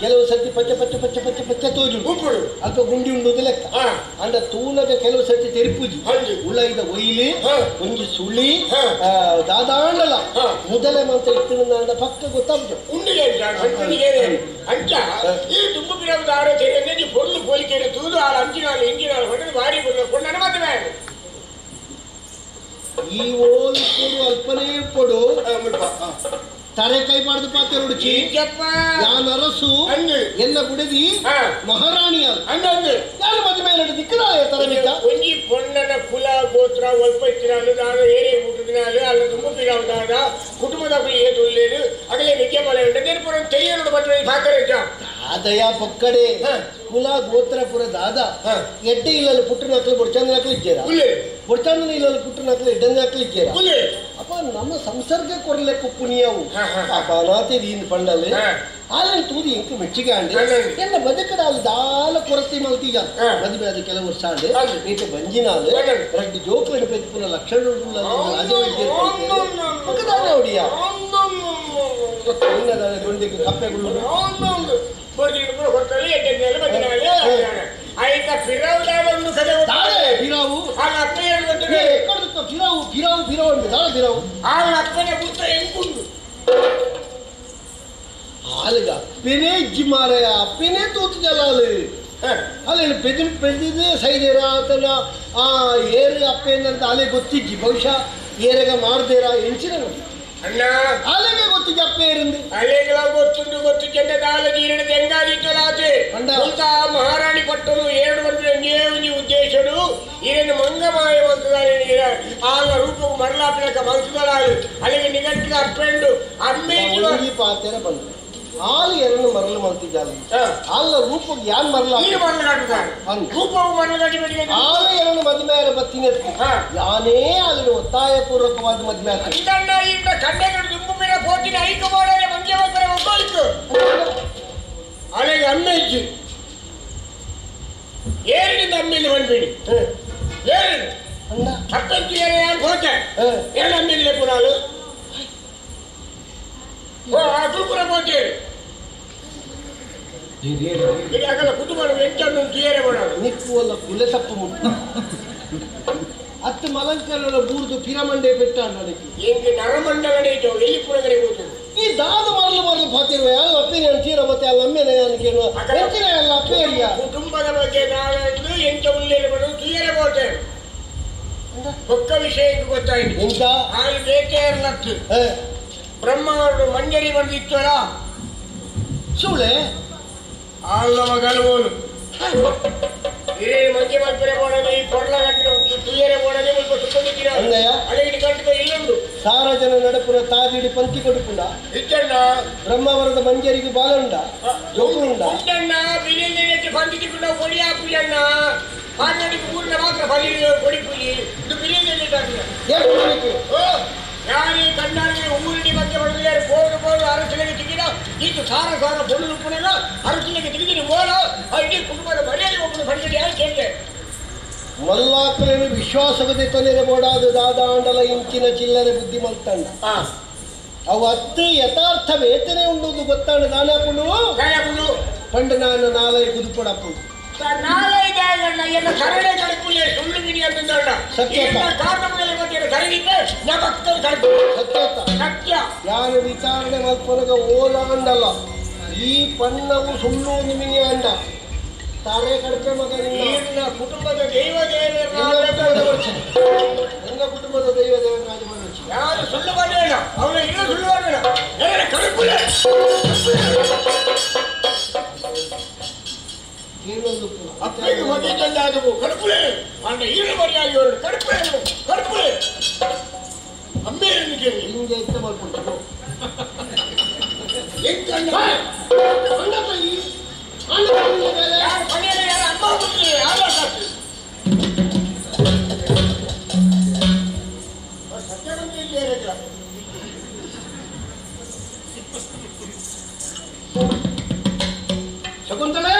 ಕೆಲವು ಸರ್ತಿ ಪಚ್ಚ ಪಚ್ಚ ಪಚ್ಚ ಪಚ್ಚ ಪಚ್ಚ ತೋಜು ಅಥವಾ ಗುಂಡಿ ಉಂಡುದು ಲೆಕ್ಕ ಅಂಡ ತೂನಗ ಕೆಲವು ಸರ್ತಿ ತೆರಿಪೂಜಿ ಉಳ್ಳೈದ ಒಯ್ಲಿ ಒಂಜಿ ಸುಳಿ ದಾದಾಂಡಲ ಮೊದಲೇ ಮಂತ್ರ ಇತ್ತು ಪಕ್ಕ ಗೊತ್ತಾಗ್ತದೆ ಅಂಚ ಈ ತುಂಬು ಬಿಡೋದಾರ ತೆರೆಯಂದ್ರೆ ಪೊರ್ಲು ಪೋಲಿಕೆ ತೂದು ಆಳು ಅಂಚಿನಾಳು ಇಂಚಿನಾಳು ಹೊಡೆದು ಭಾರಿ ಪೊರ್ಲು ಕೊಂಡನ ಮದುವೆ ಈ ಓಲ್ ಕೊಡು ಅಲ್ಪನೇ ಕೊಡು ತರೆ ಕೈ ಮಾಡಿದ ಪಾತ್ರ ರುಚಿ ಯಾನ್ ಅರಸು ಎಲ್ಲ ಬುಡದಿ ಮಹಾರಾಣಿಯ ಯಾರು ಮದುವೆ ಮೇಲೆ ದಿಕ್ಕದಾಯ ತರೆ ಬಿದ್ದ ಒಂಜಿ ಪೊಣ್ಣನ ಕುಲ ಗೋತ್ರ ಒಲ್ಪೈತಿನಾಲು ನಾನು ಏರೇ ಊಟದಿನಾಲು ಅಲ್ಲ ತುಂಬ ಪಿರಾವುದಾದ ಕುಟುಂಬದ ಏತು ಅಗಲೇ ನಿತ್ಯ ಮಲೆ ಉಂಟು ಪುರ ತೆಯ್ಯನೋಡು ಬಟ್ಟೆ ಪಾತ್ರ ಆದಯ ಪಕ್ಕಡೆ ಕುಲ ಗೋತ್ರ ಪುರ ದಾದ ಎಡ್ಡೆ ಇಲ್ಲಲ್ಲಿ ಪುಟ್ಟನ ಹಾಕಲಿ ಬೊಡ್ಚಂದ್ರ ಹಾಕಲಿ ಇದ್ದೀರ ಬೊಡ್ಚಂದ್ರ ಇಲ್ಲಲ್ಲಿ ಪುಟ್ಟನ ಹಾಕಲಿ ಎಡ್ಡಂದ್ರ ಹಾಕಲಿ ಇದ್ದೀರ ಅಪ್ಪ ನಮ್ಮ ಸಂಸರ್ಗ ಕೊರಲೆ ಕುಪ್ಪುನಿಯವು ಪಾಪ ಅನಾಥೆ ದೀನ್ ಪಂಡಲ್ಲಿ ಆಲನ್ ತೂದಿ ಎಂಕ್ ಮೆಚ್ಚುಗೆ ಆಂಡ್ ಎನ್ನ ಬದುಕಡಾಲು ದಾಲ ಕೊರತೆ ಮಲ್ತೀಗ ಮದುವೆ ಆದ ಕೆಲವು ವರ್ಷ ಆಂಡ್ ಈತ ಬಂಜಿನಾಲ್ ರಡ್ಡು ಜೋಕುಲೆಡ್ ಪೆದ್ಪುನ ಲಕ್ಷಣ ರಾಜವೈದ್ಯರು ಪಕ್ಕದಾನೆ ಒಡಿಯ ದೊಂಡೆಗೆ ಕಪ್ಪೆಗಳು ಆಲಗ ಅಪ್ಪೆನೇ ಇಜ್ಜಿ ಮಾರಾಯ ಅಪ್ಪೆನೇ ತೂತು ಜಲಾಲು ಅಲ್ಲ ಪೆದಿನ ಪೆದಿದೆ ಸೈದೇರ ಆತನ ಆ ಏರು ಅಪ್ಪೆಂದಂತ ಅಲೆ ಗೊತ್ತಿಜ್ಜಿ ಬಹುಶಃ ಏರೆಗ ಮಾಡ್ದೇರ ಎಂಚಿನ ಅಣ್ಣ ಅಲೆಗೆ ಗೊತ್ತಿಜ್ಜಿ ಅಪ್ಪೆ ಏರಿಂದ ಅಲೆಗಳ ಗೊತ್ತುಂಡು ಗೊತ್ತು ಚೆಂದದಾಲ ನೀರಿನ ದೆಂಗಾದಿತ್ತಲಾತೆ ಮಹಾರಾಣಿ ಪಟ್ಟನು ಏಳು ಒಂಜಿ ಉದ್ದೇಶಡು ಈರನ್ನು ಮಂಗಮಾಯ ಮಂತದಾನೆ ಆಗ ರೂಪకు ಮರಲಾಪಿನಕ ಮಂತದಲಾಲು ಅಲ್ಲಿಗೆ ನಿಗಟ್ಟಿದ ಅಪ್ಪೆಂಡು ಅಮ್ಮೆ ಪಾತೆರ ಬಂತು ಆಲು ಎರನ್ನು ಮರಳು ಮಲ್ತಿದ್ದಾರೆ ಆಲ ರೂಪಕ್ಕೆ ಯಾನ್ ಮರಲ ಮರಳು ಕಟ್ಟುತ್ತಾರೆ ರೂಪವು ಮರಳು ಕಟ್ಟಿ ಆಲು ಎರನ್ನು ಮದುವೆ ಬತ್ತಿನ ಯಾನೇ ಆಲು ಒತ್ತಾಯ ಪೂರ್ವಕವಾದ ಮದುವೆ ಆಗ್ತದೆ ಕಣ್ಣೆಗಳು ದುಂಬು ಮೇಲೆ ಕೋಟಿನ ಐಕು ಮಾಡಲೆ ಮಂಗೆ ಬರ್ತಾರೆ ಒಬ್ಬಾಯ್ತು ಅಲೆಗೆ ಅಮ್ಮೆಜ್ಜಿ ಏರಿನಿಂದ ಅಮ್ಮೇಲೆ ಬಂದ್ಬಿಡಿ ಏರಿನ ಅಪ್ಪಂತಿ ಏನ ಯಾರು ಹೋತೆ ಏಳು ಅಮ್ಮೇಲೆ ಪುನಾಲು ಗುರುಪುರ ಹೋತೇರಿ ಆಗಲ್ಲ ಕುಟುಂಬ ಎಂಟನ್ನು ತೀಯರೆ ಮಾಡೋದು ನಿಕ್ಕುವಲ್ಲ ಕುಲೆ ತಪ್ಪು ಮುಟ್ಟು ಅತ್ತು ಮಲಂಕರನ ಬೂರ್ದು ಪಿರಮಂಡೆ ಪೆಟ್ಟ ನನಗೆ ಎಂಗೆ ನರಮಂಡಲನೆ ಎಲ್ಲಿ ಪುರಗಡೆ ಕೂತು ಈ ದಾದ ಮರಲು ಮರಲು ಪಾತಿರುವ ಯಾರು ಅಪ್ಪೇನೆ ತೀರ ಮತ್ತೆ ಅಲ್ಲ ಅಮ್ಮೇನೆ ಕೇಳುವ ಎಂಚಿನ ಅಲ್ಲ ಅಪ್ಪೇರಿಯ ಕುಟುಂಬದ ಬಗ್ಗೆ ನಾವೆಂದು ಎಂತ ಉಲ್ಲೇಖ ಮಾಡೋದು ತೀಯರೆ ಹೋತೇವೆ ಒಕ್ಕ ವಿಷಯ ಗೊತ್ತಾಯ್ತು ಎಂತ ಹಾಗೆ ಬೇಕೇ ಇರಲತ್ತು ಬ್ರಹ್ಮವರು ಮಂಜರಿ ಬಂದಿತ್ತಲ್ಲ ಸುಳೆ ಆಲ್ಲ ಮಗಲ್ವೋನು ಹಿರೇ ಮಂಜೆ ಮಲ್ಪರೆ ಬೋಡನೆ ಈ ಕೊಡ್ಲ ಗಂಟೆ ತುಯ್ಯರೆ ಬೋಡನೆ ಮುಲ್ಪ ಸುತ್ತೊಂದಿದ್ದೀರ ಅಲ್ಲಿಗೆ ಕಟ್ಟಿದ ಇಲ್ಲುಂಡು ಸಾರ ಜನ ನಡಪುರ ತಾದಿಡಿ ಪಂಕ್ತಿ ಕೊಡುಪುಂಡ ಇಚ್ಚಣ್ಣ ಬ್ರಹ್ಮಾವರದ ಮಂಜರಿಗೆ ಬಾಲುಂಡ ಜೋಕುಂಡ ಉಂಡಣ್ಣ ಬಿರಿಯಾನಿ ಪಂಕ್ತಿ ತಿಕ್ಕೊಂಡ ಕೊಡಿ ಹಾಕುಜಣ್ಣ ಪಾರ್ನಾಡಿಗೆ ಊರಿನ ಮಾತ್ರ ಬಲಿ ಕೊಡಿ ಪುಲಿ ಇದು ಬಿರಿಯಾನಿ ಯಾರೇ ಕಣ್ಣಾಡಿಗೆ ಊರಿನ ಬಗ್ಗೆ ಬಡದಿದ್ದಾರೆ ಬೋರು ಬೋರು ಅರಸಿನಿಗೆ ತಿಗಿದ ಇದು ಸಾರ ಸಾರ ಬೊಳ್ಳು ಪುಣಗ ಅರಸಿನಿಗೆ ತಿಗಿದಿನಿ ಓಲ ಇಡೀ ಕುಟುಂಬದ ಮರ್ಯಾದೆ ಒಬ್ಬನು ಪಡೆದಿದೆ ಯಾರು ಕೇಳಿದೆ ಮಲ್ಲಾಕಲೇನು ವಿಶ್ವಾಸಗದೆ ತೊನೆರೆ ಬೋಡಾದ ದಾದಾಂಡಲ ಇಂಚಿನ ಚಿಲ್ಲರೆ ಬುದ್ಧಿ ಮಲ್ತಂಡ ಅವು ಅತ್ತು ಯಥಾರ್ಥ ವೇತನೆ ಉಂಡುದು ಗೊತ್ತಾಂಡ ದಾನಾಪುಂಡು ಪಂಡ ನಾನು ನಾಲೈ ಕುದುಪಡಪ್ಪು ಯಾರು ವಿಚಾರಣೆ ಮಲ್ಪನಗ ಓಲಾಂಡಲ್ಲ ಈ ಪಣ್ಣವು ಸುಳ್ಳು ನಿಮಿನಿ ಅಂಡ ತಾರೆ ಕಡಪೆ ಮಗ ನಿನ್ನ ಕುಟುಂಬದ ದೈವ ನಿನ್ನ ಕುಟುಂಬದ ದೈವ ದೇವರಾಜ ಯಾರು ಸುಳ್ಳು ಮಾಡಬೇಡ ಅವನ ಇಲ್ಲ ಸುಳ್ಳು ಮಾಡಬೇಡ ಕಡಪುಲೆ ಅಪ್ಪಗೆ ಹೊಗೆ ತಂದಾದವು ಕಡುಪುಲೆ ಅಂಡ ಈಳು ಮರಿಯಾಗಿ ಅವರು ಕಡುಪುಲೆ ಕಡುಪುಲೆ ಅಮ್ಮೇರನ್ನು ಕೇಳಿ ಹಿಂಗೆ ಎತ್ತ ಮಾಡ್ಕೊಡ್ತು ಯಾರು ಮನೆಯಲ್ಲಿ ಯಾರು ಅಮ್ಮ ಬಿಟ್ಟರೆ ಯಾರು ಸತ್ಯವಂತ ಇಲ್ಲಿ ಶಕುಂತಲೆ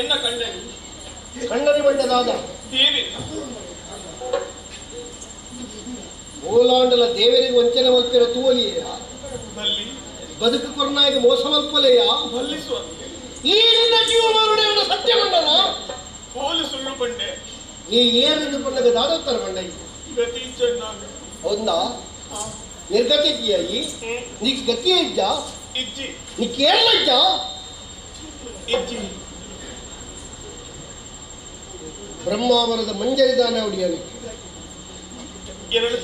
ಎನ್ನ ಕಂಡನಿ ಕಣ್ಣರಿ ಬಂಡದಾದ ದೇವಿ ಓಲಾಂಡಲ ದೇವರಿಗೆ ವಂಚನೆ ಮಲ್ಪಿರ ತೂವಲಿಯ ಬದುಕು ಕೊರ್ನಾಗಿ ಮೋಸ ಮಲ್ಪಲೆಯ ಬಲ್ಲಿ ಸ್ವಾಮಿ ಈ ನಿನ್ನ ಜೀವನ ಸತ್ಯ ಬಂಡನ ಹೋಲು ಸುಳ್ಳು ಬಂಡೆ ನೀ ಏನೆಂದು ಪಣ್ಣಗ ದಾದೋತ್ತರ ಬಂಡ ಗತಿ ಹೌದಾ ನಿರ್ಗತಿ ಇದ್ದೀಯ ನೀ ಗತಿಯೇ ಇದ್ದ ಇಜ್ಜಿ ನೀ ಕೇರಳ ಇದ್ದ ಇಜ್ಜಿ ಬ್ರಹ್ಮಾವರದ ಮಂಜರಿದಾನ ಅವಡಿಯಾನೆ ಎರಡು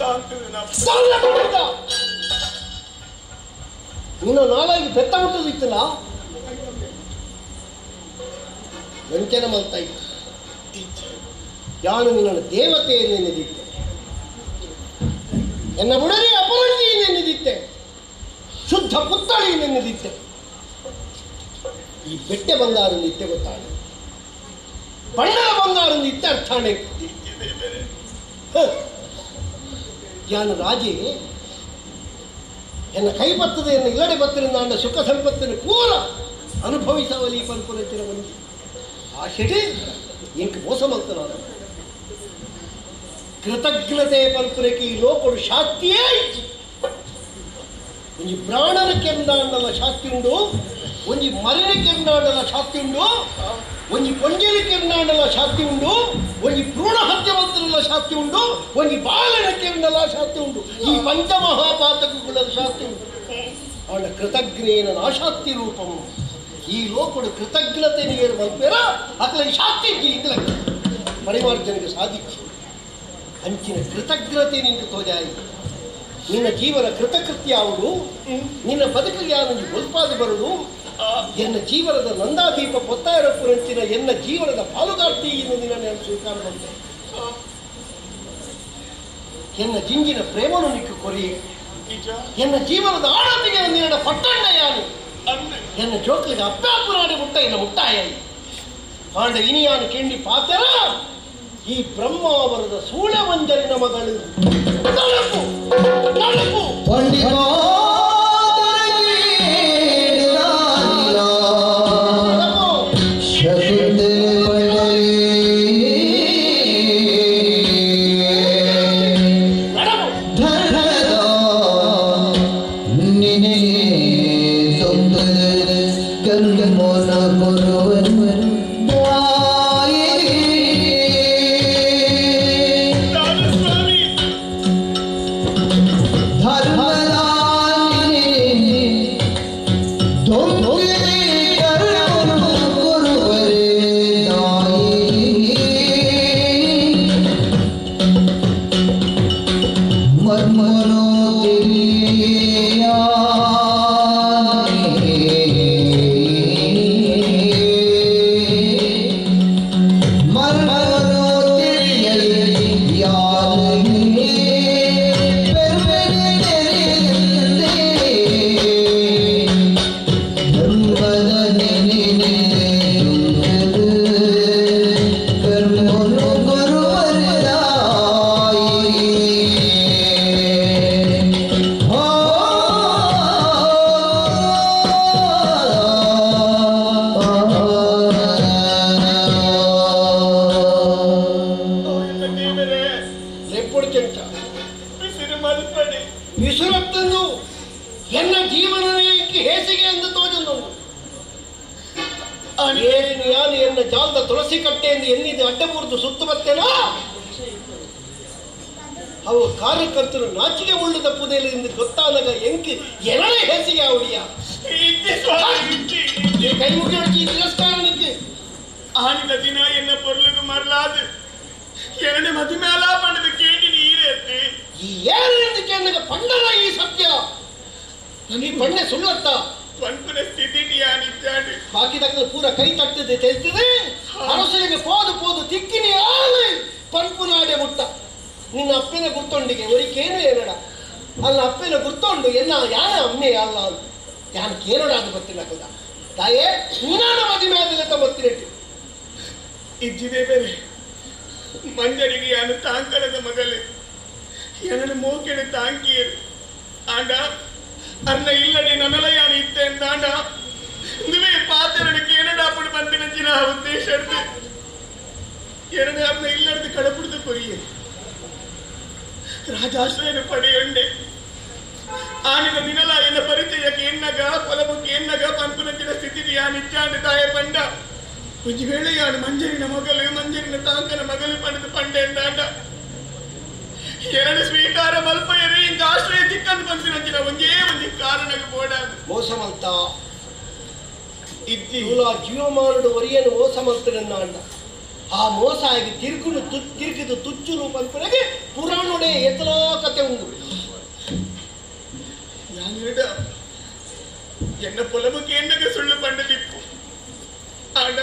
ನಿನ್ನ ನಾಳಾಗಿ ಪೆತ್ತ ಮುಟ್ಟದಿತ್ತಲ್ಲ ವಂಚನೆ ಮಲ್ತಾ ಇತ್ತು. ಯಾನು ನಿನ್ನನ್ನು ದೇವತೆ ನೆನೆದಿತ್ತೆ, ಎನ್ನ ಬುಡರಿ ಅಪರಂಜಿ ನೆನೆದಿತ್ತೆ, ಶುದ್ಧ ಪುತ್ತಳಿ ನೆನೆದಿತ್ತೆ. ಈ ಬೆಟ್ಟೆ ಬಂಗಾರ ನಿತ್ಯ ಗೊತ್ತಾಡ, ಬಣ್ಣದ ಬಂಗಾರ ನಿತ್ಯ ಅರ್ಥಾಣೆ. ಯಾನು ರಾಜೇ ಎನ್ನ ಕೈ ಬರ್ತದೆ, ಎನ್ನ ಇಲ್ಲಡೆ ಬತ್ತರಿಂದ ಸುಖ ಸಂಪತ್ತನ್ನು ಪೂರ ಅನುಭವಿಸವಲಿ ಪನ್ಪುನಂಚಿನ ಮಂದಿ ಆ ಶೆಡಿ ಇಂಕ ಮೋಸ ಮಾಡ್ತಾನ. ಕೃತಜ್ಞತೆ ಪನ್ಪುನಕ್ಕೆ ಈ ಲೋಕಡು ಶಾಸ್ತಿಯೇ ಇಚ್ಚಿ. ಒಂಜಿ ಬ್ರಾಣನ ಕೆಂದಾಂಡಲ ಶಾಸ್ತಿ ಉಂಡು, ಒಂಜಿ ಮರಣ ಕೆಂದಾಂಡಲ ಶಾಸ್ತಿ ಉಂಡು, ಒಂಜಿ ಪೊಂಜನ ಕೆಂದಾಂಡಲ ಶಾಸ್ತಿ ಉಂಡು, ಒಂಜಿ ಭ್ರೂಣ ಹತ್ಯೆ ಮಂತ್ರಲ ಶಾಸ್ತಿ ಉಂಡು, ಒಂಜಿ ಬಾಲನ ಕೆಂಡಲ ಶಾಸ್ತಿ ಉಂಡು. ಈ ಪಂಚಮಹಾಪಾತಕಗಳ ಶಾಸ್ತಿ ಉಂಟು. ಅವಳ ಕೃತಜ್ಞೇನ ನಾಶಾಸ್ತಿ ರೂಪము. ಈ ಲೋಕಡು ಕೃತಜ್ಞತೆ ನೀರು ಮಲ್ಪೇರ ಅಕಲ ಶಾಸ್ತಿ ಇಂದಲ ಪರಿಮಾರ್ಜನೆಗೆ ಸಾಧಿಸಿ ಅಂಚಿನ ಕೃತಜ್ಞತೆ ನಿಂಗೆ ತೋಜಾಯಿ. ನಿನ್ನ ಜೀವನ ಕೃತಕೃತ್ಯ ಅವಳು, ನಿನ್ನ ಬದುಕಿಗೆ ಯಾರು ಒಲ್ಪಾದ ಬರಲು, ಎನ್ನ ಜೀವನದ ನಂದಾದೀಪ ಪೊತ್ತಾಯರಪ್ಪುರಂಚಿನ ಎನ್ನ ಜೀವನದ ಪಾಲುಗಾರ್ತಿ ಎಂದು ನಿನ್ನ ಸ್ವೀಕಾರ ಬಂದೆ. ಎನ್ನ ಜಿಂಜಿನ ಪ್ರೇಮನು ನಿಕ್ಕು ಕೊರಿಯೆ, ಎನ್ನ ಜೀವನದ ಆಳತಿಗೆ ನಿನ್ನ ಪಟ್ಟಣ್ಣ ಯಾನು, ಎನ್ನ ಜೋಕ್ಲಿಗೆ ಅಪ್ಪಾಪುರಾಡಿ ಮುಟ್ಟ ಎನ್ನ ಮುಟ್ಟಾಯ ಆಂಡ ಇನಿಯಾನು ಕೆಂಡಿ ಪಾತ್ರ ಈ ಬ್ರಹ್ಮಾವರದ ಸೂಳವಂಜರಿನ ಮಗಳು ತಳಪು ತಳಪು ಅವು ಕಾರ್ಯಕರ್ತರು ನಾಚಿಕೆ ಉಳ್ಳದ ಪುದೆಯಲ್ಲಿ ಗೊತ್ತಾದಾಗ ಎಂಕಿ ಎರಡೇ ಹೆಸಿಗೆ ಅವಳಿಯ ಕೈ ಮುಗಿ ತಿರಸ್ಕಾರ ನಿಂತಿ ಆನಿದ ದಿನ ಎನ್ನ ಪೊರ್ಲುಗು ಮರಲಾದು ಎರಡನೇ ಮದಿಮೇಲ ಪಂಡದ ಕೇಳಿ ನೀರೆತ್ತಿ ಈ ಏನೆಂದು ಕೇಳಿದಾಗ ಪಂಡನ ಈ ಸತ್ಯ ಈ ಪಂಡೆ ಸುಳ್ಳತ್ತ ಪಂಪನ ಸ್ಥಿತಿ ನಿಜಾಡಿ ಬಾಕಿ ದಕ್ಕಲು ಪೂರ ಕೈ ತಟ್ಟದೆ ತೆಲ್ತಿದೆ ಅರಸರಿಗೆ ಪೋದು ಪೋದು ತಿಕ್ಕಿನಿ ಆಲೆ ಪಂಪು ನಾಡೆ ಮುಟ್ಟ ನಿನ್ನ ಅಪ್ಪನ ಗುರ್ತೊಂಡಿಗೆ ಒರಿಕೇನು ಏನಡ ಅಲ್ಲ ಅಪ್ಪನ ಗುರ್ತೊಂಡು ಎನ್ನ ಯಾನ ಅಮ್ಮೆ ಅಲ್ಲ ಯಾನ್ ಕೇನೋಡ ಅದು ಗೊತ್ತಿಲ್ಲ ಕದ ತಾಯೇ ನೀನಾನ ಮದುವೆ ಆದಲ್ಲ ಗೊತ್ತಿರಟ್ಟು ಇಜ್ಜಿದೆ ಬೇರೆ ಮಂಜರಿಗೆ ಯಾನು ತಾಂಕರದ ಮಗಲೆ ಎರಡು ಮೋಕೆಡೆ ತಾಂಕಿಯರು ಆಂಡ ಅನ್ನ ಇಲ್ಲಡೆ ನನಲ ಯಾನು ಇತ್ತೆ ಅಂದಾಂಡ ನುವೆ ಪಾತ್ರನ ಕೇನಡಾಪುಡು ಬಂದಿನಂಚಿನ ಉದ್ದೇಶ ಎರಡು ಅನ್ನ ಇಲ್ಲಡೆದು ಕಡಪುಡ್ದು ಕೊರಿಯೆ ರಾಜಾಶ್ರಯನ ಪಡೆಯೊಂಡೆ ಆನಿದ ದಿನಲ ಎನ್ನ ಪರಿಚಯಕ್ಕೆ ಎನ್ನಗ ಪೊಲಬುಕ್ಕೆ ಎನ್ನಗ ಪನ್ಪುನಂಚಿನ ಸ್ಥಿತಿ ಯಾನಿಚ್ಚಾಂಡ ತಾಯ ಪಂಡ ಒಂಜಿ ವೇಳೆ ಯಾನು ಮಂಜರಿನ ಮಗಲು ಮಂಜರಿನ ತಾಂಕನ ಮಗಲು ಪಡೆದು ಪಂಡೆ ಎಂದಾಂಡ ಎರಡು ಸ್ವೀಕಾರ ಮಲ್ಪಯರು ಇಂಕ ಆಶ್ರಯ ತಿಕ್ಕಂದು ಪನ್ಪಿನಂಚಿನ ಒಂಜೇ ಒಂಜಿ ಕಾರಣಕ್ಕೆ ಬೋಡಾದು ಮೋಸ ಮಲ್ತ ಇಜ್ಜಿ ಜೀವಮಾನಡು ಒರಿಯನು ಮೋಸ ಮಲ್ತನನ್ನ ಆ ಮೋಸ ಆಗಿ ತಿರುಗುನು ತಿರುಗಿದು ತುಚ್ಚುನು ಪನ್ಪುನಗೆ ಪುರಾಣೋಡೆ ಎತ್ತಲೋ ಕತೆ ಉಂಡು. ಯಾನೆರಡ ಎನ್ನ ಪೊಲಬು ಕೇಂದ್ರಕ್ಕೆ ಸುಳ್ಳು ಪಂಡದಿಪ್ಪು ಆಡ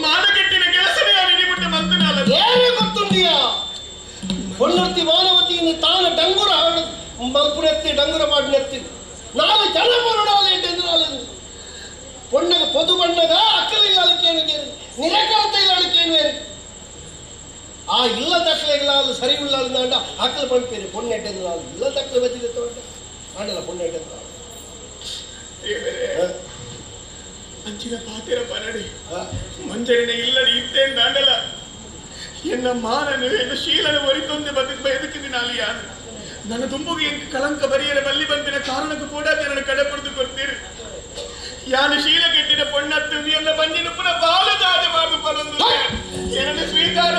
ಮಾನಗೆಟ್ಟಿನ ಕೆಲಸನೇ ನಿಮಿಟ್ಟ ಮಂತನಾಲ ಏನೇ ಗೊತ್ತುಂಡಿಯಾ ಹೊಣ್ಣುರ್ತಿ ಮಾನವತಿಯಿಂದ ತಾನು ಡಂಗುರ ಮಲ್ಪುನೆತ್ತಿ ಡಂಗುರ ಪಾಡಿನೆತ್ತಿ ನಾಳೆ ಜನ ಪೊರಡಾಲೆ ಎಂಟೆಂದು பொண்ணக பொது பண்ணக அக்கல் இல்லாளுக்கேನು ನಿರಕರತೆ ಇಲ್ಲಾளுಕೇನು ಆ ಇಲ್ಲ ದಕ್ಕಲೆಗಳಾದ ಸರಿ ಉಳ್ಳಾಂಡ ಅಕ್ಕಲು ಪಂಪೇರು ಪೊಣ್ಣೆಟ್ಟೆಂದು ಇಲ್ಲ ದಕ್ಕಲೆ ಬಚ್ಚಿದೆ ತೋಟ ಆಂಡಲ ಪೊಣ್ಣೆಟ್ಟೆಂದು ಅಂಚಿನ ಪಾತಿರ ಪನಡಿ ಮಂಜರಿನ ಇಲ್ಲಡಿ ಇತ್ತೇನ್ ದಾಂಡಲ ಎನ್ನ ಮಾನನು ಎನ್ನ ಶೀಲನ ಒರಿತೊಂದೆ ಬದುಕು ಬದುಕಿದಿನಾಲಿಯ ನನ್ನ ತುಂಬುಗೆ ಎಂಕ ಕಳಂಕ ಬರಿಯರ ಬಲ್ಲಿ ಬಂದಿನ ಕಾರಣಕ್ಕೂ ಕೂಡ ನನ್ನ ಕಡೆ ಪಡೆದು ಕೊಡ್ತೀರಿ ಯಾನು ಶೀಲ ಕೆಟ್ಟಿನ ಪೊಣ್ಣತ್ತು ಎನ್ನ ಬಂಜಿನ ಪುನಃ ಬಾಲದಾದ ಮಾಡು ಪರಂದು ಏನನ್ನು ಸ್ವೀಕಾರ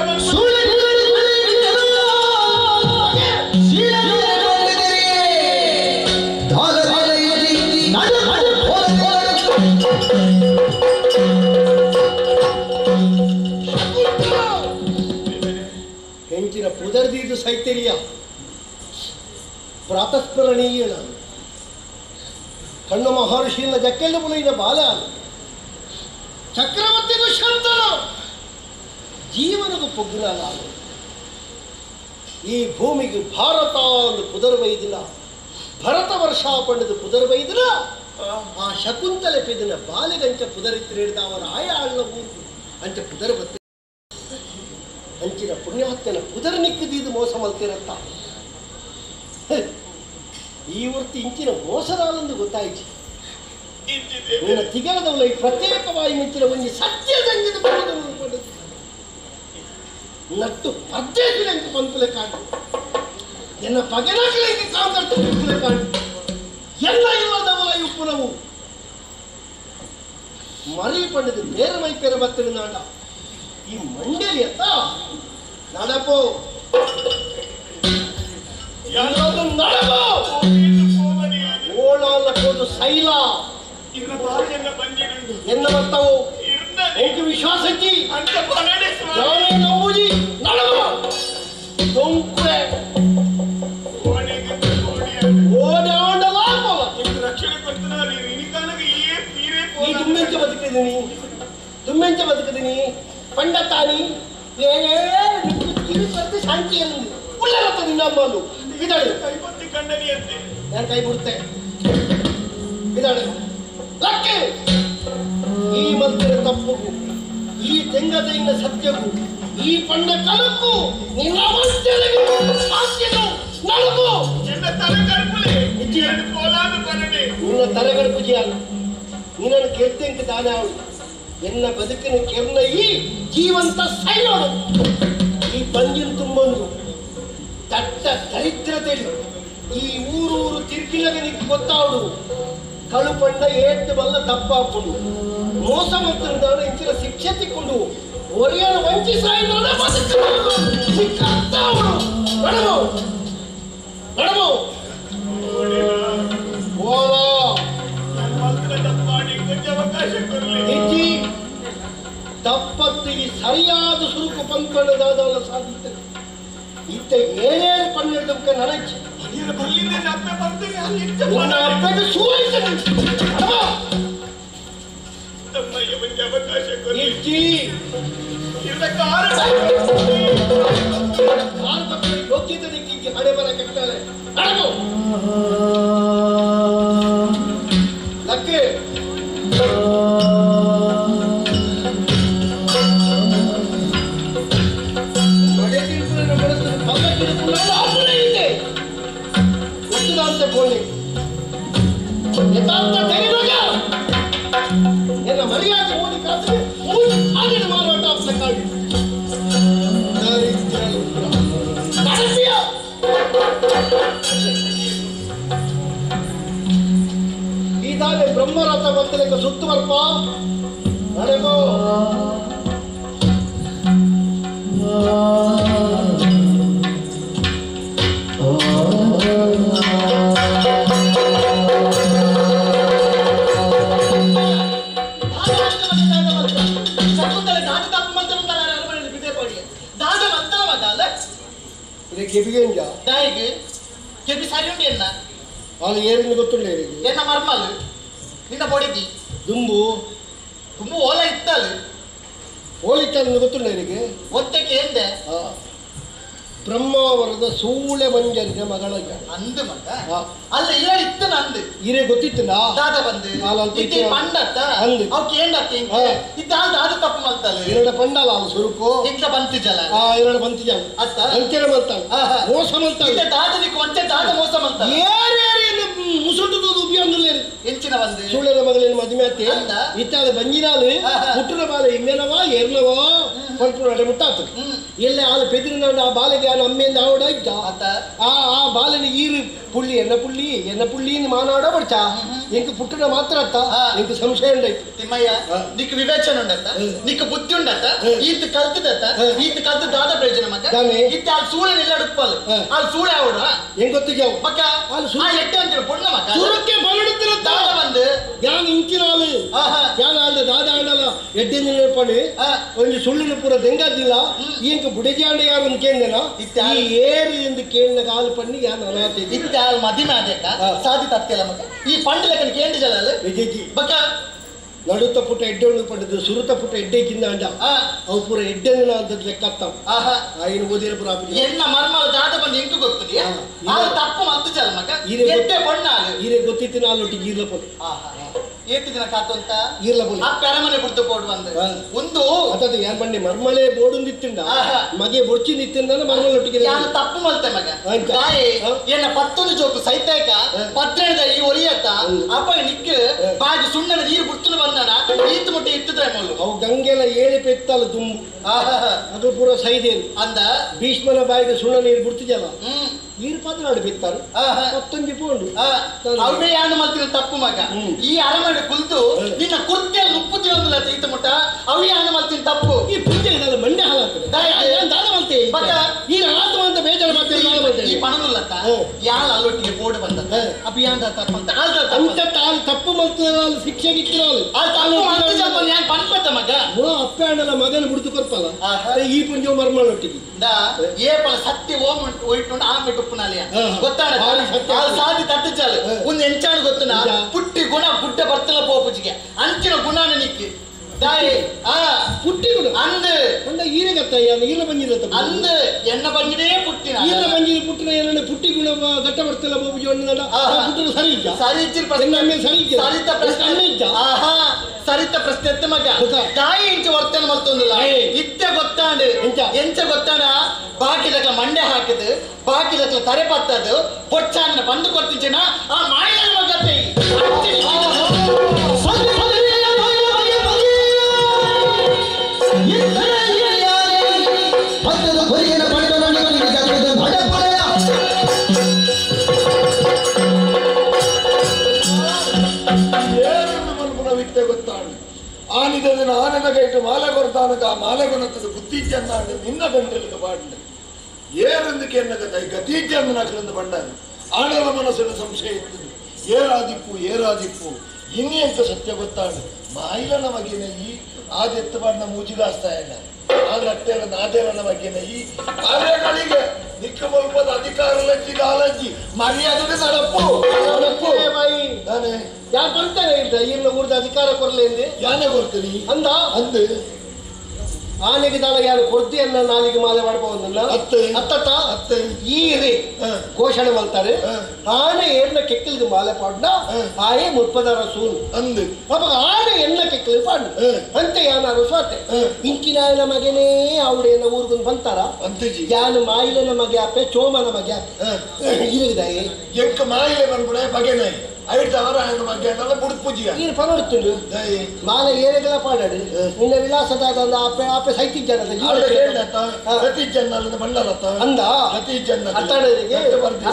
ಹೆಂಚಿನ ಪುದರ್ದೀದು ಸೈತೆರಿಯ ಪ್ರಾತಸ್ಮರಣೀಯ ಕಣ್ಣು ಮಹರ್ಷಿಯ ಜಕ್ಕೆಲ್ಲು ಬುಲೈನ ಬಾಲ ಚಕ್ರವರ್ತಿ ದುಷ್ಯಂತನು ಜೀವನದ ಪೊಗ್ಗುನಾಲು ಈ ಭೂಮಿಗೆ ಭಾರತ ಒಂದು ಪುದರ್ ಬೈದಿನ ಭರತ ವರ್ಷ ಪಂಡದ ಪುದರ್ ಬೈದಿನ ಆ ಶಕುಂತಲೆ ಪೆದಿನ ಬಾಲೆಗಂಚ ಪುದರಿತ್ತಿರಿದ ಅವರ ಆಯ ಆಳ್ನ ಊರು ಅಂಚ ಪುದರ್ ಬತ್ತ ಅಂಚಿನ ಪುಣ್ಯಾತ್ಮನ ಪುದರ್ ನಿಕ್ಕದೀದು ಮೋಸ ಮಲ್ತಿರತ್ತ ಈ ವೃತ್ತಿ ಇಂಚಿನ ಮೋಸದಾಲಂದು ಗೊತ್ತಾಯಿತು ನಿನ್ನ ತಿಗಲದವಳ ಈ ಪ್ರತ್ಯೇಕವಾಗಿ ಮಿಂಚಿನ ಒಂಜಿ ಸತ್ಯದಂಗಿದ ನಟ್ಟು ಪದ್ಧತಿಲಂಕ ಪಂಪುಲೆ ಕಾಡು ಎನ್ನ ಪಗೆನಕಲಿಗೆ ಕಾಂತರ್ತು ಪಂಪುಲೆ ಕಾಡು ಎಲ್ಲ ಇಲ್ಲದವಳ ಉಪ್ಪುನವು ಮರಿ ಪಂಡದ ಬೇರೆ ಮೈಪೇರ ಬತ್ತಿನ ನಾಡ ಈ ಮಂಡೇಲಿ ಅತ್ತ ನಡಪೋ ನಡಪೋ ಓಣಾಲ ಕೋದು ಸೈಲ ಎನ್ನ ಬರ್ತವು ಎಂಕು ವಿಶ್ವಾಸಕ್ಕಿ ನಾನೇ ನಂಬುಜಿ ನಡವು ದೊಂಕುವೆ ಓಡಾಂಡಲಾಪವ ಈ ದುಮ್ಮೆಂಚ ಬದುಕಿದ್ದೀನಿ ದುಮ್ಮೆಂಚ ಬದುಕಿದ್ದೀನಿ ಪಂಡತಾನಿ ಏನೇ ತಿರುಪತಿ ಶಾಂತಿಯಲ್ಲಿ ಉಳ್ಳರತ್ತ ನಿನ್ನಮ್ಮನು ಇದಾಳೆ ನಾನು ಕೈ ಬಿಡುತ್ತೆ ಇದಾಳೆ ಲಕ್ಕೆ ಈ ಮಂತ್ರ ತಪ್ಪುಗು ಈ ತೆಂಗದೈನ ಸತ್ಯವು ಈ ಪಂಡ ಕಲಕು ನಿನ್ನ ನಡಗು ನಿನ್ನ ತಲೆಗಡುಪು ಜಿಯಾಲ ನಿನ್ನನ್ನು ಕೆರ್ತೆಂಕ ತಾನೇ ಅವಳು ಎನ್ನ ಬದುಕಿನ ಕೆರ್ನ ಈ ಜೀವಂತ ಸೈನೋಡು ಈ ಬಂಜಿನ ತುಂಬೊಂದು ದಟ್ಟ ದರಿದ್ರತೆಳು ಈ ಊರೂರು ತಿರ್ಗಿಲಗ ನಿಕ್ಕು ಗೊತ್ತಾವಡು ಕಳುಪಂಡ ಏಟ್ಟು ಬಲ್ಲ ತಪ್ಪಾಪುಂಡು ಮೋಸ ಮಂತ್ರದಾನ ಇಂಚಿನ ಶಿಕ್ಷೆ ತಿಕ್ಕೊಂಡು ಒರಿಯನ ವಂಚಿಸಾಯಿನ ಬದುಕು ನಡವು ನಡವು ಓಲಾ ಇಜ್ಜಿ ತಪ್ಪತ್ತು ಈ ಸರಿಯಾದ ಸುರುಕು ಪಂಪಣ್ಣದಾದವಲ್ಲ ಸಾಧಿತ ಇತ್ತ ಏನೇನು ಪನ್ನೆರಡು ನನಚಿ ಅಪ್ಪಗೆ ಸೂಯಿಸನು ಇಜ್ಜಿ ಯೋಗ್ಯತೆ ದಿಕ್ಕಿಜ್ಜಿ ಹಣೆ ಬರ ಕಟ್ಟಾಳೆ ನಡಗು ಲಕ್ಕೆ ಯಥಾರ್ಥ ತೆರೆದಾಗ ಎಲ್ಲ ಮರ್ಯಾದೆ ಮೋದಿ ಕಾಸಿಗೆ ಮೂರು ಆಗಿನ ಮಾರಾಟ ಆಗ್ತಕ್ಕಾಗಿ ಈದಾನೆ ಬ್ರಹ್ಮರಥ ಬರ್ತಲೆಕ್ಕ ಸುತ್ತುವಲ್ಪ ನಡೆಗೋ ಕೆಬಿಗೆಂಜ ದಾಯಿಗೆ ಕೆಬಿ ಸರಿ ಉಂಟು ಎನ್ನ ಅದು ಏರಿಂದ ಗೊತ್ತುಂಡು ಏರಿಗೆ ಎನ್ನ ಮರ್ಮಲ್ ನಿನ್ನ ಬೊಡಿದಿ ದುಂಬು ದುಂಬು ಓಲ ಇತ್ತಲ್ಲ ಓಲಿತ್ತಲ್ಲ ಗೊತ್ತುಂಡ ನಿನಗೆ ಒತ್ತಕ್ಕೆ ಎಂದೆ ಬ್ರಹ್ಮಾವರದ ಸೂಳೆ ಮಂಜರಿನ ಮಗಳ ಅಂದು ಮಗ ಅಲ್ಲ ಇಲ್ಲ ಇತ್ತು ನಂದು ಇರೇ ಗೊತ್ತಿತ್ತಲ್ಲ ದಾದ ಬಂದು ಇತ್ತೆ ಪಂಡತ್ತ ಅಂದು ಅವ್ ಕೇಂಡತ್ತ ಇತ್ತ ದಾದ ತಪ್ಪು ಮಲ್ತಲ್ಲ ಎರಡು ಪಂಡಲ್ಲ ಅಲ್ಲ ಸುರುಕು ಇಂಟ್ಲ ಬಂತಿಜಲ ಎರಡು ಬಂತಿಜಲ ಅತ್ತ ಅಂಚೆನೆ ಮಲ್ತಾಳೆ ಮೋಸ ಮಲ್ತಾಳೆ ಇತ್ತೆ ದಾದನಿಗೆ ಒಂಚೆ ದಾದ ಮೋಸ ಮಲ್ತಾಳೆ ಏರೇರು ಮುಸುಟು ಉಪಿಯೊಂದುಲ್ಲೇರು ಎಂಚಿನ ಬಂದು ಸೂಳೆನ ಮಗಳೇನು ಮದುವೆ ಆತಿ ಇತ್ತಾದ ಬಂಜಿನಾಲು ಹುಟ್ಟುನ ಬಾಲೆ ಇಮ್ಮೆನವಾ ಏರ್ನವಾ ಪಲ್ಪುನ ಅಡೆ ಮುಟ್ಟಾತು ಎಲ್ಲ ಆಲು ಪೆದಿರಿನ ಆ ಬಾಲೆಗೆ ಆ ಅಮ್ಮೆಯಿಂದ ಆವಡ ಇದ್ದ ಆ ಆ ಬಾಲನ ಈರು ಪುಳ್ಳಿ ಎನ್ನ ಪುಳ್ಳಿ ಎನ್ನ ಪುಳ್ಳಿ ಮಾನಾಡ ಬರ್ಚಾ ಎಂಕ್ ಪುಟ್ಟನ ಮಾತ್ರ ಅತ್ತ ಎಂಕ್ ಸಂಶಯ ಉಂಡಾಯ್ತು ತಿಮ್ಮಯ್ಯ ನಿಕ್ ವಿವೇಚನೆ ಉಂಡತ್ತ ನಿಕ್ ಬುದ್ಧಿ ಉಂಡತ್ತ ಈತ ಕಲ್ತದತ್ತ ಈತ ಕಲ್ತ ದಾದ ಪ್ರಯೋಜನ ಮಗ ಇತ್ತ ಆ ಸೂಳೆ ಎಲ್ಲ ಉಪ್ಪಲ್ ಆ ಸೂಳೆ ಆವಡ ಹೆಂಗ್ ಗೊತ್ತಿದ್ಯಾವ ಮಕ್ಕ ಆ ಎಟ್ಟೆ ಅಂತೀರ ಪೊಣ್ಣ ಮಕ್ಕ ಸುರಕ್ಕೆ ಬರಡುತ್ತಿರ ದಾದ ಬಂದು ಯಾನ್ ಇಂಚಿನಾಲು ಯಾನ್ ಆಲ್ದ ದಾದ ಆಂಡಲ ಎಡ್ಡೆ ನೆನಪಣಿ ಒಂದು ಸುಳ್ಳಿನ ಪೂರ ದೆಂಗಾದಿಲ್ಲ ಇಂಕ ಬುಡಜಾಂಡ ಯಾರು ಅಂತ ಕೇಂದನ ಈ ಏರು ಎಂದು ಕೇಳಿನ ಕಾಲು ಪಣ್ಣಿ ಯಾನ್ ಅನಾಥೆ ಇತ್ತ ಮದಿಮೆ ಆದೇಕ ಸಾಧಿ ತತ್ತಿಲ್ಲ ಮಕ್ಕ ಈ ಪಂಡ ಲೆಕ್ಕನ ಕೇಂದ್ರ ಜಲ ವಿಜಯಜಿ ಬಕ್ಕ ನಡುತ್ತ ಪುಟ್ಟ ಎಡ್ಡೆ ಉಂಡು ಪಂಡದು ಸುರುತ ಪುಟ್ಟ ಎಡ್ಡೆ ಕಿಂದ ಅಂಡ ಅವು ಪೂರ ಎಡ್ಡೆ ಅಂತ ಲೆಕ್ಕ ಆಯ್ನ ಓದಿರ ಪೂರ ಎನ್ನ ಮರ್ಮ ದಾದ ಬಂದು ಎಂಟು ಗೊತ್ತಿದೆ ಆ ತಪ್ಪು ಮತ್ತು ಜಲ ಮಕ್ಕ ಎಡ್ಡೆ ಬಣ್ಣ ಈರೆ ಗೊತ್ತಿತ್ತು ನಾಲೊಟ್ಟಿಗೆ ಈರ್ಲ ಪೊಲೆ ಏತು ದಿನ ಕಾತುಂತ ಈರ್ಲ ಪೊಲೆ ಆ ಪೆರಮನೆ ಬಿಡ್ತು ಬೋರ್ಡ್ ಬಂದು ಒಂದು ಅತದ ಯಾನ್ ಬಂಡಿ ಮರ್ಮಳೆ ಬೋಡುಂದಿತ್ತಿಂಡ ಮಗೆ ಬೊಡ್ಚಿಂದಿತ್ತಿಂದ ಮರ್ಮಲೊಟ್ಟಿಗೆ ಯಾನು ತಪ್ಪು ಮಲ್ತೆ ಮಗ ತಾಯಿ ಎನ್ನ ಪತ್ತೊಂದು ಜೋಕು ಸೈತಾಯ್ಕ ಪತ್ರೇಣದ ಈ ಒರಿಯತ್ತ ಅಪ್ಪ ನಿಕ್ ಬಾಗಿ ಸುಣ್ಣನ ನೀರು ಬಿಡ್ತುಲು ಬಂದಣ ಈತು ಮುಟ್ಟೆ ಇಟ್ಟಿದ್ರೆ ಮೊಲ್ಲು ಅವು ಗಂಗೆಲ ಏಳು ಪೆತ್ತಲ ದುಂಬು ಅದು ಪೂರ ಸೈದೇನು ಅಂದ ಭೀಷ್ಮನ ಬಾಯಿಗೆ ಸುಣ್ಣ ನೀರು ಬಿಡ್ತಿದ್ಯಲ್ಲ ನೀರು ಪದ್ನಾಡು ಬಿತ್ತಾರೆ ಮತ್ತೊಂದು ಪೋಂಡು ಅವೇ ಯಾನು ಮಲ್ತಿನ ತಪ್ಪು ಮಗ ಈ ಅರಮನೆ ಕುಲ್ತು ನಿನ್ನ ಕುರ್ತಿಯಲ್ಲಿ ಉಪ್ಪು ತಿನ್ನೊಂದಿಲ್ಲ ಈತ ಮುಟ್ಟ ಅವು ಯಾನು ಮಲ್ತಿನ ತಪ್ಪು ಈ ಪೂಜೆ ಇದಲ್ಲ ಮಂಡೆ ಹಾಳಾಗ್ತದೆ ದಾದ ಮಲ್ತೆ ಈ ಆತ್ಮ ಅಂತ ಬೇಜಾರು ಮಾಡ್ತೇನೆ ದಾದ ಮಲ್ತೆ ಈ ಪಣನುಲ್ಲತ್ತ ಯಾಲ್ ಅಲ್ಲೊಟ್ಟಿಗೆ ಬೋರ್ಡ್ ಬಂದ ಅಪ್ಪ ಯಾನ್ ತಪ್ಪು ಅಂತ ಅಂತ ತಾನು ತಪ್ಪು ಮಲ್ತದ ಶಿಕ್ಷೆ ಇತ್ತಿರಾಲು ತಪ್ಪು ಮಲ್ತ ಯಾನ್ ಪನ್ಪತ್ತ ಮಗ ಅಪ್ಪ ಅಣ್ಣನ ಮಗನ ಬಿಡ್ತು ಕೊರ್ಪಲ್ಲ ಈ ಪುಂಜ ಮರ್ಮಳೊಟ್ಟಿಗೆ ಏ ಪಲ ಸತ್ಯ ಓಮ್ ಒಯ್ಟುಂಡು ಆ ಮೆಟ್ಟುಪ್ಪುನಾಲಿಯ ಗೊತ್ತಾಡ ಸಾಧಿ ತಟ್ಟಿಚಾಲು ಒಂದು ಎಂಚಾಡು ಗೊತ್ತನ ಪುಟ್ಟಿ ಗುಣ ಗುಡ್ಡ ಬರ್ತಲ ಪೋಪುಜಿಗೆ ಅಂಚಿನ ಗುಣನ ನಿಕ್ಕಿ ದಾಯಿ ಆ ಪುಟ್ಟಿ ಗುಣ ಅಂದು ಒಂದ ಈರೆಗತ್ತ ಈರ್ಲ ಬಂಜಿರ ಅಂದು ಎಣ್ಣ ಬಂಜಿನೇ ಪುಟ್ಟಿನ ಈರ್ಲ ಬಂಜಿನ ಪುಟ್ಟಿನ ಏನನ್ನ ಪುಟ್ಟಿ ಗುಣ ಗಟ್ಟ ಬರ್ತಲ್ಲ ಪೋಪುಜಿ ಒಣ್ಣದ ಪುಟ್ಟನ ಸರಿ ಇದ್ದ ಸರಿ ಇಚ್ಚಿನ ಪ್ರಶ್ನೆ ಸರಿ ಇದ್ದ ಸರಿತ ಪ್ರಶ್ನೆ ಇದ್ದ ಆಹಾ ಸರಿತ ಪ್ರಶ್ನೆ ಎತ್ತ ಮಗ ತಾಯಿ ಇಂಚ ವರ್ತನೆ ಮಲ್ತೊಂದಿಲ್ಲ ಇತ್ತೆ ಗೊತ್ತಾಂಡು ಎಂಚ ಗೊತ್ತಾಡ ಬಾಕಿ ದಕ್ಲ ಮಂಡೆ ಹಾಕಿದು ಬಾಕಿ ದಕ್ಲ ತರೆ ಪತ್ತದು ಬೊಚ್ಚಾನ್ನ ಬಂದು ಕೊಡ್ತಿಂಚಿನ ಆ ಮಾಯಿನ ಮಗತ್ತೆ ಆನಿದನ ಆನನ ಕೈಟು ಮಾಲೆ ಕೊರ್ತಾನಗ ಆ ಮಾಲೆ ಕೊನತ್ತದ ಬುದ್ಧಿ ಚಂದಾಂಡು ನಿನ್ನ ಗಂಟಲಿಗೆ ಪಾಡ್ಲೆ ಏರೊಂದು ಕೆನ್ನದ ಕೈ ಗತಿ ಚಂದನ ಅಕಲಿಂದ ಬಂಡಾನು ಆಣರ ಮನಸ್ಸಿನ ಸಂಶಯ ಇತ್ತು ಏರಾದಿಪ್ಪು ಏರಾದಿಪ್ಪು ಇನ್ನೆಂತ ಸತ್ಯ ಗೊತ್ತಾಡು ಮಾಯಿಲನ ಮಗಿನ ಈ ಆದೆತ್ತು ಬಾಡಿನ ಮೂಜಿಗಾಸ್ತಾಯನ ಆದ್ರೆ ಅಟ್ಟೆರ ನಾದೇರನ ಮಗಿನ ಈ ಕಾರ್ಯಗಳಿಗೆ ನಿಕ್ಕ ಮಲ್ಪದ ಅಧಿಕಾರ ಲಜ್ಜಿ ದಾಲಜ್ಜಿ ಮರ್ಯಾದೆ ನಡಪ್ಪು ನಡಪ್ಪು ಬಾಯಿ ನಾನೇ ಯಾರು ಬರ್ತಾರೆ ಇಲ್ಲ ಈರ್ನ ಊರ್ದ ಅಧಿಕಾರ ಕೊರಲೆ ಎಂದೆ ಯಾನೇ ಕೊಡ್ತೀನಿ ಅಂದ ಅಂದು ಆನೆಗೆ ದಾಳ ಯಾರು ಕೊಡ್ತಿ ಅನ್ನ ನಾಲಿಗೆ ಮಾಲೆ ಮಾಡ್ಬೋದಲ್ಲ ಅತ್ತೆ ಅತ್ತತ್ತ ಅತ್ತೆ ಈ ರೇ ಘೋಷಣೆ ಮಾಡ್ತಾರೆ ಆನೆ ಏರ್ನ ಕೆಕ್ಕಲಿಗೆ ಮಾಲೆ ಪಾಡ್ನ ಆಯೆ ಮುಪ್ಪದರ ಸೂನು ಅಂದು ಅವಾಗ ಆನೆ ಎನ್ನ ಕೆಕ್ಕಲಿಗೆ ಪಾಡ್ನ ಅಂತ ಯಾನಾರು ಸ್ವಾತೆ ಇಂಕಿನಾಯನ ಮಗನೇ ಅವಡೇನ ಊರ್ಗೊಂದು ಬಂತಾರ ಅಂತೆಜಿ ಯಾನು ಮಾಯಿಲನ ಮಗೆ ಅಪ್ಪೆ ಚೋಮನ ಮಗೆ ಅಪ್ಪೆ ಇರುಗಿದಾಯೆ ಎಂಕ ಮಾಯಿಲೆ ಬಂದ್ಬಿಡೆ ಬಗೆನಾಯಿ ಐಟವರ ఆయన ಬಗ್ಗೆ ಬುಡ್ಪುಜಿಯ ನೀನು ಪನೊಡ್ತುಂಡು ಮಾಲೆ ಏರೆಗಳ ಪಾಡಾಡು ನಿನ್ನ ವಿಳಾಸದಾದ ಆಪೆ ಆಪೆ ಸೈತಿಜ್ಜನದ ಬಂಡಲತ್ತ ಅಂದ ಗತಿಜನ್ನ ಅತ್ತಾಡರಿಗೆ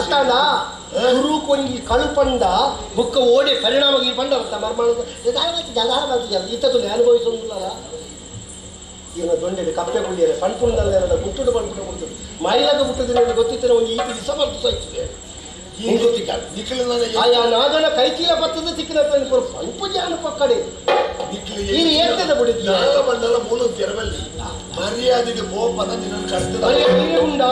ಅತ್ತಾಡ ಗುರು ಕೊಂಜಿ ಕಳುಪಂಡ ಬುಕ್ಕ ಓಡಿ ಪರಿಣಾಮ ಈ ಪಂಡರತ್ತ ಮರ್ಮಾಣ ಇತ್ತದು ಅನುಭವಿಸೋದಿಲ್ಲ ಇವನ ದೊಂಡೆಡು ಕಪ್ಪೆ ಗುಳ್ಳಿಯರೆ ಪಣ್ಪುಂಡಲ್ಲ ಗುಟ್ಟುಡು ಪಣ್ಪುಂಡ ಕೊಡ್ತದೆ ಮೈಲಾಗ ಹುಟ್ಟುದಿನ ಗೊತ್ತಿತ್ತರೆ ಒಂದು ಈ ದಿವಸ ಬರ್ತು ಸಾಯ್ತದೆ ಆಯಾ ನಾಗನ ಕೈಚೀಲ ಬರ್ತದೆ ತಿಕ್ಕಿನ ಪಂಪು ಜಾನ ಪಕ್ಕಡೆ ನೀನು ಏರ್ತದೆ ಬಿಡಿದ್ಯ ಬಂದಲ್ಲ ಮೂಲ ತೆರವಲ್ಲಿ ಮರ್ಯಾದೆಗೆ ಪೋಪದ ನಿನ್ನ ಕರ್ತದ ಉಂಡ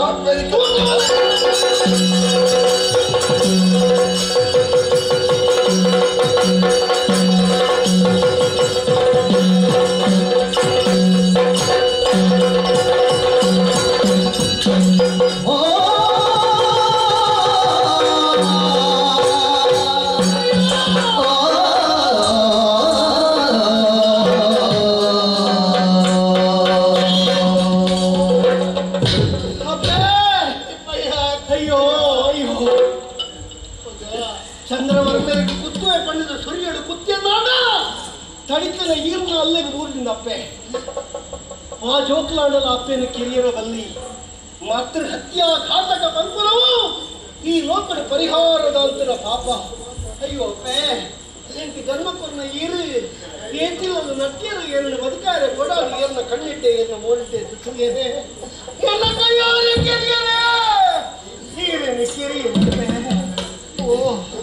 ತಡಿತನ ಈರ್ನ ಅಲ್ಲಗೆ ಊರಿನ ಅಪ್ಪೆ ಆ ಜೋಕ್ಲಾಂಡಲ ಅಪ್ಪೆನ ಕಿರಿಯರ ಬಲ್ಲಿ ಮಾತೃ ಹತ್ಯಾ ಘಾತಕ ಪಂಕುಲವು ಈ ಲೋಕದ ಪರಿಹಾರದಾಂತರ ಪಾಪ. ಅಯ್ಯೋ ಅಪ್ಪೆ, ಎಂಟು ಜನ್ಮಕ್ಕೊನ್ನ ಈರು ಏತಿಲ್ಲದ ನಟ್ಯರು ಏನ ಬದುಕಾರೆ ಕೊಡಾರು ಏನ ಕಣ್ಣಿಟ್ಟೆ ಏನ ಮೋಡಿಟ್ಟೆ ಸುತ್ತುಗೇನೆ ಎಲ್ಲ ಕೈಯಾರೆ ಕೆರಿಯರೆ ಈರೇನು ಕಿರಿಯ. ಓ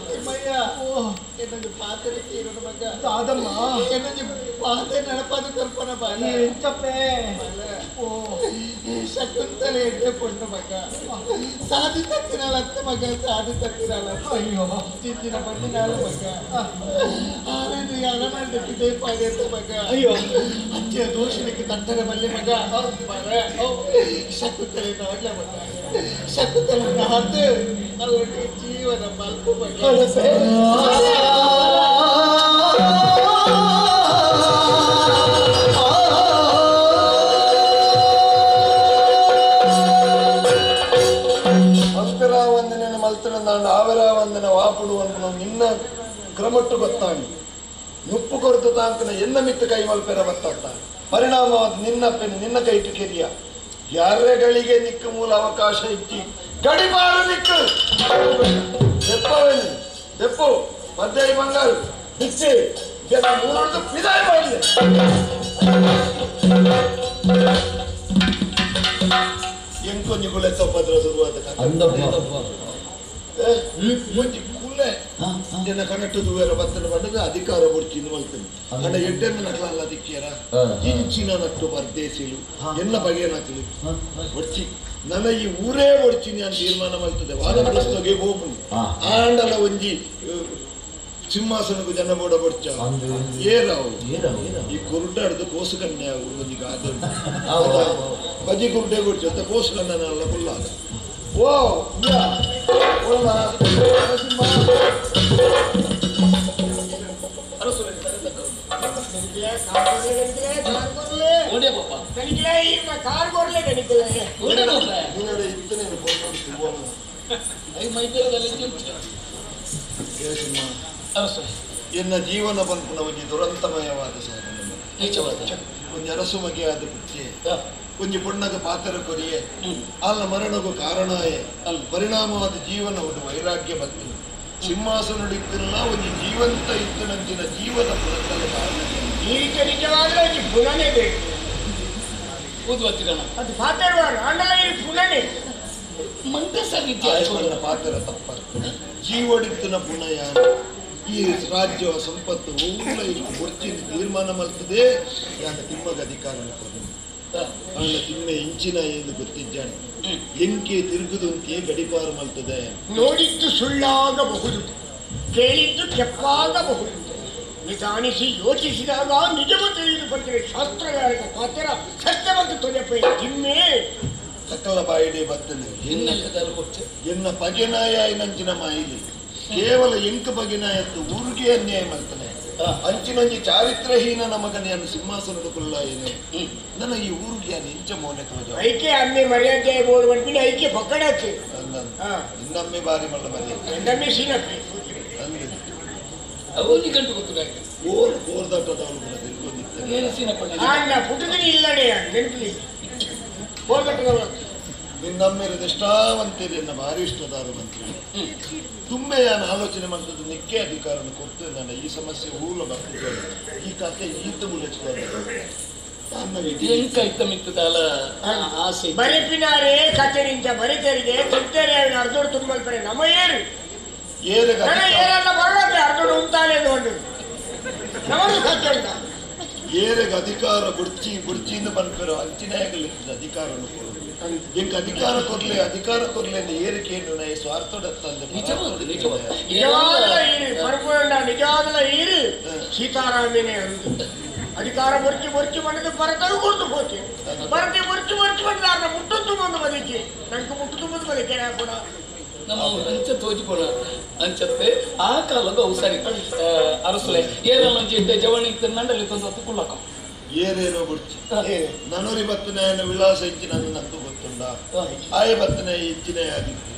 ತಿಮ್ಮಯ್ಯ, ಓ ಏನೊಂದು ಪಾತ್ರೆ ಇರೋಣ ಮಗ ದಾದಮ್ಮ, ಏನೊಂದು ಪಾತ್ರೆ ನೆನಪಾದ ಕಲ್ಪನ ಬಾಲ ಎಂಚಪ್ಪೆ. ಓ ಶಕುಂತಲೆ ಎಡ್ಡೆ ಪೊಣ್ಣು ಮಗ, ಸಾಧು ತತ್ತಿನಾಳತ್ತ ಮಗ, ಸಾಧು ತತ್ತಿನಾಳ. ಅಯ್ಯೋ ಚಿಂಚಿನ ಬಣ್ಣಿನಾಳ ಮಗ, ಆರೇನು ಅರಮನೆ ಪಿದೆ ಅಂತ ಮಗ. ಅಯ್ಯೋ ಅತ್ತೆಯ ದೋಷಣಕ್ಕೆ ತಟ್ಟರ ಬಲ್ಲೆ ಮಗ. ಶಕುಂತಲೆ ನಾಡ್ಲ ಮಗ, ಶಕುಂತಲೆ ನಾಡ್ದು ಅವರಿಗೆ ಜೀವನ ಮಲ್ಪು ಮಗ. ಪಂಪಿರಾವಂದನ ಮಲ್ತನ ನಾಡು ಆವರಾವಂದನ ವಾಪುಡು ಅನ್ಪುನ ನಿನ್ನ ಕ್ರಮಟ್ಟು ಗೊತ್ತಾಂಡು ನುಪ್ಪು ಕೊರತು ತಾಂಕನ ಎನ್ನ ಮಿತ್ತ ಕೈ ಮಲ್ಪೆರ ಬತ್ತಾಗ್ತ ಪರಿಣಾಮವಾದ ನಿನ್ನ ಪೆನ್ನು ನಿನ್ನ ಕೈ ಕೆರಿಯ ಯಾರೆಗಳಿಗೆ ನಿಕ್ಕ ಮೂಲ ಅವಕಾಶ ಇಚ್ಚಿ ಗಡಿಪಾರು ನಿಕ್ಕು ದೆಪ್ಪವೇನು ದೆಪ್ಪು ಮಧ್ಯ ಬಂಗಾರು ನಿಚ್ಚಿ ಜನ ಮೂರೊಂದು ಪಿದಾಯ ಮಾಡಿದೆ. ಎಂಕೊಂಜಿ ಕುಲೆ ತಪ್ಪದ್ರ ಶುರುವಾದ ಒಂಜಿ ಕುಲೆ ಜನ ಕನೆಕ್ಟ್ ದುವೇರ ಬತ್ತನ ಬಣ್ಣದ ಅಧಿಕಾರ ಬುಡ್ಚಿಂದು ಮಲ್ತೇನೆ ಅಣ್ಣ ಎಡ್ಡೆನ್ನ ನಟ್ಲಲ್ಲ ದಿಕ್ಕಿಯರ ಇಂಚಿನ ನಟ್ಟು ಪರ್ದೇಸಿಲು ಎಲ್ಲ ಬಗೆಯ ನಕಲು ಒಡ್ಚಿ ನನ್ನ ಈ ಊರೇ ಒಡ್ಚಿನಿ ಅಂತ ತೀರ್ಮಾನ ಮಲ್ತದೆ ವಾನಪ್ರಸ್ಥಗೆ ಹೋಗುನು ಆಂಡಲ ಒಂಜಿ ಸಿಂಹಾಸನಕ್ಕೂ ಜನ ಬೋಡ ಬೊಡ್ಚ ಏರಾವು ಈ ಕುರುಡಾಡ್ದು ಕೋಸು ಕನ್ಯೆ ಆಗುದು ಒಂಜಿ ಗಾದೆ ಬಜಿ ಕುರುಡೆ ಬೊಡ್ಚ ಅಂತ ಕೋಸು ಕನ್ನನೆಲ್ಲ ಕುಲ್ಲಾದ. ಓ ಒಲ್ಲ ಎನ್ನ ಜೀವನ ಪನ್ಪುನ ಒಂಜಿ ದುರಂತಮಯವಾದ ಸಾಧನೆ ಒಂಜಿ ಅರಸು ಮಗೆಯಾದ ಪುಚ್ಚೆ ಒಂಜಿ ಪೊಣ್ಣಗ ಪಾತ್ರ ಕೊರಿಯೆ ಅಲ್ಲ ಮರಣಗೂ ಕಾರಣಾಯೆ ಪರಿಣಾಮವಾದ ಜೀವನ ಒಂದು ವೈರಾಗ್ಯ ಬತ್ತು ಸಿಂಹಾಸನ ಇತ್ತಿಲ್ಲ ಒಂಜಿ ಜೀವಂತ ಇತ್ತನಂಚಿನ ಜೀವದ ಪುರತ್ತಲ ಕಾರಣ ಈಗ ನಿಜವಾಗ್ಲೂ ಒಂಜಿ ಪುನನೇ ಬೇಕು ಅದು ಪಾತ್ರವಾರು ಆಂಡಲ ಈ ಪುನನೇ ಮಂಟಸ ಪಾತ್ರ ತಪ್ಪ ಜೀವಡಿತ್ತಿನ ಪುನಯ ಈ ರಾಜ್ಯ ಸಂಪತ್ತು ಊರ ಬೊಡ್ಚಿನ ತೀರ್ಮಾನ ಮಲ್ತದೆ ಯಾಕೆ ತಿಮ್ಮಗ ಅಧಿಕಾರ ಅವನ ತಿಮ್ಮೆ ಇಂಚಿನ ಎಂದು ಗೊತ್ತಿದ್ದಾನೆ ಎಂಕೆ ತಿರುಗುದಂತೆ ಗಡಿಪಾರು ಮಲ್ತದೆ. ನೋಡಿದ್ದು ಸುಳ್ಳಾಗಬಹುದು, ಕೇಳಿದ್ದು ಕೆಪ್ಪಾಗಬಹುದು, ನಿಧಾನಿಸಿ ಯೋಚಿಸಿದಾಗ ನಿಜವೂ ತಿಳಿದು ಬಂದರೆ ಶಾಸ್ತ್ರಗಾರನ ಪಾತ್ರ ಸತ್ಯವಂತ ತೊಜಪೈ ತಿಮ್ಮೆ ಸಕಲ ಬಾಯಿಡೆ ಬತ್ತನೆ ಎನ್ನ ಪಗೆನಾಯ ನಂಚಿನ ಮಾಯಿಲಿ ಕೇವಲ ಎಂಕ ಬಗೆನಾಯತ್ತು ಊರಿಗೆ ಅನ್ಯಾಯ ಮಾಡ್ತಾನೆ ಅಂಚಿನೊಂಜಿ ಚಾರಿತ್ರಹೀನ ನಮಗನೆಯನ್ನು ಸಿಂಹಾಸನದ ಕುಲ್ಲ ಏನೆ ನನ್ನ ಈ ಊರಿಗೆ ಇಂಚ ಮೌನ ಐಕೆ ಅಮ್ಮೆ ಮರ್ಯಾದೆ ಬೋರ್ಡ್ ಬಂದ್ಬಿಟ್ಟು ಐಕೆ ಪಕ್ಕಡಾಚೆ ಇನ್ನೊಮ್ಮೆ ಬಾರಿ ಮಲ್ಲ ಮರ್ಯಾದೆ ಇನ್ನೊಮ್ಮೆ ಸೀನಪ್ಪೆ ಅವನಿ ಗಂಟು ಗೊತ್ತು ಓರ್ ಕೋರ್ದಾಟದವನು ಕೂಡ ತಿಳ್ಕೊಂಡಿದ್ದಾನೆ ಪುಟದಲ್ಲಿ ಇಲ್ಲಡೆ ನೆನಪಿ ಕೋರ್ದಾಟದವಳು ನಿನ್ನಮ್ಮೇಲೆ ನಿಷ್ಠಾವಂತರಿ ಎನ್ನ ಭಾರಿ ಇಷ್ಟದಾರು ಮಂತ್ರಿ ತುಂಬೆಯಾನ ಆಲೋಚನೆ ಮಾಡ್ತದ್ದು ನಿಕ್ಕೆ ಅಧಿಕಾರವನ್ನು ಕೊಡ್ತು ನನ್ನ ಈ ಸಮಸ್ಯೆ ಊಲ ಬರ್ತದೆ ಈ ಕತೆ ಈತ ಮುಲಚ್ಕೊಂಡು ಆಸೆ ಬರೆಪಿನಾರೇ ಕತೆ ನಿಂಚ ಬರಿತರಿಗೆ ತಿಂತೇರೆ ಅವನ ಅರ್ಧೋಡು ತುಂಬಲ್ಪರೆ ನಮ್ಮ ಏರು ಏರಲ್ಲ ಬರೋದೆ ಅರ್ಧೋಡು ಉಂತಾಲೆ ನೋಡು ನಮ್ಮದು ಸತ್ಯ ಉಂಟ ಏರೆಗೆ ಅಧಿಕಾರ ಬುಡ್ಚಿ ಬುಡ್ಚಿಯಿಂದ ಬಂದ್ಪೇರು ಅಂಚಿನಾಗಲಿ ಅಧಿಕಾರವನ್ನು ಕೊಡು ಎಂಕ್ ಅಧಿಕಾರ ಕೊರ್ಲೆ ಅಧಿಕಾರ ಕೊರ್ಲೆ ಅಂದ್ರೆ ಏರಿಕೆ ಸ್ವಾರ್ಥಡತ್ತಂದೆ ನಿಜವಾಗಲ ಈರು ಪರ್ಪುಂಡ ನಿಜವಾಗಲ ಈರು ಸೀತಾರಾಮನೇ ಅಂದು ಅಧಿಕಾರ ಬೊರ್ಚಿ ಬೊರ್ಚಿ ಬಂದದ್ದು ಪರತರು ಕೊಡ್ತು ಹೋತಿ ಪರತೆ ಬೊರ್ಚಿ ಬೊರ್ಚಿ ಬಂದ ಅನ್ನ ಮುಟ್ಟು ತುಂಬೊಂದು ಬದುಕಿ ನನಗೆ ಮುಟ್ಟು ತುಂಬೊಂದು ಬದುಕೆ ಕೂಡ ನಮ್ಮ ಅಂಚ ತೋಜಿಕೊಳ ಅಂಚತ್ತೆ ಆ ಕಾಲದ ಅವು ಸರಿ ಅರಸುಲೆ ಏನೆಲ್ಲ ಇದ್ದೆ ಜವಣಿ ನಂಡಲ್ಲಿ ತಂದು ಕುಳ್ಳಕ ಏನೇನೋ ಬುಡ್ಚಿ ನನೂರಿ ಬತ್ತನ ವಿಳಾಸ ಇಂಚಿನ ನಂದು ಗೊತ್ತುಂಡ ಆಯ ಬತ್ತನ ಇಂಚಿನ ಆಗಿತ್ತು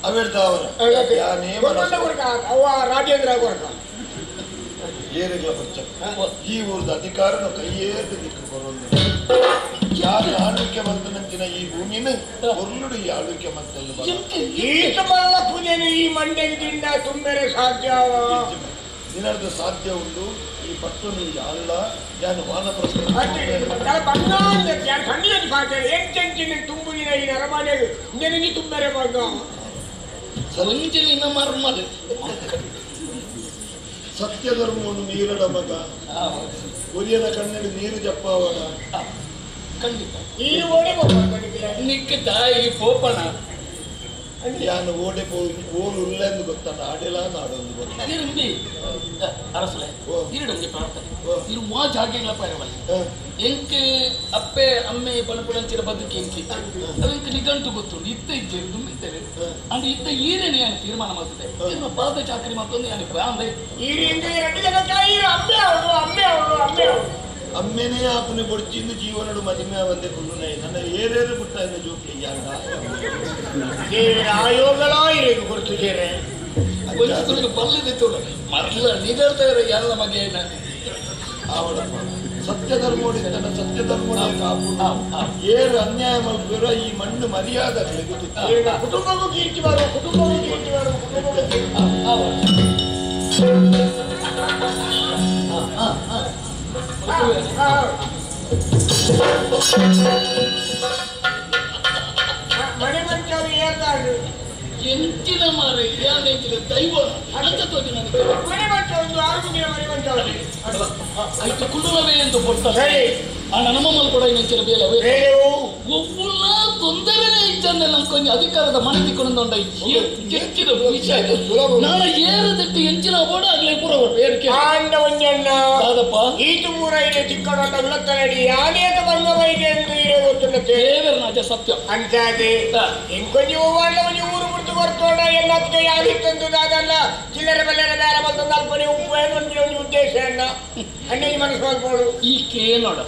ಅವೆಡ್ತಾವರ ಅವ ರಾಜೇಂದ್ರ ಕೊರಕ ಏರೆಗ್ಲ ಬಚ್ಚ ಈ ಊರದ ಅಧಿಕಾರನ ಕೈಯೇರ್ದು ದಿಕ್ಕು ಬರೋದು ಯಾರು ಆಳ್ವಿಕೆ ಮಂತನಂಚಿನ ಈ ಭೂಮಿನ ಹೊರ್ಲುಡು ಈ ಆಳ್ವಿಕೆ ಮಂತನ್ನು ಈತ ಬಲ್ಲ ಪೂಜೆನು ಈ ಮಂಡೆಯಿಂದ ತುಂಬೆರೆ ಸಾಧ್ಯ ನಿನ್ನರ್ದು ಸಾಧ್ಯ ಉಂಟು ಈ ಪಟ್ಟು ನೀ ಅಲ್ಲ ಯಾನು ವಾನಪ್ರಸ್ಥ ಎಂಟೆಂಚಿನ ತುಂಬುದಿನ ಈ ನರಮಾನೆ ನೆನಗಿ ತುಂಬೆರೆ ಮಗ ಒಂಜಿನ ಮರ್ಮಲ್ ಸತ್ಯಧರ್ಮವನ್ನು ನೀರಡ ಮಗ ಒರಿಯನ ಕಣ್ಣಲ್ಲಿ ನೀರು ಜಪ್ಪಾವಣ ಖಂಡಿತ ಈ ಓಡೆ ನಿಕ್ಕ ತಾಯಿ ಪೋಪಣ ಯಾನು ಓಡೆ ಓಲು ಇಲ್ಲ ಎಂದು ಗೊತ್ತಾನ ಆಡೆಲ ನಾಡೊಂದು ಗೊತ್ತ ಇರುಂಬಿ ಅರಸುಲೆ ಇರುಡಂಗೆ ಪ್ರಾರ್ಥನೆ ಇರು ವಾ ಜಾಗೆಗಳ ಪರವಲ್ಲ ಎಂಕ್ ಅಪ್ಪೆ ಅಮ್ಮೆ ಪಣಪುಡಂಚಿರ ಬದುಕಿ ಎಂಕಿ ಅವೆಂಕ್ ನಿಗಂಟು ಗೊತ್ತುಂಡು ಇತ್ತ ಇಜ್ಜೆ ತುಂಬಿದ್ದೇವೆ ಅಂದ್ರೆ ಇತ್ತ ಈರೇನೆ ಯಾನು ತೀರ್ಮಾನ ಮಾಡ್ತದೆ ಇನ್ನು ಪಾದ ಚಾಕರಿ ಮತ್ತೊಂದು ಯಾನು ಅಂದ್ರೆ ಈರಿಂದ ಎರಡು ಜನಕ್ಕೆ ಈರು ಅಮ್ಮೆ ಅವಳು ಅಮ್ಮೆ ಅವಳು ಅಮ್ಮೆ ಅವಳು ಅಮ್ಮೆನೇ ಆಪನೆ ಬೊಡ್ಚಿಂದು ಜೀವನಡು ಮದಿಮೆ ಒಂದೇ ಕುಳ್ಳುನೈ ನನ್ನ ಏರೇರು ಬಿಟ್ಟ ಇನ್ನ ಜೋಕ್ಲಿ ಯಾರ ಆಯೋಗಲ ಇರೇನು ಗುರುತು ಸೇರೆ ಒಂದು ಬಲ್ಲದಿತ್ತು ಮರಲ ನಿಗರ್ತಾರೆ ಯಾರ ಮಗೆ ಆವಡಪ್ಪ ಸತ್ಯಧರ್ಮೋಡಿದ್ದಾನೆ ಸತ್ಯಧರ್ಮೋಡ ಕಾಪು ಏರು ಅನ್ಯಾಯ ಮಲ್ಪಿರೋ ಈ ಮಣ್ಣು ಮರ್ಯಾದ ಕುಟುಂಬಕ್ಕೂ ಕೀರ್ತಿ ಬಾರು ಕುಟುಂಬಕ್ಕೂ ಕೀರ್ತಿ ಬಾರು ಕುಟುಂಬಕ್ಕೂ ಮನೆ ಮಂಚವರು ಏರ್ತಾರು ಎಂಚಿನ ಮಾರೆ ಯಾನೆಂಚಿನ ದೈವ ಅಂತ ತೋಜಿ ನನಗೆ ಮನೆ ಮಂಚ ಒಂದು ಆರು ಮುಂದಿನ ಮನೆ ಮಂಚವರು ಆಯ್ತು ಕುಟುಂಬವೇ ಎಂದು ಕೊಡ್ತಾರೆ ಆ ನನ್ನ ಕೂಡ ಎಂಚಿನ ಬೇಲೆ ಒಬ್ಬುಲ್ಲ ತೊಂದರೆನೇ ಇಜ್ಜಂದೆ ನಂಗೆ ಅಧಿಕಾರದ ಮನೆ ತಿಕ್ಕೊಂಡ ಎಂಚಿನ ವಿಷಯ ನಾನು ಏರದಿಟ್ಟು ಎಂಚಿನ ಬೋಡ ಆಗ್ಲೇ ಪೂರ ಏರಿಕೆ ಆದಪ್ಪ ಈತು ಮೂರ ಇದೆ ಚಿಕ್ಕಡೊಂಡ ಉಳತ್ತನಡಿ ಯಾನೇತ ಬಂಗವೈದೆ ಎಂದು ಇರೋ ಗೊತ್ತುಂಡ ದೇವರನಾಜ ಸತ್ಯ ಅಂತಾದೆ ಇಂಕೊಂಜಿ ಹೂವಾಂಡ ಒಂಜಿ ಊರು ಬಿಡ್ತು ಕೊರ್ತೋಣ ಎಲ್ಲದಕ್ಕೆ ಯಾವಿತ್ತೊಂದು ದಾದಲ್ಲ ಚಿಲ್ಲರೆ ಬಲ್ಲರೆ ಬೇರೆ ಬಂತೊಂದು ಅಲ್ಪನೆ ಉಪ್ಪು ಏನು ಒಂದು ಉದ್ದೇಶ ಅಣ್ಣ ಅಣ್ಣ ಈ ಮನಸ್ಸು ಮಾಡ್ಬೋದು ಈ ಕೇನೋಡ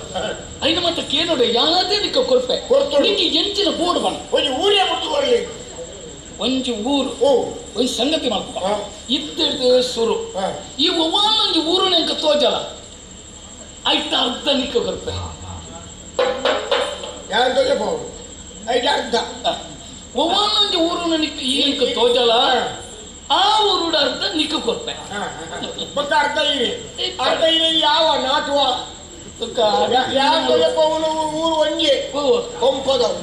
ಐನ ಮತ್ತೆ ಕೇನೋಡ ಯಾವುದೇ ನಿಕ್ಕ ಕೊರ್ಪೆ ಕೊಡ್ತು ಎಂಚಿನ ಬೋರ್ಡ್ ಬಣ್ಣ ಒಂಜಿ ಊರೇ ಬಿಡ್ತು ಕೊರಲಿ ಒಂಜಿ ಊರು ಒಂಜಿ ಸಂಗತಿ ಮಾಡ್ಕೊ ಇತ್ತಿಡ್ದು ಸುರು ಈ ಒಂದೊಂದು ಊರು ನೆಂಕ ತೋಜಲ ಐತ ಅರ್ಧ ನಿಕ್ಕ ಕೊರ್ಪೆ ಯಾರು ತೋಜಬಹುದು ಐದು ಅರ್ಧ ಒಂದೊಂದು ಊರು ನಿಕ್ಕ ಈ ತೋಜಲ ಆ ಊರುಡ ಅರ್ಧ ನಿಕ್ಕ ಕೊರ್ಪೆ ಮತ್ತೆ ಅರ್ಧ ಇದೆ ಅರ್ಧ ಇದೆ ಯಾವ ನಾಟುವ ಯಾವ ತೋಜಪ್ಪವನು ಊರು ಒಂಜೆ ಕೊಂಪದವು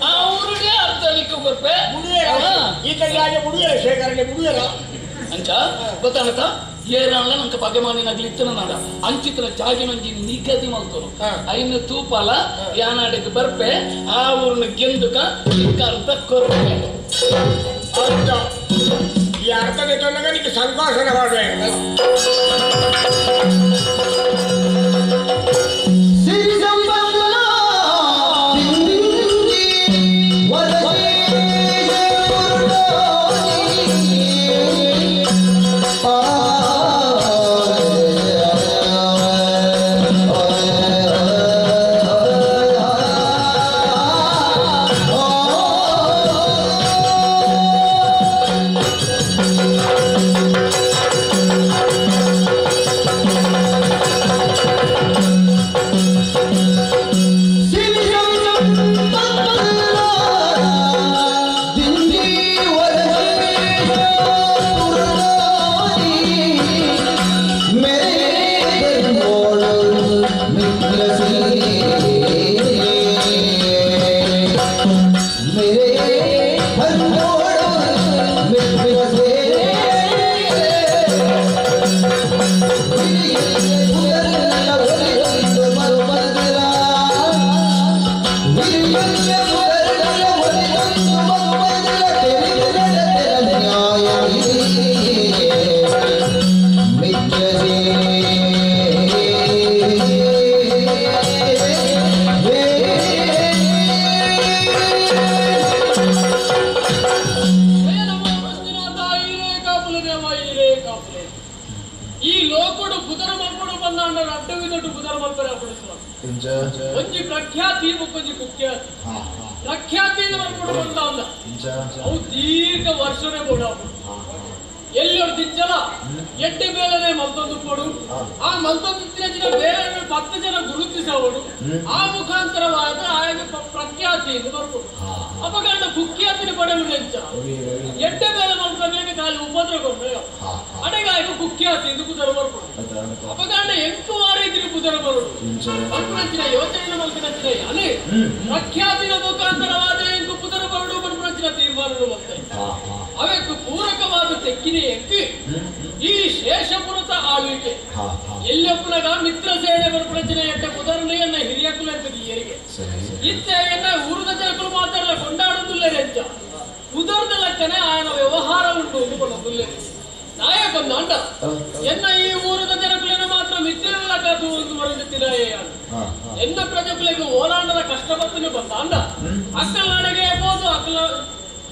ಆ ಊರಿಗೆ ಅರ್ಧ ನಿಕ್ಕ ಕೊರ್ಪೆ ಬುಡುವೇರ ಈತ ಜಾಗ ಬುಡುವೇರ ಶೇಖರಣೆ ಬುಡುವೇರ ಅಂಚ ಗೊತ್ತಾಗತ್ತ ಏರಲ್ಲ ನಂಗೆ ಪಗೆಮಾನಿ ನಗಲಿ ಇತ್ತನ ನಾಡ ಅಂಚಿತನ ಜಾಗಿನೊಂಜಿ ನಿಗದಿ ಮಲ್ತೋನು ಐನು ತೂಪಾಲ ಯಾನಾಡಿಗೆ ಬರ್ಪೆ ಆ ಊರನ್ನ ಗೆಂದುಕ ನಿಕ್ಕ ಅರ್ಧ ಕೊರ್ಪೆ ಅರ್ಧ ಈ ಅರ್ಥದ ತೊಂದಾಗ ನಿಕ್ಕೆ ಸಂಭಾಷಣೆ ಮಾಡಬೇಕು ಈ ಲೋಕಡು ಬುಧರ ಮಲ್ಪಡು ಬಂದಾಂಡ ಅಡ್ಡವಿದೊಡ್ಡು ಬುಧರ ಮಲ್ಪರೆ ಒಂಜಿ ಪ್ರಖ್ಯಾತಿ ಒಂಜಿ ಕುಖ್ಯಾತಿ ಪ್ರಖ್ಯಾತಿ ಮಲ್ಪಡು ಬಂದಾಂಡ ಅವು ದೀರ್ಘ ವರ್ಷನೇ ಬೋಡ. ಎಲ್ಲೊಡು ತಿಂಚಲ ಎಡ್ಡೆ ಬೇಲನೆ ಮಲ್ತೊಂದು ಕೊಡು ಆ ಮಲ್ತೊಂದು ತಿಂಚಿನ ಬೇಲನ್ನು 10 ಜನ ಗುರುತಿಸವಡು ಆ ಮುಖಾಂತರವಾದ ಆಯನ ಪ್ರಖ್ಯಾತಿ ಎಂದು ಬರ್ಬೋದು ಅಪಗಂಡ ಕುಖ್ಯಾತಿನ ಪಡೆಯುಂಚ ಎಡ್ಡೆ ಬೇಲೆ ಮಲ್ತೊಂದು ಖಾಲಿ ಉಪದ್ರ ಕೊಟ್ಟು ಅಡೆಗಾಯಕ ಕುಖ್ಯಾತಿ ಎಂದು ಕುದರ ಬರ್ಬೋದು ಅಪಗಂಡ ಎಂಟು ವಾರ ಇದ್ರೆ ಕುದರ ಬರೋಡು ಮಲ್ಪುನಂಚಿನ ಯೋಚನೆ ಮಲ್ಪಿನಂಚಿನ ಅಲೆ ಪ್ರಖ್ಯಾತಿನ ಮುಖಾಂತರವಾದ ಎಂಕು ಕುದರ ಬರಡು ಮಲ್ಪುನಂಚಿನ ತೀರ್ಮಾನ ಮತ್ತೆ ಅವೆಕ್ಕು ಪೂರಕವಾದ ತೆಕ್ಕಿನ ಎಕ್ಕಿ ಈ ಶೇಷಪುರತ ಆಳ್ವಿಕೆ ಎಲ್ಲೊಪ್ಪನಾಗ ಮಿತ್ರ ಸೇನೆ ಬರ್ಪುನಂಚಿನ ಎಟ್ಟ ಕುದರನೆಯನ್ನ ಹಿರಿಯಕುಲ ಅಂತದ ಏರಿಗೆ ಇತ್ತೆ ಎನ್ನ ಊರದ ಜನಕುಲು ಮಾತ್ರ ಕೊಂಡಾಡುದಿಲ್ಲ ರೆಂಚ ಉದರದ ಲೆಕ್ಕನೆ ಆಯನ ವ್ಯವಹಾರ ಉಂಟು ಅಂದುಕೊಳ್ಳುದಿಲ್ಲ ನಾಯಕೊಂದಾಂಡ ಎನ್ನ ಈ ಊರದ ಜನಕುಲಿನ ಮಾತ್ರ ಮಿತ್ರರ ಲೆಕ್ಕ ಒಂದು ಮರೆಯುತ್ತಿರಾಯ ಎನ್ನ ಪ್ರಜೆಕುಲಿಗೆ ಓಲಾಂಡದ ಕಷ್ಟ ಬತ್ತನೆ ಬಂದಾಂಡ ಅಕ್ಕಲ್ನಾಡಿಗೆ ಬೋದು ಅಕ್ಕಲ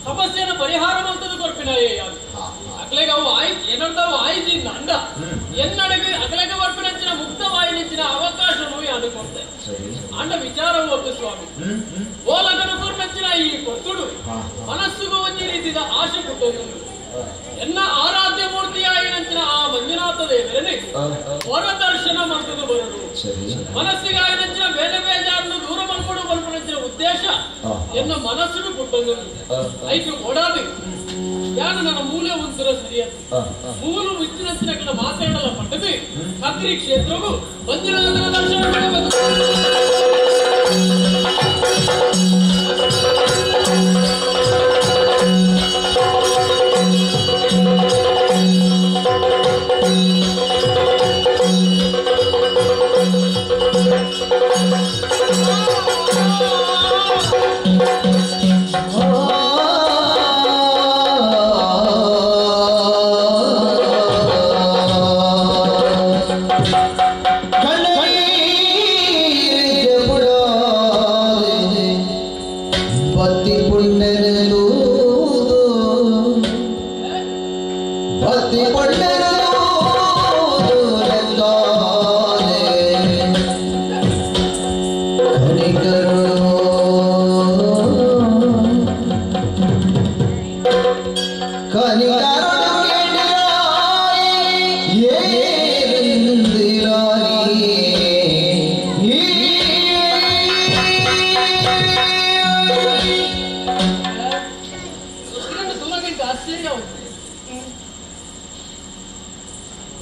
ಸಮಸ್ಯೆಯನ್ನು ಪರಿಹಾರ ಮಾಡ್ತದೆ ಕೊರ್ಪಿನಾಯೇ ಅಕ್ಲೆಗೆ ಅವು ಆಯ್ ಏನಂತಾವು ಆಯ್ತಿಲ್ಲ ಅಂಡ ಎನ್ನಡೆಗೆ ಅಕಲೆಗೆ ಬರ್ಪಿನಂಚಿನ ಮುಕ್ತವಾಯಿನಂಚಿನ ಅವಕಾಶನು ಅನುಕೊಡ್ತೆ ಅಂಡ ವಿಚಾರ ಒತ್ತು ಸ್ವಾಮಿ ಓಲಗನು ಕುರ್ನಂಚಿನ ಈ ಕೊರ್ತುಡು ಮನಸ್ಸುಗೂ ಒಂಜಿ ರೀತಿಯ ಆಶೆ ಪುಟ್ಟೊಂದು ಎನ್ನ ಆರಾಧ್ಯ ಮೂರ್ತಿಯಾಗಿನಂಚಿನ ಆ ಮಂಜುನಾಥ ದೇವರನೆ ಹೊರದರ್ಶನ ಮಾಡ್ತದೆ ಬರಡು ಮನಸ್ಸಿಗಾಗಿನಂಚಿನ ಬೇರೆ ಬೇಜಾರನ್ನು ದೂರ ಮಲ್ಪಡು ಮಲ್ಪನಂಚಿನ ಉದ್ದೇಶ ಎನ್ನ ಮನಸ್ಸು ಪುಟ್ಟೊಂದು ಐಕು ಓಡಾದಿ ಯಾನು ನನ್ನ ಮೂಲೆ ಒಂಥರ ಸರಿಯತ್ತು ಮೂಲು ವಿಚ್ಚಿನಂಚಿನ ಕಡೆ ಮಾತಾಡಲ್ಲ ಪಟ್ಟದೆ ಕದ್ರಿ ಕ್ಷೇತ್ರವು ಮಂಜುನಾಥನ ದರ್ಶನ ಮಾಡಬೇಕು.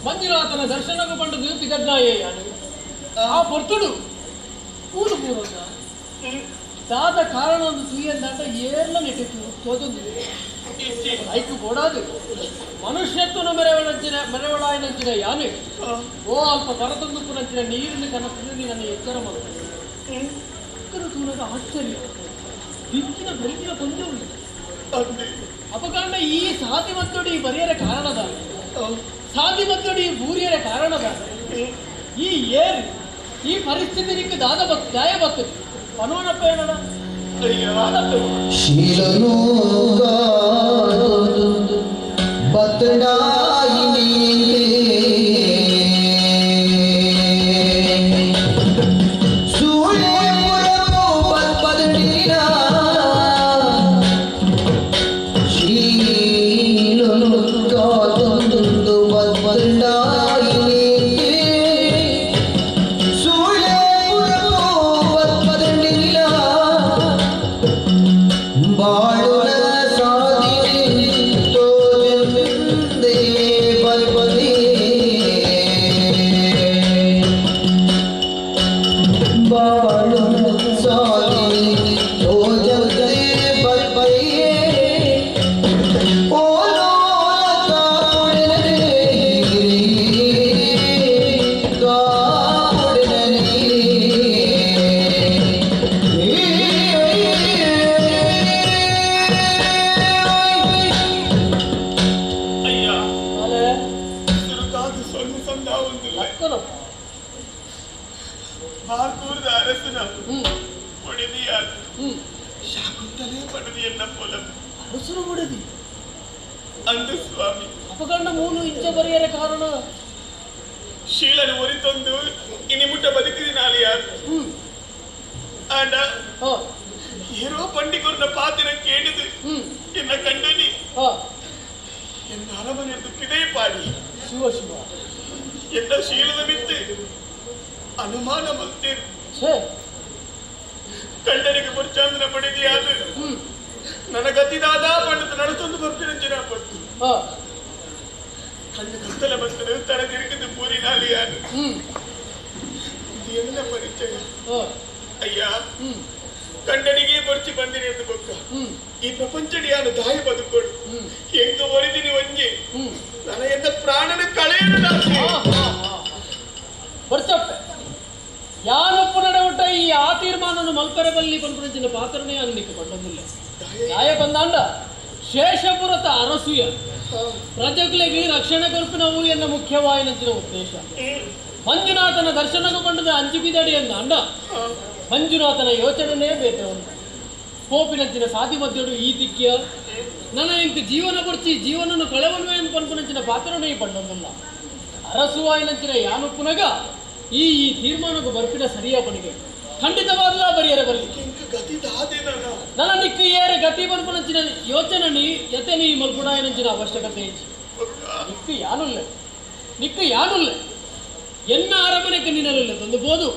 ಮಂಜುನಾಥನ ದರ್ಶನಕ್ಕೆ ಪಂಡದು ಪಿಗಡ್ನಾಯೇ ಆ ಪೊರ್ತುಡು ಕೂಡು ಪೂರ್ವಕ ದಾದ ಕಾರಣ ಒಂದು ಸೂಯಂದಾಟ ಏರ್ಲ ನೆಟ್ಟಿತ್ತು ತೋದೊಂದು ಐಕು ಕೊಡಾದು ಮನುಷ್ಯತ್ವನ ಮೆರವಣಂಚಿನ ಮೆರವಳಾಯನಂಚಿನ ಯಾನೆ ಓ ಅಲ್ಪ ಕರತೊಂದು ನೀರಿನ ಕನಸಿನಲ್ಲಿ ನನ್ನ ಎಚ್ಚರ ಮಾಡುತ್ತದೆ ತೂನದ ಆಶ್ಚರ್ಯ ದಿಕ್ಕಿನ ಬೆಳಕಿನ ಕೊಂಜವು ಅಪಕಾರಣ ಈ ಸಾಧಿ ಮತ್ತೊಡಿ ಬರೆಯರ ಕಾರಣದ ಸಾಧಿ ಮತ್ತೊಡಿ ಬೂರಿಯರ ಕಾರಣದ ಈ ಏರ್ ಈ ಪರಿಸ್ಥಿತಿ ನಿಕ್ಕ ದಾದ ಬತ್ ದಾಯ ಬರ್ತದೆ ಪನೋನಪ್ಪ ಏನಡ ಶೀಲನು ಬತ್ತಡಾಯಿ ಅಪಗಂಡ ಮೂಲು ಇಂಚ ಬರೆಯರ ಕಾರಣ ಶೀಲನು ಒರಿತೊಂದು ಇನಿ ಮುಟ್ಟ ಬದುಕಿದಿನಾಲಿ ಯಾರು ಆಂಡ ಏರೋ ಪಂಡಿಕೊರ್ನ ಪಾತಿನ ಕೇಳಿದು ಎನ್ನ ಕಂಡನಿ ಎನ್ನ ಅರಮನೆ ಪಿದೇ ಪಾಡಿ ಶಿವ ಶಿವ ಎನ್ನ ಶೀಲದ ಮಿತ್ತು ಅನುಮಾನ ಮಲ್ತೇರು ಕಂಡನಿಗೆ ಪುರ್ಚಾಂದನ ಪಡೆದಿಯಾದ ನನ್ನ ಗತಿದಾದ ಪಂಡತ ನಡತೊಂದು ಬರ್ಪಿನ ಜನ ಪಡ್ತು ಕಣ್ಣು ಕತ್ತಲ ಬರ್ತದೆ ತಲೆ ತಿರುಗಿದ್ದು ಪೂರಿನಾಲಿ ಯಾರು ಇದು ಎಲ್ಲ ಪರಿಚಯ ಅಯ್ಯ ಕಂಡನಿಗೆ ಬರ್ಚಿ ಬಂದಿನಿ ಎಂದು ಬೊಕ್ಕ ಈ ಪ್ರಪಂಚಡಿ ಯಾನು ದಾಯ ಬದುಕೋಡು ಹೆಂಗ ಒರಿದಿನಿ ಒಂಜಿ ನನ್ನ ಎನ್ನ ಪ್ರಾಣನ ಕಳೆಯಲು ಬರ್ಚಪ್ಪೆ ಯಾನೊಪ್ಪು ನಡೆಬಿಟ್ಟ ಈ ಆ ತೀರ್ಮಾನನು ಮಲ್ಪರೆ ಬಲ್ಲಿ ಪನ್ಪುನಂಚಿನ ಪಾತ್ರನೇ ಅನ್ನಿಕ್ಕೆ ಪಂಡೊಂದಿಲ್ಲ ದಾಯ ಬಂದಾಂಡ ಶೇಷಪುರತ ಅರಸುಯ ಪ್ರಜೆಗಳಿಗೆ ರಕ್ಷಣೆ ಕೊರ್ಪಿನವು ಎನ್ನ ಮುಖ್ಯವಾಯಿನಂಚಿನ ಉದ್ದೇಶ ಮಂಜುನಾಥನ ದರ್ಶನకు ಪಂಡದ ಅಂಜುಬಿದಡಿ ಎಂದಾಂಡ ಮಂಜುನಾಥನ ಯೋಚನೆನೇ ಬೇತೆ ಉಂಟು ಕೋಪಿನಂಚಿನ ಸಾತಿ ಮಧ್ಯಡು ಈ ದಿಕ್ಕಿಯ ನನ್ನ ಇಂಕ ಜೀವನ ಬರ್ಚಿ ಜೀವನನು ಕಳೆವನ್ವೇ ಎಂದು ಪನ್ಪುನಂಚಿನ ಪಾತ್ರನೇ ಪಂಡೊಂದಿಲ್ಲ ಅರಸುವಾಯಿನಂಚಿನ ಯಾನುಪ್ಪುನಗ ಈ ಈ ತೀರ್ಮಾನಕ್ಕೂ ಬರ್ಪಿನ ಸರಿಯ ಪಣಿಗೆ ಖಂಡಿತವಾದಲಾ ಬರಿಯರೆ ಬರಲಿ ನನ್ನ ನಿಕ್ಕ ಏರೆ ಗತಿ ಬನ್ಪುನಂಚಿನ ಯೋಚನೆ ನೀ ಯತೆ ನೀ ಮಲ್ಪುಡಾಯನಂಚಿನ ಅವಶ್ಯಕತೆ ಇಜ್ಜಿ ನಿಕ್ಕು ಯಾನುಲ್ಲ ನಿಕ್ಕು ಯಾನುಲ್ಲ ಎನ್ನ ಅರಮನೆಗೆ ನಿನ್ನಲ್ಲ ತಂದು ಬೋದು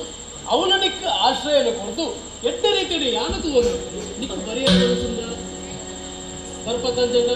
ಅವನ ನಿಕ್ಕ ಆಶ್ರಯನ ಕೊಡ್ತು ಎಡ್ಡ ರೀತಿಯಲ್ಲಿ ಯಾನು ತೂವನು ನಿಕ್ಕು ಬರಿಯರೆ ಬರ್ಪತ್ತಂಜಣ್ಣ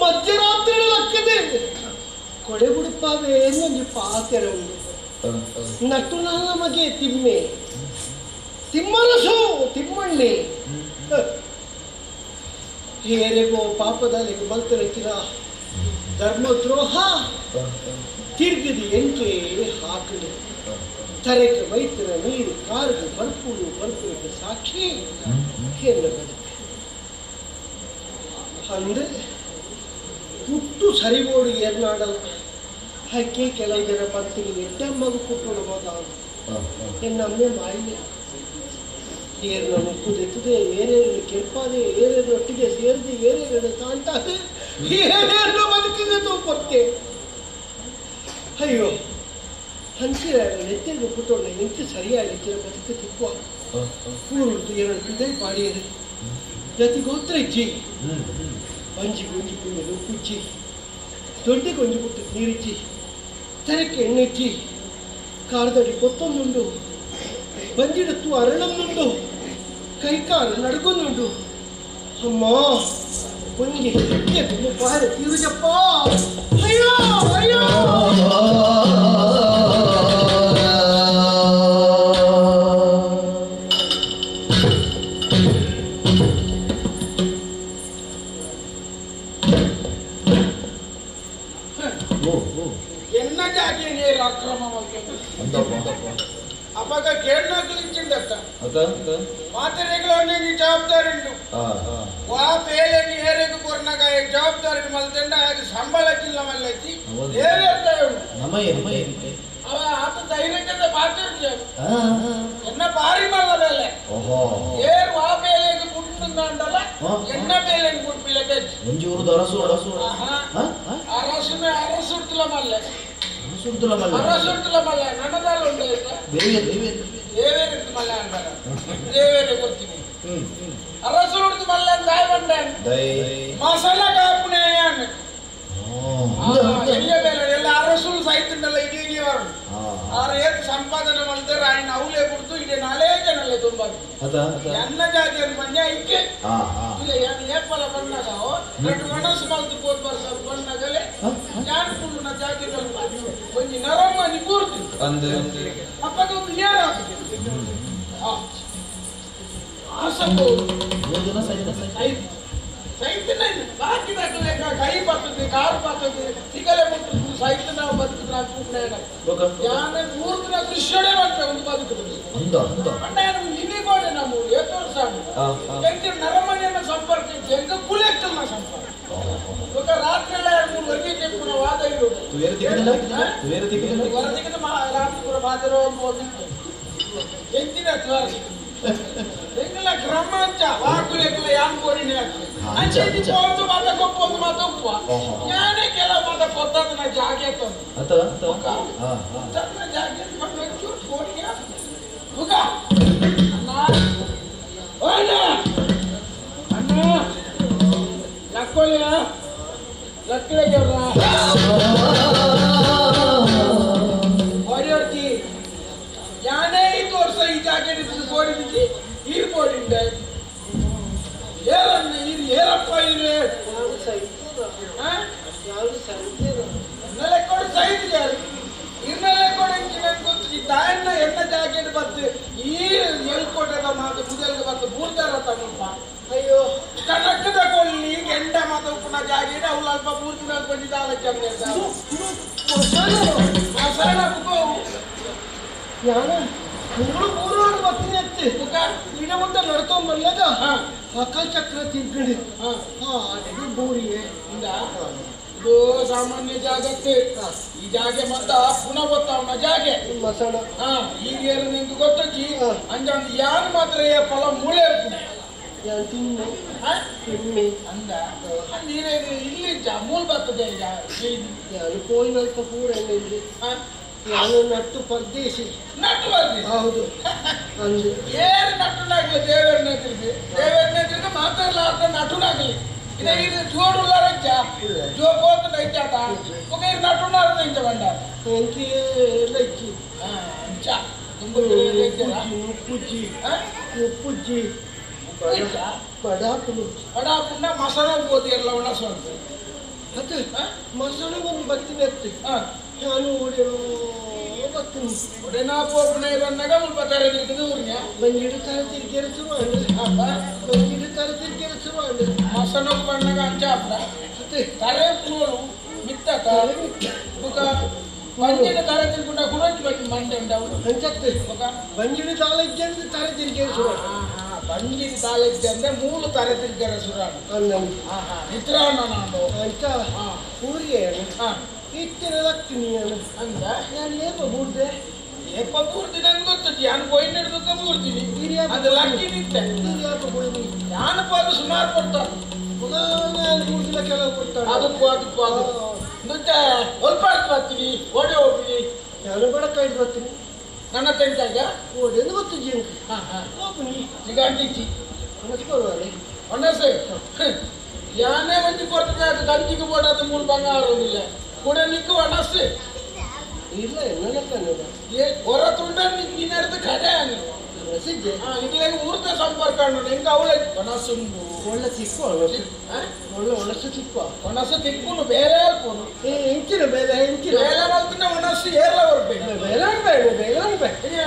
ಮಧ್ಯರಾತ್ರಿ ಲಕ್ಕದೆ ಕೊಡೆ ಬುಡುಪಾವೆ ಒಂಜಿ ಪಾತೆರ ಉಂಡು ನಟು ನನ್ನ ಮಗೆ ತಿಮ್ಮೆ ತಿಮ್ಮರಸು ತಿಮ್ಮಣ್ಣೆ ಹೇರೆಗೋ ಪಾಪದಲ್ಲಿ ಬಲ್ತರಚಿನ ಧರ್ಮದ್ರೋಹ ತಿರುಗಿದ ಎಂಕೆ ಹಾಕಲು ತರೆಗೆ ಬೈತನ ನೀರು ಕಾರ್ಗೆ ಬರ್ಪುಡು ಬರ್ಪುಡಕ್ಕೆ ಸಾಕ್ಷಿ ಹೇಳ ಬದುಕು ಅಂದ್ರೆ ಹುಟ್ಟು ಸರಿಬೋಡು ಏರ್ನಾಡಲ್ಲ ಹಾಕಿ ಕೆಲವು ಜನ ಪಂತಿಗೆ ಎಡ್ಡಮ್ಮಗು ಪುಟ್ಟೋಡು ಮಗ ಎನ್ನಮ್ಮೆ ಮಾಯಿಲೆ ಏರ್ನ ಮುಕ್ಕುದೆತ್ತದೆ ಏರೇನು ಕೆರ್ಪಾದೆ ಏರೇನು ಒಟ್ಟಿಗೆ ಸೇರಿದೆ ಏರೇನು ತಾಂಟಾದೆ ಏನೇನು ಬದುಕಿದೆ ತೋಪತ್ತೆ ಅಯ್ಯೋ ಹಂಚಿರ ನೆತ್ತಿಗೆ ಪುಟ್ಟೋಣ ಎಂಚು ಸರಿಯಾಗಿ ಬದುಕು ತಿಕ್ಕುವ ಊರುಂಟು ಎರಡು ಬಿದ್ದೆ ಪಾಡಿಯರು ಜತಿ ಗೋತ್ರ ಇಜ್ಜಿ ಒಂಜಿ ಗುಂಜಿ ಕುಂಜಿ ಉಪ್ಪುಜ್ಜಿ ದೊಡ್ಡ ಕೊಂಜಿ ಪುಟ್ಟು ನೀರಿಜ್ಜಿ ತರಕ್ಕೆ ಎಣ್ಣೆಜ್ಜಿ ಕಾರ್ದಡಿ ಕೊತ್ತೊಂದುಂಡು ಬಂಜಿಡತ್ತು ಅರಳೊಂದುಂಡು ಕೈಕಾಲು ನಡ್ಕೊಂದುಂಡು ಅಮ್ಮ ಒಂಜಿ ಹೆಜ್ಜೆ ಬಾರೆ ತೀರುಜಪ್ಪ ಅಯ್ಯೋ ಅಯ್ಯೋ ಅವಾಗ ಕೇಳನಾಗ್ಲಿಂಚಿಂದತ್ತ ಮಾತೆರೆಗಳವನಿಗೆ ಜವಾಬ್ದಾರಿ ಉಂಟು ವಾ ಬೇಲೆಗೆ ಏರೆಗೆ ಕೊರ್ನಾಗ ಜವಾಬ್ದಾರಿ ಮಲ್ತಂಡ ಹಾಗೆ ಸಂಬಳಕ್ಕಿಲ್ಲ ಮಲ್ಲೈತಿ ಏರೆ ಅವ ಆತ ಧೈರ್ಯದಿಂದ ಮಾತಾಡ್ತೀವಿ ಎನ್ನ ಭಾರಿ ಮಲ್ಲ ಬೇಲೆ ಏರ್ ವಾ ಬೇಲೆಗೆ ಕುಟ್ಟುಂಡಲ್ಲ ಎನ್ನ ಬೇಲೆಗೆ ಕುಟ್ಪಿಲ್ಲ ಅರಸು ಅರಸುನ ಅರಸುಡ್ತಿಲ್ಲ ಮಲ್ಲೆ ಅರಸುಡ್ತಿಲ್ಲ ಮಲ್ಲೆ ನನ್ನದಲ್ಲ ಉಂಟು ದೇವೇರಿ ಮಲ್ಲ ಅಂತಾರ ದೇವೇರಿ ಕೊಡ್ತೀನಿ ಅರಸುಡ್ದು ಮಲ್ಲ ದಾಯ್ ಬಂಡೆ ಮಸಾಲ ಕಾಪುನೆ ಎಲ್ಲ ಬೇಲೆ ಎಲ್ಲ ಅರಸುಲು ಸಾಯ್ತುಂಡಲ್ಲ ಇಡೀ ಇಡೀವರು ಆರು ಏತ್ ಸಂಪಾದನೆ ಮಾಡ್ತಾರೆ ఆయన ಅವಲೇ ಬಿಡ್ತು ಇಡೀ ನಾಲೇ ಜನಲ್ಲೇ ತುಂಬ ಎನ್ನ ಜಾತಿಯನ್ನು ಬಂದ ಇಕ್ಕೆ ಇಲ್ಲ ಏನು ಏಪಲ ಬಂದಾಗ రెండు ಮನಸ್ಸು ಮಲ್ತು ಪೋದ್ ಬರ್ಸ ಬಂದಾಗಲೇ ಯಾನ್ ಕುಳ್ಳುನ ಜಾತಿ ಒಂಜಿ ನರಮ್ಮನಿ ಕೂರ್ತು ಅಪ್ಪಗ ಒಂದು ಏರಾಗ್ತದೆ ಸೈತನ ಬಾಕಿ ಕೈ ಬರ್ತದೆ ಕಾರು ಬರ್ತದೆ ಸಿಗಲೆ ಮುಟ್ಟುದು ಸೈತನ ಬದುಕುದು ಯಾನ ಮೂರ್ತಿನ ದೃಶ್ಯನೇ ಮಾಡ್ತಾರೆ ಒಂದು ಬದುಕುದು ಅಣ್ಣ ಇಲ್ಲಿಗೋಡೆ ನಮ್ಮ ಏತೋರ್ಸ ನರಮನೆಯನ್ನ ಸಂಪರ್ಕ ಹೆಂಗ ಕುಲೆಕ್ಕಲ್ನ ಸಂಪರ್ಕ ಇವಾಗ ರಾತ್ರಿ ಎಲ್ಲ ಎರಡು ಮೂರು ವರ್ಗೆ ಚೆಪ್ಪುನ ವಾದ ಇರೋದು ಹೊರದಿಗೆ ರಾತ್ರಿ ಪೂರ ಮಾತಾಡೋ ಒಂದು ಎಂತಿನ ಎಂಗಲ ಕ್ರಮಾಂಚ ವಾಕುಲೆಕ್ಕಲ ಯಾನ್ ಕೋರಿನೇ ಆಗ್ತದೆ ಅಂಚೆ ಒಂದು ಮಾತ ಕೊಪ್ಪ ಒಂದು ಮಾತ ಉಪ್ಪ ಯಾನೇ ಕೆಲವು ಮಾತ ಕೊತ್ತದನ ಜಾಗೆ ತಂದು ತನ್ನ ಜಾಗೆ ಒಂಚೂರು ಫೋನಿಗೆ ಮುಖ ಅಣ್ಣ ಅಣ್ಣ ಅಣ್ಣ ಲಕ್ಕೊಳ್ಳಿಯ ಲಕ್ಕಳಿಗೆ ಹೊಡೆಯೋರ್ತಿ ಯಾನೇ ಐದು ವರ್ಷ ಈ ಜಾಕೆಟ್ ಕೋರಿದಿಕ್ಕಿ ಈರು ಕೋರಿಂಡೆ ಏರನ್ನ ಈರು ಏರಪ್ಪ ಇರು ಕೊಡು ಸೈಜ್ ಇನ್ನೆಲ್ಲ ಕೊಡು ನಂಗೆ ಗೊತ್ತು ತಾಯನ್ನ ಎಣ್ಣ ಜಾಕೆಟ್ ಬತ್ತು ಈ ಎಲ್ಕೋಟದ ಮಾತು ಮುದಲ್ಗೆ ಬತ್ತು ಬೂರ್ದಾರ ತಮ್ಮಪ್ಪ ಅಯ್ಯೋ ಕಣಕ್ಕದ ಕೊಳ್ಳಿ ಗೆಂಡ ಮಾತು ಉಪ್ಪುನ ಜಾಕೆಟ್ ಅವಳು ಅಲ್ಪ ಬೂರ್ತಿನ ಕೊಂಡಿದ್ದ ಚಂದ ನಿಂಗಳು ಮೂರು ಬರ್ತೀನಿ ಅತ್ತೆ ಇಡ ಮುಟ್ಟ ನಡ್ಕೊಂಡ್ ಬರ್ಲಾಗ ಅಕಲ್ ಚಕ್ರ ತಿರ್ಗಡಿ ಬೋರಿಗೆ ಇದು ಸಾಮಾನ್ಯ ಜಾಗಕ್ಕೆ ಈ ಜಾಗೆ ಮತ್ತ ಪುನಃ ಗೊತ್ತಾವನ ಜಾಗೆ ಮಸಣ ಈಗ ಏನು ನಿಂಗೆ ಗೊತ್ತಜ್ಜಿ ಅಂಜ ಒಂದು ಯಾರು ಮಾತ್ರ ಫಲ ಮೂಳೆ ತಿಮ್ಮೆ ತಿಮ್ಮೆ ಅಂದ ನೀರೇ ಇಲ್ಲಿ ಮೂಲ ಬರ್ತದೆ ಈಗ ನಾನು ಕೋಯಿನಲ್ಪ ಪೂರ ಇಲ್ಲಿ ನಾನು ನಟ್ಟು ಪರದೇಶಿ ನಟ್ಟು ಪರದೇಶಿ ಹೌದು ಅಂದು ಏನು ನಟ್ಟುನಾಗಲಿ ದೇವರನ್ನ ತಿರುಗಿ ದೇವರನ್ನ ತಿರುಗಿ ಮಾತಾಡಲಾರ್ದ ನಟುನಾಗಲಿ ಇದೇ ಇದು ಜೋಡುಲ್ಲಾರಂಚ ಜೋ ಪೋತು ನೈಚಾಟ ఒక ಇದು ನಟುನಾರ ಇಂಚ ಬಂಡ ಎಂಕಿ ಎಲ್ಲ ಇಚ್ಚಿ ಅಂಚ ತುಂಬ ಉಪ್ಪುಜ್ಜಿ ಉಪ್ಪುಜ್ಜಿ ಬಡಾಪುಲು ಬಡಾಪುಂಡ ಮಸಣ ಬೋದಿ ಎಲ್ಲ ಒಣಸು ಅಂತ ಅತ್ತೆ ಮಸಣ ಒಂದು ಬರ್ತೀನಿ ಅತ್ತೆ ನಾನು ಓಡಿರೋ ಬರ್ತೀನಿ ಒಡೆನಾ ಪೋಪುನ ಬಂದಾಗ ಮುಲ್ಪ ತರ ತಿರುಗಿದೆ ಊರಿನ ಬಂಜಿಡು ತರ ತಿರುಗಿರ ಶುರು ಬಂಜಿಡು ತರ ತಿರುಗಿರ ಶುರು ಮಸಣಕ್ಕೆ ಬಂದಾಗ ಅಂಚ ಅಪ್ಪ ಅತ್ತೆ ತರೆ ಪೂರು ಮಿತ್ತ ಬುಕ ಬಂಜಿಡು ತರ ತಿರುಗುಂಡ ಕುರಂಜಿ ಬಂಜಿ ಮಂಡೆ ಉಂಡವು ಅಂಚತ್ತೆ ಬಂಜಿಡು ತಾಳ ಇದ್ದೆ ತರ ತಿರುಗಿರ ಶುರು ಬಂಜಿಡು ತಾಳ ಇದ್ದೆ ಅಂದ್ರೆ ಮೂಲು ತರ ತಿರುಗಿರ ಶುರು ನಿತ್ರಾಣ ನಾನು ಅಂಚ ಊರಿಗೆ ಇತ್ತಿನ ಲಕ್ಕಿನಿ ಅಂದ ನಾನು ಏಪ ಬೂರ್ದೆ ಏಪ ಬೂರ್ದಿ ನನ್ಗೆ ಗೊತ್ತು ನಾನು ಕೊಯ್ನ ಹಿಡಿದಕ್ಕ ಬೂರ್ತೀನಿ ಅದು ಲಕ್ಕಿ ನಿಂತೆ ಯಾಪ ಕೊಯ್ನಿ ನಾನು ಪಾದು ಸುಮಾರು ಕೊಡ್ತಾನೆ ನಾನು ಬೂರ್ದಿಲ್ಲ ಕೆಲವು ಕೊಡ್ತಾನೆ ಅದಕ್ಕೂ ಅದಕ್ಕೂ ಅದು ಮತ್ತೆ ಒಲ್ಪ ಬರ್ತೀನಿ ಓಡಿ ಹೋಗ್ತೀನಿ ನಾನು ಬಡಕ ಹಿಡ್ದು ಬರ್ತೀನಿ ನನ್ನ ತೆಂಕಾಗ ಓಡಿ ಎಂದು ಗೊತ್ತು ಜೀವನ ಹೋಗ್ನಿ ನಿಗಾಂಟಿಚ್ಚಿ ಒಣಸ್ಕೊಡುವಲ್ಲಿ ಒಣಸೆ ಯಾನೇ ಒಂಜಿ ಕೊಡ್ತದೆ ಅದು ಗಂಜಿಗೆ ಬೋಡಾದ ಮೂರು ಬಂಗಾರ ಇಲ್ಲ ಕೂಡ ನಿಕ್ಕು ಒಣಸೆ ಇಲ್ಲ ಎನ್ನ ಏ ಹೊರ ತುಂಡ ನಿನ್ನೆಡ್ದು ಕಡೆ ಒಣಸಿದ್ದೆ ಇಡ್ಲಾಗ ಊರ್ದ ಸಂಪರ್ಕ ಅಣ್ಣ ಹೆಂಗ ಅವಳೆ ಒಣಸುಂಡು ಒಳ್ಳೆ ತಿಕ್ಕು ಒಳ್ಳೆ ಒಣಸು ತಿಕ್ಕು ಒಣಸು ತಿಕ್ಕುನು ಬೇರೆ ಅಲ್ಪುನು ಎಂಚಿನ ಬೇಲೆ ಎಂಚಿನ ಬೇಲೆ ಮಲ್ತಿನ ಒಣಸು ಏರ್ಲ ಬರ್ಬೇಕು ಬೇಲೆ ಬೇಡ ಬೇಲೆ ಬೇಡ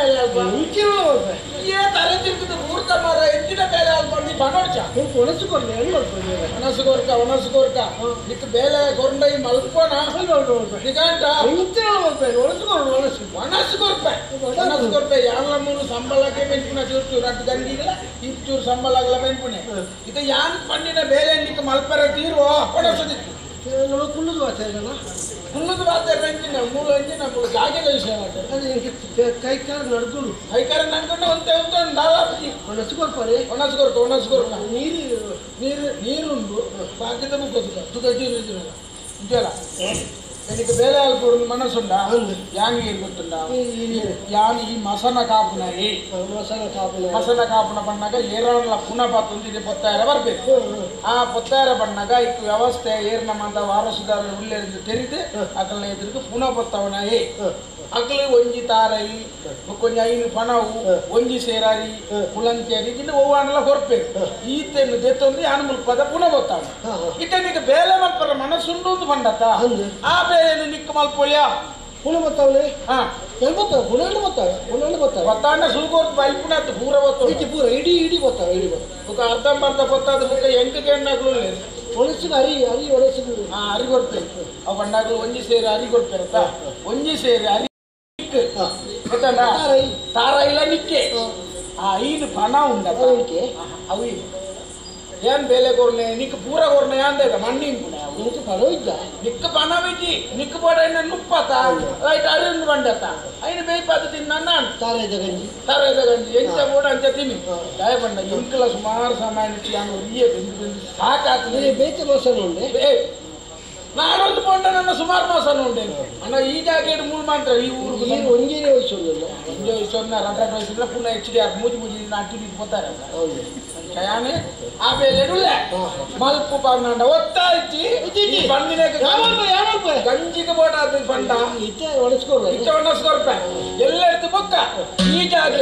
ಎಂಚಿನ ಬರ್ಬೇಕು ಏ ತಲೆ ತಿರುಗಿದ ಊರ್ದ ಮರ ಎಂಚಿನ ಬೇಲೆ ಅಲ್ಪಂದು ಬನೋಡ್ಚ ಒಣಸು ಕೊಡ್ಲಿ ಹೆಂಗ್ ಮಾಡ್ಕೊಂಡು ಒಣಸು ಕೊರ್ಕ ಒಣಸು ಕೊರ್ಕ ನಿಕ್ ಬೇಲೆ ಕೊರಂಡೈ ಮಲ್ಪೋಣ ನಿಗಂಟ ಎಂಚಿನ ಬರ್ಬೇಕು ಒಣಸು ಕೊಡು ಒಣಸು ಒಣಸು ಕೊರ್ಪೆ ಒಣಸು ಕೊರ್ಪೆ ಯಾನ್ಲ ಮೂರು ಸಂಬಳಕ್ಕೆ ಮೆನ್ಪುನ ಚೂರು ಚೂರು ಅಟ್ಟು ಗಂಡಿಗಳ ಇಚ್ಚೂರು ಸಂಬಳಗಳ ಮೆನ್ಪುಣೆ ಇದು ಯಾನ್ ಪಣ್ಣಿನ ಬೇಲೆ ನಿಕ್ ಮಲ್ಪರ ತೀರ್ವೋ ಒಣಸದಿತ್ತು ನಮ್ಮ ಕುಲ್ಲುದು ವಾತಾವರಣ ಕುಲ್ಲುದು ವಾತಾವರಣ ಅಂಚಿನ ಮೂರು ಅಂಚಿನ ಮೂರು ಜಾಗೆದ ವಿಷಯ ಅದೇ ಕೈಕಾರ ನಡ್ಕೊಂಡು ಕೈಕಾರ ನಡ್ಕೊಂಡು ಒಂತೆ ಒಂದು ದಾಲಾಪತಿ ಒಣಸು ಕೊರ್ಪಾರೆ ಒಣಸು ಕೊರ್ಕ ಒಣಸು ಕೊರ್ಕ ನೀರು ನೀರು ನೀರುಂಡು ಬಾಕಿದ ಮುಕ್ಕೋದು ತುಗ ಚೂರು ಇದ್ರಲ್ಲ ಇದೆಲ್ಲ എനിക്ക് ಬೇಲೆ ಅಲ್ಪುಡು ಮನಸ್ಸುಂಡ ಯಾನಿಗೆ ಗೊತ್ತುಂಡ ಯಾನ್ ಈ ಮಸನ ಕಾಪುನ ಮಸನ ಕಾಪುನ ಬಣ್ಣಾಗ ಏರಾಣಲ ಪುನಃ ಪಾತೊಂದು ಇದೆ ಪೊತ್ತಾಯರ ಬರ್ಬೇಕು ಆ ಪೊತ್ತಾಯರ ಬಣ್ಣಾಗ ಇಕ್ ವ್ಯವಸ್ಥೆ ಏರ್ನ ಮಂದ ವಾರಸುದಾರ ಉಲ್ಲೇರಿದ್ದು ತೆರಿದು ಅಕಲ್ನ ಎದುರಿಗೆ ಪುನಃ ಪೊತ್ತವನ ಏ ಅಕಲು ಒಂಜಿ ತಾರೈ ಕೊಂಜ ಐನು ಪಣವು ಒಂಜಿ ಸೇರಾರಿ ಕುಳಂಚೇರಿ ಇನ್ನು ಒವ್ವಾಣಲ ಕೊರ್ಪೇರು ಈತೆನ್ನು ದೆತ್ತೊಂದು ಯಾನ್ ಮುಲ್ಪದ ಪುನಃ ಗೊತ್ತಾವ ಇಟ್ಟನಿಗೆ ಬೇಲೆ ಮಲ್ಪರ ಮನಸ್ಸುಂಡು ಒಂದು ಬಂಡತ ಆ ಬೇಲೆ ನಿಕ್ಕ ಮಲ್ಪೊಳ್ಯ ಪುನಃ ಬತ್ತಾವನೆ ಹಾ ಗೊತ್ತಾವ ಪುನಃ ಬತ್ತಾವ ಪುನಃ ಬತ್ತಾವ ಬತ್ತಾಂಡ ಸುಲ್ಕೋರ್ತು ಬೈಪುನಾತು ಪೂರ ಬತ್ತಾವ ಇಜ್ಜಿ ಪೂರ ಇಡೀ ಇಡೀ ಬತ್ತಾವ ಇಡೀ ಬತ್ತಾವ ಬುಕ್ಕ ಅರ್ಧಂಬರ್ಧ ಬತ್ತಾದ ಬುಕ್ಕ ಎಂಟು ಕೆಣ್ಣಾಗ್ಲು ಒಣಸಿಗೆ ಅರಿ ಅರಿ ಒಣಸಿಗೆ ಹಾ ಅರಿ ಕೊಡ್ತೇವೆ ಅವು ಬಣ್ಣಾಗ್ಲು ಒಂಜಿ ಸೇರಿ ಅರಿ ಕೊಡ್ತೇರತ್ತ ಒಂಜಿ ಸೇರಿ ಅರಿ ಗೊತ್ತಣ್ಣ ತಾರ ಇಲ್ಲ ನಿಕ್ಕೆ ಆ ಐದು ಪಣ ಉಂಡ ಅವು ಏನ್ ಬೇಲೆ ಕೊರ್ನೆ ನಿಕ್ ಪೂರ ಕೊರ್ನೆ ಅಂದ ಮಣ್ಣಿನ ನಿಕ್ಕ ಪಣ ಇದ್ದ ನಿಕ್ಕ ಪಣ ಬಿಜ್ಜಿ ನಿಕ್ಕ ಪೋಡ ಇನ್ನ ನುಪ್ಪತ ರೈಟ್ ಅರಿಂದು ಬಂಡತ ಐನು ಬೇಯ್ಪಾತ ತಿನ್ನ ನಾನು ತಾರೇದ ಗಂಜಿ ತಾರೇದ ಗಂಜಿ ಎಂಚ ಬೋಡ ಅಂಚ ತಿನ್ನಿ ದಯ ಬಂಡ ಇಂಕಲ ಸುಮಾರು ಸಮಯ ನಾನು ಒರಿಯೇ ಬೆಂದು ಬೆಂದು ಸಾಕಾಗ್ತದೆ ಬೇತೆ ಮೋಸನ ಉಂಡೆ ನಾನೊಂದು ಪೊಂಡ ನನ್ನ ಸುಮಾರು ಮಾಸನ ಉಂಡೆ ಅಣ್ಣ ಈ ಜಾಗ ಮೂರು ಮಾತ್ರ ಈ ಊರು ಒಂಜೇನೆ ವಯಸ್ಸು ಒಂಜೇ ವಯಸ್ಸು ರಡ್ಡ ವಯಸ್ಸಿಲ್ಲ ಪುನಃ ಎಚ್ ಡಿ ಆರ್ ಮೂಜಿ ಮೂಜಿ ನಾಟಿ ಪೋತಾರೆ ಯಾನೆ ಆ ಬೇಲೆ ಮಲ್ಪು ಪನ್ನಂಡ ಒತ್ತಾಯ್ತಿ ಬಣ್ಣಿನ ಗಂಜಿಗೆ ಬೋಟ ಅದು ಬಂಡ ಇತ್ತೆ ಒಣಸ್ಕೊರ್ಪ ಇತ್ತೆ ಒಣಸ್ಕೊರ್ಪ ಎಲ್ಲೆಡ್ತು ಬೊಕ್ಕ ಈ ಜಾಗ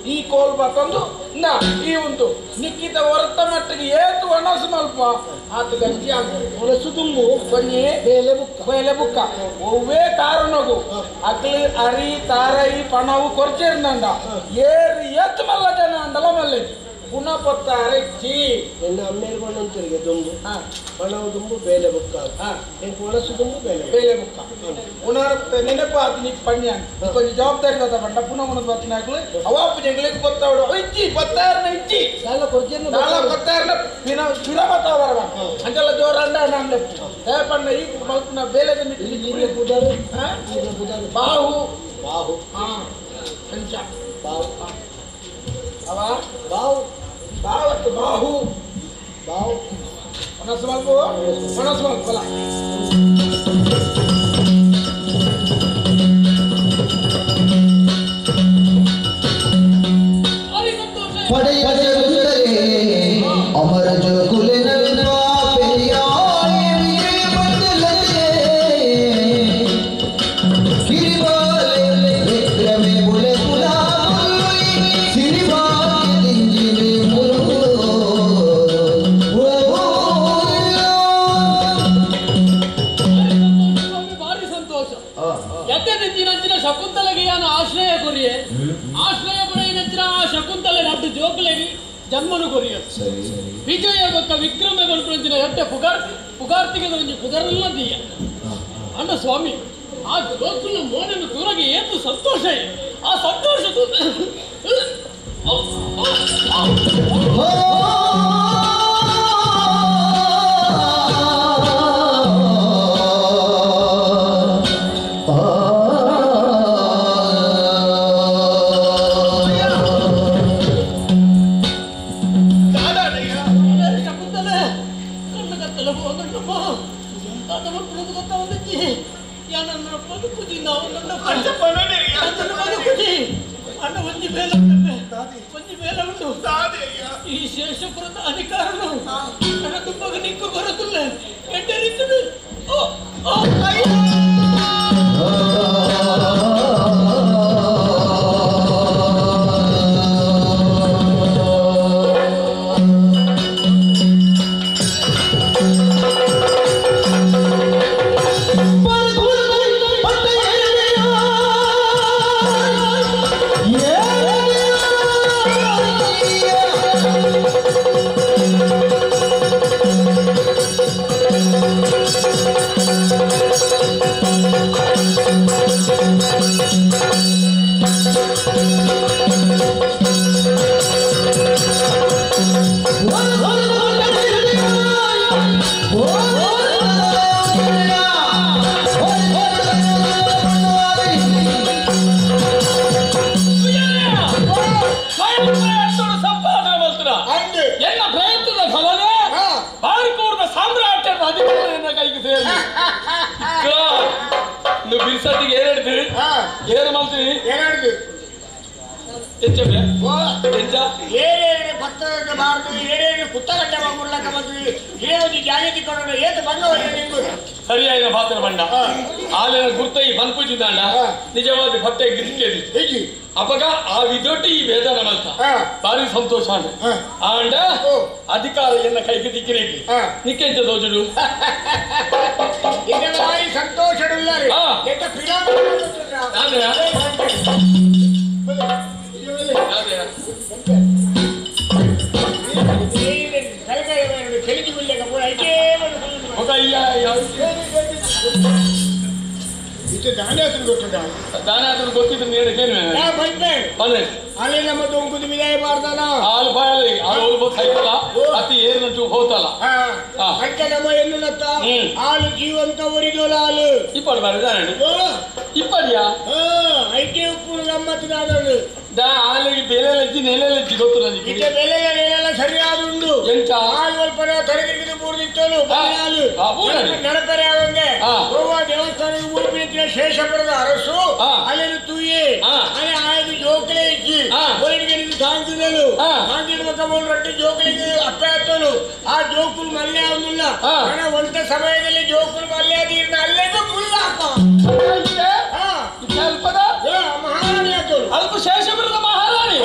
ಈ ಕೋಲ್ ಬತ್ತೊಂದು ನಾ ಈ ಉಂಟು ನಿಕ್ಕಿತ ಹೊರತ ಮಟ್ಟಿಗೆ ಏತು ಒಣಸು ಮಲ್ಪ ಆತ ಗಂಜಿ ಆಗ ಒಣಸು ತುಂಬು ಬನ್ನಿ ಬೇಲೆ ಬುಕ್ಕ ಬೇಲೆ ಬುಕ್ಕ ಒವ್ವೇ ಕಾರಣಗು ಅಕ್ಲಿ ಅರಿ ತಾರೈ ಪಣವು ಕೊರ್ಚೇರ್ನಂಡ ಏರು ಏತು ಮಲ್ಲ ಜನ ಅಂಡಲ ಮಲ್ಲೆ ಪುನಃ ಪೊತ್ತಾರೆ ಚಿ ಎನ್ನ ಅಮ್ಮೇರು ಬಣ್ಣಂತರಿಗೆ ದುಂಬು ಪಣವು ದುಂಬು ಬೇಲೆ ಬುಕ್ಕ ಎಂಕ್ ಒಣಸು ದುಂಬು ಬೇಲೆ ಬೇಲೆ ಬುಕ್ಕ ಉಣಾರ ನೆನಪು ಆತು ನೀ ಪಣ್ಯ ಕೊಂಚ ಜವಾಬ್ದಾರಿ ತಾತ ಬಂಡ ಪುನಃ ಉಣದು ಬತ್ತಿನಾಗ್ಲು ಅವಾಪು ಜಂಗ್ಲಿಗೆ ಗೊತ್ತಾವಡು ಇಜ್ಜಿ ಪತ್ತಾರನ ಇಜ್ಜಿ ದಾಲ ಕೊರ್ಜೆನ ದಾಲ ಪತ್ತಾರನ ಪಿನ ಪಿರ ಬತ್ತಾವರ ಅಂಚಲ ಜೋರ ಅಂಡ ನಾನು ಪಣ್ಣ ಈ ಮಲ್ಪುನ ಬೇಲೆದ ಮಿತ್ತಿ ಈರ್ಲೆ ಪುದಾರು ಬಾಹು ಬಾಹು ಹಾ ಅಂಚ ಬಾಹು ಅವ ಬಾಹು ಬಾವತ್ತು ಬಾಹು ಬಾಹು ಮನಸ್ಸು ಮಲ್ಪು ಮನಸ್ಸು ಮಲ್ಪಲ್ಲ ಅಮರ ಜೋಕುಲೆ ಆಶ್ರಯ ಕೊರಿಯೆ ಆಶ್ರಯ ಕೊರೆಯ ಆ ಶಕುಂತಲೆ ನಟ್ಟು ಜೋಕುಲೆಗೆ ಜನ್ಮನು ಕೊರಿಯ ವಿಜಯ ಬೊಕ್ಕ ವಿಕ್ರಮ ಬಲ್ಪುನಂಚಿನ ಎಡ್ಡೆ ಪುಗಾರ್ತಿ ಪುಗಾರ್ತಿಗೆ ಒಂಜಿ ಪುದರಲ್ಲ ದೀಯ ಅಣ್ಣ ಸ್ವಾಮಿ ಆ ಜೋಕುಲ ಮೋನನ್ನು ತೂರಗೆ ಏತು ಸಂತೋಷ ಆ ಸಂತೋಷ ಈ ಶೇಷಪುರದ ಅಧಿಕಾರನು ನನ್ನ ತುಂಬಗ ನಿಕ್ಕು ಬರುತ್ತಿಲ್ಲ ಎಡ್ಡರಿಸುದು ಸಾಮ್ರಾಟ್ಯದ ಅಧಿಕಾರ ಕೈಗೆ ಸೇರಿ. ನೀವು ಬಿರ್ಸತ್ತಿಗೆ ಏರೆಡ್ದು ಏರು ಮಲ್ತೀವಿ ಏನಾಡ್ದು ಎಂಚ ಎಂಚ ಏರೇನು ಭಕ್ತರಿಗೆ ಬಾರ್ದು ಏರೇನು ಕುತ್ತಗಡ್ಡೆ ಮುರ್ಲಕ್ಕ ಬಂದ್ವಿ ಏ ಜಾಗ ತಿಕ್ಕೊಂಡು ಏತು ಬಂಗವಲ್ಲ ನಿಂಗು ಸರಿಯಾದ ಪಾತ್ರ ಬಂಡ ಆಲಿನ ಗುರ್ತೈ ಬನ್ಪೂಜಿದಾಂಡ ನಿಜವಾದ ಭಕ್ತ ಗಿರಿಕೇದಿ ಅಪಗ ಆ ವಿದೊಟ್ಟಿ ಈ ವೇದನ ಮಲ್ತ ಭಾರಿ ಸಂತೋಷ ಆಂಡ ಅಧಿಕಾರ ಎನ್ನ ಕೈಗೆ ದಿಕ್ಕಿರೇಗಿ ನಿಕ್ಕೆಂಚ ದೋಜುಡು ಇದನ್ನ ಭಾರಿ ಸಂತೋಷಡುಲ್ಲಾರಿ ಎಂತ ದಾನಾದ್ರು ಗೊತ್ತಿದ್ರೆ ನೀಡು ಅಲ್ಲಿ ನಮ್ಮ ದೊಂಕುದು ವಿದಾಯ ಮಾಡ್ದಲ್ಲ ಹಾಲು ಬಾಯಲ್ಲಿ ಹಾಲು ಸೈಕಲ ಅತಿ ಏರಿನಂಟು ಹೋತಲ್ಲ ಅಂಕ ನಮ್ಮ ಎನ್ನುನತ್ತ ಹಾಲು ಜೀವಂತ ಒರಿದೋಲ ಹಾಲು ಇಪ್ಪಡು ಬಾರಿ ದಾನಂಡು ಇಪ್ಪಡಿಯಾ ಐಕೆ ಉಪ್ಪು ಗಮ್ಮತ್ತು ದಾನಂಡು ಹಾಲಿಗೆ ಬೆಲೆ ಲಜ್ಜಿ ನೆಲೆ ಲಜ್ಜಿ ಗೊತ್ತು ನನಗೆ ಇತ್ತೆ ಬೆಲೆ ನೆಲೆಲ್ಲ ಸರಿಯಾದ ಉಂಡು ಎಂತ ಹಾಲು ಸ್ವಲ್ಪ ತರಗಿರಿದು ಮೂರ್ದಿತ್ತೋಲು ಹಾಲು ನಡಪರೆ ಆವಂಗೆ ಗೋವಾ ದೇವಸ್ಥಾನಕ್ಕೆ ಊರು ಶೇಷಪುರದ ಅರಸು ಅಲ್ಲಿ ತೂಯಿ ಅಲ್ಲಿ ಆಯ್ದು ಜೋಕಲೆ ಇಜ್ಜಿ ಒಳಗೆ ಸಾಂತಿದಳು ಸಾಂತಿದ ರೊಟ್ಟಿ ಜೋಕಲಿಗೆ ಅಪ್ಪ ಆತೋಲು ಆ ಜೋಕುಲು ಮಲ್ಯ ಅವನಿಲ್ಲ ಒಂದ ಸಮಯದಲ್ಲಿ ಜೋಕುಲು ಮಲ್ಯ ತೀರ್ನ ಅಲ್ಲೇಗೂ ಮುಲ್ಲಾಪ ಮಹಾರಾಣಿ ಆತೋಲು ಅಲ್ಪ ಶೇಷಪುರದ ಮಹಾರಾಣಿ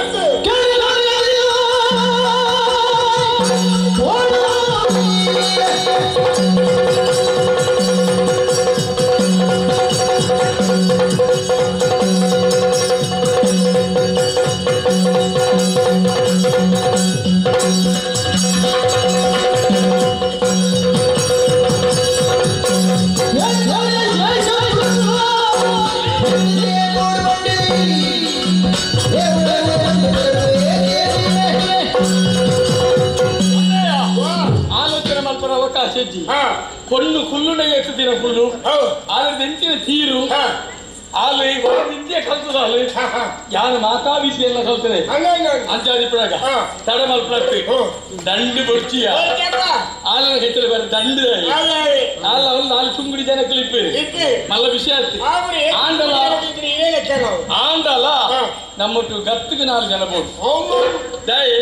ಕೊಣ್ಣು ಕುಲ್ಲುನ ಎತ್ತು ದಿನ ಕುಲ್ಲು ಆದ್ರೆ ನೆಂಚಿನ ತೀರು ಅಲ್ಲಿ ನಿಂಚೆ ಕಲ್ತದಾಲು ಯಾರು ಮಾತಾ ವಿದ್ಯೆ ಎಲ್ಲ ಕಲ್ತನೆ ಅಂಚಾದಿ ಪಡಗ ತಡ ಮಲ್ಪಡತ್ತಿ ದಂಡು ಬೊಡ್ಚಿಯ ಆಲ ಹೆಚ್ಚಳ ಬೇರೆ ದಂಡು ಆಲ ಅವ್ರು ನಾಲ್ಕು ಚುಂಗುಡಿ ಜನ ಕ್ಲಿಪ್ ಮಲ್ಲ ವಿಷಯ ಆಂಡಲ ಆಂಡಲ ನಮ್ಮೊಟ್ಟು ಗತ್ತಿಗೆ ನಾಲ್ಕು ಜನ ಬೋಡು ದಯ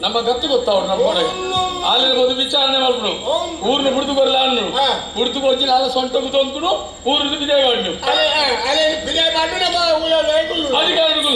ನಮ್ಮ ಗತ್ತು ಗೊತ್ತವ್ರು ನಮ್ಮ ಒಳಗೆ ಆಲಿನ ಬಂದು ವಿಚಾರಣೆ ಮಾಡ್ಬಿಡು ಊರ್ನ ಬಿಡ್ದು ಬರಲ್ಲ ಅನ್ನು ಬಿಡ್ದು ಕೊಚ್ಚಿ ನಾಲ್ ಸೊಂಟ ಕುತ್ತೊಂದ್ಬಿಡು ಊರ್ನ ಬಿಜಯ ಮಾಡ್ಡು ಅಧಿಕಾರಿಗಳು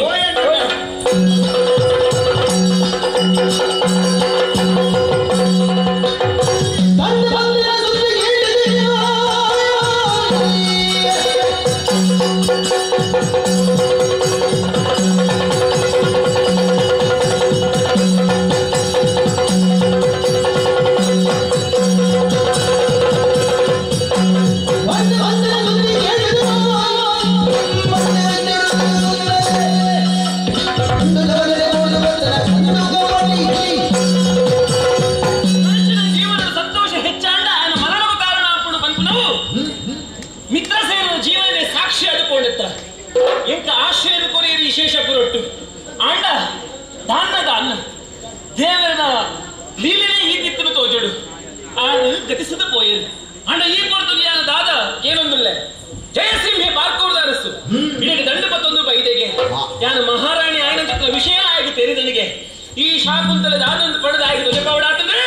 ದೇವರ ಲೀಲೆನೇ ಈ ತಿತ್ತನು ತೋಜಡು ಆಳು ಗತಿಸದ ಪೋಯರು ಅಂಡ ಈ ಪೊರ್ತುಗೆ ದಾದ ಏನೊಂದುಲ್ಲೆ ಜಯಸಿಂಹೆ ಬಾರ್ಕೋರ್ದ ಅರಸು ಇಡೀ ದಂಡು ಪತ್ತೊಂದು ಬೈದೆಗೆ ಯಾನು ಮಹಾರಾಣಿ ಆಯ್ನಂತ ವಿಷಯ ಆಗಿ ತೆರಿದನಿಗೆ ಈ ಶಾಕುಂತಲ ದಾದೊಂದು ಪಡೆದ ಆಗಿ ದೊಡ್ಡಪಾವಡಾತಂದ್ರೆ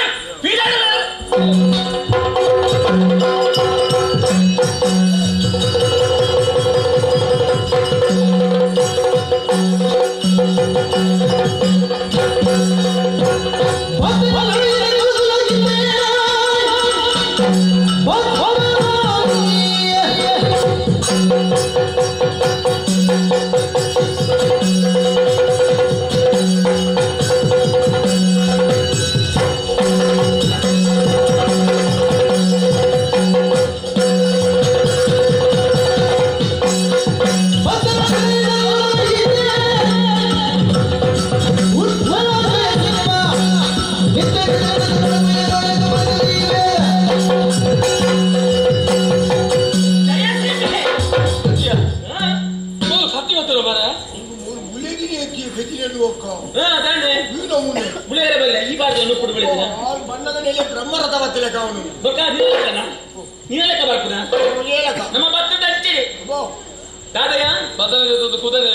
ದಾದಯ್ಯ ಬದನೆ ಕುದನೆ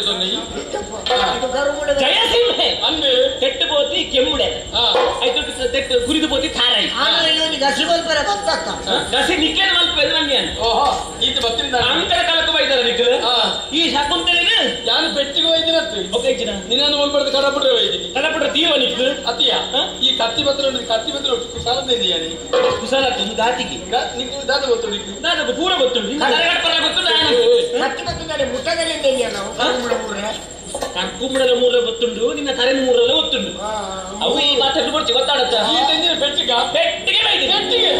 ಜಯಸಿಂಹೆ ಅಂದು ತೆಟ್ಟು ಪೋತಿ ಕೆಮ್ಮುಡೆ ಆಯ್ತು ತೆಟ್ಟು ಕುರಿದು ಪೋತಿ ಥಾರೈ ಗಸಿ ಮಲ್ಪರೆ ಬತ್ತಕ್ಕ ಗಸಿ ನಿಕ್ಕೇನು ಮಲ್ಪೆ ನಂಗೆ ಓಹೋ ಈತ ಬತ್ತಿನ ಅಂಕರ ಕಲಕ ಬೈದಾರ ನಿಕ್ಕಲು ಈ ಶಕುಂತಲೆಗೆ ನಾನು ಪೆಟ್ಟಿಗೆ ಒಯ್ದಿನತ್ತು ಓಕೆ ನಿನ್ನನ್ನು ಒಲ್ಪಡ್ದು ಕಡಪುಟ್ರೆ ಒಯ್ದಿನಿ ಕಡಪುಟ್ರೆ ತೀವ ನಿಕ್ಕು ಅತಿಯ ಈ ಕತ್ತಿ ಪತ್ರ ಉಂಟು ಕತ್ತಿ ಪತ್ರ ಉಂಟು ಕುಶಾಲ ಇದೆಯಾ ನೀ ಕುಶಾಲ ಒಂದು ಗಾತಿಗೆ ನಿಕ್ಕು ದಾದ ಗೊತ್ತುಂಟು ನಿಕ್ಕು ದಾದ ಪೂರ ಗೊತ್ತುಂಟು ಗೊತ್ತುಂಟು ಕತ್ತಿ ಪತ್ರ ಮುಟ್ಟಗಲಿಂದ ನಾವು ಕರ್ಕುಂಬಳದ ಮೂರ ಗೊತ್ತುಂಟು ನಿನ್ನ ತಲೆ ಮೂರಲ್ಲ ಗೊತ್ತುಂಟು ಅವು ಈ ಮಾತಾಡ್ತು ಕೊಡ್ತಿ ಗೊತ್ತಾಡತ್ತ ಪೆಟ್ಟಿಗೆ ಪೆಟ್ಟಿಗೆ ಪೆಟ್ಟಿಗೆ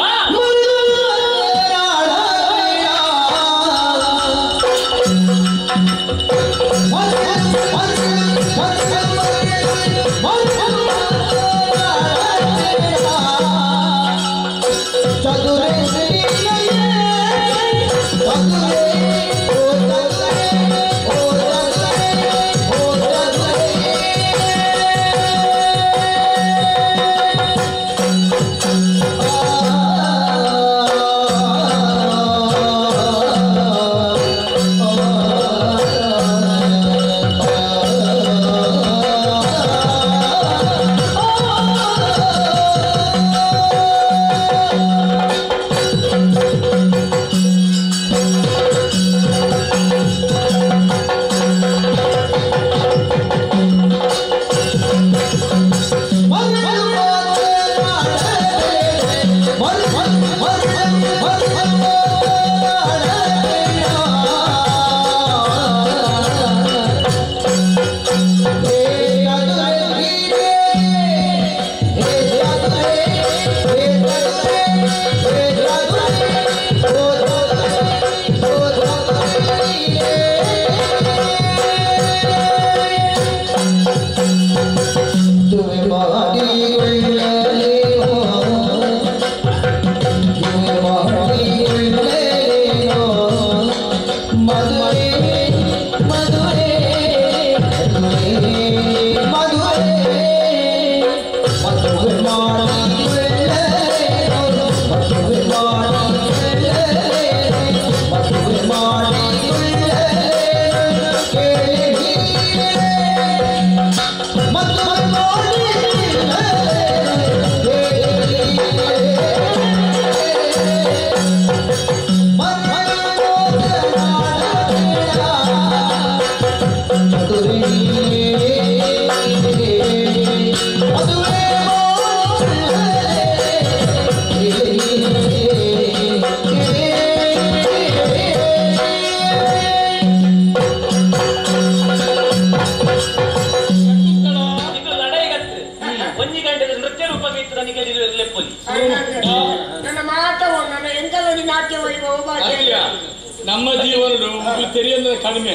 ನಮ್ಮ ಜೀವನಡು ತೆರೆಯಂದ್ರೆ ಕಡಿಮೆ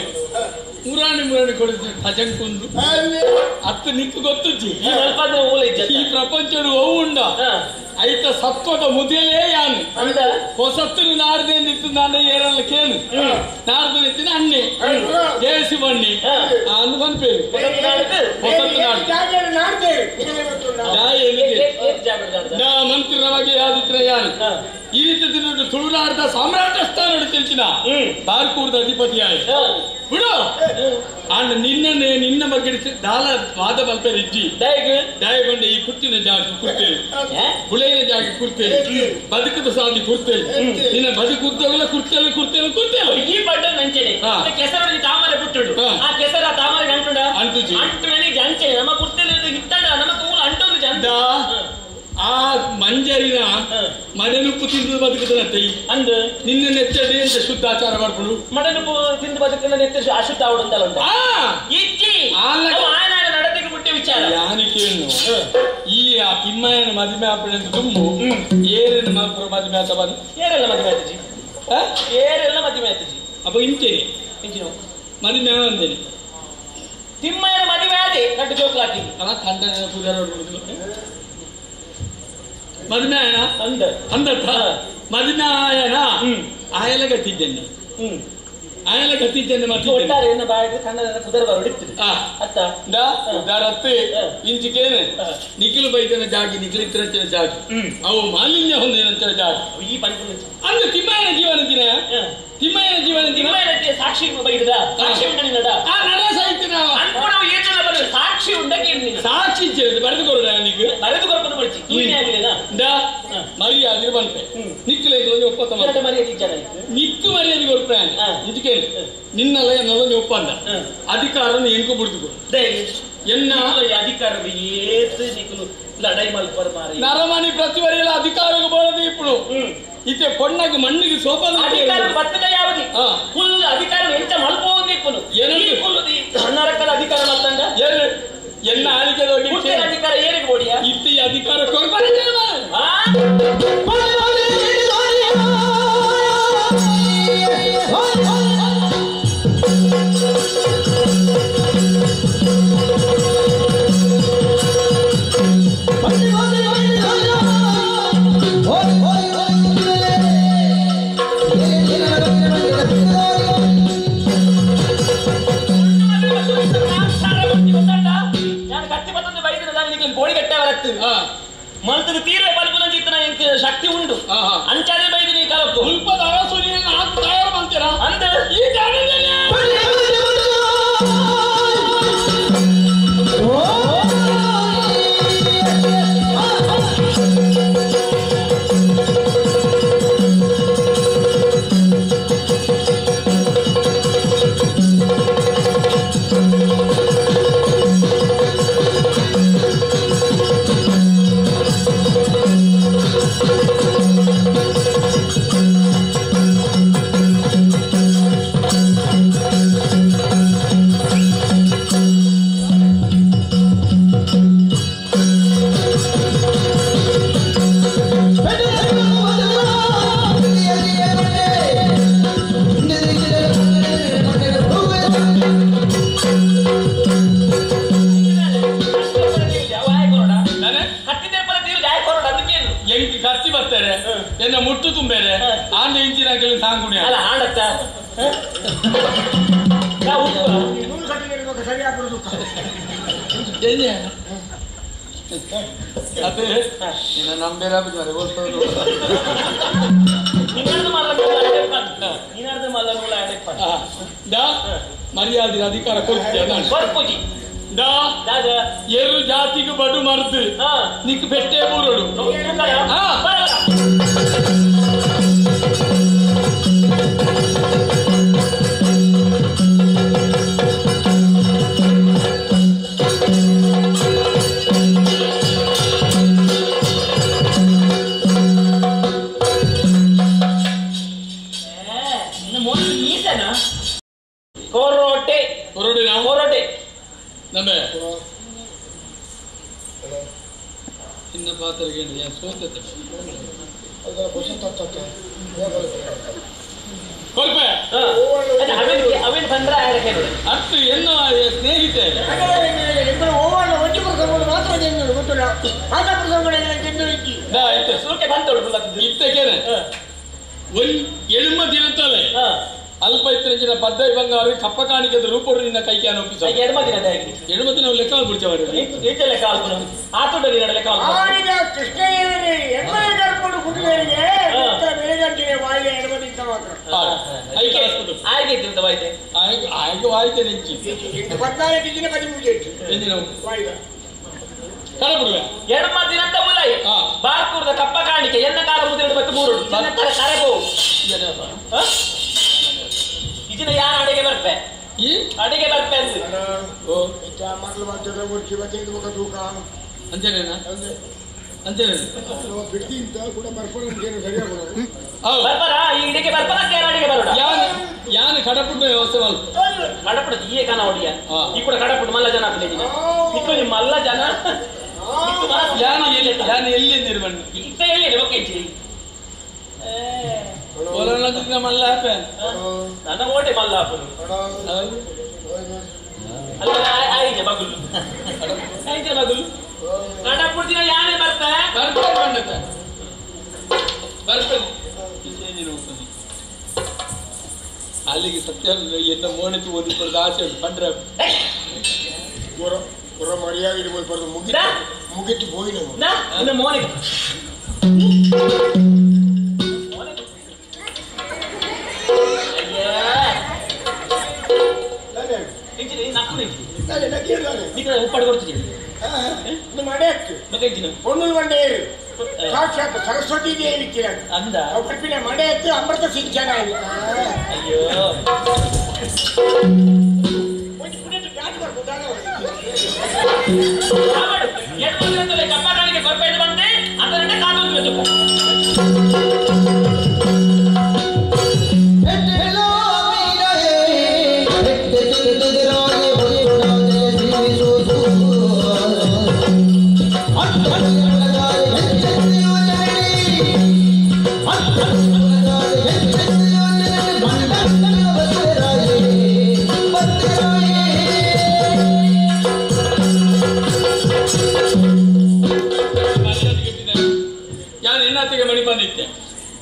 ಮುರಾಣಿ ಮುರಾಣಿ ಕೊಡಿದ್ರು ಭಜಂಕುಂದು ಅತ್ತು ನಿಕ್ಕು ಗೊತ್ತುಜ್ಜಿ ಈ ಪ್ರಪಂಚಡು ಉಂಡ ಐತ ಸತ್ವದ ಮುದಿಯಲೇ ಯಾನು ಹೊಸತ್ತು ನಾರದೆ ನಿಂತು ನಾನು ಏರಲ್ಲ ಕೇನು ನಾರದೆ ನಿಂತಿನ ಅಣ್ಣೆ ಜಯಸಿ ಬಣ್ಣಿ ಅಂದು ಬಂದ್ಪೇರು ಹೊಸತ್ತು ನಾಡು ಮಂತ್ರಿ ನಮಗೆ ಯಾದಿತ್ರ ಯಾನು ಈ ರೀತಿ ದಿನ ತುಳುನಾಡದ ಸಾಮ್ರಾಟ ಸ್ಥಾನ ತಿಳಿಸಿನ ಬಾರ್ಕೂರ್ದ ಅಧಿಪತಿ ಆಯ್ತು ಬಿಡು ಅಣ್ಣ ನಿನ್ನನ್ನೇ ನಿನ್ನ ಬಗ್ಗೆ ದಾಲ ವಾದ ಬಲ್ಪೇರು ಇಜ್ಜಿ ದಾಯಗೊಂಡೆ ಈ ಕುರ್ತಿನ ಜಾಗ ಕುರ್ತೇನೆ ಬುಳೆಯಿನ ಜಾಗ ಕುರ್ತೇನೆ ಬದುಕದ ಸಾಧಿ ಕುರ್ತೇನೆ ನಿನ್ನ ಬದುಕು ಉದ್ದಗಲ ಕುರ್ತೇನೆ ಕುರ್ತೇನೆ ಕುರ್ತೇನೆ ಈ ಬಡ್ಡ ನಂಚೆನೆ ಕೆಸರಲ್ಲಿ ತಾಮರೆ ಬಿಟ್ಟುಡು ಆ ಕೆಸರ ತಾಮರೆ ಅಂಟುಂಡ ಅಂಟುಜಿ ಅಂಟು ನನಗೆ ಅಂಚೆ ನಮ್ಮ ಕುರ್ತೇನೆ ಹಿತ್ತಡ ನಮ್ಮ ತೂಲು ಅಂಟೊಂದು ಜನ ಆ ಮಂಜರಿನ ಮಡನುಪ್ಪು ತಿಂದು ಬದುಕುತ್ತನತ್ತೆ ಅಂದು ನಿನ್ನ ನೆತ್ತಡಿ ಅಂತ ಶುದ್ಧಾಚಾರ ಮಾಡ್ಕೊಂಡು ಮಡನುಪ್ಪು ತಿಂದು ಬದುಕನ್ನ ನೆತ್ತ ಅಶುದ್ಧ ಆವಡುಂತಲ್ಲ ಇಜ್ಜಿ ಆನಾಡ ನಡತೆಗೆ ಬಿಟ್ಟ ವಿಚಾರ ಯಾನಿಕೇನು ಈ ಆ ತಿಮ್ಮಯ್ಯನ ಮದುವೆ ಆಪಣೆ ಅಂತ ತುಂಬು ಏರಿನ ಮಾತ್ರ ಮದುವೆ ಆತ ಬಂದು ಏರೆಲ್ಲ ಮದುವೆ ಆಯ್ತಜಿ ಏರೆಲ್ಲ ಮದುವೆ ಆಯ್ತಜಿ ಅಪ್ಪ ಇಂಚೇನಿ ಇಂಚಿನ ಮದುವೆ ಅಂದೇನಿ ತಿಮ್ಮಯ್ಯನ ಮದುವೆ ಆದಿ ನಟ್ಟು ಜೋಕ್ಲಾಕಿ ಅಲ್ಲ ಕಂಡನ ಪೂಜಾರ ಮದುಮೆಯನ ಅಂದ ಅಂದತ್ತ ಮದುಮೆಯನ ಆಯಲ ಗಟ್ಟಿದ್ದೇನೆ ಆಯನ ಗತಿಜ್ಜನ್ನು ಮಾತ್ರ ಒಟ್ಟಾರೆ ಎನ್ನ ಬಾಯಿಗೆ ಕನ್ನಡದ ಪುದರ್ ಬರೋಡಿತ್ತು ಅತ್ತ ಉದಾರತ್ತೆ ಇಂಚಿಕೇನೆ ನಿಖಿಲು ಬೈದನ ಜಾಗಿ ನಿಖಿಲಿತ್ತಿನ ಜಾಗಿ ಅವು ಮಾಲಿನ್ಯ ಹೊಂದಿನ ಜಾಗಿ ಈ ಪಂಚ ಅಂದ್ರೆ ತಿಮ್ಮಯ್ಯನ ಜೀವನ ದಿನ ತಿಮ್ಮಯ್ಯನ ಜೀವನ ದಿನ ಸಾಕ್ಷಿ ಬೈದದ ಸಾಕ್ಷಿ ಉಂಡ ನಿನ್ನದ ಆ ನಡ ಸಾಹಿತ್ಯ ಅನ್ಪುಣವು ಏತನ ಬರ ಸಾಕ್ಷಿ ಉಂಡಕ್ಕೆ ಸಾಕ್ಷಿ ಇಚ್ಛೆ ಬರೆದು ಕೊರೋಣ ನಿಕ್ ಬರೆದು ಕೊರ್ಪುನ ಬಡಿಚಿ ತೂಯಿನೇ ಆಗಲಿಲ್ಲ ದಾ ಮರ್ಯಾದೆ ಬಂತೆ ನಿಕ್ಕಲೆ ಒಂದು ಒಪ್ಪಂದ ಮರ್ಯಾದೆ ಇಚ್ಛೆ ನಿಕ್ಕು ಮರ್ಯಾದೆ ಕೊರ್ಪೆ ಇದಕ್ಕೆ ನಿನ್ನಲ್ಲ ಎನ್ನಲ್ಲ ಒಪ್ಪಂದ ಅಧಿಕಾರನ ಎಂಕು ಬಿಡ್ತು ಎನ್ನ ಅಧಿಕಾರ ಏತು ನಿಕ್ಕಲು ಲಡೈ ಮಲ್ಪರ್ ಮಾರಿ ನರಮನಿ ಪ್ರತಿವರಿಯಲ ಅಧಿಕಾರಕ್ಕೆ ಬರದು ಇಪ್ಪು ಇತ್ತೆ ಪೊಣ್ಣಗೆ ಮಣ್ಣಿಗೆ ಸೋಪಾನ ಅಧಿಕಾರ ಬತ್ತದ ಯಾವದಿ ಕುಲ್ ಅಧಿಕಾರ ಎಂತ ಮಲ್ಪೋದು ಇಪ್ಪನು ಏನದು ಕುಲ್ಲು ನರಕದ ಅಧಿಕಾರ ಮಲ್ತಂಡ ಏನು ಎನ್ನ ಆಳಿಕೆ ಹೋಗಿ ಅಧಿಕಾರ ಏರಿಗೆ ಓಡಿಯ ಇತ್ತೆ ಅಧಿಕಾರ ಕೊರ್ಪರೆ ಮಲ್ತದ ತೀರ ಬಲ್ಪುನ ಚಿತ್ತನ ಶಕ್ತಿ ಉಂಟು ಅಂಚಾದೆ ಬೈದಿನಿ ಕಲಪ್ಪು ಉಲ್ಪದ ಅರಸುನಿಯನ್ನು ಹಾಕಿ ತಯಾರು ಮಾಡ್ತೀರಾ ಅಂತ ಈ ಜಾಗದಲ್ಲಿ ಎನ್ನ ಮುಟ್ಟು ತುಂಬೇರೆ ಆಂಡ ಇಂಚಿನ ಸಾಂಗುಣಿ ಅಲ್ಲ ಹಾಡತ್ತ ಅದೇ ನಿನ್ನ ನಂಬೇರ ಮರ್ಯಾದೆ ಅಧಿಕಾರ ಕೊಡ್ತೀಯ ಎರು ಜಾತಿಗೆ ಬಡು ಮರ್ದು ನಿಕ್ ಬೆಟ್ಟೆ ಊರೋಡು ಕೋರೋಟೆ ಕೋರೋಟೆ ನಮ್ಮ ಚಿನ್ನ ಪಾತ್ರೆಗೆ ಸೋತತೆ ಅತ್ತು ಎನ್ನ ಸ್ನೇಹಿತೆ ಇತ್ತಕೇನೆ ಒಂದ್ ಎಳುಮ ದಿನತ್ತಲೆ ಅಲ್ಪ ಇತ್ತಿನ ಪದ್ದೈ ಬಂಗಾರ ಕಪ್ಪ ಕಾಣಿಕೆದ ರೂಪರು ನಿನ್ನ ಕೈಗೆ ಒಪ್ಪಿಸ ಎಡಮ ದಿನ ಎಡಮ ದಿನ ಲೆಕ್ಕ ಬಿಡ್ತೇವೆ ಲೆಕ್ಕ ಆತೋಟ ಲೆಕ್ಕ ಎಡಮ ದಿನದ ಮುಲಾಯಿ ಬಾರ್ಕೂರದ ಕಪ್ಪ ಕಾಣಿಕೆ ಎನ್ನ ಕಾರ ಮುದ್ರೆ ಮತ್ತು ಮೂರು ಕರೆಬೋ ಇದನ್ನ ಯಾರ ಅಡಿಗೆ ಬರ್ಪೆ ಈ ಅಡಿಗೆ ಬರ್ಪೆ ಅಂತ ಅಂಚನೇನಾ ಅಂಚನೇನ ಬರ್ಪರ ಈ ಇಡಿಗೆ ಬರ್ಪರ ಯಾರ ಅಡಿಗೆ ಬರೋಣ ಯಾನ ಕಡಪುಟ್ಟ ವ್ಯವಸ್ಥೆ ಮಲ್ ಕಡಪುಟ್ಟ ಈಯೇ ಕಾನ ಒಡಿಯ ಈ ಕೂಡ ಕಡಪುಟ್ಟ ಮಲ್ಲ ಜನ ಹಾಕಲಿ ನಿಕ್ಕು ನಿಮ್ಮ ಮಲ್ಲ ಜನ ಯಾನ ಎಲ್ಲಿ ಯಾನ ಎಲ್ಲಿ ನಿರ್ಬಣ್ಣ ಇತ್ತ ಎಲ್ಲಿ ಓಕೆ ಮಲ್ಲ ಹಾಪೆ ನನ್ನ ಓಟೆ ಮಲ್ಲ ಹಾಪನು ಅಲ್ಲ ಆಯ್ತು ಮಗುಲು ಆಯ್ತು ಮಗುಲು ಕಡಪುಡ್ದಿನ ಯಾನೇ ಬರ್ತಾ ಬರ್ತಾರೆ ಬಂಡತ್ತ ಬರ್ತಾರೆ ಅಲ್ಲಿಗೆ ಸತ್ಯ ಎನ್ನ ಮೋಣೆತ್ತು ಓದಿಕೊಳ್ಳೋದು ಆಸೆ ಉಂಟು ಪಂಡ್ರೆ ಹೊರ ಮರ್ಯಾದೆ ಬರೋದು ಮುಗಿತು ಮುಗಿತು ಹೋಗಿ ನಮ್ಮ ಮೋನೆ ಉಪ್ಪಾಡು ಕೊಡ್ತೀನಿ ಸಾಕ್ಷಾತ್ ಸರಸ್ವತಿ ದೇವಿ ಅಂದ ಕಲ್ಪಿನ ಮಡೆ ಎತ್ತು ಅಮೃತ ಸಿಂಚನ ಅಯ್ಯೋ ಕಪ್ಪಾಟಾಣಿಗೆ ಕೊರಪೇಟೆ ಬಂದೆ ಅದರನ್ನೇ ಕಾದೊಂದು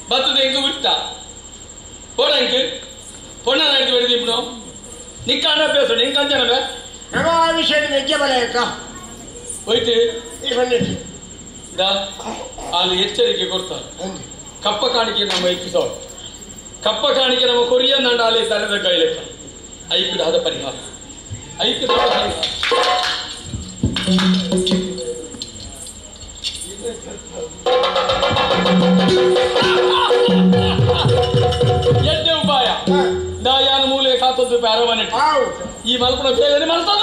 ಬತ್ತದ ಎಂಕ್ ಬಿಟ್ಟ ಪೋಡಂಕ್ ಪೊಣ್ಣ ನಾಯ್ತು ಬೆಳೆದಿಪ್ಪು ನಿಕ್ಕಾಣ ಅಭ್ಯಾಸ ನಿಂಗೆ ಅಂಜನ ಬೇ ನಮ್ಮ ಆ ವಿಷಯದ ವೆಜ್ಜ ಬಲಯಕ್ಕ ಹೋಯ್ತು ಈ ಬನ್ನಿ ದಾ ಅಲ್ಲಿ ಎಚ್ಚರಿಕೆ ಕೊಡ್ತಾರೆ ಕಪ್ಪ ಕಾಣಿಕೆ ನಮ್ಮ ಹೆಚ್ಚಿಸೋರು ಕಪ್ಪ ಕಾಣಿಕೆ ನಮ್ಮ ಕೊರಿಯ ನಾಡ ಅಲ್ಲಿ ತಲೆದ ಕೈಲೆಕ್ಕ ಐಕ್ಯದಾದ ಪರಿಹಾರ ಐಕ್ಯದಾದ ಪರಿಹಾರ ಎಡ್ಡೆ ಉಪಾಯ ದಾಯಾನ ಮೂಲೆ ಕಾತದ್ದು ಪ್ಯಾರವನೆ ಈ ಮಲ್ಪುಣ ಬೇರೆ ಮಲ್ತದ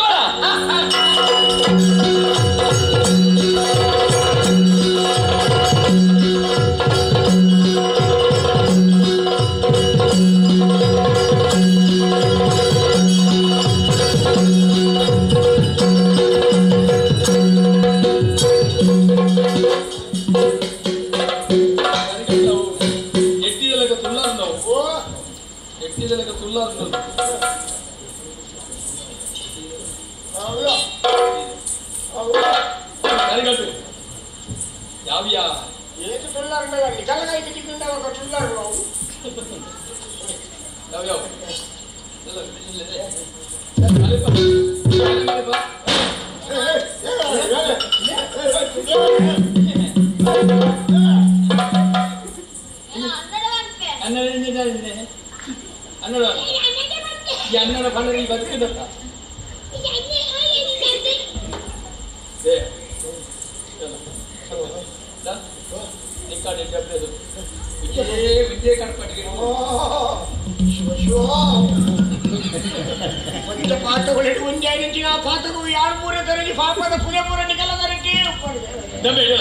ಬೇಡ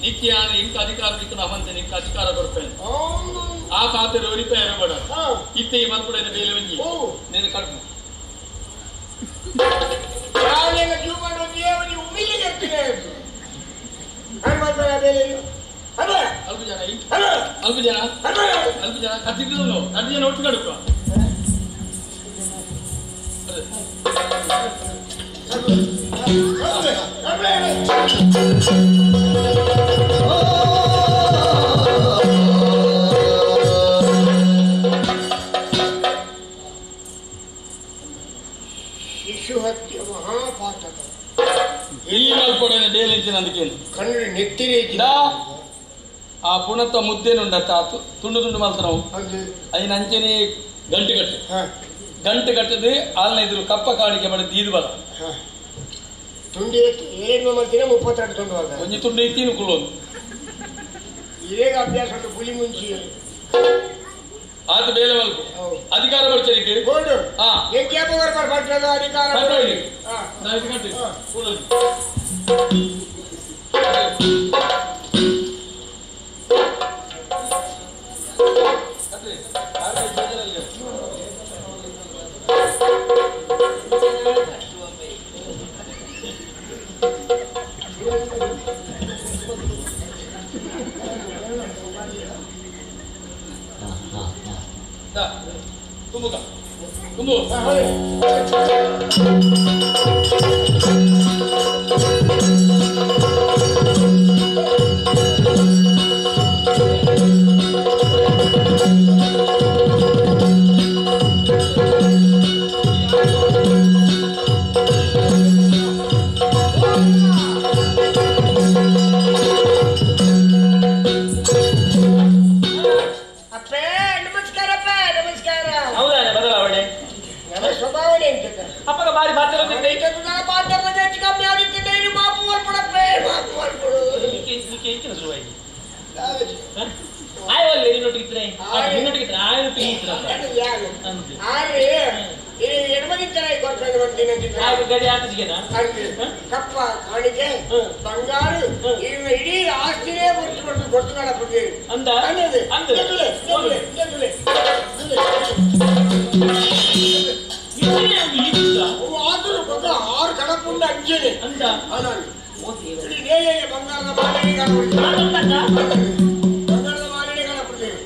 ನಿತ್ಯ ಇಂಕ ಅಧಿಕಾರ ಸಿಕ್ಕದ ಅವಂತೆ ನಿಂಕ ಅಧಿಕಾರ ಕೊಡ್ತೇನೆ ಆ ಪಾತ್ರೆ ಒರಿಪೇರ ಬೇಡ ಇತ್ತೆ ಈ ಮಲ್ಪುಡೇನ ಬೇಲೆ ಒಂಜಿ ನೀನು ಕಡ್ಮು ಅಲ್ಪ ಜನ ಅಲ್ಪ ಜನ ಅಲ್ಪ ಜನ ಕತ್ತಿದ್ದು ಅರ್ಧ ಜನ ಒಟ್ಟು ಕಡುಕ ಶಿಶು ಹತ್ಯೆ ಮಹಾಪಾತಕ ಈ ಮಲ್ಪೊಡನೆ ಬೇಲೆಂಚಿನ ಅದಕ್ಕೇನು ಕಣ್ಣು ನೆತ್ತಿರೇ ಆ ಪುಣತ ಮುದ್ದೆನುಂಡ ತಾತು ತುಂಡು ತುಂಡು ಮಲ್ತ ನಾವು ಐನ ಅಂಚನೆ ಗಂಟು ಕಟ್ಟು ಗಂಟು ಕಟ್ಟದೆ ಆಲ್ನ ಇದ್ರು ಕಪ್ಪ ಕಾಣಿಕೆ ಮಾಡಿ ದೀದು ಬಲ ತುಂಡಿ ಏಳು ಮಾಡ್ತೀನಿ 32 ತುಂಡು ಒಂಜಿ ತುಂಡು ಇತ್ತೀನಿ ಕುಳ್ಳೋದು ಈಗ ಅಭ್ಯಾಸ ಉಂಟು ಪುಲಿ ಮುಂಚಿ ಆತ ಬೇಲೆ ಮಲ್ಪು ಅಧಿಕಾರ ಬರ್ಚಲಿಕ್ಕೆ ಅಧಿಕಾರ ತುಂಬು ಎಂಚಿನ ಶುರುವಾಯಿತು ಆಯ್ ನಿನ್ನೊಟ್ಟಿಗೆ ನಿನ್ನೊಟ್ಟಿಗೆ ಆಯೊಟ್ಟಿಗೆ ಕಪ್ಪ ಕಾಣಿಕೆ ಬಂಗಾರು ಇಡೀ ಆಸ್ತಿನೇ ಕೊಟ್ಟು ಕೊಟ್ಟು ಕಡಪಡ್ತೀರಿ ಅಂದ ಆದರೂ ಆರು ಕಡಪುಂಡ ಅಂಜನೆ ಅಂದ ಬಂಗಾರದ ಮಾಲಿನ್ಯ ಕಾಣಪಡ್ತೀರಿ ಬಂಗಾರದ ಮಾಲಿನ್ಯ ಕಾಣಪಡ್ತೀರಿ.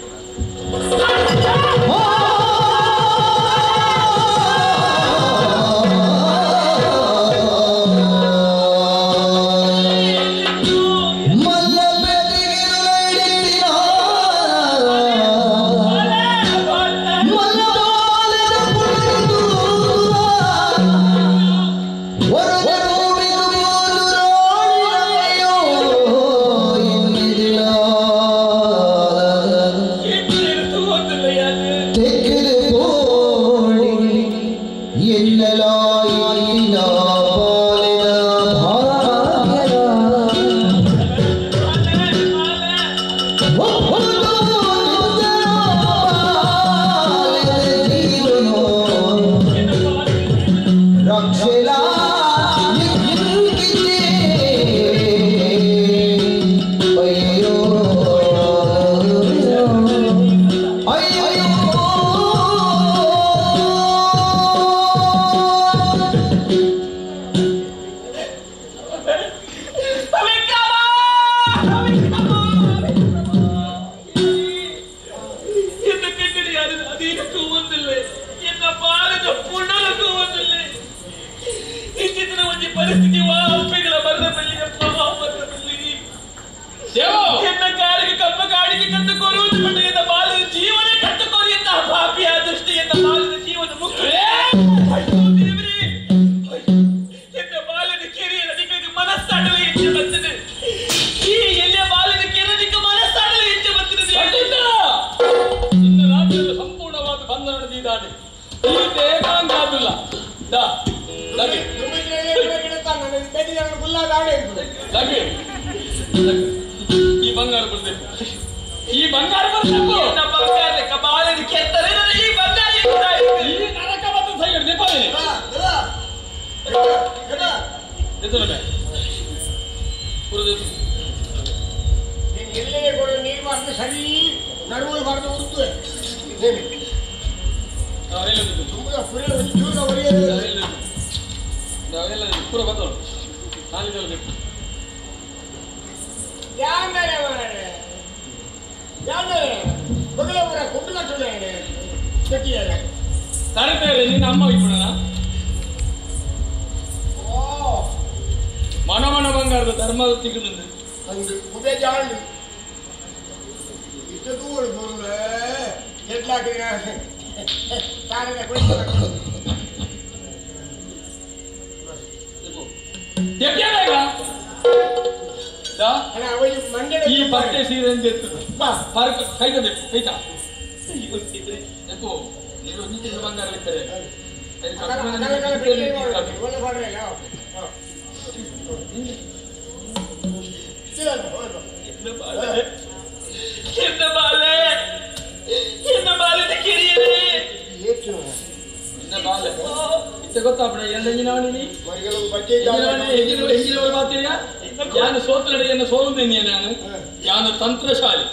ತಂತ್ರಶಾಲಿ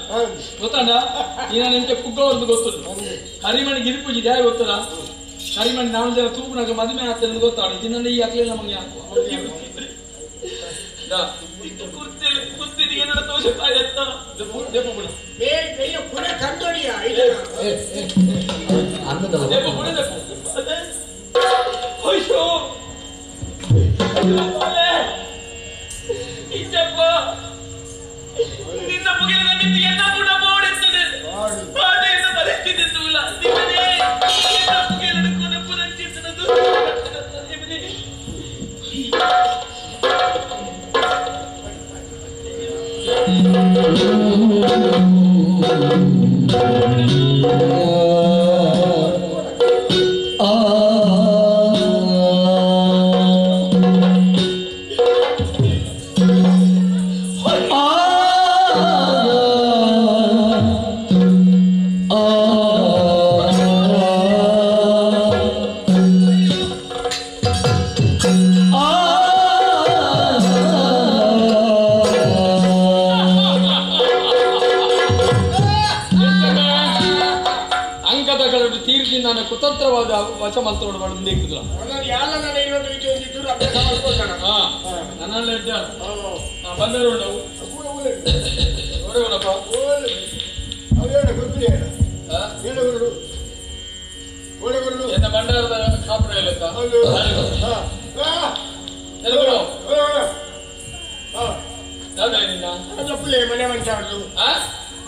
ಗೊತ್ತಾಂಡ ನೀನು ಕುಗ್ಗವರ್ದು ಗೊತ್ತುಂಟು ಕರಿಮಣಿ ಗಿರಿಪೂಜಿ ಯಾರು ಗೊತ್ತದ ಕರಿಮಣಿ ನಾನು ಜನ ತೂಪುನಾಗ ಮದುವೆ ಆಗ್ತದೆ ಗೊತ್ತಾಡ ಇದನ್ನ ಈ ಅಕ್ಲೆ ನಮಗೆ ಹಾಕುವ ನಿನ್ನ ಮುಗಿಲಿನ ಮಿತಿ ಎನ್ನ ಪುಟ ಬೋಡೆತ್ತದೆ ಪಾಟೆಯಿಂದ ಪರಿಸ್ಥಿತಿ ತೂಲ ದಿವನೇ ಎನ್ನ ಮುಗಿಲನ್ನು ಕೊನೆ ಪುರಂಚಿತನದು ಆ ಕುತಂತ್ರವಾದ ವಶ ಮಲ್ತೋಡು ಮಾಡಿ ಬೇಕಿದ್ರು ನನ್ನಲ್ಲಿ ಬಂದರು ಉಂಟು ನೋಡಪ್ಪ ಎನ್ನ ಭಂಡಾರದ ಕಾಪುರ ಮನೆ ಮಂಚಾಡ್ದು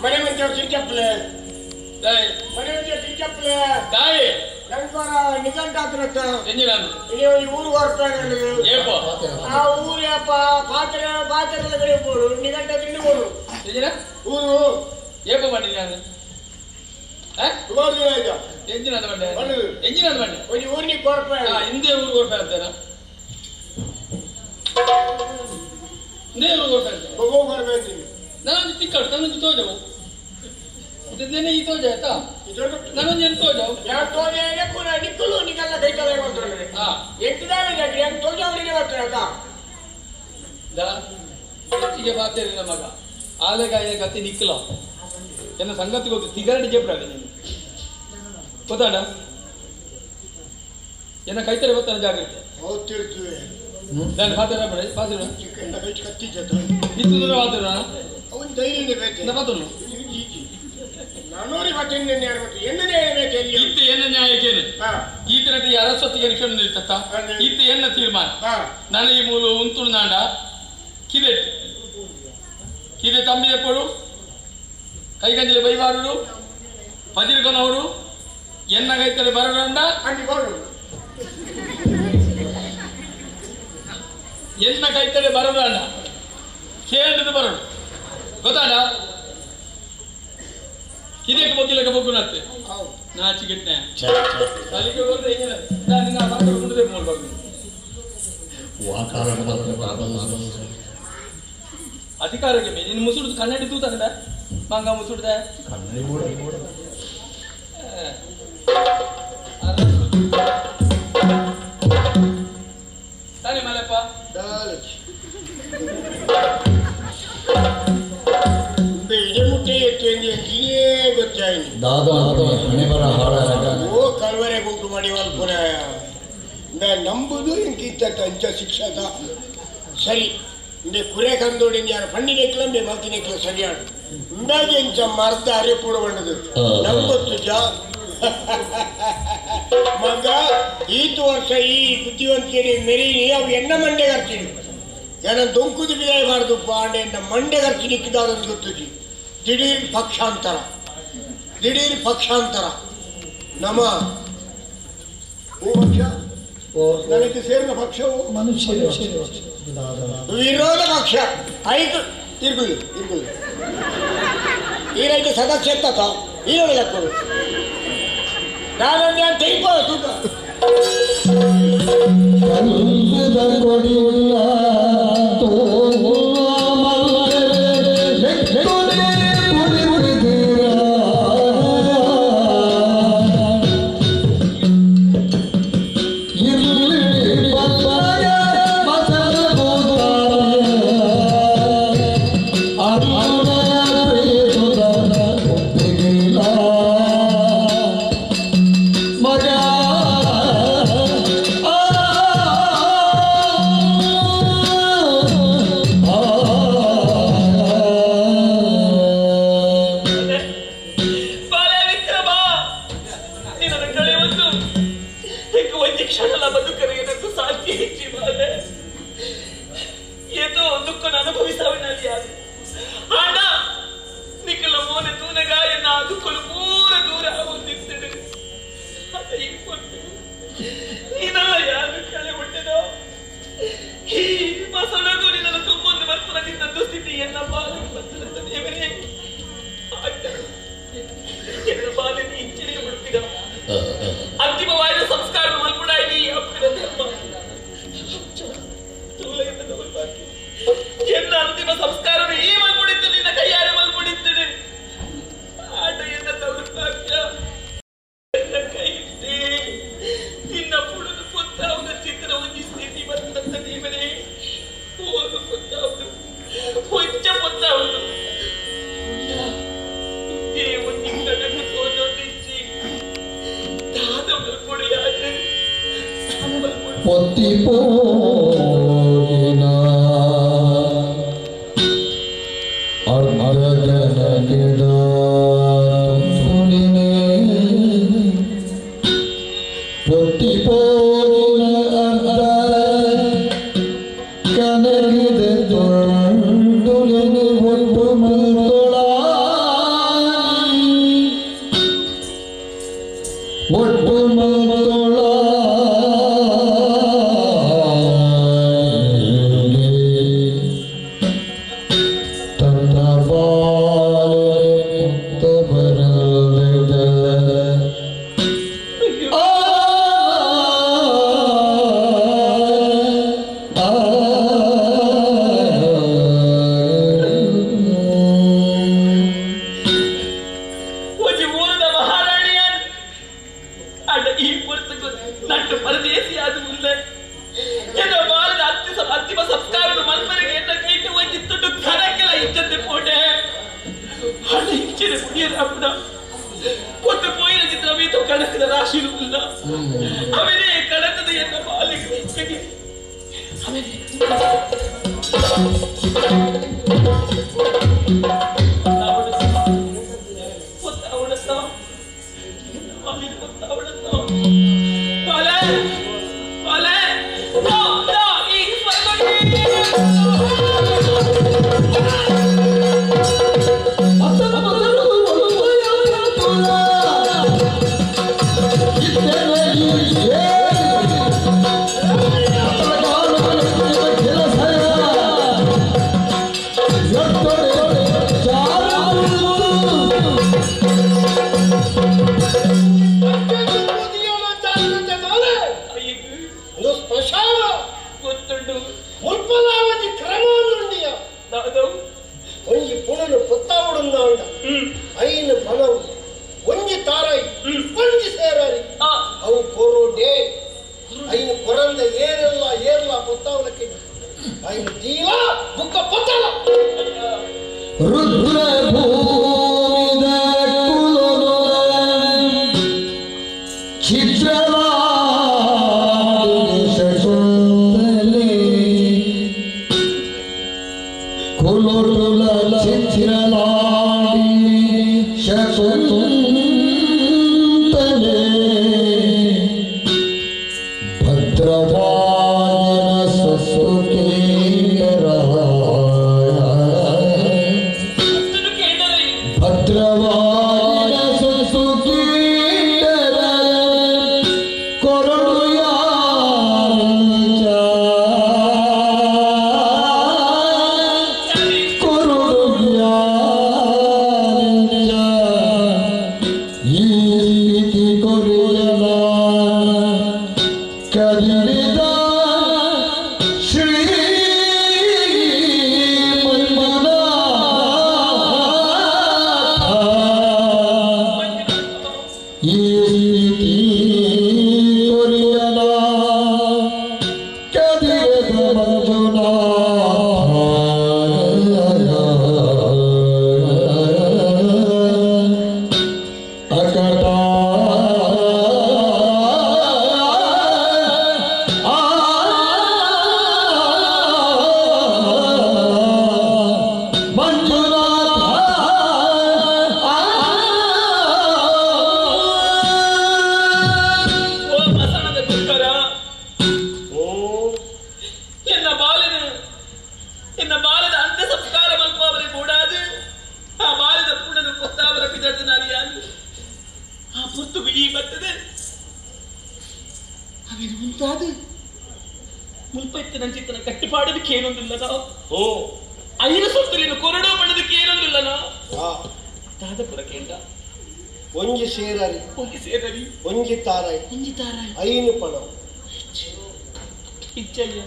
ಮನೆ ಮಂಚಾಡ್ ಸಿಕ್ಕಪ್ಪಲೆ ಮನೆ ಮಂಚ ಸಿಕ್ಕಪ್ಪಲೆ ತಾಯಿ ನಂತರ ನಿಘಂಟ ಊರು ಹೊರತಾಗ ಆ ಊರು ಯಪ್ಪ ಪಾತ್ರೆ ಪಾತ್ರೆ ಕಡೆ ಬೋಡು ನಿಘಂಟ ತಿಂಡು ಬೋಡು ಊರು ಏಪ ಮಾಡಿ ನಾನು ಎಂಜಿನ ಬಂಡೆ ಎಂಜಿನ ಬಂಡೆ ಒಂದು ಊರಿಗೆ ಕೊರಪೆ ಹಿಂದೆ ಊರು ಕೊರಪೆ ಅಂತೇನ ಹಿಂದೆ ಊರು ಕೊರಪೆ ಅಂತ ಕೊರಪೆ ಅಂತೀನಿ ನಾನೊಂದು ತಿಕ್ಕಡು ನಾನೊಂದು ತೋಜವು ಇದನ್ನೇ ಈ ತೋಜ ಆಯ್ತಾ ನಾನೊಂದು ಏನು ತೋಜವು ಯಾರು ತೋಜ ಪುನಃ ನಿಕ್ಕಲು ನಿಕ್ಕೆಲ್ಲ ಕೈ ತಲೆ ಬರ್ತಾರೆ ಎಂಟುದಾರ ಜಾತ್ರೆ ಹೆಂಗೆ ತೋಜ ಅವರಿಗೆ ಬರ್ತಾರೆ ಆಯ್ತಾ ಹೆಚ್ಚಿಗೆ ಬಾತೇರಿ ಮಗ ಆಲೆಗಾಯ ಗತಿ ನಿಕ್ಕಲ ಎನ್ನ ಸಂಗತಿ ಗೊತ್ತು ತಿಗರಡಿ ಜೇಪ್ರಾಗ ನೀನು ಗೊತ್ತಾಡ ಏನ ಕೈತರೆ ಗೊತ್ತಾನ ಜಾಗ್ರತೆ ನಾನು ಪಾತ್ರ ಪಾತ್ರ ಇತ್ತು ಪಾತ್ರ ಇತ್ತು ಎನ್ನ ನ್ಯಾಯಕ್ಕೇನು ಈತನಟಿ ಅರಸೊತ್ತಿಗೆ ನಿಲ್ತತ್ತ ಇತ್ತು ಎನ್ನ ತೀರ್ಮಾನ ನನಗೆ ಮೂಲ ಉಂತುಳು ನಾಂಡ ಕಿದೆಟ್ ಕಿದೆ ತಮ್ಮಿದೆಪ್ಪಳು ಕೈಗಂಜಲಿ ಬೈಬಾರರು ಪದಿರ್ಕೊನವರು ಎನ್ನ ಕೈತಲೆ ಬರಡಂಡ ಎನ್ನ ಕೈತಲೆ ಬರಡಂಡ ಕೇಂದ್ರದ ಬರಡು ಗೊತ್ತಾಡ ಇದಕ್ಕೆ ಬಗ್ಗಿಲಕ್ಕೆ ಬಗ್ಗುನತ್ತೆ ನಾಚಿಗೆಟ್ನೆ ಅಲ್ಲಿಗೆ ಹೋದ್ರೆ ನಿನ್ನ ಮಕ್ಕಳು ಮುಂದೆ ಮೂಡ್ಬೇಕು ಅಧಿಕಾರಕ್ಕೆ ನೀನು ಮುಸುಡುದು ಕನ್ನಡಿ ತೂತಾನೆ ಮಂಗ ಮುಸುಡ್ದೆ ತಾನೇ ಮಲಪ್ಪ ಓ ಕಲ್ವರೆ ಗುಂಟು ಮಾಡಿ ಪುನಃ ನಂಬುದು ಇಂಕಿತ್ತ ಅಂಚ ಶಿಕ್ಷಕ ಸರಿ ಇಂದೆ ಕುರೆ ಕಂದೋಡಿಂದ ಯಾರು ಪಣ್ಣಿನೆಕ್ಲ ಮೇ ಮಲ್ತಿನೆಕ್ಲ ಸರಿಯಾಡು ಇಂದಾಗಿ ಇಂಚ ಮರ್ದ ಅರೆ ಪೂಡ ಬಂಡದು ನಂಬತ್ತು ಜಾ ಮಗ ಈತು ವರ್ಷ ಈ ಬುದ್ಧಿವಂತಿಕೆ ಮೆರೀನಿ ಅವು ಎಣ್ಣ ಮಂಡೆ ಕರ್ತೀನಿ ಏನ ದೊಂಕುದು ಬಿದಾಯಬಾರದು ಪಾಂಡೆ ಎನ್ನ ಮಂಡೆ ಖರ್ಚು ನಿಕ್ಕಿದಾರಂದು ಗೊತ್ತಿದ್ವಿ ದಿಢೀರ್ ಪಕ್ಷಾಂತರ ದಿಢೀರ್ ಪಕ್ಷಾಂತರ ನಮ್ಮ ಪಕ್ಷ ನನಗೆ ಸೇರಿದ ಪಕ್ಷವು ಮನುಷ್ಯ ವಿರೋಧ ಪಕ್ಷ ಐದು ಇರ್ಗುಳ್ಳಿ ಇರ್ಗುಳ್ಳಿ ಈ ರೈತ ಸದಸ್ಯ ಎತ್ತ ಈ ನೋಡಲಕ್ಕರು ನಾನೊಂದು ನಾನು ತೆಗಿಬೋದು ತೂಕ ಮಗ ಆ ಪ್ರತಿಪೋಗಿನ ಅರ್ಧಗನಗಿದ ತುಳಿನೇ ಪ್ರತಿಪೋಗಿನ ಅರ್ಧ ಕನಗಿದ ತೊಂಡುಲಿನಿ ಒಟ್ಟು ಮಲ್ತೊಳಾನಿ ಒಟ್ಟು ಮಲ್ತೊಳಾನಿ ತನ್ನ ಬಾಲೆ ಮುಕ್ತ ಬರಲಿದ ಆ ಒಂಜಿ ಊರದ ಮಹಾರಾಣಿಯಾನ್ ಅಡ್ಡ ಈ ಪುಸ್ತಕ ನಟ್ಟು ಪರದೇಶಿಯಾದ ಮುಂದೆ ಎನ್ನ ಬಾಲದ ಅಂತಿಮ ಸಂಸ್ಕಾರದ ಮನ್ಮರಿಗೆ ಎನ್ನ ಕೈಟು ಒಂಜಿ ತುಟ್ಟು ಕನಕೆಲ ಇಜ್ಜಂತೆ ಪೋಟೆ ಅಡ್ಡ ಇಚ್ಚಿನ ಮುಡಿಯದ ಅಪ್ಪನ ಕೊತ್ತು ಪೋಯಿನ ಚಿತ್ರ ಮೀತು ಕಣಕದ ರಾಶಿ ಉಲ್ಲ ಅವನೇ ಕಣಕದ ಎನ್ನ ಬಾಲಿಗೆ ಇಚ್ಛೆಗೆ ಅವನೇ ಒಂಜಿ ಪುಣನು ಪೊತ್ತಾವಡುಂದ ಐನು ಫಲವು ಒಂಜಿ ತಾರಾಯಿ ಒಂಜಿ ಸೇರಾರಿ ಅವು ಕೊರೋಡೆ ಐನು ಕೊರಂದ ಏರೆಲ್ಲ ಏರ್ಲ ಪೊತ್ತಾವಲಕ್ಕೆ ಐನು ದೀಲ ಬುಕ್ಕ ಪೊತ್ತಲ ರುದ್ರ ಭೂಮಿದ ಕುಲನು ಚಿತ್ರಲಾಡಿ ಶಕುಂತಲೆ ಕುಲುರುಲ ಚಿತ್ರಲಾಡಿ ಶಕುಂತಲೆ ಭದ್ರವಾಯನ ಸಸುಕೇರ ಭದ್ರವಾಯನ ಸುಸುಕೀಟರ ಕೊರಡು ಯಾರಂಚ ಕೊರಡು ಯಾರಂಚ ಈ ಸ್ಥಿತಿ ಕೊರಿಯಲ ಕದಿರಿದ ಶ್ರೀ ಮಂಜುನಾಥ ಈ ಸ್ಥಿತಿ ಕೊರಿಯಲ ಕದಿರದ ಮಂಜುನಾಥ ಅಕಟ ಮಂಜುನಾಥ ಓ ಬಸಣದ ಕುಕ್ಕರ ಎನ್ನ ಬಾಲನ ಎನ್ನ ಬಾಲದ ಅಂತ್ಯ ಸಂಸ್ಕಾರ ಮಲ್ಪಾವರೆ ಕೂಡಾದು ಆ ಬಾಲದ ಪೂಡನು ಕೊತ್ತಾವರ ಪಿದರ್ದನಾರಿ ಯಾನು ಆ ಪುರ್ತುಗು ಈ ಬರ್ತದೆ ಅವೇನು ಉಂಟಾದು ಮುಲ್ಪ ಇತ್ತ ನಂಚಿತ್ತನ ಕಟ್ಟುಪಾಡೋದಕ್ಕೆ ಏನೊಂದಿಲ್ಲನೋ ಐನ ಸೊತ್ತುಲೇನು ಕೊರಡೋ ಬಣ್ಣದಕ್ಕೆ ಏನೊಂದಿಲ್ಲನೋ ದಾದಪುರ ಕೇಂದ್ರ ಒಂಜಿ ಸೇರಾರಿ ಒಂಜಿ ಸೇರರಿ ಒಂಜಿ ತಾರಾಯಿ ಒಂಜಿ ತಾರಾಯಿ ಐನು ಪಣವು ಇಚ್ಚಯ್ಯ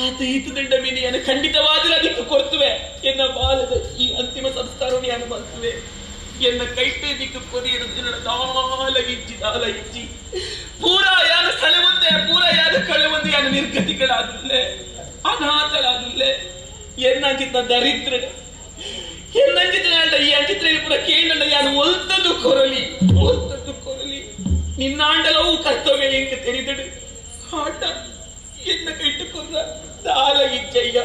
ಆತ ಈತ ದಂಡ ಮೀನಿಯನ್ನು ಖಂಡಿತವಾದಲು ಅದಕ್ಕೆ ಕೊರ್ತುವೆ ಎನ್ನ ಬಾಲದ ಈ ಅಂತಿಮ ಸಂಸ್ಕಾರವನ್ನು ಯಾನು ಮಾಡ್ತುವೆ ಎನ್ನ ಕೈಟೆ ದಿಕ್ಕು ಕೊರಿಯರು ದಾಲ ಇಜ್ಜಿ ದಾಲ ಇಜ್ಜಿ ಪೂರಾ ಯಾನು ಕಳೆ ಒಂದೇ ಪೂರಾ ಯಾನು ಕಳೆ ಒಂದೇ ಯಾನು ನಿರ್ಗತಿಗಳಾದಿಲ್ಲೆ ಅನಾಥಳಾದಿಲ್ಲೆ ಎನ್ನಂಚಿತ ದರಿದ್ರ ಎನ್ನಂಚಿತ ಈ ಅಂಚಿತ್ರ ಪೂರ ಕೇಂದ್ರ ಯಾನು ಒಲ್ತದ್ದು ಕೊರಲಿ ಒಲ್ತದ್ದು ಕೊರಲಿ ನಿನ್ನಾಂಡಲವು ಕರ್ತವ್ಯ ಎಂಕ ತೆರಿದಡು. ಆಟ ಎನ್ನ ಕೈಟುಕೊಂಡ ದಾಲ ಇಜ್ಜಯ್ಯ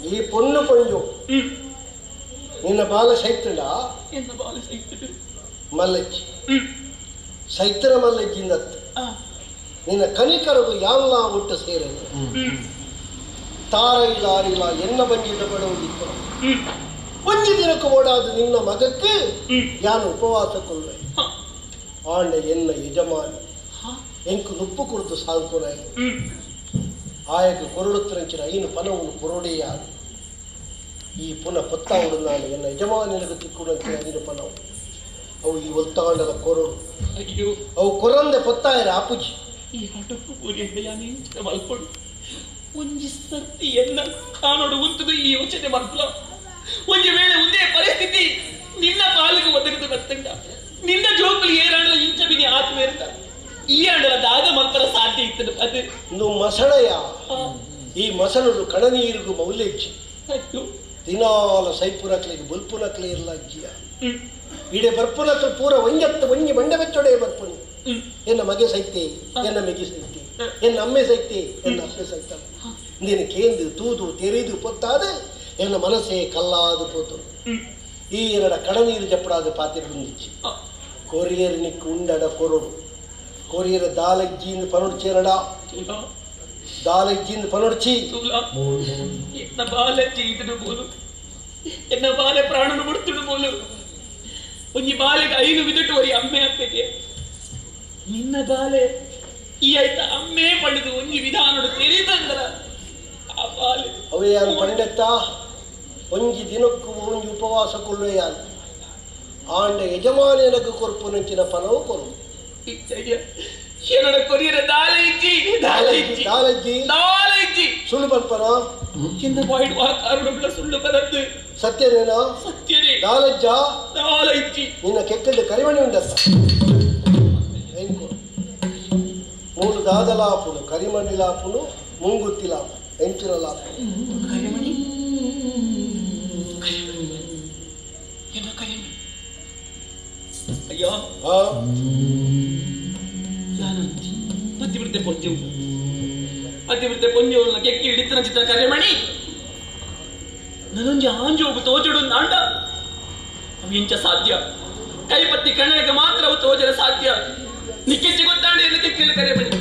ಈ ಪೊಣ್ಣು ಪೊಂಜು ನಿನ್ನ ಬಾಲ ಸೈತುಂಡ ಎನ್ನ ಬಾಲ ಸೈತುಂಡು ಮಲ್ಲಜ್ಜಿ ಸೈತರ ಮಲ್ಲಜ್ಜಿಂದ ನಿನ್ನ ಕನಿಕರಗು ಯಾವಲ್ಲ ಒಟ್ಟು ಸೇರನು ತಾರ ಇಲ್ಲ ಆರಿಲ್ಲ ಎನ್ನ ಬಂಜಿದ ಬಡವುದಿತ್ತು ಒಂಜಿ ದಿನಕ್ಕೆ ಓಡಾದ ನಿನ್ನ ಮಗಕ್ಕೆ ಯಾನು ಉಪವಾಸ ಕೊಲ್ವೆ ಆಂಡ ಎನ್ನ ಯಜಮಾನಿ ಎಂಕು ನುಪ್ಪು ಕುಡಿದು ಸಾಂಕುರಾಯಿ ಆಯಕ ಕೊರಡುತ್ತರಂಚಿನ ಐನು ಪನವನ್ನು ಕೊರಡೆಯಾರು ಈ ಪುನಃ ಪೊತ್ತಾವುಡು ನಾನು ಎನ್ನ ಯಜಮಾನಿನಗ ತಿಕ್ಕುಡಂಚಿನ ಐನು ಪನವು ಅವು ಈ ಒತ್ತಾಂಡದ ಕೊರಡು ಅವು ಕೊರಂದೆ ಪೊತ್ತಾಯರ ಆಪುಜಿ ಈ ಆಟಕ್ಕೂ ಪೂರಿ ಮಲ್ಕೊಡು ಒಂಜಿ ಸರ್ತಿ ಎನ್ನ ಕಾನೋಡು ಉಂತದು ಈ ಯೋಚನೆ ಮಲ್ಪಲ ಒಂಜಿ ವೇಳೆ ಒಂದೇ ಪರಿಸ್ಥಿತಿ ನಿನ್ನ ಪಾಲಿಗೆ ಒದಗಿದು ಬರ್ತಂಡ ನಿನ್ನ ಜೋಕುಲು ಏರಾಂಡಲ ಇಂಚಬಿನಿ ಆತ್ಮೇರ್ತ ಈ ಆಂಡಲ ದಾದ ಮಲ್ಪರ ಸಾಧ್ಯ ಇತ್ತು ಅದು ಇಂದು ಮಸಳೆಯ ಈ ಮಸಳುಡು ಕಣನೀರಿಗೂ ಮೌಲ್ಯಜ್ಜಿ ದಿನಾಲ ಸೈಪುರಕ್ಲಿಗೆ ಬುಲ್ಪುನಕ್ಲೆ ಇರಲ ಅಜ್ಜಿಯ ಇಡೆ ಬರ್ಪುನಕ್ಲು ಪೂರ ಒಂಜತ್ತು ಒಂಜಿ ಮಂಡೆ ಬೆಚ್ಚೊಡೆ ಬರ್ಪುನಿ ಎನ್ನ ಮಗೆ ಸೈತೆ ಎನ್ನ ಮೆಗಿ ಸೈತೆ ಎನ್ನ ಅಮ್ಮೆ ಸೈತೆ ಎನ್ನ ಅಪ್ಪೆ ಸೈತ ನೀನು ಕೇಂದು ತೂದು ತೆರೆದು ಪೊತ್ತಾದ ಎನ್ನ ಮನಸ್ಸೇ ಕಲ್ಲಾದು ಪೋತು ಈ ಎರಡ ಕಡನೀರು ಜಪ್ಪಡಾದ ಪಾತ್ರೆ ಬಂದಿಚ್ಚಿ ಕೊರಿಯರ್ ನಿಕ್ಕು ಉಂಡಡ ಕೊರಡು ಕೊರಿಯರ ದಾಲಜ್ಜಿಯಿಂದ ಪನೊಡ್ಚೇರಡ ದಾಲಜ್ಜಿಯಿಂದ ಪನೊಡ್ಚಿ ಎನ್ನ ಬಾಲಜ್ಜಿ ಇದನ್ನು ಬೋಲು ಎನ್ನ ಬಾಲೆ ಪ್ರಾಣನು ಬಿಡ್ತಿಡು ಬೋಲು ಒಂಜಿ ಬಾಲೆಗೆ ಐನು ವಿದಟು ವರಿ ಅಮ್ಮೆ ಅಪ್ಪೆಗೆ ನಿನ್ನ ಬಾಲೆ ಈ ಆಯ್ತ ಅಮ್ಮೆ ಪಡೆದು ಒಂಜಿ ವಿಧಾನಡು ತೆರೀತಂದ್ರ ಆ ಬಾಲೆ ಅವೇ ಯಾರು ಪಂಡೆತ್ತ ಒಂಜಿ ದಿನಕ್ಕೂ ಒಂಜಿ ಉಪವಾಸ ಕೊಲ್ಲುವೆ ಯಾರು ಆಂಡ ಯಜಮಾನನకు ಕೊರ್ಪು ನಂಚಿನ ಫಲವು ಕೊರು ಏನಡ ಕೊರಿಯರ ದಾಲಜ್ಜಿ ದಾಲಜ್ಜಿ ದಾಲಜ್ಜಿ ದಾಲಜ್ಜಿ ಸುಳ್ಳು ಪಲ್ಪನ ಎನ್ನ ಬಾಯಿಡ್ ವಾ ಕಾರಣಗಳ ಸುಳ್ಳು ಬರದ್ದು ಸತ್ಯನೇನಾ ಸತ್ಯನೇ ದಾಲಜ್ಜ ದಾಲಜ್ಜಿ ನಿನ್ನ ಕೆಕ್ಕಂಡು ಕರಿಮಣಿ ಉಂಡತ್ತ ಮೂರು ದಾದಲಾಪುನು ಕರಿಮಣಿ ಲಾಪುನು ಮುಂಗುತ್ತಿ ಲಾಪು ಎಂಚಿನ ಲಾಪು ಕರಿಮಣಿ ಎನ್ನ ಕರಿಮಣಿ ಅಯ್ಯೋ ಯಾನಂತಿ ಪತಿವ್ರತೆ ಪೊಂಜೆವು ಪತಿವ್ರತೆ ಪೊಂಜೆವು ಕೆಕ್ಕಿ ಹಿಡಿತನ ಚಿತ್ರ ಕರಿಮಣಿ ನಾನೊಂಜಿ ಆಂಜೋಗು ತೋಜಡು ನಾಂಡ ಅವು ಇಂಚ ಸಾಧ್ಯ ಕೈಪತ್ತಿ ಕಣ್ಣನಿಗೆ ಮಾತ್ರ ಅವು ತೋಜರ ಸಾಧ್ಯ ನಿಕ್ಕೆಚ್ಚಿ ಗೊತ್ತಾಂಡ ಎನ್ನ ಕೆಕ್ಕಿಲ್ಲ ಕರಿಮಣಿ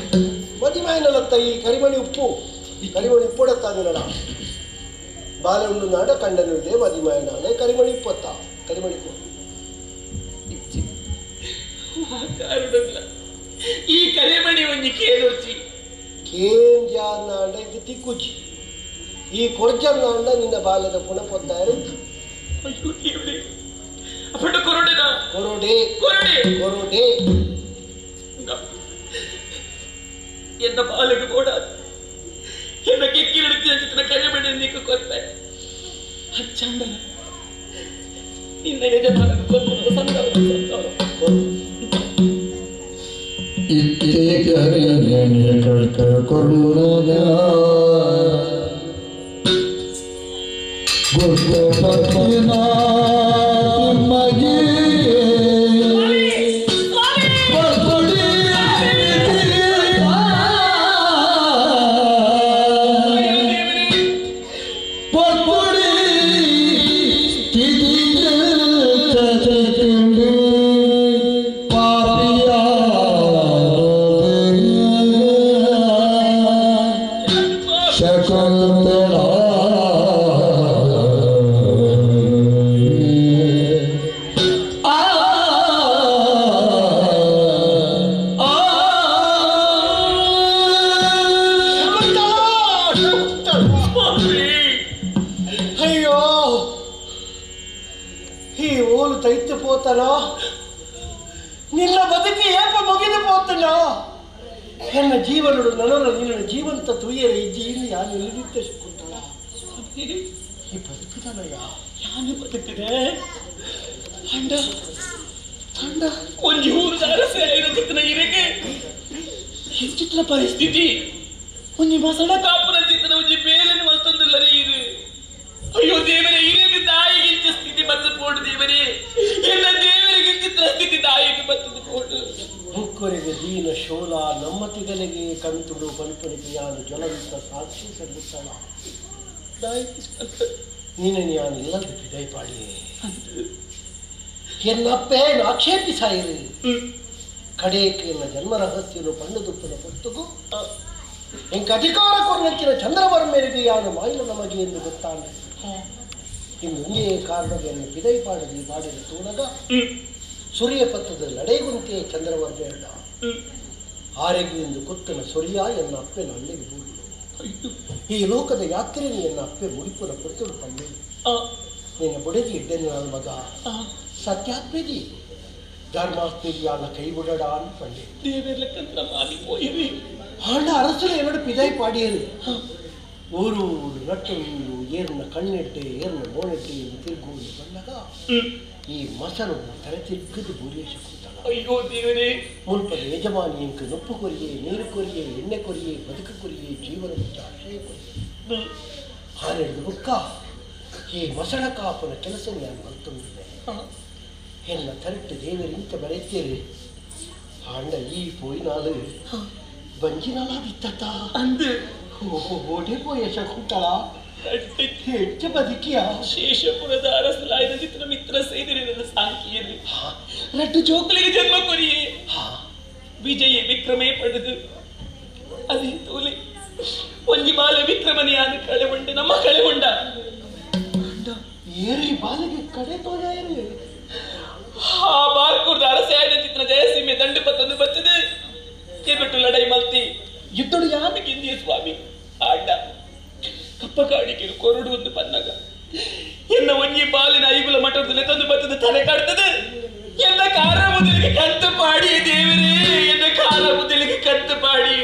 ಮದಿಮಾಯನಲತ್ತ ಈ ಕರಿಮಣಿ ಉಪ್ಪು ಕರಿಮಣಿ ಉಪ್ಪೊಡತ್ತಾದಿನಡ ಬಾಲೆ ಉಂಡು ನಾಡ ಕಂಡನುಳ್ಳೆ ಮದಿಮಾಯನಾಳೆ ಕರಿಮಣಿ ಉಪ್ಪೊತ್ತ ಕರಿಮಣಿ ಈ ಕರಿಮಣಿ ಒಂಜಿ ಕೇಳುರ್ಚಿ ಕೇಂಜಾನಾಂಡ ಇದು ತಿಕ್ಕುಜಿ ಈ ಕೊರ್ಜನ್ನಾಂಡ ನಿನ್ನ ಬಾಲದ ಪುಣ ಪೊತ್ತಾಯರು ಕೊರಡೆ ಕೊರಡೆ ಕೊರಡೆ ಎನ್ನ ಬಾಲಿಗೆ ಕೂಡ ಎನ್ನ ಕೆಕ್ಕಿಲಿಡುತ್ತಿದ್ದ ಚಿತ್ರ ಕರಿಮಣಿ ನೀಕು ಕೊರ್ತೆ ಅಚ್ಚಂಡನ ನಿನ್ನ ಯಜಮಾನನ ಕೊರ್ಪುನ ಸಂದವ ಸಂದವ ಅಯ್ಯೋ ಈ ಓಲು ತೈತು ಪೋತನೋ ನಿನ್ನ ಬದುಕಿ ಏಪ ಮುಗಿದು ಪೋತನೋ ನನ್ನ ಜೀವನಡು ನನನ ನಿನ್ನ ಜೀವಂತ ತುಯ್ಯರ ಇಜ್ಜಿ ಇಲ್ಲಿ ಯಾರು ನಿಲ್ಲಿದ್ದ ಶಕುಂತಳ ಈ ಬದುಕುದನಯ್ಯ ಯಾನು ಬದುಕಿದೆ ಅಂಡ ಅಂಡ ಒಂಜಿ ಊರು ಅರಸೆ ಐನ ಚಿತ್ತನ ಇರಕ್ಕೆ ಎಂಚಿತ್ನ ಪರಿಸ್ಥಿತಿ ಒಂಜಿ ಮಸಣ ಕಾಪುನ ಚಿತ್ತನ ಒಂಜಿ ಬೇಲನ್ನು ಮಲ್ತೊಂದುಲ್ಲರೇ ಇದು ಅಯ್ಯೋ ದೇವರೇ ಇರಕ್ಕೆ ತಾಯಿಗಿಂತ ಸ್ಥಿತಿ ಬತ್ತು ಪೋಡು ದೇವರೇ ಎಲ್ಲ ದೇವರಿಗಿಂತ ಸ್ಥಿತಿ ತಾಯಿಗೆ ಬತ್ತದು ಪೋಡು ಮುಕ್ಕರಿಗೆ ದೀನ ತಿಕ್ಕಿನ ಶೋಲ ನಮ್ಮ ತಿಗಲಿಗೆ ಕಂತುಡು ಪಲ್ಪನಿಗೆ ಯಾನು ಜ್ವಲಂತ ಸಾಕ್ಷಿ ಸಲ್ಲುತ್ತಳ. ನೀನು ಯಾನು ಇಲ್ಲದ ಬಿದೈಪಾಡಿಯೇ ಎನ್ನಪ್ಪೇನು ಆಕ್ಷೇಪಿಸಾಯಿರಿ. ಕಡೇಕೆ ಎನ್ನ ಜನ್ಮ ರಹಸ್ಯನು ಪಣ್ಣುದುಪ್ಪನ ಪುಸ್ತಕು ಎಂಕ ಅಧಿಕಾರ ಕೊರನಂಚಿನ ಚಂದ್ರವರ್ಮರಿಗೆ ಯಾನು ಮಾಯಿಲ ನಮಗೆ ಎಂದು ಗೊತ್ತಾನೆ. ಇನ್ನು ಒಂದೇ ಕಾರಣವನ್ನು ಬಿದೈಪಾಡದಿ ಬಾಡಿದ ತೂನಗ ಸೂರ್ಯ ಪತ್ತದ ಲಡೈಗುಂತೆ ಚಂದ್ರವರ್ಮೇಡ ಆರೆಗು ಎಂದು ಕೊತ್ತನ ಸೊರಿಯ ಎನ್ನ ಅಪ್ಪೆನ ಅಲ್ಲಿಗೆ ಬೂರು. ಈ ಲೋಕದ ಯಾತ್ರೆಯನ್ನು ಎನ್ನ ಅಪ್ಪೆ ಮುಡಿಪುನ ಪೊರ್ತುಡು ಪಂಡೆ. ನಿನ್ನ ಬುಡದಿ ಇಡ್ಡೆನು ನನ್ನ ಮಗ ಸತ್ಯಾತ್ಮೆದಿ ಧರ್ಮಾತ್ಮೆದಿಯಾನ ಕೈ ಬಿಡಡ ಅಂತ ಪಂಡೆ. ಆಂಡ ಅರಸರು என்னோட பிதாய் பாடியது. ಊರು ನಟ್ಟು ಏರ್ನ ಕಣ್ಣೆಟ್ಟೆ ಏರ್ನ ಮೋನೆಟ್ಟೆ ತಿರುಗು ಬಂದಾಗ ಈ ಮಸರು ತಲೆ ತಿರುಗದು ಬೂರೇಶ ಕೂತಾಳ. ಅಯ್ಯೋ ದೇವರೇ! ಮುಲ್ಪದ ಯಜಮಾನಿ ಇಂಕ ನೊಪ್ಪು ಕೊರಿಯೆ, ನೀರು ಕೊರಿಯೆ, ಎಣ್ಣೆ ಕೊರಿಯೆ, ಬದುಕು ಕೊರಿಯೆ, ಜೀವನ ಆಶ್ರಯ ಕೊರಿಯೆ. ಹಾನೆಡ್ದು ಬುಕ್ಕ ಈ ಮಸಳ ಕಾಪನ ಕೆಲಸ ನಾನು ಮಲ್ತೊಂದಿದೆ. ಎಲ್ಲ ತರಟ್ಟು ದೇವರಿಂತ ಬರೆಯುತ್ತೀರಿ. ಆಂಡ ಈ ಪೋಯಿನಾಲು ಬಂಜಿನಾಲಾದಿತ್ತ ಅಂದು ಓಡೆ ಪೋಯ ಶಕುಂತಳ ಹೆಚ್ಚ ಬದುಕಿಯ ಶೇಷಪುರದ ಅರಸಲಾಯ್ದ ಚಿತ್ರ ಮಿತ್ರ ಸೇದಿರಿನ ಸಾಂಕಿಯಲ್ಲಿ ರಡ್ಡು ಜೋಕುಲಿಗೆ ಜನ್ಮ ಕೊರಿಯೇ. ವಿಜಯ ವಿಕ್ರಮೇ ಪಡೆದು ಅದೇ ತೋಲೆ ಒಂಜಿ ಬಾಲ ವಿಕ್ರಮನೆಯಾದ ಕಳೆಗೊಂಡೆ ನಮ್ಮ ಕಳೆಗೊಂಡ ಏರಿ ಬಾಲಿಗೆ ಕಡೆ ತೋಜಾಯರು. ಆ ಬಾರ್ಕೂರ್ದ ಅರಸೆಯಾದ ಚಿತ್ರ ಜಯಸೀಮೆ ದಂಡು ಪತ್ತಂದು ಬಚ್ಚದೆ ಕೆಬಿಟ್ಟು ಲಡೈ ಮಲ್ತಿ ಯುದ್ಧಡು ಯಾನಕ್ಕಿಂದಿಯ ಸ್ವಾಮಿ ಆಂಡ ಕಪ್ಪ ಕಾಡಿಕೆ ಕೊರಡು ಒಂದು ಪನ್ನಗ ಎನ್ನ ಒಂಜಿ ಬಾಲಿನ ಐಗುಲ ಮಠದಲ್ಲಿ ತಂದು ಬತ್ತದ ತಲೆ ಕಾಡ್ತದೆ. ಎನ್ನ ಕಾರ ಮೊದಲಿಗೆ ಕಂತು ಪಾಡಿ ದೇವರೇ, ಎನ್ನ ಕಾರ ಮೊದಲಿಗೆ ಕಂತು ಪಾಡಿ.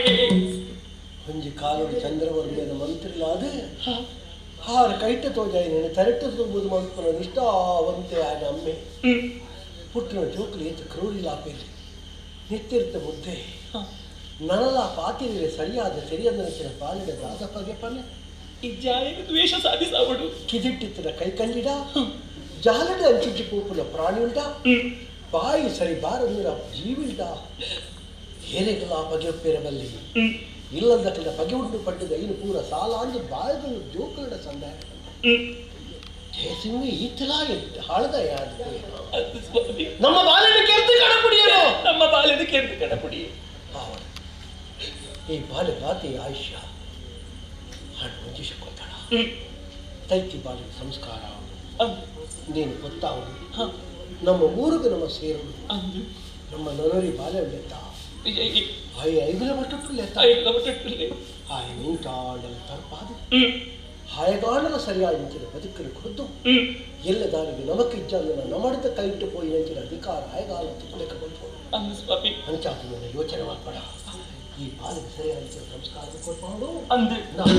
ಒಂಜಿ ಕಾಲೋಡು ಚಂದ್ರವರ್ಮೇನ ಮಂತ್ರಿಲಾದ ಹಾರ ಕೈಟ ತೋಜಾಯಿ ತರಟ್ಟು ತುಂಬುದು ಮಲ್ಪನ ನಿಷ್ಠಾವಂತೆ ಆದ ಅಮ್ಮೆ ಪುಟ್ಟಿನ ಜೋಕುಲು ಏತು ಕ್ರೂರಿಲಾಪೇಲಿ ನಿತ್ತಿರ್ತ ಮುದ್ದೆ ನನಲ ಪಾತಿರೆ ಸರಿಯಾದ ಸರಿಯಾದ ನೆಚ್ಚಿನ ಪಾಲಿನ ದಾದ ಪಗೆ ಪನೆ ಇಜ್ಜಾಯಿನ ದ್ವೇಷ ಸಾಧಿಸಾವಡು ಕಿದಿಟ್ಟಿತ್ತಿನ ಕೈ ಕಂಡಿಡ ಜಾಲಡ ಅಂಚಿಚ್ಚಿ ಪೂಪುನ ಪ್ರಾಣಿಯುಂಡ ಬಾಯಿ ಸರಿ ಬಾರಂದಿರ ಜೀವಿಲ್ಡ ಏರೆಗಲ ಬಗೆಯೊಪ್ಪಿರಬಲ್ಲಿ ಇಲ್ಲದಕ್ಕಿಲ್ಲ ಬಗೆ ಉಂಟು ಪಟ್ಟಿದ ಐನು ಪೂರ ಸಾಲ ಅಂದು ಬಾಯದನ್ನು ಜೋಕುಲಡ ಸಂದಾಯ ಜಯಸಿಂಹ ಈತಲ ಹಾಳದ ಯಾರು ನಮ್ಮ ಬಾಲಿನ ಕೆರ್ತು ಕಡಪುಡಿಯರು ನಮ್ಮ ಬಾಲಿನ ಕೆರ್ತು ಕಡಪುಡಿ. ಈ ಬಾಲೆ ಬಾತಿ ಆಯುಷ್ಯ ಹಾಡು ಮಂಜುಷಕ್ಕೊತ್ತಾಳ ತೈತಿ ಬಾಲಿನ ಸಂಸ್ಕಾರ ನೀನು ಗೊತ್ತಾವದು ನಮ್ಮ ಊರಿಗೆ ನಮ್ಮ ಸೇರು ನಮ್ಮ ನನರಿ ಬಾಲೆ ಲೆತ್ತ ಐಗುಲ ಮಟ್ಟುಟ್ಟು ಲೆತ್ತ ಆಯ್ ನಿಂತಾಡಲು ತರ್ಪಾದು ಹಾಯಗಾಣಲ ಸರಿಯಾಗಿ ನಿಂಚಿನ ಬದುಕನ್ನು ಕೊದ್ದು ಎಲ್ಲ ದಾರಿಗೆ ನಮಕ್ಕೆ ಇಜ್ಜಾಂದನ ನಮಡಿದ ಕೈಟ್ಟು ಪೋಯಿ ನಂಚಿನ ಅಧಿಕಾರ ಹಾಯಗಾಲ ತುಪ್ಪಲೆಕ್ಕ ಬಂತು ಅಂಚಾದ ನನ್ನ ಯೋಚನೆ ಮಾಡ್ಬೇಡ. ಈ ಬಾಲಿಗೆ ಸರಿಯಾದ ಸಂಸ್ಕಾರ ಕೊಟ್ಕೊಂಡು ನಾವು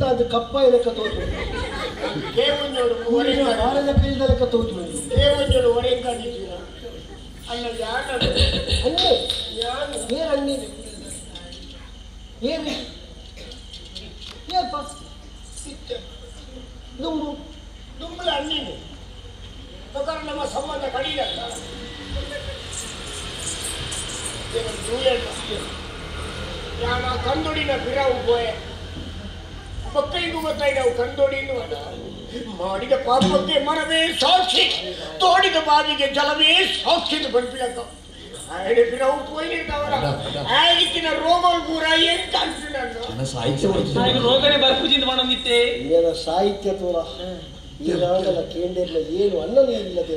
ಅದು ಕಪ್ಪ ಲೆಕ್ಕ ತೋಚು ಬಾರದ ಕೈದ ಲೆಕ್ಕ ತೋಚು ಅಣ್ಣೆ ಏರ್ ಅಣ್ಣೆ ಏರು ಏರ್ಪ ದುಂಬು ದುಂಬುಲ ಅಣ್ಣಿನಿ ನಮ್ಮ ಸಂಬಂಧ ಕಡಿಯಲ್ಲ ಕಂದೊಡಿನ ಬಿರಾವು ಪೋಯೆ ಮಕ್ಕಳಿಗೂ ಗೊತ್ತಾಯಿ ನಾವು ಕಂದೋಡಿ ಮಾಡಿದ ಪಾಪಕ್ಕೆ ಮರವೇ ಸಾಕ್ಷಿ, ತೋಡಿದ ಬಾವಿಗೆ ಜಲವೇ ಸಾಕ್ಷಿ ಬಂದ್ಬಿಡಕ್ಕ ಸಾಹಿತ್ಯ ತೋಲ. ಈ ರಾಂಡಲ ಕೇಂದ್ರನ ಏನು ಅನ್ನ ನೀರಿಲ್ಲದೆ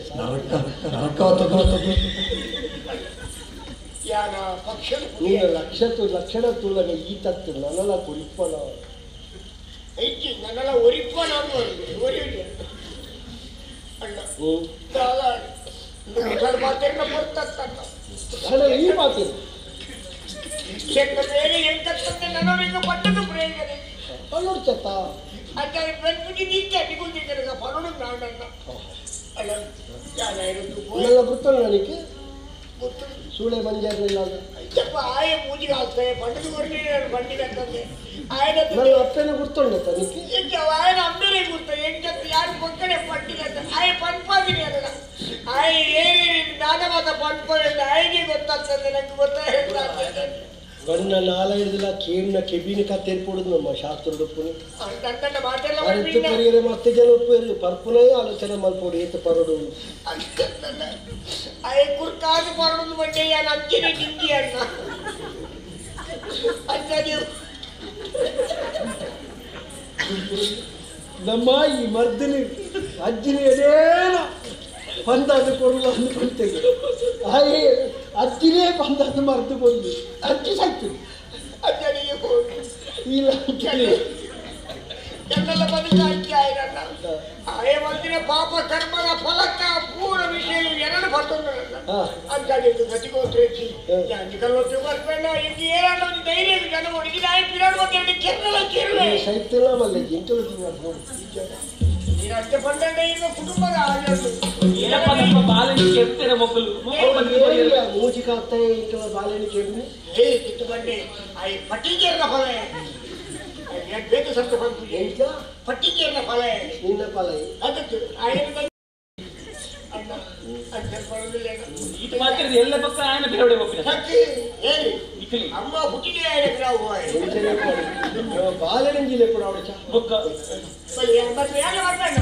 ನೀನು ಲಕ್ಷ ಲಕ್ಷಣ ತುಳಗ ಈ ತತ್ತು ನನಲ ಕುರಿಪ್ಪನ ನನ್ನಲ ಒರಿಪ್ಪನ ಈ ಮಾತಿನ ಪಲ್ಲೊಡ್ಚತ್ತ ನನ್ನ ಗೊತ್ತಲ್ಲ ನನಗೆ ಸೂಳೆ ಮಂಜಾರಿಲ್ಲ ನನ್ನ ಅಪ್ಪನ ಗುರ್ತುಂಡ ತನಿಖೆ ఆయన అమ్మేరే గుర్తు ఏం చెప్తే యారు పక్కనే పట్టినట్టు ఆయన పనిపాదిని అన్న ఆయన ఏమి దానమాత పనుకోలేదు ఆయనే ಗೊತ್ತಾಗ್ತದೆ ನಂಗೆ ಗೊತ್ತಾಗ್ತದೆ ಗಣ್ಣ ನಾಲೈದುಲ ಕೇಣ್ಣ ಕೆಬಿನ ಕತ್ತೆರ್ಪೊಡುದು ನಮ್ಮ ಶಾಸ್ತ್ರಡುಪ್ಪುನಿ ಅರೆತ್ತು ಪರಿಯರೆ ಮತ್ತೆ ಜನ ಉಪ್ಪೇರು ಪರ್ಪುನೇ ಆಲೋಚನೆ ಮಲ್ಪೊಡು ಏತು ಪರಡು ಆಯ್ ಕುರ್ಕಾದು ಪರಡು ಬಂಡೆ ಯಾನ್ ಅಂಚಿನ ಡಿಂಗಿ ಅಣ್ಣ ಅಂಚನೆ ನಮ್ಮ ಈ ಮರ್ದಿನಿ ಅಜ್ಜಿನ ಎಡೇನ ಪಂದಾದ ಕೊರಲು ಅಂದುಕೊಂತೇವೆ ಹಾಗೆ ಅಜ್ಜಿನೇ ಪಂದಾದ ಮರ್ದು ಬಂದು ಅಜ್ಜಿ ಸಾಯ್ತು ಅಜ್ಜನಿಗೆ ಹೋಗಿ ಇಲ್ಲ ಎನ್ನೆಲ್ಲ ಬದುಕ ಅಜ್ಜಿ ಆಯ್ರಣ್ಣ ಆಯೆ ಒಂದಿನ ಪಾಪ ಕರ್ಮದ ಫಲಕ್ಕ ಪೂರ ವಿಷಯ ಎರಡು ಬರ್ತೊಂದಲ್ಲ ಅಂಚಾಡಿದ್ದು ಗತಿಗೋತ್ರೇಚಿ ಅಂಜಿಕಲ್ಲೊತ್ತು ಬರ್ಬೇಡ ಈಗ ಏನಾದ್ರು ಒಂದು ಧೈರ್ಯ ಜನ ಹುಡುಗಿ ನಾಯಿ ಪಿರಾಡ್ ಬಂದ ಕೆರಳ ಕೆರಳೆ ಸೈತೆಲ್ಲ ಮಲ್ಲೆ ಎಂಟು ನೀನು ಅಷ್ಟೇ ಪಂಡ ಈಗ ಕುಟುಂಬದ ಏನಪ್ಪ ನಮ್ಮ ಬಾಲನಿ ಕೆರ್ತಾರೆ ಮಕ್ಕಳು ಮೂಜಿ ಕಾಗ್ತಾನೆ ಇಂಟಲ ಬಾಲನಿ ಕೆರ್ನಿ ಏ ಕಿತ್ತು ಬಂಡೆ I ಪಟ್ಟಿಗೆರ್ನ ಫಲ ಬೇಕು ಸತ್ತ ಬಂದು ಪಟ್ಟಿಗೆರ್ನ ಫಲ ನಿನ್ನ ಫಲ ಅದಕ್ಕೆ ಆಯನ ಇದು ಮಾತ್ರ ಎಲ್ಲ ಪಕ್ಕ ಆಯನ ಬೇರೆ ಒಪ್ಪಿನ ಅಮ್ಮ ಹುಟ್ಟಿಗೆ ಆಯನ ನಾವು ಬಾಲನಿಂಜಿಲೆ ಕೂಡ ಅವಳು ಬೊಕ್ಕ ಮತ್ತೆ ಯಾಕೆ ಬರ್ಬೇಡ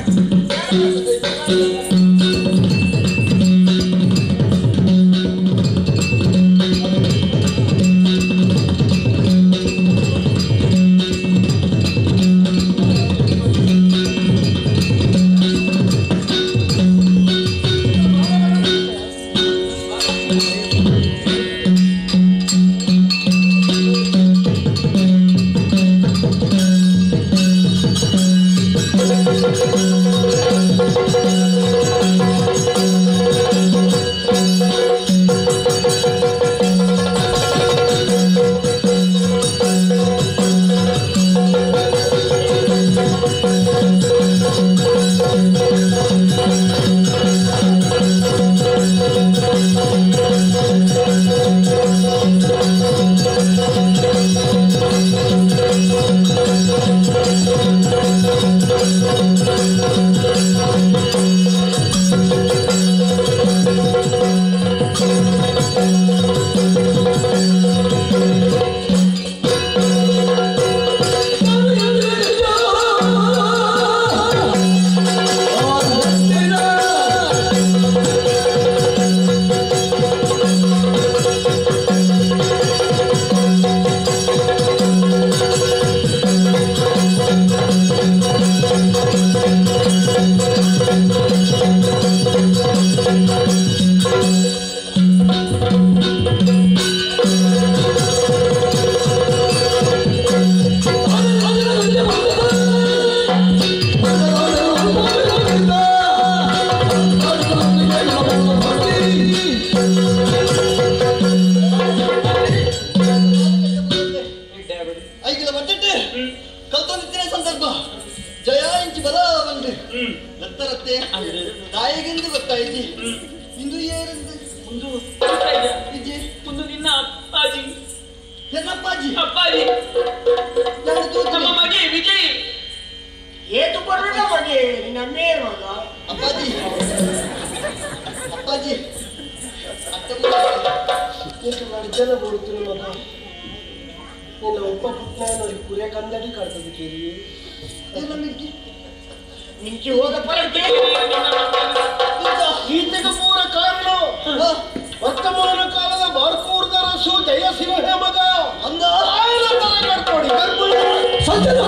ಸತ್ಯದ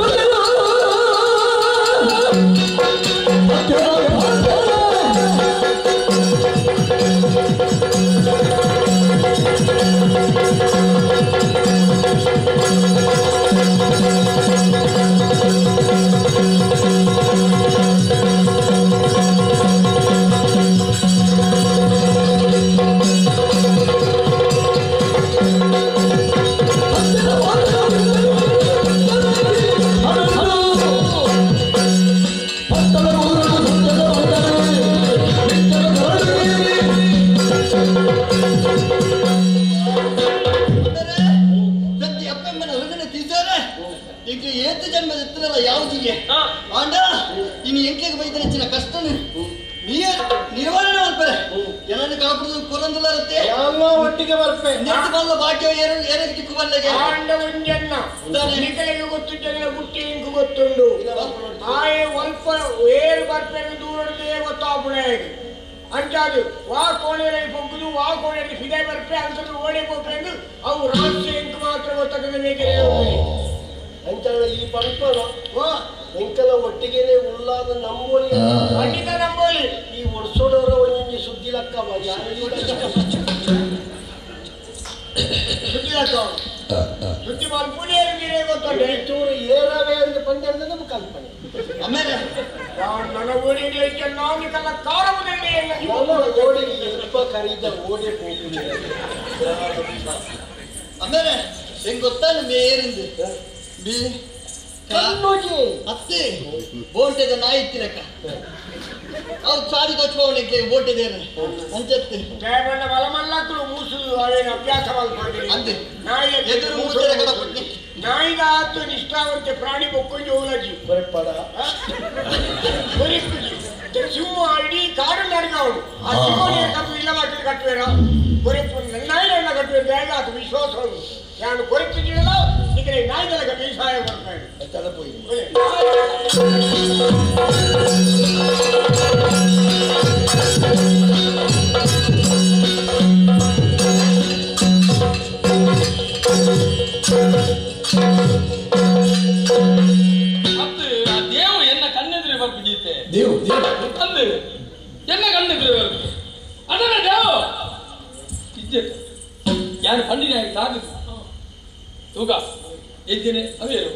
ಆತಿಗೆ ಆಂಡ ಇನ್ನು ಎಂಕ್ಲೆಗ್ ಬೈದನ ಚಿನ್ನ ಕಷ್ಟನು ನಿರ್ವಹಣೆ ಮಾಡ್ತಾರೆ ಜನನ ಕಾಪುದು ಕೊರಂದುಲಾರತ್ತೆ ಎಲ್ಲ ಒಟ್ಟಿಗೆ ಬರ್ಪೆ ನೆಟ್ಟು ಬಲ್ಲ ಭಾಗ್ಯ ಏರಕ್ಕೆ ತಿಕ್ಕು ಬಲ್ಲಗೆ ಆಂಡ ಒಂಜನ್ನ ನಿಕಲೆಗೆ ಗೊತ್ತು ಜನರ ಗುಟ್ಟಿ ಇಂಕು ಗೊತ್ತುಂಡು ಆಯೆ ಒಲ್ಪ ಏರು ಬರ್ಪೆನ ದೂರದೇ ಗೊತ್ತಾಪುಣೆ ಅಂಚಾದು ವಾ ಕೋಣೆಯಲ್ಲಿ ಪೊಗ್ಗುದು ವಾ ಕೋಣೆಯಲ್ಲಿ ಫಿದೆ ಬರ್ಪೆ ಅಂತದ್ದು ಓಣೆ ಪೋಪೆ ಅವು ರಹಸ್ಯ ಇಂಕು ಮಾತ್ರ ಗೊತ್ತಾಗದೆ ಬೇಕೆ ಅಂಚಾಡ ಈ ಪಂಪನ ಎಂಕಲ ಒಟ್ಟಿಗೆನೆ ಉಳ್ಳಾದ ನಂಬೋಲಿ ಖಂಡಿತ ನಂಬೋಲಿ ಈ ಒಡ್ಸೋಡವರ ಒಂಜೊಂಜಿ ಸುದ್ದಿ ಲಕ್ಕ ಸುದ್ದಿ ಲಕ್ಕ ಸುದ್ದಿ ಮಲ್ಪುನೇ ಗೊತ್ತುಂಟು ಚೂರು ಏರವೇ ಅಂತ ಪಂದ್ಯದ ನಮ್ಮ ಕಲ್ಪನೆ ಆಮೇಲೆ ನನ್ನ ಓಡಿಗೆ ನಾನು ಕಾರವುದಲ್ಲಿ ಓಡಿಗೆ ಎಲ್ಪ ಕರೀದ ಓಡಿ ಹೋಗುದು ಆಮೇಲೆ ಹೆಂಗ್ ಗೊತ್ತಾ ನಿಮ್ಗೆ ಏರಿಂದು ಬಿ ಕಣ್ಣುಜಿ ಅತ್ತೆ ಬೋಂಟೆದ ನಾಯಿ ಇತ್ತಿರಕ್ಕ ಅವ್ರು ಸಾರಿ ಕೊಚ್ಕೋಣಕ್ಕೆ ಬೋಂಟೆದೇನು ಅಂಚತ್ತೆ ಜಯಬಣ್ಣ ಬಲಮಲ್ಲಕ್ಕಳು ಮೂಸು ಅವೇನು ಅಭ್ಯಾಸ ಮಲ್ಪಂಡಿ ಅಂದೆ ನಾಯಿ ಎದುರು ಮೂಸರ ಕಡಪಟ್ಟಿ ನಾಯಿದ ಆತು ನಿಷ್ಠಾವಂತೆ ಪ್ರಾಣಿ ಬೊಕ್ಕೊಂಜಿ ಹೋಲಜಿ ಬರಪಡ ಬರಿಪುಜಿ ಸಿಂಹ ಇಡೀ ಕಾಡು ನಡಗವನು ಆ ಸಿಂಹನೇ ಕಟ್ಟು ಇಲ್ಲ ಮಾತ್ರ ಕಟ್ಟುವೇರ ಕೊರಿಪು ನಾಯಿಗಳನ್ನ ಕಟ್ಟುವೆ ಬೇಗ ಆತು ವಿಶ್ವಾಸ ನಾನು ಕೊರಿತಿದ್ದೀನಲ್ಲ ಈ ಕಡೆ ನಾಯಿದಲ್ಲ ಕಟ್ಟಿ ಸಹಾಯ ಮಾಡ್ತಾ ಹೋಯಿ ದೇವು ಎನ್ನ ಕಣ್ಣೆದುರು ಬರ್ಪಿದ್ದೀತೆ ದೇವು ಅಂದು ಎನ್ನ ಕಣ್ಣೆದುರು ಬರ್ಪು ಅದನ್ನ ದೇವು ಇಜ್ಜೆ ಯಾರು ಪಂಡಿನ ಸಾಧು ತೂಕ ಎಜ್ಜನೆ ಅವೇರು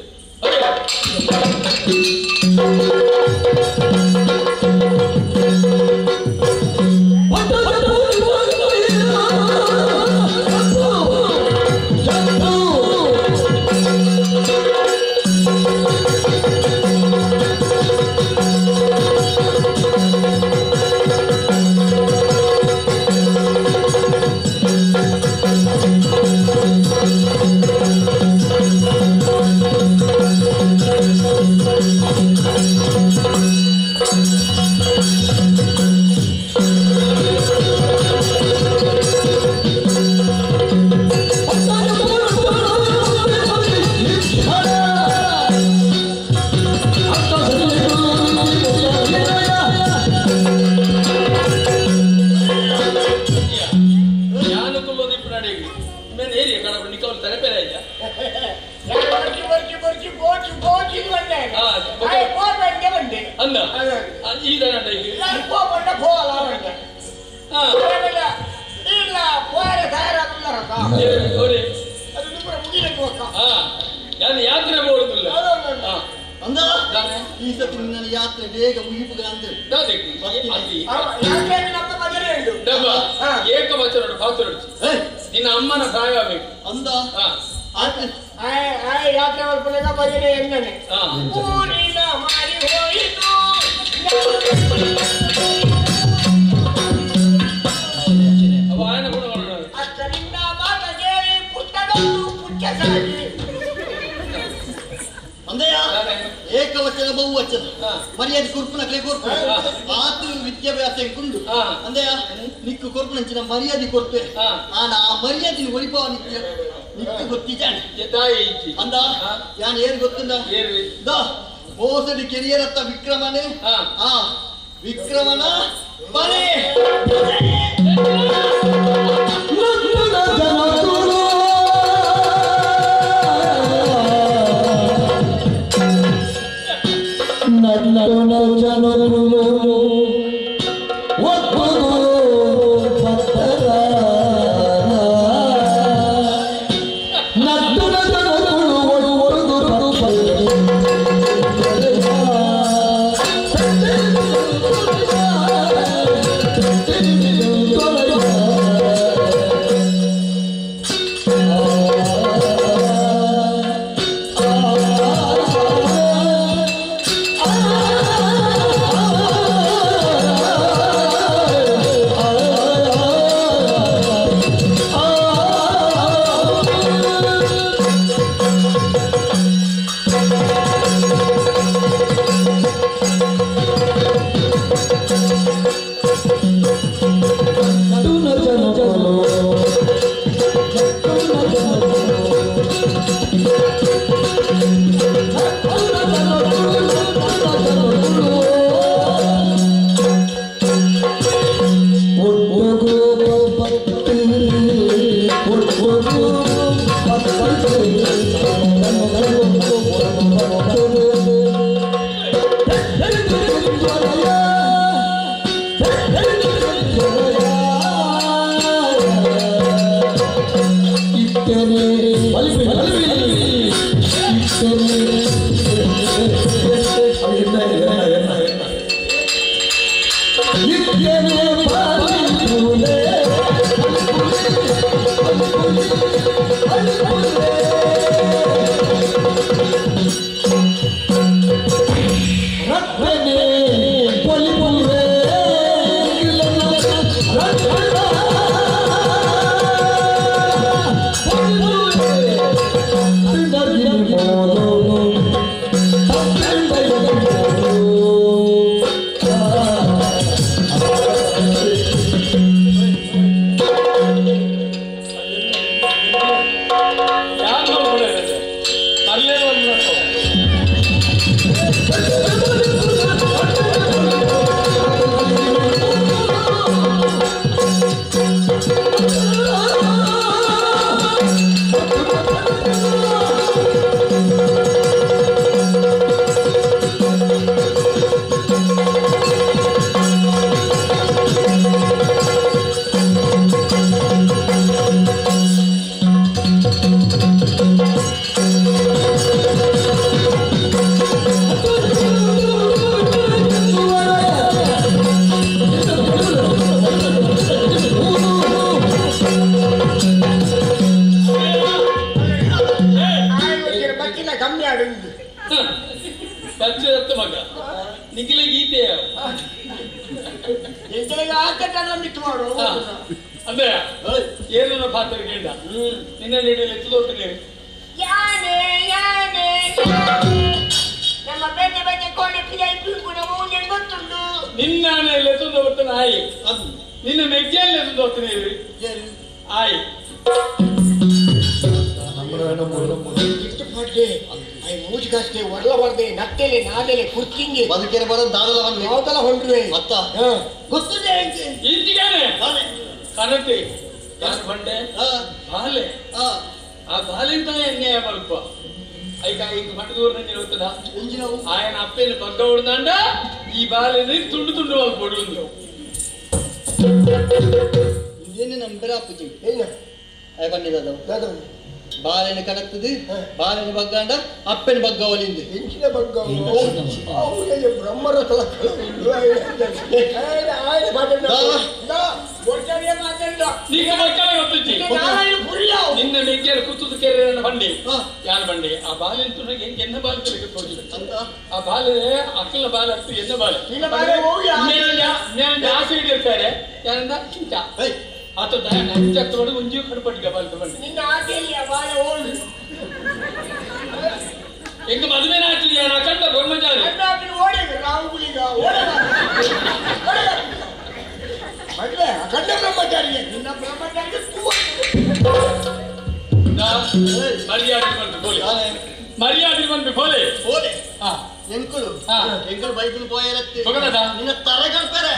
ಯಾತ್ರೆ ಬೇಗ ಮುಗಿಪುಗ ಅಂತ ಏಕವಚನ ಪಾತ್ರ ನಿನ್ನ ಅಮ್ಮನ ಸಹಾಯ ಬೇಕು ಅಂದ ಯಾತ್ರೆ ಮಲ್ಪುನಗ ಭಜನೆ ಎನ್ನನೆ ಊರಿನ ಮಾರಿ ಹೋಯಿತು ಅಷ್ಟರಿಂದ ಮಾತ ಕೇಳಿ ಪುಟ್ಟದೊಂದು ಪುಟ್ಟ ಸಾಗಿ ಅಂದಯ್ಯ ಏಕವಚನ ಬಹುವಚನ ಮರ್ಯಾದೆ ಕೊರ್ಪುನಕ್ಲೆ ಕೊರ್ಪು ಆತು ವಿದ್ಯಾಭ್ಯಾಸ ಕುಂಡು ಅಂದಯ್ಯ ನಿಕ್ಕು ಕೊರ್ಪುನಂಚಿನ ಮರ್ಯಾದೆ ಕೊರ್ಪೆ ಆನ ಆ ಮರ್ಯಾದೆ ಒಲಿಪಾವ ನಿತ್ಯ ನಿಕ್ಕು ಗೊತ್ತಿದ್ದಾನೆ ಅಂದ ಯಾನ್ ಏನ್ ಗೊತ್ತುಂಡ the ಮೋಸಡಿ ಕೆರಿಯರತ್ತ ವಿಕ್ರಮನೇ ಆ ವಿಕ್ರಮನ ಬಲೆ ಆ ಮಗ ನಿಖಿಲ ಗೀತೆ ಮಾಡು ಅಂದ್ರೆ ಏನನ್ನ ಪಾತ್ರ ಕೇಳ ನಿನ್ನ ನೀಡಲಿ ಎತ್ತು ಯಾನೆ ಯಾನೆ ಯಾನೆ ನಮ್ಮ ಬೇಟೆ ಬೇಟೆ ಕೋಣೆ ಪಿದಾಯಿ ಪಿಂಗುಣವು ನಿನಗೆ ಗೊತ್ತುಂಟು. ನಿನ್ನ ಎತ್ತುಂದು ಬರ್ತಾನೆ ಆಯಿ, ನಿನ್ನ ಮೆಗ್ಗೆಯಲ್ಲಿ ಎತ್ತುಂದು ಹೋಗ್ತಾನೆ ಆಯಿ. ಮೂಜಿಗಾಸ್ತೆ ಒರ್ಲಬಾರ್ದೆ ನತ್ತೆಲೆ ನಾದೆಲೆ ಕುರ್ಕಿಂಗೆ ಬದುಕೆರೆ ಬರೋದು ದಾದಲ ಯಾವ್ದಲ್ಲ ಹೊಂಡ್ರುವೆ ಅತ್ತ ಗೊತ್ತಿದೆ ಇಂತಿಗಾನೆ ಕನತೆ ಯಾಕೆ ಬಂಡೆ ಬಾಲೆ ಆ ಬಾಲಿಂದ ಅನ್ಯಾಯ ಮಲ್ಪ ಐಕ ಈಗ ಮಂಡದೂರ್ನ ನಿಲ್ತದ ఆయన ಅಪ್ಪೇನು ಬಗ್ಗ ಹೊಡ್ದಾಂಡ ಈ ಬಾಲೆನ ತುಂಡು ತುಂಡು ಮಲ್ಪೊಡು ಇದೇನು ನಂಬರ ಅಪ್ಪುಜಿ ಅಯ್ಯ ಬನ್ನಿದ ಬಾಲೆನ ಕನಕ್ತದೆ ಬಾಲೆನ ಬಗ್ಗಾಂಡ ಅಪ್ಪನ ಬಗ್ಗ ಒಲಿಂದ ಇಂಚಿನ ಬಗ್ಗ ಬ್ರಹ್ಮರ ನಿನ್ನ ಮೆಗ್ಗೆಯ ಕೂತದ ಕೆರೆ ಬಂಡಿ ಯಾನ್ ಬಂಡಿ ಆ ಬಾಲೆ ಎನ್ನ ಬಾಲೆ ತೋಜಿ ಆ ಬಾಲೆ ಅಕ್ಕಲ ಬಾಲೆ ಅತ್ತು ಎನ್ನ ಬಾಲೆ ಆಸೆ ಹಿಡಿರ್ತಾರೆ ಯಾನಂದ ಕಿಂಚ ಆತ ನಂಜ ತೋಡು ಒಂಜಿ ಕಡ್ಪಟ್ಟಿಗೆ ಬಾಲೆ ತಗೊಂಡು ನಿನ್ನ ಆಟೆಯಲ್ಲಿ ಆ ಬಾಲೆ ಓಡು ಎಂಗ ಮದುವೆ ನಾಟ್ಲಿ ಯಾನ ಕಂಡ ಬ್ರಹ್ಮಚಾರಿ ಓಡಿ ರಾಹುಲಿಗ ಓಡ ಮದುವೆ ಅಖಂಡ ಬ್ರಹ್ಮಚಾರಿಗೆ ನಿನ್ನ ಬ್ರಹ್ಮಚಾರಿಗೆ ಮರ್ಯಾದೆ ಬಂದು ಬೋಲೆ ಮರ್ಯಾದೆ ಬಂದು ಬೋಲೆ ಬೋಲೆ ಎಂಕುಲು ಎಂಕುಲು ಬೈಕುಲು ಪೋಯರತ್ತೆ ನಿನ್ನ ತರಗಡ್ತಾರೆ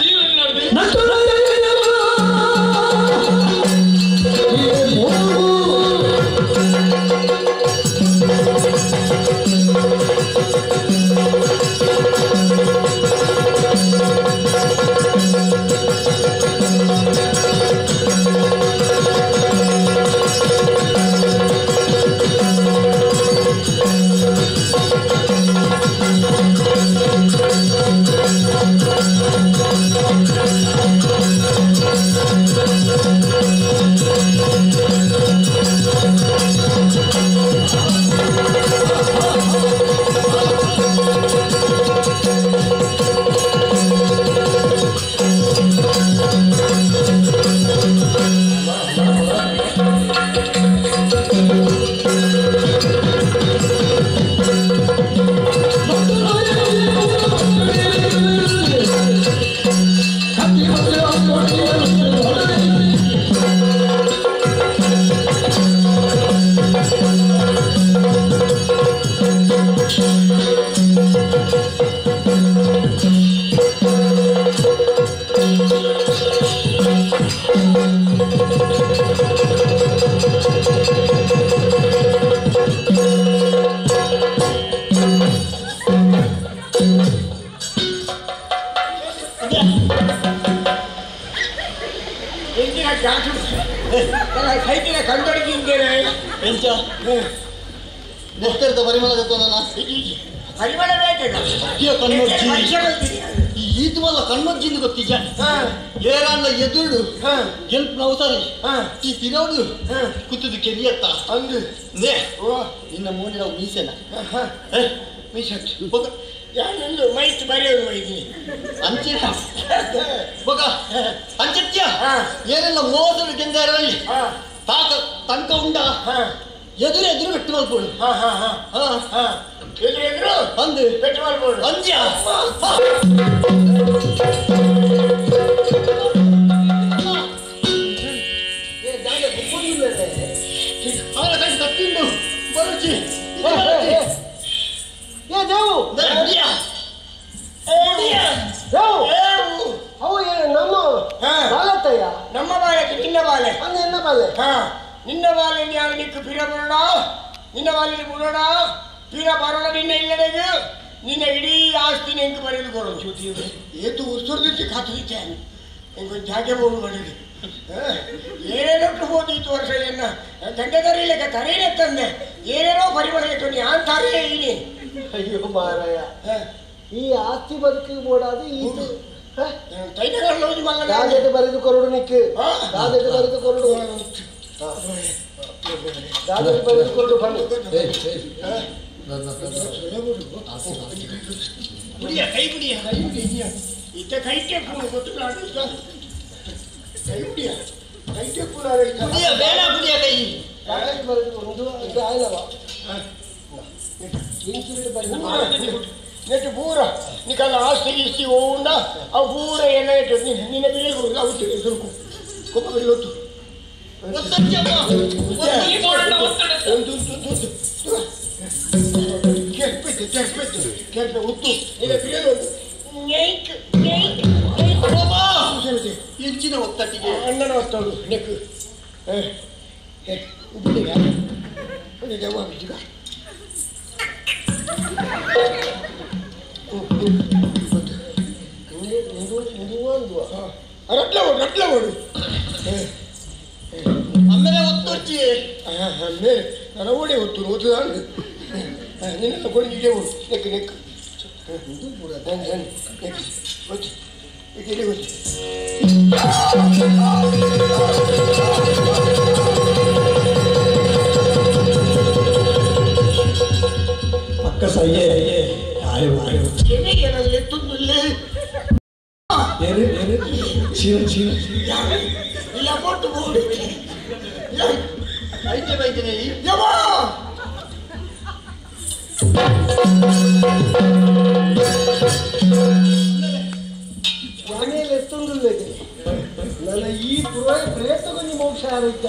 ಈತವಲ್ಲ ಕಣ್ಮಜ್ಜಿಂದ ಗೊತ್ತಿಜ ಏರಾಂಡ ಎದುರು ಗೆಲ್ಪ್ ನಾವು ಸರಿ ಈ ತಿರೋಡು ಕುತ್ತದು ಕೆರಿಯತ್ತ ಅಂದು ನಿನ್ನ ಮೋನಿ ನಾವು ಮೀಸೆನ ಮೀಸತ್ತು ಯಾನೊಂದು ಮೈತ್ ಬರೆಯೋದು ಮೈದಿ ಅಂಚಿನ ಬೊಕ ಅಂಚತ್ಯ ಏನೆಲ್ಲ ಮೋಸಲು ಗೆಂದಾರಲ್ಲಿ ತಾಕ ತನಕ ಉಂಡ ಎದುರು ಎದುರು ಬೆಟ್ಟು ಮಲ್ಪೋಡು ಎದುರು ಎದುರು ಅಂದು ಬೆಟ್ಟು ಮಲ್ಪೋಡು ಅಂದ್ಯ ಕತ್ತಿಂಡು ಬರುಚಿ ಏ ದೇವು ಅವು ನಮ್ಮ ಬಾಲತ್ತಯ್ಯ ನಮ್ಮ ಬಾಲಕ್ಕೆ ನಿನ್ನ ಬಾಲೆ ಅಂದ ಎನ್ನ ಬಾಲೆ ನಿನ್ನ ಬಾಲೆ ಯಾರು ನಿಕ್ಕು ಪಿರ ಬರೋಣ ನಿನ್ನ ಬಾಲಿನ ಬರೋಣ ಪಿರ ಬರೋಣ ನಿನ್ನ ಇಲ್ಲಡೆಗೆ ನಿನ್ನ ಇಡೀ ಆಸ್ತಿ ನಿಂಗೆ ಬರೆದು ಕೊಡೋದು ಏತು ಉಸುರ್ದಿತ್ತು ಕಾತುದಿತ್ತೆ ನಿಂಗೆ ಜಾಗೆ ಬೋಡು ಬರೆದು ಏನೇನೋ ಹೋದಿತ್ತು ವರ್ಷ ಎನ್ನ ಗಂಡದರಿಲ್ಲಕ್ಕೆ ತರೇನೆ ತಂದೆ ಏನೇನೋ ಪರಿಮಳ ಇತ್ತು ನೀ ಆನ್ ತಾರೇ ಇನಿ. ಅಯ್ಯೋ ಮಾರಾಯ, ಈ ಆಸ್ತಿ ಬದುಕಿಗೆ ಬೋಡಾದ ಈ ದಾದೆಗೆ ಬರೆದು ಕೊರಡು ನಿಕ್ಕು, ದಾದೆಗೆ ಬರೆದು ಕೊರಡು, ದಾದೆಗೆ ಬರೆದು ಕೊರಡು ಬನ್ನಿ. ಕುಡಿಯ ಕೈ ಕುಡಿಯ ಕೈ ಕುಡಿಯ ಇತ್ತ ಕೈಟೆ ಪೂರು ಗೊತ್ತಿಲ್ಲ ಕೈ ಕುಡಿಯ ಕೈಟೆ ಪೂರ ಕುಡಿಯ ಬೇಡ ಕುಡಿಯ ಕೈ ಒಂದು ಇದು ಆಯ್ಲವ ನೆಟ್ಟು ಪೂರ ನಿಕಲ್ಲ ಆಸ್ತಿ ಗೀಸ್ತಿ ಓಂಡ ಅವು ಪೂರ ಎಣ್ಣೆ ಇಟ್ಟು ನಿನ್ನ ಬಿಳಿ ಅವು ಸುರುಕು ಕೊಪ್ಪ ಬಿಳಿ ಹೊತ್ತು ಕೆರ್ಪೆತ್ತು ಕೆರ್ಪೆತ್ತು ಕೆರ್ಪೆ ಉತ್ತು ನಿನ್ನ ಬಿಳಿ ಒಂದು ಎಂಚಿನ ಒತ್ತಟ್ಟಿಗೆ ಅಣ್ಣನ ಒತ್ತಡು ನೆಕ್ಕು ಉಪ್ಪಿಗೆ ರಟ್ಲ ಓಡು ರಟ್ಲ ಓಡು ಆಮೇಲೆ ಒತ್ತೊಚ್ಚಿ ಮೇಲೆ ನಾನು ಓಡಿ ಒತ್ತು ಒತ್ತು ನಿನ್ನೆಲ್ಲ ಕೊಡಿ ಇಡೇ ಓಡು ನೆಕ್ ನೆಕ್ ನೆಕ್ ಒತ್ತು ಇಡೇ ಒತ್ತು ಪಕ್ಕ ಸಯ್ಯೆ ಆಯೋ ಆಯೋ ചെവിയനല്ലേ തുന്നില്ലേ ಏರು ಏರು ಶಿವ ಶಿವ ಇಲ್ಲ ಕೊಟ್ಟು ಬೋಡಿ ಐತೆ ಬೈತೇನೆ ಯವ್ವಾ ಮನೇಲಿ ಎತ್ತೊಂದಿಲ್ಲ ನನ್ನ ಈ ಪ್ರೇತಗೊಂದು ಮೋಕ್ಷ ಆರೋಗ್ಯ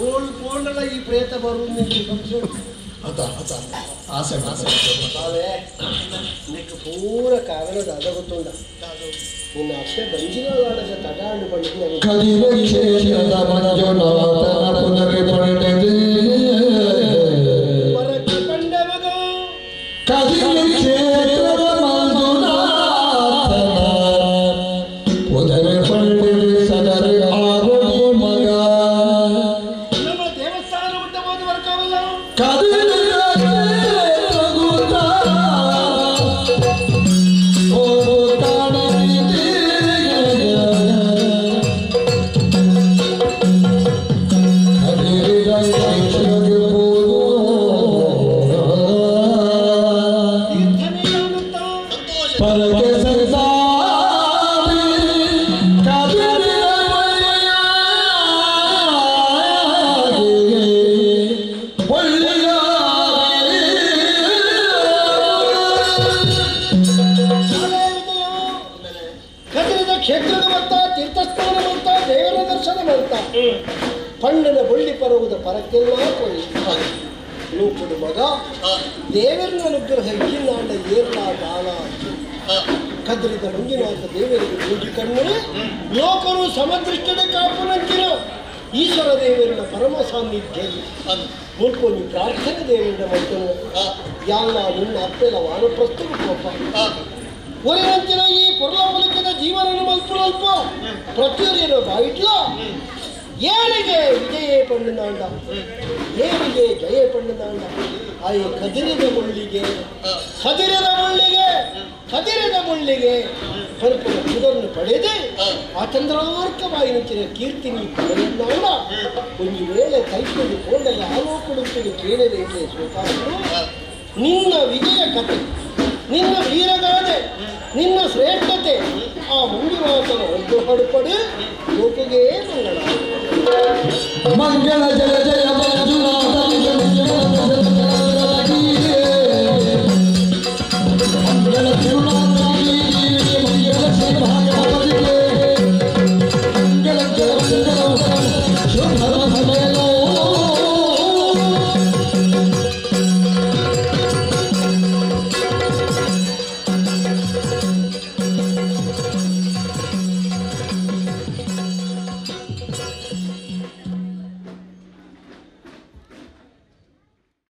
ಓಳು ಪೋಂಡಲ ಈ ಪ್ರೇತ ಬರುವುದು ನಿಮಗೆ ಸಂಶಯ ಅದ ಅದ ಆಸೆ ಆಸೆ ಬಾವೆ ನಿಕ್ಕೆ ಪೂರ ಕಾರಣದ ಅದ ಗೊತ್ತುಂಡ ನಿನ್ನ ಅಷ್ಟೇ ಬಂಜಿನಾಳದ ತಡಾಂಡು ಬಂದು ನನಗೆ ಕದಿರಕ್ಷೇತ್ರದ ಮಂಜುನಾಥನ ಪುನರ್ ಪಡೆದೆ ಪರಕ್ಕೆ ಪಂಡವಗ ಕದಿರಕ್ಷೇತ್ರದ ಮಂಜುನಾಥನ ಪುನರ್ ಪಡೆದೆ ಸದರ ಆರೋಗ್ಯ ಮಗ ನಮ್ಮ ದೇವಸ್ಥಾನ ಉಂಟಬಹುದು ವರ್ಕವಲ್ಲ ಕದಿರದ ಕ್ಷೇತ್ರದ ಮತ್ತ ತೀರ್ಥಸ್ಥಾನ ಮತ್ತ ದೇವರ ದರ್ಶನ ಮತ್ತ ಪಣ್ಣನ ಬಳ್ಳಿ ಪರವುದ ಪರಕ್ಕೆಲ್ಲ ಕೊಳಿ ಲೂಪುಡು ಮಗ ದೇವರನ ಅನುಗ್ರಹ ಇಕ್ಕಿಲ್ಲಾಂಡ ಏರ್ಲಾ ದಾನ ಕದ್ರಿದ ಮಂಜುನಾಥ ದೇವರಿಗೆ ಪೂಜೆ ಕಣ್ಣು ಲೋಕರು ಸಮದೃಷ್ಟಿಯ ಕಾಪುನಂತಿನ ಈಶ್ವರ ದೇವರನ ಪರಮ ಸಾನ್ನಿಧ್ಯ ಮುಲ್ಪೊಂಜಿ ಪ್ರಾರ್ಥನೆ ದೇವರ ಮತ್ತೊಂದು ಯಾಲ್ಲ ನಿನ್ನ ಅಪ್ಪೆಲ ವಾನಪ್ರಸ್ಥರು ಕೋಪ ಒರೆಯಂತಿನ ಈ ಪೊರ್ಲ ಪೊಲಕದ ಜೀವನನು ಮಲ್ಪುನಲ್ಪ ಪ್ರತಿಯೊರಿಯನ ಬಾಯಿಟ್ಲ ಏನಿಗೆ ವಿಜಯೇ ಪಣ್ಣುನಾಂಡ ಏನಿಗೆ ಜಯ ಪಣ್ಣುನಾಂಡ ಆಯೆ ಕದಿರದ ಮುಳ್ಳಿಗೆ ಕದಿರದ ಮುಳ್ಳಿಗೆ ಕದಿರದ ಮುಳ್ಳಿಗೆ ಪರ್ಪದ ಪುದರ್ನು ಪಡೆದೆ ಆ ಚಂದ್ರಾರ್ಕವಾಯಿನಂಚಿನ ಕೀರ್ತಿನಿ ಪಡೆಯನ್ನಾಂಡ ಒಂದು ವೇಳೆ ಕೈಕೊಂಡು ಕೊಂಡಲ್ಲ ಆಲೋಕಡುತ್ತಲು ಕೇಳಬೇಕೆ ಸ್ವತಃ ನಿನ್ನ ವಿಜಯ ಕಥೆ ನಿನ್ನ ವೀರಗಾಥೆ ನಿನ್ನ ಶ್ರೇಷ್ಠತೆ ಆ ಮಂಜುನಾಥನ ಒಗ್ಗು ಲೋಕಗೆ ಮಂಗಳ ಮಂಗಳ ಜಯ ಜಯ ಮಂಜುನಾಥ ಮಂಗಳ ತಿರುನಾಥ